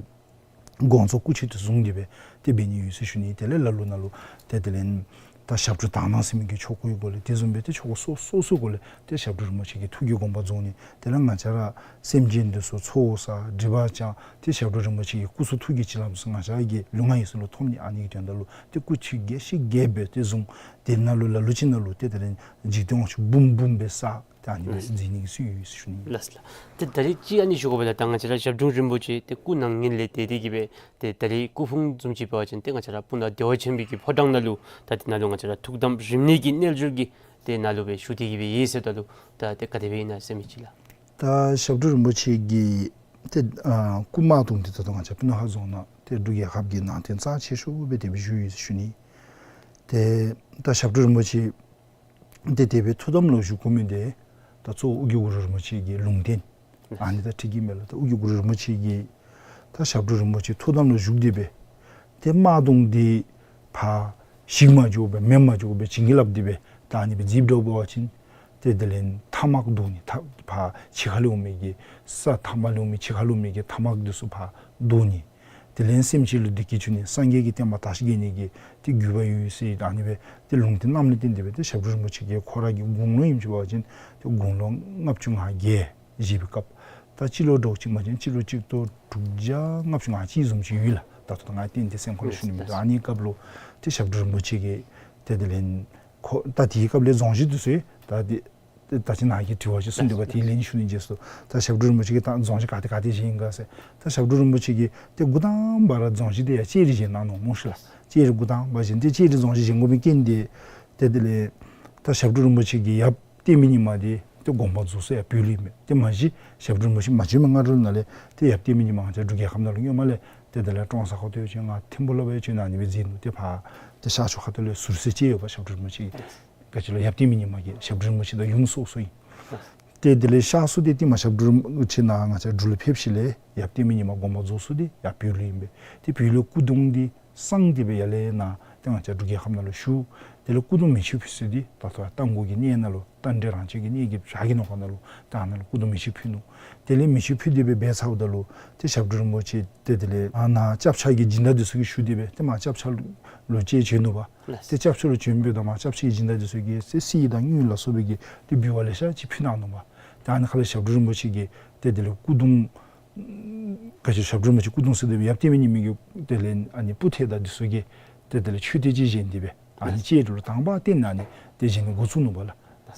དགོངས་རྫོགས་སྐུ་ཕྱྭ་དེ་བཟུང་སྟེ་སྦེ་ཏེ་འབད་ནི་ཡོད་ཟེར་ཞུ་ནི། དེ་ལས་ལ་ལུ་ནང་ལུ་ཏེ་དེ་ལས་ད་ཞབས་དྲུང་དག་སྣང་ཟེར་མི་གི་ཆོ་གའི་སྒོ་ལས་དེ་བཟུམ་སྦེ་ཏེ་ཆོ་ག་སོ་སོ་སོའི་སྒོ་ལས་ཏེ་ཞབས་དྲུང་རིན་པོ་ཆེ་གི་ཐུགས་ཀྱི་དགོངས་པ་རྫོགས་ནི། དེ་ལས་ང་བཅས་ར་སེམས་ཅན་འདི་ཚུ་ཚོགས་བསགས་སྒྲིབ་པ་སྦྱང་ཏེ་ཞབས་དྲུང་རིན་པོ་ཆེ་གི་སྐུ་གསུང་ཐུགས་ཀྱི་བྱིན་རླབས་ཚུ་ང་བཅས་ཀྱི་ལུས་ངག་ཡིད་གསུམ་ལུ་ཐོབ་ནི། ཨ་ནི་གི་དོན་དག་ལུ་ཏེ་སྐུ་ཕྱྭ་རྒྱས་ཤིང་རྒྱས་པ་སྦེ་ཏེ་བཟུང་། དེ་ནང་ལུ་ལ་ལུ་ཅིག་ནང་ལུ་ཏེ་དེ་ལས་འཇིག་རྟེན་དབང་ཕྱུག་འབུམ་འབུམ་སྦེ་བསགས། ད་ཨ་ནི་སྦེ་མཛད་ནི་གི་སྲོལ་ཡོད་ཟེར་ཞུ་ནི། ལགས་ལགས། ཏེ་ད་རིས་ཅིག་ཨ་ནི་ཞུ་དགོ་པས་ལགས། ད་ང་བཅས་ར་ཞབས་དྲུང་རིན་པོ་ཆེ་ཏེ་སྐུ་ནམ་མཁའ་ལས་འདས་ཏེ་གི་སྦེ་ཏེ་ད་རིས་སྐུ་ཕུང་བཟུམ་ཅིག་འབད་བ་ཅིན་ཏེ་ང་བཅས་ར་སྤུ་ན་བདེ་བ་ཆེན་པོའི་གི་ཕོ་བྲང་ནང་ལུ་ད་དེ་ནང་ལུ་ང་བཅས་ར་ཐུགས་དམ་རིམ་གནས་ཀྱི་རྣལ་འབྱོར་གྱི་ཏེ་ནང་ལུ་སྦེ་བཞུགས་ཏེ་གི་སྦེ་ཡོད་ཟེརཝ་ད་ལུ་ད་ཏེ་ག་དེ་སྦེ་ཨིན་ན་ཟེར་མི་ཅིག་ལགས། ད་ཞབས་དྲུང་རིན་པོ་ཆེ་གི་ཏེ་ཨ་སྐུ་དམར་གདུང་འདི་ད་ལྟོ་ང་བཅས་སྤུ་ན་ཁ་རྫོང་ནང་ཏེ་འབྲུག་རྒྱལ་ཁབ་ཀྱི་ནང་རྟེན་རྩ་ཆེ་ཤོས་སྦེ་དེ་སྦེ་བཞུགས་ཡོད་ཟེར་ཞུ་ནི། ཏེ་ད་ཞབས་དྲུང་རིན་པོ་ཆེ་ཏེ་དེ་སྦེ་ཐུགས་དམ་ལུ་བཞུགས་དགོ་མི་འདི་ད་གཙོ་བོ་ཨོ་རྒྱན་གུ་རུ་རིན་པོ་ཆེ་གི་ལུང་བསྟན་ཨ་ནི་དང་འཁྲིལ་གྱི་མས་ལགས། ད་ཨོ་རྒྱན་གུ་རུ་རིན་པོ་ཆེ་གིས་ད་ཞབས་དྲུང་རིན་པོ་ཆེ་ཐུགས་དམ་ལུ་བཞུགས་ཏེ་སྦེ་ཏེ་དམར་གདུང་འདི་ཕར་ཞིག་མ་འགྱོ་བར་མེ་མ་འགྱོ་བར་བྱིན་གྱིས་བརླབས་ཏེ་སྦེ་ད་ཨ་ནི་སྦེ་མཛདཔ་འདྲཝ་འབད་བ་ཅིན་ཏེ་དེ་ལས་མཐའ་དམག་བརྡུང་ནི་ད་ཕར་ཕྱི་ཁ་ལས་འོང་མི་གི་ས་མཐའ་མ་ལས་འོང་མི་ཕྱི་ཁ་ལས་འོང་མི་གི་མཐའ་དམག་འདི་ཚུ་ཕར་བརྡུང་ནི། དེ་ལས་སེམས་ཅན་ལུ་བདེ་སྐྱིད་འབྱུང་ནི་སངས་རྒྱས་ཀྱི་བསྟན་པ་དར་ཞིང་རྒྱས་ནི་གི་ཏེ་དགོས་པ་ཡོད་ཟེར་ད་ཨ་ནི་སྦེ་ཏེ་ལུང་བསྟན་གནངམ་ལས་བརྟེན་ཏེ་སྦེ་ཏེ་ཞབས་དྲུང་རིན་པོ་ཆེ་གིས་ཁོ་ར་གི་དགུང་ལོ་ཨིནམ་ཅིག་འབད་བ་ཅིན་ཏེ་དགུང་ལོ་ལྔ་བཅུ་ང་བརྒྱད་བཞེས་པའི་སྐབས་ད་སྤྱི་ལོ་འདྲཝ་ཅིག་མ་གཞི་སྤྱི་ལོ་གཅིག་སྟོང་དྲུག་བརྒྱ་ལྔ་བཅུ་ང་གཅིག་བཟུམ་ཅིག་ཡོད་ལགས། ད་ལྟོ་ད་ང་གཏན་གཏན་སེམས་ཁར་ལུ་ཞུ་ནི་མེད། ཨ་ནི་སྐབས་ལུ་ཏེ་ཞབས་དྲུང་རིན་པོ་ཆེ་གིས་ཏེ་དེ་ལས་ཁོ་ད་དེའི་སྐབས་ལས་རྫོང་གཞི་འདི་ཚུ་ད་ཏེ་ད་ཅི་ནཱ་གིས་དྲི་བ་ཅིག་གསུངས་ཏེ་འབད་དེ་ལན་ཞུ་ནི་རྗེས་སུ་ད་ཞབས་དྲུང་རིན་པོ་ཆེ་གིས་ད་རྫོང་གཞི་ག་ཏེ་ག་ཏེ་བཞེངས་ཡི་ག་ཟེར། ད་ཞབས་དྲུང་རིན་པོ་ཆེ་གིས་ཏེ་འགོ་དང་པ་ར་རྫོང་གཞི་འདི་ཡར་ལྕགས་རི་བཞེངས་གནང་ནུག་སྨོ་ཤིག་ལགས། ལྕགས་རི་འགོ་དང་པ་བཞེངས་ཏེ་ལྕགས་རི་རྫོང་གཞི་བཞེངས་དགོ་པའི་རྐྱེན་འདི་ཏེ་དེ་ལས་ད་ཞབས་དྲུང་རིན་པོ་ཆེ་གིས་ཡབ་བསྟན་པའི་ཉི་མ་འདི་ཏེ་དགོངས་པ་རྫོགས་ས་ཡར་བོད་ལུ་ཨིན་མས། ཏེ་མ་གཞི་ཞབས་དྲུང་རིན་པོ་ཆེ་མ་བྱོན་པའི་སྔ་རོལ་ནང་ལས་ཏེ་ཡབ་བསྟན་པའི་ཉི་མ་ང་བཅས་འབྲུག་རྒྱལ་ཁབ་ནང་ལུ་སྔོན་མ་ལས་ཏེ་དེ་ལས་ཀྲོང་གསར་ཁ་ཐུག་ཡང་བྱོན་ང་ཐིམ་ཕུ་ལུ་ཡང་བྱོན་ཨ་ནི་སྦེ་མཛད་ནུག། ཏེ་ཕར་ཏེ་ཤར་ཕྱོགས་ཁ་ཐུག་ལས་ཟུར་སྲས་ཅིག་ཡོདཔ་ཞབས་དྲུང་རིན་པོ་ཆེ་གི་ག་ཅི་ལོ་ཡབ་བསྟན་པའི་ཉི་མ་གི་ཞབས་དྲུང་རིན་པོ་ཆེ་དང་ཡུམ་སོ་སོ་ཨིན། ཏེ་དེ་ལས་ཤར་སོང་སྟེ་ཏེ་མ་ཞབས་དྲུང་རིན་པོ་ཆེ་ནཱ་ང་བཅས་འབྲུག་ལུ་ཕེབས་ཞིནམ་ལས་ཡབ་བསྟན་པའི་ཉི་མ་དགོངས་པ་རྫོགས་སོང་སྟེ་ཡར་བོད་ལུ་ཨིན་པས། ཏེ་བོད་ལུ་སྐུ་གདུང་འདི་གསང་སྟེ་སྦེ་ཡར་ལས་ནཱ་ཏེ་ང་བཅས་འབྲུག་རྒྱལ་ཁབ་ནང་ལུ་བཞུགས། དེ་ལས་སྐུ་གདུང་མེ་མཆོད་ཕུལ་ས་འདི་ད་ལྟོ་རྟ་མགོ་གི་གནས་ནང་ལུ་རྟ་མགྲིན་རང་བྱོན་གྱི་གནས་ཀྱི་བྱག་གི་ནང་ཁ་ནང་ལུ་ད་ཨ་ནཱ་ལུ་སྐུ་གདུང་མེ་མཆོད་ཕུལ་ནུག། དེ་ལས་མེ་མཆོད་ཕུལ་ཏེ་སྦེ་འབད་ཚརཝ་ད་ལུ་ཏེ་ཞབས་དྲུང་རིན་པོ་ཆེ་ཏེ་དེ་ལས་ཨ་ནཱ་སྐྱབས་ཆ་གི་སྦྱིན་བདག་འདི་ཚུ་གིས་ཞུ་སྟེ་སྦེ་ཏེ་མར་སྐྱབས་ཆ་ལུ་ཅིག་བྱོན་ནུག་པ། ལགས། ཏེ་སྐྱབས་ཆ་ལུ་བྱོན་པའི་དང་མ་སྐྱབས་ཆ་གི་སྦྱིན་བདག་འདི་ཚུ་གིས་ཏེ་གསེར་དང་དངུལ་ལ་སོགས་པའི་གི་ཏེ་འབུལ་བ་ལེ་ཤ་ཅིག་ཕུལ་གནང་ནུག་པ། ཏེ་ཨ་ནི་ཁ་ལས་ཞབས་དྲུང་རིན་པོ་ཆེ་གིས་ཏེ་དེ་ལས་སྐུ་གདུང་ག་ཅི་ཞབས་དྲུང་རིན་པོ་ཆེ་སྐུ་གདུང་ཟེར་དེ་སྦེ་ཡབ་བསྟན་པའི་ཉི་མ་གི་དེ་ལས་ཨ་ནི་སྤུར་ཐལ་དང་འདི་ཚུ་གིས་ཏེ་དེ་ལས་མཆོད་རྟེན་ཅིག་བཞེངས་ཏེ་སྦེ་ཨ་ནི་ལགས། ལྕགས་རི་ལུ་དང་པ་བརྟེན་ཨ་ནི་ཏེ་བཞེངས་ནི་འགོ་བཙུགས་ནུག་པ་ལགས། ལགས།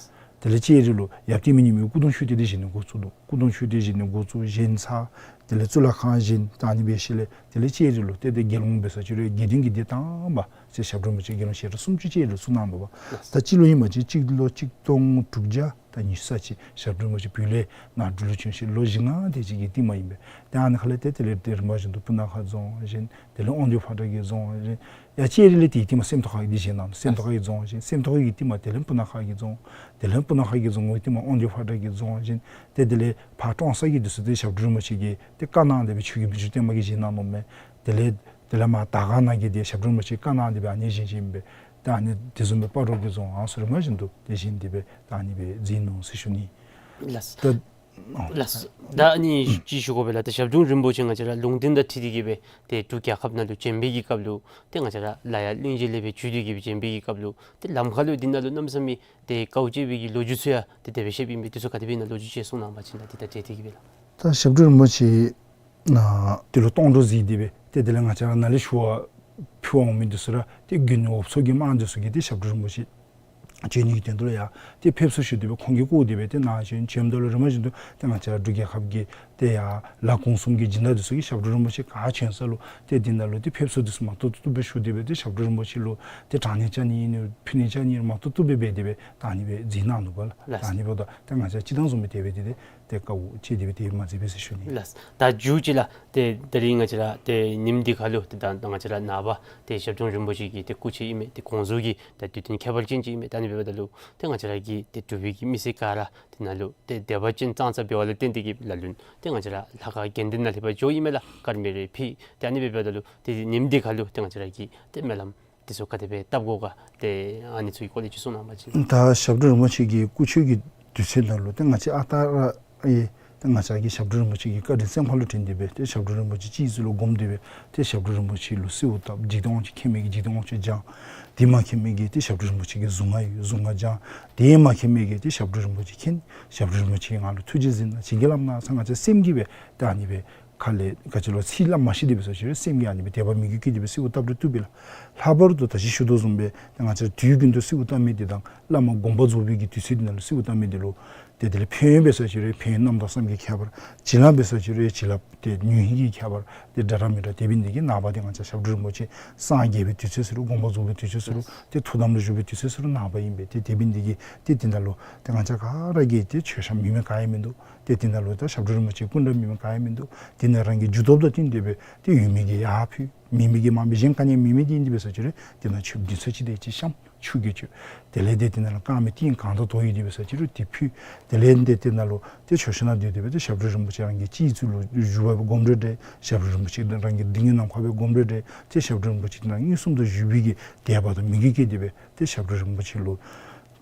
དེ་ལས་ལྕགས་རི་ལུ་ཡབ་བསྟན་པའི་ཉི་མ་གི་སྐུ་གདུང་མཆོད་རྟེན་འདི་བཞེངས་ནི་འགོ་བཙུགས་ནུག། སྐུ་གདུང་མཆོད་རྟེན་བཞེངས་ནི་འགོ་བཙུགས་བཞེངས་ཚར། དེ་ལས་གཙུག་ལག་ཁང་བཞེངས་ད་ཨ་ནི་སྦེ་ཞིནམ་ལས་དེ་ལས་ལྕགས་རི་ལུ་ཏེ་དེ་དགེ་སློང་འབད་ས་ཅིག་རུང་དགེ་འདུན་གྱི་སྡེ་དང་པ་ཟེར་ཞབས་དྲུང་རིན་པོ་ཆེ་དགེ་སློང་ཞལ་གྲངས་སུམ་ཅུ་ལྕགས་རི་ལུ་བཙུགས་གནང་ནུག་པ། ད་སྤྱི་ལོ་ཨིན་པ་ཅིན་སྤྱི་ལོ་གཅིག་སྟོང་དྲུག་བརྒྱ་ད་ཉི་ཤུ་རྩ་གཅིག་ཞབས་དྲུང་རིན་པོ་ཆེ་བོད་ལས་ནཱ་འབྲུག་ལུ་བྱོན་ཞིནམ་ལོ་བཞི་ལྔ་དེ་ཅིག་གི་རྟིང་མ་ཨིན་པས། ཏེ་ཨ་ནི་ཁ་ལས་ཏེ་དེ་ལས་ཏེ་རིམ་པ་བཞིན་དུ་སྤུ་ན་ཁ་རྫོང་བཞེངས། དེ་ལས་དབང་འདུས་ཕོ་བྲང་གི་རྫོང་བཞེངས། ཡར་ལྕགས་རི་ལས་དེའི་རྟིང་མ་སེམས་རྟོགས་ཁ་གི་འདི་བཞེངས་གནང་། སེམས་རྟོགས་ཁ་གི་རྫོང་བཞེངས། སེམས་རྟོགས་ཁ་གི་རྟིང་མ་དེ་ལས་སྤུ་ན་ཁ་གི་རྫོང་། དེ་ལས་སྤུ་ན་ཁ་གི་རྫོང་གི་རྟིང་མ་དབང་འདུས་ཕོ་བྲང་གི་རྫོང་བཞེངས། ཏེ་དེ་ལས་ཕར་ཀྲོང་གསར་གྱི་འདི་ཚུ་ཏེ་ཞབས་དྲུང་རིན་པོ་ཆེ་གིས་ཏེ་བཀའ་གནང་སྟེ་སྦེ་ཆོས་རྒྱལ་མི་འགྱུར་བརྟན་པ་གིས་བཞེངས་གནང་ནུག་མས། དེ་ལས་དེ་ལས་མར་དར་དཀར་ནང་གི་འདི་ཞབས་དྲུང་རིན་པོ་ཆེ་བཀའ་གནང་སྟེ་སྦེ་ཨ་ནི་བཞེངས་བཞེངསམ་ཨིན་པས། ཏེ་ཨ་ནི་དེ་བཟུམ་སྦེ་སྤ་རོ་གི་རྫོང་ཨ་ནི་ཚུ་རིམ་པ་བཞིན་དུ་ཏེ་བཞེངས་ཏེ་སྦེ་ད་ཨ་ནི་སྦེ་མཛད་ནུག་ཟེར་ཞུ་ནི། ལགས། ད་ ལགས། ད་ཨ་ནི་ཅིག་ཞུ་དགོ་པས་ལགས། ཏེ་ཞབས་དྲུང་རིན་པོ་ཆེ་ང་བཅས་ར་ལུང་བསྟན་དང་འཁྲིལ་ཏེ་གི་སྦེ་ཏེ་འབྲུག་རྒྱལ་ཁབ་ནང་ལུ་བྱོན་པའི་གི་སྐབས་ལུ་ཏེ་ང་བཅས་ར་ལ་ཡ་གླིང་རྗེ་ལས་སྦེ་བྱོན་ཏེ་གི་སྦེ་བྱོན་པའི་གི་སྐབས་ལུ་ཏེ་ལམ་ཁ་ལུ་འདི་ནང་ལུ་གནམ་མེད་ས་མེད་ཏེ་དཀའཝ་སྤྱད་པའི་གི་ལོ་རྒྱུས་ཚུ་ཡང་ཏེ་དེ་སྦེ་བཤདཔ་ཨིན་པས། དེ་ཚུ་ག་དེ་སྦེ་ཨིན་ན་ལོ་རྒྱུས་ཅིག་གསུང་གནང་པ་ཅིན་ལགས། ཏེ་ད་དེ་ཏེ་གི་སྦེ་ལགས། ད་ཞབས་དྲུང་རིན་པོ་ཆེ་ནཱ་ཏེ་ལོ་སྟོང་འགྲོ་གཟིགས་ཏེ་སྦེ་ཏེ་དེ་ལས་ང་བཅས་ར་ནཱ་ལས་ཞུ་བ་ཕུལ་བར་འོང་མི་འདི་ཚུ་ར་ཏེ་དགོན་འོབ་མཚོ་གི་དམངས་འདི་ཚུ་གིས་ཏེ་ཞབས་དྲུང་རིན་པོ་ཆེ་བྱོན་ནི་གི་དོན་དུ་ལུ་ཡང་ཏེ་ཕེབས་བསུ་ཞུ་སྟེ་སྦེ་ཁོང་གིས་བསྐོར་ཏེ་སྦེ་ཏེ་ནཱ་བྱོན། བྱོནམ་ད་ལུ་རིམ་པ་བཞིན་དུ་ཏེ་ང་བཅས་ར་འབྲུག་རྒྱལ་ཁབ་ཀྱི་ཏེ་ཡར་ལ་གོང་གསུམ་གྱི་སྦྱིན་བདག་འདི་ཚུ་གིས་ཞབས་དྲུང་རིན་པོ་ཆེ་ག་བྱོན་ས་ལུ་ཏེ་འདི་ནང་ལུ་ཏེ་ཕེབས་བསུ་འདི་ཚུ་མ་ཐུབ་ཐུབ་སྦེ་ཞུ་སྟེ་སྦེ་ཏེ་ཞབས་དྲུང་རིན་པོ་ཆེ་ལུ་ཏེ་དྲང་ནི་བཅའ་ནི་ཨིན་རུང་ཕུལ་ནི་བཅའ་ནི་ཨིན་རུང་མ་ཐུབ་ཐུབ་སྦེ་འབད་དེ་སྦེ་ད་ཨ་ནི་སྦེ་མཛད་གནང་ནུག་པ་ལགས། ལགས། ད་ཨ་ནི་འབདཝ་ད་ཏེ་ང་བཅས་སྤྱིར་བཏང་བཟུམ་སྦེ་དེ་སྦེ་ཏེ་ཏེ་ཏེ་དཀའཝ་སྤྱད་དེ་སྦེ་དེ་མ་མཛད་པས་ཟེར་ཞུ་ནི། ལགས། ད་མཇུག་ཅིག་ལགས། ཏེ་ད་རིས་ང་བཅས་ར་ཏེ་ཉིནམ་འདི་ཁར་ལུ་ཏེ་ད་ང་བཅས་ར་ནངས་པ་ཏེ་ཞབས་དྲུང་རིན་པོ་ཆེ་གི་ཏེ་སྐུ་ཚེ་ཨིན་མས། ཏེ་དགོངས་རྫོགས་ཀྱི་ད་དུས་སྟོན་ཁྱད་པར་ཅན་ཅིག་ཨིན་མས། ད་ཨ་ནི་འབདཝ་ད་ལུ་ཏེ་ང་བཅས་ར་གི་ཏེ་འབྲུག་པའི་གི་མི་སེར་ག་ར་འདི་ནང་ལུ་ཏེ་དད་པ་ཅན་ཙང་ཙ་འབད་བ་ལས་བརྟེན་ཏེ་གི་ལ་ལུ་ཏེ་ང་བཅས་ར་ལྷ་ཁང་དགོན་སྡེ་ནང་ལྷོདཔ་འགྱོཝ་ཨིན་མས་ལགས། དཀར་མེ་རེ་ཕུལ། ཏེ་ཨ་ནི་འབདཝ་ད་ལུ་ཏེ་ཉིནམ་འདི་ཁར་ལུ་ཏེ་ང་བཅས་ར་གི་ཏེ་སྨོན་ལམ་འདི་ཚུ་ག་དེ་སྦེ་བཏབ་དགོ་ག། ཏེ་ཨ་ནི་ཚུ་གི་སྐོར་ལས་ཅིག་གསུང་གནང་པ་ཅིན། ད་ཞབས་དྲུང་རིན་པོ་ཆེ་གི་སྐུ་མཆོད་ཀྱི་དུས་ཚོད་ནང་ལུ་ཏེ་ང་བཅས་ཨ་རྟག་ར་ཨེ་ཏེ་ང་བཅས་ཀྱིས་ཞབས་དྲུང་རིན་པོ་ཆེ་གི་བཀའ་དྲིན་སེམས་ཁར་ལུ་དྲན་ཏེ་སྦེ་ཏེ་ཞབས་དྲུང་རིན་པོ་ཆེ་སྤྱི་གཙུག་ལུ་བསྒོམ་སྟེ་སྦེ་ཏེ་ཞབས་དྲུང་རིན་པོ་ཆེ་ལུ་གསོལཝ་བཏབ། འཇིག་རྟེན་དབང་ཕྱུག་མཁྱེན་མི་གིས་འཇིག་རྟེན་དབང་ཕྱུག་སྦྱང་། དེ་མ་མཁྱེན་མི་གིས་ཏེ་ཞབས་དྲུང་རིན་པོ་ཆེ་གི་གཟུངས་སྔགས་ཡོད་གཟུངས་སྔགས་སྦྱང་། དེ་མ་མཁྱེན་མི་གིས་ཏེ་ཞབས་དྲུང་རིན་པོ་ཆེ་མཁྱེན། ཞབས་དྲུང་རིན་པོ་ཆེ་ང་ལུ་ཐུགས་རྗེ་གཟིགས་གནང་བྱིན་གྱིས་བརླབས་གནང་ཟེར་ང་བཅས་སེམས་ཀྱིས་སྦེ་ཏེ་ཨ་ནི་སྦེ་ཁ་ལས་ག་ཅི་ལོ་ཚིག་སླབ་མ་ཤེས་ཏེ་སྦེ་སོང་ཅི་རུང་སེམས་ཀྱིས་ཨ་ནི་སྦེ་དད་པ་མོས་གུས་བསྐྱེད་དེ་སྦེ་གསོལཝ་བཏབ་རུང་བཏུབ་པས་ལགས། ལྷག་པར་དུ་ད་ཅི་ཞུ་དོ་བཟུམ་སྦེ་ཏེ་ང་བཅས་དུས་རྒྱུན་དུ་གསོལཝ་བཏབ་མི་འདི་དང་བླ་མ་དགོངས་པ་རྫོགས་པའི་གི་དུས་ཚོད་འདི་ནང་ལུ་གསོལཝ་བཏབ་མི་འདི་ལུ་ཏེ་དེ་ལས་ཕན་ཡོན་འབད་སོང་ཅི་རུང་ཕན་ཡོན་རྣམ་དག་བསམ་གྱིས་ཁྱབ་པར། བྱིན་རླབས་འབད་སོང་ཅི་རུང་བྱིན་རླབས་ཏེ་ཉུང་ཤོས་ཀྱིས་ཁྱབ་པར་ཏེ་འདྲ་འདྲ་མི་འདྲ་དེ་འབད་ནི་འདི་གིས་ནངས་པ་འདི་ང་བཅས་ཞབས་དྲུང་རིན་པོ་ཆེ་སངས་རྒྱས་པའི་དུས་ཚོད་ཟེར་རུང་དགོངས་པ་རྫོགས་པའི་དུས་ཚོད་ཟེར་རུང་ཏེ་ཐུགས་དམ་ལུ་བཞུགས་པའི་དུས་ཚོད་ཟེར་རུང་ནངས་པ་ཨིན་པས། ཏེ་དེ་འབད་ནི་འདི་གིས་ཏེ་འདི་ནང་ལུ་ཏེ་ང་བཅས་ག་ར་གིས་ཏེ་མཆོད་བཤམ་མེད་མི་ག་ཡང་མིན་འདུག། ཏེ་འདི་ནང་ལུ་ད་ཞབས་དྲུང་རིན་པོ་ཆེ་སྐུ་འདྲ་མེད་མི་ག་ཡང་མིན་འདུག། དེ་ནང་རང་གི་རྒྱུ་སྟོབས་དང་བསྟུན་ཏེ་སྦེ་ཏེ་ཡོད་མི་གིས་ཡར་ཕུལ། མེད་མི་གིས་མར་ཕུལ། གཞན་ག་ནི་ཡང་མེད་མི་འདི་ཨིན་ཏེ་འབད་སོང་ཅི་རུང་དེ་ནང་མཆོད་འབུལ་ཚུ་ཅིག་དེ་ཅིག་བཤམས་ཆུ་གིས་མཆོད། དེ་ལས་ཏེ་དེ་ནང་ལུ་དཀར་མེ་ཏིང་གང་དང་དོ་ཡོད་དེ་འབད་སོང་ཅི་རུང་དེ་ཕུལ། དེ་ལས་ཏེ་དེ་ནང་ལུ་ཏེ་མཆོད་བཤམ་ནང་སྡོད་དེ་སྦེ་ཏེ་ཞབས་དྲུང་རིན་པོ་ཆེ་རང་གི་སྤྱི་གཙུག་ལུ་བཞུགས་པ་སྦེ་སྒོམ་རུང་འདྲ། ཞབས་དྲུང་རིན་པོ་ཆེ་རང་གི་མདུན་གྱི་ནམ་མཁའ་སྦེ་སྒོམ་རུང་འདྲ། ཏེ་ཞབས་དྲུང་རིན་པོ་ཆེ་དེ་ནང་མངོན་སུམ་དུ་བཞུགས་པའི་གི་དད་པ་དང་མོས་གུས་བསྐྱེད་དེ་སྦེ་ཏེ་ཞབས་དྲུང་རིན་པོ་ཆེ་ལུ་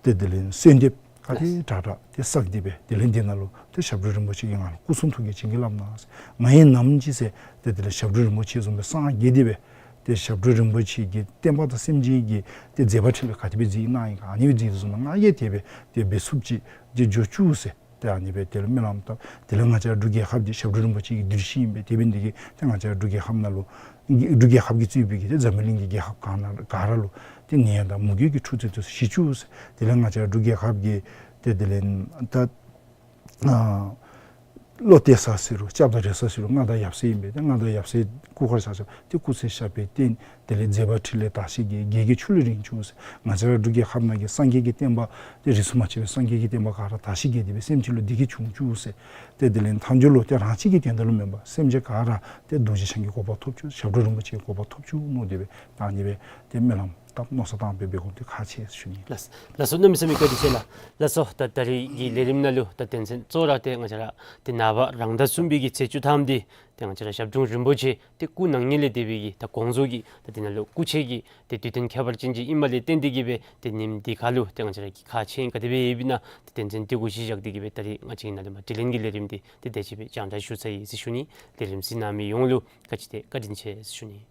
ཏེ་དེ་ལས་གསོལ་འདེབས་ག་དེ་དྲག་དྲག་ཏེ་བསགས་ཏེ་སྦེ་དེ་ལས་འདི་ནང་ལུ་ཏེ་ཞབས་དྲུང་རིན་པོ་ཆེ་གིས་ང་ལུ་སྐུ་གསུང་ཐུགས་ཀྱི་བྱིན་གྱིས་བརླབས་གནང་ཟེར། ང་ཡང་ནམ་ཅིག་ཟེར་ཏེ་དེ་ལས་ཞབས་དྲུང་རིན་པོ་ཆེ་བཟུམ་སྦེ་སངས་རྒྱས་ཏེ་སྦེ་ཏེ་ཞབས་དྲུང་རིན་པོ་ཆེ་གིས་བསྟན་པ་དང་སེམས་ཅན་གྱི་ཏེ་མཛད་པ་འཕྲིན་ལས་ག་དེ་སྦེ་མཛད་གནང་ཡི་ག་ཨ་ནི་སྦེ་མཛད་དོ་བཟུམ་ང་ཡང་དེ་སྦེ་ཏེ་འབད་ཚུགསཔ་ཅིག་ཏེ་འགྱོ་བཅུག་ཟེར། ཏེ་ཨ་ནི་སྦེ་དེ་ལུ་སྨོན་ལམ་བཏབ། དེ་ལས་ང་བཅས་འབྲུག་རྒྱལ་ཁབ་འདི་ཞབས་དྲུང་རིན་པོ་ཆེ་གི་གདུལ་ཞིང་ཨིན་པས། དེ་འབད་ནི་འདི་གིས་ཏེ་ང་བཅས་འབྲུག་རྒྱལ་ཁབ་ནང་ལུ་འབྲུག་རྒྱལ་ཁབ་ཀྱིས་གཙོས་པའི་གི་ཏེ་འཛམ་བུ་གླིང་གི་རྒྱལ་ཁབ་ག་ནང་ག་ར་ལུ་ཏེ་ནད་ཡམས་དང་མུ་གེ་གི་འཁྲུག་རྩོད་དེ་ཚུ་ཞི་བཅུག་ཟེར། དེ་ལས་ང་བཅས་འབྲུག་རྒྱལ་ཁབ་ཀྱི་ཏེ་དེ་ལས་ད་ཨ་བློ་གཏད་ས་ཟེར་རུང་སྐྱབས་དང་རེ་ས་ཟེར་རུང་མངའ་བདག་ཡབ་སྲས་ཨིན་པས། ཏེ་མངའ་བདག་ཡབ་སྲས་སྐུ་མཁར་ཆགས་ཆགསཔ་ཏེ་སྐུ་ཚེ་ཞབས་པད་བརྟན། དེ་ལས་མཛད་པ་འཕྲིན་ལས་དར་ཞིང་རྒྱས། རྒྱལ་ཁའི་ཆུ་ལུད་རིང་བཅུག་ཟེར། ང་བཅས་ར་འབྲུག་རྒྱལ་ཁབ་ནང་གི་སངས་རྒྱས་ཀྱི་བསྟན་པ་ཏེ་རིས་སུ་མ་ཆད་པའི་སངས་རྒྱས་ཀྱི་བསྟན་པ་ག་ར་དར་ཞིང་རྒྱས་ཏེ་སྦེ་སེམས་ཅན་ལུ་བདེ་སྐྱིད་བྱུང་བཅུག་ཟེར། ཏེ་དེ་ལས་མཐའ་མཇུག་ལུ་ཏེ་རང་གཅིག་གི་དོན་དག་ལུ་མེན་པར་སེམས་ཅན་ག་ར་ཏེ་རྡོ་རྗེ་འཆང་གི་གོ་འཕང་ཐོབ་བཅུག། ཞབས་དྲུང་རིན་པོ་ཆེའི་གོ་འཕང་ཐོབ་བཅུག་མནོ་སྟེ་སྦེ་ད་ཨ་ནི་སྦེ་ཏེ་སྨོན་ལམ་བཏབ་མནོ་བསམ་བཏང་སྦེ་འབད་དགོཔ་འདི་ཁག་ཆེ་ཟེར་ཞུ་ནི། ལགས་ལགས་སོ། གནམ་མེད་ས་མེད་བཀའ་དྲིན་ཆེ་ལགས། ལགས་སོ། ད་ད་རིས་ཀྱི་ལས་རིམ་ནང་ལུ་ད་དོན་ཚན་གཙོ་བོ་ར་ཏེ་ང་བཅས་ར་ཏེ་ནངས་པ་རང་ཟླ་གསུམ་པའི་གི་ཚེས་བཅུ་ཐམ་འདི་ཏེ་ང་བཅས་ར་ཞབས་དྲུང་རིན་པོ་ཆེ་ཏེ་སྐུ་ནང་ཉིད་ལས་འདས་པའི་གི་ད་དགོངས་རྫོགས་ཀྱི་ད་དེ་ནང་ལུ་སྐུ་ཚེས་ཀྱི་ཏེ་དུས་སྟོན་ཁྱད་པར་ཅན་ཅིག་ཨིནམ་ལས་བརྟེན་ཏེ་གི་སྦེ་ཏེ་ཉིནམ་འདི་ཁར་ལུ་ཏེ་ང་བཅས་ར་གི་ཁག་ཆེ་ག་དེ་སྦེ་ཡོདཔ་ཨིན་ན་ཏེ་དོན་ཚན་འདི་གུ་གཞི་བཞག་སྟེ་གི་སྦེ་ད་རིས་ང་བཅས་ཀྱི་ནཱ་ལས་མར་དྲི་ལན་གྱི་ལས་རིམ་འདི་ཏེ་དེ་ཅིག་སྦེ་རྒྱང་བསྒྲགས་ཞུ་ཚར་ཡི་ཟེར་ཞུ་ནི། ལས་རིམ་གཟིགས་གནང་མི་ཡོངས་ལུ་བཀའ་དྲིན་ཆེ་བཀའ་དྲིན་ཆེ་ཟེར་ཞུ་ནི།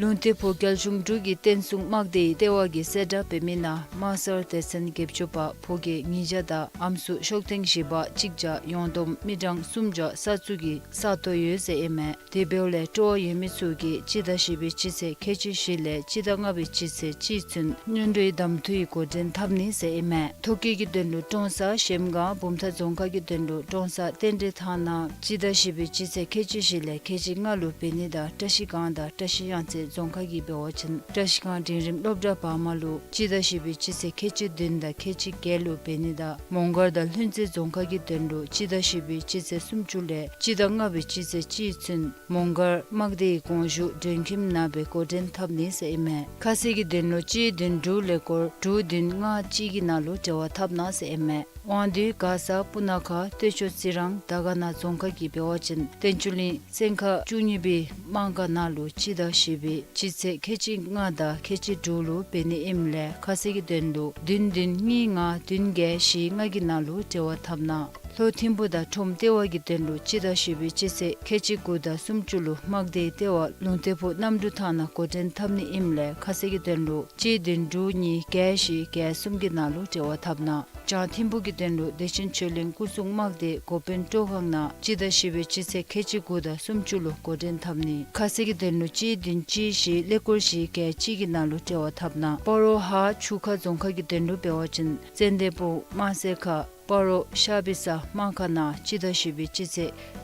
ལུང་བསྟན་བོད་རྒྱལ་གཞུང་འབྲུག་གི་བསྟན་སྲུང་དམག་སྡེའི་ལྟེ་བ་གིས་གསལ་བསྒྲགས་འབད་མི་ནང་དམག་སར་སྡེ་ཚན་བརྒྱད་ཅུ་པ་ཕོ་སྐྱེས་ཉིས་བརྒྱ་དང་ཨམ་སྲུ་ཤོག་ཐེངས་བཞི་པ་གཅིག་བརྒྱ་ཡོངས་བསྡོམས་མི་གྲངས་སུམ་བརྒྱ་ས་ཚུགས་ཀྱི་ས་སྟོང་ཡོད་ཟེར་ཨིན་མས། དེ་འབདཝ་ལས་སྤྲོ་བ་ཡོད་མི་ཚུ་གིས་སྤྱི་ཟླ་བཞི་པའི་སྤྱི་ཚེས་ཁལ་གཅིག་བཞི་ལས་སྤྱི་ཟླ་ལྔ་པའི་སྤྱི་ཚེས་གཅིག་ཚུན་སྔོན་འགྲོའི་གདམ་འཐུའི་འགོ་འདྲེན་འཐབ་ནི་ཟེར་ཨིན་མས། ཐོ་བཀོད་ཀྱི་དོན་ལུ་ཀྲོང་གསར་གཞལམ་སྒང་བུམ་ཐང་རྫོང་ཁག་གི་དོན་ལུ་ཀྲོང་གསར་རྟེན་འབྲེལ་ཐང་ནང་སྤྱི་ཟླ་བཞི་པའི་སྤྱི་ཚེས་ཁལ་གཅིག་བཞི་ལས་ཁལ་གཅིག་ལྔ་ལུ་འབད་ནི་དང་བཀྲ་ཤིས་སྒང་དང་བཀྲ་ཤིས་གཡང་རྩེ། རྫོང་ཁག་གིས་འབད་བ་ཅིན་བཀྲིས་སྒང་འབྲིང་རིམ་སློབ་གྲྭ་བར་མ་ལུ་སྤྱི་ཟླ་བཞི་པའི་སྤྱི་ཚེས་ཁལ་གཅིག་བདུན་དང་ཁལ་གཅིག་བརྒྱད་ལུ་འབད་ནི་དང་མོང་སྒར་དང་ལྷུན་རྩེ་རྫོང་ཁག་གི་དོན་ལུ་སྤྱི་ཟླ་བཞི་པའི་སྤྱི་ཚེས་སུམ་ཅུ་ལས་སྤྱི་ཟླ་ལྔ་པའི་སྤྱི་ཚེས་གཅིག་ཚུན་མོང་སྒར་དམག་སྡེའི་དགོངས་ཞུ་མགྲོན་ཁྱིམ་ནང་སྦེ་འགོ་འདྲེན་འཐབ་ནི་ཟེར་ཨིན་མས། ཁ་གསལ་གྱི་དོན་ལུ་གཅིག་བདུན་དྲུག་ཀླད་ཀོར་དྲུག་བདུན་ལྔ་གཅིག་གི་ནང་ལུ་འབྲེལ་བ་འཐབ་གནང་ཟེར་ཨིན་མས། དབང་འདུས་མགར་ས་སྤུ་ན་ཁ་སྟོད་ཕྱོགས་རྩི་རང་དར་དཀར་ན་རྫོང་ཁག་གིས་འབད་བ་ཅིན་བསྟན་ཆོས་གླིང་སེང་ཁ་བཅུ་གཉིས་པའི་དམག་སྒར་ནང་ལུ་སྤྱི་ཟླ་བཞི་པའི་སྤྱི་ཚེས་ཁལ་གཅིག་ལྔ་དང་ཁལ་གཅིག་དྲུག་ལུ་འབད་ནི་ཨིནམ་ལས་ཁ་གསལ་གྱི་དོན་ལུ་བདུན་བདུན་གཉིས་ལྔ་བདུན་བརྒྱད་བཞི་ལྔ་གི་ནང་ལུ་འབྲེལ་བ་འཐབ་གནང་། ལྷོ་ཐིམ་ཕུ་དང་ཁྲོམ་ལྟེ་བ་གི་དོན་ལུ་སྤྱི་ཟླ་བཞི་པའི་སྤྱི་ཚེས་ཁལ་གཅིག་དགུ་དང་སུམ་ཅུ་ལུ་དམག་སྡེའི་ལྟེ་བ་ལུང་བསྟན་ཕུག་གནམ་གྲུ་ཐང་ནང་འགོ་འདྲེན་འཐབ་ནི་ཨིནམ་ལས་ཁ་གསལ་གྱི་དོན་ལུ་གཅིག་བདུན་དྲུག་གཉིས་བརྒྱད་བཞི་བརྒྱད་གསུམ་གྱི་ནང་ལུ་འབྲེལ་བ་འཐབ་གནང་། བྱང་ཐིམ་ཕུ་གི་དོན་ལུ་བདེ་ཆེན་ཆོས་གླིང་སྐུ་སྲུང་དམག་སྡེ་འགོ་དཔོན་སྤྲོ་ཁང་ནང་སྤྱི་ཟླ་བཞི་པའི་སྤྱི་ཚེས་ཁལ་གཅིག་དགུ་དང་སུམ་ཅུ་ལུ་འགོ་འདྲེན་འཐབ་ནི། ཁ་གསལ་གྱི་དོན་ལུ་གཅིག་བདུན་གཅིག་བཞི་ཀླད་ཀོར་བཞི་བརྒྱད་གཅིག་གི་ནང་ལུ་འབྲེལ་བ་འཐབ་གནང་། སྤ་རོ་ཧཱ་ཆུ་ཁ་རྫོང་ཁག་གི་དོན་ལུ་འབད་བ་ཅིན་ཙན་དན་སྤུངས་དམར་སེར་ཁ་སྤ་རོ་ཤ་བི་ས་དམག་སྒར་ནང་སྤྱི་ཟླ་བཞི་པའི་སྤྱི་ཚེས་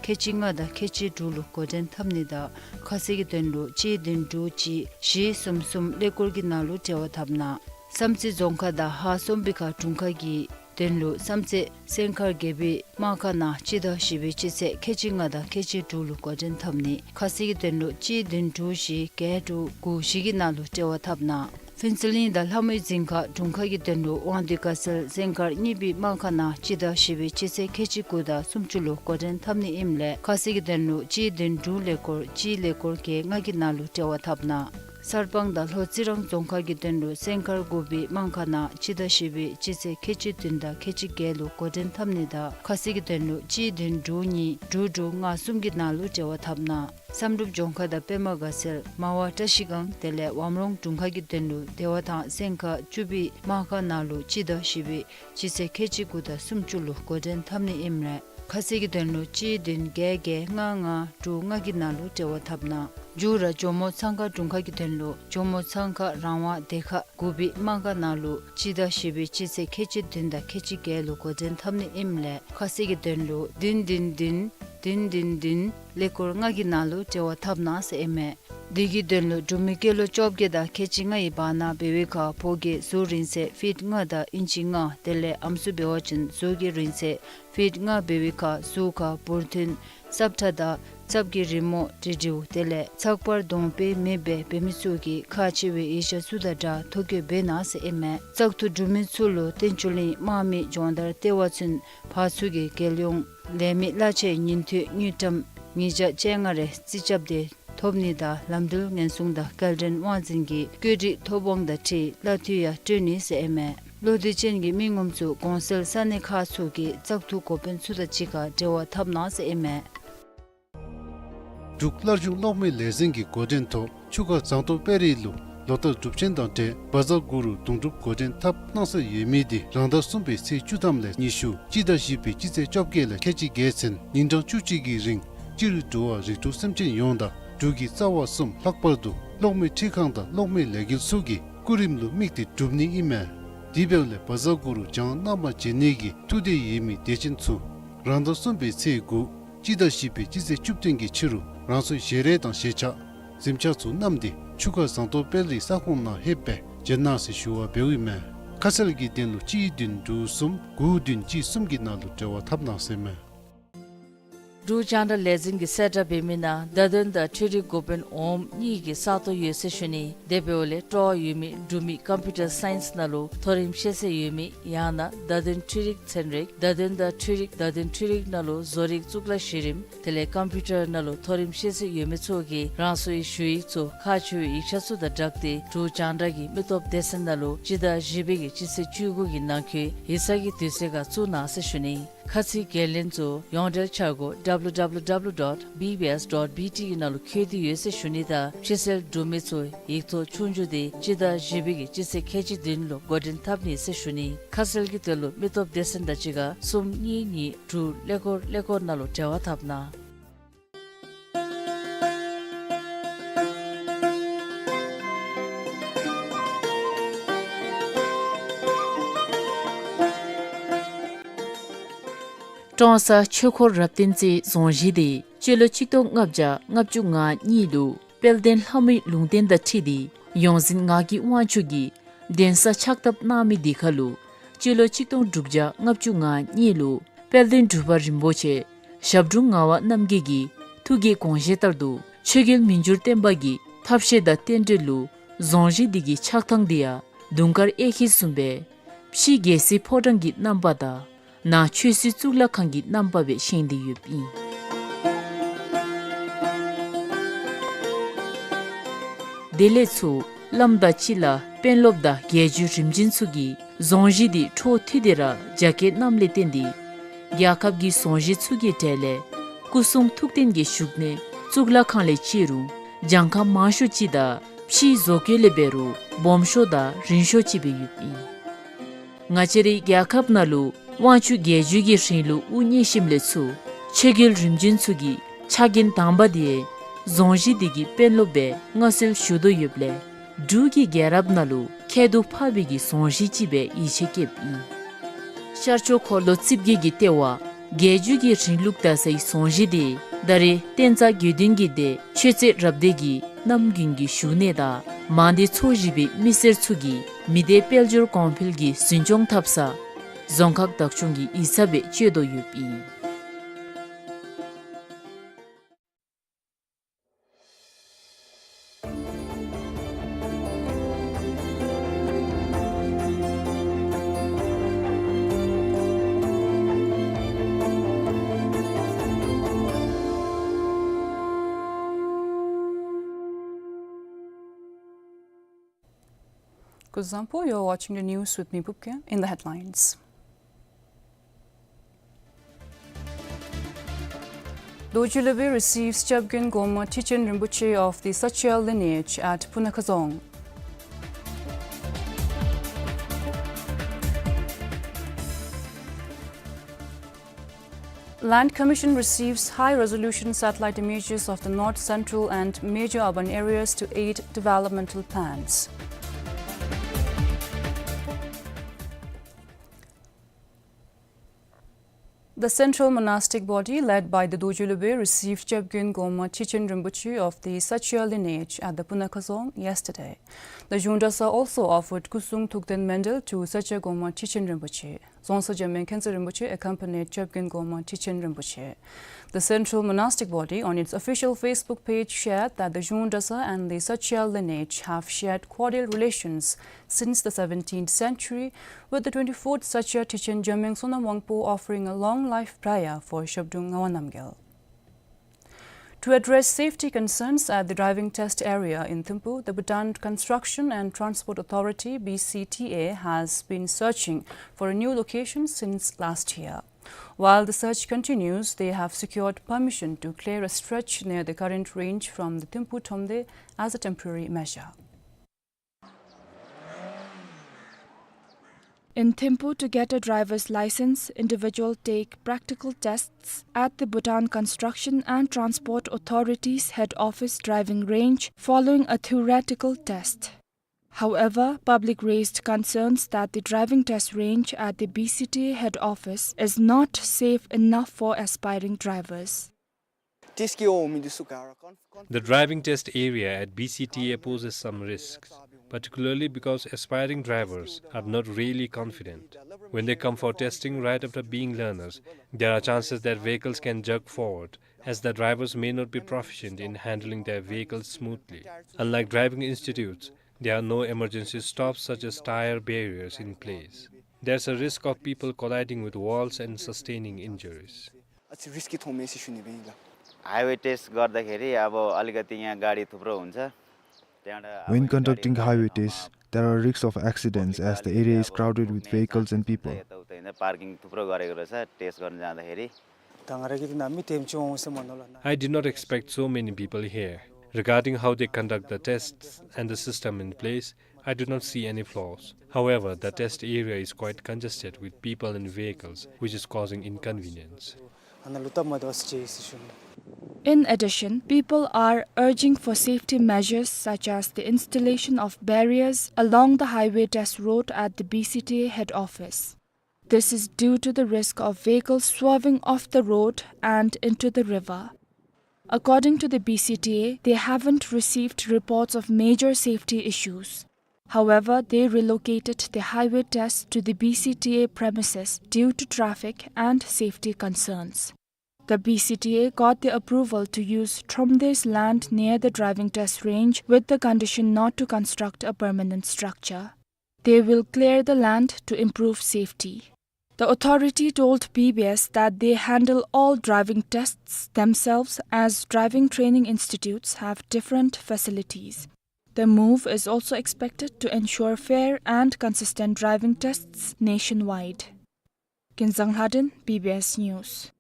ཁལ་གཅིག་ལྔ་དང་ཁལ་གཅིག་དྲུག་ལུ་འགོ་འདྲེན་འཐབ་ནི་དང་ཁ་གསལ་གྱི་དོན་ལུ་གཅིག་བདུན་དྲུག་གཅིག་བཞི་གསུམ་གསུམ་ཀླད་ཀོར་གྱི་ནང་ལུ་འབྲེལ་བ་འཐབ་གནང་། བསམ་རྩེ་རྫོང་ཁག་དང་ཧཱ་སོམ་པི་ཁ་དྲུང་ཁག་གི་དོན་ལུ་བསམ་རྩེ་སེང་ཁ་རྒྱལ་པོའི་དམག་སྒར་ནང་སྤྱི་ཟླ་བཞི་པའི་སྤྱི་ཚེས་ཁལ་གཅིག་ལྔ་དང་ཁལ་གཅིག་དྲུག་ལུ་འགོ་འདྲེན་འཐབ་ནི། ཁ་གསལ་གྱི་དོན་ལུ་གཅིག་བདུན་དྲུག་བཞི་བརྒྱད་དྲུག་དགུ་བཞི་གི་ནང་ལུ་འབྲེལ་བ་འཐབ་གནང་། ཕུན་ཚོགས་གླིང་དང་ལྷ་མོའི་རྫིང་ཁ་དྲུང་ཁག་གི་དོན་ལུ་དབང་འདུས་དགའ་ཚལ་སེང་དཀར་གཉིས་པའི་དམག་སྒར་ནང་སྤྱི་ཟླ་བཞི་པའི་སྤྱི་ཚེས་ཁལ་གཅིག་དགུ་དང་སུམ་ཅུ་ལུ་འགོ་འདྲེན་འཐབ་ནི་ཨིནམ་ལས་ཁ་གསལ་གྱི་དོན་ལུ་གཅིག་བདུན་དྲུག་ཀླད་ཀོར་གཅིག་ཀླད་ཀོར་བརྒྱད་ལྔ་གི་ནང་ལུ་འབྲེལ་བ་འཐབ་གནང་། གསར་སྤང་དང་ལྷོ་རྩི་རང་རྫོང་ཁག་གི་དོན་ལུ་སེང་དཀར་དགུ་པའི་དམག་སྒར་ནང་སྤྱི་ཟླ་བཞི་པའི་སྤྱི་ཚེས་ཁལ་གཅིག་བདུན་དང་ཁལ་གཅིག་བརྒྱད་ལུ་འགོ་འདྲེན་འཐབ་ནི་དང་ཁ་གསལ་གྱི་དོན་ལུ་གཅིག་བདུན་དྲུག་གཉིས་དྲུག་དྲུག་ལྔ་གསུམ་གྱི་ནང་ལུ་འབྲེལ་བ་འཐབ་གནང་། བསམ་གྲུབ་ལྗོངས་མཁར་དང་པདྨ་དགའ་ཚལ་མར་བ་བཀྲིས་སྒང་དེ་ལས་ཝམ་རོང་དྲུང་ཁག་གི་དོན་ལུ་བདེ་བ་ཐང་སེང་ཁ་བཅུ་པའི་དམག་སྒར་ནང་ལུ་སྤྱི་ཟླ་བཞི་པའི་སྤྱི་ཚེས་ཁལ་གཅིག་དགུ་དང་སུམ་ཅུ་ལུ་འགོ་འདྲེན་འཐབ་ནི་ཨིནམ་ལས་ཁ་གསལ་གྱི་དོན་ལུ་གཅིག་བདུན་བརྒྱད་བརྒྱད་ལྔ་ལྔ་དྲུག་ལྔ་གི་ནང་ལུ་འབྲེལ་བ་འཐབ་གནང་། མཇུག་ར་ཇོ་མོ་ཚང་ཁ་དྲུང་ཁག་གི་དོན་ལུ་ཇོ་མོ་ཚང་ཁ་རང་དབང་སྡེ་ཁག་དགུ་པའི་དམག་སྒར་ནང་ལུ་སྤྱི་ཟླ་བཞི་པའི་སྤྱི་ཚེས་ཁལ་གཅིག་བདུན་དང་ཁལ་གཅིག་བརྒྱད་ལུ་འགོ་འདྲེན་འཐབ་ནི་ཨིནམ་ལས་ཁ་གསལ་གྱི་དོན་ལུ་བདུན་བདུན་བདུན་བདུན་བདུན་བདུན་ཀླད་ཀོར་ལྔ་གི་ནང་ལུ་འབྲེལ་བ་འཐབ་གནང་ཟེར་ཨིན་མས། དེ་གི་དོན་ལུ་འབྲུག་མི་སྐྱེས་ལོ་བཅོ་བརྒྱད་དང་ཁལ་གཅིག་ལྔ་ཡི་བར་ན་འབད་བའི་ཁར་ཕོ་སྐྱེས་གཟུགས་རིང་ཚད་ཕིཊ་ལྔ་དང་ཨིན་ཅི་ལྔ་དེ་ལས་ཨམ་སྲུ་འབད་བ་ཅིན་གཟུགས་ཀྱི་རིང་ཚད་ཕིཊ་ལྔ་འབད་བའི་ཁར་གཟུགས་ཁར་འབུར་ཐོན་སྲབ་ཁྲ་དང་རྩབ་ཀྱི་རི་མོ་འབྲི་འབྲིཝ་དེ་ལས་ཚགས་པར་གདོང་དཔེ་མེད་པའི་འབད་མི་ཚུ་གིས་ཁག་ཆེ་བའི་ཡིག་ཆ་ཚུ་དང་སྦྲགས་ཐོ་བཀོད་འབད་གནང་ཟེར་ཨིན་མས། བཙག་འཐུ་གྲུབ་མི་ཚུ་ལུ་བསྟན་ཆོས་གླིང་དམག་མི་སྦྱོང་བརྡར་ལྟེ་བ་ཚུན་ཕར་ཚུར་གྱི་རྒྱལ་ཡོངས་ལས་མི་གླ་ཆའི་ཉིན་ཐོའི་དངུལ་ཀྲམ་ཉིས་བརྒྱ་བཅོ་ལྔ་རེ་རྩིས་རྐྱབ་སྟེ་ཐོབ་ནི་དང་ལམ་འགྲུལ་ཉེན་སྲུང་དང་སྐྱེལ་འདྲེན་དབང་འཛིན་གྱི་བཀོད་སྒྲིག་ཐོབ་དབང་དང་འཁྲིལ་གླ་འཐུས་ཡང་སྤྲོད་ནི་ཟེར་ཨིན་མས། བློ་འདྲི་ཅན་གྱི་མི་ངོམ་ཚུ་གོང་གསལ་ས་གནས་ཁག་ཚུ་གི་བཙག་འཐུ་འགོ་དཔོན་ཚུ་དང་གཅིག་ཁར་འབྲེལ་བ་འཐབ་གནང་ཟེར་ཨིན་མས། འབྲུག་བླ་སྒྲུབ་གློག་མེ་ལས་འཛིན་གྱི་འགོ་འདྲེན་ཐོག་ཆུ་ཁ་ཟངས་མདོག་དཔལ་རི་ལུ་ལོ་ལྟར་སྒྲུབ་ཆེན་དང་འབྲེལ་བཛྲ་གུ་རུ་དུང་སྒྲུབ་འགོ་འདྲེན་འཐབ་གནང་སྲོལ་ཡོད་མི་དེ་རང་ཟླ་གསུམ་པའི་ཚེས་བཅུ་ཐམ་ལས་ཉི་ཤུ་སྤྱི་ཟླ་བཞི་པའི་སྤྱི་ཚེས་བཅོ་བརྒྱད་ལས་ཁལ་གཅིག་བརྒྱད་ཚུན་ཉིན་གྲངས་བཅུ་གཅིག་གི་རིང་སྤྱིར་འགྲོ་བ་རིགས་དྲུག་སེམས་ཅན་ཡོངས་དང་འབྲུག་གི་རྩ་བ་གསུམ་ལྷག་པར་དུ་གློག་མེ་འཕྲུལ་ཁང་དང་གློག་མེ་ལས་འགུལ་ཚུ་གི་སྐུ་རིམ་ལུ་དམིགས་ཏེ་སྒྲུབ་ནི་ཨིན་མས། དེ་འབདཝ་ལས་བཛྲ་གུ་རུ་བྱང་རྣམ་པར་བྱེད་ནི་གི་ཐུགས་འདོད་ཡོད་མི་དད་ཅན་ཚུ་རང་ཟླ་གསུམ་པའི་ཚེས་དགུ་སྤྱི་ཟླ་བཞི་པའི་སྤྱི་ཚེས་བཅུ་བདུན་གྱི་ཕྱི་རུ་རང་སོའི་ཞལ་རས་དང་ཞལ་ཆས་གཟིམ་ཆས་ཚུ་བསྣམས་ཏེ་ཆུ་ཁ་ཟངས་མདོག་དཔལ་རིའི་ས་ཁོངས་ནང་ལྷོདཔ་སྦེ་བྱོན་གནང་ཟེར་ཞུ་བ་འབདཝ་ཨིན་མས། ཁ་གསལ་གྱི་དོན་ལུ་གཅིག་བདུན་དྲུག་གསུམ་དགུ་བདུན་གཅིག་གསུམ་གྱི་ནང་ལུ་འབྲེལ་བ་འཐབ་གནང་ཟེར་མས། འབྲུག་རྒྱང་བསྒྲགས་ལས་འཛིན་གྱིས་གསལ་བསྒྲགས་འབད་མི་ནང་བརྡ་དོན་དང་འཕྲུལ་རིག་འགོ་དཔོན་འོགམ་གཉིས་ཀྱི་ས་སྟོང་ཡོད་ཟེར་ཞུ་ནི། དེ་འབདཝ་ལས་སྤྲོ་བ་ཡོད་མི་འབྲུག་མི་ཀམ་པིའུ་ཊར་སའིནསི་ནང་ལུ་མཐོ་རིམ་ཤེས་ཚད་ཡོད་མི་ཡང་ན་བརྡ་དོན་འཕྲུལ་རིག་ཚན་རིག་བརྡ་དོན་དང་འཕྲུལ་རིག་བརྡ་དོན་འཕྲུལ་རིག་ནང་ལུ་བཟོ་རིག་གཙུག་ལག་གཞི་རིམ་དེ་ལས་ཀམ་པིའུ་ཊར་ནང་ལུ་མཐོ་རིམ་ཤེས་ཚད་ཡོད་མི་ཚུ་གིས་རང་སོའི་ཞུ་ཡིག་ཚུ་ཁག་ཆེ་བའི་ཡིག་ཆ་ཚུ་དང་སྦྲགས་ཏེ་འབྲུག་རྒྱང་བསྒྲགས་ཀྱི་མི་སྟོབས་སྡེ་ཚན་ནང་ལུ་སྤྱི་ཟླ་བཞི་པའི་གི་སྤྱི་ཚེས་བཅུ་དགུ་གི་ནང་འཁོད་ཡིག་ཚང་གི་དུས་ཚོད་ཁར་བཙུགས་གནང་ཟེར་ཞུ་ནི། ཁ་ཚིག་འགན་ལེན་ཚུ་ཡོངས་འབྲེལ་འཆར་སྒོ་W W W dot B B S dot B T གི་ནང་ལུ་འཁོད་དེ་ཡོད་ཟེར་ཞུ་ནི་དང་ཕྱི་གསལ་འབྲུ་མེད་ཚུ་ཡིག་ཐོག་ཆོས་རྒྱུགས་དེ་སྤྱི་ཟླ་བཞི་པའི་གི་སྤྱི་ཚེས་ཁལ་གཅིག་བདུན་ལུ་འགོ་འདྲེན་འཐབ་ནི་ཟེར་ཞུ་ནི། ཁ་གསལ་གྱི་དོན་ལུ་མི་སྟོབས་སྡེ་ཚན་དང་གཅིག་ཁར་གསུམ་གཉིས་གཉིས་དྲུག་ཀླད་ཀོར་ཀླད་ཀོར་ནང་ལུ་འབྲེལ་བ་འཐབ་གནང་། ཀྲོང་གསར་ཆོས་འཁོར་རབ་བརྟན་རྩེ་རྫོང་གཞིས་དེ་སྤྱི་ལོ་ཆིག་སྟོང་ལྔ་བརྒྱ་ལྔ་བཅུ་ང་གཉིས་ལུ་ དཔལ་ལྡན་ལྷ་མོའི་ལུང་བསྟན་དང་འཁྲིལ་ཏེ་ཡོངས་འཛིན་ངག་གི་དབང་ཕྱུག་གིས་གདན་ས་ཕྱག་བཏབ་གནང་མི་འདི་ཁར་ལུ་སྤྱི་ལོ་གཅིག་སྟོང་དྲུག་བརྒྱ་ལྔ་བཅུ་ང་གཉིས་ལུ་དཔལ་ལྡན་འབྲུག་པ་རིན་པོ་ཆེ་ཞབས་དྲུང་ངག་དབང་རྣམ་རྒྱལ་གྱི་ཐུགས་ཀྱི་དགོངས་བཞེད་ལྟར་དུ་ཆོས་རྒྱལ་མི་འགྱུར་བརྟན་པ་གི་ཐབས་ཤེས་དང་རྟེན་འབྲེལ་ལུ་རྫོང་གཞི་འདི་གི་ཆགས་ཐངས་འདི་ཡང་དུང་དཀར་གཡས་འཁྱིལ་བཟུམ་སྦེ་ཕྱི་རྒྱལ་སྲིད་ཕོ་བྲང་གི་རྣམ་པ་དང་ནང་ཆོས་སྲིད་གཙུག་ལག་ཁང་གི་རྣམ་པ་སྦེ་བཞེངས་ཏེ་ཡོདཔ་ཨིན། དེ་ལས་ཚུར་བླམ་དང་སྤྱི་བླ་དཔོན་སློབ་དང་རྒྱལ་བརྒྱུད་རིམ་བྱོན་ཚུ་གིས་རྫོང་གཞི་འདི་འཕྲོ་མཐུད་དེ་ར་རྒྱ་སྐྱེད་གནངམ་ལས་བརྟེན་ཏེ་རྒྱལ་ཁབ་ཀྱི་རྫོང་གཞི་ཚུ་གི་གྲས་ལས་སྐུ་གསུང་ཐུགས་རྟེན་གྱི་བཞུགས་གནས་གཙུག་ལག་ཁང་ལས་བརྩི་རུང་གྱངས་ཁ་མང་ཤོས་ཅིག་དང་ཕྱིའི་བཟོ་བཀོད་ལས་འབད་རུང་སྦོམ་ཤོས་དང་རིང་ཤོས་ཅིག་སྦེ་ཡོདཔ་ཨིན། ང་བཅས་རའི་རྒྱལ་ཁབ་ནང་ལུ་དབང་ཕྱུག་རྒྱལ་བརྒྱུད་ཀྱི་རིང་ལུགས་དབུ་བརྙེས་ཞིནམ་ལས་ཚུར་ཆོས་རྒྱལ་རིམ་བྱོན་ཚུ་གི་ཕྱག་འགན་དང་པ་འདི་རྫོང་གཞི་འདི་གི་དཔོན་སློབ་སྦེ་མངའ་གསོལ་ཞུ་དོ་ཡོདཔ་ལས་འབྲུག་གི་རྒྱལ་རབས་ནང་ལུ་ཁྱད་དུ་འཕགས་པའི་གི་རྫོང་གཞི་ཅིག་སྦེ་ཡིད་ཆེས་བསྐྱེདཔ་ཨིན། ཤར་ཕྱོགས་འཁོར་ལོ་རྩིབས་བརྒྱད་ཀྱི་ལྟེ་བ་རྒྱལ་བརྒྱུད་ཀྱི་རིང་ལུགས་དར་སའི་རྫོང་གཞི་འདི་ད་རེས་བསྟན་རྩ་དགེ་འདུན་གྱི་སྡེ་ཆོས་རྩེ་རབ་སྡེ་གི་རྣམ་རྒྱུན་གྱི་བཞུགས་གནས་དང་མང་སྡེ་ཚོ་བཞི་པའི་མི་སེར་ཚུ་གིས་མི་སྡེ་དཔལ་འབྱོར་གོང་འཕེལ་གྱི་འཛིན་སྐྱོང་འཐབ་ས་རྫོང་ཁག་བདག་སྐྱོང་གི་ཡིག་ཚང་སྦེ་སྤྱོད་དོ་ཡོདཔ་ཨིན། Kuzuzangpo, you're watching the news with me, Pupkya. In the headlines. Dorji Lubey receives Chapgyen Goma Tichen Rinpoche of the Sakya lineage at Punakhazong. Land Commission receives high-resolution satellite images of the north, central and major urban areas to aid developmental plans. The central monastic body led by the Dorji Lubey received Chapgyen Goma Tichen Rinpoche of the Sakya lineage at the Punakhazong yesterday. The Zhungdasa also offered Kusung Thukden Mandal to Sakya Goma Tichen Rinpoche. Dzongsa Jamyang Khyentse Rinpoche accompanied Chapgyen Goma Tichen Rinpoche. The central monastic body on its official Facebook page shared that the Zhungdasa and the Sakya lineage have shared cordial relations since the seventeenth century, with the twenty-fourth Sakya Tichen Jamyang Sonam Wangpo offering a long life prayer for Zhabdrung Ngawang Namgyal. To address safety concerns at the driving test area in Thimphu, the Bhutan Construction and Transport Authority, B C T A, has been searching for a new location since last year. While the search continues, they have secured permission to clear a stretch near the current range from the Thimphu Thromde as a temporary measure. In Thimphu, to get a driver's license, individuals take practical tests at the Bhutan Construction and Transport Authority's head office driving range following a theoretical test. However, public raised concerns that the driving test range at the B C T A head office is not safe enough for aspiring drivers. The driving test area at B C T A poses some risks, particularly because aspiring drivers are not really confident. When they come for testing right after being learners, there are chances that vehicles can jerk forward, as the drivers may not be proficient in handling their vehicles smoothly. Unlike driving institutes, there are no emergency stops such as tire barriers in place. There's a risk of people colliding with walls and sustaining injuries. अझै risky थोमै सिसुनी बेला। Highway test गर्दाखेरि अब अलिकति यहाँ गाडी थुप्रो हुन्छ। त्यहाँबाट अब When गाडी conducting highway test, there are risks of accidents as the area is crowded with vehicles and people. यताउता हिँड्दा parking थुप्रो गरेको रहेछ test गर्न जाँदाखेरि। धांगरा की दिन आम्ही टेम चों से मनोला ना। I did not expect so many people here. Regarding how they conduct the tests and the system in place, I do not see any flaws. However, the test area is quite congested with people and vehicles, which is causing inconvenience. In addition, people are urging for safety measures such as the installation of barriers along the highway test road at the B C T A head office. This is due to the risk of vehicles swerving off the road and into the river. According to the B C T A, they haven't received reports of major safety issues. However, they relocated the highway test to the B C T A premises due to traffic and safety concerns. The B C T A got the approval to use Thromde's land near the driving test range with the condition not to construct a permanent structure. They will clear the land to improve safety. The authority told B B S that they handle all driving tests themselves, as driving training institutes have different facilities. The move is also expected to ensure fair and consistent driving tests nationwide. Kinzang Lhaden, B B S News.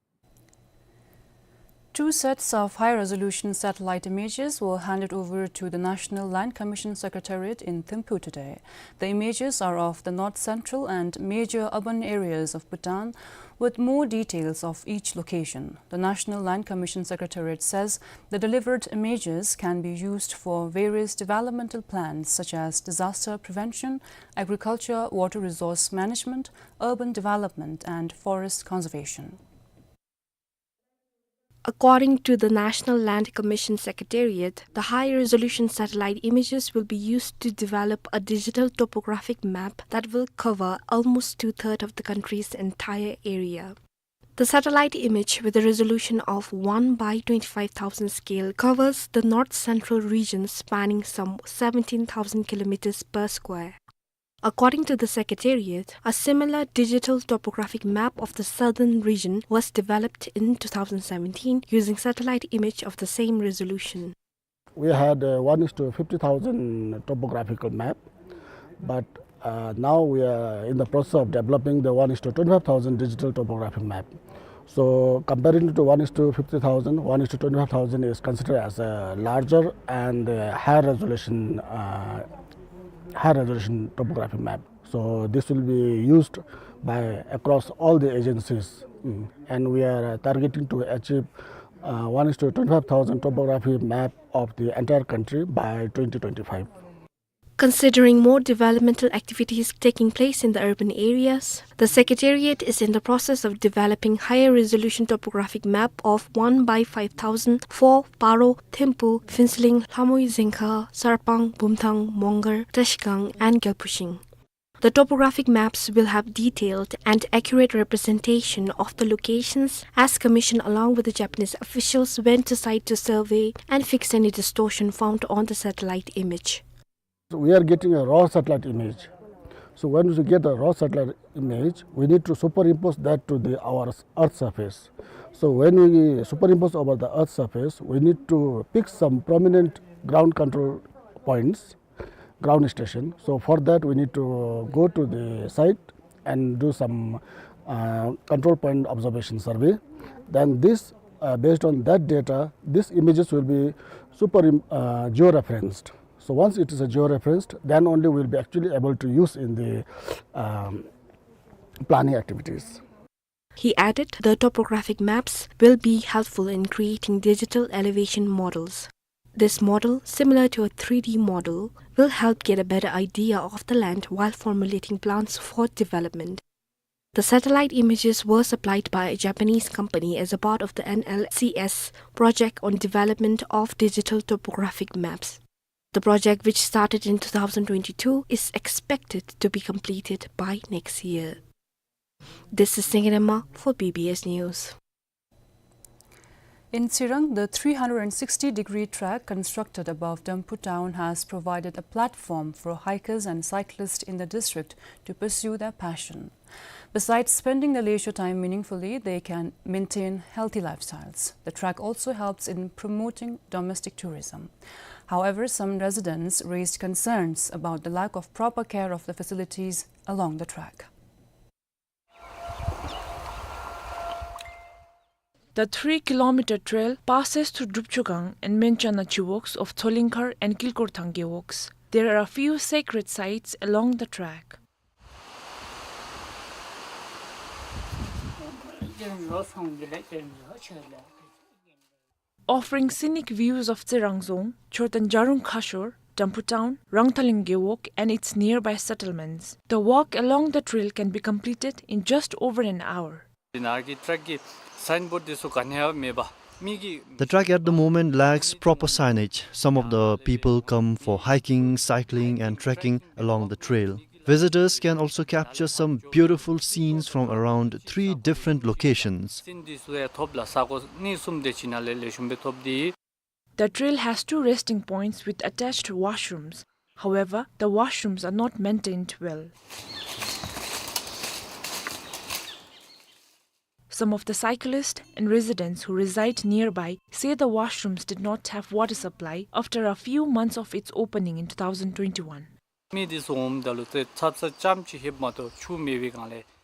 Two sets of high-resolution satellite images were handed over to the National Land Commission Secretariat in Thimphu today. The images are of the north central and major urban areas of Bhutan, with more details of each location. The National Land Commission Secretariat says the delivered images can be used for various developmental plans such as disaster prevention, agriculture, water resource management, urban development, and forest conservation. According to the National Land Commission Secretariat, the high-resolution satellite images will be used to develop a digital topographic map that will cover almost two-thirds of the country's entire area. The satellite image, with a resolution of one by twenty-five thousand scale, covers the north central region, spanning some seventeen thousand kilometers per square. According to the Secretariat, a similar digital topographic map of the southern region was developed in two thousand seventeen using satellite image of the same resolution. We had, uh, one is to fifty thousand topographical map, but, uh, now we are in the process of developing the one is to twenty-five thousand digital topographic map. So, comparing to one is to fifty thousand, one is to twenty-five thousand is considered as a larger and, uh, higher resolution, uh, higher resolution topographic map. So, this will be used by across all the agencies, mm, and we are, uh, targeting to achieve, uh, one is to twenty-five thousand topography map of the entire country by twenty twenty-five. Considering more developmental activities taking place in the urban areas, the Secretariat is in the process of developing higher resolution topographic map of one by five thousand for Paro, Thimphu, Phuentsholing, Lhamui, Zingkha, Sarpang, Bumthang, Mongar, Trashigang, and Gyalpushing. The topographic maps will have detailed and accurate representation of the locations, as Commission along with the Japanese officials went to site to survey and fix any distortion found on the satellite image. So we are getting a raw satellite image. So when we get the raw satellite image, we need to superimpose that to the, our Earth surface. So when we superimpose over the Earth surface, we need to pick some prominent ground control points, ground station. So for that, we need to go to the site and do some, uh, control point observation survey. Then this, uh, based on that data, these images will be super, uh, georeferenced. So once it is a georeferenced, then only we'll be actually able to use in the, um, planning activities. He added the topographic maps will be helpful in creating digital elevation models. This model, similar to a three D model, will help get a better idea of the land while formulating plans for development. The satellite images were supplied by a Japanese company as a part of the N L C S project on development of digital topographic maps. The project, which started in two thousand twenty-two, is expected to be completed by next year. This is Singirema for B B S News. In Tsirang, the three hundred sixty degree track constructed above Damphu town has provided a platform for hikers and cyclists in the district to pursue their passion. Besides spending their leisure time meaningfully, they can maintain healthy lifestyles. The track also helps in promoting domestic tourism. However, some residents raised concerns about the lack of proper care of the facilities along the track. The three kilometer trail passes through Drupchugang and Menchana Chiwogs of Tsolingkhar and Kilkorthang Gewogs. There are a few sacred sites along the track. Offering scenic views of Tsirang Dzong, Chorten Jarung Khashor, Damphu Town, Rangthaling Gewog and its nearby settlements. The walk along the trail can be completed in just over an hour. ནཱ་གི་ཊརེག་གི་སའིན་བོཌ་འདི་ཚུ་ག་ནི་ཡང་མེད་པ། The track at the moment lacks proper signage. Some of the people come for hiking, cycling, and trekking along the trail. Visitors can also capture some beautiful scenes from around three different locations. The trail has two resting points with attached washrooms. However, the washrooms are not maintained well. Some of the cyclists and residents who reside nearby say the washrooms did not have water supply after a few months of its opening in two thousand twenty-one.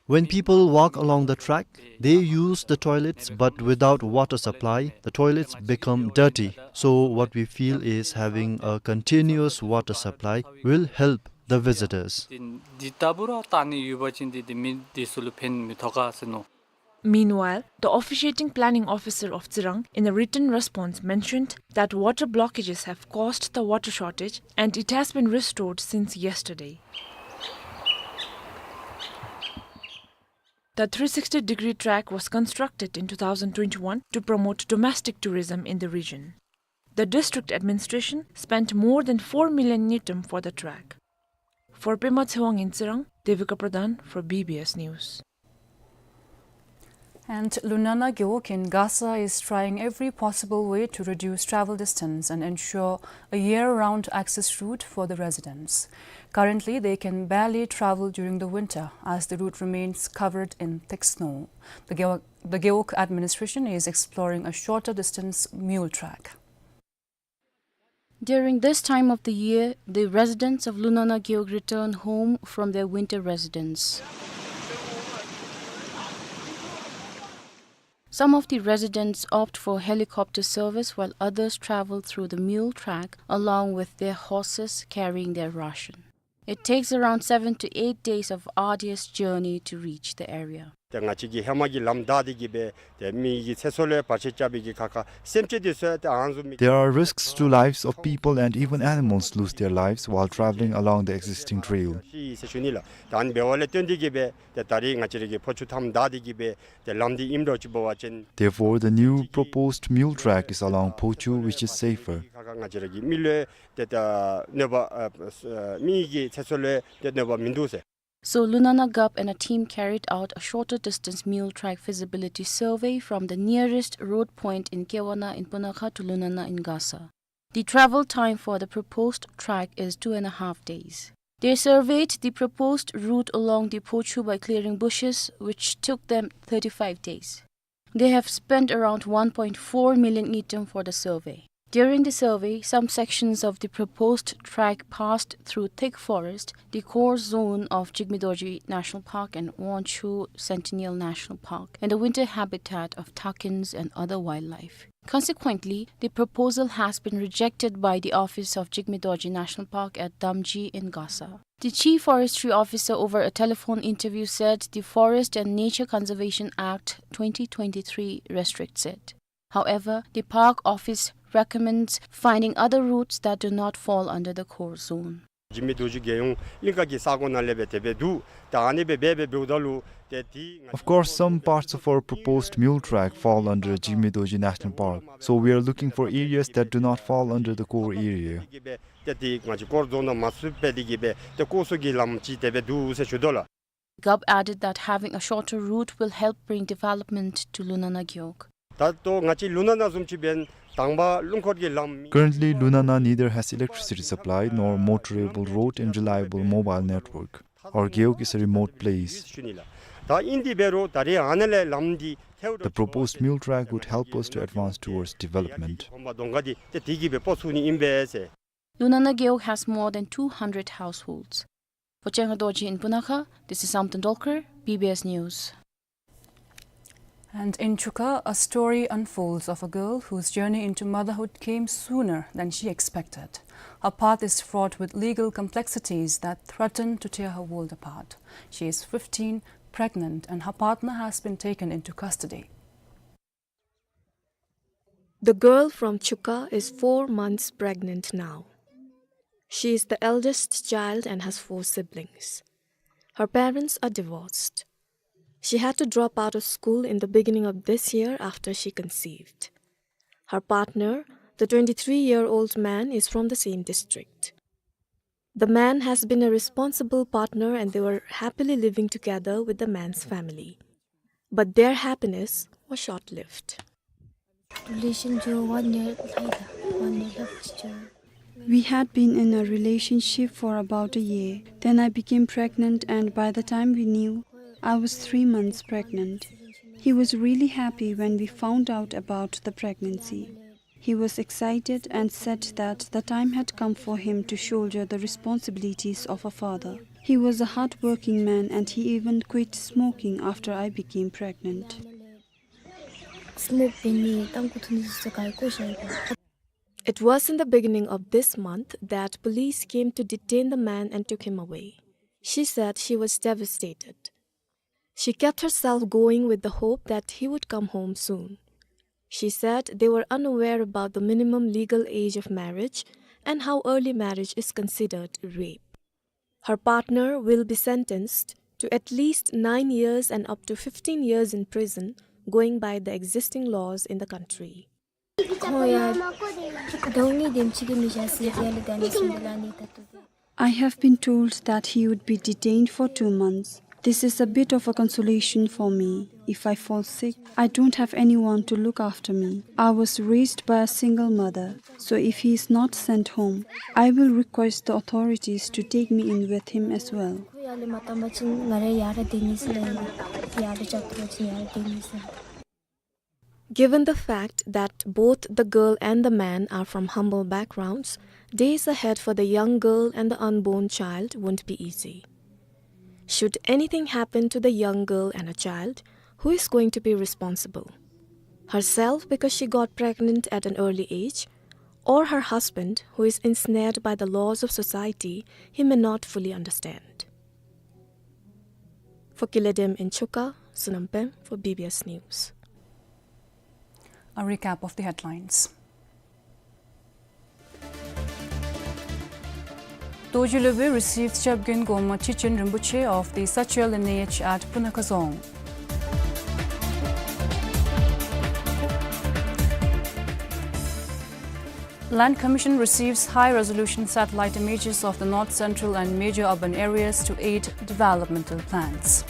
When people walk along the track, they use the toilets, but without water supply, the toilets become dirty. So what we feel is having a continuous water supply will help the visitors. Meanwhile, the officiating planning officer of Tsirang, in a written response, mentioned that water blockages have caused the water shortage and it has been restored since yesterday. The three sixty degree track was constructed in two thousand twenty-one to promote domestic tourism in the region. The district administration spent more than four million ngultrum for the track. For Pema Tshewang in Tsirang, Devika Pradhan for B B S News. And Lunana Gewog in Gasa is trying every possible way to reduce travel distance and ensure a year-round access route for the residents. Currently, they can barely travel during the winter as the route remains covered in thick snow. The Gewog, the Gewog administration is exploring a shorter distance mule track. During this time of the year, the residents of Lunana Gewog return home from their winter residence. Some of the residents opt for helicopter service, while others travel through the mule track along with their horses carrying their ration. It takes around seven to eight days of arduous journey to reach the area. ཏེ་ང་བཅས་ཀྱི་ཧེ་མ་གི་ལམ་བདའ་སྟེ་གི་སྦེ་ཏེ་མི་གི་ཚེ་སྲོག་ལུ་བར་ཆད་རྐྱབ་པའི་གི་ཁ་ཁ་སེམས་ཅན་འདི་ཚུ་ཏེ་ཨ་ནི་བཟུམ་མི། There are risks to lives of people and even animals lose their lives while traveling along the existing trail. ཤི་ཟེར་ཞུ་ནི་ལགས། ད་ཨ་ནི་འབདཝ་ལས་བརྟེན་ཏེ་གི་སྦེ་ཏེ་ད་རིས་ང་བཅས་ར་གིས་ཕོ་ཆུ་མཐའམ་བདའ་སྟེ་གི་སྦེ་ཏེ་ལམ་འདི་ཨིནམ་འདྲཝ་ཅིག་འབད་བ་ཅིན། Therefore, the new proposed mule track is along Phochu, which is safer. ཁ་ཁ་ང་བཅས་ར་གི་མི་ལུ་ཏེ་ད་གནོད་པ་ཨ་མི་གི་ཚེ་སྲོག་ལུ་ཏེ་གནོད་པ་མིན་འདུག་ཟེར། So Lunana Gov and a team carried out a shorter distance mule track feasibility survey from the nearest road point in Kewana in Punakha to Lunana in Gasa. The travel time for the proposed track is two and a half days. They surveyed the proposed route along the Phochu by clearing bushes, which took them thirty-five days. They have spent around one point four million ngultrum for the survey. During the survey, some sections of the proposed track passed through thick forest, the core zone of Jigme Dorji National Park and Wangchhu Centennial National Park, and the winter habitat of takins and other wildlife. Consequently, the proposal has been rejected by the Office of Jigme Dorji National Park at Damji in Gasa. The Chief Forestry Officer, over a telephone interview, said the Forest and Nature Conservation Act twenty twenty-three restricts it. However, the Park Office recommends finding other routes that do not fall under the core zone. ཇིག་མེ་རྡོ་རྗེ་རྒྱལ་ཡོངས་གླིང་ཁ་གི་ས་གོ་ནང་ལས་སྦེ་དེ་སྦེ་འདུག། ད་ཨ་ནི་སྦེ་འབད་སྦེ་འབདཝ་ད་ལུ་ཏེ་འདི་ང་བཅས། Of course, some parts of our proposed mule track fall under Jigme Dorji National Park, so we are looking for areas that do not fall under the core area. ཏེ་འདི་ང་བཅས་ཀོར་ཛོན་ནང་མ་ཚུད་པའི་འདི་གིས་སྦེ་ཏེ་ཀོར་ཚུ་གི་ལམ་ཅིག་དེ་སྦེ་འདུག་ཟེར་ཞུ་དོ་ལགས། Gov added that having a shorter route will help bring development to Lunana Gewog. ད་ལྟོ་ང་བཅས་ལུ་ན་ན་བཟུམ་ཅིག་འབདན་དང་པ་རླུང་འཁོར་གྱི་ལམ་མེད། Currently, Lunana neither has electricity supply nor motorable road and reliable mobile network. Our Gewog is a remote place. ཞུ་ནི་ལགས། ད་ཨིན་དེ་འབད་རུང་ད་རེས་ཨ་ནཱ་ལས་ལམ་འདི་ཐལ། The proposed mule track would help us to advance towards development. ཧོམ་པ་གདོང་ཁ་འདི་ཏེ་དེ་གིས་སྦེ་སྤོ་ཚུགས་ནི་ཨིན་པས་ཟེར། Lunana Gewog has more than two hundred households. For Chenga Dorji in Punakha, this is Samten Dolkar, B B S News. And in Chuka, a story unfolds of a girl whose journey into motherhood came sooner than she expected. Her path is fraught with legal complexities that threaten to tear her world apart. She is fifteen, pregnant, and her partner has been taken into custody. The girl from Chuka is four months pregnant now. She is the eldest child and has four siblings. Her parents are divorced. She had to drop out of school in the beginning of this year after she conceived. Her partner, the twenty-three-year-old man, is from the same district. The man has been a responsible partner and they were happily living together with the man's family. But their happiness was short-lived. Relation jo one year thaida, one year left jo. We had been in a relationship for about a year. Then I became pregnant, and by the time we knew, I was three months pregnant. He was really happy when we found out about the pregnancy. He was excited and said that the time had come for him to shoulder the responsibilities of a father. He was a hard-working man and he even quit smoking after I became pregnant. Smoke beni tamku thuni sisa kai ko shai ko. It was in the beginning of this month that police came to detain the man and took him away. She said she was devastated. She kept herself going with the hope that he would come home soon. She said they were unaware about the minimum legal age of marriage and how early marriage is considered rape. Her partner will be sentenced to at least nine years and up to fifteen years in prison, going by the existing laws in the country. Khoya dongni dem chigi mi jasi yali dani sundalani tatu. I have been told that he would be detained for two months. This is a bit of a consolation for me. If I fall sick, I don't have anyone to look after me. I was raised by a single mother, so if he is not sent home, I will request the authorities to take me in with him as well. Khoya le matamba chin ngare yara deni sila, yara chapro chin yara deni sila. Given the fact that both the girl and the man are from humble backgrounds, days ahead for the young girl and the unborn child won't be easy. Should anything happen to the young girl and a child, who is going to be responsible? Herself, because she got pregnant at an early age, or her husband, who is ensnared by the laws of society he may not fully understand? For Kiledem in Chuka, Sonam Pem for B B S News. A recap of the headlines. Dorji Lobey receives Chebgen Goma Chichen Rinpoche of the Sachel lineage at Punakha Dzong. Land Commission receives high-resolution satellite images of the north central and major urban areas to aid developmental plans.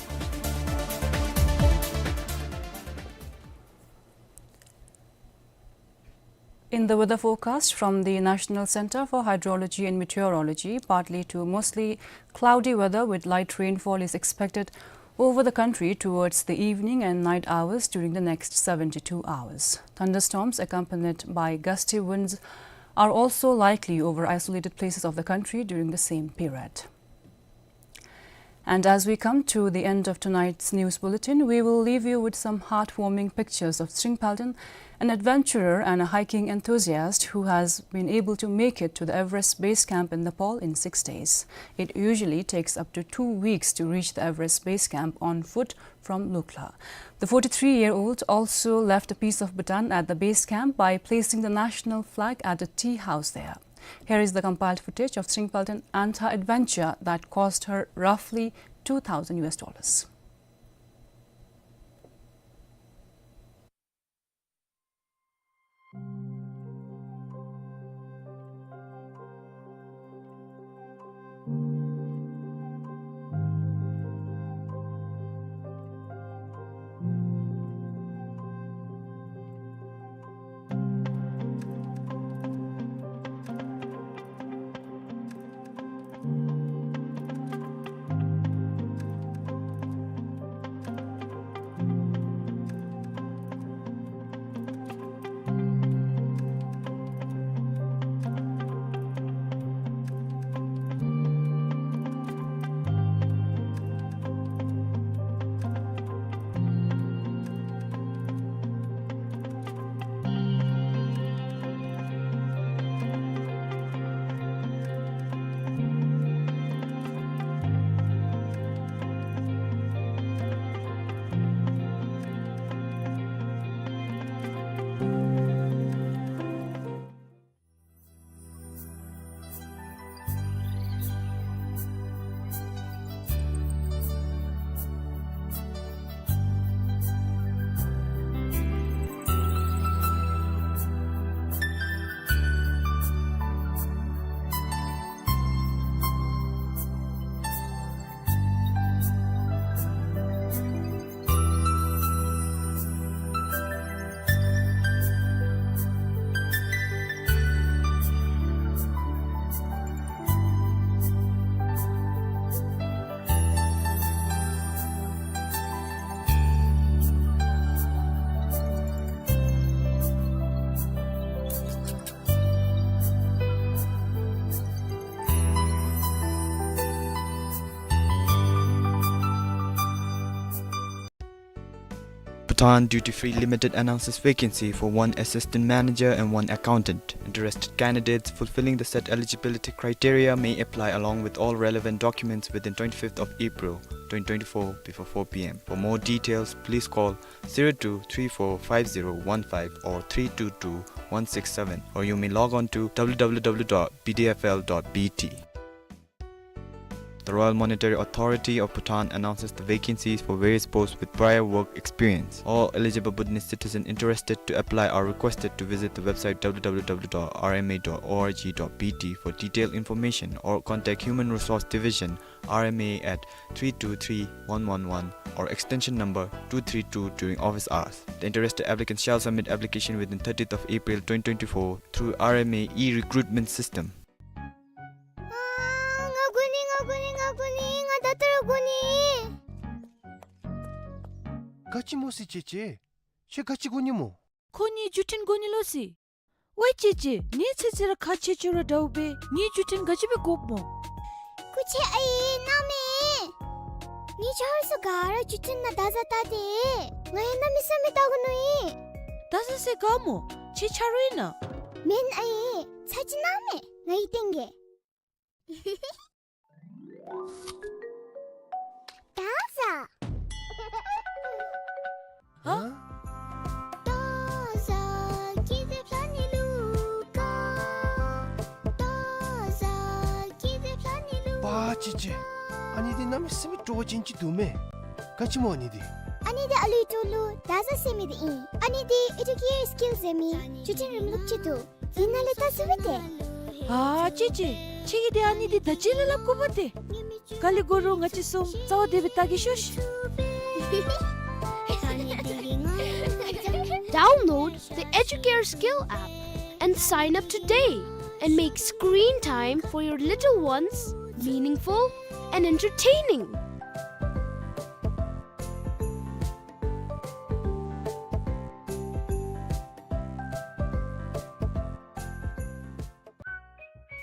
In the weather forecast from the National Centre for Hydrology and Meteorology, partly to mostly cloudy weather with light rainfall is expected over the country towards the evening and night hours during the next seventy-two hours. Thunderstorms accompanied by gusty winds are also likely over isolated places of the country during the same period. And as we come to the end of tonight's news bulletin, we will leave you with some heartwarming pictures of Sringpalden, an adventurer and a hiking enthusiast who has been able to make it to the Everest base camp in Nepal in six days. It usually takes up to two weeks to reach the Everest base camp on foot from Lukla. The forty-three-year-old also left a piece of Bhutan at the base camp by placing the national flag at a tea house there. Here is the compiled footage of Sringpalden and her adventure that cost her roughly two thousand U S dollars. Bhutan Duty Free Limited announces vacancy for one assistant manager and one accountant. Interested candidates fulfilling the set eligibility criteria may apply along with all relevant documents within twenty-fifth of April twenty twenty-four before four p m. For more details, please call zero two three four five zero one five or three two two one six seven, or you may log on to w w w dot b d f l dot b t. The Royal Monetary Authority of Bhutan announces the vacancies for various posts with prior work experience. All eligible Bhutanese citizens interested to apply are requested to visit the website w w w dot r m a dot o r g dot b t for detailed information or contact Human Resource Division, R M A, at three two three one one one or extension number two three two during office hours. The interested applicants shall submit application within thirtieth of April twenty twenty-four through R M A e-recruitment system. ཨ་ང་དགོ་ནི། ང་དགོ་ནི། ང་དགོ་ནི། ང་ད་ལྟོ་ར་དགོ་ནི། ག་ཅི་སྨོ་སི་ཅེ་ཅེ། ཁྱོད་ག་ཅི་དགོ་ནི་སྨོ། ཁོ་ངེའི་བརྒྱུད་འཕྲིན་དགོ་ནི་ལོ་སི། ཝའི་ཅེ་ཅེ། ངེའི་ཚེ་ཚེ་ར་ཁ་ཆེ་ཆེ་ར་འདྲཝ་སྦེ་ངེའི་བརྒྱུད་འཕྲིན་ག་ཅི་སྦེ་དགོཔ་སྨོ། སྐུ་མཁྱེན་ཨའི་གནམ་མེད། ངེའི་ཆ་རོགས་ཚུ་ག་ར་བརྒྱུད་འཕྲིན་ནང་བརྡ་བཟའ་བལྟ་སྟེ། ང་ཡང་གནམ་མེད་ས་མེད་བལྟ་དགོ་ནི་ཨིན། བརྡ་བཟའ་ཟེར་ག་སྨོ། ཁྱོད་ཆ་རོགས་ཨིན་ན། མེན་ཨའི། ཚ་གྱང་གནམ་མེད་ང་གིས་བསྟན་གེ། བརྡ་བཟའ། ཧ། བརྡ་བཟའ་ཀི་ཟེ་ཕྱ་ནི་ལུ་ཀ། བརྡ་བཟའ་ཀི་ཟེ་ཕྱ་ནི་ལུ། པ་ཅི་ཅི། ཨ་ནི་འདི་གནམ་མེད་ས་མེད་སྤྲོ་བ་ཅན་ཅིག་འདུག་མས། ག་ཅི་སྨོ་ཨ་ནི་འདི། ཨ་ནི་འདི་ཨ་ལུའི་ཐོག་ལུ་བརྡ་བཟའ་ཟེར་མི་འདི་ཨིན། ཨ་ནི་འདི་ཨེ་ཌུ་ཀེར་སི་ཀིལ་ཟེར་མི་བརྒྱུད་འཕྲིན་རིམ་ལུགས་ཅིག་འདུག། ཨིན་ན་ལས་བལྟ་ཚུགས་པས་ཏེ། ཨ་ཅི་ཅི། ཁྱོད་ཀྱིས་འདི་ཨ་ནི་འདི་ད་ཅི་ལས་སླབ་དགོ་པས་ཏེ། ག་ལས་དགོ་རུང་ང་བཅས་གསུམ་རྩ་བ་བདེ་སྦེ་བལྟ་གེ་ཤོག་ཤིག། Download the Educare Skill app and sign up today and make screen time for your little ones meaningful and entertaining.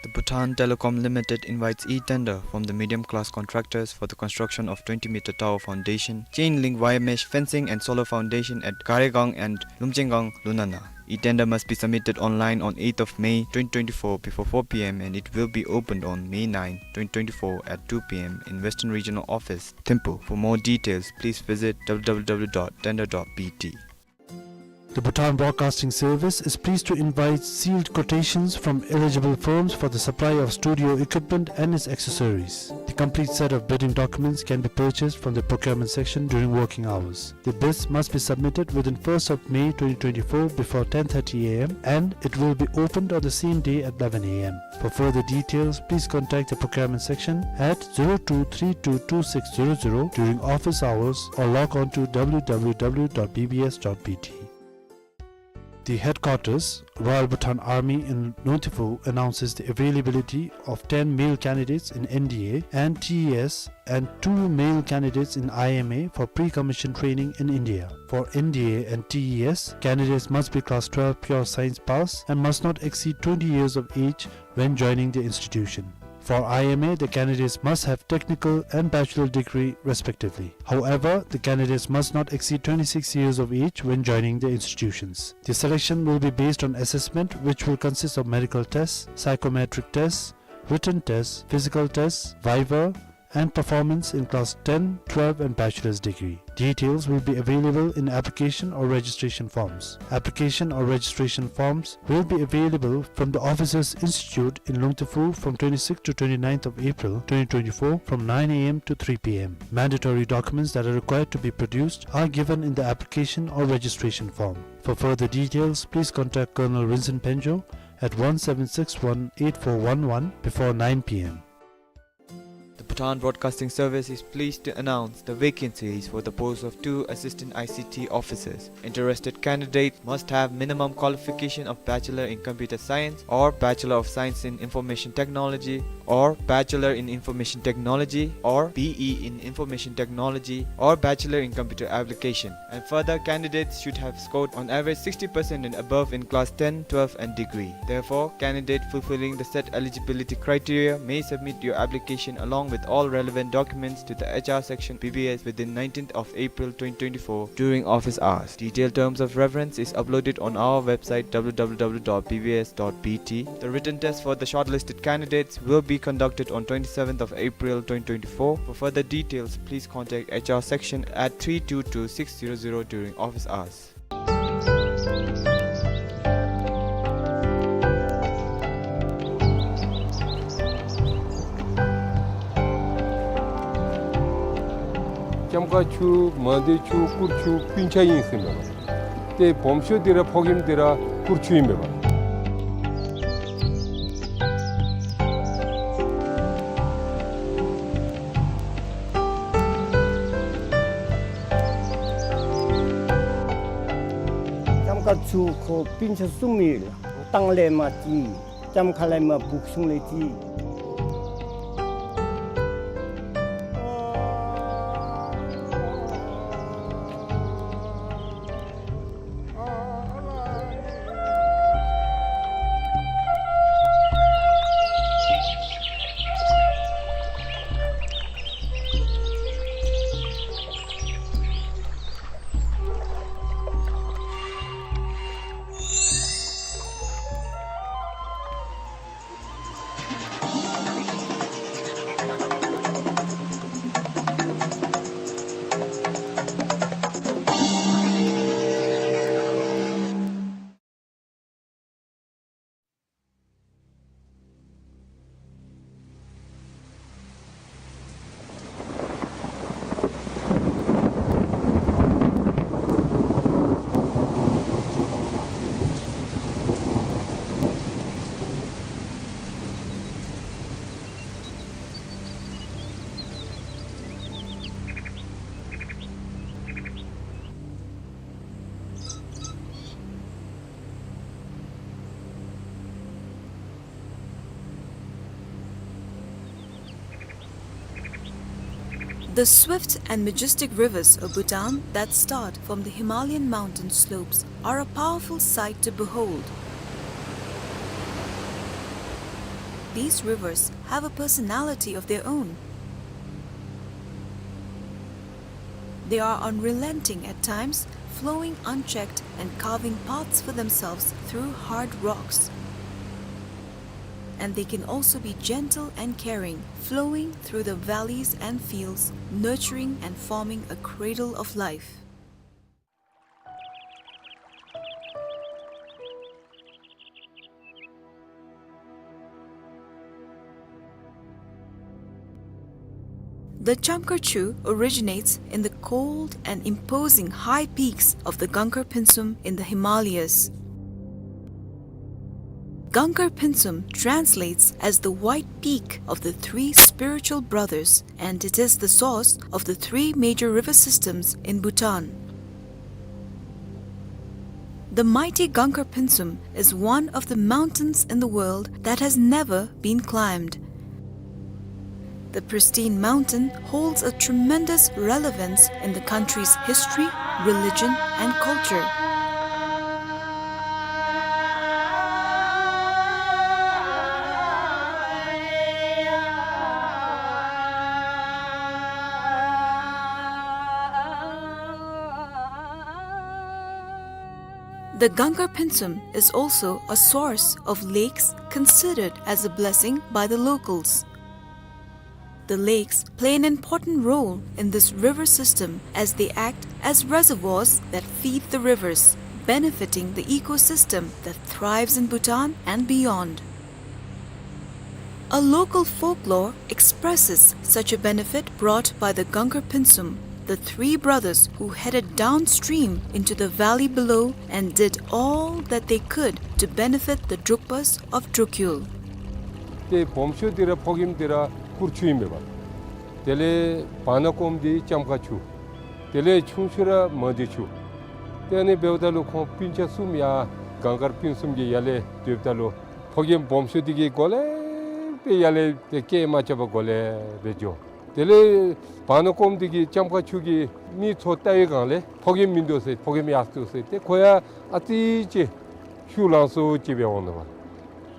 The Bhutan Telecom Limited invites e-tender from the medium class contractors for the construction of twenty meter tower foundation, chain link wire mesh fencing and solar foundation at Garegang and Lumchengang, Lunana. E-tender must be submitted online on eighth of May twenty twenty-four before four p m and it will be opened on May ninth, twenty twenty-four at two p m in Western Regional Office, Thimphu. For more details, please visit w w w dot tender dot b t. The Bhutan Broadcasting Service is pleased to invite sealed quotations from eligible firms for the supply of studio equipment and its accessories. The complete set of bidding documents can be purchased from the procurement section during working hours. The bids must be submitted within first of May twenty twenty-four before ten thirty a m and it will be opened on the same day at eleven a m. For further details, please contact the procurement section at zero two three two two six zero zero during office hours or log on to w w w dot b b s dot b t. The headquarters, Royal Bhutan Army in Lungthifu, announces the availability of ten male candidates in N D A and T E S and two male candidates in I M A for pre-commission training in India. For N D A and T E S, candidates must be class twelve pure science pass and must not exceed twenty years of age when joining the institution. For I M A, the candidates must have technical and bachelor degree respectively. However, the candidates must not exceed twenty-six years of age when joining the institutions. The selection will be based on assessment, which will consist of medical tests, psychometric tests, written tests, physical tests, viva, and performance in class ten, twelve and bachelor's degree. Details will be available in application or registration forms. Application or registration forms will be available from the Officers Institute in Lungthifu from twenty-sixth to twenty-ninth of April twenty twenty-four from nine a m to three p m. Mandatory documents that are required to be produced are given in the application or registration form. For further details, please contact Colonel Rinzin Penjo at one seven six one eight four one one before nine p m. The Bhutan Broadcasting Service is pleased to announce the vacancies for the post of two assistant I C T officers. Interested candidate must have minimum qualification of Bachelor in Computer Science or Bachelor of Science in Information Technology or Bachelor in Information Technology or B E in Information Technology or Bachelor in Computer Application. And further, candidates should have scored on average sixty percent and above in class ten, twelve and degree. Therefore, candidate fulfilling the set eligibility criteria may submit your application along with all relevant documents to the H R section B B S within nineteenth of April twenty twenty-four during office hours. Detailed terms of reference is uploaded on our website, W W W dot B B S dot B T. The written test for the shortlisted candidates will be conducted on twenty-seventh of April twenty twenty-four. For further details, please contact H R section at three two two six zero zero during office hours. ལྕམ་མཁར་ཆུ་མང་སྡེ་ཆུ་སྐུར་ཆུ་སྤུན་ཆ་ཨིན་ཟེར་མས་པ། ཏེ་སྦོམ་ཤོས་འདི་ར་ཕོ་རྒནམ་འདི་ར་སྐུར་ཆུ་ཨིན་མས་པ། ལྕམ་མཁར་ཆུ་ཁོ་སྤུན་ཆ་གསུམ་ཡོད་ལགས། ལྟག་ལས་མར་ཅིག་ལྕམ་མཁར་ལས་མར་སྦུག་གཞུང་ལས་ཅིག། The swift and majestic rivers of Bhutan that start from the Himalayan mountain slopes are a powerful sight to behold. These rivers have a personality of their own. They are unrelenting at times, flowing unchecked and carving paths for themselves through hard rocks. And they can also be gentle and caring, flowing through the valleys and fields, nurturing and forming a cradle of life. The Chamkar Chu originates in the cold and imposing high peaks of the Gangkar Pynsum in the Himalayas. Gangkar Pynsum translates as the white peak of the three spiritual brothers, and it is the source of the three major river systems in Bhutan. The mighty Gangkar Pynsum is one of the mountains in the world that has never been climbed. The pristine mountain holds a tremendous relevance in the country's history, religion, and culture. The Gangkar Pynsum is also a source of lakes considered as a blessing by the locals. The lakes play an important role in this river system as they act as reservoirs that feed the rivers, benefiting the ecosystem that thrives in Bhutan and beyond. A local folklore expresses such a benefit brought by the Gangkar Pynsum, the three brothers who headed downstream into the valley below and did all that they could to benefit the Drukpas of Drukyul. ཏེ་སྦོམ་ཤོས་འདི་ར་ཕོ་རྒནམ་འདི་ར་སྐུར་ཆུ་ཨིན་མས་པ། དེ་ལས་བར་ན་ཀོམ་འདི་ལྕམ་མཁར་ཆུ། དེ་ལས་ཆུང་ཤོས་ར་མང་སྡེ་ཆུ། ཏེ་ཨ་ནི་འབདཝ་ད་ལུ་ཁོང་སྤུན་ཆ་གསུམ་ཡར་གངས་དཀར་སྤུན་གསུམ་གྱི་ཡར་ལས་སྡོདཔ་ད་ལུ་ཕོ་རྒནམ་སྦོམ་ཤོས་འདི་གིས་གོ་ལེ་སྦེ་ཡར་ལས་ཏེ་སྐད་མ་རྐྱབ་པར་གོ་ལེ་སྦེ་འགྱོ། དེ་ལས་བར་ན་ཀོམ་འདི་གིས་ལྕམ་མཁར་ཆུ་གི་མི་ཚུ་བལྟ་བའི་སྒང་ལས་ཕོ་རྒནམ་མིན་འདུག་ཟེར་ཕོ་རྒནམ་ཡར་སོང་ཟེར་ཏེ་ཁོ་ཡང་ཨ་ཙི་ཅིག་ཤུགས་ལང་སོང་ཅིག་སྦེ་འོང་ནུག་པ།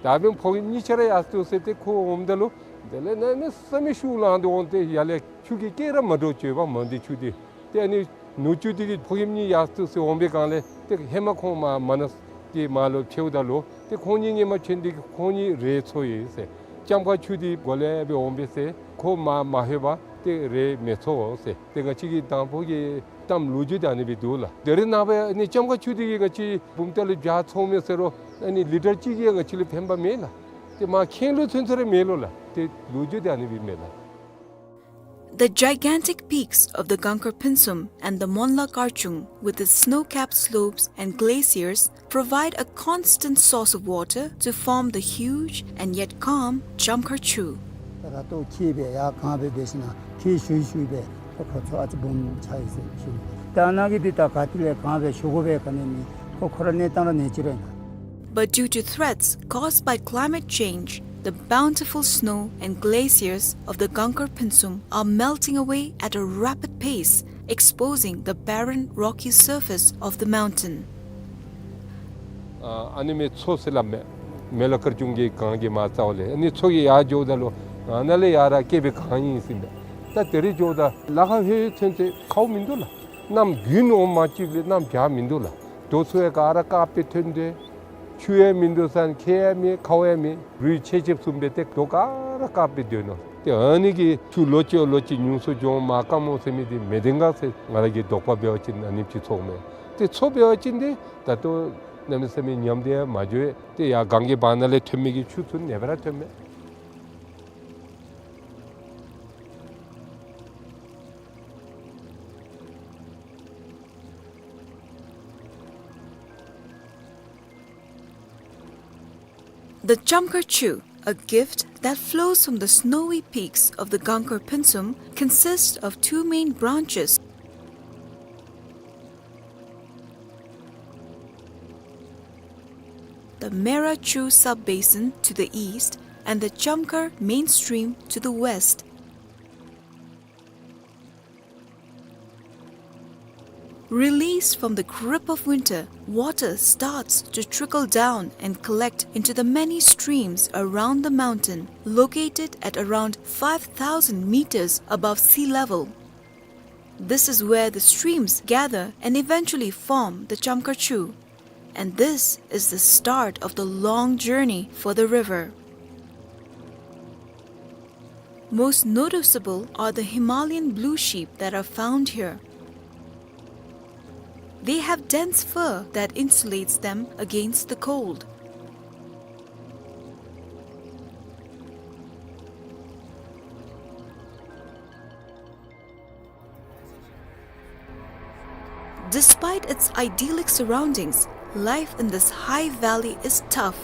ད་འབདན་ཕོ་རྒནམ་གཉིས་ཆ་ར་ཡར་སོང་ཟེར་ཏེ་ཁོ་འོངམ་ད་ལུ་ དེ་ལས་གནམ་མེད་ས་མེད་ཤུགས་ལངས་ཏེ་འོང་སྟེ་ཡར་ལས་ཆུ་གིས་སྐད་ར་མ་འགྲོ་བཅོས་པ་མང་སྟེ་ཆུ་དེ། ཏེ་ཨ་ནི་ནུ་གཅུང་དེ་གིས་ཕོ་རྒནམ་གཉིས་ཡར་བཙུགས་སྟེ་འོང་པའི་སྒང་ལས་ཏེ་ཧེ་མ་ཁོང་མ་མ་ན་གི་མར་ལུ་ཕྱདཔ་ད་ལུ་ཏེ་ཁོང་གཉིས་སྔོན་མ་བྱོན་ཏེ་ཁོང་གཉིས་རེ་འཚོ་ཡི་ཟེར། ལྕམ་མཁར་ཆུ་དེ་གོ་ལེ་སྦེ་འོང་པས་ཟེར། ཁོ་མ་མ་ལྷོད་པར་ཏེ་རེ་མི་འཚོ་འོང་ཟེར། ཏེ་ང་བཅས་ཀྱི་དང་ཕུ་གི་གཏམ་ལོ་རྒྱུས་དེ་ཨ་ནི་སྦེ་འདུག་ལགས། དེ་རིང་ནངས་པ་ཨ་ནི་ལྕམ་མཁར་ཆུ་དེ་གིས་ང་བཅས་བུམ་ཐང་ལས་བྱཱ་འཚོ་མི་ཟེར་རུང་ཨ་ནི་ལི་ཊར་གཅིག་གིས་ང་བཅས་ལུ་ཕན་པ་མེད་ལགས། ཏེ་མ་ཁེངས་ལུ་ཚུན་ཚོད་ར་མེད་ལོ་ལགས། ཏེ་ལོ་རྒྱུས་དེ་ཨ་ནི་སྦེ་མས་ལགས། The gigantic peaks of the Gangkar Pynsum and the Monla Karchung, with its snow-capped slopes and glaciers, provide a constant source of water to form the huge and yet calm Chamkhar Chu. ར་ཏོ་ཁྱི་སྦེ་ཡར་གང་སྦེ་འབད་ཞིན་ན་ཁྱི་ཞུ་ཞུ་སྦེ་ཏེ་ཁོ་ཚུ་ཨ་ཙི་སྦོམ་ཆགས་ཡི་ཟེར་ཞུ་ནི། ད་ནཱ་གི་འདི་ད་ག་ཏེ་ལས་གང་སྦེ་ཞུ་དགོ་པའི་ག་ནི་མེད། ཁོ་ཁོ་ར་གནས་སྟངས་ར་གནས་ཅི་ར་ཨིན་ན། But due to threats caused by climate change, the bountiful snow and glaciers of the Gangkar Pynsum are melting away at a rapid pace, exposing the barren, rocky surface of the mountain. ཨ་ཨ་ནི་མི་མཚོ་ཟེར་སླབ་མས། མོན་ལ་དཀར་ཆུང་གི་གངས་ཀྱི་མར་རྩ་བ་ལས་ཨ་ནི་མཚོ་གི་ཡར་འགྱོཝ་ད་ལུ་ཨ་ནཱ་ལས་ཡར་ར་བསྐལ་པའི་གངས་ཨིན་ཟེར་མས། ད་དེ་རེ་འགྱོཝ་ད་ལ་ཁ་ལྷོད་ཚུན་ཚོད་ཁཝ་མིན་འདུག་ལགས། གནམ་དགུན་འོང་མ་གཅིག་ལས་གནམ་བྱཱར་མིན་འདུག་ལགས། རྡོ་ཚུ་ཡང་ག་ར་དཀརཔོ་སྦེ་ཐོན་ཏེ་ཆུ་ཡང་མིན་འདུག་ཟེར་ཁྱེགས་ཡང་མེད་ཁཝ་ཡང་མེད་རུལ་ཆད་ཆདཔ་བཟུམ་སྦེ་ཏེ་རྡོ་ག་ར་དཀརཔོ་སྦེ་སྡོད་ནུག། ཏེ་ཨ་ནི་གི་ཆུ་ལོ་ཅིག་ལོ་ཅིག་ཉུང་སུ་འགྱོ་མ་དཀར་མོ་ཟེར་མི་འདི་མི་བདེན་ག་ཟེར་ང་ར་གི་དོགས་པ་འབད་བ་ཅིན་ཨ་ནེམ་ཅིག་ཚོརཝ་མས། ཏེ་མཚོ་འབད་བ་ཅིན་འདི་ད་ལྟོ་གནམ་མེད་ས་མེད་ཉམས་ཏེ་ཡང་མ་འགྱོ། ཏེ་ཡར་གངས་ཀྱི་བར་ན་ལས་ཐོན་མི་གི་ཆུ་ཚུ་ཨ་ནེ་སྦེ་ར་ཐོནམ་མས། The Chamkhar Chu, a gift that flows from the snowy peaks of the Gangkar Pynsum, consists of two main branches, the Mera Chu sub-basin to the east and the Chamkhar main stream to the west. Released from the grip of winter, water starts to trickle down and collect into the many streams around the mountain, located at around five thousand meters above sea level. This is where the streams gather and eventually form the Chamkhar Chu. And this is the start of the long journey for the river. Most noticeable are the Himalayan blue sheep that are found here. They have dense fur that insulates them against the cold. Despite its idyllic surroundings, life in this high valley is tough.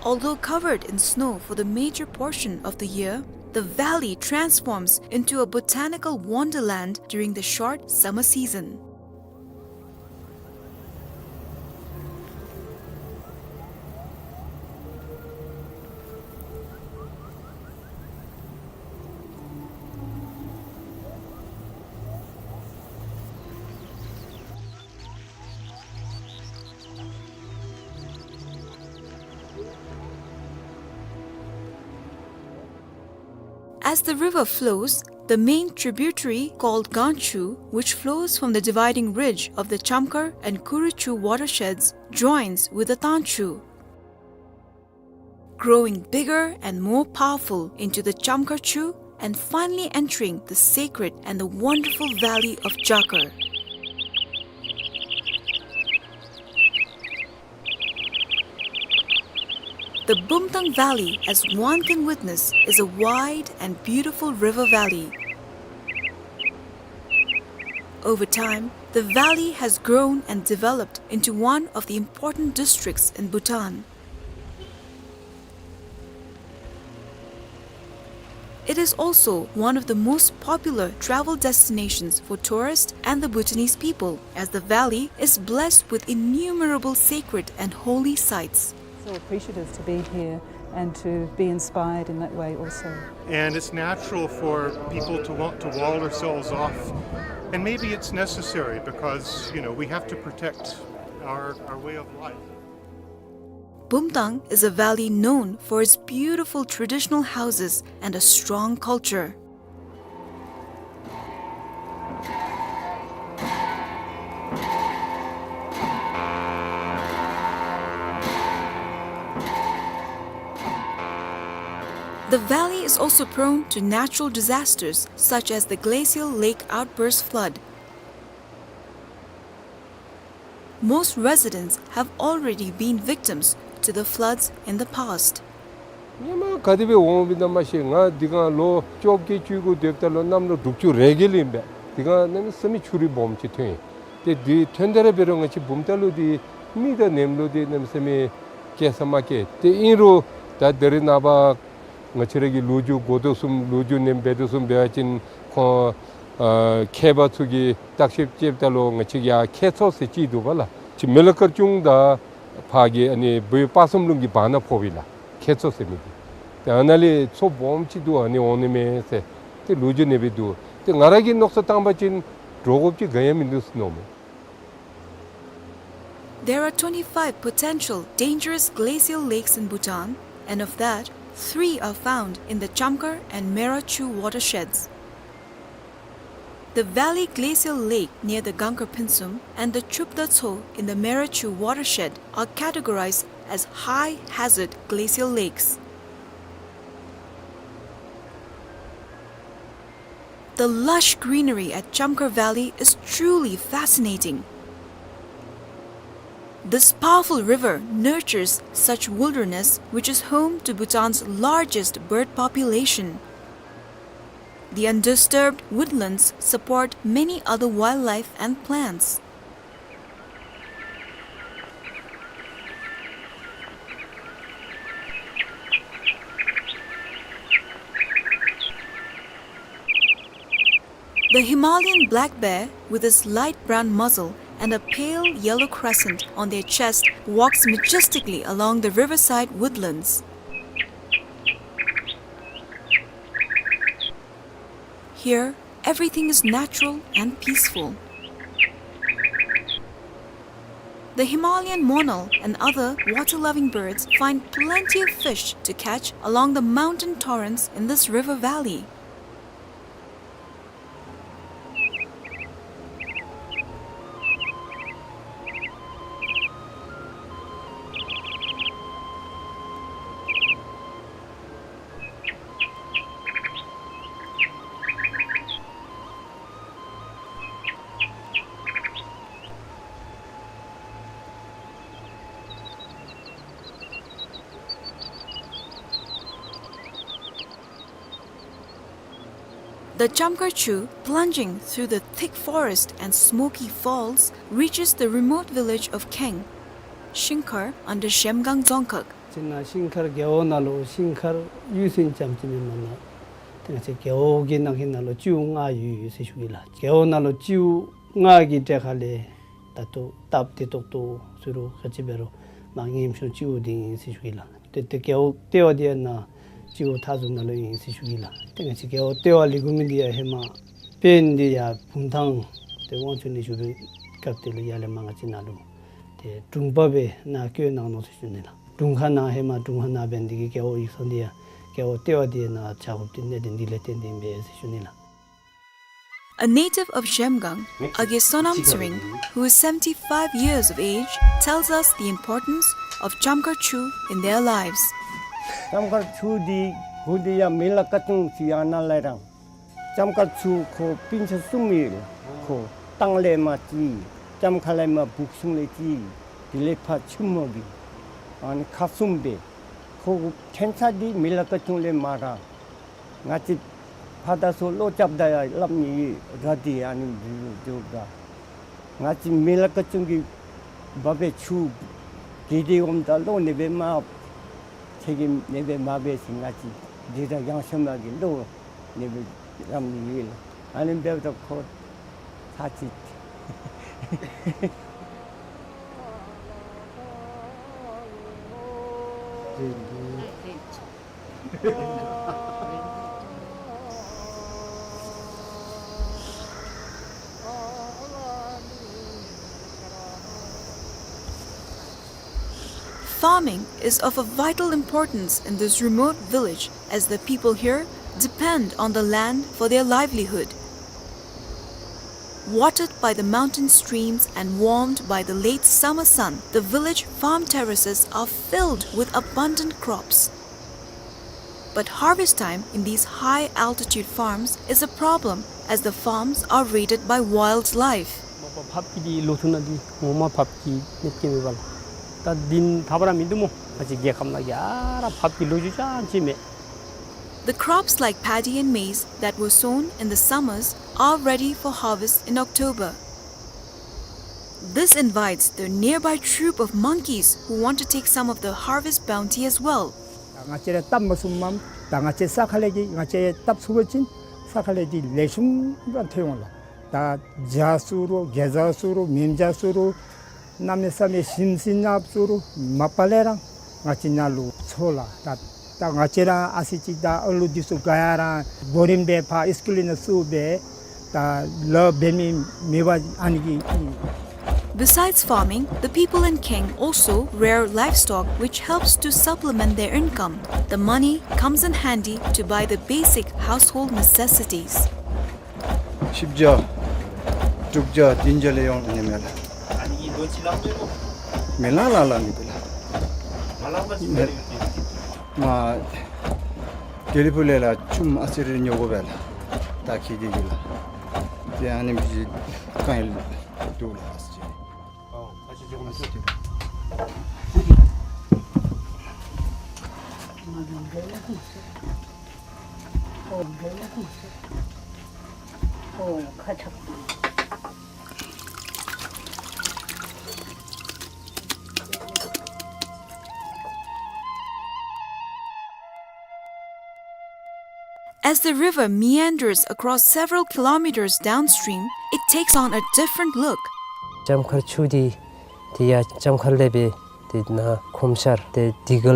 Although covered in snow for the major portion of the year, the valley transforms into a botanical wonderland during the short summer season. As the river flows, the main tributary called Ganchu, which flows from the dividing ridge of the Chamkhar and Kuruchu watersheds, joins with the Tanchu, growing bigger and more powerful into the Chamkhar Chu and finally entering the sacred and the wonderful valley of Jakar. The Bumtang Valley, as one can witness, is a wide and beautiful river valley. Over time, the valley has grown and developed into one of the important districts in Bhutan. It is also one of the most popular travel destinations for tourists and the Bhutanese people, as the valley is blessed with innumerable sacred and holy sites. So appreciative to be here and to be inspired in that way also. And it's natural for people to want to wall ourselves off. And maybe it's necessary because, you know, we have to protect our, our way of life. Bumthang is a valley known for its beautiful traditional houses and a strong culture. The valley is also prone to natural disasters such as the glacial lake outburst flood. Most residents have already been victims to the floods in the past. སྔོན་མ་ག་དེ་སྦེ་འོང་སྦེ་ཨིན་ན་མ་ཤེས། ང་འདི་ག་ལོ་བཅོ་བརྒྱད་བཅུ་དགུ་སྡོདཔ་ད་ལུ་གནམ་ལོ་དྲུག་ཅུ་རེ་བརྒྱད་ལུ་ཨིན་པས། འདི་ག་གནམ་མེད་ས་མེད་ཆུ་རུད་སྦོམ་ཅིག་ཐོན་ཡི། ཏེ་འདི་ཐོན་ད་ར་འབད་རུང་ང་བཅས་བུམ་ཐང་ལུ་འདི་མེ་དང་ནེམ་ལུ་འདི་གནམ་མེད་ས་མེད་སྐྱེ་ས་མ་སྐྱེ། ཏེ་ཨིན་རུང་ད་ད་རེས་ནངས་པ་ང་བཅས་ར་གི་ལོ་རྒྱུས་གོ་དོ་བཟུམ་ལོ་རྒྱུས་ནང་འབད་དོ་བཟུམ་འབད་བ་ཅིན་ཁོང་ཨ་མཁས་པ་ཚུ་གིས་བརྟག་ཞིབ་རྐྱབ་ད་ལུ་ང་བཅས་ཡར་ཁྱད་མཚར་ཟེར་ཅིག་འདུག་པ་ལགས། ཅིག་མི་ལ་དཀར་ཆུ་དང་ཕར་གྱི་ཨ་ནི་སྦུག་དཔག་བསམ་ལུང་གི་བར་ན་ཕོགཔ་ཨིན་ལགས། ཁྱད་མཚར་ཟེར་མི་འདི། ཏེ་ཨ་ནཱ་ལས་མཚོ་སྦོམ་ཅིག་འདུག། ཨ་ནི་འོང་ནི་མས་ཟེར་ཏེ་ལོ་རྒྱུས་ནང་སྦེ་འདུག། ཏེ་ང་ར་གིས་མནོ་བསམ་བཏང་བ་ཅིན་འདྲོག་དགོཔ་ཅིག་ག་ཡང་མིན་འདུག་ཟེར་མནོཝ་མས། There are twenty-five potential dangerous glacial lakes in Bhutan, and of that, three are found in the Chamkhar and Mera Chu watersheds. The Valley Glacial Lake near the Gangkhar Phinsum and the Chupda Tso in the Mera Chu watershed are categorized as high hazard glacial lakes. The lush greenery at Chamkhar Valley is truly fascinating. This powerful river nurtures such wilderness, which is home to Bhutan's largest bird population. The undisturbed woodlands support many other wildlife and plants. The Himalayan black bear, with its light brown muzzle and a pale yellow crescent on their chest, walks majestically along the riverside woodlands. Here, everything is natural and peaceful. The Himalayan monal and other water-loving birds find plenty of fish to catch along the mountain torrents in this river valley. The Chamkhar Chu, plunging through the thick forest and smoky falls, reaches the remote village of Kheng, Shingkhar under Zhemgang Dzongkhag. ཅིག་ནཱ་ཤིང་མཁར་རྒེད་འོག་ནང་ལུ་ཤིང་མཁར་གཡུས་ཚན་ཙམ་ཅིག་མེན་པར་ནཱ་ཏེ་ང་བཅས་རྒེད་འོག་གི་ནང་གི་ནང་ལུ་སྤྱིའུ་ལྔ་ཡོད་ཡོད་ཟེར་ཞུ་གེ་ལགས། རྒེད་འོག་ནང་ལུ་སྤྱིའུ་ལྔ་གི་གྲས་ཁ་ལས་ད་ལྟོ་སྟབས་བདེ་ཏོག་ཏོ་ཟེར་རུང་ག་ཅི་འབད་རུང་མ་ངེམ་ཤོང་སྤྱིའུ་འདི་ཨིན་ཟེར་ཞུ་གེ་ལགས། ཏེ་ཏེ་རྒེད་འོག་ལྟེ་བ་འདི་ཡང་ནཱ་སྤྱིའུ་མཐའ་ཟུར་ནང་ལུ་ཨིན་ཟེར་ཞུ་གེ་ལགས། ཏེ་ང་བཅས་རྒེད་འོག་ལྟེ་བ་ལས་འགོ་མི་འདི་ཡང་ཧེ་མ་དཔོན་འདི་ཡར་བུམ་ཐང་ཏེ་དབང་ཕྱུག་ནི་ཞུ་བའི་སྐབས་དེ་ལུ་ཡར་ལས་མར་ང་བཅས་ནཱ་ལུ་ཏེ་དྲུང་པ་སྦེ་ནཱ་བསྐོས་གནང་ནུག་ཟེར་ཞུ་ནི་ལགས། དྲུང་ཁག་ནང་ཧེ་མ་དྲུང་ཁག་ནང་འབད་ནི་འདི་གིས་རྒེད་འོག་ཡིག་ཚང་འདི་ཡང་རྒེད་འོག་ལྟེ་བ་འདི་ཡང་ནཱ་བྱ་དགོཔ་འདི་གནད་དོན་འདི་ལས་བརྟེན་ཏེ་ཨིན་པས་ཟེར་ཞུ་ནི་ལགས། A native of Zhemgang, Age Sonam Tsering, who is seventy-five years of age, tells us the importance of Chamkhar Chu in their lives. ལྕམ་མཁར་ཆུ་འདི་གུ་འདི་ཡང་མི་ལ་ཀ་ཅུང་ཅིག་ཡང་ན་ལས་རང་། ལྕམ་མཁར་ཆུ་ཁོ་སྤུན་ཆ་གསུམ་ཡོད། ཁོ་སྟང་ལས་མར་གཅིག། ལྕམ་མཁར་ལས་མར་སྦུག་གསུང་ལས་གཅིག། དེ་ལས་ཕར་ཆུ་མོ་གི་ཨ་ནི་ཁག་གསུམ་སྦེ། ཁོ་ཕྲན་ཚེགས་འདི་མི་ལ་ཀ་ཅུང་ལས་མར་ར། ང་བཅས་ཕར་དང་ཚུར་བློ་རྐྱབ་ད་ཡང་སླབ་ནི་ཡོད་ར། འདི་ཨ་ནི་འདི་འདི་འདི་ང་བཅས་མི་ལ་ཀ་ཅུང་གི་བ་སྦེ་ཆུ་གི་འདི་འོངམ་ད་བློ་ནི་སྦེ་མ་ཁྱེད་ཀྱིས་ནི་སྦེ་མ་འབད་ཞིན་ང་བཅས་འདི་ར་ཡང་ཤོ་མ་གི་བློ་ནི་སྦེ་རམ་ནི་ཡོད་ལགས། ཨ་ནི་འབདཝ་ད་ཁོ་ཚར་གཅིག། Farming is of a vital importance in this remote village, as the people here depend on the land for their livelihood. Watered by the mountain streams and warmed by the late summer sun, the village farm terraces are filled with abundant crops. But harvest time in these high-altitude farms is a problem, as the farms are raided by wildlife. མ་པ་ཕགཔ་གི་འདི་ལོ་ཐུང་ནང་འདི་ངོ་མ་ཕགཔ་གི་གནོད་སྐྱེལ་མེད་པས་ལགས། ད་འདི་ད་བར་མིན་འདུག་སྨོ། ང་བཅས་རྒྱལ་ཁབ་ནང་གི་ཨ་ར་ཕགཔ་གི་ལོ་རྒྱུས་ཅང་ཅིག་མེད། The crops like paddy and maize that were sown in the summers are ready for harvest in October. This invites the nearby troop of monkeys who want to take some of the harvest bounty as well. ད་ང་བཅས་ར་བཏབ་མ་ཚུགསཔ་མས། ད་ང་བཅས་ས་ཁ་ལས་ཀྱི་ང་བཅས་བཏབ་ཚུགས་པ་ཅིན་ས་ཁ་ལས་ཀྱི་ལེགས་ཤོམ་ར་ཐོན་འོང་ལགས། ད་བྱ་ཚུ་རུང་གེ་ཛ་ཚུ་རུང་མེན་བྱ་ཚུ་རུང་གནམ་མེད་ས་མེད་ཞིམ་ཞིམ་ནགཔ་ཚུ་རུང་མ་པ་ལས་ར་ང་བཅས་ནཱ་ལུ་འཚོལ་ལགས། ད་ད་ང་བཅས་ར་ཨ་ཙི་ཅིག་ད་ཨ་ལུ་འདི་ཚུ་ག་ཡ་ར་གོ་རིམ་སྦེ་ཕར་སི་ཀུལ་ནང་བཙུགས་སྦེ་ད་ལཱ་འབད་མི་མེད་པ་ཨ་ནི་གིས་ཨིན། Besides farming, the people in Keng also rear livestock, which helps to supplement their income. The money comes in handy to buy the basic household necessities. བཞི་བརྒྱ་དྲུག་བརྒྱ་བདུན་བརྒྱ་ལས་ཡོད་ནི་མས་ལགས། མི་ལ་ལ་ལ་ནི་དེ་ལགས། མ་དགེ་ལེགས་ཕུག་ལས་ལགས་ཆུམ་ཨ་ཙི་རེ་ཉོ་དགོ་པས་ལགས། ད་ཁྱེད་ཀྱི་ལགས། དེ་ཨ་ནི་མི་ཅིག་དཀའ་ངལ་འདུག་ལགས། ཨ་ཙི་ཅིག་ཨ་ཙི་ཅིག་As the river meanders across several kilometers downstream, it takes on a different look. ལྕམ་མཁར་ཆུ་འདི་དེ་ཡར་ལྕམ་མཁར་ལས་སྦེ་དེ་ནཱ་ཁོམ་ཤར་ཏེ་དི་ག་ལ་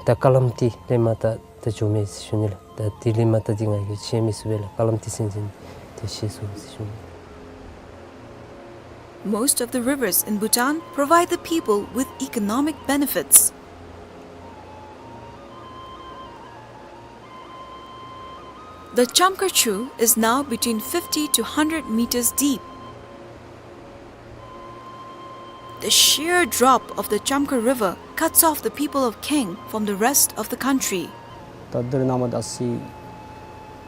དང་ཀ་ལམ་ཏི་ལས་མར་ད་ད་འགྱོ་མས་ཟེར་ཞུ་ནི་ལགས། ད་དེ་ལས་མར་ད་འདི་ང་གིས་ཤེས་མི་ཚུགས་པས་ལགས། ཀ་ལམ་ཏི་ཟེར་ཞིནམ་དེ་ཤེས་སོང་ཟེར་ཞུ་ནི། Most of the rivers in Bhutan provide the people with economic benefits. The Chamkar Chu is now between fifty to hundred meters deep. The sheer drop of the Chamkar River cuts off the people of Keng from the rest of the country. ད་འདིར་ནཱ་མར་ད་སི་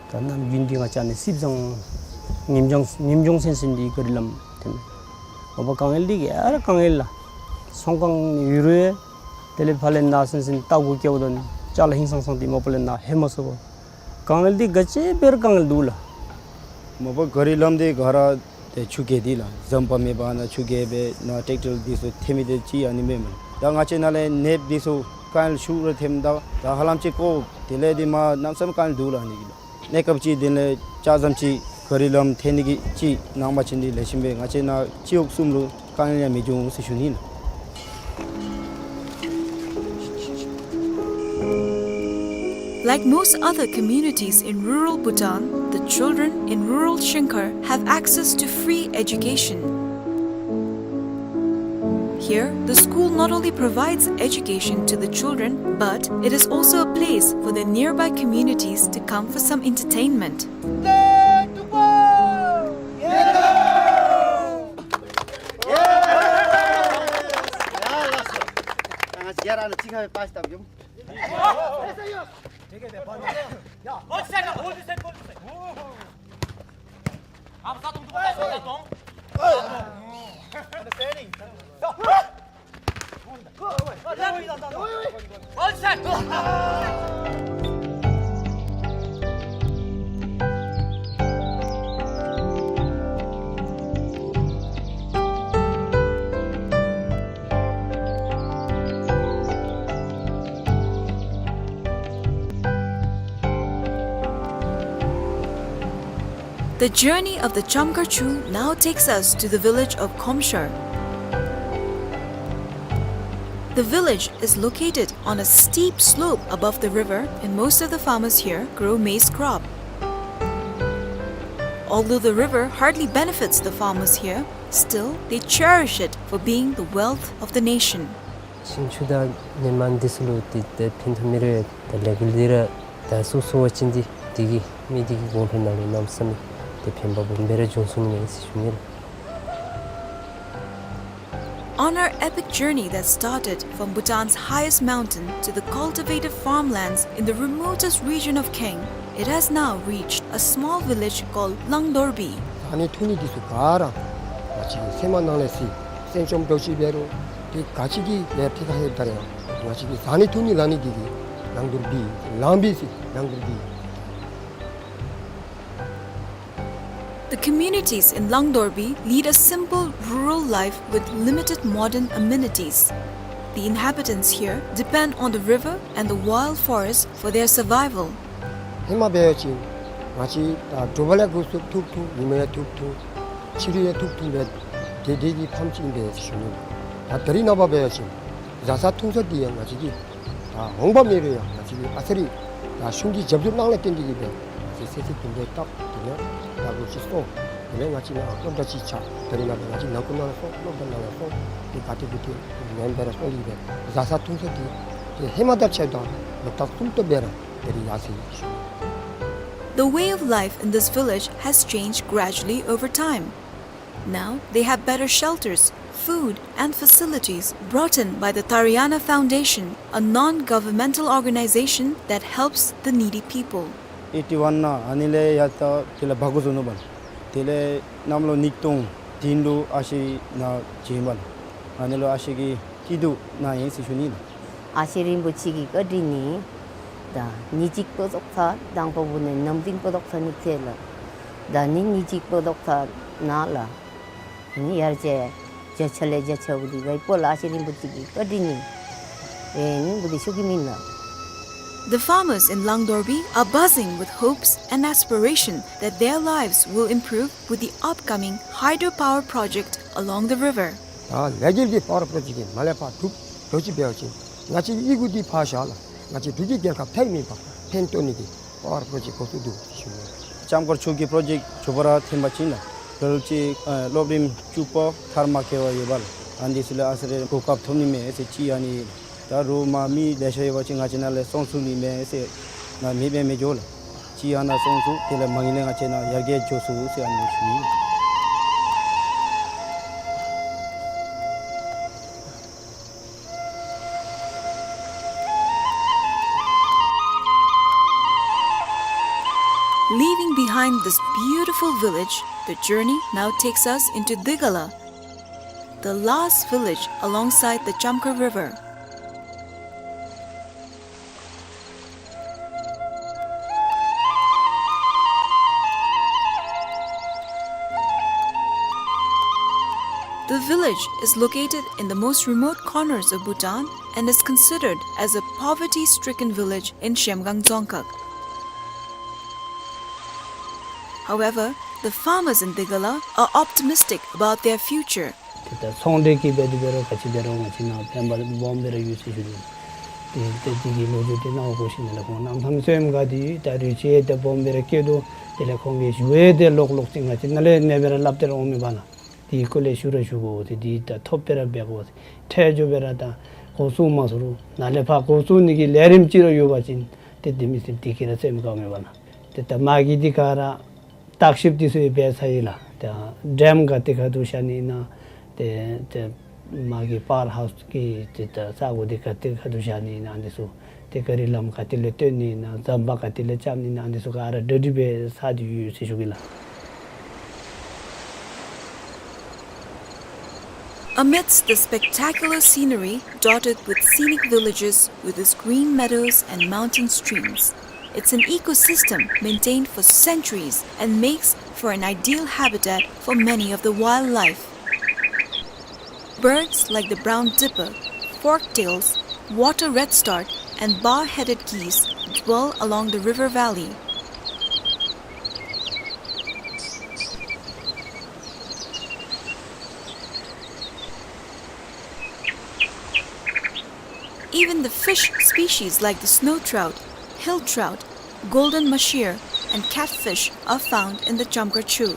ད་ནམ་རྒྱུན་འདི་ང་བཅས་ནི་སིབ་ཙང་ཉིནམ་ལྗང་ཉིནམ་ལྗང་སེང་སེང་འདི་ག་རི་ལམ་དེ་མས། མ་པ་དཀའ་ངལ་འདི་ག་ར་དཀའ་ངལ་ལགས། ཚོང་ཁང་ཡོད་རུང་དེ་ལས་ཕར་ལས་ནཱ་སེང་སེང་ལྟ་དགོ་སྐྱེ་བ་དང་ཅ་ལ་ཧིང་སངས་སངས་འདི་མ་པ་ལས་ནཱ་ལྷོད་མ་ཚུགས་པས། དཀའ་ངལ་འདི་ག་ཅི་འབད་རུང་དཀའ་ངལ་འདུག་ལགས། མ་པ་ག་རི་ལམ་འདི་ག་ར་ཏེ་ཆུ་རྐྱལ་འདི་ལགས། ཟམ་པ་མེད་པར་ནཱ་ཆུ་རྐྱལ་སྦེ་ནཱ་ཊེཀ་ཊར་འདི་ཚུ་ཐོན་མི་འདི་ཅིག་ཨ་ནི་མེན་མས། ད་ང་བཅས་ནཱ་ལས་ནདཔ་འདི་ཚུ་དཀའ་ངལ་ཤུགས་ར་ཐོནམ་ད་ད་ཧ་ལམ་ཅིག་ཀོ་དེ་ལས་འདི་མ་གནམ་མེད་ས་མེད་དཀའ་ངལ་འདུག་ལགས། ཨ་ནི་གིས་ལགས། གནས་སྐབས་ཅིག་དེ་ལས་ལྕགས་ཟམ་ཅིག་ག་རི་ལམ་ཐོན་ནི་གི་ཅིག་གནང་པ་ཅིན་འདི་ལེགས་ཤོམ་སྦེ་ང་བཅས་ནཱ་སྤྱི་འོག་གསུམ་ལུ་དཀའ་ངལ་ཡང་མི་འབྱུང་ཟེར་ཞུ་ནི་ལགས། Like most other communities in rural Bhutan, the children in rural Shingkhar have access to free education. Here, the school not only provides education to the children, but it is also a place for the nearby communities to come for some entertainment. The journey of the Chamkar Chu now takes us to the village of Khomshar. The village is located on a steep slope above the river, and most of the farmers here grow maize crop. Although the river hardly benefits the farmers here, still they cherish it for being the wealth of the nation. ཤིང་ཆུ་དང་ནི་མ་འདི་ཚུ་ལུ་ཏེ་ཏེ་ཕན་ཐོགས་མི་རེ་ད་ལས་འགུལ་འདི་ར་ད་སོ་སོ་བ་ཅིན་འདི་འདི་གིས་མི་འདི་གི་དགོངས་པ་ནང་ལུ་གནམ་མེད་ས་མེད་ཏེ་ཕན་པ་སྦོམ་སྦེ་ར་འབྱུང་ཚུགས་ནི་མས་ཟེར་ཞུ་ནི་ལགས། On our epic journey that started from Bhutan's highest mountain to the cultivated farmlands in the remotest region of Kaeng, it has now reached a small village called Langdorbi. བཟའ་ནི་འཐུང་ནི་འདི་ཚུ་ག་ར་ང་བཅས་ཀྱི་སེམས་ནང་ལས་སི་སེམས་ཅན་འདྲཝ་ཅིག་འབད་རུང་ཏེ་ག་ཅི་གི་ལས་ཐད་ཁར་ལྷོདཔ་ད་ར་ཡང་ང་བཅས་ཀྱི་བཟའ་ནི་འཐུང་ནི་ལ་ནི་འདི་གིས་ལང་དོར་བི་ལང་བི་སི་ལང་དོར་བི། The communities in Langdorbi lead a simple rural life with limited modern amenities. The inhabitants here depend on the river and the wild forest for their survival. ཧེ་མ་འབད་བ་ཅིན་ང་བཅས་ད་དྲོ་པ་ལས་འགོ་བཙུགས་ཐུག་ཐུག་ཉིན་མ་ཡང་ཐུག་ཐུག་ཕྱི་རུ་ཡང་ཐུག་ཐུག་སྦེ་དེ་དེ་གི་ཕམ་ཅིག་ཨིན་པས་ཟེར་ཞུ་ནི། ད་ད་རིས་ནངས་པ་འབད་བ་ཅིན་བཟའ་ས་འཐུང་ས་འདི་ཡང་ང་བཅས་ཀྱི་ད་འོང་པ་མེད་རུང་ཡང་ང་བཅས་ཀྱི་ཨ་ཙི་རེ་ད་གཞུང་གི་རྒྱབ་སྐྱོར་གནང་ལས་བརྟེན་ཏེ་གིས་སྦེ་ང་བཅས་ཚེ་ཚེ་གུང་པའི་རྟགས་དེ་ལས་ད་ལོ་གཅིག་སོང་། དེ་ལས་ང་བཅས་ནཱ་སློབ་གྲྭ་ཅིག་ཆགས། ད་རིས་ནངས་པ་ང་བཅས་ནང་ཁུལ་ནང་ལས་སོང་སློབ་གྲྭ་ནང་ལས་སོང་དེ་ག་ཏེ་གུ་ཏེ་མེན་པར་སོང་ཡི་སྦེ་བཟའ་ས་འཐུང་ས་དེ་དེ་ཧེ་མ་དང་ཕྱདཔ་ད་ལོ་རྟགས་གསུམ་ཏོག་སྦེ་ར་ད་རིས་ཡར་སོང་ཡི་ཟེར་ཞུ་ནི། The way of life in this village has changed gradually over time. Now they have better shelters, food, and facilities brought in by the Tariana Foundation, a non-governmental organization that helps the needy people. ཨེཊི་ཝན་ནང་ཨ་ནི་ལས་ཡར་ད་དེ་ལས་འབག་འགྱོ་ནུག་པ་ལགས། དེ་ལས་གནམ་ལོ་ཉིས་སྟོང་བདུན་ལུ་ཨ་ཞེ་ནང་བྱོན་པ་ལགས། ཨ་ནི་ལུ་ཨ་ཞེ་གི་སྐྱིད་སྡུག་ནང་ཨིན་ཟེར་ཞུ་ནི་ལགས། ཨ་ཞེ་རིན་པོ་ཆེ་གི་བཀའ་དྲིན་ནི་ད་ཉིནམ་གཅིག་པོ་ཙོགས་ཚར་དང་པ་བུ་ནི་ནམ་རིམ་པོ་ཙོགས་ཚར་ནི་ཚེ་ལགས། ད་ནི་ཉིནམ་གཅིག་པོ་ཙོགས་ཚར་ནང་ལགས། ནི་ཡར་ཅིག་བརྒྱ་ཆ་ལས་བརྒྱ་ཆ་བུ་འདི་ག་ཡི་པོ་ལགས་ཨ་ཞེ་རིན་པོ་ཆེ་གི་བཀའ་དྲིན་ནི་ཨེ་ནི་བུ་འདི་ཤོག་གི་མེན་ལགས། The farmers in Langdorbi are buzzing with hopes and aspiration that their lives will improve with the upcoming hydropower project along the river. ད་ལས་འགུལ་འདི་པ་ཝར་པྲོ་ཇེཀཊ་འདི་མ་ལས་ཕར་གྲུབ་འགྱོ་ཅི་འབད་བ་ཅིན་ང་བཅས་ཀྱི་ཡི་གུ་འདི་ཕར་བཞག་ལགས། ང་བཅས་འབྲུག་གི་རྒྱལ་ཁབ་ཐད་མེད་པར་ཕན་ཐོགས་ནི་གི་པ་ཝར་པྲོ་ཇེཀཊ་འགོ་བཙུགས་འདུག་ཟེར་ཞུ་ནི། ལྕམ་མཁར་ཕྱོགས་ཀྱི་པྲོ་ཇེཀཊ་མཇུག་པ་ར་ཐོན་པ་ཅིན་ལགས་ལོ་ལེགས་ཅིག་ཨ་སློབ་རིམ་བཅུ་པ་མཐར་མ་འཁྱོལ་བར་ཡོད་པ་ལགས། ཨ་ནི་འདི་ཚུ་ལུ་ཨ་ཙི་རེ་གོ་སྐབས་ཐོབ་ནི་མས་ཟེར་ཅིག་ཨ་ནི་ད་རུང་མ་མི་ལེ་ཤ་ཡོད་པ་ཅིན་ང་བཅས་ནཱ་ལས་སོང་ཚུགས་ནི་མས་ཟེར་ང་མེད་པས་མི་འགྱོ་ལགས། ཅིག་ཨ་ནཱ་སོང་ཚུགས་དེ་ལས་མ་ངེས་ལས་ང་བཅས་ནཱ་ཡར་རྒྱས་འགྱོ་ཚུགས་ཟེར་ཨ་ནི་ཞུ་ནི། Leaving behind this beautiful village, the journey now takes us into Digala, the last village alongside the Chamkhar River. The village is located in the most remote corners of Bhutan and is considered as a poverty-stricken village in Zhemgang Dzongkhag. However, the farmers in Digala are optimistic about their future. ཏེ་ད་ཚོང་འབྲེལ་གྱི་འབད་དེ་འབད་རུང་ག་ཅི་འབད་རུང་ང་བཅས་ནཱ་ཕན་པ་སྦོམ་སྦེ་ར་ཡོད་ཟེར་ཞུ་ནི། ཏེ་ཏེ་འདི་གི་ལོ་རྒྱུས་འདི་ནཱ་འོང་དགོ་ཞིནམ་ལས་ཁོང་གནམ་མེད་ས་མེད་སེམས་དགའ་སྟེ་ད་རུང་ཅིག་ཏེ་སྦོམ་སྦེ་ར་སྐྱེས་དོ། དེ་ལས་ཁོང་གིས་ཞུ་ཡི་ཏེ་ལོག་ལོག་ཅིག་ང་བཅས་ནཱ་ལས་ཨ་ནེ་སྦེ་ར་སླབ་སྟེ་ར་འོང་མི་འབད་ལགས། དེ་གི་སྐོར་ལས་ཞུ་ར་ཞུ་དགོ་ཟེར། དེ་ད་ཐོབ་སྦེ་ར་འབད་དགོ་ཟེར། འཕྲལ་མགྱོགས་སྦེ་ར་ད་འགོ་བཙུགས་མ་ཚུགས་རུང་ནཱ་ལས་ཕར་འགོ་བཙུགས་ནི་གི་ལས་རིམ་ཅིག་ར་ཡོད་པ་ཅིན་ཏེ་དེ་མི་སེམས་དེ་གིས་ར་སེམས་དགའ་མི་འབད་ལགས། ཏེ་ད་མ་གི་འདི་ག་ར་བརྟག་ཞིབ་འདི་ཚུ་ཡང་འབད་ཚར་ཡི་ལགས། ཏེ་ཌེམ་ག་ཏེ་ག་འདུག་ཤ་ནི་ཨིན་ན། ཏེ་ཏེ་མ་གི་པ་ཝར་ཧའུསི་གི་ཏེ་ད་ས་གོ་འདི་ག་ཏེ་ག་འདུག་ཤ་ནི་ཨིན་ན་འདི་ཚུ། ཏེ་ག་རི་ལམ་ག་ཏེ་ལས་བཏོན་ནི་ཨིན་ན། ཟམ་པ་ག་ཏེ་ལས་རྐྱབ་ནི་ཨིན་ན། འདི་ཚུ་ག་ར་གྲ་སྒྲིག་འབད་ཚར་ཏེ་ཡོད་ཟེར་ཞུ་གེ་ལགས། Amidst the spectacular scenery dotted with scenic villages with its green meadows and mountain streams, it's an ecosystem maintained for centuries and makes for an ideal habitat for many of the wildlife. Birds like the brown dipper, forktails, water redstart, and bar-headed geese dwell along the river valley. Even the fish species like the snow trout, hill trout, golden mahseer, and catfish are found in the Chamkhar Cho.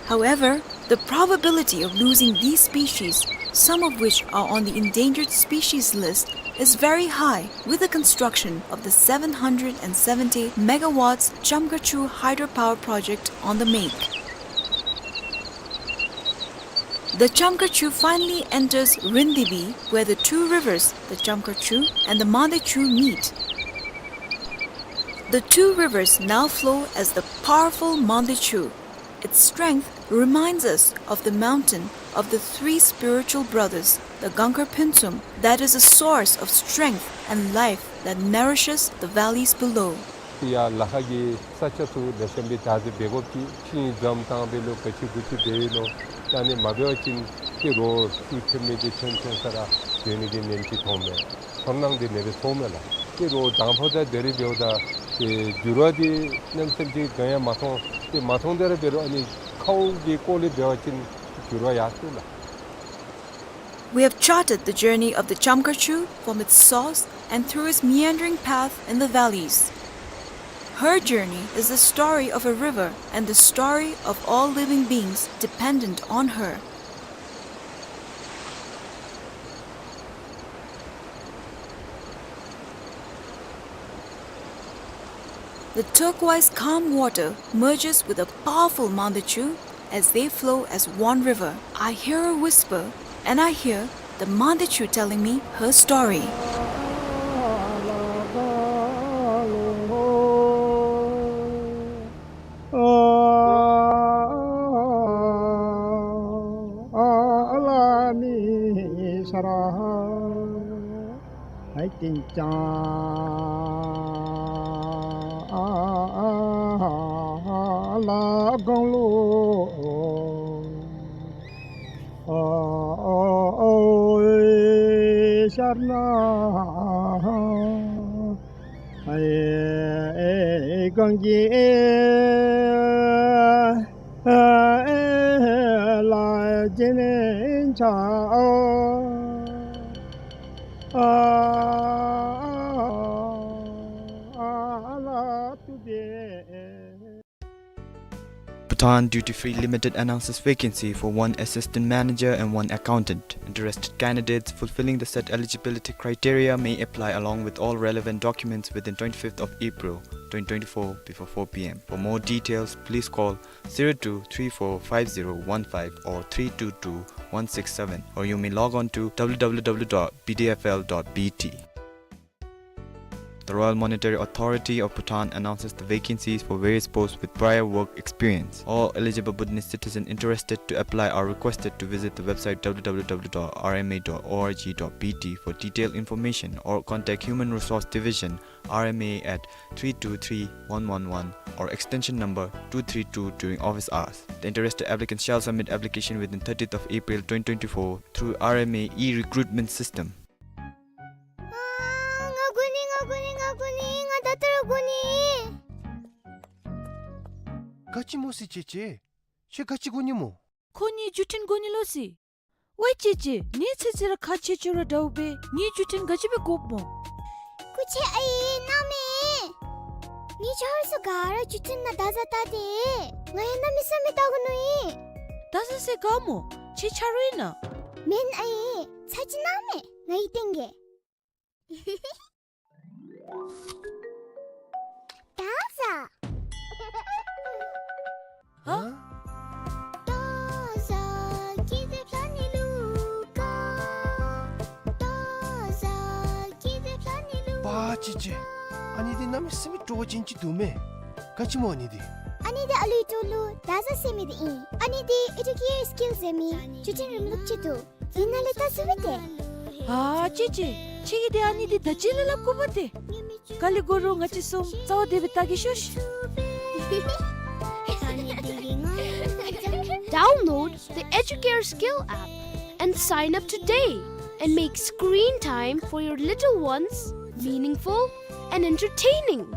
However, the probability of losing these species some of which are on the endangered species list, is very high, with the construction of the seven hundred and seventy megawatts Chamkhachu hydropower project on the make. The Chamkhachu finally enters Rindibi, where the two rivers, the Chamkhachu and the Mandechu, meet. The two rivers now flow as the powerful Mandechu. Its strength reminds us of the mountain of the three spiritual brothers, the Gangkhar Phuntsum, that is a source of strength and life that nourishes the valleys below. ཡར་ལ་ཁ་གི་ས་ཆ་ཚུ་ལེགས་ཤོམ་སྦེ་བདག་འཛིན་འབད་དགོཔ་ཅིག། ཤིང་འཛོམས་བཏང་སྦེ་ལོག་ག་ཅི་གུ་ཅི་འབད་ཡི་ལོ། ད་ཨ་ནི་མ་འབད་བ་ཅིན་ཏེ་རོགས་ཤུགས་ཐེབས་མི་འདི་ཚུན་ཚོད་ས་ར་སྡོད་ནི་གི་ཉེན་ཅིག་མཐོངམ་མས། ཚོར་སྣང་འདི་ཨ་ནེ་སྦེ་ཚོརཝ་མས་ལགས། ཏེ་རོགས་དང་ཕུ་དང་དེ་རེ་འབདཝ་ད་ཏེ་འགྱུར་བ་འདི་གནམ་མེད་ས་མེད་ཅིག་གང་ཡང་མ་མཐོང་། ཏེ་མ་མཐོང་དེ་ར་འབད་རུང་ཨ་ནི་ཁཝ་གི་སྐོར་ལས་འབད་བ་ཅིན་འགྱུར་བ་ཡར་སོང་ལགས། We have charted the journey of the Chamkhachu from its source and through its meandering path in the valleys. Her journey is the story of a river and the story of all living beings dependent on her. The turquoise calm water merges with the powerful Mandechu as they flow as one river. I hear her whisper, and I hear the Mandechu telling me her story. Bhutan Duty Free Limited announces vacancy for one assistant manager and one accountant. Interested candidates fulfilling the set eligibility criteria may apply along with all relevant documents within twenty-fifth of April twenty twenty-four before four p m. For more details, please call zero two three four five zero one five or three two two one six seven, or you may log on to w w w dot b d f l dot b t. The Royal Monetary Authority of Bhutan announces the vacancies for various posts with prior work experience. All eligible Bhutanese citizens interested to apply are requested to visit the website w w w dot r m a dot o r g dot b t for detailed information, or contact Human Resource Division, R M A, at three two three one one one or extension number two three two during office hours. The interested applicants shall submit application within thirtieth of April twenty twenty-four through R M A e-recruitment system. ཨ་ང་དགོ་ནི། ང་དགོ་ནི། ང་དགོ་ནི། ང་ད་ལྟོ་ར་དགོ་ནི། ག་ཅི་སྨོ་ཟེར་ཅེ་ཅེ། ཁྱོད་ག་ཅི་དགོ་ནི་སྨོ། ཁོ་གཉིས་བརྒྱུད་འཕྲིན་དགོ་ནི་ལོ་ཟེར། ཝའི་ཅེ་ཅེ། ངེའི་ཚེ་ཚེ་ར་ཁག་ཆེ་ཆེ་ར་འདྲཝ་སྦེ་ངེའི་བརྒྱུད་འཕྲིན་ག་ཅི་སྦེ་དགོཔ་སྨོ། སྐུ་མཁྱེན་ཨའི་གནང་མས། ངེའི་ཆ་རོགས་ཚུ་ག་ར་བརྒྱུད་འཕྲིན་ནང་བདག་ཅག་བལྟ་སྟེ། ང་ཡང་གནམ་མེད་ས་མེད་བལྟ་དགོ་མནོ་ཡི། བདག་ཅག་ཟེར་ག་སྨོ། ཁྱེད་ཆ་རོགས་ཨིན་ན། མེན་ཨའི། ཚར་ཅིག་གནང་མས། ང་ཡི་སྟེང་གེ། ད་ཟ། ཧ། ད་ཟ་ཀི་ཏེ་ཕྱ་ནི་ལུ་ཀ། ད་ཟ་ཀི་ཏེ་ཕྱ་ནི་ལུ། པ་ཅི་ཅི། ཨ་ནི་འདི་གནམ་མེད་ས་མེད་སྤྲོ་བ་ཅན་ཅིག་འདུག་མས། ག་ཅི་སྨོ་ཨ་ནི་འདི། ཨ་ནི་འདི་ཨ་ལུའི་ཏོ་ལུ་ད་ཟ་ཟེར་མི་འདི་ཨིན། ཨ་ནི་འདི་ཨེ་ཌུ་ཀེར་སི་ཀིལ་ཟེར་མི་བརྒྱུད་འཕྲིན་རིམ་ལུགས་ཅིག་འདུག། ཨིན་ན་ལེ་ད་ཟེར་བས་ཏེ། ཨ་ཅི་ཅི། ཁྱེད་ཀྱིས་འདི་ཨ་ནི་འདི་ད་ཅི་ལས་སླབ་དགོཔ་ཏེ། ག་ལས་དགོ་རུང་ང་བཅས་གསུམ་རྩ་བ་བདེ་སྦེ་བལྟ་གེ་ཤོག། Download the Educare Skill app and sign up today and make screen time for your little ones meaningful and entertaining.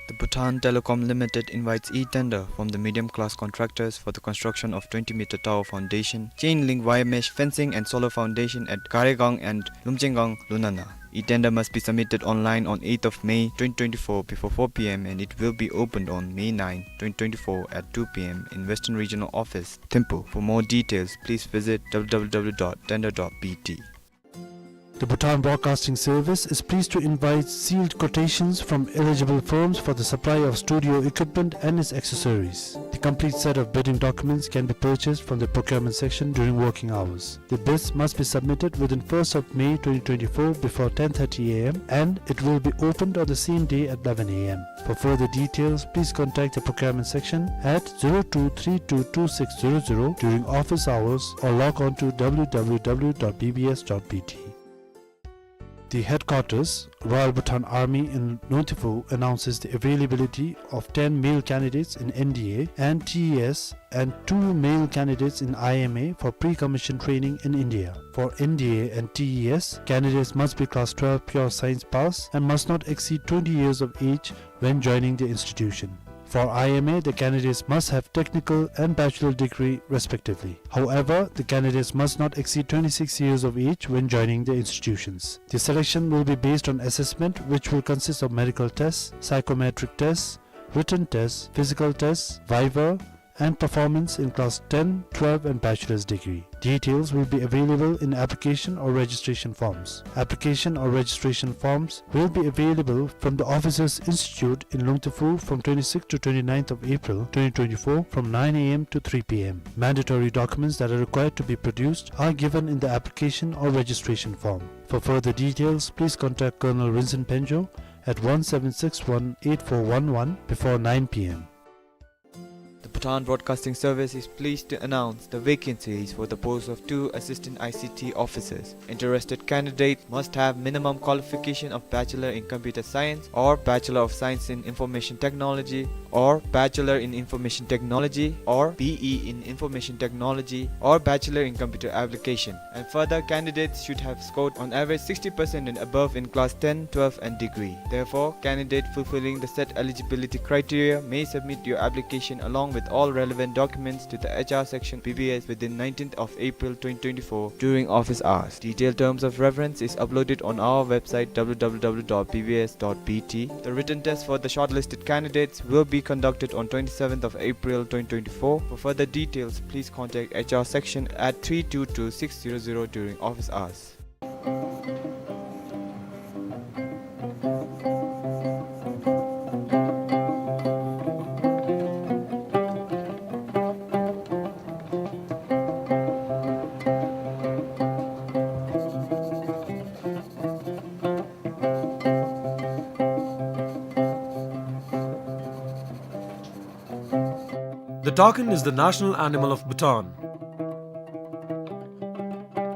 The Bhutan Telecom Limited invites e-tender from the medium class contractors for the construction of twenty meter tower foundation, chain link wire mesh fencing and solar foundation at Garegang and Lumchengang, Lunana. E-tender must be submitted online on eighth of May twenty twenty-four before four p m and it will be opened on May ninth, twenty twenty-four at two p m in Western Regional Office, Thimphu. For more details, please visit w w w dot tender dot b t. The Bhutan Broadcasting Service is pleased to invite sealed quotations from eligible firms for the supply of studio equipment and its accessories. The complete set of bidding documents can be purchased from the procurement section during working hours. The bids must be submitted within first of May twenty twenty-four before ten thirty a m and it will be opened on the same day at eleven a m. For further details, please contact the procurement section at zero two three two two six zero zero during office hours or log on to w w w dot b b s dot b t. The headquarters, Royal Bhutan Army in Lungtifu, announces the availability of ten male candidates in N D A and T E S and two male candidates in I M A for pre-commission training in India. For N D A and T E S, candidates must be class twelve pure science pass and must not exceed twenty years of age when joining the institution. For I M A, the candidates must have technical and bachelor degree respectively. However, the candidates must not exceed twenty-six years of age when joining the institutions. The selection will be based on assessment, which will consist of medical tests, psychometric tests, written tests, physical tests, viva, and performance in class ten, twelve, and bachelor's degree. Details will be available in application or registration forms. Application or registration forms will be available from the Officers Institute in Lungtifu from twenty-sixth to twenty-ninth of April twenty twenty-four from nine a m to three p m. Mandatory documents that are required to be produced are given in the application or registration form. For further details, please contact Colonel Rinzin Penjo at one seven six one eight four one one before nine p m. The Bhutan Broadcasting Service is pleased to announce the vacancies for the post of two assistant I C T officers. Interested candidate must have minimum qualification of Bachelor in Computer Science or Bachelor of Science in Information Technology or Bachelor in Information Technology or B E in Information Technology or Bachelor in Computer Application. And further, candidates should have scored on average sixty percent and above in class ten, twelve and degree. Therefore, candidate fulfilling the set eligibility criteria may submit your application along with all relevant documents to the H R section B B S within nineteenth of April twenty twenty-four during office hours. Detailed terms of reference is uploaded on our website w w w dot b b s dot b t. The written test for the shortlisted candidates will be conducted on twenty-seventh of April twenty twenty-four. For further details, please contact H R section at three two two six zero zero during office hours. The takin is the national animal of Bhutan.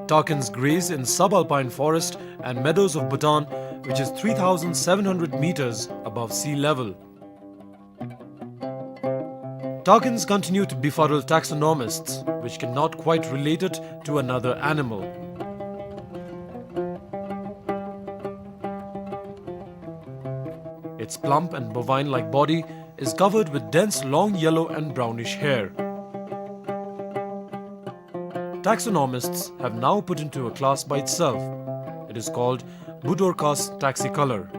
Takins graze in subalpine forest and meadows of Bhutan, which is three thousand seven hundred meters above sea level. Takins continue to befuddle taxonomists, which cannot quite relate it to another animal. Its plump and bovine-like body is covered with dense long yellow and brownish hair. Taxonomists have now put into a class by itself. It is called Budorcas taxicolor.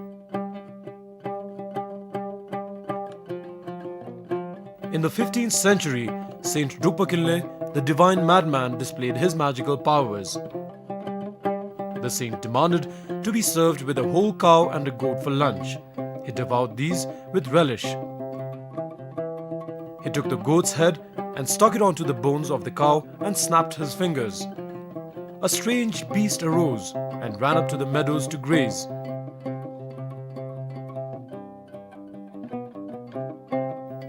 In the fifteenth century, Saint Drukpa Kinley, the divine madman, displayed his magical powers. The saint demanded to be served with a whole cow and a goat for lunch. He devoured these with relish. He took the goat's head and stuck it onto the bones of the cow and snapped his fingers. A strange beast arose and ran up to the meadows to graze.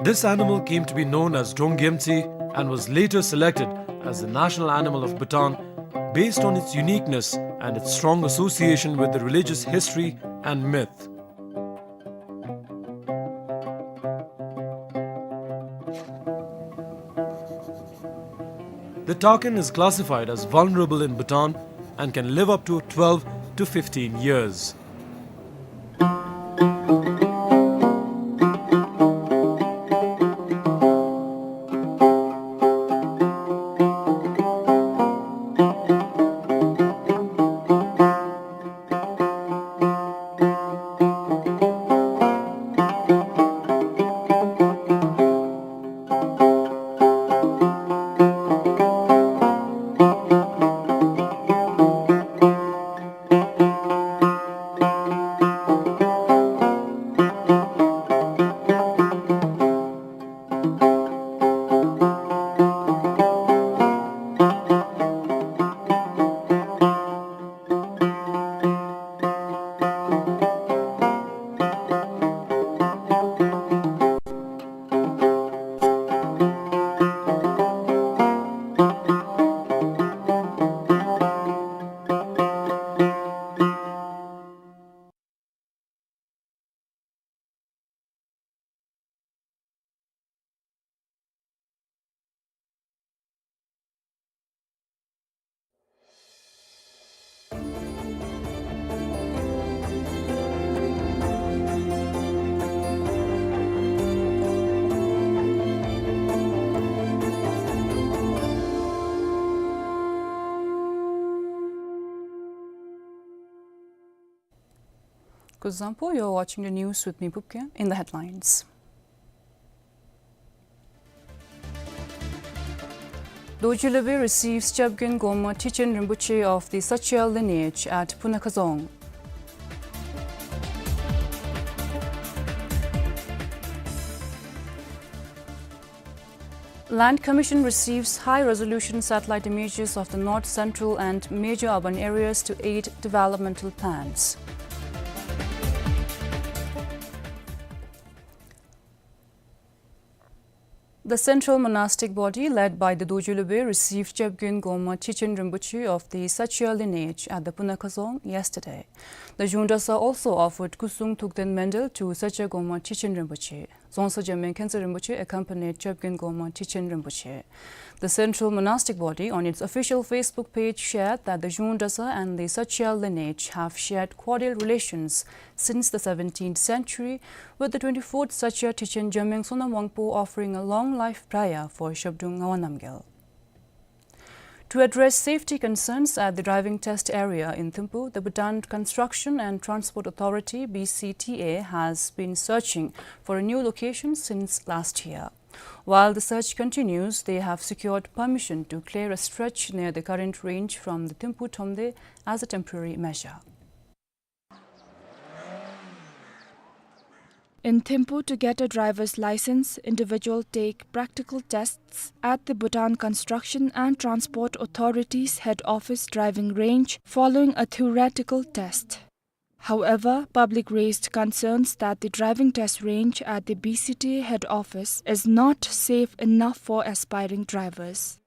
This animal came to be known as Drongyemtsi and was later selected as the national animal of Bhutan based on its uniqueness and its strong association with the religious history and myth. The takin is classified as vulnerable in Bhutan and can live up to twelve to fifteen years. Kuzuzangpo, you're watching the news with me, Pupkeng. In the headlines. Dorji Lobey receives Jabgyen Goma Tichen Rinpoche of the Sakya lineage at Punakhazong. Land Commission receives high-resolution satellite images of the north, central and major urban areas to aid developmental plans. The central monastic body led by the Dorji Lobey received Jabgyen Goma Tichen Rinpoche of the Sakya lineage at the Punakhazong yesterday. The Zhung Drasa also offered Kusung Thukden Mandal to Sakya Goma Tichen Rinpoche. Dzongsa Jamyang Khensar Rinpoche accompanied Jabgyen Goma Tichen Rinpoche. The central monastic body on its official Facebook page shared that the Zhung Drasa and the Sakya lineage have shared cordial relations since the seventeenth century, with the twenty-fourth Sakya Tichen Jamyang Sonam Wangpo offering a long life prayer for Zhabdrung Ngawang Namgyal. To address safety concerns at the driving test area in Thimphu, the Bhutan Construction and Transport Authority, B C T A, has been searching for a new location since last year. While the search continues, they have secured permission to clear a stretch near the current range from the Thimphu Thromde as a temporary measure. In Thimphu, to get a driver's license, individual take practical tests at the Bhutan Construction and Transport Authority's head office driving range following a theoretical test. However, public raised concerns that the driving test range at the B C T A head office is not safe enough for aspiring drivers.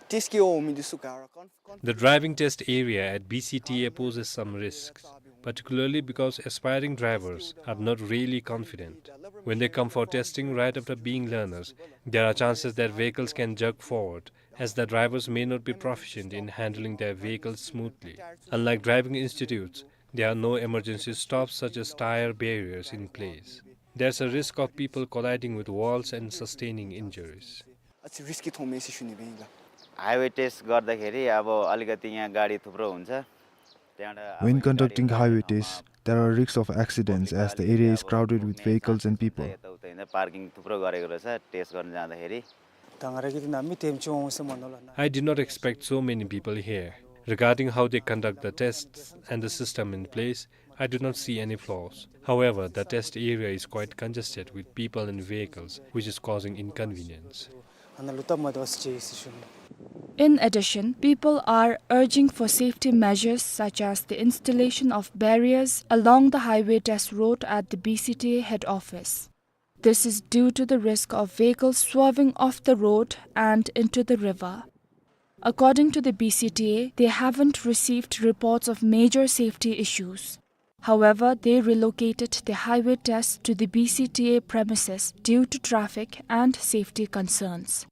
Test के हो, उम्मीद उसको कारण कौन, कौन The driving test area at B C T A poses some risks, particularly because aspiring drivers are not really confident. When they come for testing right after being learners, there are chances that vehicles can jerk forward, as the drivers may not be proficient in handling their vehicles smoothly. Unlike driving institutes, there are no emergency stops such as tire barriers in place. There's a risk of people colliding with walls and sustaining injuries. अझ रिस्की थोमै सिसुनी बेला। Highway test गर्दाखेरि अब अलिकति यहाँ गाडी थुप्रो हुन्छ। त्यहाँबाट अब When गाडी conducting highway test, there are risks of accidents as the area is crowded with vehicles and people. यताउता हिँड्दा parking थुप्रो गरेको रहेछ test गर्न जाँदाखेरि। तंगरा कितना मी टेम चों से मनोला ना। I did not expect so many people here. Regarding how they conduct the tests and the system in place, I do not see any flaws. However, the test area is quite congested with people and vehicles, which is causing inconvenience. In addition, people are urging for safety measures such as the installation of barriers along the highway test road at the B C T A head office. This is due to the risk of vehicles swerving off the road and into the river. According to the B C T A, they haven't received reports of major safety issues. However, they relocated the highway test to the B C T A premises due to traffic and safety concerns.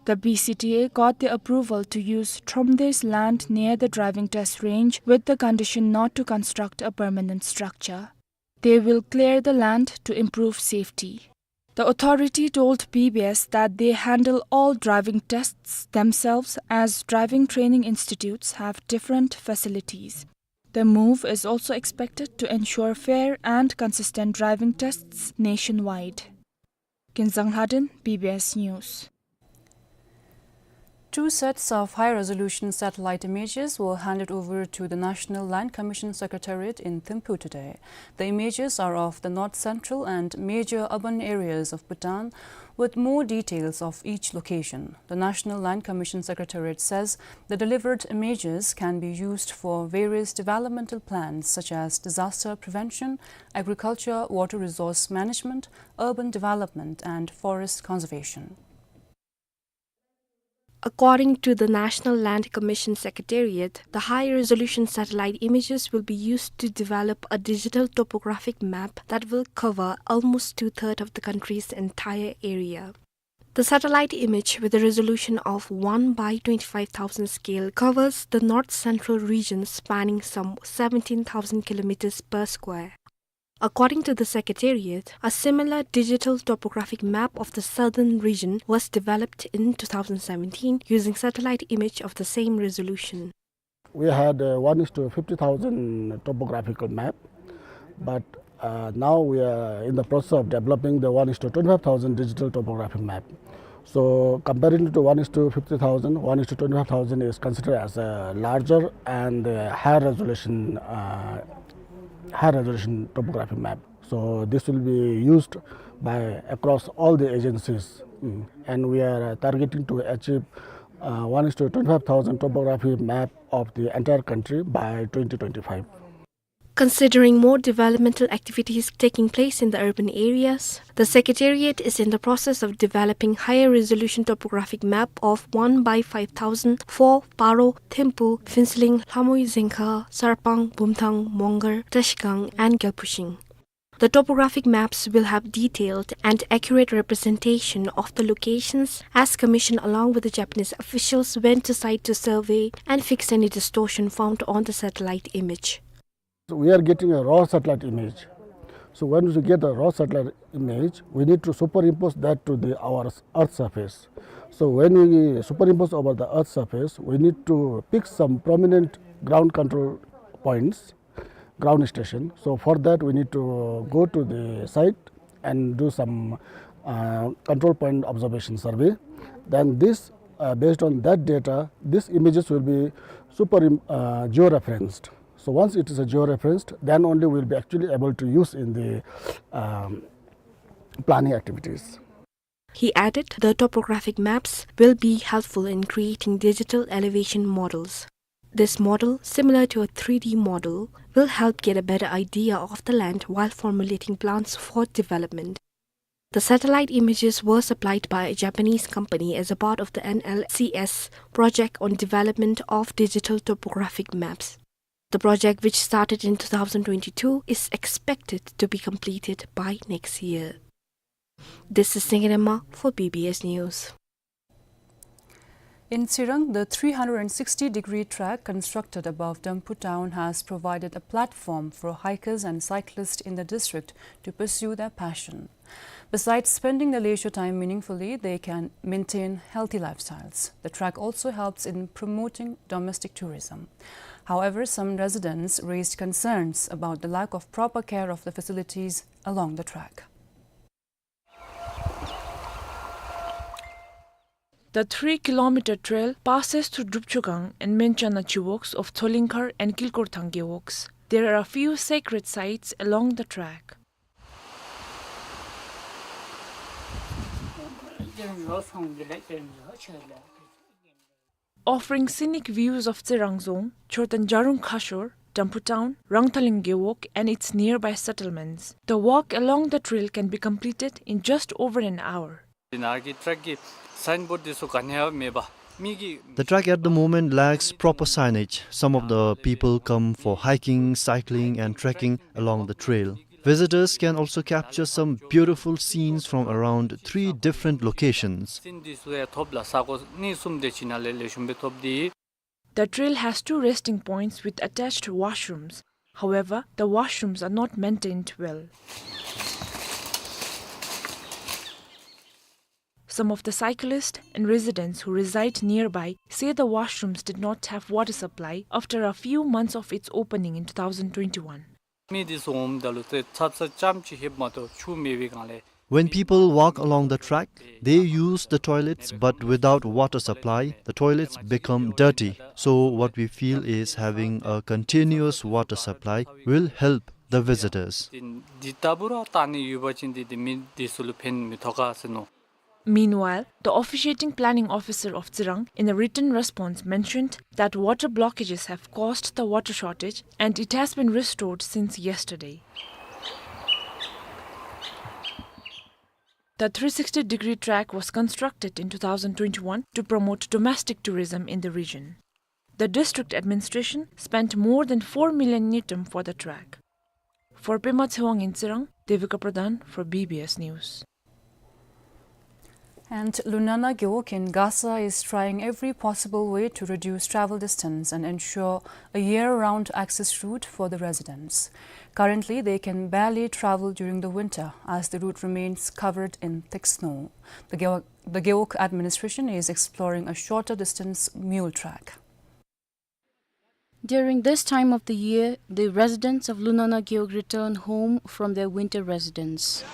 The B C T A got the approval to use Thromde's land near the driving test range with the condition not to construct a permanent structure. They will clear the land to improve safety. The authority told B B S that they handle all driving tests themselves, as driving training institutes have different facilities. The move is also expected to ensure fair and consistent driving tests nationwide. Kinzang Lhaden, B B S News. Two sets of high-resolution satellite images were handed over to the National Land Commission Secretariat in Thimphu today. The images are of the north central and major urban areas of Bhutan, with more details of each location. The National Land Commission Secretariat says the delivered images can be used for various developmental plans such as disaster prevention, agriculture, water resource management, urban development, and forest conservation. According to the National Land Commission Secretariat, the high-resolution satellite images will be used to develop a digital topographic map that will cover almost two-thirds of the country's entire area. The satellite image, with a resolution of one by twenty-five thousand scale, covers the north central region, spanning some seventeen thousand kilometers per square. According to the Secretariat, a similar digital topographic map of the southern region was developed in two thousand seventeen using satellite image of the same resolution. We had, uh, one is to fifty thousand topographical map. But, uh, now we are in the process of developing the one is to twenty-five thousand digital topography map. So comparing to one is to fifty thousand, one is to twenty-five thousand is considered as a larger and, uh, higher resolution, uh, higher resolution topography map. So this will be used by across all the agencies, mm, and we are, uh, targeting to achieve, uh, one is to twenty-five thousand topography map of the entire country by twenty twenty-five. Considering more developmental activities taking place in the urban areas, the Secretariat is in the process of developing higher resolution topographic map of one by five thousand for Paro, Thimphu, Phuentsholing, Lhamui, Zengkha, Sarpang, Bumthang, Mongar, Trashigang, and Gyalpushing. The topographic maps will have detailed and accurate representation of the locations as commission along with the Japanese officials went to site to survey and fix any distortion found on the satellite image. So we are getting a raw satellite image. So when we get the raw satellite image, we need to superimpose that to the, our Earth surface. So when we superimpose over the Earth surface, we need to pick some prominent ground control points, ground station. So for that, we need to go to the site and do some, uh, control point observation survey. Then this, uh, based on that data, these images will be super, uh, georeferenced. So once it is a georeferenced, then only we'll be actually able to use in the, um, planning activities. He added the topographic maps will be helpful in creating digital elevation models. This model, similar to a three D model, will help get a better idea of the land while formulating plans for development. The satellite images were supplied by a Japanese company as a part of the N L C S project on development of digital topographic maps. The project, which started in two thousand twenty-two, is expected to be completed by next year. This is Singirema for B B S News. In Tsirang, the three hundred sixty degree track constructed above Damphu town has provided a platform for hikers and cyclists in the district to pursue their passion. Besides spending the leisure time meaningfully, they can maintain healthy lifestyles. The track also helps in promoting domestic tourism. However, some residents raised concerns about the lack of proper care of the facilities along the track. The three kilometer trail passes through Drupchogang and Menchana Chiwogs of Tsolingkhar and Kilkorthang gewogs. There are a few sacred sites along the track. Offering scenic views of Tsirang Dzong, Chorten Jarung Khashor, Damphu Town, Rangtaling Gewog and its nearby settlements. The walk along the trail can be completed in just over an hour. ནཱ་གི་ཊེག་གི་སའིན་བོཌ་འདི་ཚུ་ག་ནི་ཡང་མེད་པ། མི་གི The track at the moment lacks proper signage. Some of the people come for hiking, cycling, and trekking along the trail. Visitors can also capture some beautiful scenes from around three different locations. སིན་འདི་ཚུ་ཡང་ཐོབ་ལགས། ས་གོ་གཉིས་གསུམ་དེ་ཅིག་ནང་ལས་ལེགས་ཤོམ་སྦེ་ཐོབ་སྟེ། The trail has two resting points with attached washrooms. However, the washrooms are not maintained well. Some of the cyclists and residents who reside nearby say the washrooms did not have water supply after a few months of its opening in two thousand twenty-one. མི་འདི་ཚུ་འོངམ་ད་ལུ་ཏེ་ཚབ་ཚབ་ཙམ་ཅིག་ལྷོདཔ་མ་གཏོགས་ཆུ་མེད་པའི་སྒང་ལས། When people walk along the track, they use the toilets, but without water supply, the toilets become dirty. So what we feel is having a continuous water supply will help the visitors. འདི་ལྟ་བུ་ར་བཏང་ནི་ཡོད་པ་ཅིན་འདི་འདི་མི་འདི་ཚུ་ལུ་ཕན་མི་ཐོགས་ག་ཟེར་མནོ། Meanwhile, the officiating planning officer of Tsirang, in a written response, mentioned that water blockages have caused the water shortage and it has been restored since yesterday. The three sixty degree track was constructed in two thousand twenty-one to promote domestic tourism in the region. The district administration spent more than four million ngultrum for the track. For Pema Tshewang in Tsirang, Devika Pradhan for B B S News. And Lunana Gewog in Gasa is trying every possible way to reduce travel distance and ensure a year-round access route for the residents. Currently, they can barely travel during the winter as the route remains covered in thick snow. The Gewog, the Gewog administration is exploring a shorter distance mule track. During this time of the year, the residents of Lunana Gewog return home from their winter residence.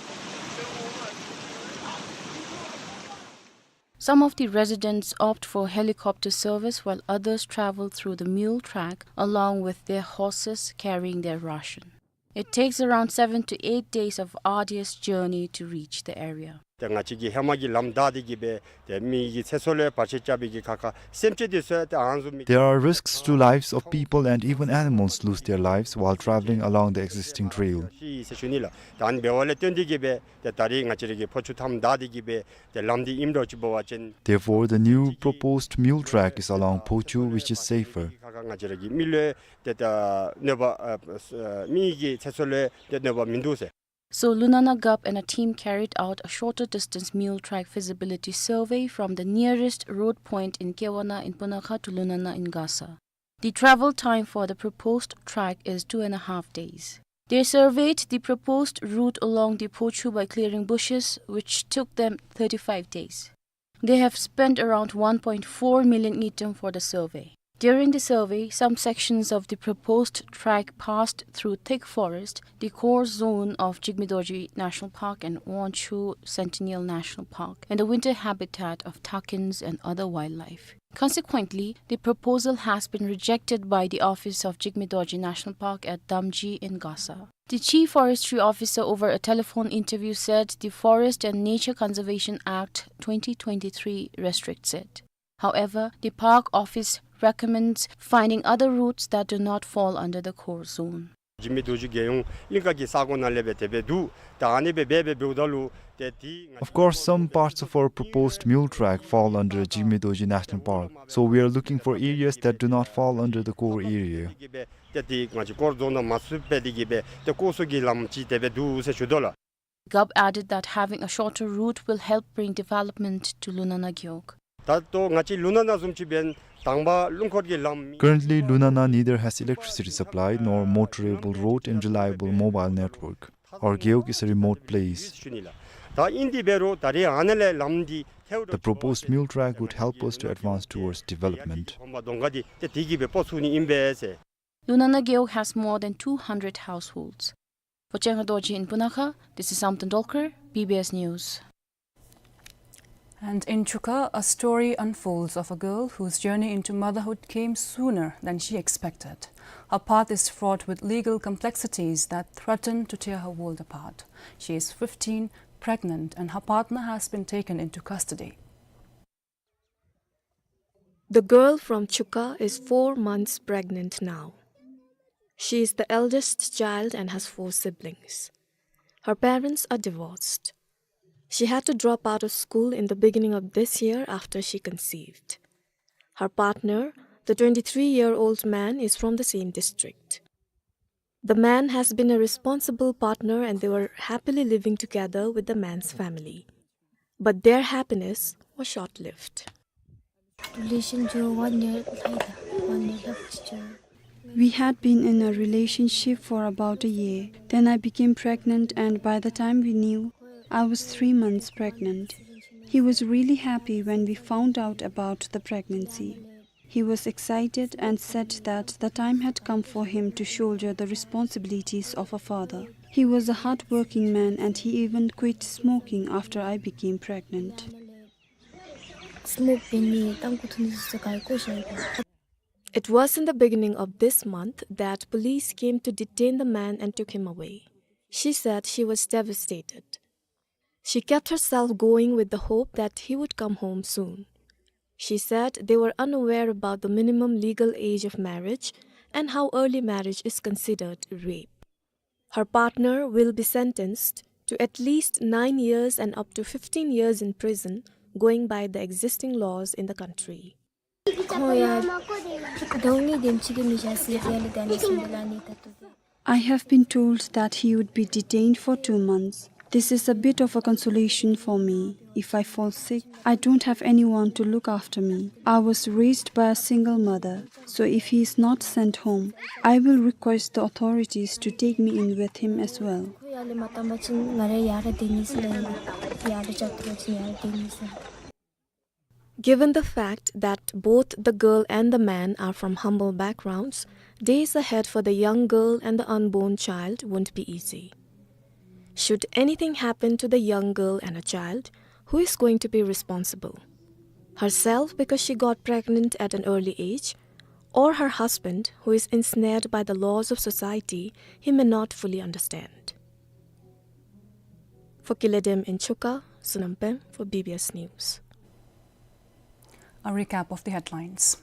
Some of the residents opt for helicopter service, while others travel through the mule track along with their horses carrying their ration. It takes around seven to eight days of arduous journey to reach the area. ཏེ་ང་བཅས་ཀྱི་ཧེ་མ་གི་ལམ་བདའ་སྟེ་གི་སྦེ་ཏེ་མི་གི་ཚེ་སྲོག་ལུ་ཡང་བར་ཆད་རྐྱབ་པའི་གི་ཁ་ཁ་སེམས་ཅན་འདི་ཚུ་ཡང་ཏེ་ཨ་ནི་བཟུམ་མའི། There are risks to lives of people and even animals lose their lives while traveling along the existing trail. ཤི་ཟེར་ཞུ་ནི་ལགས། ད་ཨ་ནི་འབདཝ་ལས་བརྟེན་ཏེ་གི་སྦེ་ཏེ་ད་རིས་ང་བཅས་ར་གི་ཕོ་ཆུ་མཐའམ་བདའ་སྟེ་གི་སྦེ་ཏེ་ལམ་འདི་ཨིནམ་འདྲཝ་ཅིག་འབད་བ་ཅིན། Therefore, the new proposed mule track is along Phochu, which is safer. ཁ་ཁ་ང་བཅས་ར་གི་མི་ལུ་ཏེ་ད་གནོད་པ་ཨ་མི་གི་ཚེ་སྲོག་ལུ་ཏེ་གནོད་པ་མིན་འདུག་ཟེར། So Lunana Gup and a team carried out a shorter distance mule track feasibility survey from the nearest road point in Kewana in Punakha to Lunana in Gasa. The travel time for the proposed track is two and a half days. They surveyed the proposed route along the Phochu by clearing bushes, which took them thirty-five days. They have spent around one point four million ngultrum for the survey. During the survey, some sections of the proposed track passed through thick forest, the core zone of Jigme Dorji National Park and Wangchhu Centennial National Park, and the winter habitat of takins and other wildlife. Consequently, the proposal has been rejected by the office of Jigme Dorji National Park at Damji in Gasa. The chief forestry officer, over a telephone interview, said the Forest and Nature Conservation Act twenty twenty-three restricts it. However, the park office recommends finding other routes that do not fall under the core zone. འཇིགས་མེད་རྡོ་རྗེ་རྒྱལ་ཡོངས་གླིང་ཁ་གི་ས་གོ་ནང་ལས་སྦེ་དེ་སྦེ་འདུག། ད་ཨ་ནི་སྦེ་འབད་འབད་འབདཝ་ད་ལུ་ཏེ་འདི་ང་། Of course, some parts of our proposed mule track fall under Jigme Dorji National Park, so we are looking for areas that do not fall under the core area. ཏེ་འདི་ང་བཅས་ཀོར་ཛོན་ནང་མ་ཚུད་པའི་དེ་གིས་སྦེ་ཏེ་ལྐོག་ཟ་གི་ལམ་ཅིག་དེ་སྦེ་འདུག་ཟེར་ཞུ་དོ་ལགས། Gup added that having a shorter route will help bring development to Lunana Gewog. ད་ལྟོ་ང་བཅས་ལུ་ན་ན་བཟུམ་ཅིག་འབདན་དང་པ་རླུང་འཁོར་གྱི་ལམ་མེད། Currently, Lunana neither has electricity supply nor motorable road and reliable mobile network. Our Gewog is a remote place. ཞུ་ནི་ལགས། ད་ཨིན་དེ་འབད་རུང་ད་རིས་ཨ་ནཱ་ལས་ལམ་འདི་ཐལཝ་འགྲོ། The proposed mule track would help us to advance towards development. དགོན་པ་གདོང་ཁ་འདི་ཏེ་དེ་གིས་སྦེ་སྤོ་ཚུགས་ནི་ཨིན་པས་ཟེར། Lunana Gewog has more than two hundred households. For Chengha Dorji in Punakha, this is Samten Dolkar, B B S News. And in Chuka, a story unfolds of a girl whose journey into motherhood came sooner than she expected. Her path is fraught with legal complexities that threaten to tear her world apart. She is fifteen, pregnant, and her partner has been taken into custody. The girl from Chuka is four months pregnant now. She is the eldest child and has four siblings. Her parents are divorced. She had to drop out of school in the beginning of this year after she conceived. Her partner, the twenty-three-year-old man, is from the same district. The man has been a responsible partner and they were happily living together with the man's family. But their happiness was short-lived. Relation jo one year later, one year left jo. We had been in a relationship for about a year. Then I became pregnant, and by the time we knew, I was three months pregnant. He was really happy when we found out about the pregnancy. He was excited and said that the time had come for him to shoulder the responsibilities of a father. He was a hard-working man and he even quit smoking after I became pregnant. Smoke beni tangku thuni se kai ko shai ko. It was in the beginning of this month that police came to detain the man and took him away. She said she was devastated. She kept herself going with the hope that he would come home soon. She said they were unaware about the minimum legal age of marriage and how early marriage is considered rape. Her partner will be sentenced to at least nine years and up to fifteen years in prison, going by the existing laws in the country. I have been told that he would be detained for two months. This is a bit of a consolation for me. If I fall sick, I don't have anyone to look after me. I was raised by a single mother, so if he is not sent home, I will request the authorities to take me in with him as well. Given the fact that both the girl and the man are from humble backgrounds, days ahead for the young girl and the unborn child won't be easy. Should anything happen to the young girl and a child, who is going to be responsible? Herself, because she got pregnant at an early age, or her husband, who is ensnared by the laws of society he may not fully understand? For Kiledem in Chuka, Sonam Peng for B B S News. A recap of the headlines.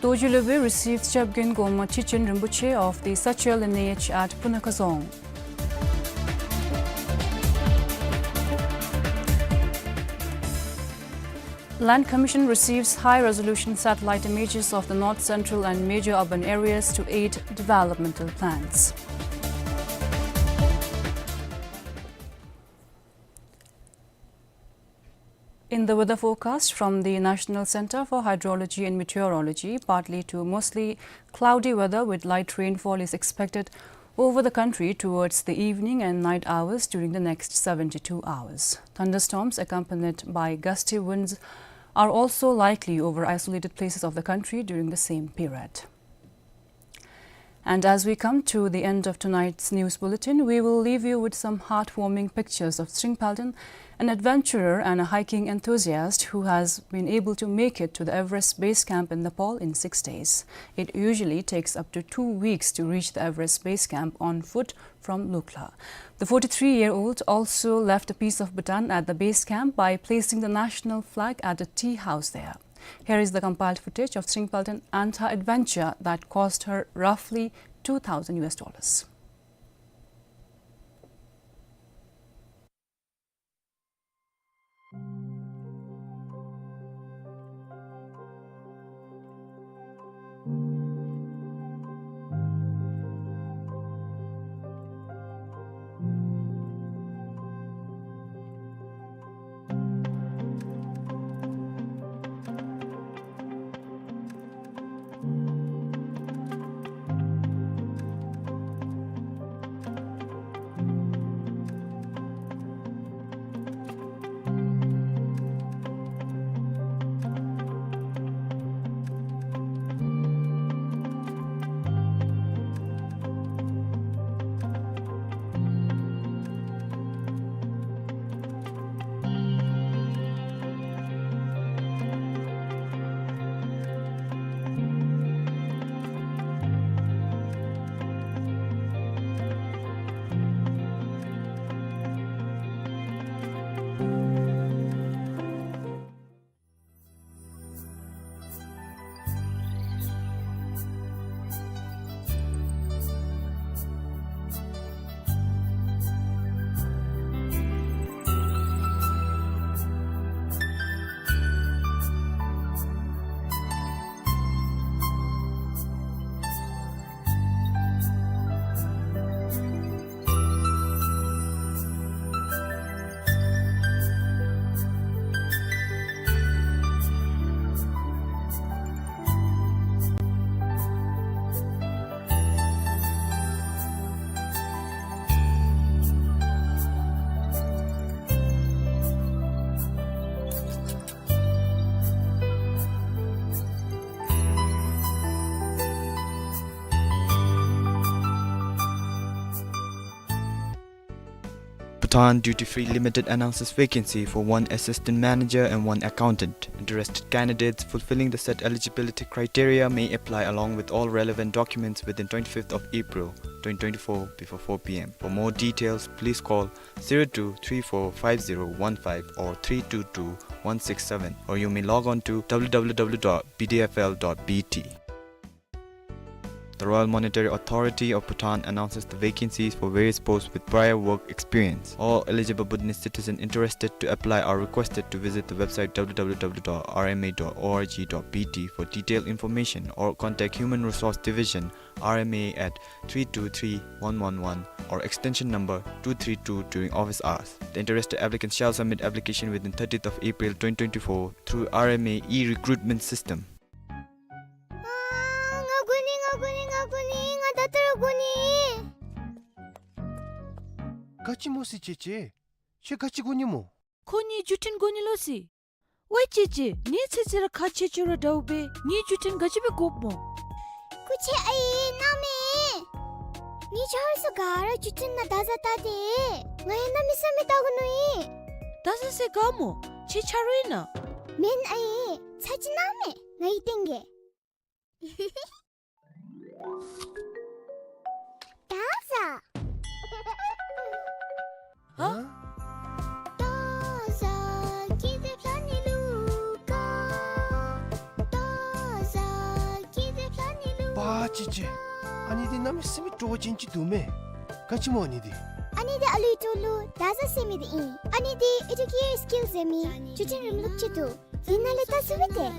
Dorji Lobey receives Chebgen Goma Chichen Rinpoche of the Sachel lineage at Punakha Dzong. Land Commission receives high-resolution satellite images of the north central and major urban areas to aid developmental plans. In the weather forecast from the National Centre for Hydrology and Meteorology, partly to mostly cloudy weather with light rainfall is expected over the country towards the evening and night hours during the next seventy-two hours. Thunderstorms accompanied by gusty winds are also likely over isolated places of the country during the same period. And as we come to the end of tonight's news bulletin, we will leave you with some heartwarming pictures of Sringpalden, an adventurer and a hiking enthusiast who has been able to make it to the Everest Base Camp in Nepal in six days. It usually takes up to two weeks to reach the Everest Base Camp on foot from Lukla. The forty-three-year-old also left a piece of Bhutan at the base camp by placing the national flag at a tea house there. Here is the compiled footage of Sringpalden and her adventure that cost her roughly two thousand U S dollars. Bhutan Duty Free Limited announces vacancy for one assistant manager and one accountant. Interested candidates fulfilling the set eligibility criteria may apply along with all relevant documents within twenty-fifth of April twenty twenty-four before four P M. For more details, please call zero two three four five zero one five or three two two one six seven, or you may log on to W W W dot B D F L dot B T. The Royal Monetary Authority of Bhutan announces the vacancies for various posts with prior work experience. All eligible Bhutanese citizens interested to apply are requested to visit the website W W W dot R M A dot org dot B T for detailed information or contact Human Resource Division, R M A, at three two three one one one or extension number two three two during office hours. The interested applicants shall submit application within thirtieth of April twenty twenty-four through R M A e-recruitment system. ཨ་ང་དགོ་ནི་ང་དགོ་ནི་ང་དགོ་ནི་ང་ད་ལྟོ་ར་དགོ་ནི། ག་ཅི་སྨོ་ཟེར་ཅི་ཅི། ཁྱོད་ག་ཅི་དགོ་ནི་སྨོ། ཁོ་ངེའི་བརྒྱུད་འཕྲིན་དགོ་ནི་ལོ་སི། ཝའེ་ཅེ་ཅེ། ངེའི་ཚེ་ཚེ་ར་ཁ་ཆེ་ཆེ་ར་འདྲཝ་སྦེ་ངེའི་བརྒྱུད་འཕྲིན་ག་ཅི་སྦེ་དགོཔ་སྨོ། སྐུ་མཁྱེན་ཨའི་གནམ་མེད། ངེའི་ཆ་རོགས་ཚུ་ག་ར་བརྒྱུད་འཕྲིན་ནང་བརྡ་བཟའ་བལྟ་སྟེ། ང་ཡང་གནམ་མེད་ས་མེད་བལྟ་དགོ་མནོ་ཡི། བརྡ་བཟའ་ཟེར་ག་སྨོ། ཁྱོད་ཆ་རོགས་ཨིན་ན། མེན་ཨའི། ཚ་གྱང་གནམ་མེད་ང་གིས་བསྟན་གེ། བརྡ་བཟའ། ཧ། པ་ཅི་ཅི། ཨ་ནི་འདི་གནམ་མེད་ས་མེད་སྤྲོ་བ་ཅན་ཅིག་འདུག་མས། ག་ཅི་སྨོ་ཨ་ནི་འདི། ཨ་ནི་འདི་ཨ་ལུའི་སྤྲོ་ལུ་བརྡ་བཟའ་ཟེར་མི་འདི་ཨིན། ཨ་ནི་འདི་ཨེ་ཌུ་ཀེར་སི་ཀིལ་ཟེར་མི་བརྒྱུད་འཕྲིན་རིམ་ལུགས་ཅིག་འདུག། ཨིན་ན་ལས་བལྟ་ཚུགས་པས་ཏེ།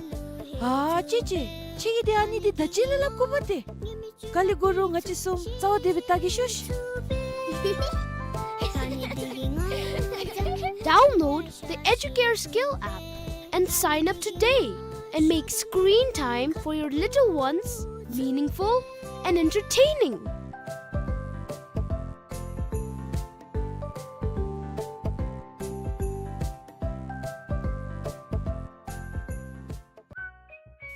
ཨ་ཅི་ཅི། ཁྱོད་ཀྱིས་འདི་ཨ་ནི་འདི་ད་ཅི་ལས་སླབ་དགོཔ་ཏེ། ག་ལས་དགོ་རུང་ང་བཅས་གསུམ་རྩ་བ་བདེ་སྦེ་བལྟ་གེ་ཤོག་ཤིག། Download the Educare Skill app and sign up today and make screen time for your little ones meaningful and entertaining.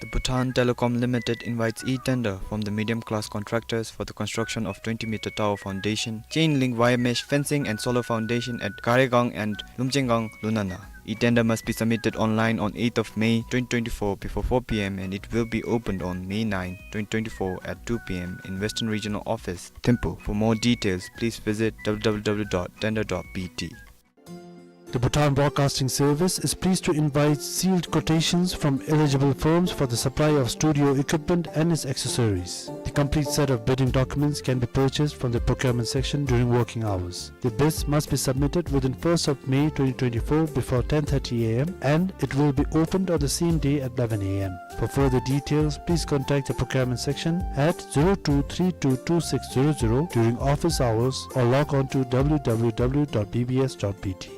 The Bhutan Telecom Limited invites e-tender from the medium class contractors for the construction of twenty meter tower foundation, chain link wire mesh fencing and solar foundation at Garegang and Lumchengang, Lunana. E-tender must be submitted online on eighth of May twenty twenty-four before four p m and it will be opened on May ninth, twenty twenty-four at two p m in Western Regional Office, Thimphu. For more details, please visit w w w dot tender dot b t. The Bhutan Broadcasting Service is pleased to invite sealed quotations from eligible firms for the supply of studio equipment and its accessories. The complete set of bidding documents can be purchased from the procurement section during working hours. The bids must be submitted within first of May twenty twenty-four before ten thirty a m and it will be opened on the same day at eleven a m. For further details, please contact the procurement section at zero two three two two six zero zero during office hours or log on to w w w dot b b s dot b t.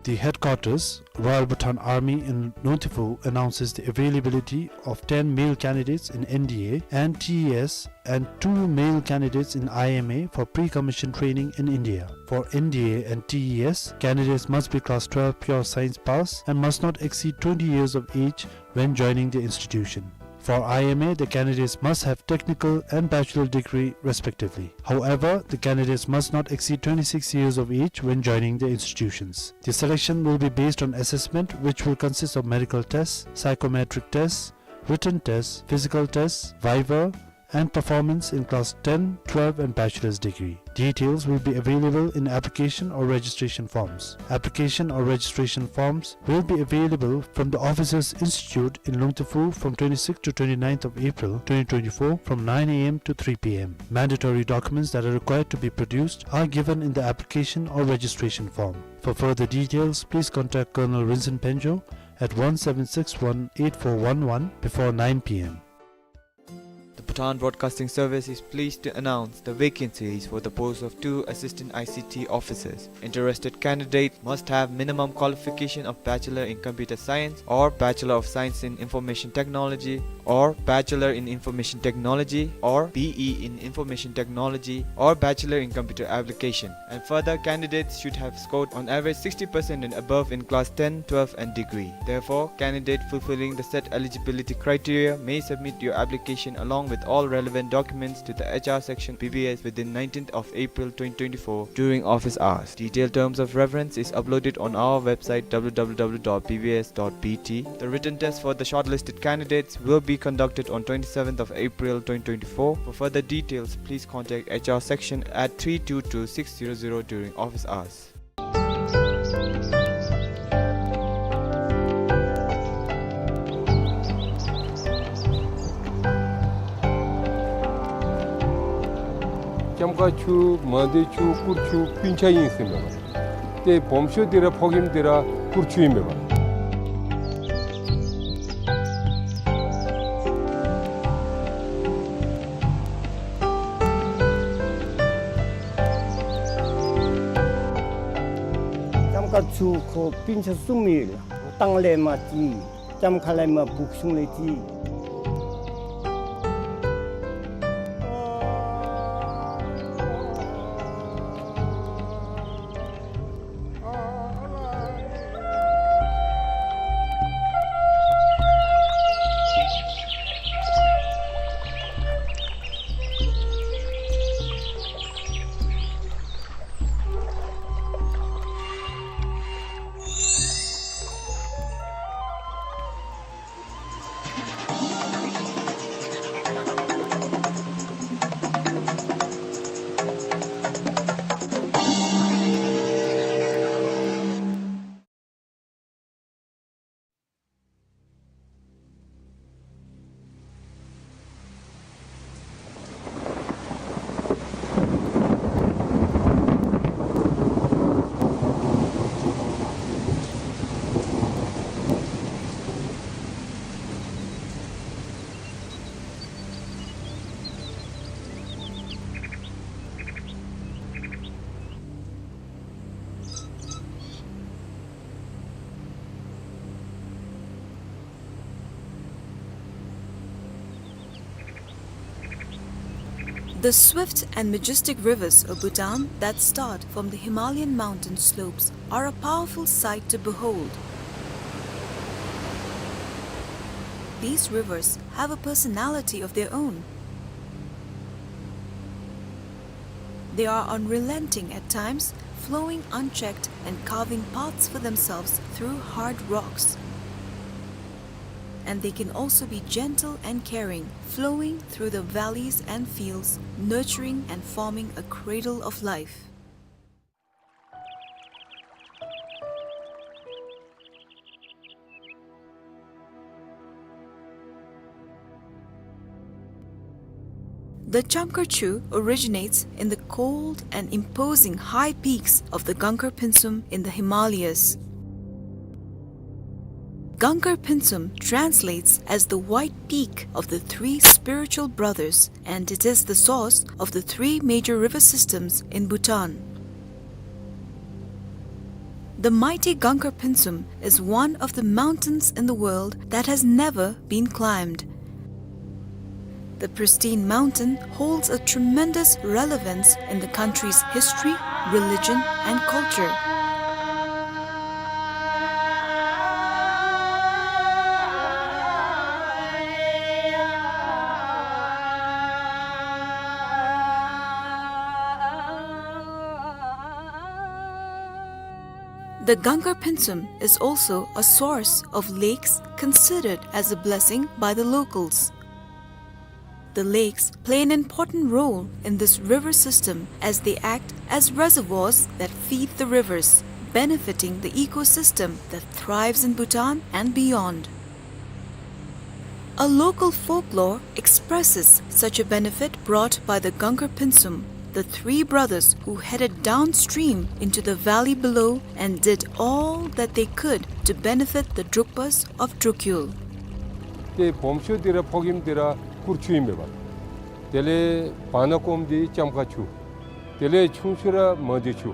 The headquarters, Royal Bhutan Army in Lungthifu, announces the availability of ten male candidates in N D A and T E S and two male candidates in I M A for pre-commission training in India. For N D A and T E S, candidates must be class twelve pure science pass and must not exceed twenty years of age when joining the institution. For I M A, the candidates must have technical and bachelor degree respectively. However, the candidates must not exceed twenty-six years of age when joining the institutions. The selection will be based on assessment, which will consist of medical tests, psychometric tests, written tests, physical tests, viva, and performance in class ten, twelve and bachelor's degree. Details will be available in application or registration forms. Application or registration forms will be available from the Officers Institute in Lungthifu from twenty-sixth to twenty-ninth of April twenty twenty-four from nine a m to three p m. Mandatory documents that are required to be produced are given in the application or registration form. For further details, please contact Colonel Rinzin Penjo at one seven six one eight four one one before nine p m. The Bhutan Broadcasting Service is pleased to announce the vacancies for the post of two assistant I C T officers. Interested candidate must have minimum qualification of Bachelor in Computer Science or Bachelor of Science in Information Technology or Bachelor in Information Technology or B E in Information Technology or Bachelor in Computer Application. And further, candidates should have scored on average sixty percent and above in class ten, twelve and degree. Therefore, candidate fulfilling the set eligibility criteria may submit your application along with all relevant documents to the H R section B B S within nineteenth of April twenty twenty-four during office hours. Detailed terms of reference is uploaded on our website w w w dot b b s dot b t. The written test for the shortlisted candidates will be conducted on twenty-seventh of April twenty twenty-four. For further details, please contact H R section at three two two six zero zero during office hours. ལྕམ་དཀར་ཁྱོད་མ་འདི་ཁྱོད་སྐུ་ཁྱོད་སྤུན་ཆ་ཨིན་ཟེར་མས་པ། ཏེ་སྦོམ་ཤོས་འདི་ར་ཕོ་རྒནམ་འདི་ར་སྐུ་ཁྱོད་ཨིན་མས་པ། ལྕམ་དཀར་ཁྱོད་ཁོ་སྤུན་ཆ་གསུམ་ཨིན་ལགས། སྟེང་ལས་མ་གཅིག། ལྕམ་ཁ་ལས་མ་བུ་གཞུང་ལས་གཅིག། The swift and majestic rivers of Bhutan that start from the Himalayan mountain slopes are a powerful sight to behold. These rivers have a personality of their own. They are unrelenting at times, flowing unchecked and carving paths for themselves through hard rocks. And they can also be gentle and caring, flowing through the valleys and fields, nurturing and forming a cradle of life. The Chamkhar Chu originates in the cold and imposing high peaks of the Gangkhar Pynsum in the Himalayas. Gangkhar Pynsum translates as the white peak of the three spiritual brothers, and it is the source of the three major river systems in Bhutan. The mighty Gangkhar Pynsum is one of the mountains in the world that has never been climbed. The pristine mountain holds a tremendous relevance in the country's history, religion, and culture. The Gangkhar Pynsum is also a source of lakes considered as a blessing by the locals. The lakes play an important role in this river system as they act as reservoirs that feed the rivers, benefiting the ecosystem that thrives in Bhutan and beyond. A local folklore expresses such a benefit brought by the Gangkhar Pynsum, the three brothers who headed downstream into the valley below and did all that they could to benefit the Drukpas of Drukyul. ཏེ་སྦོམ་ཤོས་འདི་ར་ཕོ་རྒནམ་འདི་ར་གུར་ཆུ་ཨིན་མས་པ། དེ་ལས་བར་ན་ཀོམ་འདི་ལྕམ་མཁར་ཆུ། དེ་ལས་ཆུང་ཤོས་ར་མ་འདི་ཆུ།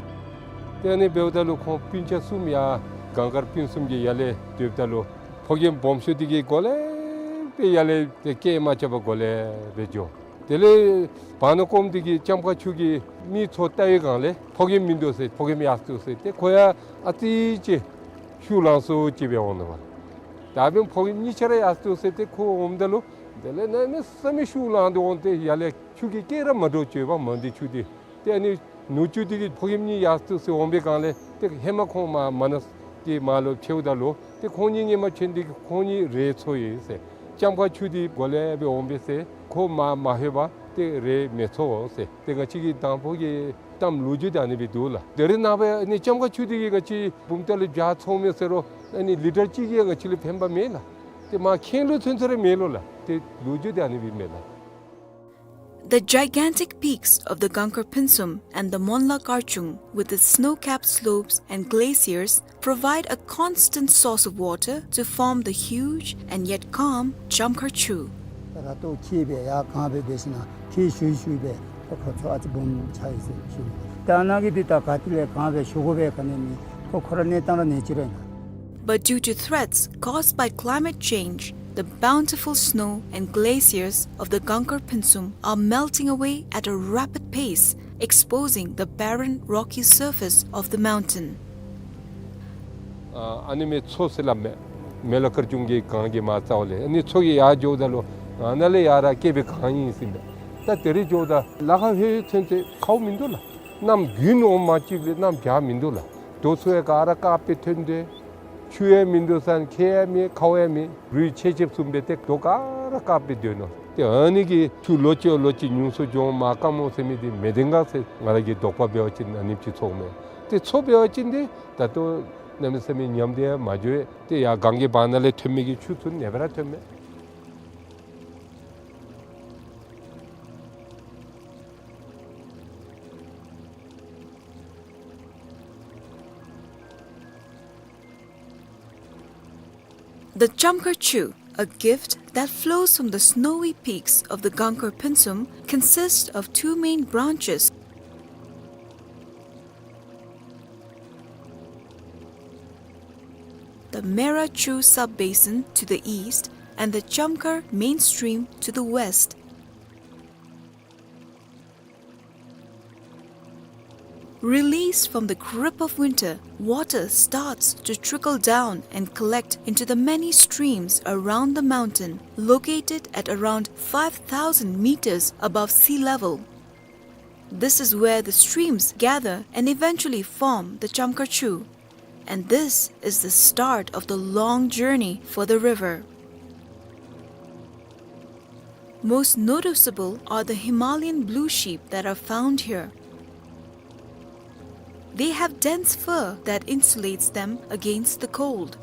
ཏེ་ཨ་ནི་འབདཝ་ད་ལུ་ཁོང་སྤུན་ཆ་གསུམ་ཡར་གངས་དཀར་སྤུན་གསུམ་གྱི་ཡར་ལས་སྡོདཔ་ད་ལུ་ཕོ་རྒནམ་སྦོམ་ཤོས་འདི་གིས་གོ་ལེ་སྦེ་ཡར་ལས་ཏེ་སྐད་མ་རྐྱབ་པར་གོ་ལེ་སྦེ་འགྱོ། དེ་ལས་བར་ན་ཀོམ་འདི་གིས་ལྕམ་མཁར་ཆུ་གི་མིག་ཚུ་བལྟ་བའི་སྒང་ལས་ཕོ་རྒནམ་མིན་འདུག་ཟེར། ཕོ་རྒནམ་ཡར་སོང་ཟེར། ཏེ་ཁོ་ཡང་ཨ་ཙི་ཅིག་ཤུགས་ལངས་སོང་ཅིག་སྦེ་འོང་ནུག་པ། ད་འབདན་ཕོ་རྒནམ་གཉིས་ཆ་ར་ཡར་སོང་ཟེར། ཏེ་ཁོ་འོངམ་ད་ལུ་དེ་ལས་གནམ་མེད་ས་མེད་ཤུགས་ལངས་ཏེ་འོང་སྟེ་ཡར་ལས་ཆུ་གི་སྐད་ར་མ་འདྲཝ་ཅིག་ཡོདཔ་མ་འདི་ཆུ་འདི། ཏེ་ཨ་ནི་ནུ་གཅུང་འདི་གིས་ཕོ་རྒནམ་གཉིས་ཡར་སོང་ཟེར་འོང་པའི་སྒང་ལས་ཏེ་ཧེ་མ་ཁོང་མར་མ་ན་གི་མར་ལུ་ཕྱདཔ་ད་ལུ་ཏེ་ཁོང་གཉིས་སྔོན་མ་ཕྱད་ནི་འདི་གིས་ཁོང་གཉིས་རེད་ཚོར་ཡི་ཟེར། ལྕམ་མཁར་ཆུ་འདི་གོ་ལེ་སྦེ་འོང་པས་ཟེར། ཁོ་མར་མ་ལྷོད་པར་ཏེ་རེད་མི་ཚོར་ཟེར། ཏེ་ང་བཅས་ཀྱི་དང་ཕུ་གི་གཏམ་ལོ་རྒྱུས་འདི་ཨ་ནི་སྦེ་འདུག་ལགས། དེ་རིང་ནངས་པ་ཨ་ནི་ལྕམ་མཁར་ཆུ་འདི་གིས་ང་བཅས་བུམ་ཐང་ལས་བྱ་འཚོ་མི་ཟེར་རུང་ཨ་ནི་ལི་ཊར་གཅིག་གིས་ང་བཅས་ལུ་ཕན་པ་མེད་ལགས། ཏེ་མར་ཁེངས་ལུ་ཚུན་ཚོད་ར་མེད་ལོ་ལགས། ཏེ་ལོ་རྒྱུས་འདི་ཨ་ནི་སྦེ་མས་ལགས། The gigantic peaks of the Gangkhar Pynsum and the Monla Karchung, with its snow-capped slopes and glaciers, provide a constant source of water to form the huge and yet calm Chamkhar Chu. ར་ཏོ་ཁྱེར་སྦེ་ཡར་གངས་སྦེ་འབད་ཞིན་ན་ཁྱེར་ཞུ་ཞུ་སྦེ་ཁོ་ཁོ་ཚུ་ཨ་ཙི་སྦོམ་ཆགས་ཡི་ཟེར་ཞུ་ནི། ད་ནཱ་གི་འདི་ད་ག་ཏེ་ལས་གངས་སྦེ་ཞུ་དགོ་པས་ག་ནི་མེད། ཁོ་ཁོ་ར་གནས་སྟངས་ར་ནེ་ཅི་ར་ཨིན་ན། But due to threats caused by climate change, the bountiful snow and glaciers of the Gangkhar Pynsum are melting away at a rapid pace, exposing the barren, rocky surface of the mountain. ཨ་ཨ་ནི་མེ་མཚོ་ཟེར་སླབ་མས། མེ་ལ་དཀར་ཆུང་གི་གངས་ཀྱི་མར་རྩ་བ་ལས་ཨ་ནི་མཚོ་གི་ཡར་འགྱོཝ་ད་ལུ་ཨ་ནཱ་ལས་ཡར་ར་བསྐལ་པའི་གངས་ཨིན་ཟེར་མས། ད་དེ་རིང་འགྱོཝ་ད་ལ་ཁ་ལྷོད་ཚུན་ཚོད་ཁཝ་མིན་འདུག་ལགས། གནམ་དགུན་འོང་མ་གཅིག་ལས་གནམ་བྱཱར་མིན་འདུག་ལགས། རྡོ་ཚུ་ཡང་ག་ར་དཀརཔོ་སྦེ་ཐོན་ཏེ་ཆུ་ཡང་མིན་འདུག་ཟེར་ན་ཁྱེགས་ཡང་མེད་ཁཝ་ཡང་མེད། རུད་ཆེ་ཆེ་བཟུམ་སྦེ་ཏེ་རྡོ་ག་ར་དཀརཔོ་སྦེ་སྡོད་ནུག། ཏེ་ཨ་ནི་གི་ཆུ་ལོ་གཅིག་ལོ་གཅིག་ཉུང་སུ་འགྱོ་མར་དཀར་མོ་ཟེར་མི་འདི་མི་བདེན་ག་ཟེར་ང་ར་གི་དོགས་པ་འབད་བ་ཅིན་ཨ་ནེམ་ཅིག་ཚོརཝ་མས། ཏེ་མཚོ་འབད་བ་ཅིན་ཏེ་ད་ལྟོ་གནམ་མེད་ས་མེད་ཉམས་ཏེ་ཡང་མ་འགྱོ། ཏེ་ཡར་གངས་ཀྱི་བར་ན་ལས་ཐོན་མི་གི་ཆུ་ཚུ་ཨ་ནི་སྦེ་ར་ཐོནམ་མས། The Chamkhar Chu, a gift that flows from the snowy peaks of the Gangkhar Pynsum, consists of two main branches, the Mera Chu sub-basin to the east and the Chamkhar main stream to the west. Released from the grip of winter, water starts to trickle down and collect into the many streams around the mountain, located at around five thousand meters above sea level. This is where the streams gather and eventually form the Chamkar Chu. And this is the start of the long journey for the river. Most noticeable are the Himalayan blue sheep that are found here. They have dense fur that insulates them against the cold.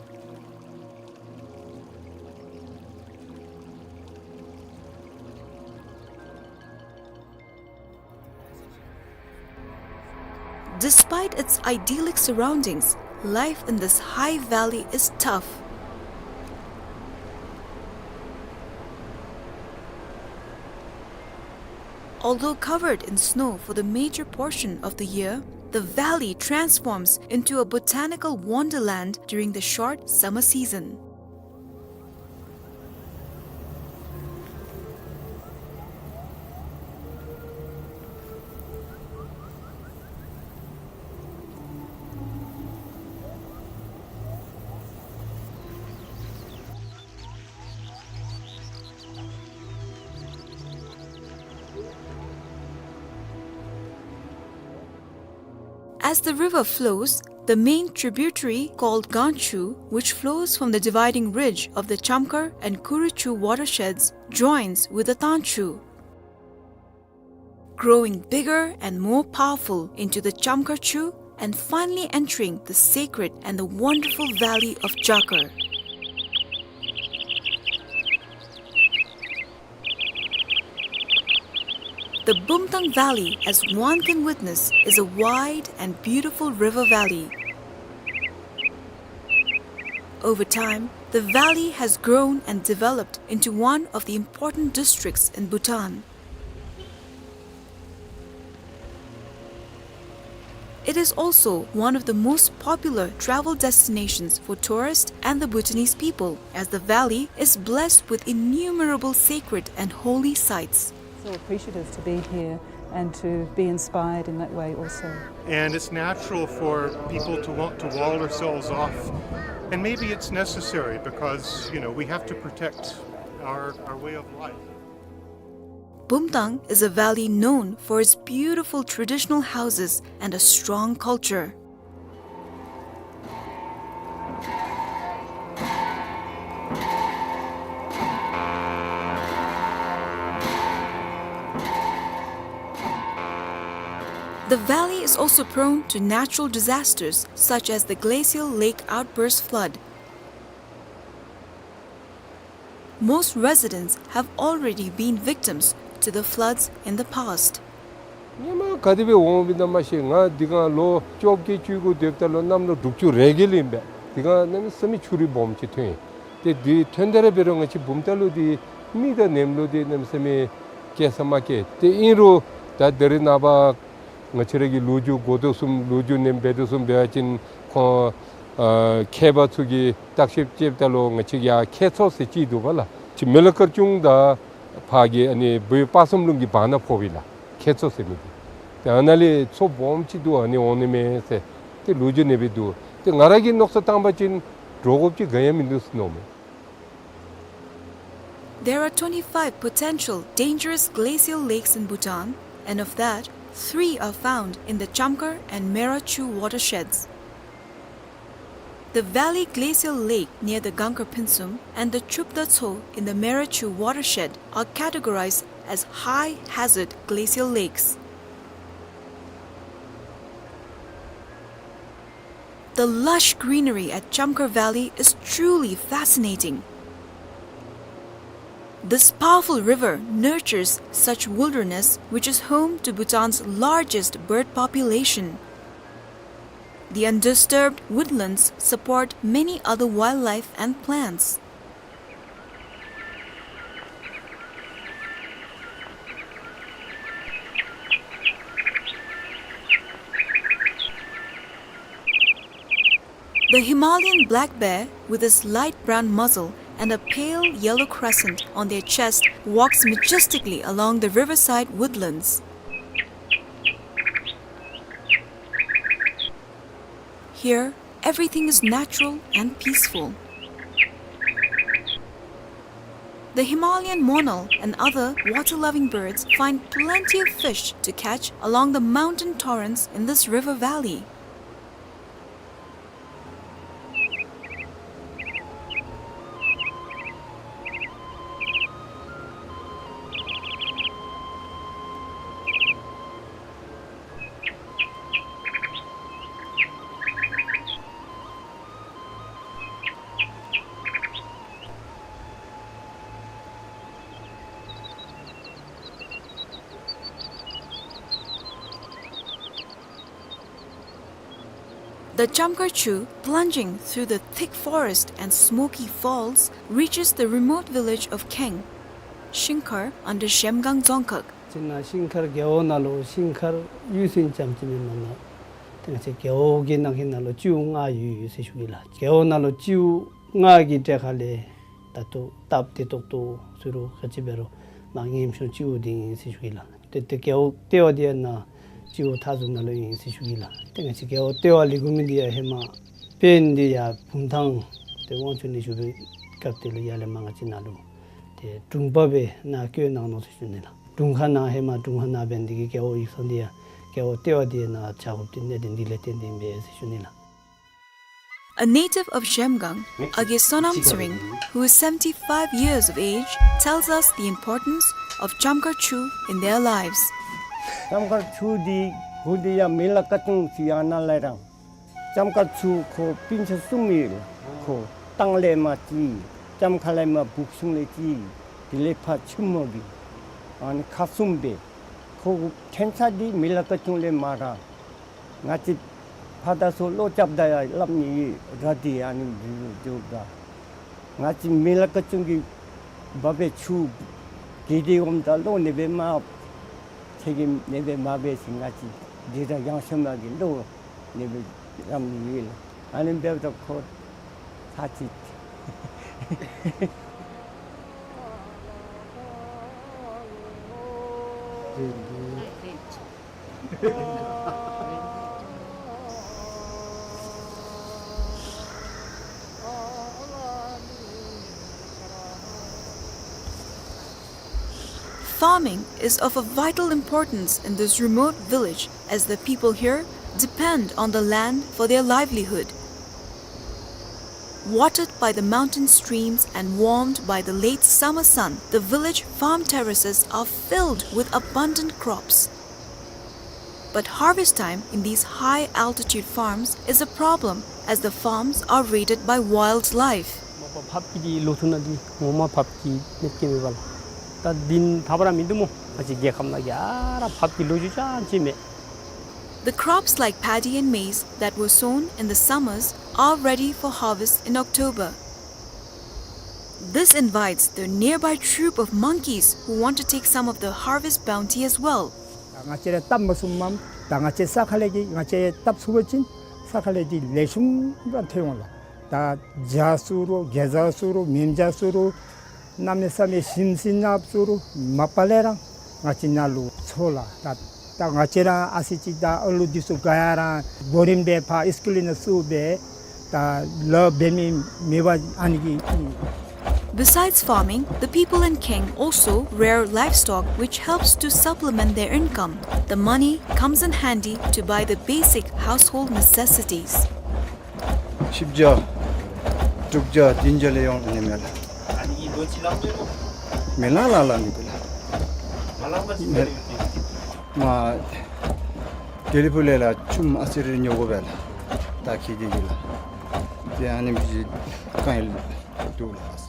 Despite its idyllic surroundings, life in this high valley is tough. Although covered in snow for the major portion of the year, the valley transforms into a botanical wonderland during the short summer season. As the river flows, the main tributary called Ganchu, which flows from the dividing ridge of the Chamkar and Kuruchu watersheds, joins with the Tanchu, growing bigger and more powerful into the Chamkar Chu and finally entering the sacred and the wonderful valley of Jakar. The Bumtang Valley, as one can witness, is a wide and beautiful river valley. Over time, the valley has grown and developed into one of the important districts in Bhutan. It is also one of the most popular travel destinations for tourists and the Bhutanese people, as the valley is blessed with innumerable sacred and holy sites. So appreciative to be here and to be inspired in that way also. And it's natural for people to want to wall ourselves off. And maybe it's necessary because, you know, we have to protect our, our way of life. Bumtang is a valley known for its beautiful traditional houses and a strong culture. The valley is also prone to natural disasters such as the glacial lake outburst flood. Most residents have already been victims to the floods in the past. ཉི་མ་ག་དེ་སྦེ་འོང་བའི་ནང་མ་ཤེས། ང་འདི་གང་ལོ་བཅོ་བརྒྱད་བཅུ་དགུ་སྡོདཔ་ད་ལུ་གནམ་ལོ་དྲུག་ཅུ་རེ་བརྒྱད་ལུ་ཨིན་པས། འདི་གང་གནམ་མེད་ས་མེད་ཆུ་རུད་སྦོམ་ཅིག་ཐོན། ཏེ་འདི་ཐོན་ད་ར་འབད་རུང་ང་བཅས་བུམ་ཐང་ལུ་འདི་མི་དང་ནེམ་ལུ་འདི་གནམ་མེད་ས་མེད་སྐྱེལ་ས་མ་སྐྱེལ། ཏེ་ཨིན་རུང་ད་ད་རེས་ནངས་པ་ང་བཅས་ར་གི་ལོ་རྒྱུས་འགོ་དོ་བཟུམ་ལོ་རྒྱུས་ནེམ་འབད་དོ་བཟུམ་འབད་བ་ཅིན་ཁོང་ཨ་མཁས་པ་ཚུ་གིས་བརྟག་ཞིབ་རྐྱབ་ད་ལུ་ང་བཅས་ཡར་ཁྱད་མཚར་ཟེར་ཅིག་འདུག་པ་ལགས། ཅིག་མེ་ལ་དཀར་ཆུང་དང་ཕར་གྱི་ཨ་ནི་བོད་དཔག་བསམ་ལུང་གི་བར་ན་ཕོག་པས་ལགས། ཁྱད་མཚར་ཟེར་མི་འདི། ཏེ་ཨ་ནཱ་ལས་མཚོ་སྦོམ་ཅིག་འདུག། ཨ་ནི་འོང་ནི་མས་ཟེར་ཏེ་ལོ་རྒྱུས་ནེམ་སྦེ་འདུག། ཏེ་ང་ར་གིས་མནོ་བསམ་བཏང་བ་ཅིན་འདྲོག་དགོཔ་ཅིག་ག་ཡང་མིན་འདུག་ཟེར་མནོཝ་མས། There are twenty-five potential dangerous glacial lakes in Bhutan, and of that, three are found in the Chamkar and Mera Chu watersheds. The Valley Glacial Lake near the Gangkar Phinsum and the Chupda Tso in the Mera Chu watershed are categorized as high hazard glacial lakes. The lush greenery at Chamkar Valley is truly fascinating. This powerful river nurtures such wilderness, which is home to Bhutan's largest bird population. The undisturbed woodlands support many other wildlife and plants. The Himalayan black bear, with his light brown muzzle and a pale yellow crescent on their chest, walks majestically along the riverside woodlands. Here, everything is natural and peaceful. The Himalayan monal and other water-loving birds find plenty of fish to catch along the mountain torrents in this river valley. The Chamkhar Chu, plunging through the thick forest and smoky falls, reaches the remote village of Kheng, Shingkhar under Zhemgang Dzongkhag. ཅིག་ནཱ་ཤིང་མཁར་རྒེད་འོག་ནང་ལུ་ཤིང་མཁར་གཡུས་ཚན་ཙམ་ཅིག་མེན་མ་ན། ཏེ་ང་བཅས་རྒེད་འོག་གི་ནང་གི་ནང་ལུ་སྤྱིཝ་ལྔ་ཡོད་ཡོད་ཟེར་ཞུ་གེ་ལགས། རྒེད་འོག་ནང་ལུ་སྤྱིཝ་ལྔ་གི་གྲས་ཁ་ལས་ད་ལྟོ་སྟབས་བདེ་ཏོག་ཏོ་ཟེར་རུང་ག་ཅི་འབད་རུང་མ་ངེམ་ཤོང་སྤྱིཝ་འདི་ཨིན་ཟེར་ཞུ་གེ་ལགས། ཏེ་ཏེ་རྒེད་འོག་ལྟེ་བ་འདི་ཡང་ནཱ་སྤྱིཝ་མཐའ་ཟུར་ནང་ལུ་ཨིན་ཟེར་ཞུ་གེ་ལགས། ཏེ་ང་བཅས་རྒེད་འོག་ལྟེ་བ་ལས་འགོ་མི་འདི་ཡང་ཧེ་མ་དཔོན་འདི་ཡར་བུམ་ཐང་ཏེ་དབང་ཕྱུག་ནི་བཞུགས་པའི་སྐབས་དེ་ལུ་ཡར་ལས་མར་ང་བཅས་ནཱ་ལུ་ཏེ་དྲུང་པ་སྦེ་ནཱ་བསྐོས་གནང་ནུག་ཟེར་ཞུ་ནི་ལགས། དྲུང་ཁག་ནང་ཧེ་མ་དྲུང་ཁག་ནང་འབད་ནི་འདི་གིས་རྒེད་འོག་ཡིག་ཚང་འདི་ཡང་རྒེད་འོག་ལྟེ་བ་འདི་ནཱ་བྱ་དགོཔ་འདི་གནད་དོན་འདི་ལས་བརྟེན་ཏེ་ཨིན་པས་ཟེར་ཞུ་ནི་ལགས། A native of Zhemgang, Age Sonam Tsering, who is seventy-five years of age, tells us the importance of Chamkhar Chu in their lives. ལྕམ་མཁར་ཆུ་འདི་གུ་འདི་ཡང་མི་ལ་ཀ་ཅུང་ཅིག་ཡང་ན་ལས་རང་། ལྕམ་མཁར་ཆུ་ཁོ་སྤུན་ཆ་གསུམ་ཡོད། ཁོ་སྟང་ལས་མར་ཅིག་ལྕམ་མཁར་ལས་མར་བུག་ཤུང་ལས་ཅིག་དེ་ལས་ཕར་ཆུ་མོ་གི་ཨ་ནི་ཁག་གསུམ་སྦེ། ཁོ་ཕྲན་ཚེགས་འདི་མི་ལ་ཀ་ཅུང་ལས་མར་ར། ང་བཅས་ཕར་དང་ཚུར་བློ་རྐྱབ་ད་ཡང་སླབ་ནི་ཡོད་ར། འདི་ཨ་ནི་འདི་འདི་འདི་ང་བཅས་མི་ལ་ཀ་ཅུང་གི་འབབ་པའི་ཆུ་གི་འདི་འོངམ་ད་བློ་ནི་སྦེ་མ་ཚེ་གི་ནི་སྦེ་མ་འབད་ཞིན་ང་བཅས་འདི་ར་ཡང་ཤོ་མ་གི་བློ་ནི་སྦེ་རམ་ནི་ཡོད་ལགས། ཨ་ནི་འབདཝ་ད་ཁོ་ཚ་ཅིག་Farming is of a vital importance in this remote village, as the people here depend on the land for their livelihood. Watered by the mountain streams and warmed by the late summer sun, the village farm terraces are filled with abundant crops. But harvest time in these high-altitude farms is a problem, as the farms are raided by wildlife. ཕགཔ་ཀྱི་འདི་ལོ་ཐུང་ནང་འདི་ངོ་མ་ཕགཔ་ཀྱི་གནོད་སྐྱེལ་འབདཝ་ལགས། ད་འདི་ཐབས་ར་མིན་འདུག་སྨོ། ང་བཅས་རྒྱལ་ཁབ་ནང་གི་ཨ་ར་ཕགཔ་ཀྱི་ལོ་རྒྱུས་ཅང་ཅིག་མེད། The crops like paddy and maize that were sown in the summers are ready for harvest in October. This invites the nearby troop of monkeys who want to take some of the harvest bounty as well. ང་བཅས་ར་བཏབ་མ་ཚུགསཔ་མས། ད་ང་བཅས་ས་ཁ་ལས་ཀྱི་ང་བཅས་བཏབ་ཚུགས་པ་ཅིན་ས་ཁ་ལས་ཀྱི་ལེགས་ཤོམ་ར་ཐོན་འོང་ལགས། ད་བྱ་ཚུ་རུང་གེ་ཛ་ཚུ་རུང་མེན་བྱ་ཚུ་རུང་གནམ་མེད་ས་མེད་ཞིམ་ཞིམ་ནགཔ་ཚུ་རུང་མ་པ་ལས་ར་ང་བཅས་ནཱ་ལུ་ཚོར་ལགས། ད་ད་ང་བཅས་ར་ཨ་ཙི་ཅིག་ད་ཨ་ལུ་འདི་ཚུ་ག་ཡ་ར་གོ་རིམ་སྦེ་ཕར་ཨིས་ཀུལ་ནང་བཙུགས་སྦེ་ད་ལཱ་འབད་མི་མེད་པར་ཨ་ནི་གི། Besides farming, the people in Kheng also rear livestock, which helps to supplement their income. The money comes in handy to buy the basic household necessities. བཞི་བརྒྱ་དྲུག་བརྒྱ་བདུན་བརྒྱ་ལས་ཡོང་ནི་མས་ལགས། མི་ལང་ལང་ལང་ནི་གི་ལགས། མ་དེ་ལས་ཕུ་ལས་ལགས་ཆུམ་ཨ་ཙི་རེ་ཉོ་དགོ་པས་ལགས། ད་ཁྱད་དེ་གིས་ལགས། ཏེ་ཨ་ནི་མི་ཅིག་གང་ཡང་འདུག་ལགས།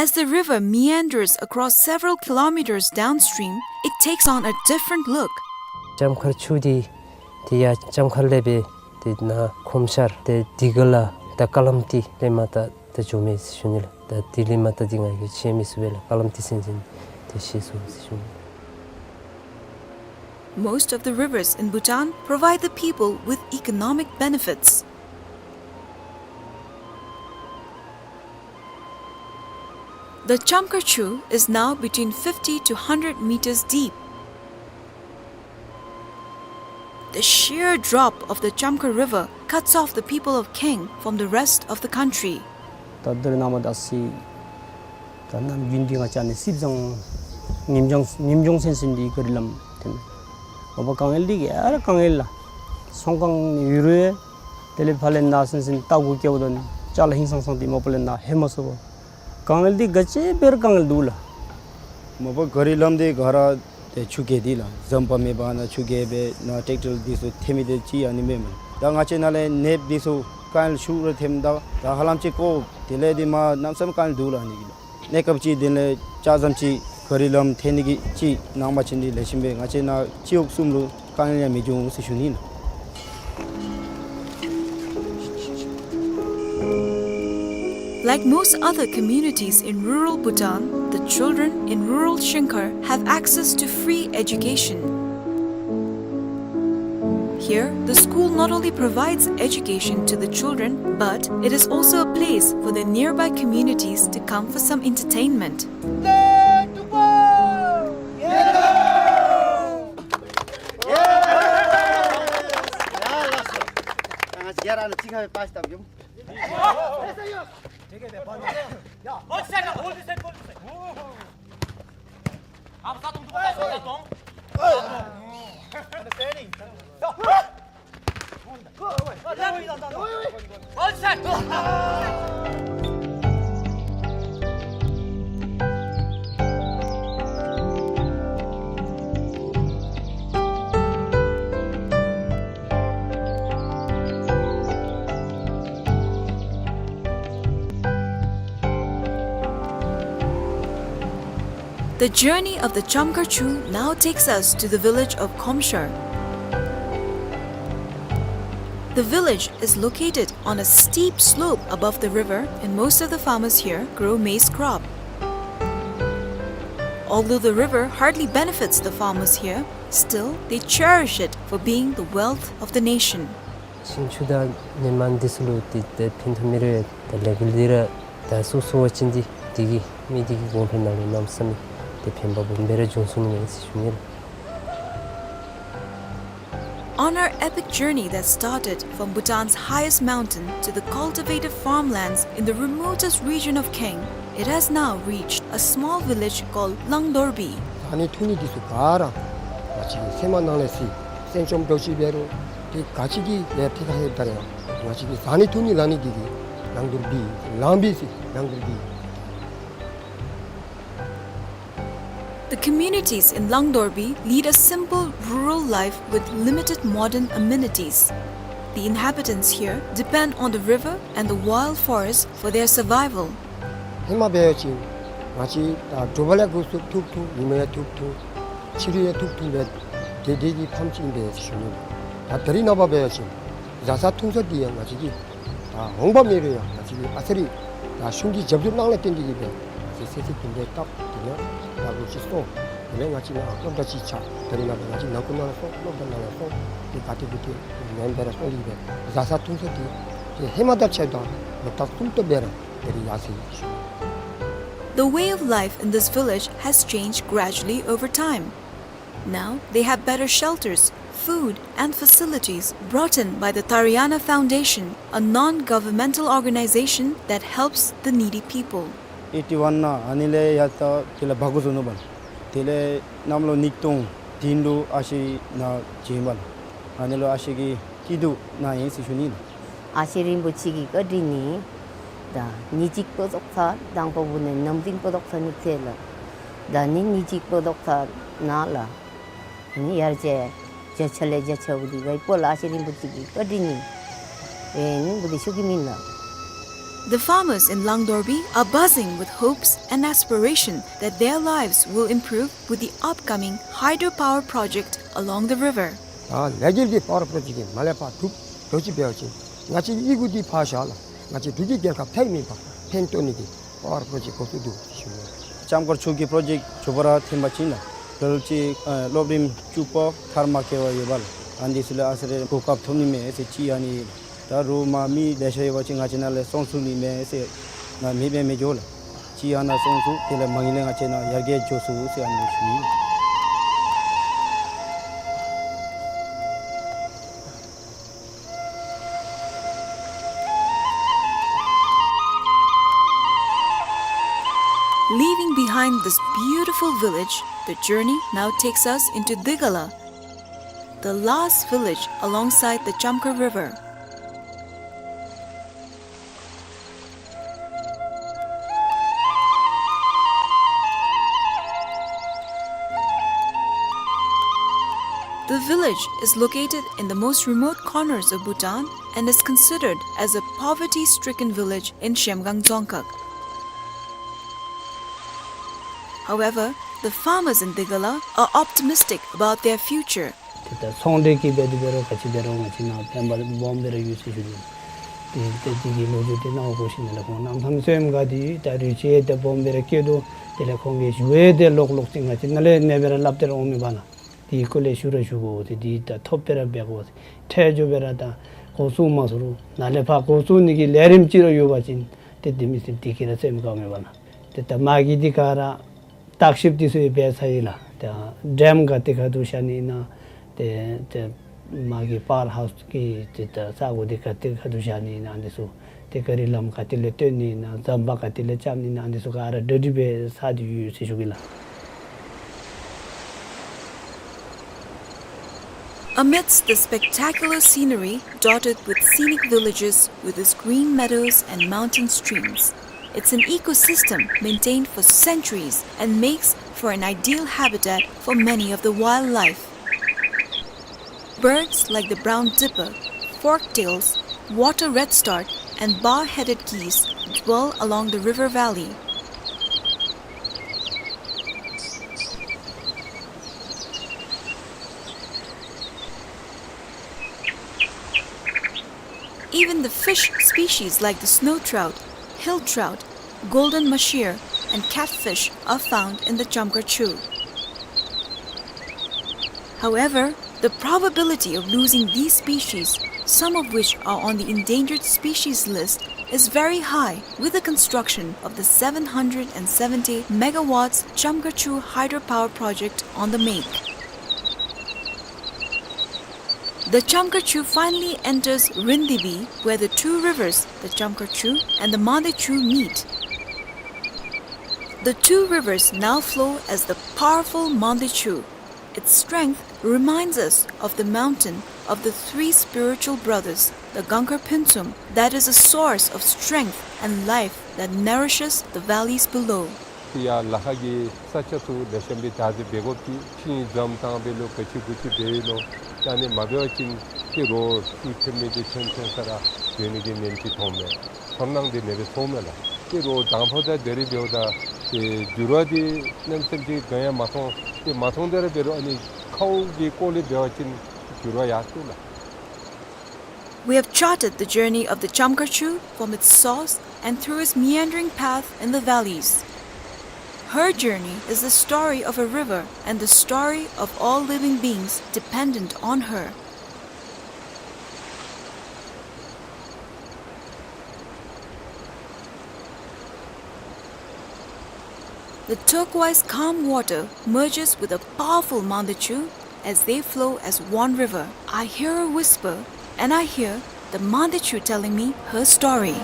As the river meanders across several kilometers downstream, it takes on a different look. ལྕམ་མཁར་ཆུ་འདི་ཏེ་ཡར་ལྕམ་མཁར་ལས་སྦེ་ཏེ་ནཱ་ཁོམ་ཤར་ཏེ་དི་ག་ལ་ད་ཀ་ལམ་ཏི་ལས་མར་ད་ ད་འགྱོ་མས་ཟེར་ཞུ་ནི་ལགས། ད་དེ་ལས་མར་ད་འདི་ང་གིས་ཆ་མི་ཚུགས་པས་ལགས། ཀ་ལམ་དེ་ཚུན་ཚོད་ཏེ་ཤེས་སོང་ཟེར་ཞུ་ནི། Most of the rivers in Bhutan provide the people with economic benefits. The Chamkar Chu is now between fifty to hundred meters deep. The sheer drop of the Chamkar River cuts off the people of Kaeng from the rest of the country. ད་ད་རེས་ནངས་པ་ད་སི་ད་ནམ་རྒྱུན་འདི་ང་བཅས་ནི་སིབ་ཟང་ཉིནམ་ལྗང་ཉིནམ་ལྗང་སེང་སེང་འདི་ག་རི་ལམ་ཐོན། མ་པ་དཀའ་ངལ་འདི་ག་ར་དཀའ་ངལ་ལགས། སོང་ཁང་ནི་ཡུ་རུ་ཡེ། དེ་ལས་ཕར་ལས་ནཱ་སེང་སེང་ལྟག་གུ་སྐྱེལཝ་ད་ནི་ཅ་ལ་ཧིང་སང་སང་འདི་མ་པ་ལས་ནཱ་ལྷོད་མ་ཚུགས་པར། དཀའ་ངལ་འདི་ག་ཅི་འབད་རུང་དཀའ་ངལ་འདུག་ལགས། མ་པ་ག་རི་ལམ་འདི་ག་ར་ཏེ་ཆུ་རྐྱལ་འདི་ལགས། ཟམ་པ་མེད་པར་ནཱ་ཆུ་རྐྱལ་སྦེ་ནཱ་ཊེཀ་ཊར་འདི་ཚུ་ཐོན་མི་འདི་ཅིག་ཨ་ནི་མེན་མས། ད་ང་བཅས་ནཱ་ལས་ནདཔ་འདི་ཚུ་དཀའ་ངལ་ཤུགས་ར་ཐོནམ་ད་ད་ཧ་ལམ་ཅིག་ཀོ་དེ་ལས་འདི་མ་གནམ་མེད་ས་མེད་དཀའ་ངལ་འདུག་ལགས་ཨ་ནི་གི་ལགས། གནས་སྐབས་ཅིག་དེ་ལས་ཅ་ཟམ་ཅིག་ག་རི་ལམ་ཐོན་ནི་གི་ཅིག་གནང་པ་ཅིན་འདི་ལེགས་ཤོམ་སྦེ་ང་བཅས་ནཱ་སྤྱི་འོག་གསུམ་ལུ་དཀའ་ངལ་ཡང་མི་འབྱུང་ཟེར་ཞུ་ནི་ལགས། Like most other communities in rural Bhutan, the children in rural Shingkhar have access to free education. Here, the school not only provides education to the children, but it is also a place for the nearby communities to come for some entertainment. The journey of the Chamkar Chu now takes us to the village of Khomshar. The village is located on a steep slope above the river, and most of the farmers here grow maize crop. Although the river hardly benefits the farmers here, still they cherish it for being the wealth of the nation. ཤིང་ཆུ་དང་ནི་མ་འདི་ཚུ་ལུ་ཏེ་ཏེ་ཕན་ཐོགས་མི་རེ་ད་ལས་འགུལ་འདི་ར་ད་སོ་སོ་བ་ཅིན་འདི་འདི་གིས་མི་འདི་གི་གོང་འཕེལ་ནང་ལུ་གནམ་མེད་ས་མེད་ཏེ་ཕན་པ་སྦོམ་སྦེ་ར་འབྱུང་ཚུགས་ནི་མས་ཟེར་ཞུ་ནི་ལགས། On our epic journey that started from Bhutan's highest mountain to the cultivated farmlands in the remotest region of Kaeng, it has now reached a small village called Langdorbi. བཟའ་ནི་འཐུང་ནི་འདི་ཚུ་ག་ར་ང་བཅས་ཀྱི་སེམས་ནང་ལས་སི་སེམས་ཅན་འདྲོག་ཅི་འབད་རུང་ཏེ་ག་ཅི་གི་ལས་ཏེ་ག་ཧེ་ད་རེ་ང་བཅས་ཀྱི་བཟའ་ནི་འཐུང་ནི་ལང་ནི་འདི་གིས་ལང་དོར་བི་ལང་བི་སི་ལང་དོར་བི། The communities in Langdorbi lead a simple rural life with limited modern amenities. The inhabitants here depend on the river and the wild forest for their survival. ཧེ་མ་འབད་བ་ཅིན་ང་བཅས་ད་དྲོ་པ་ལས་འགོ་བཙུགས་ཐུག་ཐུག་ཉི་མ་ཡང་ཐུག་ཐུག་ཕྱི་རུ་ཡང་ཐུག་ཐུག་སྦེ་དེ་དེ་གི་ཕམ་ཅིག་ཨིན་པས་ཟེར་ཞུ་ནི། ད་ད་རིས་ནངས་པ་འབད་བ་ཅིན་བཟའ་ཚང་འཐུང་ཚང་འདི་ཡང་ང་བཅས་ཀྱིས་ད་འོང་པ་མེད་རུང་ཡང་ང་བཅས་ཀྱིས་ཨ་ཙི་རེ་ད་གཞུང་གི་རྒྱབ་སྐྱོར་གནང་ལས་བརྟེན་ཏེ་གིས་སྦེ་ང་བཅས་ཚེ་ཚད་དེ་འབད་སྟབས་དེ་ཡང་ད་ལོ་གཅིག་སོང་། དེ་ལས་ང་བཅས་ནཱ་སློབ་གྲྭ་ཅིག་ཆགས། ད་རིས་ནངས་པ་ང་བཅས་ནང་ཁུལ་ནང་ལས་སོང་སློབ་གྲྭ་ནང་ལས་སོང་དེ་ག་ཏེ་གུ་ཏེ་མེན་པར་སོང་སྟེ་གིས་སྦེ་བཟའ་ཚང་འཐུང་ཚང་འདི་ཏེ་ཧེ་མ་དང་ཕྱད་དེ་ལོ་ལྟར་གསུམ་ཏོག་སྦེ་ར་ད་རིས་ཡར་སོ་ཡི། The way of life in this village has changed gradually over time. Now they have better shelters, food, and facilities brought in by the Tariana Foundation, a non-governmental organization that helps the needy people. ཨེཊི་ཝན་ནང་ཨ་ནི་ལས་ཡར་ད་དེ་ལས་འབག་འགྱོ་ནུག་པ་ལགས། དེ་ལས་གནམ་ལོ་ཉིས་སྟོང་བདུན་ལུ་ཨ་ཞེ་ནཱ་བྱོན་པ་ལགས། ཨ་ནི་ལུ་ཨ་ཞེ་གིས་སྐྱིད་སྡུག་གནང་ཡི་ཟེར་ཞུ་ནི་ལགས། ཨ་ཞེ་རིན་པོ་ཆེ་གི་བཀའ་དྲིན་ནི་ད་ཉིནམ་གཅིག་ལྟོ་ཚང་ཚར་དང་པ་བུ་ནི་ནམ་རིམ་ལྟོ་ཚང་ཚར་ནི་ཚེ་ལགས། ད་ནི་ཉིནམ་གཅིག་ལྟོ་ཚང་ཚར་ནང་ལགས། ནི་ཡར་ཅིག་བརྒྱ་ཆ་ལས་བརྒྱ་ཆ་བུ་འདི་ཝའི་པོ་ལགས་ཨ་ཞེ་རིན་པོ་ཆེ་གི་བཀའ་དྲིན་ནི་ཨེ་ནི་བུ་འདི་ཤུགས་ཀྱིས་སྨིན་ལགས། The farmers in Langdorbi are buzzing with hopes and aspiration that their lives will improve with the upcoming hydropower project along the river. ད་ལས་འགུལ་འདི་པ་ཝར་པྲོ་ཇེཀཊ་འདི་མར་ལས་ཕར་གྲུབ་འགྱོ་ཅི་འབད་བ་ཅིན་ང་བཅས་ཀྱི་ཡི་གུ་འདི་ཕར་བཞག་ལགས། ང་བཅས་འབྲུག་གི་རྒྱལ་ཁབ་ཐད་མེད་པར་ ཕན་ཐོགས་ནི་འདི་པ་ཝར་པྲོ་ཇེཀཊ་འགོ་བཙུགས་འདུག་ཟེར་ཞུ་ནི། ལྕམ་མཁར་ཆུ་གི་པྲོ་ཇེཀཊ་མཇུག་བསྒྲིལ་ཐོན་པ་ཅིན་ལགས་ལོ་ལོ་ཅིག་ཨ་སློབ་རིམ་བཅུ་པ་མཐར་མ་འཁྱོལ་བར་ཡོད་པ་ལགས། ཨ་ནི་ཚུ་ལུ་ཨ་ཙི་རེ་གོ་སྐབས་ཐོབ་ནི་མས་ཟེར་ཅིག་ཨ་ནི་ལགས། ད་རུང་མ་མི་ལེ་ཤ་ཡོད་པ་ཅིན་ང་བཅས་ནང་ལས་སོང་ཚུགས་ནི་མས་ཟེར་ང་མེདཔ་མི་འགྱོ་ལགས། ཅིག་ཨ་ནཱ་སོང་ཚུགས་དེ་ལས་མ་ངེས་ལས་ང་བཅས་ནཱ་ཡར་རྒྱས་འགྱོ་ཚུགས་ཟེར་ཨ་ནི་ཞུ་ནི། Leaving behind this beautiful village, the journey now takes us into Digala, the last village alongside the Chamkhar River. The village is located in the most remote corners of Bhutan and is considered as a poverty-stricken village in Zhemgang Dzongkhag. However, the farmers in Digala are optimistic about their future. ཏེ་ད་ཚོང་འབྲེལ་གྱི་འབད་དེ་འབད་རུང་ག་ཅི་འབད་རུང་ང་བཅས་ནཱ་ཕན་པ་སྦོམ་སྦེ་ར་ཡོད་ཟེར་ཞུ་ནི། ཏེ་ཏེ་དེ་གི་ལོ་རྒྱུས་དེ་ནཱ་འོང་དགོ་ཞིནམ་ལས་ཁོང་གནམ་མེད་ས་མེད་དགའ་སྟེ་ད་རུང་ཅིག་ཏེ་སྦོམ་སྦེ་ར་སྐྱེས་དོ། དེ་ལས་ཁོང་གི་ཞུ་ཡས་དེ་ལོག་ལོག་ཅིག་ང་བཅས་ནཱ་ལས་ཨ་ནེ་སྦེ་ར་སླབ་སྟེ་ར་འོངམ་མས་པ་ལགས། དེ་གི་སྐོར་ལས་ཞུ་ར་ཞུ་དགོ་ཟེར། དེ་ད་ཐོབ་སྦེ་ར་འབད་དགོ་ཟེར། འཕྲལ་མགྱོགས་སྦེ་ར་ད་འགོ་བཙུགས་མ་ཚུགས་རུང་ནཱ་ལས་ཕར་འགོ་བཙུགས་ནི་གི་ལས་རིམ་ཅིག་ར་ཡོད་པ་ཅིན་ཏེ་དེ་མི་ཚུ་དེ་གིས་ར་སེམས་དགའཝ་མས་པ་ལགས། ཏེ་ད་མ་གི་འདི་ག་ར་བརྟག་ཞིབ་འདི་ཚུ་ཡང་འབད་ཚར་ཡི་ལགས། ཏེ་ཌེམ་ག་ཏེ་ཁ་ཐུག་བཞག་ནི་ཨིན་ན། ཏེ་ཏེ་མ་གི་པཱཝར་ཧའུསི་གི་ཏེ་ད་ས་གོ་འདི་ག་ཏེ་ཁ་ཐུག་བཞག་ནི་ཨིན་ན་འདི་ཚུ། ཏེ་ག་རི་ལམ་ག་ཏེ་ལས་བཏོན་ནི་ཨིན་ན། ཟམ་པ་ག་ཏེ་ལས་རྐྱབ་ནི་ཨིན་ན། འདི་ཚུ་ག་ར་གྲ་སྒྲིག་འབད་ཚར་ཏེ་ཡོད་ཟེར་ཞུ་གེ་ལགས། Amidst the spectacular scenery dotted with scenic villages with its green meadows and mountain streams, it's an ecosystem maintained for centuries and makes for an ideal habitat for many of the wildlife. Birds like the brown dipper, forktails, water redstart, and bar-headed geese dwell along the river valley. Even the fish species like the snow trout, hill trout, golden mahseer, and catfish are found in the Chamkhar Chu. However, the probability of losing these species, some of which are on the endangered species list, is very high with the construction of the seven hundred and seventy megawatts Chamkhar Chu hydropower project on the make. The Chamkhar Chu finally enters Rindibi, where the two rivers, the Chamkhar Chu and the Mande Chu, meet. The two rivers now flow as the powerful Mande Chu. Its strength reminds us of the mountain of the three spiritual brothers, the Gangkhar Phuntsum, that is a source of strength and life that nourishes the valleys below. ཡར་ལ་ཁ་གི་ས་ཆ་ཚུ་ལེགས་ཤོམ་སྦེ་བདག་འཛིན་འབད་དགོཔ་ཅིག་ཤིང་འཛམ་བཏང་འབད་ལོ་ག་ཅི་གུ་ཅི་འབད་ཡི་ལོ། ད་ཨ་ནི་མ་འབད་བ་ཅིན་ཏེ་རོགས་ཤུགས་ཐོན་མི་འདི་ཐོན་ཐོན་ས་ར་འགྱོ་ནི་གི་ཉེན་ཅིག་མཐོངམ་མས། ཚོར་སྣང་འདི་ཨ་ནེ་སྦེ་ཚོརཝ་མས་ལགས། ཏེ་རོགས་དང་ཕུ་ད་དེ་རེ་འབདཝ་ད་ཏེ་འགྱུར་བ་འདི་གནམ་མེད་ས་མེད་ཅིག་ག་ཡང་མ་མཐོང་། ཏེ་མ་མཐོང་དེ་ར་འབད་རུང་ཨ་ནི་ཁཝ་གི་སྐོར་ལས་འབད་བ་ཅིན་འགྱུར་བ་ཡར་སོང་ལགས། We have charted the journey of the Chamkhar Chu from its source and through its meandering path in the valleys. Her journey is the story of a river and the story of all living beings dependent on her. The turquoise calm water merges with the powerful Mande Chu as they flow as one river. I hear a whisper and I hear the Mande Chu telling me her story.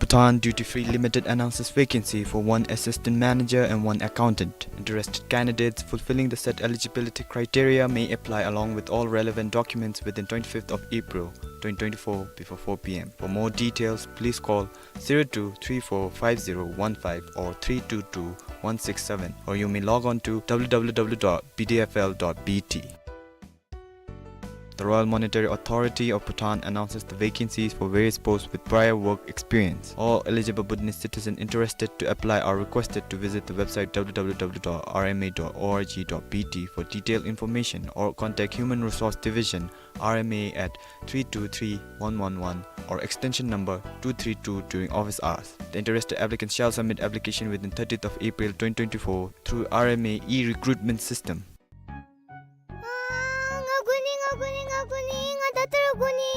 Bhutan Duty Free Limited announces vacancy for one assistant manager and one accountant. Interested candidates fulfilling the set eligibility criteria may apply along with all relevant documents within twenty-fifth of April twenty twenty-four before four p m. For more details, please call zero two three four five zero one five or three two two one six seven, or you may log on to w w w dot b d f l dot b t. The Royal Monetary Authority of Bhutan announces the vacancies for various posts with prior work experience. All eligible Bhutanese citizens interested to apply are requested to visit the website w w w dot r m a dot o r g dot b t for detailed information or contact Human Resource Division, R M A, at three two three one one one or extension number two three two during office hours. The interested applicants shall submit application within thirtieth of April twenty twenty-four through R M A e-recruitment system. ཨ་ང་དགོ་ནི། ང་དགོ་ནི། ང་དགོ་ནི། ང་ད་ལྟོ་ར་དགོ་ནི།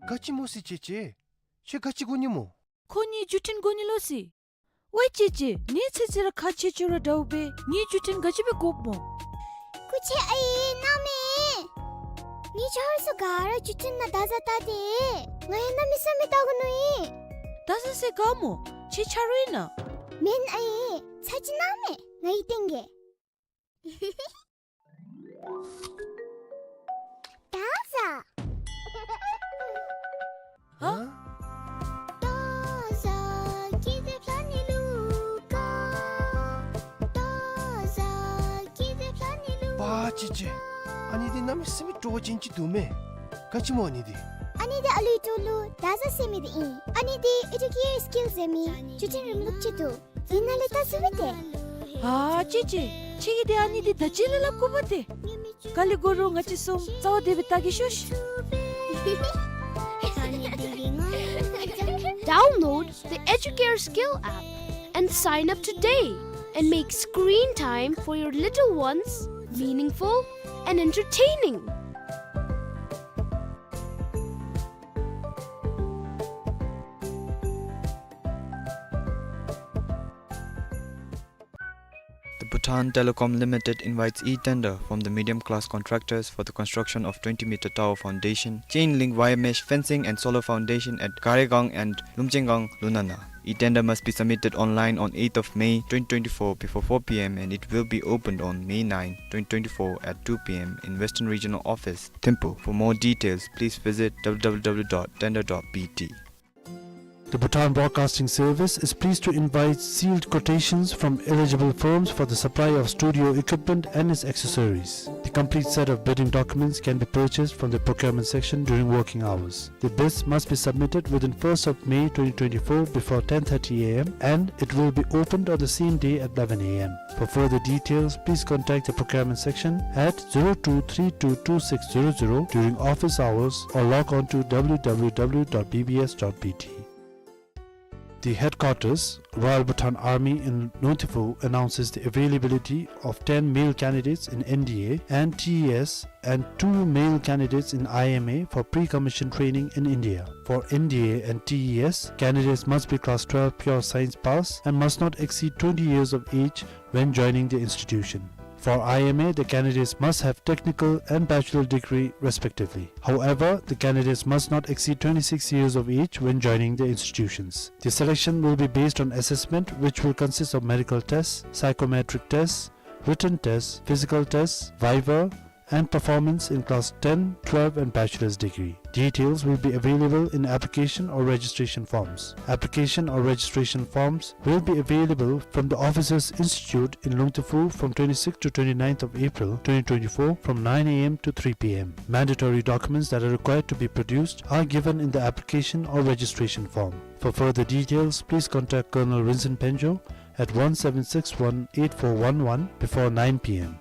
ག་ཅི་སྨོ་སི་ཅེ་ཅེ། ཁྱོད་ག་ཅི་དགོ་ནི་སྨོ། ཁོ་ངེའི་བརྒྱུད་འཕྲིན་དགོ་ནི་ལོ་སི། ཝའེ་ཅེ་ཅེ། ངེའི་ཚེ་ཚེ་ར་ཁ་ཆེ་ཆུང་ར་འདྲཝ་སྦེ་ངེའི་བརྒྱུད་འཕྲིན་ག་ཅི་སྦེ་དགོཔ་སྨོ། སྐུ་མཁྱེན་ཨའི་གནམ་མེད། ངེའི་ཆ་རོགས་ཚུ་ག་ར་བརྒྱུད་འཕྲིན་ནང་བརྡ་བཟའ་བལྟ་སྟེ། ང་ཡང་གནམ་མེད་ས་མེད་བལྟ་དགོ་ནི་ཨིན། བརྡ་བཟའ་ཟེར་ག་སྨོ། ཁྱོད་ཆ་རོགས་ཨིན་ན། མེན་ཨའི། ཚ་གྱང་གནམ་མེད་ང་གིས་བསྟན་གེ། བརྡ་བཟའ། ཧ། བརྡ་བཟའ་ཀི་ཏེ་ཕ་ནི་ལུ་ཀ། བརྡ་བཟའ་ཀི་ཏེ་ཕ་ནི་ལུ། ཝའེ་ཅེ་ཅེ། ཨ་ནི་འདི་གནམ་མེད་ས་མེད་སྤྲོ་བ་ཅན་ཅིག་འདུག་མས། ག་ཅི་སྨོ་ཨ་ནི་འདི། ཨ་ནི་འདི་ཨ་ལུའི་འགྲོ་ལུགས་བརྡ་བཟའ་ཟེར་མི་འདི་ཨིན། ཨ་ནི་འདི་ཨེ་ཌུ་ཀེར་སི་ཀིལ་ཟེར་མི་བརྒྱུད་འཕྲིན་རིམ་ལུགས་ཅིག་འདུག། ཨིན་ན་ལས་བལྟ་ཚུགས་པས་ཏེ། ཨ་ཅེ་ཅེ། ཁྱོད་ཀྱིས་འདི་ཨ་ནི་འདི་ད་ཅི་ལས་སླབ་དགོ་པས་ཏེ། ག་ལས་དགོ་རུང་ང་བཅས་གསུམ་རྩ་བ་བདེ་སྦེ་བལྟ་གེ་ཤོག་ཤིག། Download the Educare Skill app and sign up today and make screen time for your little ones meaningful and entertaining. The Bhutan Telecom Limited invites e-tender from the medium class contractors for the construction of twenty meter tower foundation, chain link wire mesh fencing and solar foundation at Garegang and Lumchengang, Lunana. E-tender must be submitted online on eighth of May twenty twenty-four before four p m and it will be opened on May nine, twenty twenty-four at two p m in Western Regional Office, Thimphu. For more details, please visit w w w dot tender dot b t. The Bhutan Broadcasting Service is pleased to invite sealed quotations from eligible firms for the supply of studio equipment and its accessories. The complete set of bidding documents can be purchased from the procurement section during working hours. The bids must be submitted within first of May twenty twenty-four before ten thirty a m and it will be opened on the same day at eleven a m. For further details, please contact the procurement section at zero two three two two six zero zero during office hours or log on to w w w dot b b s dot b t. The headquarters, Royal Bhutan Army in Lungthifu, announces the availability of ten male candidates in N D A and T E S and two male candidates in I M A for pre-commission training in India. For N D A and T E S, candidates must be class twelve pure science pass and must not exceed twenty years of age when joining the institution. For I M A, the candidates must have technical and bachelor degree respectively. However, the candidates must not exceed twenty-six years of age when joining the institutions. The selection will be based on assessment, which will consist of medical tests, psychometric tests, written tests, physical tests, viva, and performance in class ten, twelve and bachelor's degree. Details will be available in application or registration forms. Application or registration forms will be available from the Officers Institute in Lungthifu from twenty-sixth to twenty-ninth of April twenty twenty-four from nine a m to three p m. Mandatory documents that are required to be produced are given in the application or registration form. For further details, please contact Colonel Vincent Penjo at one seven six one eight four one one before nine p m.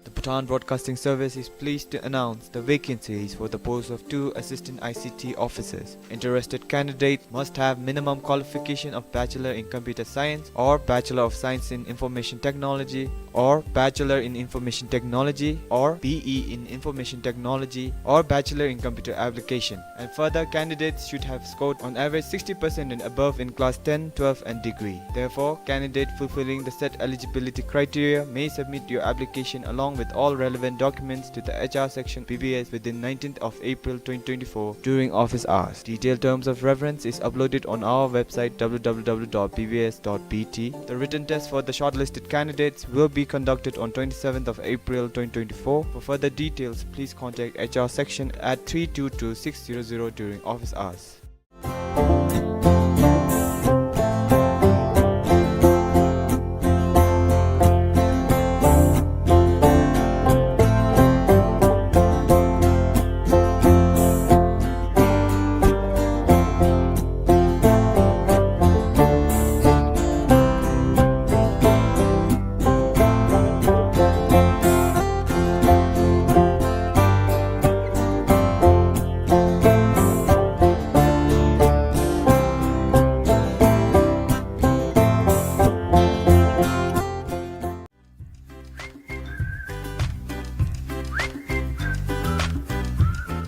The Bhutan Broadcasting Service is pleased to announce the vacancies for the post of two assistant I C T officers. Interested candidates must have minimum qualification of Bachelor in Computer Science or Bachelor of Science in Information Technology or Bachelor in Information Technology or B E in Information Technology or Bachelor in Computer Application. And further, candidates should have scored on average sixty percent and above in class ten, twelve and degree. Therefore, candidate fulfilling the set eligibility criteria may submit your application along with all relevant documents to the H R section B B S within nineteenth of April twenty twenty-four during office hours. Detailed terms of reference is uploaded on our website, W W W dot B B S dot B T. The written test for the shortlisted candidates will be conducted on twenty-seventh of April twenty twenty-four. For further details, please contact H R section at three two two six zero zero during office hours.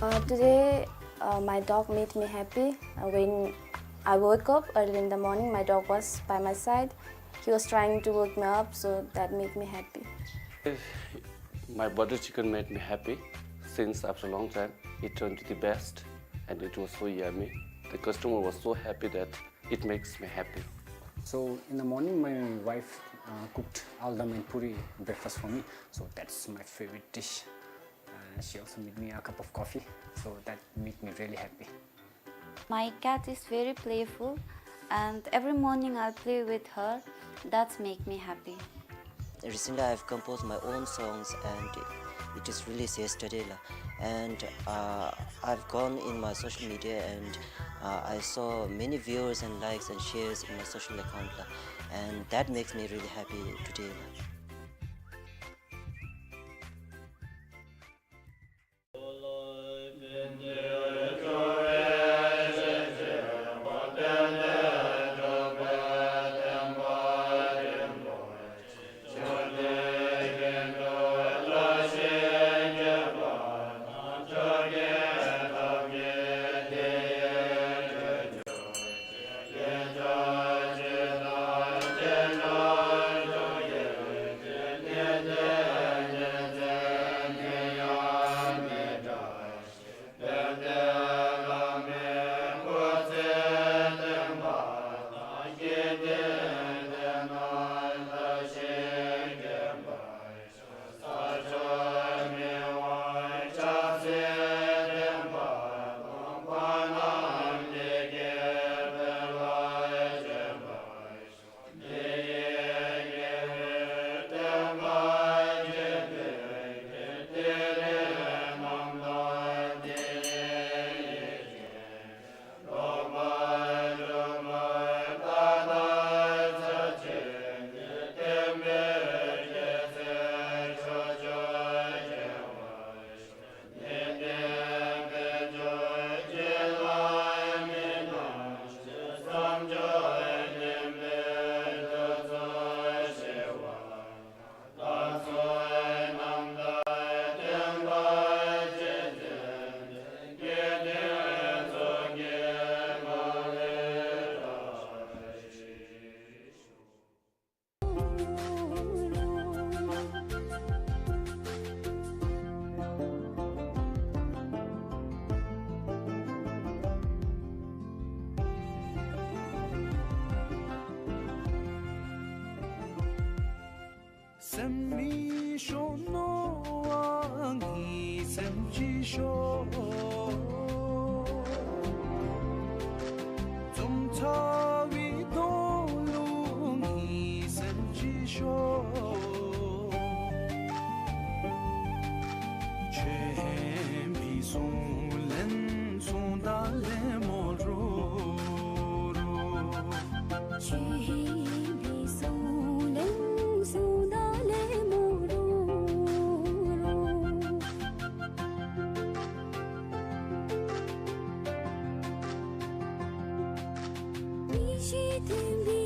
Uh, today, uh, my dog made me happy. Uh, when I woke up early in the morning, my dog was by my side. He was trying to wake me up, so that made me happy. My butter chicken made me happy since after a long time. It turned to the best and it was so yummy. The customer was so happy that it makes me happy. So in the morning, my wife, uh, cooked aldam and puri breakfast for me. So that's my favorite dish. Uh, she also made me a cup of coffee. So that made me really happy. My cat is very playful, and every morning I play with her. That's make me happy. Recently, I've composed my own songs, and it is released yesterday, la. And, uh, I've gone in my social media, and, uh, I saw many viewers and likes and shares in my social account, la. And that makes me really happy today, la. སེམས་མི་ཤོང་ནོ་བ་ངའི་སེམས་ཅིག་ཤོར། ཚོམ་ཚ་བའི་དོང་ལུ་ངའི་སེམས་ཅིག་ཤོར། ཁྱོད་མི་སོང་ལན་སོང་ད་ལེ་མོ་རུ་རུ། ཁྱོད་མི་སོང་ལན་སོང་ད་ལེ་མོ་རུ་རུ། མི་ཤི་ཐིམ་པའི་